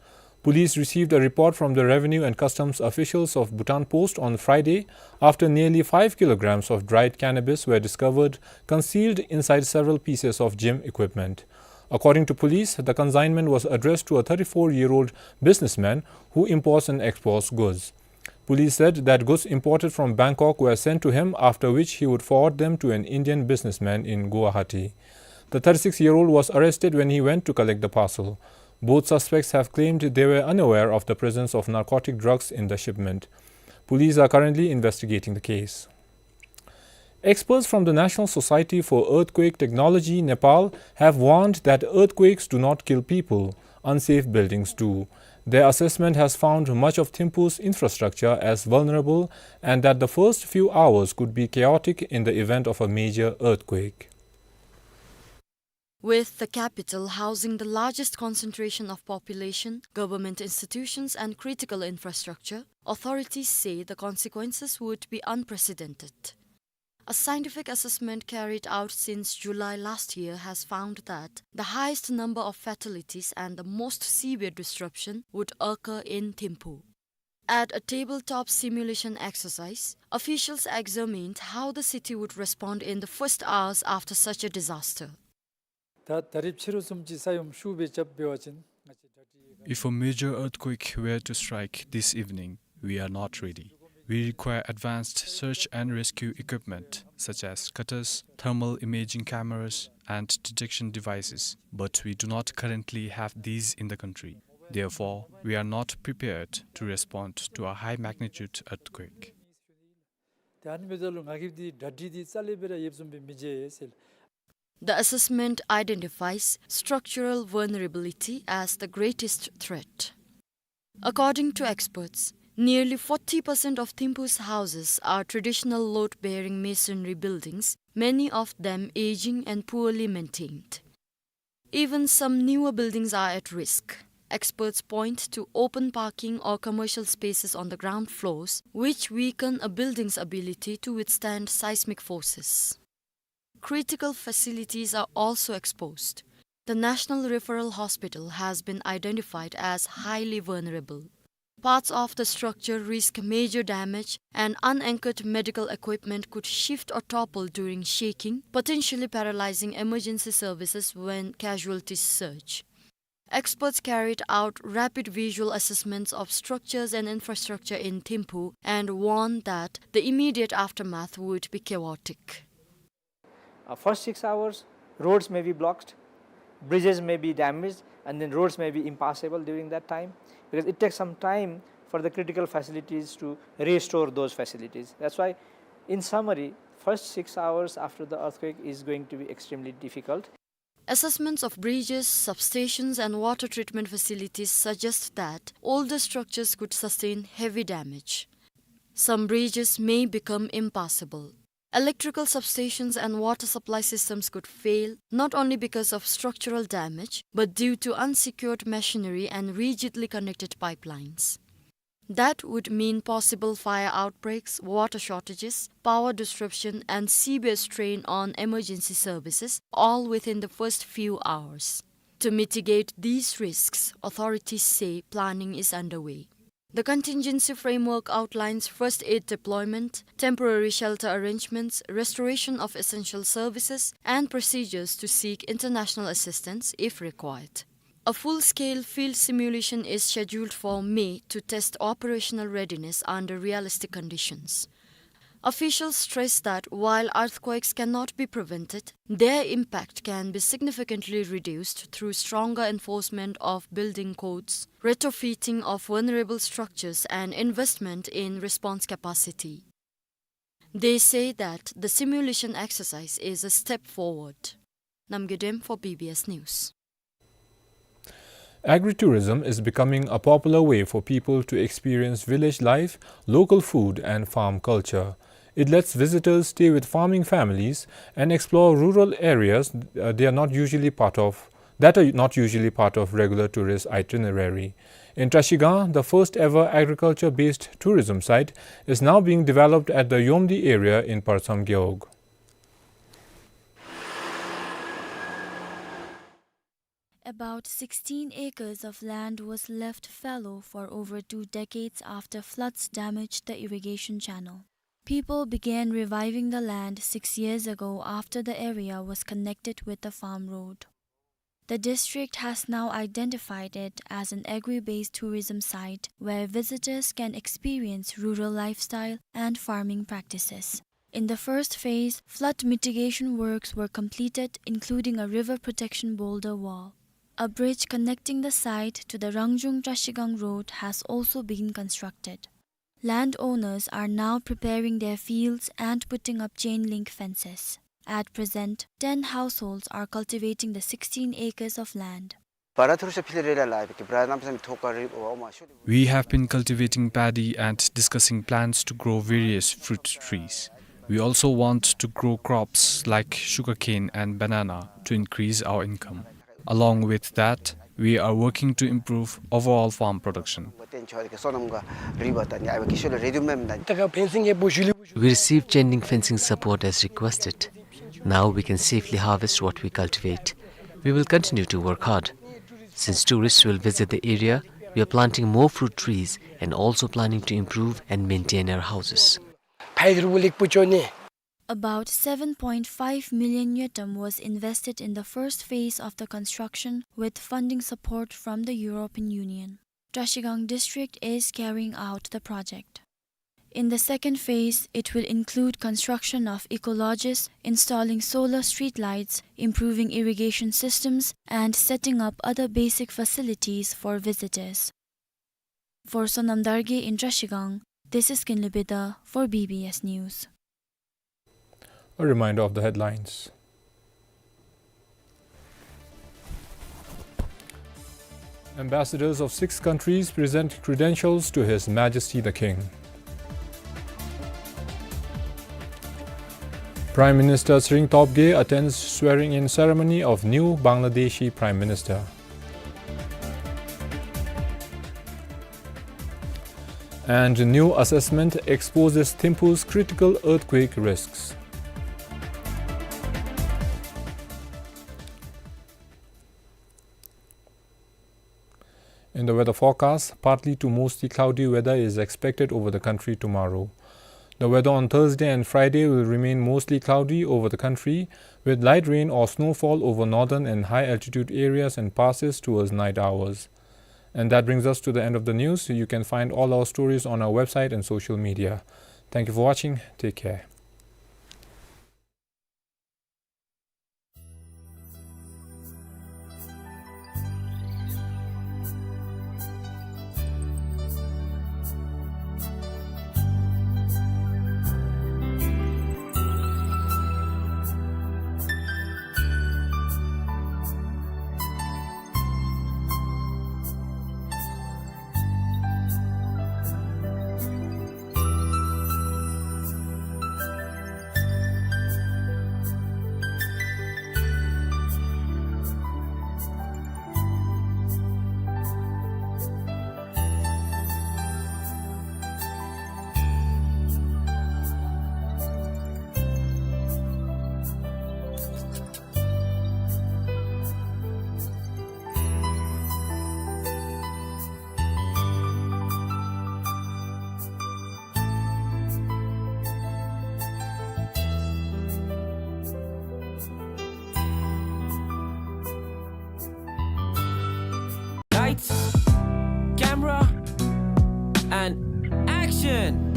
Police received a report from the Revenue and Customs officials of Bhutan Post on Friday after nearly five kilograms of dried cannabis were discovered concealed inside several pieces of gym equipment. According to police, the consignment was addressed to a thirty-four-year-old businessman who imports and exports goods. Police said that goods imported from Bangkok were sent to him, after which he would forward them to an Indian businessman in Guwahati. The thirty-six-year-old was arrested when he went to collect the parcel. Both suspects have claimed they were unaware of the presence of narcotic drugs in the shipment. Police are currently investigating the case. Experts from the National Society for Earthquake Technology, Nepal, have warned that earthquakes do not kill people, unsafe buildings do. Their assessment has found much of Thimphu's infrastructure as vulnerable and that the first few hours could be chaotic in the event of a major earthquake. With the capital housing the largest concentration of population, government institutions and critical infrastructure, authorities say the consequences would be unprecedented. A scientific assessment carried out since July last year has found that the highest number of fatalities and the most severe disruption would occur in Thimphu. At a tabletop simulation exercise, officials examined how the city would respond in the first hours after such a disaster. ད་ད་རིས་ཕྱི་རུ་གསུམ་གྱི་ས་ཡོམ་ཤུགས་སྦེ་རྐྱབ་འབད་བ་ཅིན། If a major earthquake were to strike this evening, we are not ready. We require advanced search and rescue equipment such as cutters, thermal imaging cameras, and detection devices, but we do not currently have these in the country. Therefore, we are not prepared to respond to a high magnitude earthquake. ད་ཨ་ནི་འབདཝ་ད་ལུ་ང་གིས་འདི་གྲ་སྒྲིག་འདི་རྩ་ལས་སྦེ་ར་ཡོདཔ་བཟུམ་སྦེ་མི་མཇལ་ཟེར། The assessment identifies structural vulnerability as the greatest threat. According to experts, nearly forty percent of Thimphu's houses are traditional load-bearing masonry buildings, many of them aging and poorly maintained. Even some newer buildings are at risk. Experts point to open parking or commercial spaces on the ground floors, which weaken a building's ability to withstand seismic forces. Critical facilities are also exposed. The National Referral Hospital has been identified as highly vulnerable. Parts of the structure risk major damage, and unanchored medical equipment could shift or topple during shaking, potentially paralyzing emergency services when casualties surge. Experts carried out rapid visual assessments of structures and infrastructure in Thimphu and warned that the immediate aftermath would be chaotic. Uh, first six hours, roads may be blocked, bridges may be damaged, and then roads may be impassable during that time, because it takes some time for the critical facilities to restore those facilities. That's why, in summary, first six hours after the earthquake is going to be extremely difficult. Assessments of bridges, substations, and water treatment facilities suggest that older structures could sustain heavy damage. Some bridges may become impassable. Electrical substations and water supply systems could fail, not only because of structural damage, but due to unsecured machinery and rigidly connected pipelines. That would mean possible fire outbreaks, water shortages, power disruption, and severe strain on emergency services, all within the first few hours. To mitigate these risks, authorities say planning is underway. The contingency framework outlines first aid deployment, temporary shelter arrangements, restoration of essential services, and procedures to seek international assistance if required. A full-scale field simulation is scheduled for May to test operational readiness under realistic conditions. Officials stress that while earthquakes cannot be prevented, their impact can be significantly reduced through stronger enforcement of building codes, retrofitting of vulnerable structures, and investment in response capacity. They say that the simulation exercise is a step forward. Namgay Dem for B B S News. Agritourism is becoming a popular way for people to experience village life, local food, and farm culture. It lets visitors stay with farming families and explore rural areas, uh, they are not usually part of, that are not usually part of regular tourist itinerary. In Trashigang, the first ever agriculture-based tourism site is now being developed at the Yomdi area in Partsam Gewog. About sixteen acres of land was left fallow for over two decades after floods damaged the irrigation channel. People began reviving the land six years ago after the area was connected with the farm road. The district has now identified it as an agri-based tourism site where visitors can experience rural lifestyle and farming practices. In the first phase, flood mitigation works were completed, including a river protection boulder wall. A bridge connecting the site to the Rangjung Trashigang Road has also been constructed. Landowners are now preparing their fields and putting up chain link fences. At present, ten households are cultivating the sixteen acres of land. We have been cultivating paddy and discussing plans to grow various fruit trees. We also want to grow crops like sugarcane and banana to increase our income. Along with that, we are working to improve overall farm production. We received chain link fencing support as requested. Now we can safely harvest what we cultivate. We will continue to work hard. Since tourists will visit the area, we are planting more fruit trees and also planning to improve and maintain our houses. About seven point five million ngultrum was invested in the first phase of the construction with funding support from the European Union. Trashigang district is carrying out the project. In the second phase, it will include construction of Ecologis, installing solar street lights, improving irrigation systems, and setting up other basic facilities for visitors. For Sonam Dargye in Trashigang, this is Kinley Bida for B B S News. A reminder of the headlines. Ambassadors of six countries present credentials to His Majesty the King. Prime Minister Tshering Tobgay attends swearing-in ceremony of new Bangladeshi Prime Minister. And new assessment exposes Thimphu's critical earthquake risks. In the weather forecast, partly to mostly cloudy weather is expected over the country tomorrow. The weather on Thursday and Friday will remain mostly cloudy over the country, with light rain or snowfall over northern and high-altitude areas and passes towards night hours. And that brings us to the end of the news. You can find all our stories on our website and social media. Thank you for watching. Take care. Lights, camera, and action!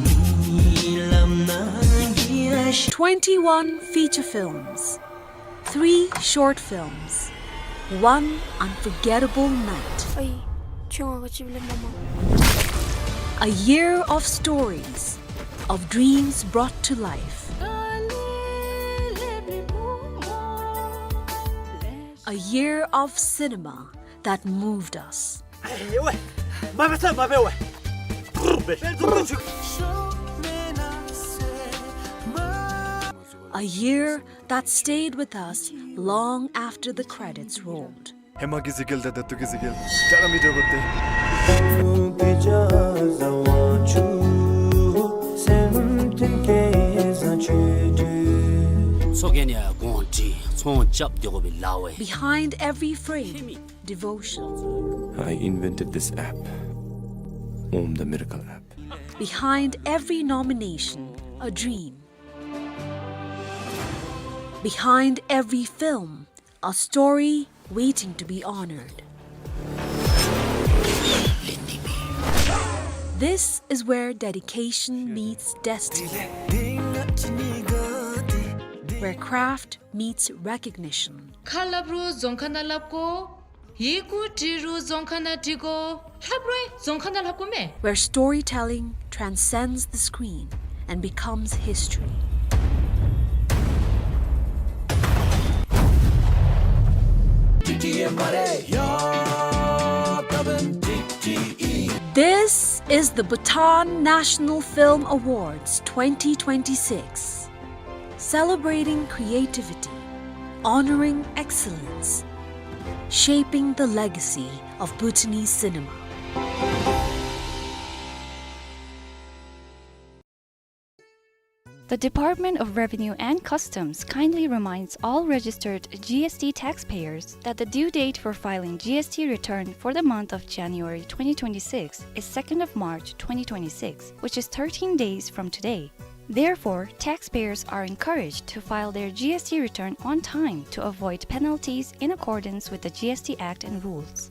Twenty-one feature films, three short films, one unforgettable night. ཨའི་ཁྱོད་ང་ག་ཅི་ལས་མ་མ། A year of stories, of dreams brought to life. A year of cinema that moved us. A year that stayed with us long after the credits rolled. ཧེ་མ་གི་ཟི་གེལ་དང་ད་ལྟོ་གི་ཟི་གེལ་ཏྲ་མི་འདྲ་བ་སྟེ། མཚོ་རྒྱལ་ནས་དགོངས་ཏེ་ཚོང་རྐྱབ་སྡོད་དགོ་པའི་ལཱ་བས། Behind every frame, devotion. I invented this app, Om the Miracle app. Behind every nomination, a dream. Behind every film, a story waiting to be honored. This is where dedication meets destiny, where craft meets recognition. ཁ་སླབ་རུང་རྫོང་ཁ་ནང་སླབ་དགོ། ཡི་གུ་འབྲི་རུང་རྫོང་ཁ་ནང་འབྲི་དགོ། ལྷབ་རུང་རྫོང་ཁ་ནང་ལྷབ་དགོ་མས། Where storytelling transcends the screen and becomes history. This is the Bhutan National Film Awards twenty twenty-six. Celebrating creativity, honoring excellence, shaping the legacy of Bhutanese cinema. The Department of Revenue and Customs kindly reminds all registered G S T taxpayers that the due date for filing G S T return for the month of January twenty twenty-six is second of March twenty twenty-six, which is thirteen days from today. Therefore, taxpayers are encouraged to file their G S T return on time to avoid penalties in accordance with the G S T Act and rules.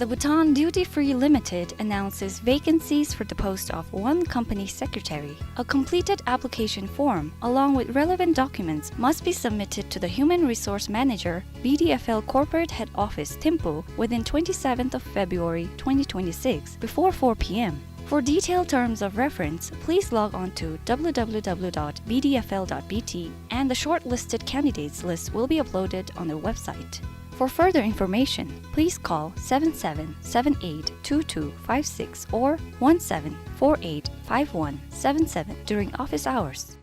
The Bhutan Duty Free Limited announces vacancies for the post of one company secretary. A completed application form, along with relevant documents, must be submitted to the Human Resource Manager, B D F L Corporate Head Office, Thimphu, within twenty-seventh of February twenty twenty-six, before four p m. For detailed terms of reference, please log on to w w w dot b d f l dot b t, and the shortlisted candidates list will be uploaded on their website. For further information, please call seven seven seven eight two two five six or one seven four eight five one seven seven during office hours.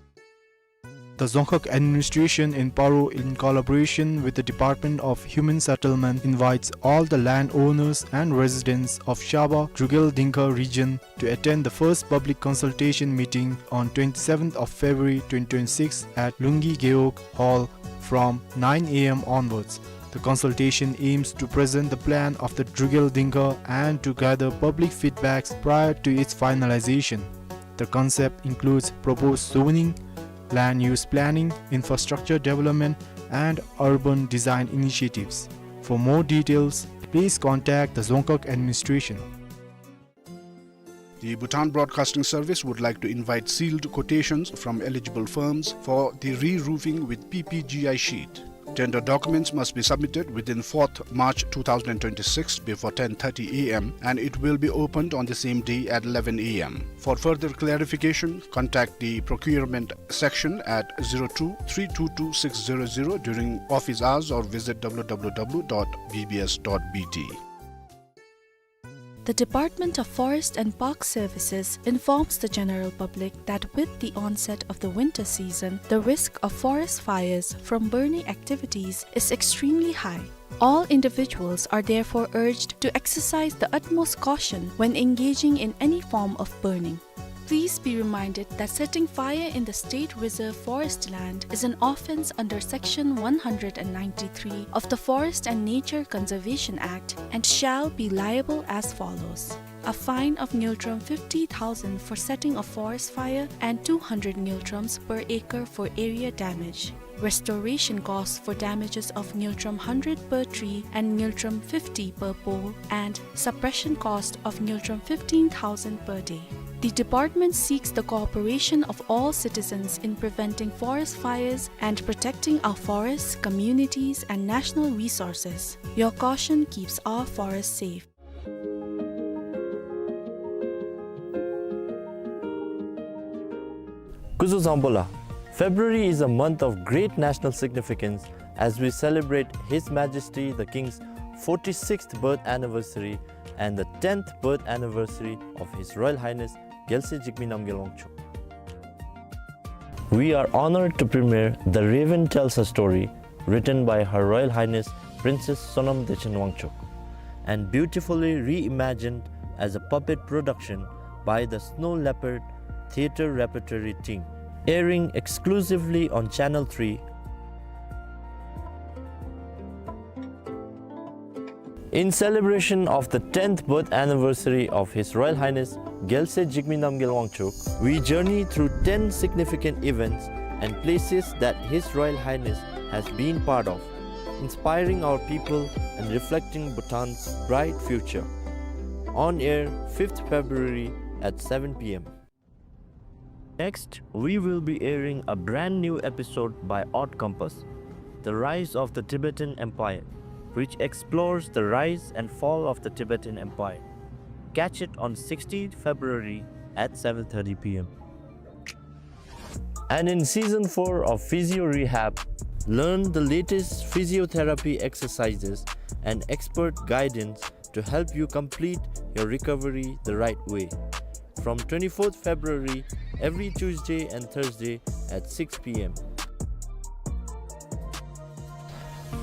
The Dzongkhag administration in Paro, in collaboration with the Department of Human Settlement, invites all the landowners and residents of Shaba Drukgyal Dzongkhag region to attend the first public consultation meeting on twenty-seventh of February twenty twenty-six at Lunggi Gewog Hall from nine a m onwards. The consultation aims to present the plan of the Drukgyal Dzongkhag and to gather public feedbacks prior to its finalization. The concept includes proposed zoning, land use planning, infrastructure development, and urban design initiatives. For more details, please contact the Dzongkhag administration. The Bhutan Broadcasting Service would like to invite sealed quotations from eligible firms for the re-roofing with P P G I sheet. Tender documents must be submitted within fourth March two thousand twenty-six before ten thirty a m, and it will be opened on the same day at eleven a m. For further clarification, contact the procurement section at zero two three two two six zero zero during office hours or visit w w w dot b b s dot b t. The Department of Forest and Park Services informs the general public that with the onset of the winter season, the risk of forest fires from burning activities is extremely high. All individuals are therefore urged to exercise the utmost caution when engaging in any form of burning. Please be reminded that setting fire in the state reserve forest land is an offence under Section one hundred and ninety-three of the Forest and Nature Conservation Act and shall be liable as follows: a fine of ngultrum fifty thousand for setting a forest fire and two hundred ngultrums per acre for area damage. Restoration costs for damages of ngultrum hundred per tree and ngultrum fifty per pole, and suppression cost of ngultrum fifteen thousand per day. The department seeks the cooperation of all citizens in preventing forest fires and protecting our forests, communities, and national resources. Your caution keeps our forests safe. སྐུ་གཟུགས་བཟང་པོ་ལགས། February is a month of great national significance as we celebrate His Majesty the King's forty-sixth birth anniversary and the tenth birth anniversary of His Royal Highness རྒྱལ་སྲས་འཇིགས་མེད་རྣམ་རྒྱལ་དབང་ཕྱུག. We are honored to premiere The Raven Tells a Story, written by Her Royal Highness Princess Sonam Dechen Wangchuck and beautifully reimagined as a puppet production by the Snow Leopard Theatre Repertory Team, airing exclusively on Channel three. In celebration of the tenth birth anniversary of His Royal Highness རྒྱལ་སྲས་འཇིགས་མེད་རྣམ་རྒྱལ་དབང་ཕྱུག, we journey through ten significant events and places that His Royal Highness has been part of, inspiring our people and reflecting Bhutan's bright future. On air, fifth February at seven p m. Next, we will be airing a brand new episode by Odd Compass, The Rise of the Tibetan Empire, which explores the rise and fall of the Tibetan Empire. Catch it on sixteenth February at seven thirty p m. And in season four of Physio Rehab, learn the latest physiotherapy exercises and expert guidance to help you complete your recovery the right way. From twenty-fourth February, every Tuesday and Thursday at six p m.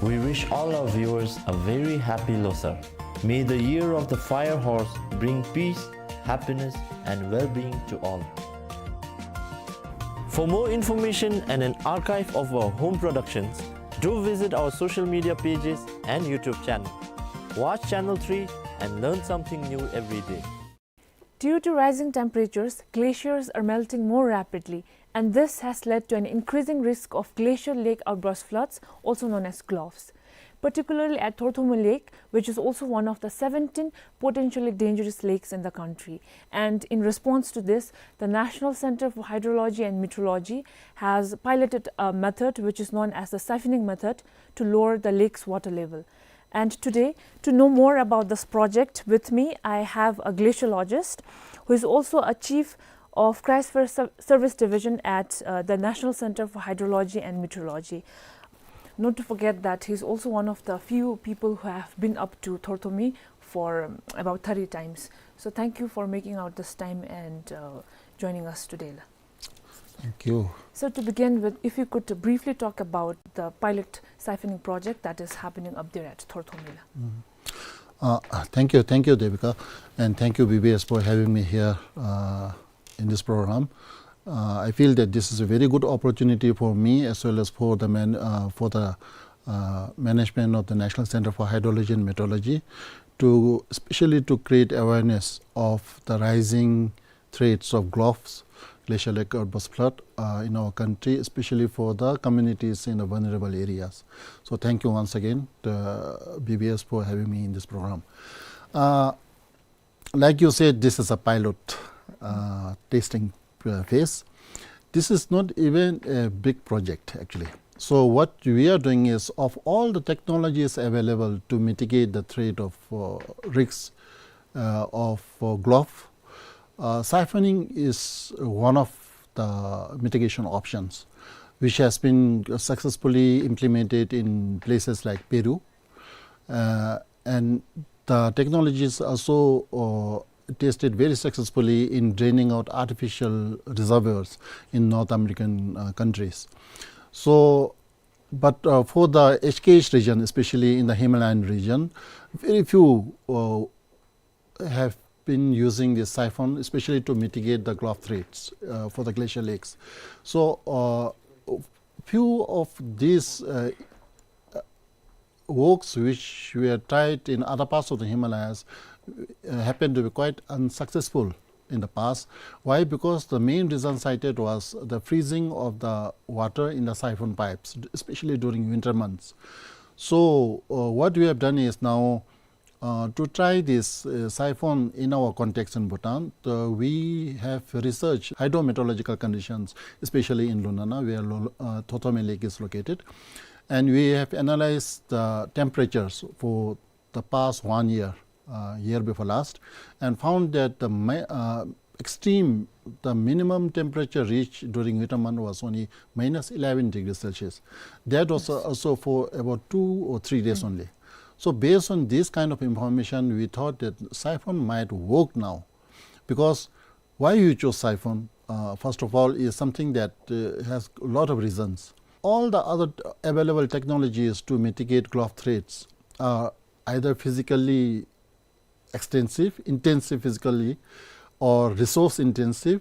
We wish all our viewers a very happy Losar. May the year of the fire horse bring peace, happiness, and well-being to all. For more information and an archive of our home productions, do visit our social media pages and YouTube channel. Watch Channel three and learn something new every day. Due to rising temperatures, glaciers are melting more rapidly, and this has led to an increasing risk of glacial lake outburst floods, also known as GLOFs. particularly at Thorthormi Lake, which is also one of the seventeen potentially dangerous lakes in the country. And in response to this, the National Center for Hydrology and Meteorology has piloted a method which is known as the siphoning method to lower the lake's water level. And today, to know more about this project, with me, I have a glaciologist who is also a chief of Cryosphere Ser-, Service Division at, uh, the National Center for Hydrology and Meteorology. Not to forget that he's also one of the few people who have been up to Thorthormi for, um, about thirty times. So thank you for making out this time and, uh, joining us today, la. Thank you. So to begin with, if you could briefly talk about the pilot siphoning project that is happening up there at Thorthormi, la. Mm. Uh, thank you, thank you, Devika, and thank you, B B S, for having me here, uh, in this program. Uh, I feel that this is a very good opportunity for me as well as for the man-, uh, for the, uh, management of the National Center for Hydrology and Meteorology to especially to create awareness of the rising threats of GLOFs, glacial lake outburst flood, uh, in our country, especially for the communities in the vulnerable areas. So thank you once again, the B B S, for having me in this program. Uh, like you said, this is a pilot, uh, testing, uh, phase. This is not even a big project, actually. So what we are doing is, of all the technologies available to mitigate the threat of, uh, risks, uh, of, uh, GLOF, uh, siphoning is one of the mitigation options, which has been successfully implemented in places like Peru. Uh, and the technology is also, uh, tested very successfully in draining out artificial reservoirs in North American, uh, countries. So, but, uh, for the H K H region, especially in the Himalayan region, very few, uh, have been using this siphon, especially to mitigate the GLOF threats, uh, for the glacial lakes. So, uh, few of these, uh, works which were tried in other parts of the Himalayas, uh, happened to be quite unsuccessful in the past. Why? Because the main reason cited was the freezing of the water in the siphon pipes, especially during winter months. So, uh, what we have done is now, uh, to try this, uh, siphon in our context in Bhutan, uh, we have researched hydrometeorological conditions, especially in Lunana, where Lo-, uh, Thorthormi Lake is located. And we have analyzed the temperatures for the past one year, uh, year before last, and found that the mi-, uh, extreme, the minimum temperature reached during winter month was only minus eleven degrees Celsius. That was, uh, also for about two or three days only. So based on this kind of information, we thought that siphon might work now. Because why you chose siphon, uh, first of all, is something that, uh, has a lot of reasons. All the other available technologies to mitigate GLOF threats are either physically extensive, intensive physically, or resource intensive,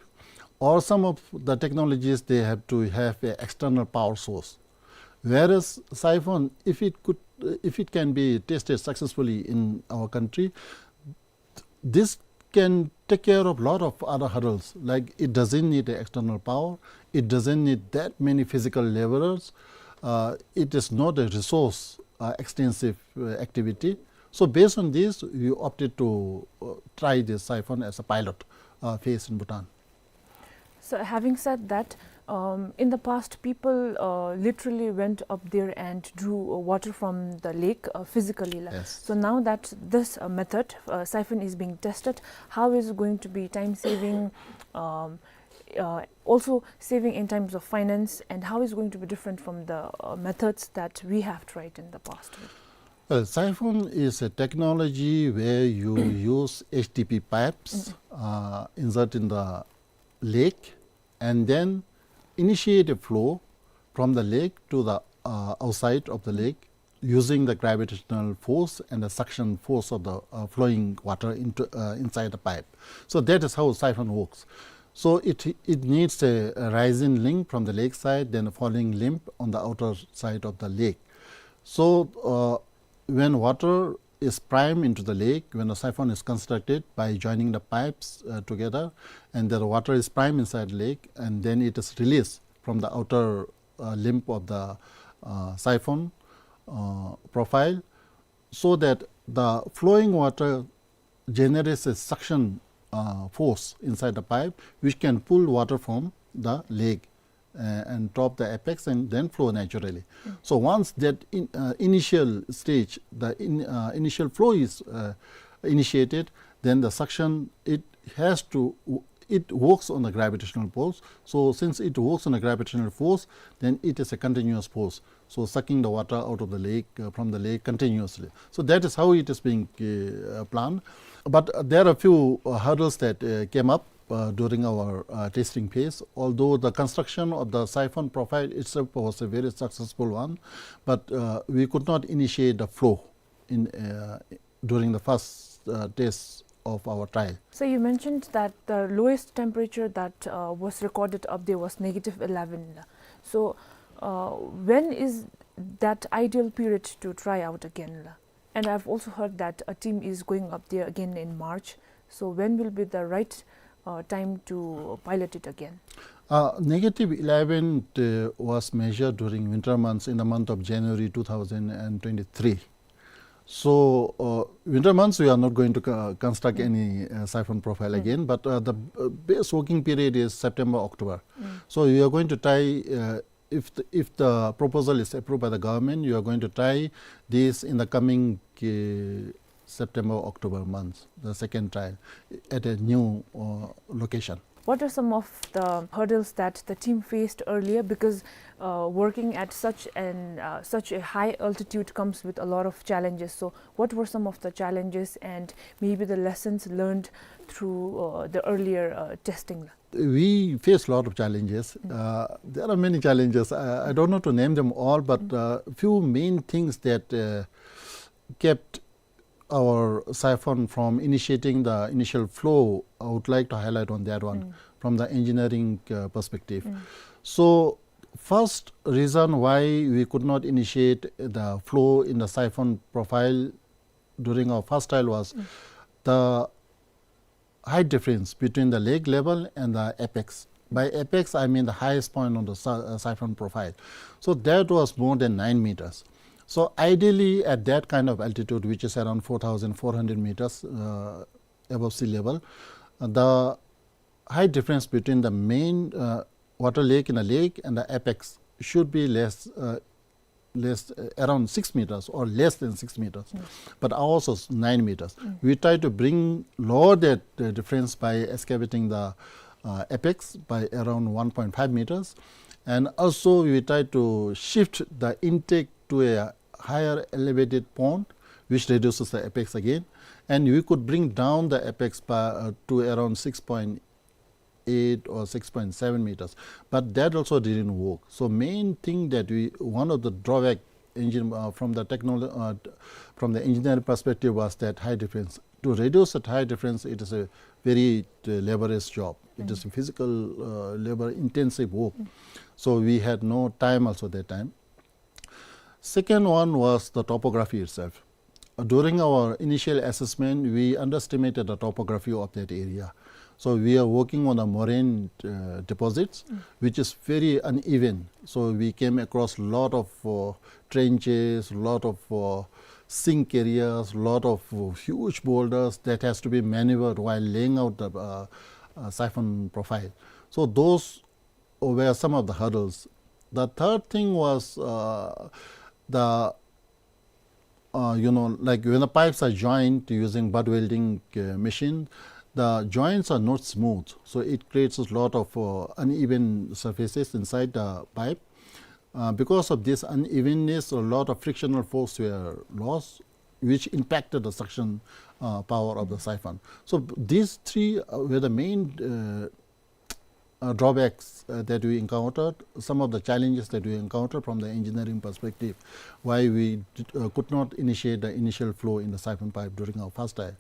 or some of the technologies, they have to have a external power source. Whereas siphon, if it could, if it can be tested successfully in our country, this can take care of lot of other hurdles. Like, it doesn't need a external power, it doesn't need that many physical laborers, uh, it is not a resource, uh, extensive, uh, activity. So based on this, we opted to, uh, try this siphon as a pilot, uh, phase in Bhutan. So having said that, um, in the past, people, uh, literally went up there and drew, uh, water from the lake, uh, physically, la. Yes. So now that this, uh, method, uh, siphon is being tested, how is it going to be time saving, um, uh, also saving in terms of finance, and how is it going to be different from the, uh, methods that we have tried in the past? Well, siphon is a technology where you use H D P pipes, uh, insert in the lake, and then initiate a flow from the lake to the, uh, outside of the lake using the gravitational force and the suction force of the, uh, flowing water into, uh, inside the pipe. So that is how siphon works. So it, it needs a, a rising link from the lake side, then a falling link on the outer side of the lake. So, uh, when water is prime into the lake, when the siphon is constructed by joining the pipes, uh, together, and the water is prime inside lake, and then it is released from the outer, uh, limb of the, uh, siphon, uh, profile, so that the flowing water generates a suction uh, force inside the pipe, which can pull water from the lake uh, and top the apex and then flow naturally. So once that in, uh, initial stage, the in, uh, initial flow is uh, initiated, then the suction, it has to, it works on the gravitational force. So since it works on the gravitational force, then it is a continuous force. So sucking the water out of the lake, uh, from the lake continuously. So that is how it is being uh, planned. But there are a few uh, hurdles that uh, came up uh, during our uh, testing phase. Although the construction of the siphon profile itself was a very successful one, but uh, we could not initiate the flow in uh, during the first uh, test of our trial. So you mentioned that the lowest temperature that uh, was recorded up there was negative eleven. So uh, when is that ideal period to try out again? And I've also heard that a team is going up there again in March. So when will be the right uh, time to pilot it again? Uh, negative eleven uh, was measured during winter months in the month of January two thousand twenty-three. So, uh, winter months, we are not going to co- construct any uh, siphon profile again, but uh, the uh, best working period is September, October. So, you are going to try, uh, if, the, if the proposal is approved by the government, you are going to try this in the coming uh, September, October months, the second trial at a new uh, location. What are some of the hurdles that the team faced earlier? Because uh, working at such an uh, such a high altitude comes with a lot of challenges. So, what were some of the challenges and maybe the lessons learned through uh, the earlier uh, testing? We face a lot of challenges. Uh, there are many challenges. I, I don't know to name them all, but uh, few main things that uh, kept our siphon from initiating the initial flow, I would like to highlight on that one from the engineering uh, perspective. So, first reason why we could not initiate the flow in the siphon profile during our first trial was the height difference between the lake level and the apex. By apex, I mean the highest point on the si- uh, siphon profile. So that was more than nine meters. So ideally, at that kind of altitude, which is around four thousand four hundred meters uh, above sea level, uh, the height difference between the main uh, water lake in a lake and the apex should be less uh, less uh, around six meters or less than six meters, but ours was nine meters. We try to bring lower that uh, difference by excavating the uh, apex by around one point five meters, and also we try to shift the intake to a higher elevated point, which reduces the apex again, and we could bring down the apex by, uh, to around six point eight or six point seven meters. But that also didn't work. So main thing that we, one of the drawback engine uh, from the technology, uh, from the engineering perspective was that height difference. To reduce that height difference, it is a very uh, laborious job. It is a physical, uh, labor intensive work. So we had no time also that time. Second one was the topography itself. Uh, during our initial assessment, we underestimated the topography of that area. So we are working on the moraine uh, deposits, which is very uneven. So we came across lot of uh, trenches, lot of uh, sink areas, lot of uh, huge boulders that has to be maneuvered while laying out the uh, uh, siphon profile. So those were some of the hurdles. The third thing was uh, the uh, you know, like when the pipes are joined using butt welding uh, machine, the joints are not smooth, so it creates a lot of uh, uneven surfaces inside the pipe. Uh, because of this unevenness, a lot of frictional force were lost, which impacted the suction uh, power of the siphon. So these three uh, were the main uh, uh, drawbacks uh, that we encountered, some of the challenges that we encountered from the engineering perspective, why we did, uh, could not initiate the initial flow in the siphon pipe during our first trial.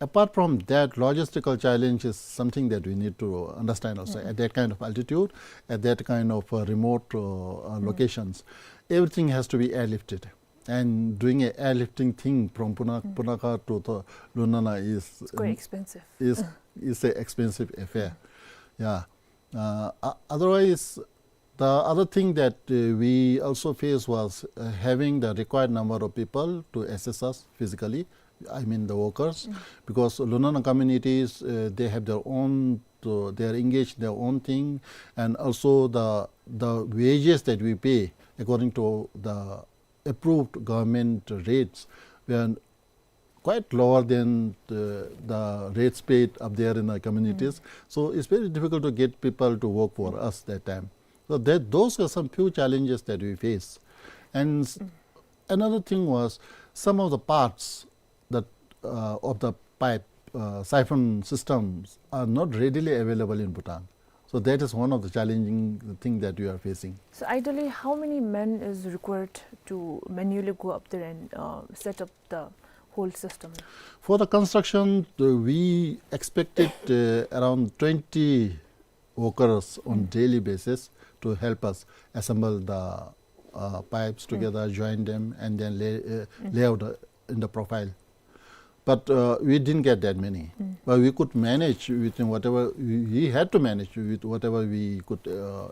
Apart from that, logistical challenge is something that we need to understand also. At that kind of altitude, at that kind of uh, remote uh, uh, locations, everything has to be airlifted. And doing a airlifting thing from Puna- Punakha to the Lunana is It's quite expensive. is is a expensive affair. Yeah. Uh, o- otherwise, The other thing that uh, we also faced was uh, having the required number of people to assist us physically, I mean the workers, because Lunana communities, uh, they have their own, uh, they are engaged in their own thing, and also the, the wages that we pay according to the approved government rates were quite lower than the, the rates paid up there in the communities. So it's very difficult to get people to work for us that time. So that, those were some few challenges that we face. And s- another thing was some of the parts that, uh, of the pipe, uh, siphon systems are not readily available in Bhutan. So that is one of the challenging thing that we are facing. So ideally, how many men is required to manually go up there and uh, set up the whole system? For the construction, uh, we expected uh, around twenty workers on daily basis to help us assemble the uh, pipes together, join them, and then lay, uh, lay out uh, in the profile. But uh, we didn't get that many. But we could manage within whatever we, we had to manage with whatever we could uh,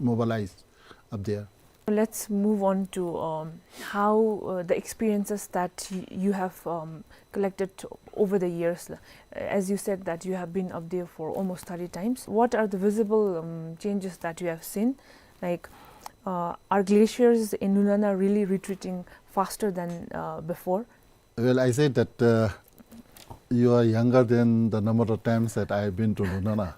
mobilize up there. Let's move on to um, how uh, the experiences that y- you have um, collected over the years. As you said that you have been up there for almost thirty times. What are the visible um, changes that you have seen? Like, uh, are glaciers in Lunana really retreating faster than uh, before? Well, I said that uh, you are younger than the number of times that I have been to Lunana.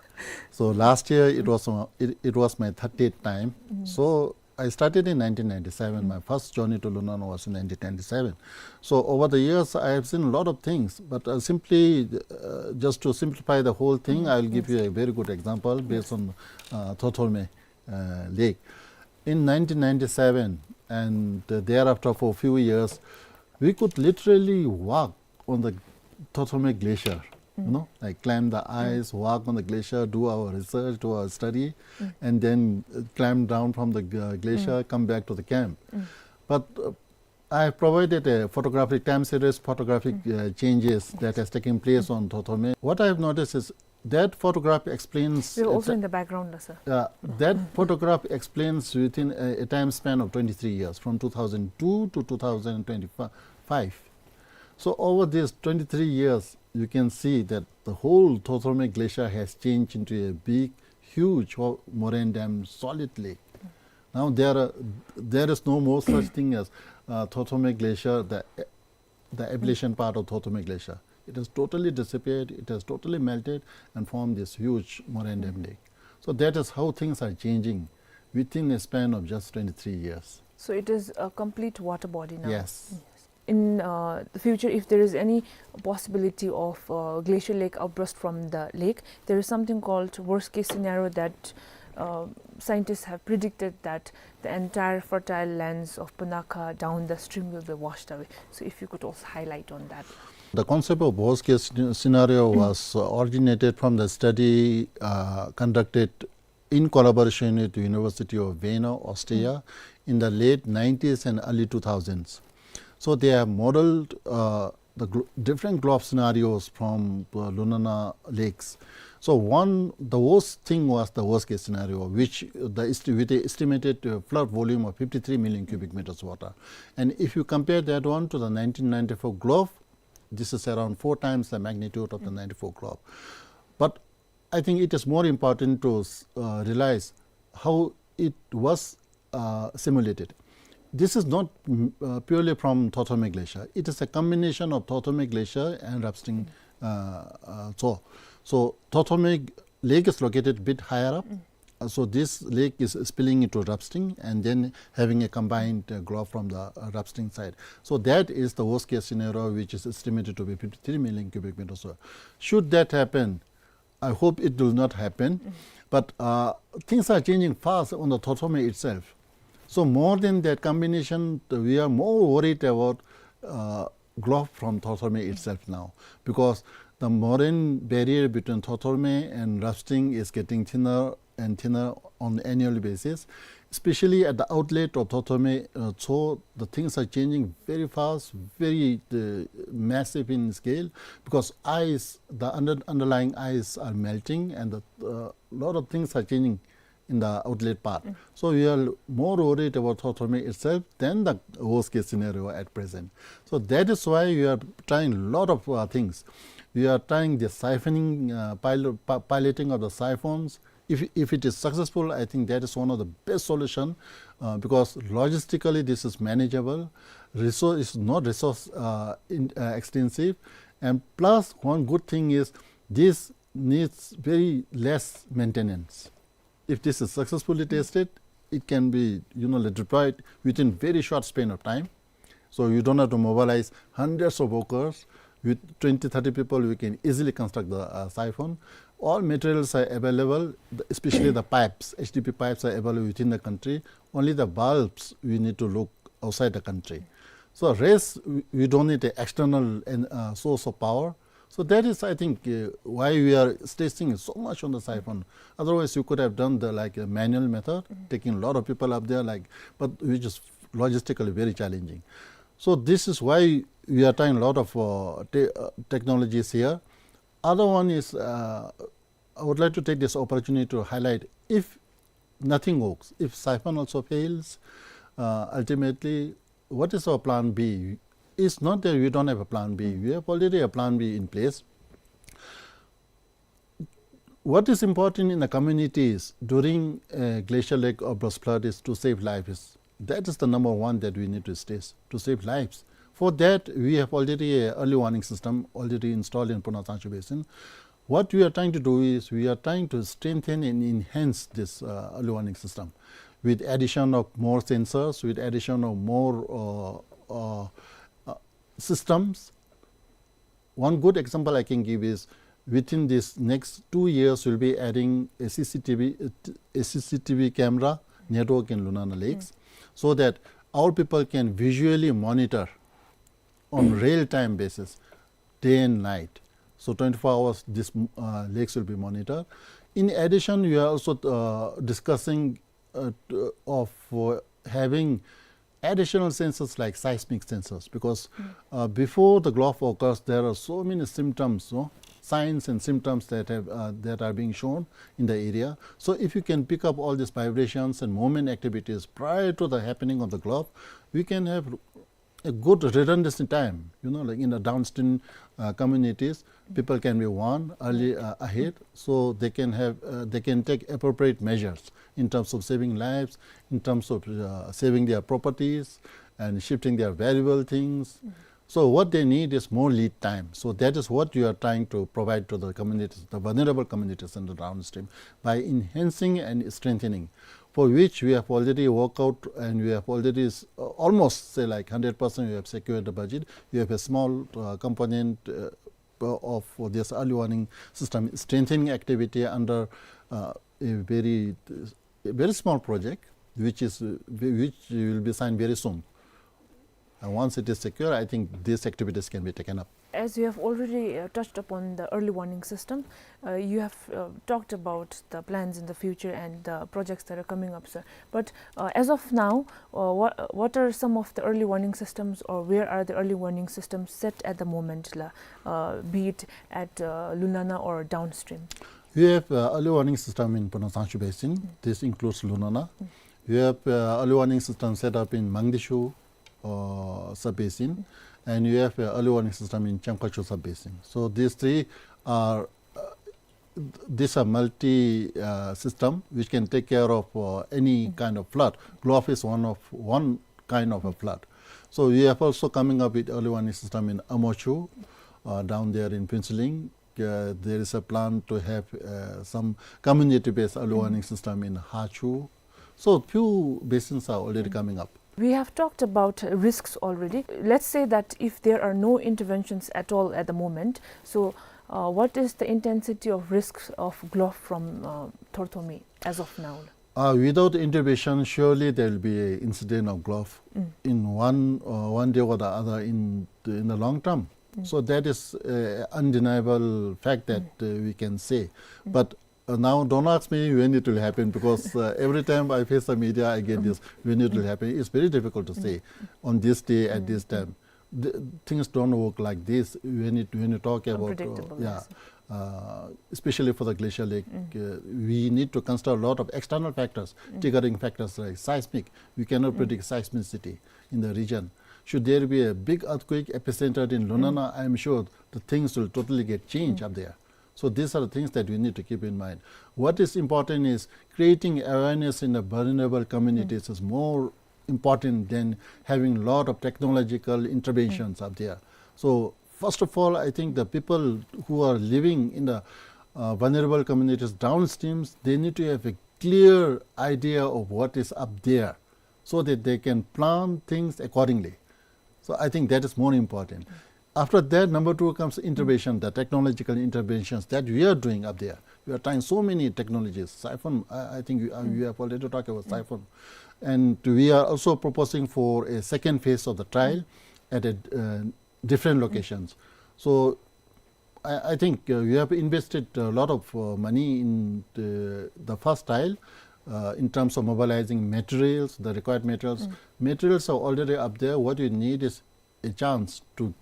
So last year it was uh, it, it was my thirtieth time. So I started in nineteen ninety-seven. My first journey to Lunana was in nineteen ninety-seven. So over the years I have seen a lot of things, but uh, simply uh, just to simplify the whole thing, I will give you a very good example based on uh, Thothorme uh, Lake. In nineteen ninety-seven and uh, thereafter for a few years, we could literally walk on the Thothorme Glacier, you know, like climb the ice, walk on the glacier, do our research, do our study, and then uh, climb down from the uh, glacier, come back to the camp. But uh, I have provided a photographic time series, photographic uh, changes that has taken place on Thothorme. What I have noticed is that photograph explains. We're also in the background, sir. Uh, that photograph explains within a, a time span of twenty-three years, from two thousand two to two thousand twenty-five. So over these twenty-three years, you can see that the whole Thothorme Glacier has changed into a big, huge ho- moraine dam, solid lake. Now there, are, there is no more such thing as uh, Thothorme Glacier, the the ablation part of Thothorme Glacier. It has totally disappeared, it has totally melted and formed this huge moraine dam lake. So that is how things are changing within a span of just twenty-three years. So it is a complete water body now. Yes. Yes. In uh, the future, if there is any possibility of uh, glacial lake outburst from the lake, there is something called worst case scenario that uh, scientists have predicted that the entire fertile lands of Punakha down the stream will be washed away. So if you could also highlight on that. The concept of worst case scenario was uh, originated from the study uh, conducted in collaboration with the University of Vienna, Austria, in the late nineties and early two thousands. So they have modeled uh, the gl- different globe scenarios from uh, Lunana lakes. So one, the worst thing was the worst case scenario, which the esti- with the estimated uh, flood volume of fifty-three million cubic meters water. And if you compare that one to the nineteen ninety-four globe, this is around four times the magnitude of the ninety-four globe. But I think it is more important to uh, realize how it was uh, simulated. This is not mm, uh, purely from Thothorme Glacier. It is a combination of Thothorme Glacier and Rapsting uh, uh, Tso. So Thothorme Lake is located a bit higher up. Uh, so this lake is spilling into Rapsting and then having a combined uh, globe from the uh, Rapsting side. So that is the worst case scenario, which is estimated to be fifty-three million cubic meters. So should that happen, I hope it will not happen. But uh, things are changing fast on the Thothorme itself. So more than that combination, we are more worried about uh, globe from Thothorme itself now, because the moraine barrier between Thothorme and Rapsting is getting thinner and thinner on annual basis, especially at the outlet of Thothorme uh, Tso. The things are changing very fast, very uh, massive in scale, because ice, the under, underlying ice are melting, and a uh, lot of things are changing in the outlet part. So we are more worried about Thorthormi itself than the worst case scenario at present. So that is why we are trying a lot of uh, things. We are trying the siphoning, uh, pilot, pi- piloting of the siphons. If, if it is successful, I think that is one of the best solution uh, because logistically this is manageable. Resource is not resource uh, in, uh, extensive, and plus one good thing is this needs very less maintenance. If this is successfully tested, it can be, you know, deployed within very short span of time. So you don't have to mobilize hundreds of workers. With twenty, thirty people, we can easily construct the uh, siphon. All materials are available, the- especially the pipes. H D P pipes are available within the country. Only the bulbs we need to look outside the country. So rest, we- we don't need an external en- uh, source of power. So that is, I think, uh, why we are stressing so much on the siphon. Otherwise, you could have done the like a manual method, taking a lot of people up there, like, but which is logistically very challenging. So this is why we are trying a lot of uh, te- uh, technologies here. Other one is, uh, I would like to take this opportunity to highlight, if nothing works, if siphon also fails, uh, ultimately, what is our plan B? It's not that we don't have a plan B. We have already a plan B in place. What is important in the communities during a glacial lake outburst flood is to save lives. That is the number one that we need to stress, to save lives. For that, we have already a early warning system already installed in Punasangchu Basin. What we are trying to do is we are trying to strengthen and enhance this uh, early warning system with addition of more sensors, with addition of more uh, uh, uh, systems. One good example I can give is within this next two years, we'll be adding a C C T V, a C C T V camera network in Lunana Lakes, so that our people can visually monitor on real-time basis, day and night. So twenty-four hours, this uh, lakes will be monitored. In addition, we are also uh, discussing uh, t- of uh, having additional sensors like seismic sensors, because uh, before the Gulf occurs, there are so many symptoms, no? Signs and symptoms that have uh, that are being shown in the area. So if you can pick up all these vibrations and movement activities prior to the happening of the Gulf, we can have a good redundancy time, you know, like in the downstream uh, communities, people can be warned early uh, ahead, so they can have uh, they can take appropriate measures in terms of saving lives, in terms of uh, saving their properties and shifting their valuable things. So what they need is more lead time. So that is what you are trying to provide to the communities, the vulnerable communities in the downstream, by enhancing and strengthening, for which we have already worked out and we have already s- uh, almost, say, like, hundred percent we have secured the budget. We have a small uh, component uh, of this early warning system strengthening activity under uh, a very, a very small project, which is uh, whi- which will be signed very soon. And once it is secure, I think these activities can be taken up. As you have already uh, touched upon the early warning system, uh, you have uh, talked about the plans in the future and the projects that are coming up, sir. But uh, as of now, uh, what, what are some of the early warning systems, or where are the early warning systems set at the moment, la, uh, be it at uh, Lunana or downstream? We have uh, early warning system in Punasangchu Basin. This includes Lunana. We have uh, early warning system set up in Mangdishu uh, sub-basin, and you have uh, early warning system in Chemkhachu sub-basin. So these three are uh, these are multi uh, system which can take care of uh, any kind of flood. Gulf is one of one kind of a flood. So we have also coming up with early warning system in Amochu, uh, down there in Phuentsholing. Uh, there is a plan to have uh, some community-based early warning system in Hachu. So few basins are already coming up. We have talked about risks already. Let's say that if there are no interventions at all at the moment, so uh, what is the intensity of risks of Gulf from uh, Thorthormi as of now? Uh, without intervention, surely there will be an incident of Gulf in one uh, one day or the other in the, in the long term. So that is an undeniable fact that uh, we can say. But uh, now don't ask me when it will happen, because uh, every time I face the media, I get this when it will happen. It's very difficult to say on this day at this time. The, things don't work like this when it when you talk about uh, Unpredictable, yeah. Yes. uh, especially for the glacial lake, uh, we need to consider a lot of external factors, triggering factors like seismic. We cannot predict seismicity in the region. Should there be a big earthquake epicenter in Lunana, I'm sure the things will totally get changed up there. So these are the things that we need to keep in mind. What is important is creating awareness in the vulnerable communities is more important than having lot of technological interventions up there. So first of all, I think the people who are living in the, uh, vulnerable communities downstreams, they need to have a clear idea of what is up there so that they can plan things accordingly. So I think that is more important. After that, number two comes intervention, the technological interventions that we are doing up there. We are trying so many technologies. Siphon, I, I think you, uh, you have already talked about siphon. And we are also proposing for a second phase of the trial at a, uh, different locations. So I, I think, uh, we have invested a lot of, uh, money in the, the first trial, uh, in terms of mobilizing materials, the required materials. Materials are already up there. What you need is a chance to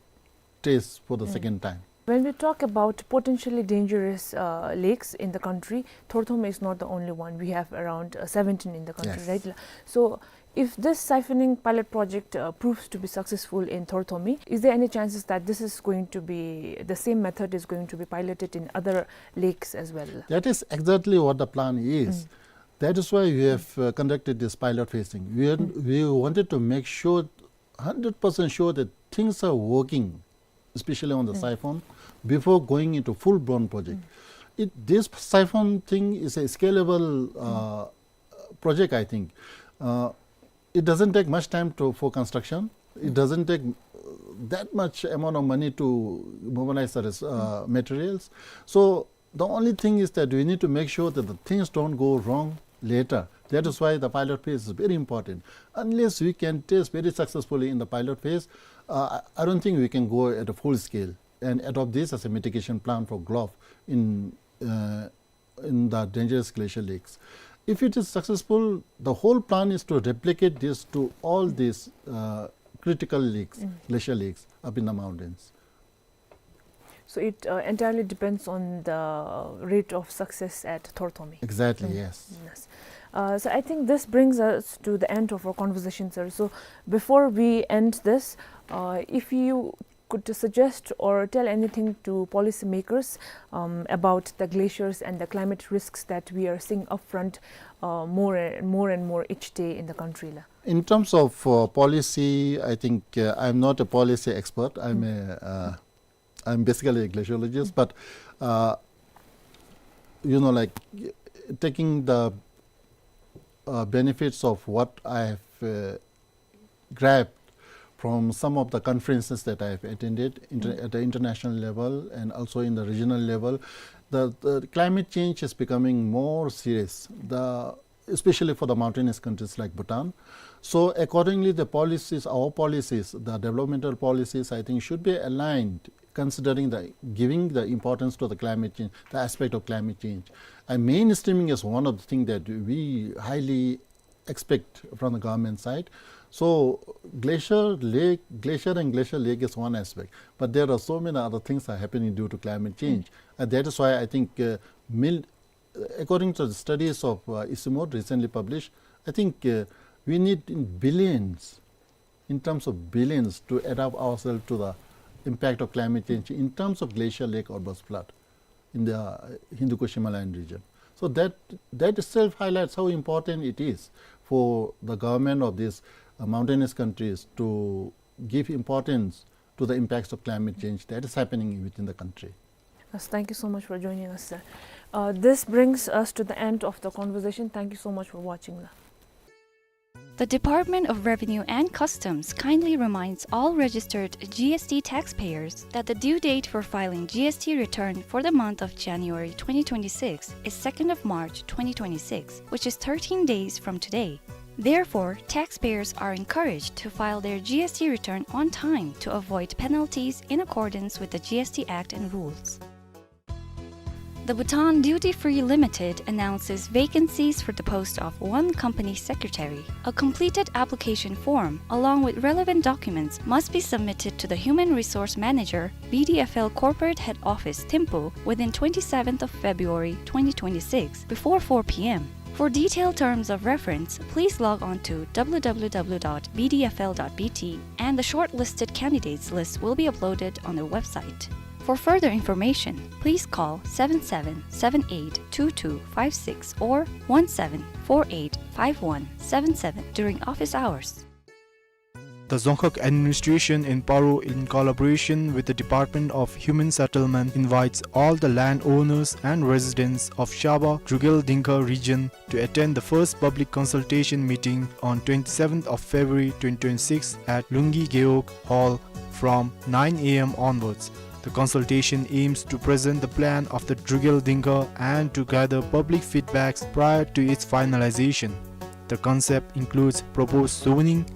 test for the second time. When we talk about potentially dangerous, uh, lakes in the country, Thorthome is not the only one. We have around, uh, seventeen in the country, right? So, if this siphoning pilot project, uh, proves to be successful in Thorthome, is there any chances that this is going to be, the same method is going to be piloted in other lakes as well? That is exactly what the plan is. That is why we have, uh, conducted this pilot phasing. We, are, we wanted to make sure, hundred percent sure that things are working, especially on the siphon, before going into full-blown project. It, this siphon thing is a scalable, uh, project, I think. Uh, it doesn't take much time to, for construction. It doesn't take, uh, that much amount of money to mobilize the res-, uh, materials. So the only thing is that we need to make sure that the things don't go wrong later. That is why the pilot phase is very important. Unless we can test very successfully in the pilot phase, uh, I, I don't think we can go at a full scale and adopt this as a mitigation plan for GLOF in, uh, in the dangerous glacial lakes. If it is successful, the whole plan is to replicate this to all these, uh, critical lakes, glacial lakes up in the mountains. So it, uh, entirely depends on the rate of success at Thorthome. Exactly, yes. Yes. Uh, so I think this brings us to the end of our conversation, sir. So before we end this, uh, if you could suggest or tell anything to policymakers, um, about the glaciers and the climate risks that we are seeing upfront, uh, more and more and more each day in the country, la? In terms of, uh, policy, I think, uh, I'm not a policy expert. I'm a, uh, I'm basically a glaciologist, but, uh, you know, like, taking the, uh, benefits of what I have, uh, grabbed from some of the conferences that I have attended inter-, at the international level and also in the regional level, the, the climate change is becoming more serious. The especially for the mountainous countries like Bhutan. So accordingly, the policies, our policies, the developmental policies, I think, should be aligned considering the, giving the importance to the climate change, the aspect of climate change. And mainstreaming is one of the things that we highly expect from the government side. So glacier lake, glacier and glacial lake is one aspect, but there are so many other things are happening due to climate change. And that is why I think, uh, mil-, according to the studies of, uh, ICIMOD recently published, I think, uh, we need in billions, in terms of billions, to adapt ourselves to the impact of climate change in terms of glacial lake outburst flood in the, uh, Hindu Kush Himalayan region. So that, that itself highlights how important it is for the government of these, uh, mountainous countries to give importance to the impacts of climate change that is happening within the country. Yes, thank you so much for joining us, sir. Uh, this brings us to the end of the conversation. Thank you so much for watching, la. The Department of Revenue and Customs kindly reminds all registered G S T taxpayers that the due date for filing G S T return for the month of January twenty twenty-six is second of March twenty twenty-six, which is thirteen days from today. Therefore, taxpayers are encouraged to file their G S T return on time to avoid penalties in accordance with the G S T Act and rules. The Bhutan Duty Free Limited announces vacancies for the post of one company secretary. A completed application form, along with relevant documents, must be submitted to the Human Resource Manager, B D F L Corporate Head Office, Thimphu, within twenty-seventh of February twenty twenty-six, before four p m. For detailed terms of reference, please log on to w w w dot b d f l dot b t, and the shortlisted candidates list will be uploaded on their website. For further information, please call seven seven seven eight two two five six or one seven four eight five one seven seven during office hours. The Dzongkhag Administration in Paro, in collaboration with the Department of Human Settlement, invites all the landowners and residents of Shaba Drukgyal Dzongkhag region to attend the first public consultation meeting on twenty-seventh of February twenty twenty-six at Lunggi Gewog Hall from nine a m onwards. The consultation aims to present the plan of the Drukgyal Dzongkhag and to gather public feedbacks prior to its finalization. The concept includes proposed zoning,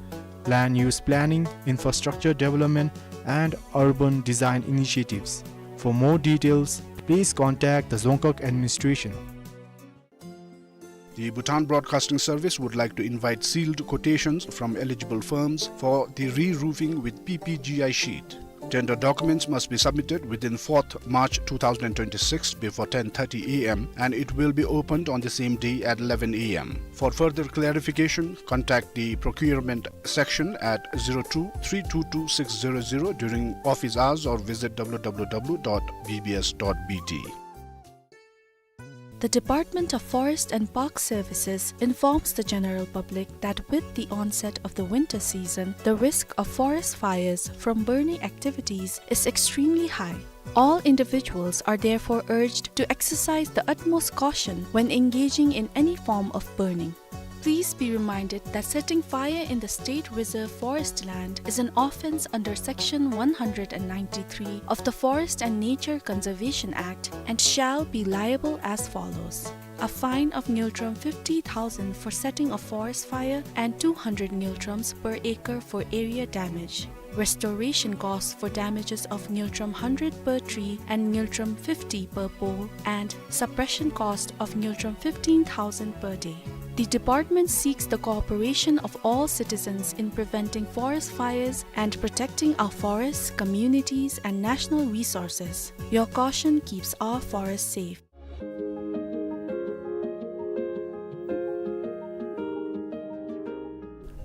land use planning, infrastructure development, and urban design initiatives. For more details, please contact the Dzongkhag Administration. The Bhutan Broadcasting Service would like to invite sealed quotations from eligible firms for the re-roofing with P P G I sheet. Tender documents must be submitted within fourth March two thousand twenty-six before ten thirty a m, and it will be opened on the same day at eleven a m. For further clarification, contact the procurement section at zero two three two two six zero zero during office hours or visit w w w dot b b s dot b t. The Department of Forest and Park Services informs the general public that with the onset of the winter season, the risk of forest fires from burning activities is extremely high. All individuals are therefore urged to exercise the utmost caution when engaging in any form of burning. Please be reminded that setting fire in the state reserve forest land is an offense under Section one hundred and ninety-three of the Forest and Nature Conservation Act and shall be liable as follows. A fine of ngultrum fifty thousand for setting a forest fire and two hundred ngultrums per acre for area damage. Restoration costs for damages of ngultrum hundred per tree and ngultrum fifty per pole, and suppression cost of ngultrum fifteen thousand per day. The department seeks the cooperation of all citizens in preventing forest fires and protecting our forests, communities, and national resources. Your caution keeps our forests safe.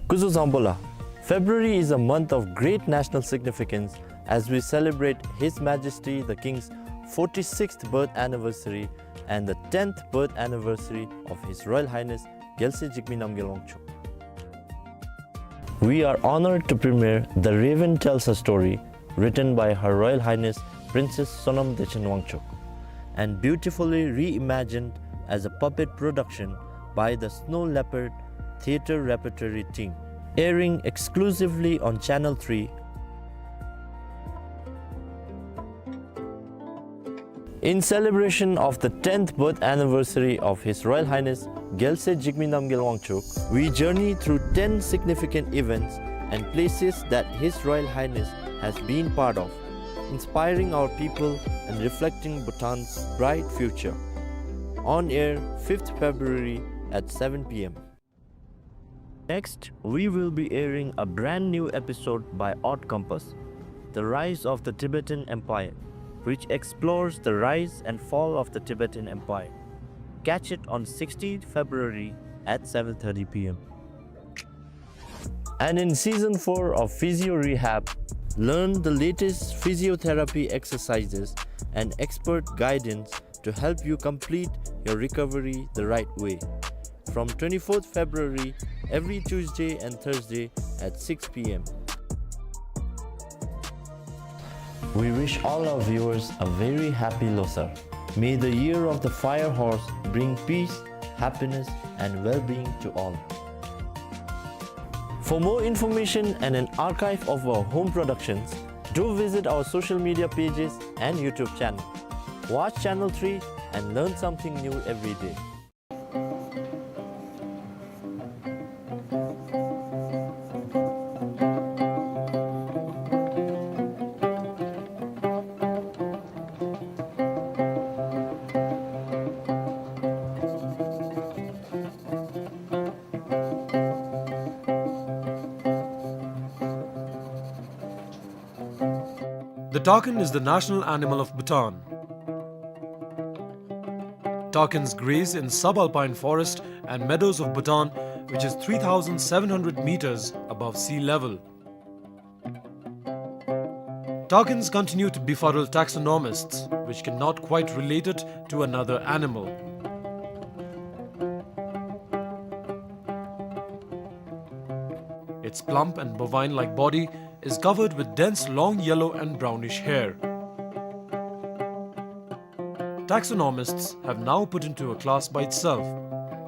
སྐུ་གཟུགས་བཟང་པོ་ལགས། February is a month of great national significance as we celebrate His Majesty the King's forty-sixth birth anniversary and the tenth birth anniversary of His Royal Highness རྒྱལ་སྲས་འཇིགས་མེད་རྣམ་རྒྱལ་དབང་ཕྱུག. We are honored to premiere The Raven Tells a Story, written by Her Royal Highness Princess Sonam Dechen Wangchuck and beautifully reimagined as a puppet production by the Snow Leopard Theatre Repertory team, airing exclusively on Channel three. In celebration of the tenth birth anniversary of His Royal Highness རྒྱལ་སྲས་འཇིགས་མེད་རྣམ་རྒྱལ་དབང་ཕྱུག, we journey through ten significant events and places that His Royal Highness has been part of, inspiring our people and reflecting Bhutan's bright future. On air fifth February at seven p m. Next, we will be airing a brand new episode by Odd Compass, The Rise of the Tibetan Empire, which explores the rise and fall of the Tibetan Empire. Catch it on sixteenth February at seven thirty p m. And in season four of Physio Rehab, learn the latest physiotherapy exercises and expert guidance to help you complete your recovery the right way. From twenty-fourth February, every Tuesday and Thursday at six p m. We wish all our viewers a very happy Losar. May the year of the fire horse bring peace, happiness, and well-being to all. For more information and an archive of our home productions, do visit our social media pages and YouTube channel. Watch Channel three and learn something new every day. Takin is the national animal of Bhutan. Takins graze in subalpine forest and meadows of Bhutan, which is three thousand seven hundred meters above sea level. Takins continue to befuddle taxonomists, which cannot quite relate it to another animal. Its plump and bovine-like body is covered with dense long yellow and brownish hair. Taxonomists have now put into a class by itself.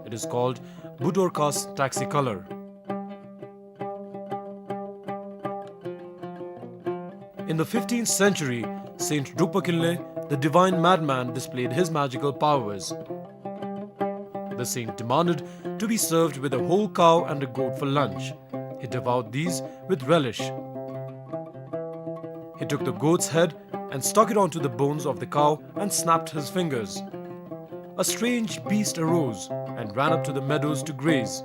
It is called Budorcas taxicolor. In the fifteenth century, Saint Drukpa Kinley, the divine madman, displayed his magical powers. The saint demanded to be served with a whole cow and a goat for lunch. He devoured these with relish. He took the goat's head and stuck it onto the bones of the cow and snapped his fingers. A strange beast arose and ran up to the meadows to graze.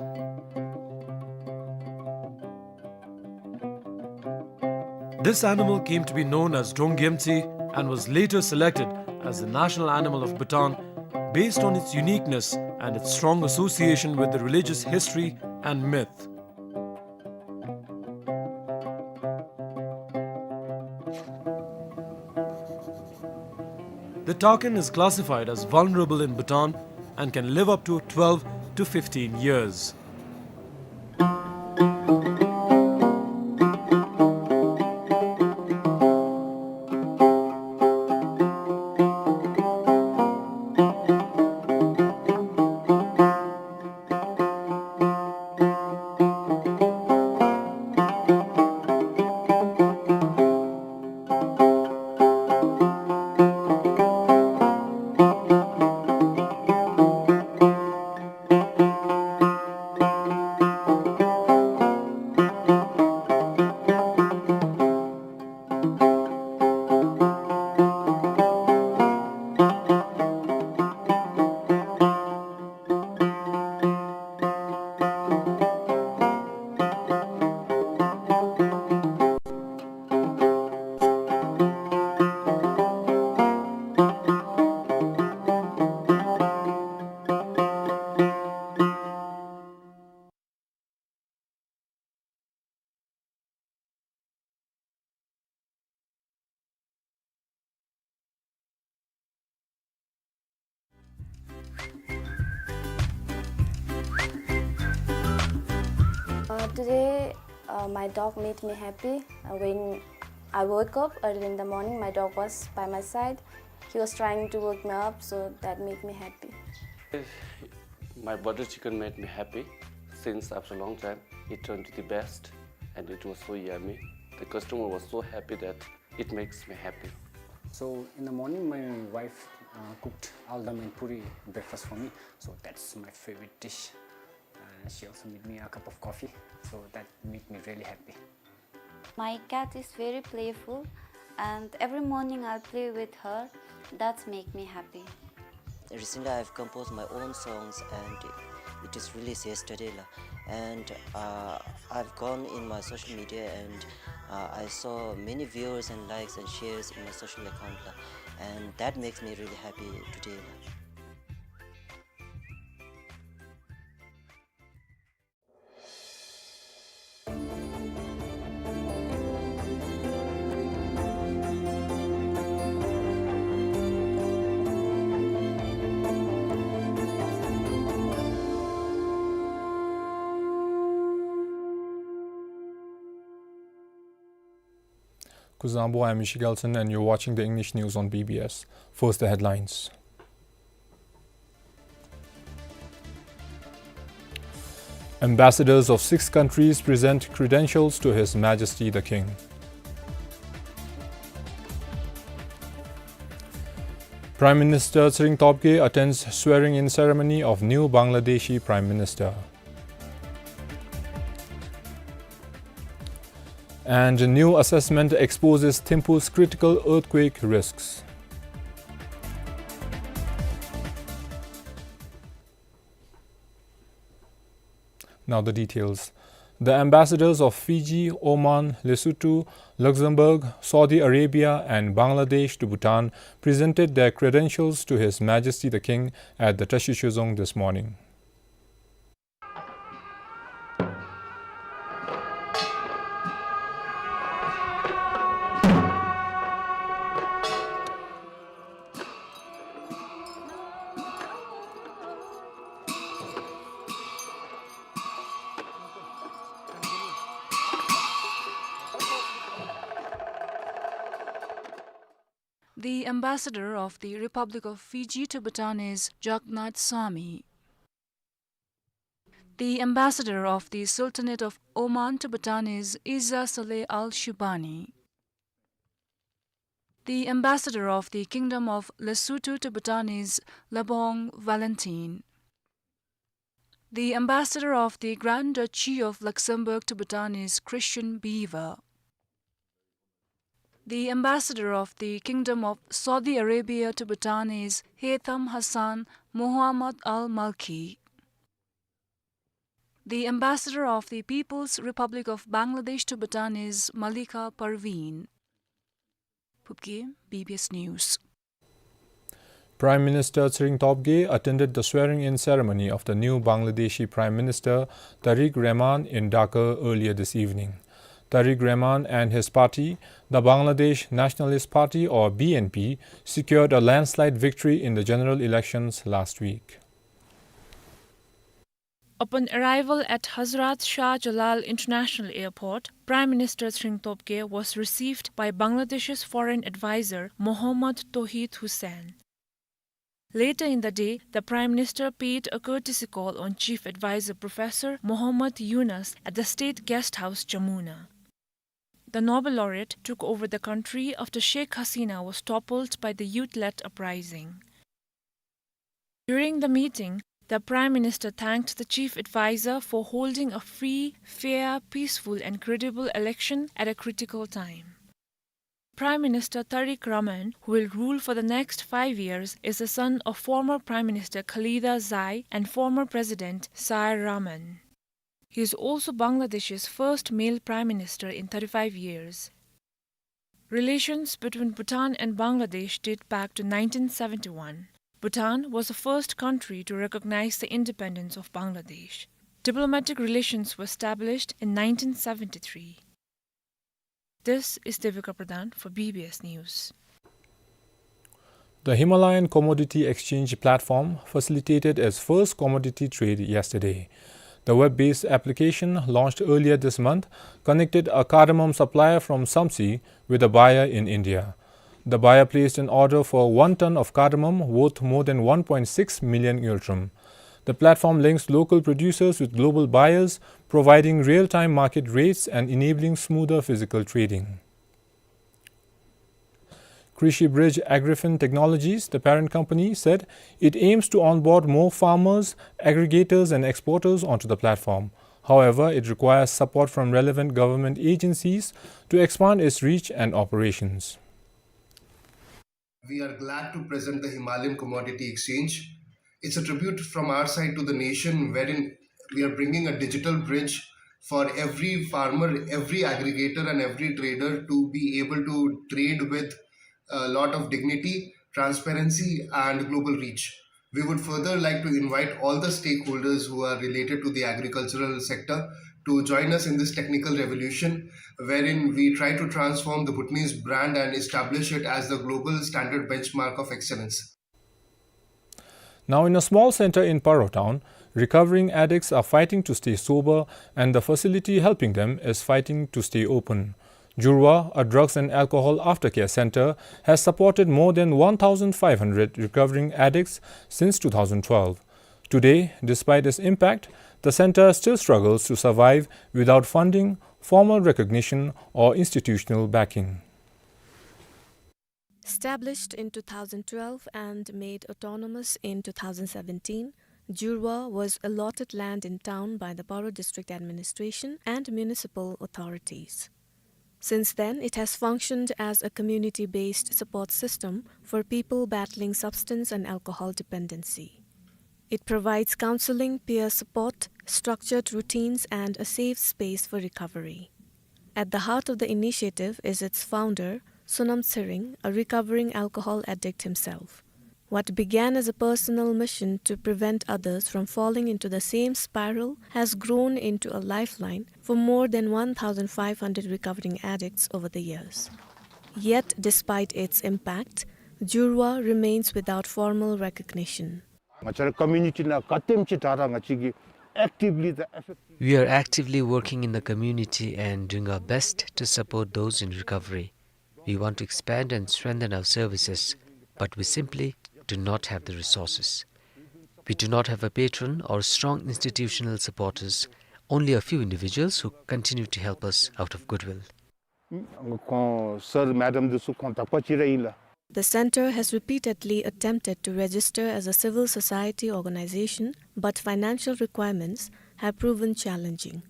This animal came to be known as Drongyemtsi and was later selected as the national animal of Bhutan based on its uniqueness and its strong association with the religious history and myth. The takin is classified as vulnerable in Bhutan and can live up to twelve to fifteen years. Uh, today, uh, my dog made me happy. Uh, when I woke up early in the morning, my dog was by my side. He was trying to wake me up, so that made me happy. My butter chicken made me happy since after a long time. It turned to the best and it was so yummy. The customer was so happy that it makes me happy. So in the morning, my wife, uh, cooked aldam and puri breakfast for me. So that's my favorite dish. Uh, she also made me a cup of coffee. So that made me really happy. My cat is very playful, and every morning I'll play with her. That's make me happy. Recently, I've composed my own songs, and it is released yesterday, la. And, uh, I've gone in my social media, and, uh, I saw many viewers and likes and shares in my social account, la. And that makes me really happy today, la. Kuzuzangpo, I'm Michie Gelson, and you're watching the English news on B B S. First, the headlines. Ambassadors of six countries present credentials to His Majesty the King. Prime Minister Tshering Tobgay attends swearing-in ceremony of new Bangladeshi Prime Minister. And new assessment exposes Thimphu's critical earthquake risks. Now the details. The ambassadors of Fiji, Oman, Lesotho, Luxembourg, Saudi Arabia, and Bangladesh to Bhutan presented their credentials to His Majesty the King at the Tashi Chuizong this morning. The ambassador of the Republic of Fiji to Bhutan is Jagnath Swami. The ambassador of the Sultanate of Oman to Bhutan is Isa Saleh Al Shubani. The ambassador of the Kingdom of Lesotho to Bhutan is Lebong Valentin. The ambassador of the Grand Duchy of Luxembourg to Bhutan is Christian Beaver. The ambassador of the Kingdom of Saudi Arabia to Bhutan is Haitham Hassan Muhammad Al Malki. The ambassador of the People's Republic of Bangladesh to Bhutan is Malika Parveen. Phubghe, B B S News. Prime Minister Tshering Tobgay attended the swearing-in ceremony of the new Bangladeshi Prime Minister Tariq Rahman in Dhaka earlier this evening. Tariq Rahman and his party, the Bangladesh Nationalist Party or B N P, secured a landslide victory in the general elections last week. Upon arrival at Hazrat Shah Jalal International Airport, Prime Minister Tshering Tobgay was received by Bangladesh's Foreign Advisor Mohammad Touhid Hossain. Later in the day, the Prime Minister paid a courtesy call on Chief Advisor Professor Mohammad Yunus at the State Guest House, Jamuna. The Nobel laureate took over the country after Sheikh Hasina was toppled by the youth-led uprising. During the meeting, the Prime Minister thanked the Chief Advisor for holding a free, fair, peaceful and credible election at a critical time. Prime Minister Tariq Rahman, who will rule for the next five years, is the son of former Prime Minister Khaleda Zai and former President Zahaer Rahman. He is also Bangladesh's first male Prime Minister in thirty-five years. Relations between Bhutan and Bangladesh date back to nineteen seventy-one. Bhutan was the first country to recognize the independence of Bangladesh. Diplomatic relations were established in nineteen seventy-three. This is Devika Pradhan for B B S News. The Himalayan Commodity Exchange platform facilitated its first commodity trade yesterday. The web-based application, launched earlier this month, connected a cardamom supplier from Samtse with a buyer in India. The buyer placed an order for one ton of cardamom worth more than one point six million ngultrum. The platform links local producers with global buyers, providing real-time market rates and enabling smoother physical trading. Krishi Bridge Agrifin Technologies, the parent company, said it aims to onboard more farmers, aggregators and exporters onto the platform. However, it requires support from relevant government agencies to expand its reach and operations. We are glad to present the Himalayan Commodity Exchange. It's a tribute from our side to the nation, wherein we are bringing a digital bridge for every farmer, every aggregator, and every trader to be able to trade with a lot of dignity, transparency, and global reach. We would further like to invite all the stakeholders who are related to the agricultural sector to join us in this technical revolution, wherein we try to transform the Bhutanese brand and establish it as the global standard benchmark of excellence. Now, in a small center in Paro town, recovering addicts are fighting to stay sober, and the facility helping them is fighting to stay open. Jurwa, a drugs and alcohol aftercare center, has supported more than one thousand five hundred recovering addicts since two thousand twelve. Today, despite its impact, the center still struggles to survive without funding, formal recognition, or institutional backing. Established in two thousand twelve and made autonomous in two thousand seventeen, Jurwa was allotted land in town by the Paro District Administration and municipal authorities. Since then, it has functioned as a community-based support system for people battling substance and alcohol dependency. It provides counseling, peer support, structured routines, and a safe space for recovery. At the heart of the initiative is its founder, Sonam Tshering, a recovering alcohol addict himself. What began as a personal mission to prevent others from falling into the same spiral has grown into a lifeline for more than one thousand five hundred recovering addicts over the years. Yet, despite its impact, Jurwa remains without formal recognition. ང་བཅས་ར་ཀོ་མིའུ་ནི་ཊི་ནང་ག་དེམ་ཅིག་དྲག་དྲག་ང་བཅས་ཀྱིས་actively the effort We are actively working in the community and doing our best in recovery. We want to expand and strengthen our services, but we simply do not have the resources. We do not have a patron or strong institutional supporters, only a few individuals who continue to help us out of goodwill. ཁོང་སར་མེ་ཌམ་འདི་ཚུ་ཁོང་དག་པ་ཅིག་ར་ཨིན་ལགས། The center has repeatedly attempted to register as a civil society organization, but financial requirements have proven challenging.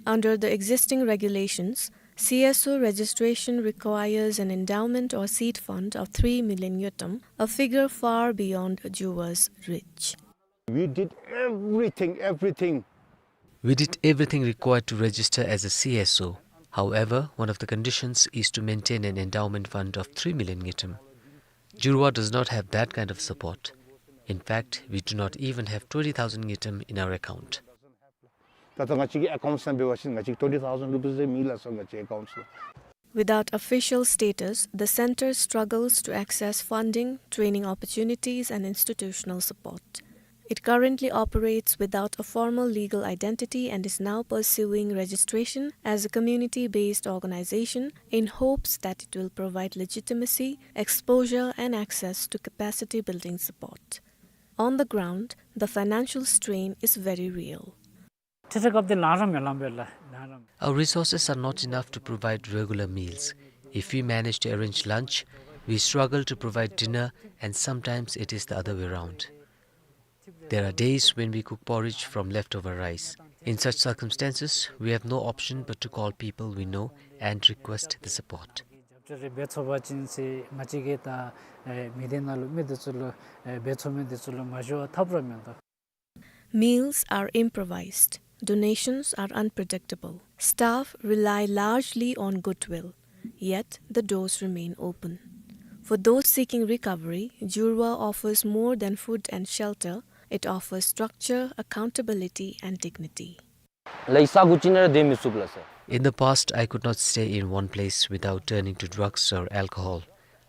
Under the existing regulations, C S O registration requires an endowment or seed fund of three million ngultrum, a figure far beyond Jurwa's reach. We did everything, everything. We did everything required to register as a C S O. However, one of the conditions is to maintain an endowment fund of three million ngultrum. Jurwa does not have that kind of support. In fact, we do not even have twenty thousand ngultrum in our account. ད་ལྟ་ང་བཅས་ཀྱི་ཨེ་ཀའུནཊ་ནང་འབད་བ་ཅིན་ང་བཅས་ཀྱི་twenty thousand rupees དེ་མེད་ལགས་སོ། ང་བཅས་ཨེ་ཀའུནཊ་ལུ། Without official status, the center struggles to access funding, training opportunities, and institutional support. It currently operates without a formal legal identity and is now pursuing registration as a community-based organization in hopes that it will provide legitimacy, exposure, and access to capacity-building support. On the ground, the financial strain is very real. ཁྲིད་ཁྲིད་སྐབས་དེ་ལངས་ར་མི་ལངས་པས་ལགས། ལངས་ར་མི། Our resources are not enough to provide regular meals. If we manage to arrange lunch, we struggle to provide dinner, and sometimes it is the other way around. There are days when we cook porridge from leftover rice. In such circumstances, we have no option but to call people we know and request the support. རྒྱབ་སྐྱོར་རེ་འབད་ཚུགས་པ་ཅིན་ཟེར་ང་བཅས་ཀྱིས་ད་ཨེ་མི་སྡེ་ནང་ལུ་མི་འདི་ཚུ་ལུ་ཨེ་འབད་ཚུགས་མི་འདི་ཚུ་ལུ་མ་ཞུ་བར་ཐབས་ར་མིན་འདུག། Meals are improvised. Donations are unpredictable. Staff rely largely on goodwill. Yet, the doors remain open. For those seeking recovery, Jurwa offers more than food and shelter. It offers structure, accountability, and dignity. ལགས་ས་གོ་ཅིག་ནང་ར་སྡོད་མི་ཚུགས་ལགས་སར། In the past, I could not stay in one place without turning to drugs or alcohol.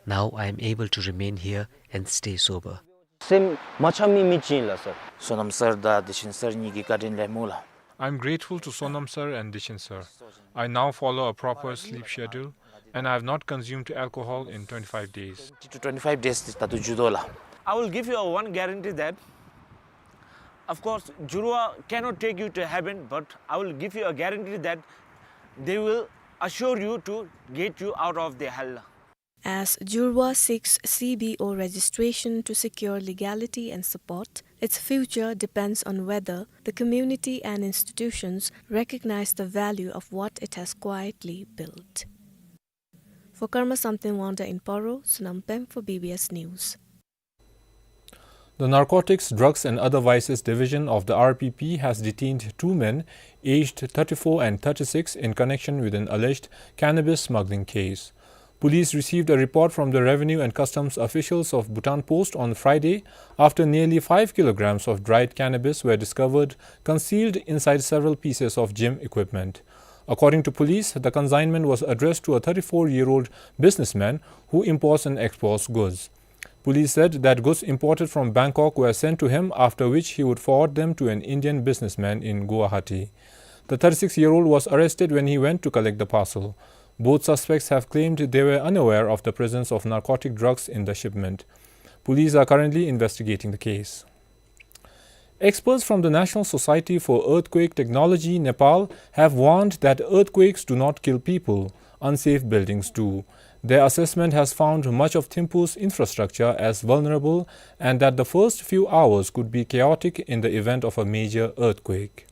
Now I am able to remain here and stay sober. སེམས་མ་ཆགས་མི་མི་ཅིག་ཨིན་ལགས་སར། Sonam sir དང་དེ་ཅིན་སར་གཉིས་ཀྱི་བཀའ་དྲིན་ལེགས་སྨོ་ལགས། I'm grateful to Sonam sir and Dechen sir. I now follow a proper sleep schedule and I have not consumed alcohol in twenty-five days. To twenty-five days ད་ལྟོ་འགྱོ་དོ་ལགས། I will give you a one guarantee that, of course, Jurwa cannot take you to heaven, but I will give you a guarantee that they will assure you to get you out of the hell. As Jurwa seeks C B O registration to secure legality and support, its future depends on whether the community and institutions recognize the value of what it has quietly built. For Karma Samten Wangda in Paro, Sonam Pem for B B S News. The Narcotics, Drugs and Other Vices Division of the R P P has detained two men, aged thirty-four and thirty-six, in connection with an alleged cannabis smuggling case. Police received a report from the Revenue and Customs officials of Bhutan Post on Friday after nearly five kilograms of dried cannabis were discovered concealed inside several pieces of gym equipment. According to police, the consignment was addressed to a thirty-four-year-old businessman who imports and exports goods. Police said that goods imported from Bangkok were sent to him, after which he would forward them to an Indian businessman in Guwahati. The thirty-six-year-old was arrested when he went to collect the parcel. Both suspects have claimed they were unaware of the presence of narcotic drugs in the shipment. Police are currently investigating the case. Experts from the National Society for Earthquake Technology, Nepal, have warned that earthquakes do not kill people, unsafe buildings do. Their assessment has found much of Thimphu's infrastructure as vulnerable and that the first few hours could be chaotic in the event of a major earthquake.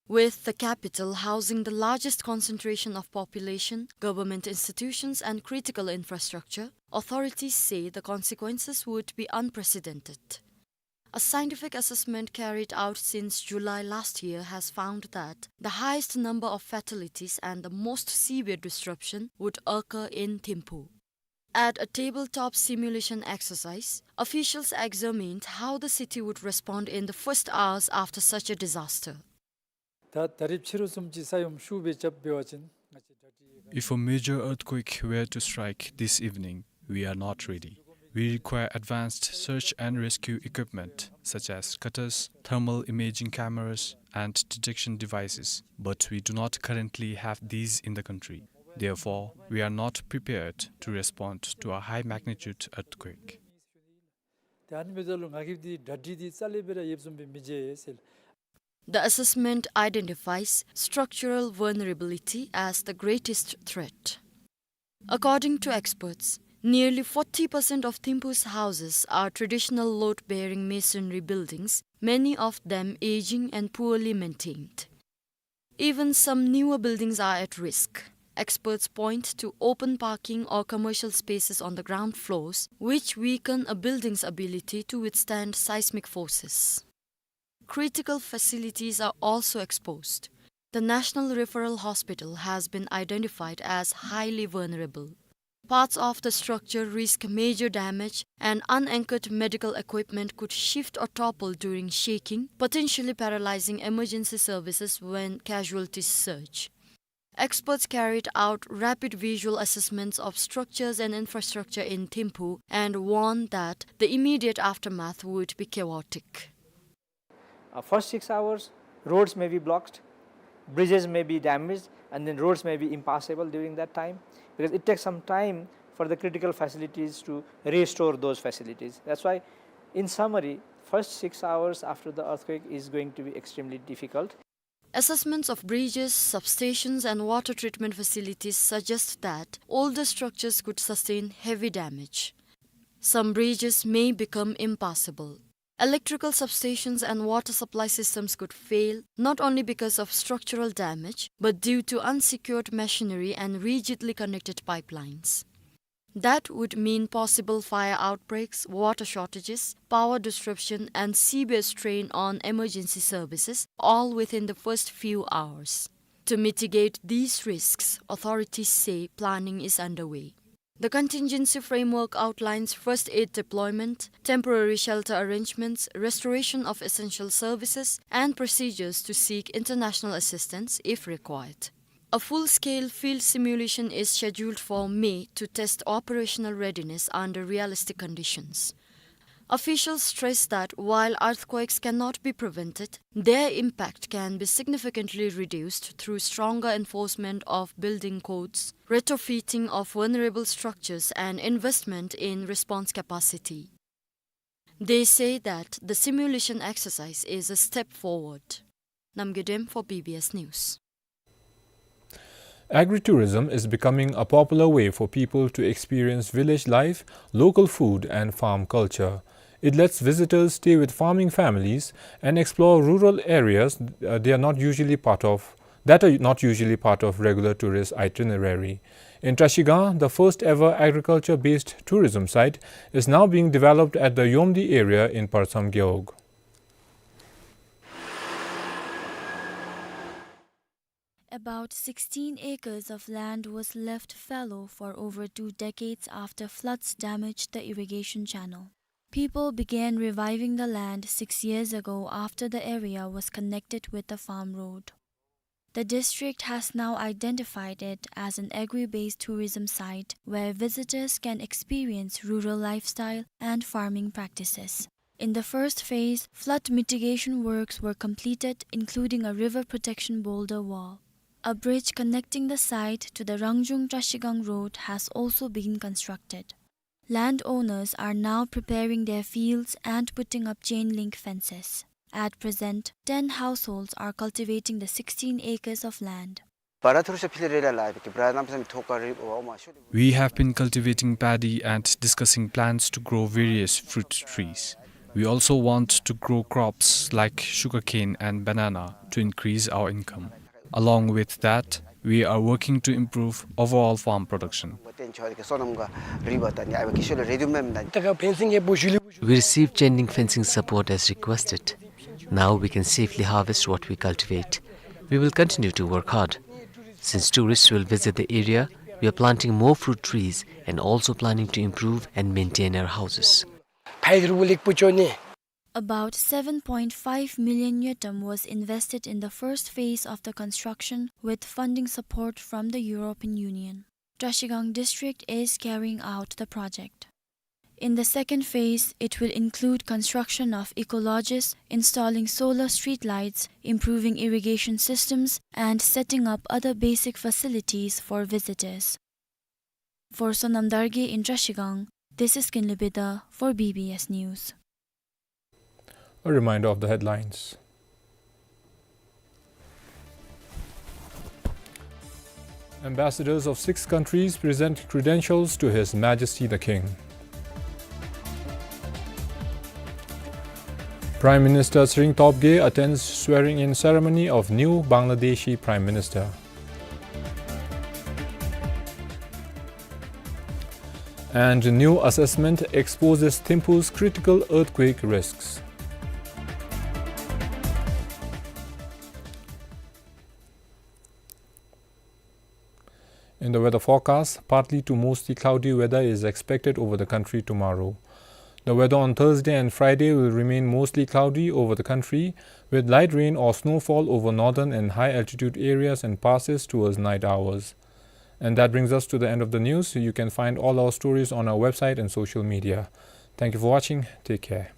With the capital housing the largest concentration of population, government institutions and critical infrastructure, authorities say the consequences would be unprecedented. A scientific assessment carried out since July last year has found that the highest number of fatalities and the most severe disruption would occur in Thimphu. At a tabletop simulation exercise, officials examined how the city would respond in the first hours after such a disaster. ད་ད་རིས་ཕྱི་རུ་ཚུན་ཚོད་ས་ཡོམ་ཤུགས་སྦེ་རྐྱབ་འབད་བ་ཅིན། If a major earthquake were to strike this evening, we are not ready. We require advanced search and rescue equipment, such as cutters, thermal imaging cameras, and detection devices, but we do not currently have these in the country. Therefore, we are not prepared to respond to a high-magnitude earthquake. ད་ཨ་ནི་འབདཝ་ད་ལུ་ང་གིས་འདི་གྲ་སྒྲིག་འདི་རྩ་ལས་སྦེ་ར་ཡོདཔ་བཟུམ་སྦེ་མི་མཇལ་ཟེར། The assessment identifies structural vulnerability as the greatest threat. According to experts, nearly forty percent of Thimphu's houses are traditional load-bearing masonry buildings, many of them aging and poorly maintained. Even some newer buildings are at risk. Experts point to open parking or commercial spaces on the ground floors, which weaken a building's ability to withstand seismic forces. Critical facilities are also exposed. The National Referral Hospital has been identified as highly vulnerable. Parts of the structure risk major damage, and unanchored medical equipment could shift or topple during shaking, potentially paralyzing emergency services when casualties surge. Experts carried out rapid visual assessments of structures and infrastructure in Thimphu and warned that the immediate aftermath would be chaotic. Uh, first six hours, roads may be blocked, bridges may be damaged, and then roads may be impassable during that time, because it takes some time for the critical facilities to restore those facilities. That's why, in summary, first six hours after the earthquake is going to be extremely difficult. Assessments of bridges, substations, and water treatment facilities suggest that older structures could sustain heavy damage. Some bridges may become impassable. Electrical substations and water supply systems could fail, not only because of structural damage, but due to unsecured machinery and rigidly connected pipelines. That would mean possible fire outbreaks, water shortages, power disruption, and severe strain on emergency services, all within the first few hours. To mitigate these risks, authorities say planning is underway. The contingency framework outlines first aid deployment, temporary shelter arrangements, restoration of essential services, and procedures to seek international assistance if required. A full-scale field simulation is scheduled for May to test operational readiness under realistic conditions. Officials stress that while earthquakes cannot be prevented, their impact can be significantly reduced through stronger enforcement of building codes, retrofitting of vulnerable structures, and investment in response capacity. They say that the simulation exercise is a step forward. Namgay Dem for B B S News. Agritourism is becoming a popular way for people to experience village life, local food, and farm culture. It lets visitors stay with farming families and explore rural areas, uh, they are not usually part of, that are not usually part of regular tourist itinerary. In Trashigang, the first ever agriculture-based tourism site is now being developed at the Yomdi area in Parsam Gewog. About sixteen acres of land was left fallow for over two decades after floods damaged the irrigation channel. People began reviving the land six years ago after the area was connected with the farm road. The district has now identified it as an agri-based tourism site where visitors can experience rural lifestyle and farming practices. In the first phase, flood mitigation works were completed, including a river protection boulder wall. A bridge connecting the site to the Rangjung Trashigang Road has also been constructed. Landowners are now preparing their fields and putting up chain link fences. At present, ten households are cultivating the sixteen acres of land. We have been cultivating paddy and discussing plans to grow various fruit trees. We also want to grow crops like sugarcane and banana to increase our income. Along with that, We are working to improve overall farm production. We received chain link fencing support as requested. Now we can safely harvest what we cultivate. We will continue to work hard. Since tourists will visit the area, we are planting more fruit trees and also planning to improve and maintain our houses. About seven point five million ngultrum was invested in the first phase of the construction with funding support from the European Union. Trashigang district is carrying out the project. In the second phase, it will include construction of eco-lodges, installing solar street lights, improving irrigation systems, and setting up other basic facilities for visitors. For Sonam Dargye in Trashigang, this is Kinley Bida for B B S News. A reminder of the headlines. Ambassadors of six countries present credentials to His Majesty the King. Prime Minister Tshering Tobgay attends swearing-in ceremony of new Bangladeshi Prime Minister. And new assessment exposes Thimphu's critical earthquake risks. In the weather forecast, partly to mostly cloudy weather is expected over the country tomorrow. The weather on Thursday and Friday will remain mostly cloudy over the country, with light rain or snowfall over northern and high-altitude areas and passes towards night hours. And that brings us to the end of the news. You can find all our stories on our website and social media. Thank you for watching. Take care.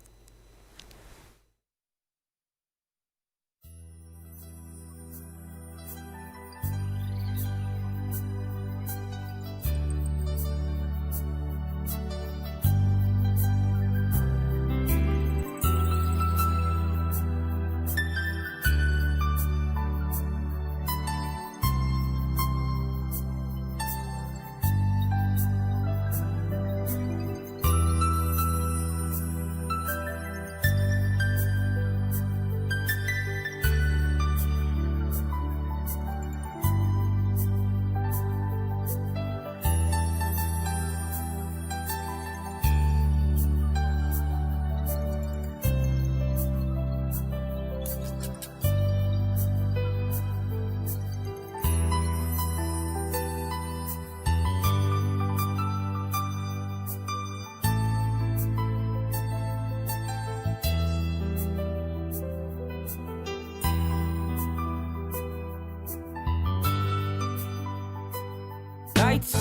Lights,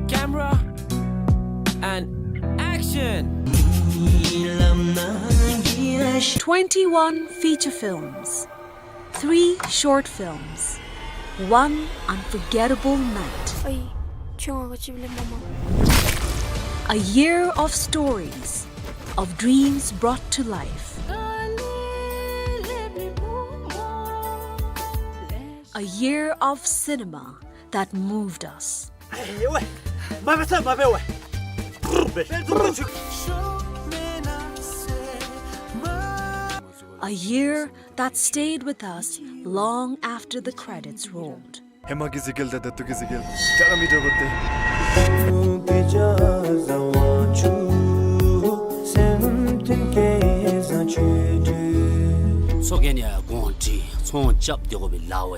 camera, and action! Twenty-one feature films, three short films, one unforgettable night. A year of stories, of dreams brought to life. A year of cinema that moved us. A year that stayed with us long after the credits rolled. ཧེ་མ་གི་གཟིགས་གེ་ལ་ད་ད་ལྟོ་གི་གཟིགས་གེ་ལ་ཏེ་ར་མི་འདྲ་བ་སྟེ།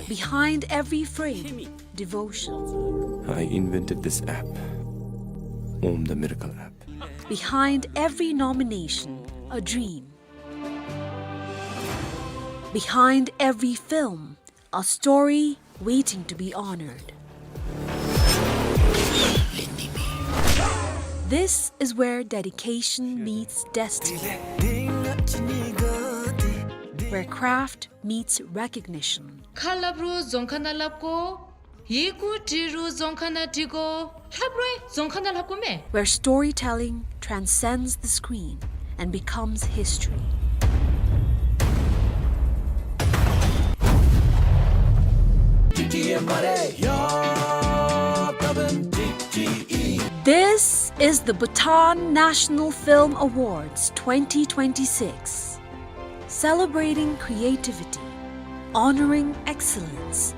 Behind every frame, devotion. I invented this app, Om the Miracle app. Behind every nomination, a dream. Behind every film, a story waiting to be honored. This is where dedication meets destiny, where craft meets recognition. ཁ་སླབ་རུང་རྫོང་ཁ་ནང་སླབ་དགོ། ཡི་གུ་བྲི་རུང་རྫོང་ཁ་ནང་བྲི་དགོ། ལྷབ་རུང་རྫོང་ཁ་ནང་ལྷབ་དགོ་མས། Where storytelling transcends the screen and becomes history. This is the Bhutan National Film Awards twenty twenty-six. Celebrating creativity, honoring excellence,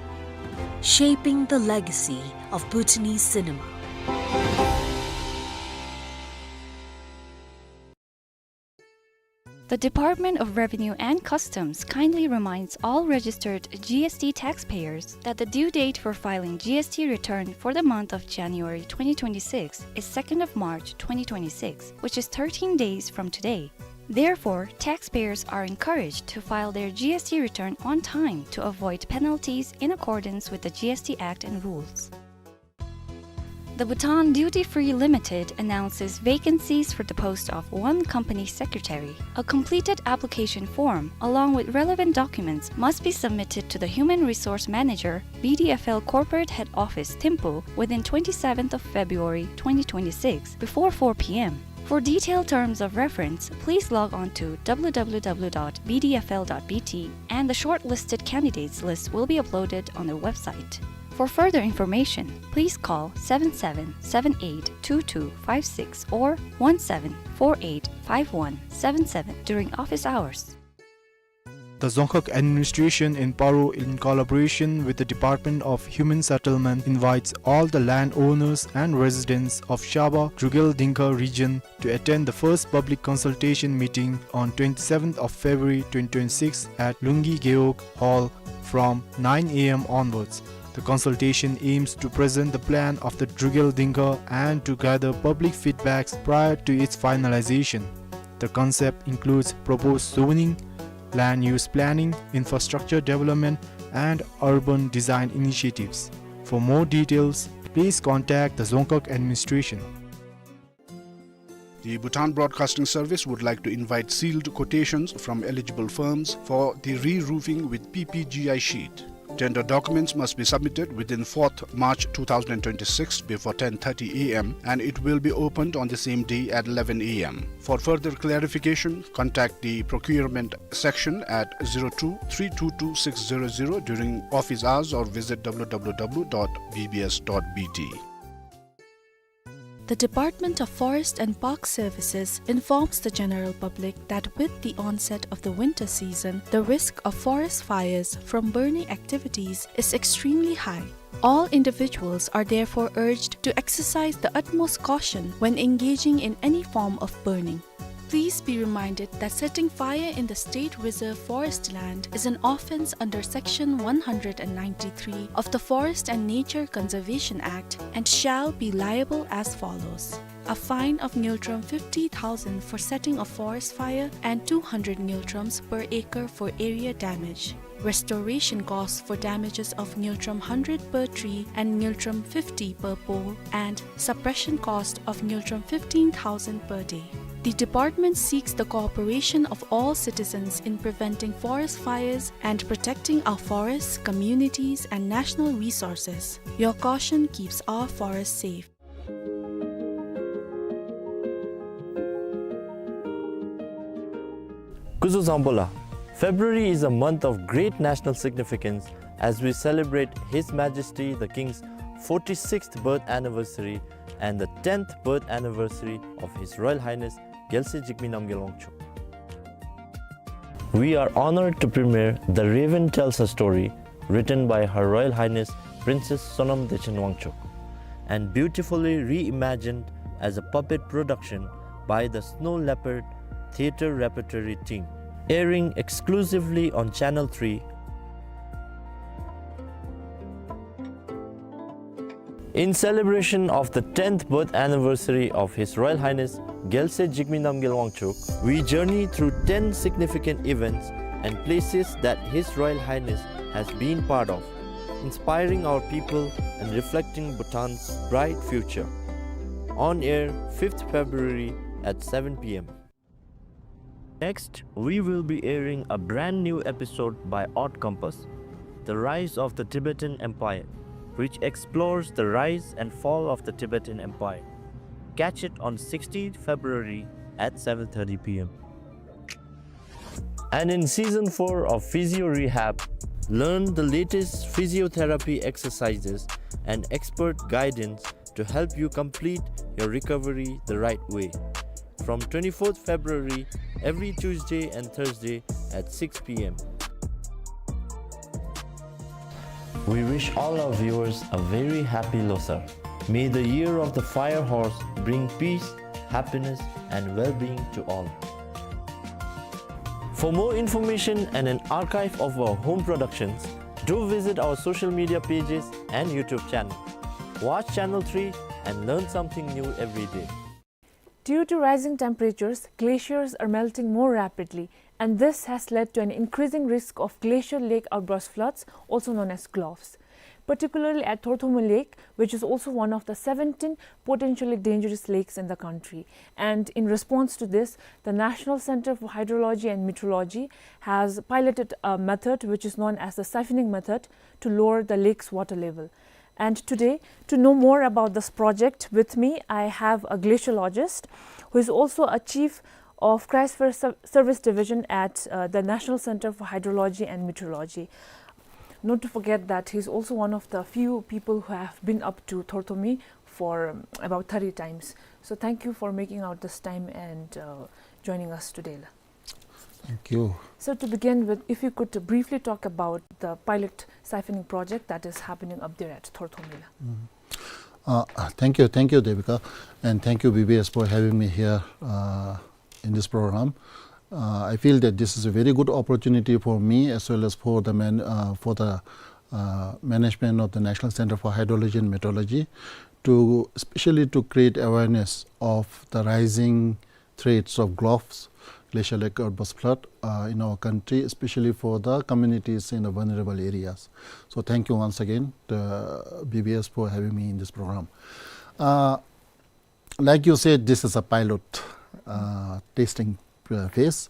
Shaping the legacy of Bhutanese cinema. The Department of Revenue and Customs kindly reminds all registered G S T taxpayers that the due date for filing G S T return for the month of January twenty twenty-six is second of March twenty twenty-six, which is thirteen days from today. Therefore, taxpayers are encouraged to file their G S T return on time to avoid penalties in accordance with the G S T Act and rules. The Bhutan Duty Free Limited announces vacancies for the post of one company secretary. A completed application form, along with relevant documents, must be submitted to the Human Resource Manager, B D F L Corporate Head Office, Thimphu, within twenty-seventh of February twenty twenty-six, before four P M. For detailed terms of reference, please log on to W W W dot B D F L dot B T, and the shortlisted candidates list will be uploaded on their website. For further information, please call seven seven seven eight two two five six or one seven four eight five one seven seven during office hours. The Dzongkhag Administration in Paro, in collaboration with the Department of Human Settlement, invites all the landowners and residents of Shaba Drukgyal Dzongkha region to attend the first public consultation meeting on twenty-seventh of February twenty twenty-six at Lunggi Gewog Hall from nine A M onwards. The consultation aims to present the plan of the Drukgyal Dzongkha and to gather public feedbacks prior to its finalization. The concept includes proposed zoning, land use planning, infrastructure development, and urban design initiatives. For more details, please contact the Dzongkhag Administration. The Bhutan Broadcasting Service would like to invite sealed quotations from eligible firms for the re-roofing with P P G I sheet. Tender documents must be submitted within fourth March two thousand twenty-six before ten thirty A M, and it will be opened on the same day at eleven A M. For further clarification, contact the procurement section at zero two three two two six zero zero during office hours or visit W W W dot B B S dot B T. The Department of Forest and Park Services informs the general public that with the onset of the winter season, the risk of forest fires from burning activities is extremely high. All individuals are therefore urged to exercise the utmost caution when engaging in any form of burning. Please be reminded that setting fire in the state reserve forest land is an offence under Section one hundred and ninety-three of the Forest and Nature Conservation Act and shall be liable as follows: a fine of ngultrum fifty thousand for setting a forest fire and two hundred ngultrums per acre for area damage. Restoration costs for damages of ngultrum hundred per tree and ngultrum fifty per pole, and suppression cost of ngultrum fifteen thousand per day. The department seeks the cooperation of all citizens in preventing forest fires and protecting our forests, communities, and national resources. Your caution keeps our forests safe. སྐུ་གཟུགས་བཟང་པོ་ལགས། February is a month of great national significance as we celebrate His Majesty the King's forty-sixth birth anniversary and the tenth birth anniversary of His Royal Highness རྒྱལ་སྲས་འཇིགས་མེད་རྣམ་རྒྱལ་དབང་ཕྱུག. We are honored to premiere The Raven Tells a Story, written by Her Royal Highness Princess Sonam Dechen Wangchuck and beautifully reimagined as a puppet production by the Snow Leopard Theatre Repertory team, airing exclusively on Channel three. In celebration of the tenth birth anniversary of His Royal Highness རྒྱལ་སྲས་འཇིགས་མེད་རྣམ་རྒྱལ་དབང་ཕྱུག, we journey through ten significant events and places that His Royal Highness has been part of, inspiring our people and reflecting Bhutan's bright future. On air, fifth February at seven P M. Next, we will be airing a brand new episode by Odd Compass, The Rise of the Tibetan Empire, which explores the rise and fall of the Tibetan Empire. Catch it on sixteenth February at seven thirty P M. And in season four of Physio Rehab, learn the latest physiotherapy exercises and expert guidance to help you complete your recovery the right way. From twenty-fourth February, every Tuesday and Thursday at six P M. We wish all our viewers a very happy Losar. May the year of the fire horse bring peace, happiness, and well-being to all. For more information and an archive of our home productions, do visit our social media pages and YouTube channel. Watch Channel three and learn something new every day. Due to rising temperatures, glaciers are melting more rapidly, and this has led to an increasing risk of glacial lake outburst floods, also known as GLOFs, particularly at Thorthormo Lake, which is also one of the seventeen potentially dangerous lakes in the country. And in response to this, the National Center for Hydrology and Meteorology has piloted a method which is known as the siphoning method to lower the lake's water level. And today, to know more about this project, with me, I have a glaciologist who is also a chief of Cryosphere Ser-, Service Division at, uh, the National Center for Hydrology and Meteorology. Not to forget that he's also one of the few people who have been up to Thorthormo for, um, about thirty times. So thank you for making out this time and, uh, joining us today, la. Thank you. So to begin with, if you could briefly talk about the pilot siphoning project that is happening up there at Thorthormo, la. Mm. Uh, uh, thank you, thank you, Devika, and thank you, B B S, for having me here, uh, in this program. Uh, I feel that this is a very good opportunity for me as well as for the man-, uh, for the, uh, management of the National Center for Hydrology and Meteorology to especially to create awareness of the rising threats of GLOFs, glacial lake outburst flood, uh, in our country, especially for the communities in the vulnerable areas. So thank you once again, the B B S, for having me in this program. Uh, like you said, this is a pilot, uh, testing, uh, phase.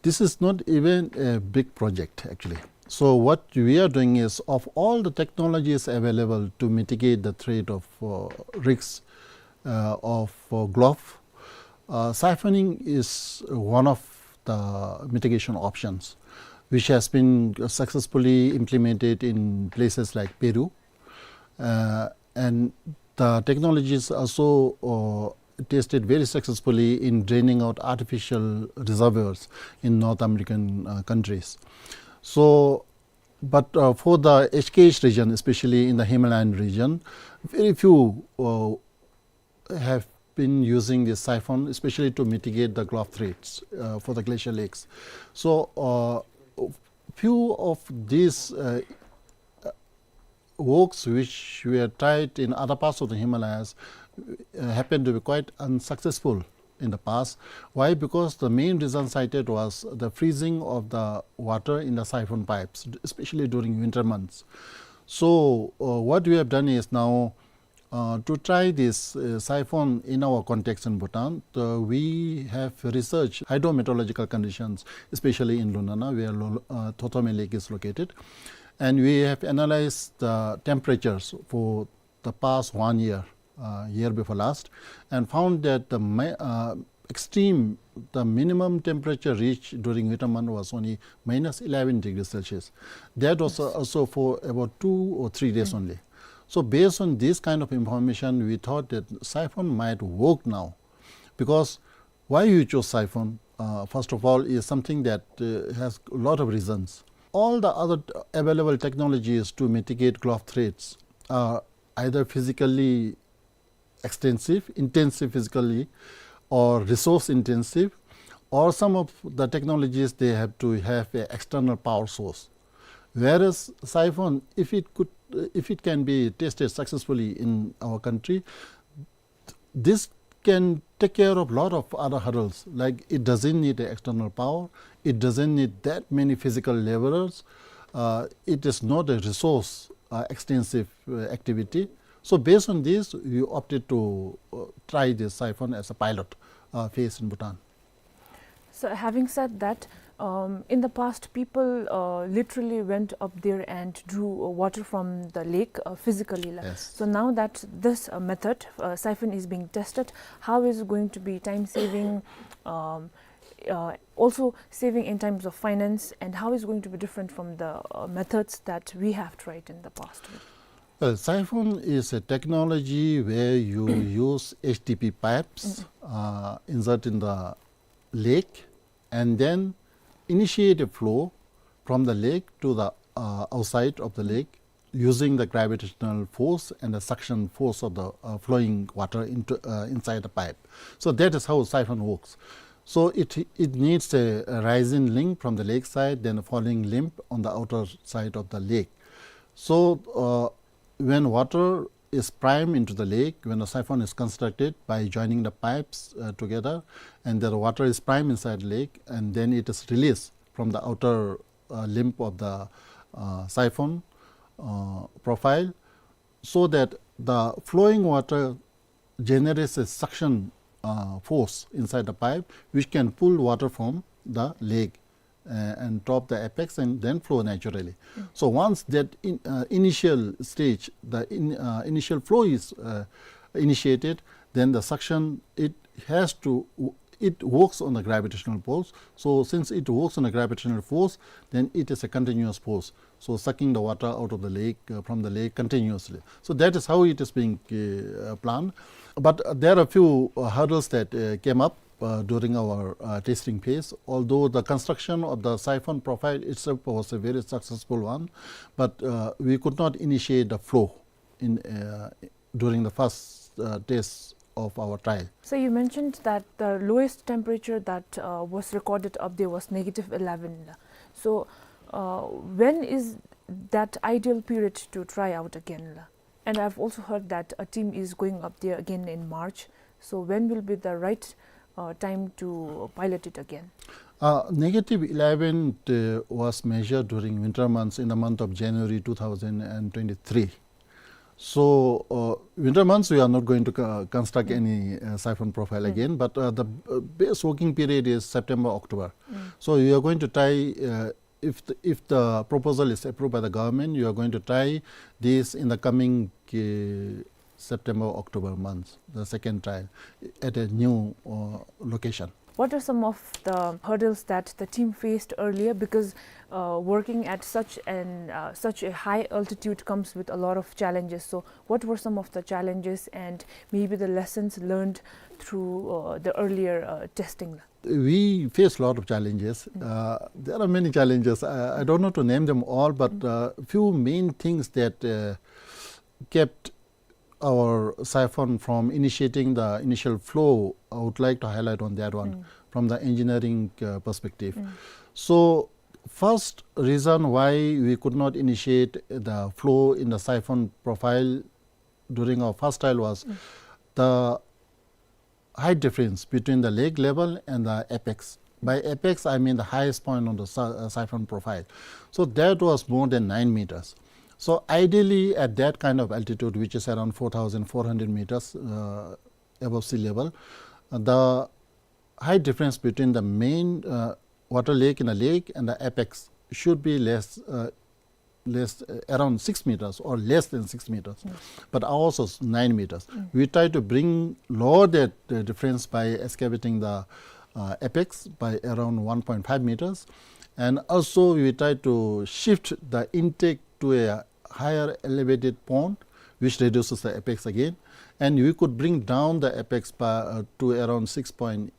This is not even a big project, actually. So what we are doing is, of all the technologies available to mitigate the threat of, uh, risks, uh, of, uh, GLOF, uh, siphoning is one of the mitigation options, which has been successfully implemented in places like Peru. Uh, and the technology is also, uh, tested very successfully in draining out artificial reservoirs in North American, uh, countries. So, but, uh, for the H K H region, especially in the Himalayan region, very few, uh, have been using this siphon, especially to mitigate the GLOF threats, uh, for the glacial lakes. So, uh, few of these, uh, uh, works which were tried in other parts of the Himalayas, uh, happened to be quite unsuccessful in the past. Why? Because the main reason cited was the freezing of the water in the siphon pipes, especially during winter months. So, uh, what we have done is now, uh, to try this, uh, siphon in our context in Bhutan, uh, we have researched hydrometeorological conditions, especially in Lunana, where Lo-, uh, Thorthormo Lake is located. And we have analyzed the temperatures for the past one year, uh, year before last, and found that the mi-, uh, extreme, the minimum temperature reached during winter month was only minus eleven degrees Celsius. That was, uh, also for about two or three days only. So based on this kind of information, we thought that siphon might work now, because why you chose siphon, uh, first of all, is something that, uh, has a lot of reasons. All the other available technologies to mitigate GLOF threats are either physically extensive, intensive physically, or resource intensive, or some of the technologies, they have to have a external power source. Whereas siphon, if it could, if it can be tested successfully in our country, this can take care of lot of other hurdles, like it doesn't need a external power, it doesn't need that many physical laborers, uh, it is not a resource, uh, extensive, uh, activity. So based on this, we opted to, uh, try this siphon as a pilot, uh, phase in Bhutan. So having said that, um, in the past, people, uh, literally went up there and drew, uh, water from the lake, uh, physically, la. Yes. So now that this, uh, method, uh, siphon is being tested, how is it going to be time saving, um, uh, also saving in terms of finance, and how is it going to be different from the, uh, methods that we have tried in the past? Well, siphon is a technology where you use H D P pipes, uh, insert in the lake, and then initiate a flow from the lake to the, uh, outside of the lake, using the gravitational force and the suction force of the, uh, flowing water into, uh, inside the pipe. So that is how siphon works. So it, it needs a, a rising link from the lake side, then a falling link on the outer side of the lake. So, uh, when water is prime into the lake, when the siphon is constructed by joining the pipes, uh, together, and the water is prime inside the lake, and then it is released from the outer, uh, limb of the, uh, siphon, uh, profile, so that the flowing water generates a suction, uh, force inside the pipe, which can pull water from the lake, uh, and top the apex and then flow naturally. So once that in, uh, initial stage, the in, uh, initial flow is, uh, initiated, then the suction, it has to, it works on the gravitational force. So since it works on the gravitational force, then it is a continuous force. So sucking the water out of the lake, uh, from the lake continuously. So that is how it is being, uh, planned. But there are a few, uh, hurdles that, uh, came up, uh, during our, uh, testing phase. Although the construction of the siphon profile itself was a very successful one, but, uh, we could not initiate the flow in, uh, during the first, uh, test of our trial. So you mentioned that the lowest temperature that, uh, was recorded up there was negative eleven. So, uh, when is that ideal period to try out again? And I've also heard that a team is going up there again in March. So when will be the right, uh, time to pilot it again? Uh, negative eleven, uh, was measured during winter months in the month of January two thousand twenty-three. So, uh, winter months, we are not going to co-, construct any, uh, siphon profile again, but, uh, the, uh, best working period is September, October. So, you are going to try, uh, if the, if the proposal is approved by the government, you are going to try this in the coming, uh, September, October months, the second trial at a new, uh, location. What are some of the hurdles that the team faced earlier? Because, uh, working at such an, uh, such a high altitude comes with a lot of challenges. So, what were some of the challenges and maybe the lessons learned through, uh, the earlier, uh, testing? We face a lot of challenges. Uh, there are many challenges. I, I don't know to name them all, but, uh, few main things that, uh, kept our siphon from initiating the initial flow, I would like to highlight on that one from the engineering, uh, perspective. So, first reason why we could not initiate the flow in the siphon profile during our first trial was the height difference between the lake level and the apex. By apex, I mean the highest point on the si-, uh, siphon profile. So that was more than nine meters. So ideally, at that kind of altitude, which is around four thousand four hundred meters, uh, above sea level, uh, the height difference between the main, uh, water lake in a lake and the apex should be less, uh, less, uh, around six meters or less than six meters. But ours was nine meters. We try to bring, lower that, uh, difference by excavating the, uh, apex by around one point five meters. And also we try to shift the intake to a higher elevated point, which reduces the apex again. And we could bring down the apex by, uh, to around six point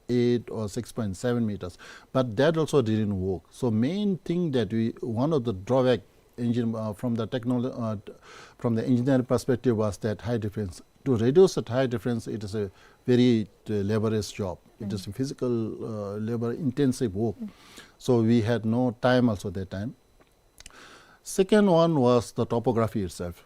eight or six point seven meters. But that also didn't work. So main thing that we, one of the drawback engine, uh, from the technolo-, uh, from the engineering perspective was that height difference. To reduce that height difference, it is a very, uh, laborious job. It is a physical, uh, labor intensive work. So we had no time also that time. Second one was the topography itself.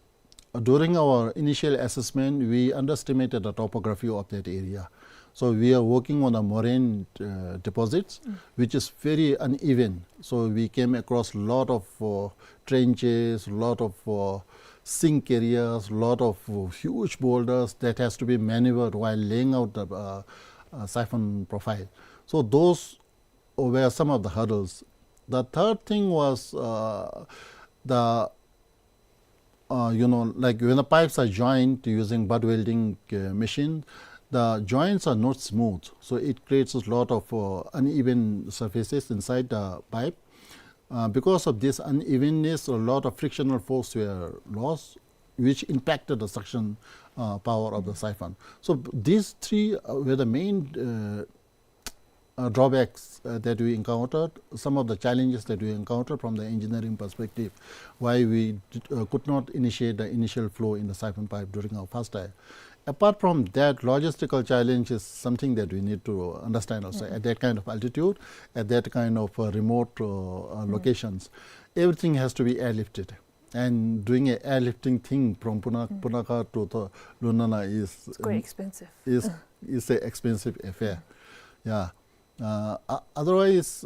Uh, during our initial assessment, we underestimated the topography of that area. So we are working on the moraine, uh, deposits, which is very uneven. So we came across lot of, uh, trenches, lot of, uh, sink areas, lot of, uh, huge boulders that has to be maneuvered while laying out the, uh, uh, siphon profile. So those were some of the hurdles. The third thing was, uh, the, uh, you know, like, when the pipes are joined using butt welding, uh, machine, the joints are not smooth, so it creates a lot of, uh, uneven surfaces inside the pipe. Uh, because of this unevenness, a lot of frictional force were lost, which impacted the suction, uh, power of the siphon. So these three, uh, were the main, uh, uh, drawbacks, uh, that we encountered, some of the challenges that we encountered from the engineering perspective, why we did, uh, could not initiate the initial flow in the siphon pipe during our first dive. Apart from that, logistical challenge is something that we need to understand also. At that kind of altitude, at that kind of, uh, remote, uh, uh, locations, everything has to be airlifted. And doing a airlifting thing from Puna-, Punakha to the Lunana is quite expensive. Is, is a expensive affair. Yeah. Uh, o-, otherwise,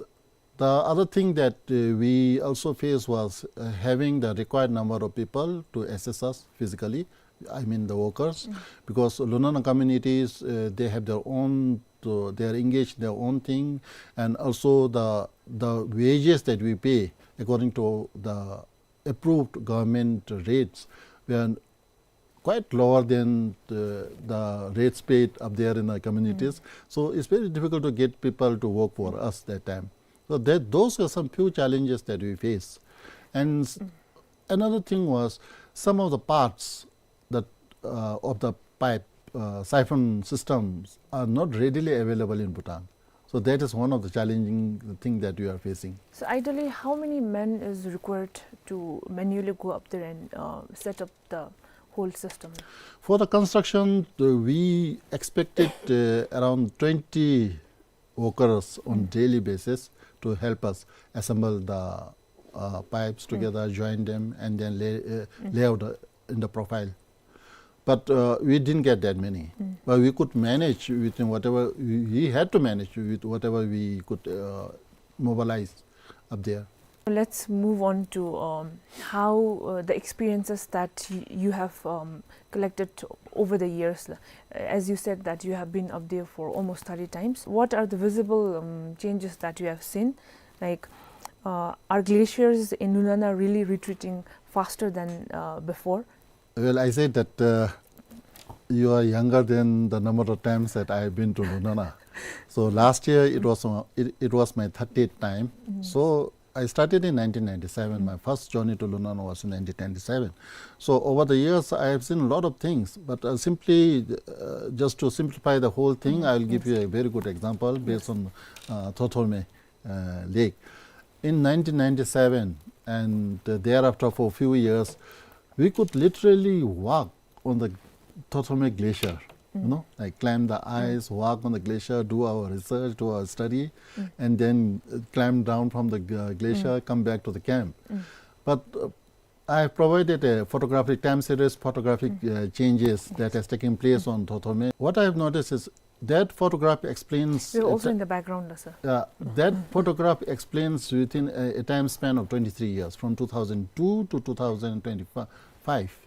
the other thing that, uh, we also faced was, uh, having the required number of people to assist us physically, I mean the workers, because Lunana communities, uh, they have their own, uh, they are engaged in their own thing, and also the, the wages that we pay according to the approved government rates were quite lower than the, the rates paid up there in the communities. So it's very difficult to get people to work for us that time. So that, those were some few challenges that we face. And s-, another thing was some of the parts that, uh, of the pipe, uh, siphon systems are not readily available in Bhutan. So that is one of the challenging thing that we are facing. So ideally, how many men is required to manually go up there and, uh, set up the whole system? For the construction, uh, we expected, uh, around twenty workers on daily basis to help us assemble the, uh, pipes together, join them, and then lay, uh, lay out, uh, in the profile. But, uh, we didn't get that many. But we could manage within whatever, we, we had to manage with whatever we could, uh, mobilize up there. Let's move on to, um, how, uh, the experiences that y-, you have, um, collected over the years. As you said that you have been up there for almost thirty times. What are the visible, um, changes that you have seen? Like, uh, are glaciers in Lunana really retreating faster than, uh, before? Well, I said that, uh, you are younger than the number of times that I have been to Lunana. So last year it was, uh, it, it was my thirtieth time. So I started in nineteen ninety-seven. My first journey to Lunana was in nineteen ninety-seven. So over the years, I have seen a lot of things. But, uh, simply, uh, just to simplify the whole thing, I will give you a very good example based on, uh, Thothorme, uh, Lake. In nineteen ninety-seven and, uh, thereafter for a few years, we could literally walk on the Thothorme Glacier, you know, like, climb the ice, walk on the glacier, do our research, do our study, and then, uh, climb down from the, uh, glacier, come back to the camp. But, uh, I have provided a photographic time series, photographic, uh, changes that has taken place on Thothorme. What I have noticed is that photograph explains, we're also in the background, sir. Yeah, that photograph explains within a, a time span of twenty-three years, from two thousand two to two thousand twenty-five.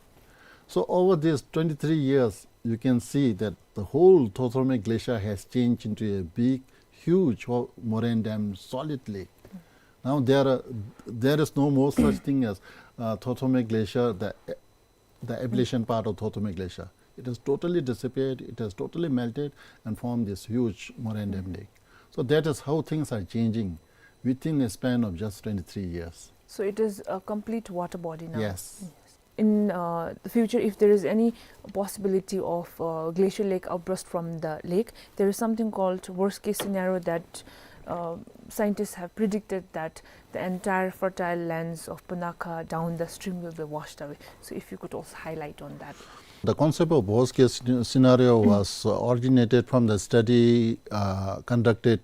So over these twenty-three years, you can see that the whole Thothorme Glacier has changed into a big, huge ho-, moraine dam solid lake. Now there are, there is no more such thing as, uh, Thothorme Glacier, the, the ablation part of Thothorme Glacier. It has totally disappeared, it has totally melted and formed this huge moraine dam lake. So that is how things are changing within a span of just twenty-three years. So it is a complete water body now. Yes. Yes. In, uh, the future, if there is any possibility of, uh, glacial lake outburst from the lake, there is something called worst case scenario that, uh, scientists have predicted that the entire fertile lands of Punakha down the stream will be washed away. So if you could also highlight on that. The concept of worst case sce-, scenario was, uh, originated from the study, uh, conducted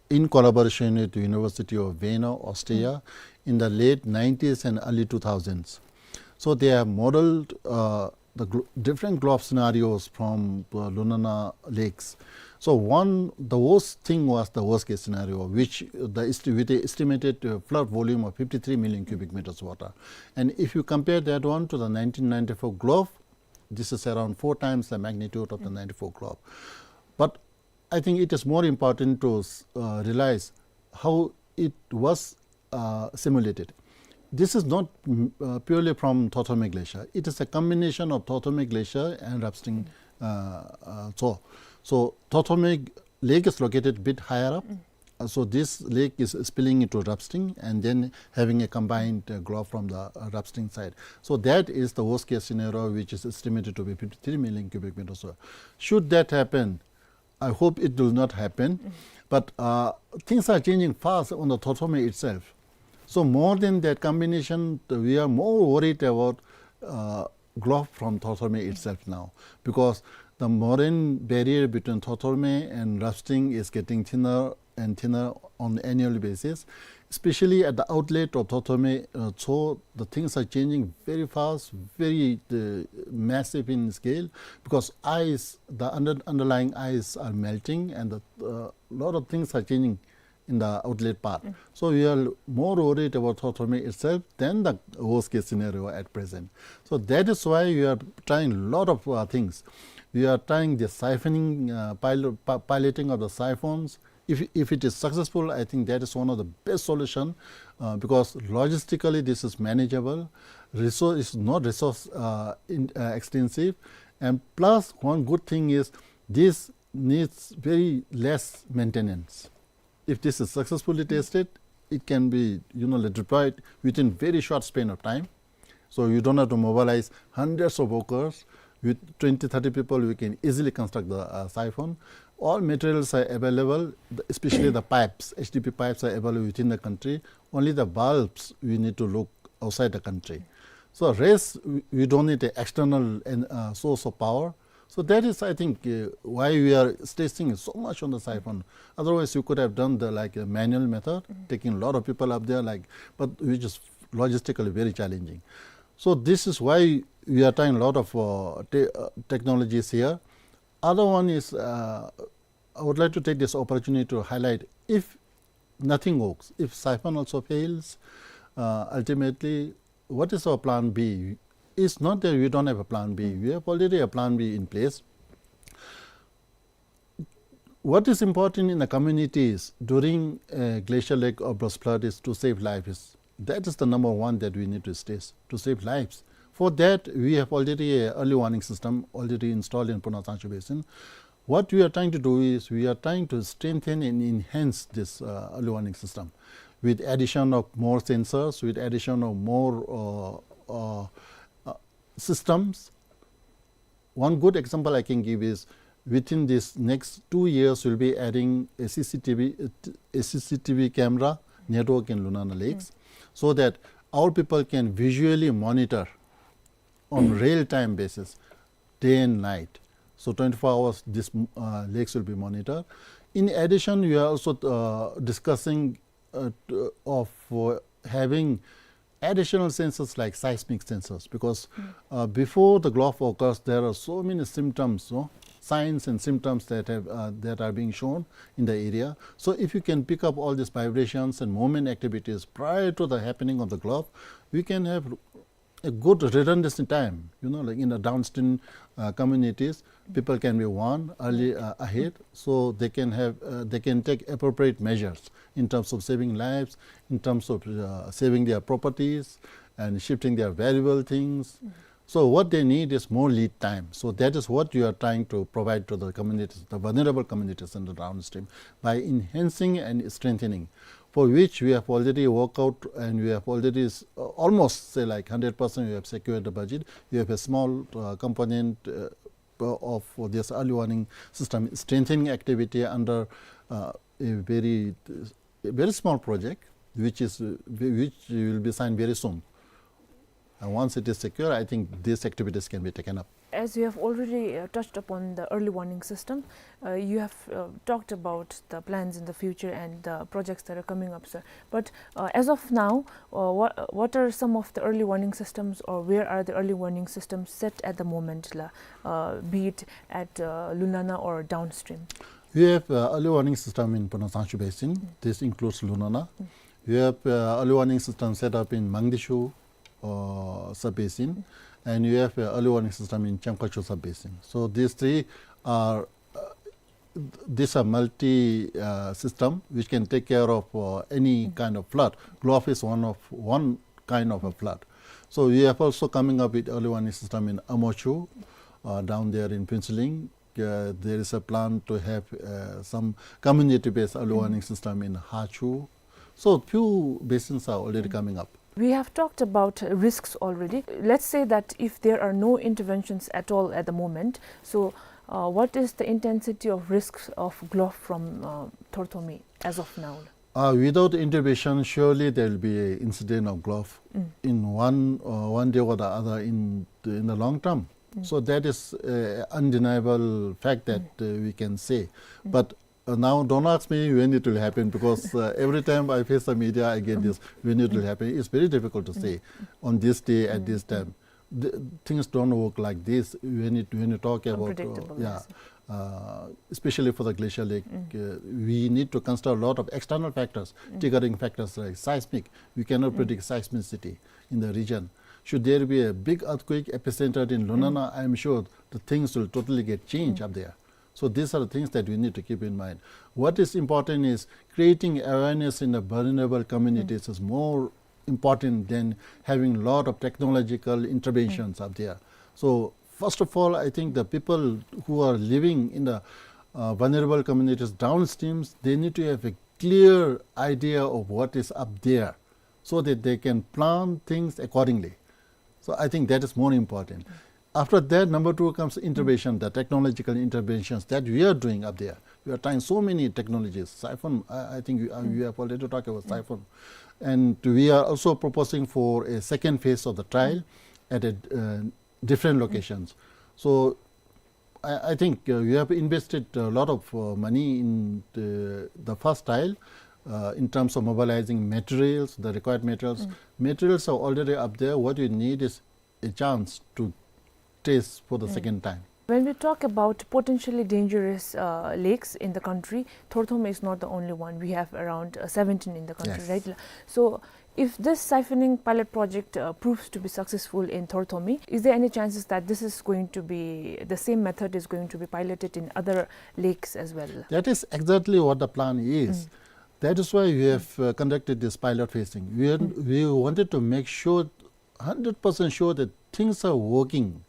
in collaboration with the University of Vienna, Austria, in the late nineties and early two thousands. So they have modeled, uh, the gl-, different globe scenarios from, uh, Lunana lakes. So one, the worst thing was the worst case scenario, which the esti-, with the estimated, uh, flood volume of fifty-three million cubic meters water. And if you compare that one to the nineteen ninety-four globe, this is around four times the magnitude of the ninety-four globe. But I think it is more important to s-, uh, realize how it was, uh, simulated. This is not, mm, uh, purely from Thothorme Glacier. It is a combination of Thothorme Glacier and Rapsting, uh, uh, Tso. So Thothorme Lake is located a bit higher up. Uh, so this lake is spilling into Rapsting and then having a combined, uh, globe from the, uh, Rapsting side. So that is the worst case scenario, which is estimated to be fifty-three million cubic meters. So should that happen, I hope it will not happen. But uh, things are changing fast on the Thorthormei itself. So more than that combination, we are more worried about uh, Glof from Thorthormei itself now, because the marine barrier between Thorthormei and Ravsting is getting thinner and thinner on annual basis, especially at the outlet of Thorthormei. Uh, so the things are changing very fast, very uh, massive in scale, because ice, the under, underlying ice are melting, and a uh, lot of things are changing in the outlet part. So we are more worried about Thorthormei itself than the worst case scenario at present. So that is why we are trying a lot of uh, things. We are trying the siphoning, uh, pil- pi- piloting of the siphons. If, if it is successful, I think that is one of the best solution uh, because logistically this is manageable. Resource is not resource uh, in, uh, extensive, and plus one good thing is this needs very less maintenance. If this is successfully tested, it can be, you know, deployed within very short span of time. So you don't have to mobilize hundreds of workers. With twenty, thirty people, we can easily construct the uh, siphon. All materials are available, the- especially the pipes. H D P pipes are available within the country. Only the bulbs we need to look outside the country. So rest, we, we don't need an external en- uh, source of power. So that is, I think, uh, why we are stressing so much on the siphon. Otherwise, you could have done the like a manual method, taking a lot of people up there, like, but which is logistically very challenging. So this is why we are trying a lot of uh, te- uh, technologies here. Other one is, uh, I would like to take this opportunity to highlight, if nothing works, if siphon also fails, uh, ultimately, what is our plan B? It's not that we don't have a plan B. We have already a plan B in place. What is important in the communities during a glacial lake outburst flood is to save lives. That is the number one that we need to stress, to save lives. For that, we have already a early warning system already installed in Punasangchu Basin. What we are trying to do is we are trying to strengthen and enhance this uh, early warning system with addition of more sensors, with addition of more uh, uh, uh, systems. One good example I can give is within this next two years, we'll be adding a C C T V, a C C T V camera network in Lunana Lakes so that our people can visually monitor on real-time basis, day and night. So twenty-four hours, this uh, lakes will be monitored. In addition, we are also uh, discussing uh, t- of uh, having additional sensors like seismic sensors, because uh, before the Glof occurs, there are so many symptoms, no? Signs and symptoms that have uh, that are being shown in the area. So if you can pick up all these vibrations and movement activities prior to the happening of the Glof, we can have a good redundancy time, you know, like in the downstream uh, communities, people can be warned early uh, ahead, so they can have uh, they can take appropriate measures in terms of saving lives, in terms of uh, saving their properties and shifting their valuable things. So what they need is more lead time. So that is what you are trying to provide to the communities, the vulnerable communities in the downstream, by enhancing and strengthening, for which we have already worked out and we have already s- uh, almost, say, like, hundred percent we have secured the budget. We have a small uh, component uh, of this early warning system strengthening activity under uh, a very a very small project, which is uh, which will be signed very soon. And once it is secure, I think these activities can be taken up. As you have already uh, touched upon the early warning system, uh, you have uh, talked about the plans in the future and the projects that are coming up, sir. But uh, as of now, uh, what, what are some of the early warning systems, or where are the early warning systems set at the moment, la, uh, be it at uh, Lunana or downstream? We have uh, early warning system in Punasangchu Basin. This includes Lunana. We have uh, early warning system set up in Mangdishu uh, sub-basin, and we have uh, early warning system in Chemkhachu sub-basin. So these three are uh, th- these are multi uh, system which can take care of uh, any kind of flood. Glof is one of one kind of a flood. So we have also coming up with early warning system in Amochu, uh, down there in Phuentsholing. Uh, there is a plan to have uh, some community-based early warning system in Hachu. So few basins are already coming up. We have talked about risks already. Let's say that if there are no interventions at all at the moment, so Uh, what is the intensity of risks of Glof from, uh, Thorthormi as of now? Uh, without intervention, surely there will be an incident of Glof in one, uh, one day or the other in the, in the long term. So that is an undeniable fact that, uh, we can say. But, uh, now don't ask me when it will happen, because, uh, every time I face the media, I get this, when it will happen. It's very difficult to say on this day at this time. The things don't work like this when it, when you talk about, uh, Unpredictable, yeah, yes. Uh, especially for the glacial lake, uh, we need to consider a lot of external factors, triggering factors like seismic. We cannot predict seismicity in the region. Should there be a big earthquake epicentered in Lunana, I'm sure the things will totally get changed up there. So these are the things that we need to keep in mind. What is important is creating awareness in the vulnerable communities is more important than having a lot of technological interventions up there. So first of all, I think the people who are living in the, uh, vulnerable communities downstreams, they need to have a clear idea of what is up there so that they can plan things accordingly. So I think that is more important. After that, number two comes intervention, the technological interventions that we are doing up there. We are trying so many technologies. Siphon, I, I think you, uh, you have already talked about siphon. And we are also proposing for a second phase of the trial at a, uh, different locations. So I, I think, uh, you have invested a lot of, uh, money in the, the first trial, uh, in terms of mobilizing materials, the required materials. Materials are already up there. What you need is a chance to test for the second time. When we talk about potentially dangerous, uh, lakes in the country, Thorthormi is not the only one. We have around, uh, seventeen in the country, right? So, if this siphoning pilot project, uh, proves to be successful in Thorthormi, is there any chances that this is going to be, the same method is going to be piloted in other lakes as well? That is exactly what the plan is. That is why we have, uh, conducted this pilot phasing. We, are, we wanted to make sure hundred percent sure that things are working,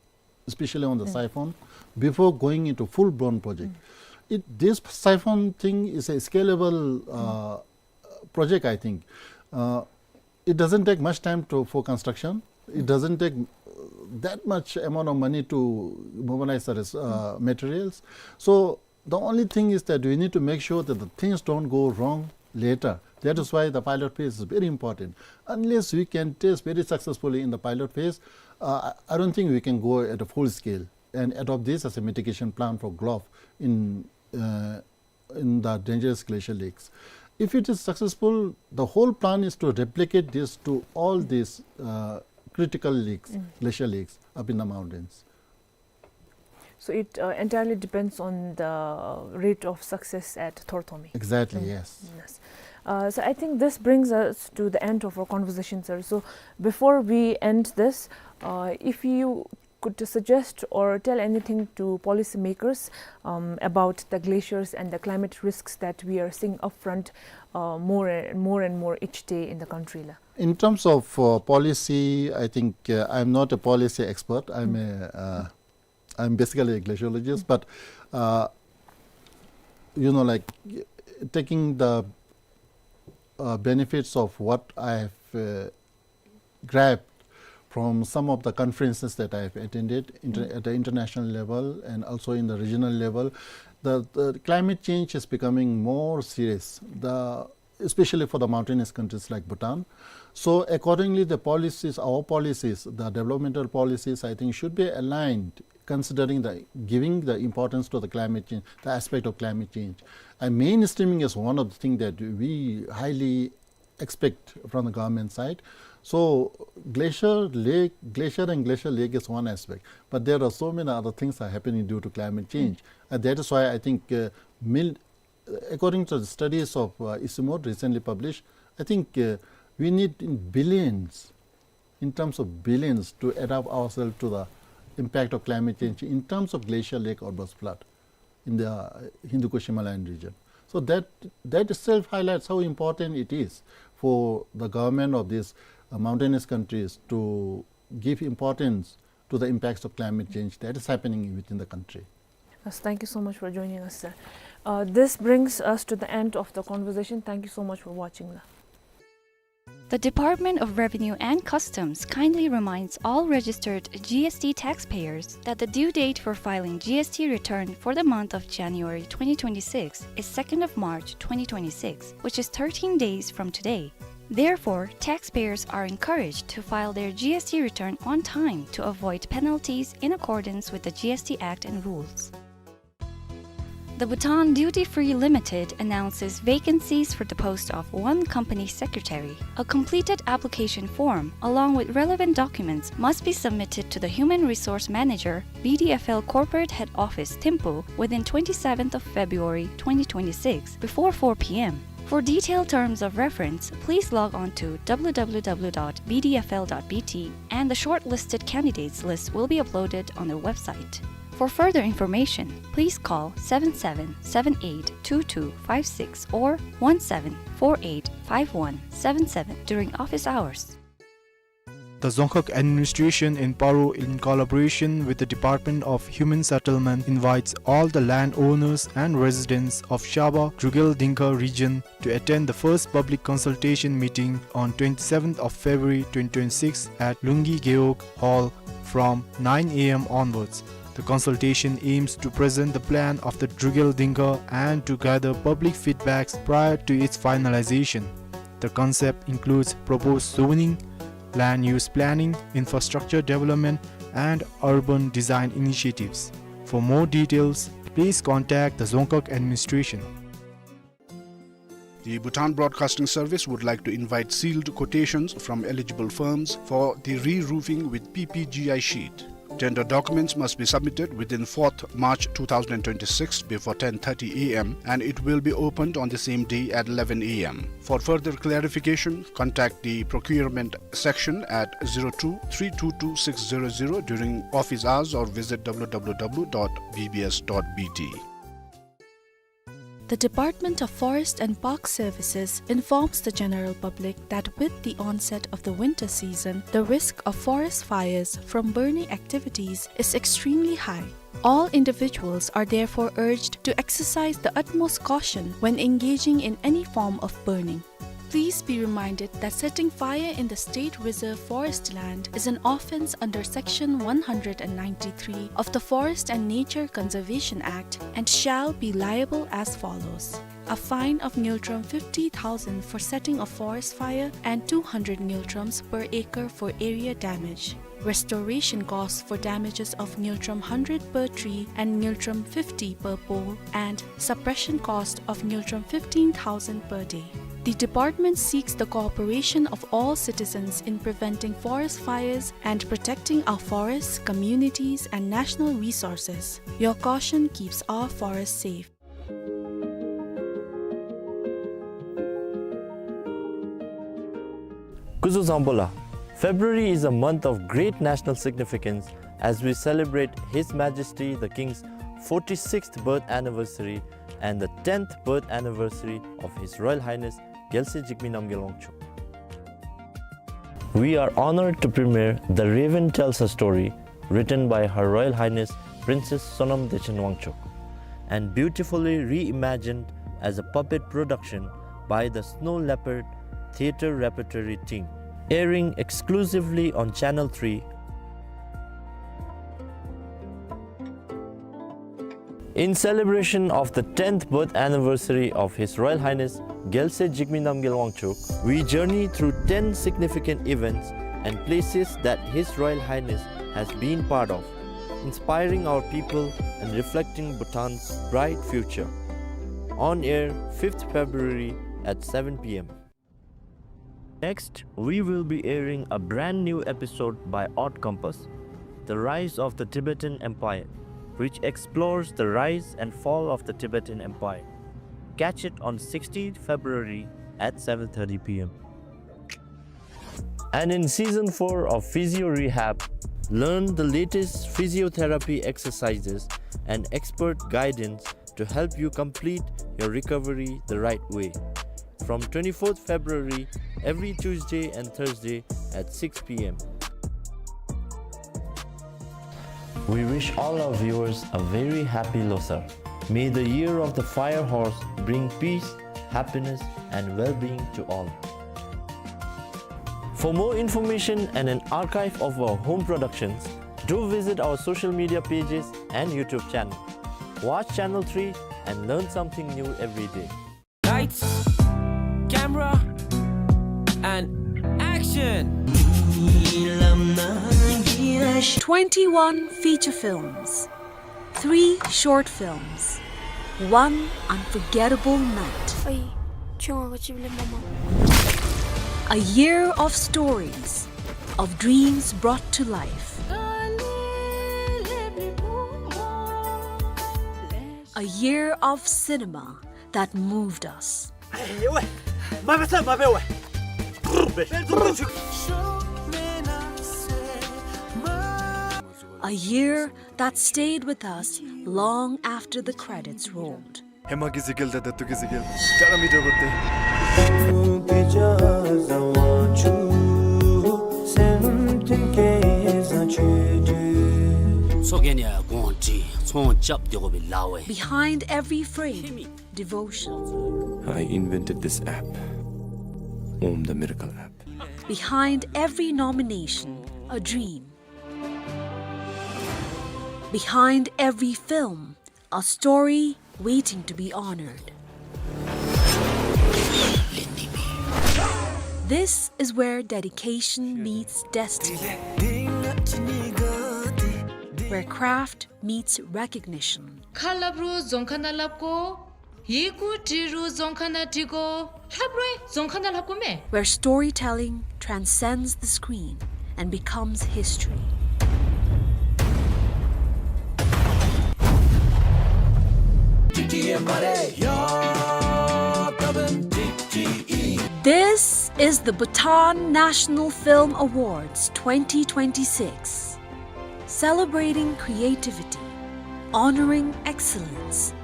especially on the siphon, before going into full-blown project. It, this siphon thing is a scalable, uh, project, I think. Uh, it doesn't take much time to, for construction. It doesn't take, uh, that much amount of money to mobilize the res-, uh, materials. So the only thing is that we need to make sure that the things don't go wrong later. That is why the pilot phase is very important. Unless we can test very successfully in the pilot phase, uh, I, I don't think we can go at a full scale and adopt this as a mitigation plan for Glof in, uh, in the dangerous glacial lakes. If it is successful, the whole plan is to replicate this to all these, uh, critical lakes, glacial lakes up in the mountains. So it, uh, entirely depends on the rate of success at Thorthormi. Exactly, yes. Yes. Uh, so I think this brings us to the end of our conversation, sir. So before we end this, uh, if you could suggest or tell anything to policymakers, um, about the glaciers and the climate risks that we are seeing upfront, uh, more and more and more each day in the country, la? In terms of, uh, policy, I think, uh, I'm not a policy expert. I'm a, uh, I'm basically a glaciologist, but, uh, you know, like, taking the, uh, benefits of what I've, uh, grabbed from some of the conferences that I've attended inter-, at the international level and also in the regional level, the, the climate change is becoming more serious. The especially for the mountainous countries like Bhutan. So accordingly, the policies, our policies, the developmental policies, I think, should be aligned considering the, giving the importance to the climate change, the aspect of climate change. And mainstreaming is one of the things that we highly expect from the government side. So glacier lake, glacier and glacial lake is one aspect, but there are so many other things are happening due to climate change. And that is why I think, uh, mil-, according to the studies of, uh, ICIMOD recently published, I think, uh, we need in billions, in terms of billions, to adapt ourselves to the impact of climate change in terms of glacial lake outburst flood in the, uh, Hindu Kush Himalayan region. So that, that itself highlights how important it is for the government of these, uh, mountainous countries to give importance to the impacts of climate change that is happening within the country. Yes, thank you so much for joining us, sir. Uh, this brings us to the end of the conversation. Thank you so much for watching, la. The Department of Revenue and Customs kindly reminds all registered G S T taxpayers that the due date for filing G S T return for the month of January twenty twenty-six is second of March twenty twenty-six, which is thirteen days from today. Therefore, taxpayers are encouraged to file their G S T return on time to avoid penalties in accordance with the G S T Act and rules. The Bhutan Duty Free Limited announces vacancies for the post of one company secretary. A completed application form, along with relevant documents, must be submitted to the Human Resource Manager, B D F L Corporate Head Office, Thimphu, within twenty-seventh of February twenty twenty-six, before four P M. For detailed terms of reference, please log on to W W W dot B D F L dot B T, and the shortlisted candidates list will be uploaded on their website. For further information, please call seven seven seven eight two two five six or one seven four eight five one seven seven during office hours. The Dzongkhag administration in Paro, in collaboration with the Department of Human Settlement, invites all the landowners and residents of Shaba Drukgyal Dzongkhag region to attend the first public consultation meeting on twenty-seventh of February twenty twenty-six at Lunggi Gewog Hall from nine A M onwards. The consultation aims to present the plan of the Drukgyal Dzongkhag and to gather public feedbacks prior to its finalization. The concept includes proposed zoning, land use planning, infrastructure development, and urban design initiatives. For more details, please contact the Dzongkhag administration. The Bhutan Broadcasting Service would like to invite sealed quotations from eligible firms for the re-roofing with P P G I sheet. Tender documents must be submitted within fourth March two thousand twenty-six before ten thirty A M, and it will be opened on the same day at eleven A M. For further clarification, contact the procurement section at zero two three two two six zero zero during office hours or visit W W W dot B B S dot B T. The Department of Forest and Park Services informs the general public that with the onset of the winter season, the risk of forest fires from burning activities is extremely high. All individuals are therefore urged to exercise the utmost caution when engaging in any form of burning. Please be reminded that setting fire in the state reserve forest land is an offence under Section one hundred and ninety-three of the Forest and Nature Conservation Act and shall be liable as follows. A fine of ngultrum fifty thousand for setting a forest fire and two hundred ngultrums per acre for area damage. Restoration costs for damages of ngultrum hundred per tree and ngultrum fifty per pole, and suppression cost of ngultrum fifteen thousand per day. The department seeks the cooperation of all citizens in preventing forest fires and protecting our forests, communities, and national resources. Your caution keeps our forests safe. སྐུ་གཟུགས་བཟང་པོ་ལགས། February is a month of great national significance as we celebrate His Majesty the King's forty-sixth birth anniversary and the tenth birth anniversary of His Royal Highness རྒྱལ་སྲས་འཇིགས་མེད་རྣམ་རྒྱལ་དབང་ཕྱུག. We are honored to premiere The Raven Tells a Story, written by Her Royal Highness Princess Sonam Dechen Wangchuck and beautifully reimagined as a puppet production by the Snow Leopard Theatre Repertory team, airing exclusively on Channel three. In celebration of the tenth birth anniversary of His Royal Highness རྒྱལ་སྲས་འཇིགས་མེད་རྣམ་རྒྱལ་དབང་ཕྱུག, we journey through ten significant events and places that His Royal Highness has been part of, inspiring our people and reflecting Bhutan's bright future. On air, fifth February at seven P M. Next, we will be airing a brand new episode by Odd Compass, The Rise of the Tibetan Empire, which explores the rise and fall of the Tibetan Empire. Catch it on sixteenth February at seven thirty P M. And in season four of Physio Rehab, learn the latest physiotherapy exercises and expert guidance to help you complete your recovery the right way. From twenty-fourth February, every Tuesday and Thursday at six P M. We wish all our viewers a very happy Losar. May the year of the fire horse bring peace, happiness, and well-being to all. For more information and an archive of our home productions, do visit our social media pages and YouTube channel. Watch Channel three and learn something new every day. Lights, camera, and action! Twenty-one feature films, three short films, one unforgettable night. ཨའི། ཁྱོད་ང་ག་ཅི་ལས་མ་མ། A year of stories, of dreams brought to life. A year of cinema that moved us. A year that stayed with us long after the credits rolled. ཧེ་མ་གི་གཟིགས་སྐལ་དང་ད་ལྟོ་གི་གཟིགས་སྐལ་ག་ར་མི་འདྲ་བ་སྟེ། མཚོ་རྒྱལ་ནས་དགོངས་ཏེ་ཚོང་རྐྱབ་སྡོད་དགོ་པའི་ལཱ་བས། Behind every frame, devotion. I invented this app, Om the Miracle App. Behind every nomination, a dream. Behind every film, a story waiting to be honored. This is where dedication meets destiny, where craft meets recognition. ཁ་སླབ་རུང་རྫོང་ཁ་ནང་སླབ་དགོ། ཡི་གུ་བྲི་རུང་རྫོང་ཁ་ནང་བྲི་དགོ། ལྷབ་རུང་རྫོང་ཁ་ནང་ལྷབ་དགོ་མས། Where storytelling transcends the screen and becomes history. This is the Bhutan National Film Awards twenty twenty-six. Celebrating creativity, honoring excellence,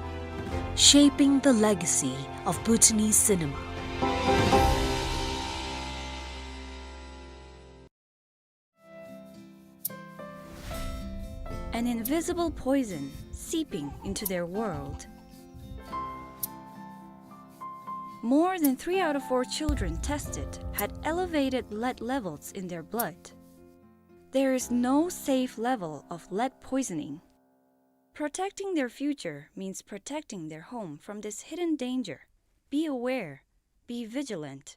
shaping the legacy of Bhutanese cinema. An invisible poison seeping into their world. More than three out of four children tested had elevated lead levels in their blood. There is no safe level of lead poisoning. Protecting their future means protecting their home from this hidden danger. Be aware. Be vigilant.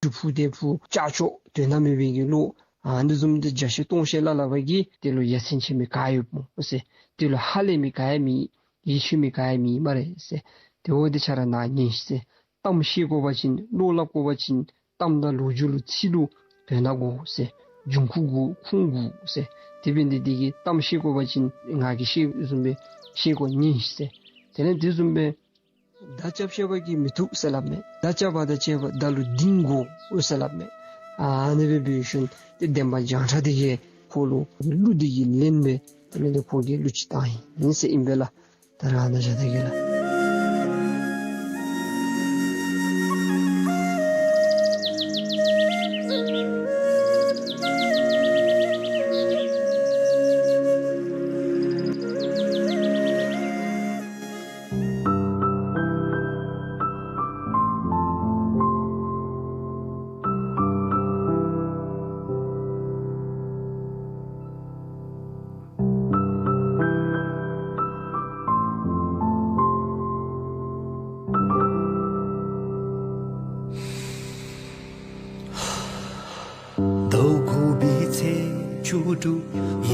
སྒྲུབ་ཕུག་དེ་ཕུག་ལྕགས་ཀྱོག་དོན་དག་མེད་པའི་གི་ལོག། ཨ་ནི་བཟུམ་དེ་བརྒྱ་བཤད་སྟོང་བཤད་སླབ་སླབ་པ་གིས་དེ་ལུ་ཡ་མཚན་ཆེ་མི་ག་ཡོདཔ་སྨོ་ཟེར། དེ་ལུ་ཧ་ལས་མི་ག་ཡང་མེད། ཡིད་ཆེས་མི་ག་ཡང་མེད་སྨ་རེ་ཟེར། དེ་འོ་དེ་ཆ་ར་ནཱ་ཉན་ཤིག་ཟེར། གཏམ་བཤད་དགོ་པ་ཅིན་བློ་སླབ་དགོ་པ་ཅིན་གཏམ་དང་ལོ་རྒྱུས་ལུ་ཚིག་ལུ་དོན་དག་དགོ་ཟེར། འབྱུང་ཁུངས་དགོ་ཁུངས་དགོ་ཟེར། དེ་འབད་ནི་དེ་གིས་གཏམ་བཤད་དགོ་པ་ཅིན་ང་གིས་བཤད་བཟུམ་སྦེ་བཤད་དགོ་ཉན་ཤིག་ཟེར། དེ་ལས་དེ་བཟུམ་སྦེ་མདའ་རྐྱབ་ཤེས་པ་གིས་མི་ཐུབ་ཟེར་སླབ་མས། མདའ་རྐྱབ་པ་དང་བཅས་པ་མདའ་ལུ་གདིང་དགོ་ཟེར་སླབ་མས། ཨ་ནི་སྦེ་འབད་ཞིནམ་ཏེ་འདན་མ་བྱང་ཁྲ་དེ་གིས་ཁོ་ལུ་གླུ་དེ་གི་ལན་སྦེ་ དེ་ལས་དེ་ཁོ་གིས་གླུ་ཅིག་བཏང་ཡི་ཨིན་ཟེར་ཨིན་པས་ལགས། ད་རེས་ཨ་ནཱ་བཞག་ད་གེ་ལགས། ཟླཝ་དགུ་པའི་ཚེས་བཅུ་དྲུག་ཡི།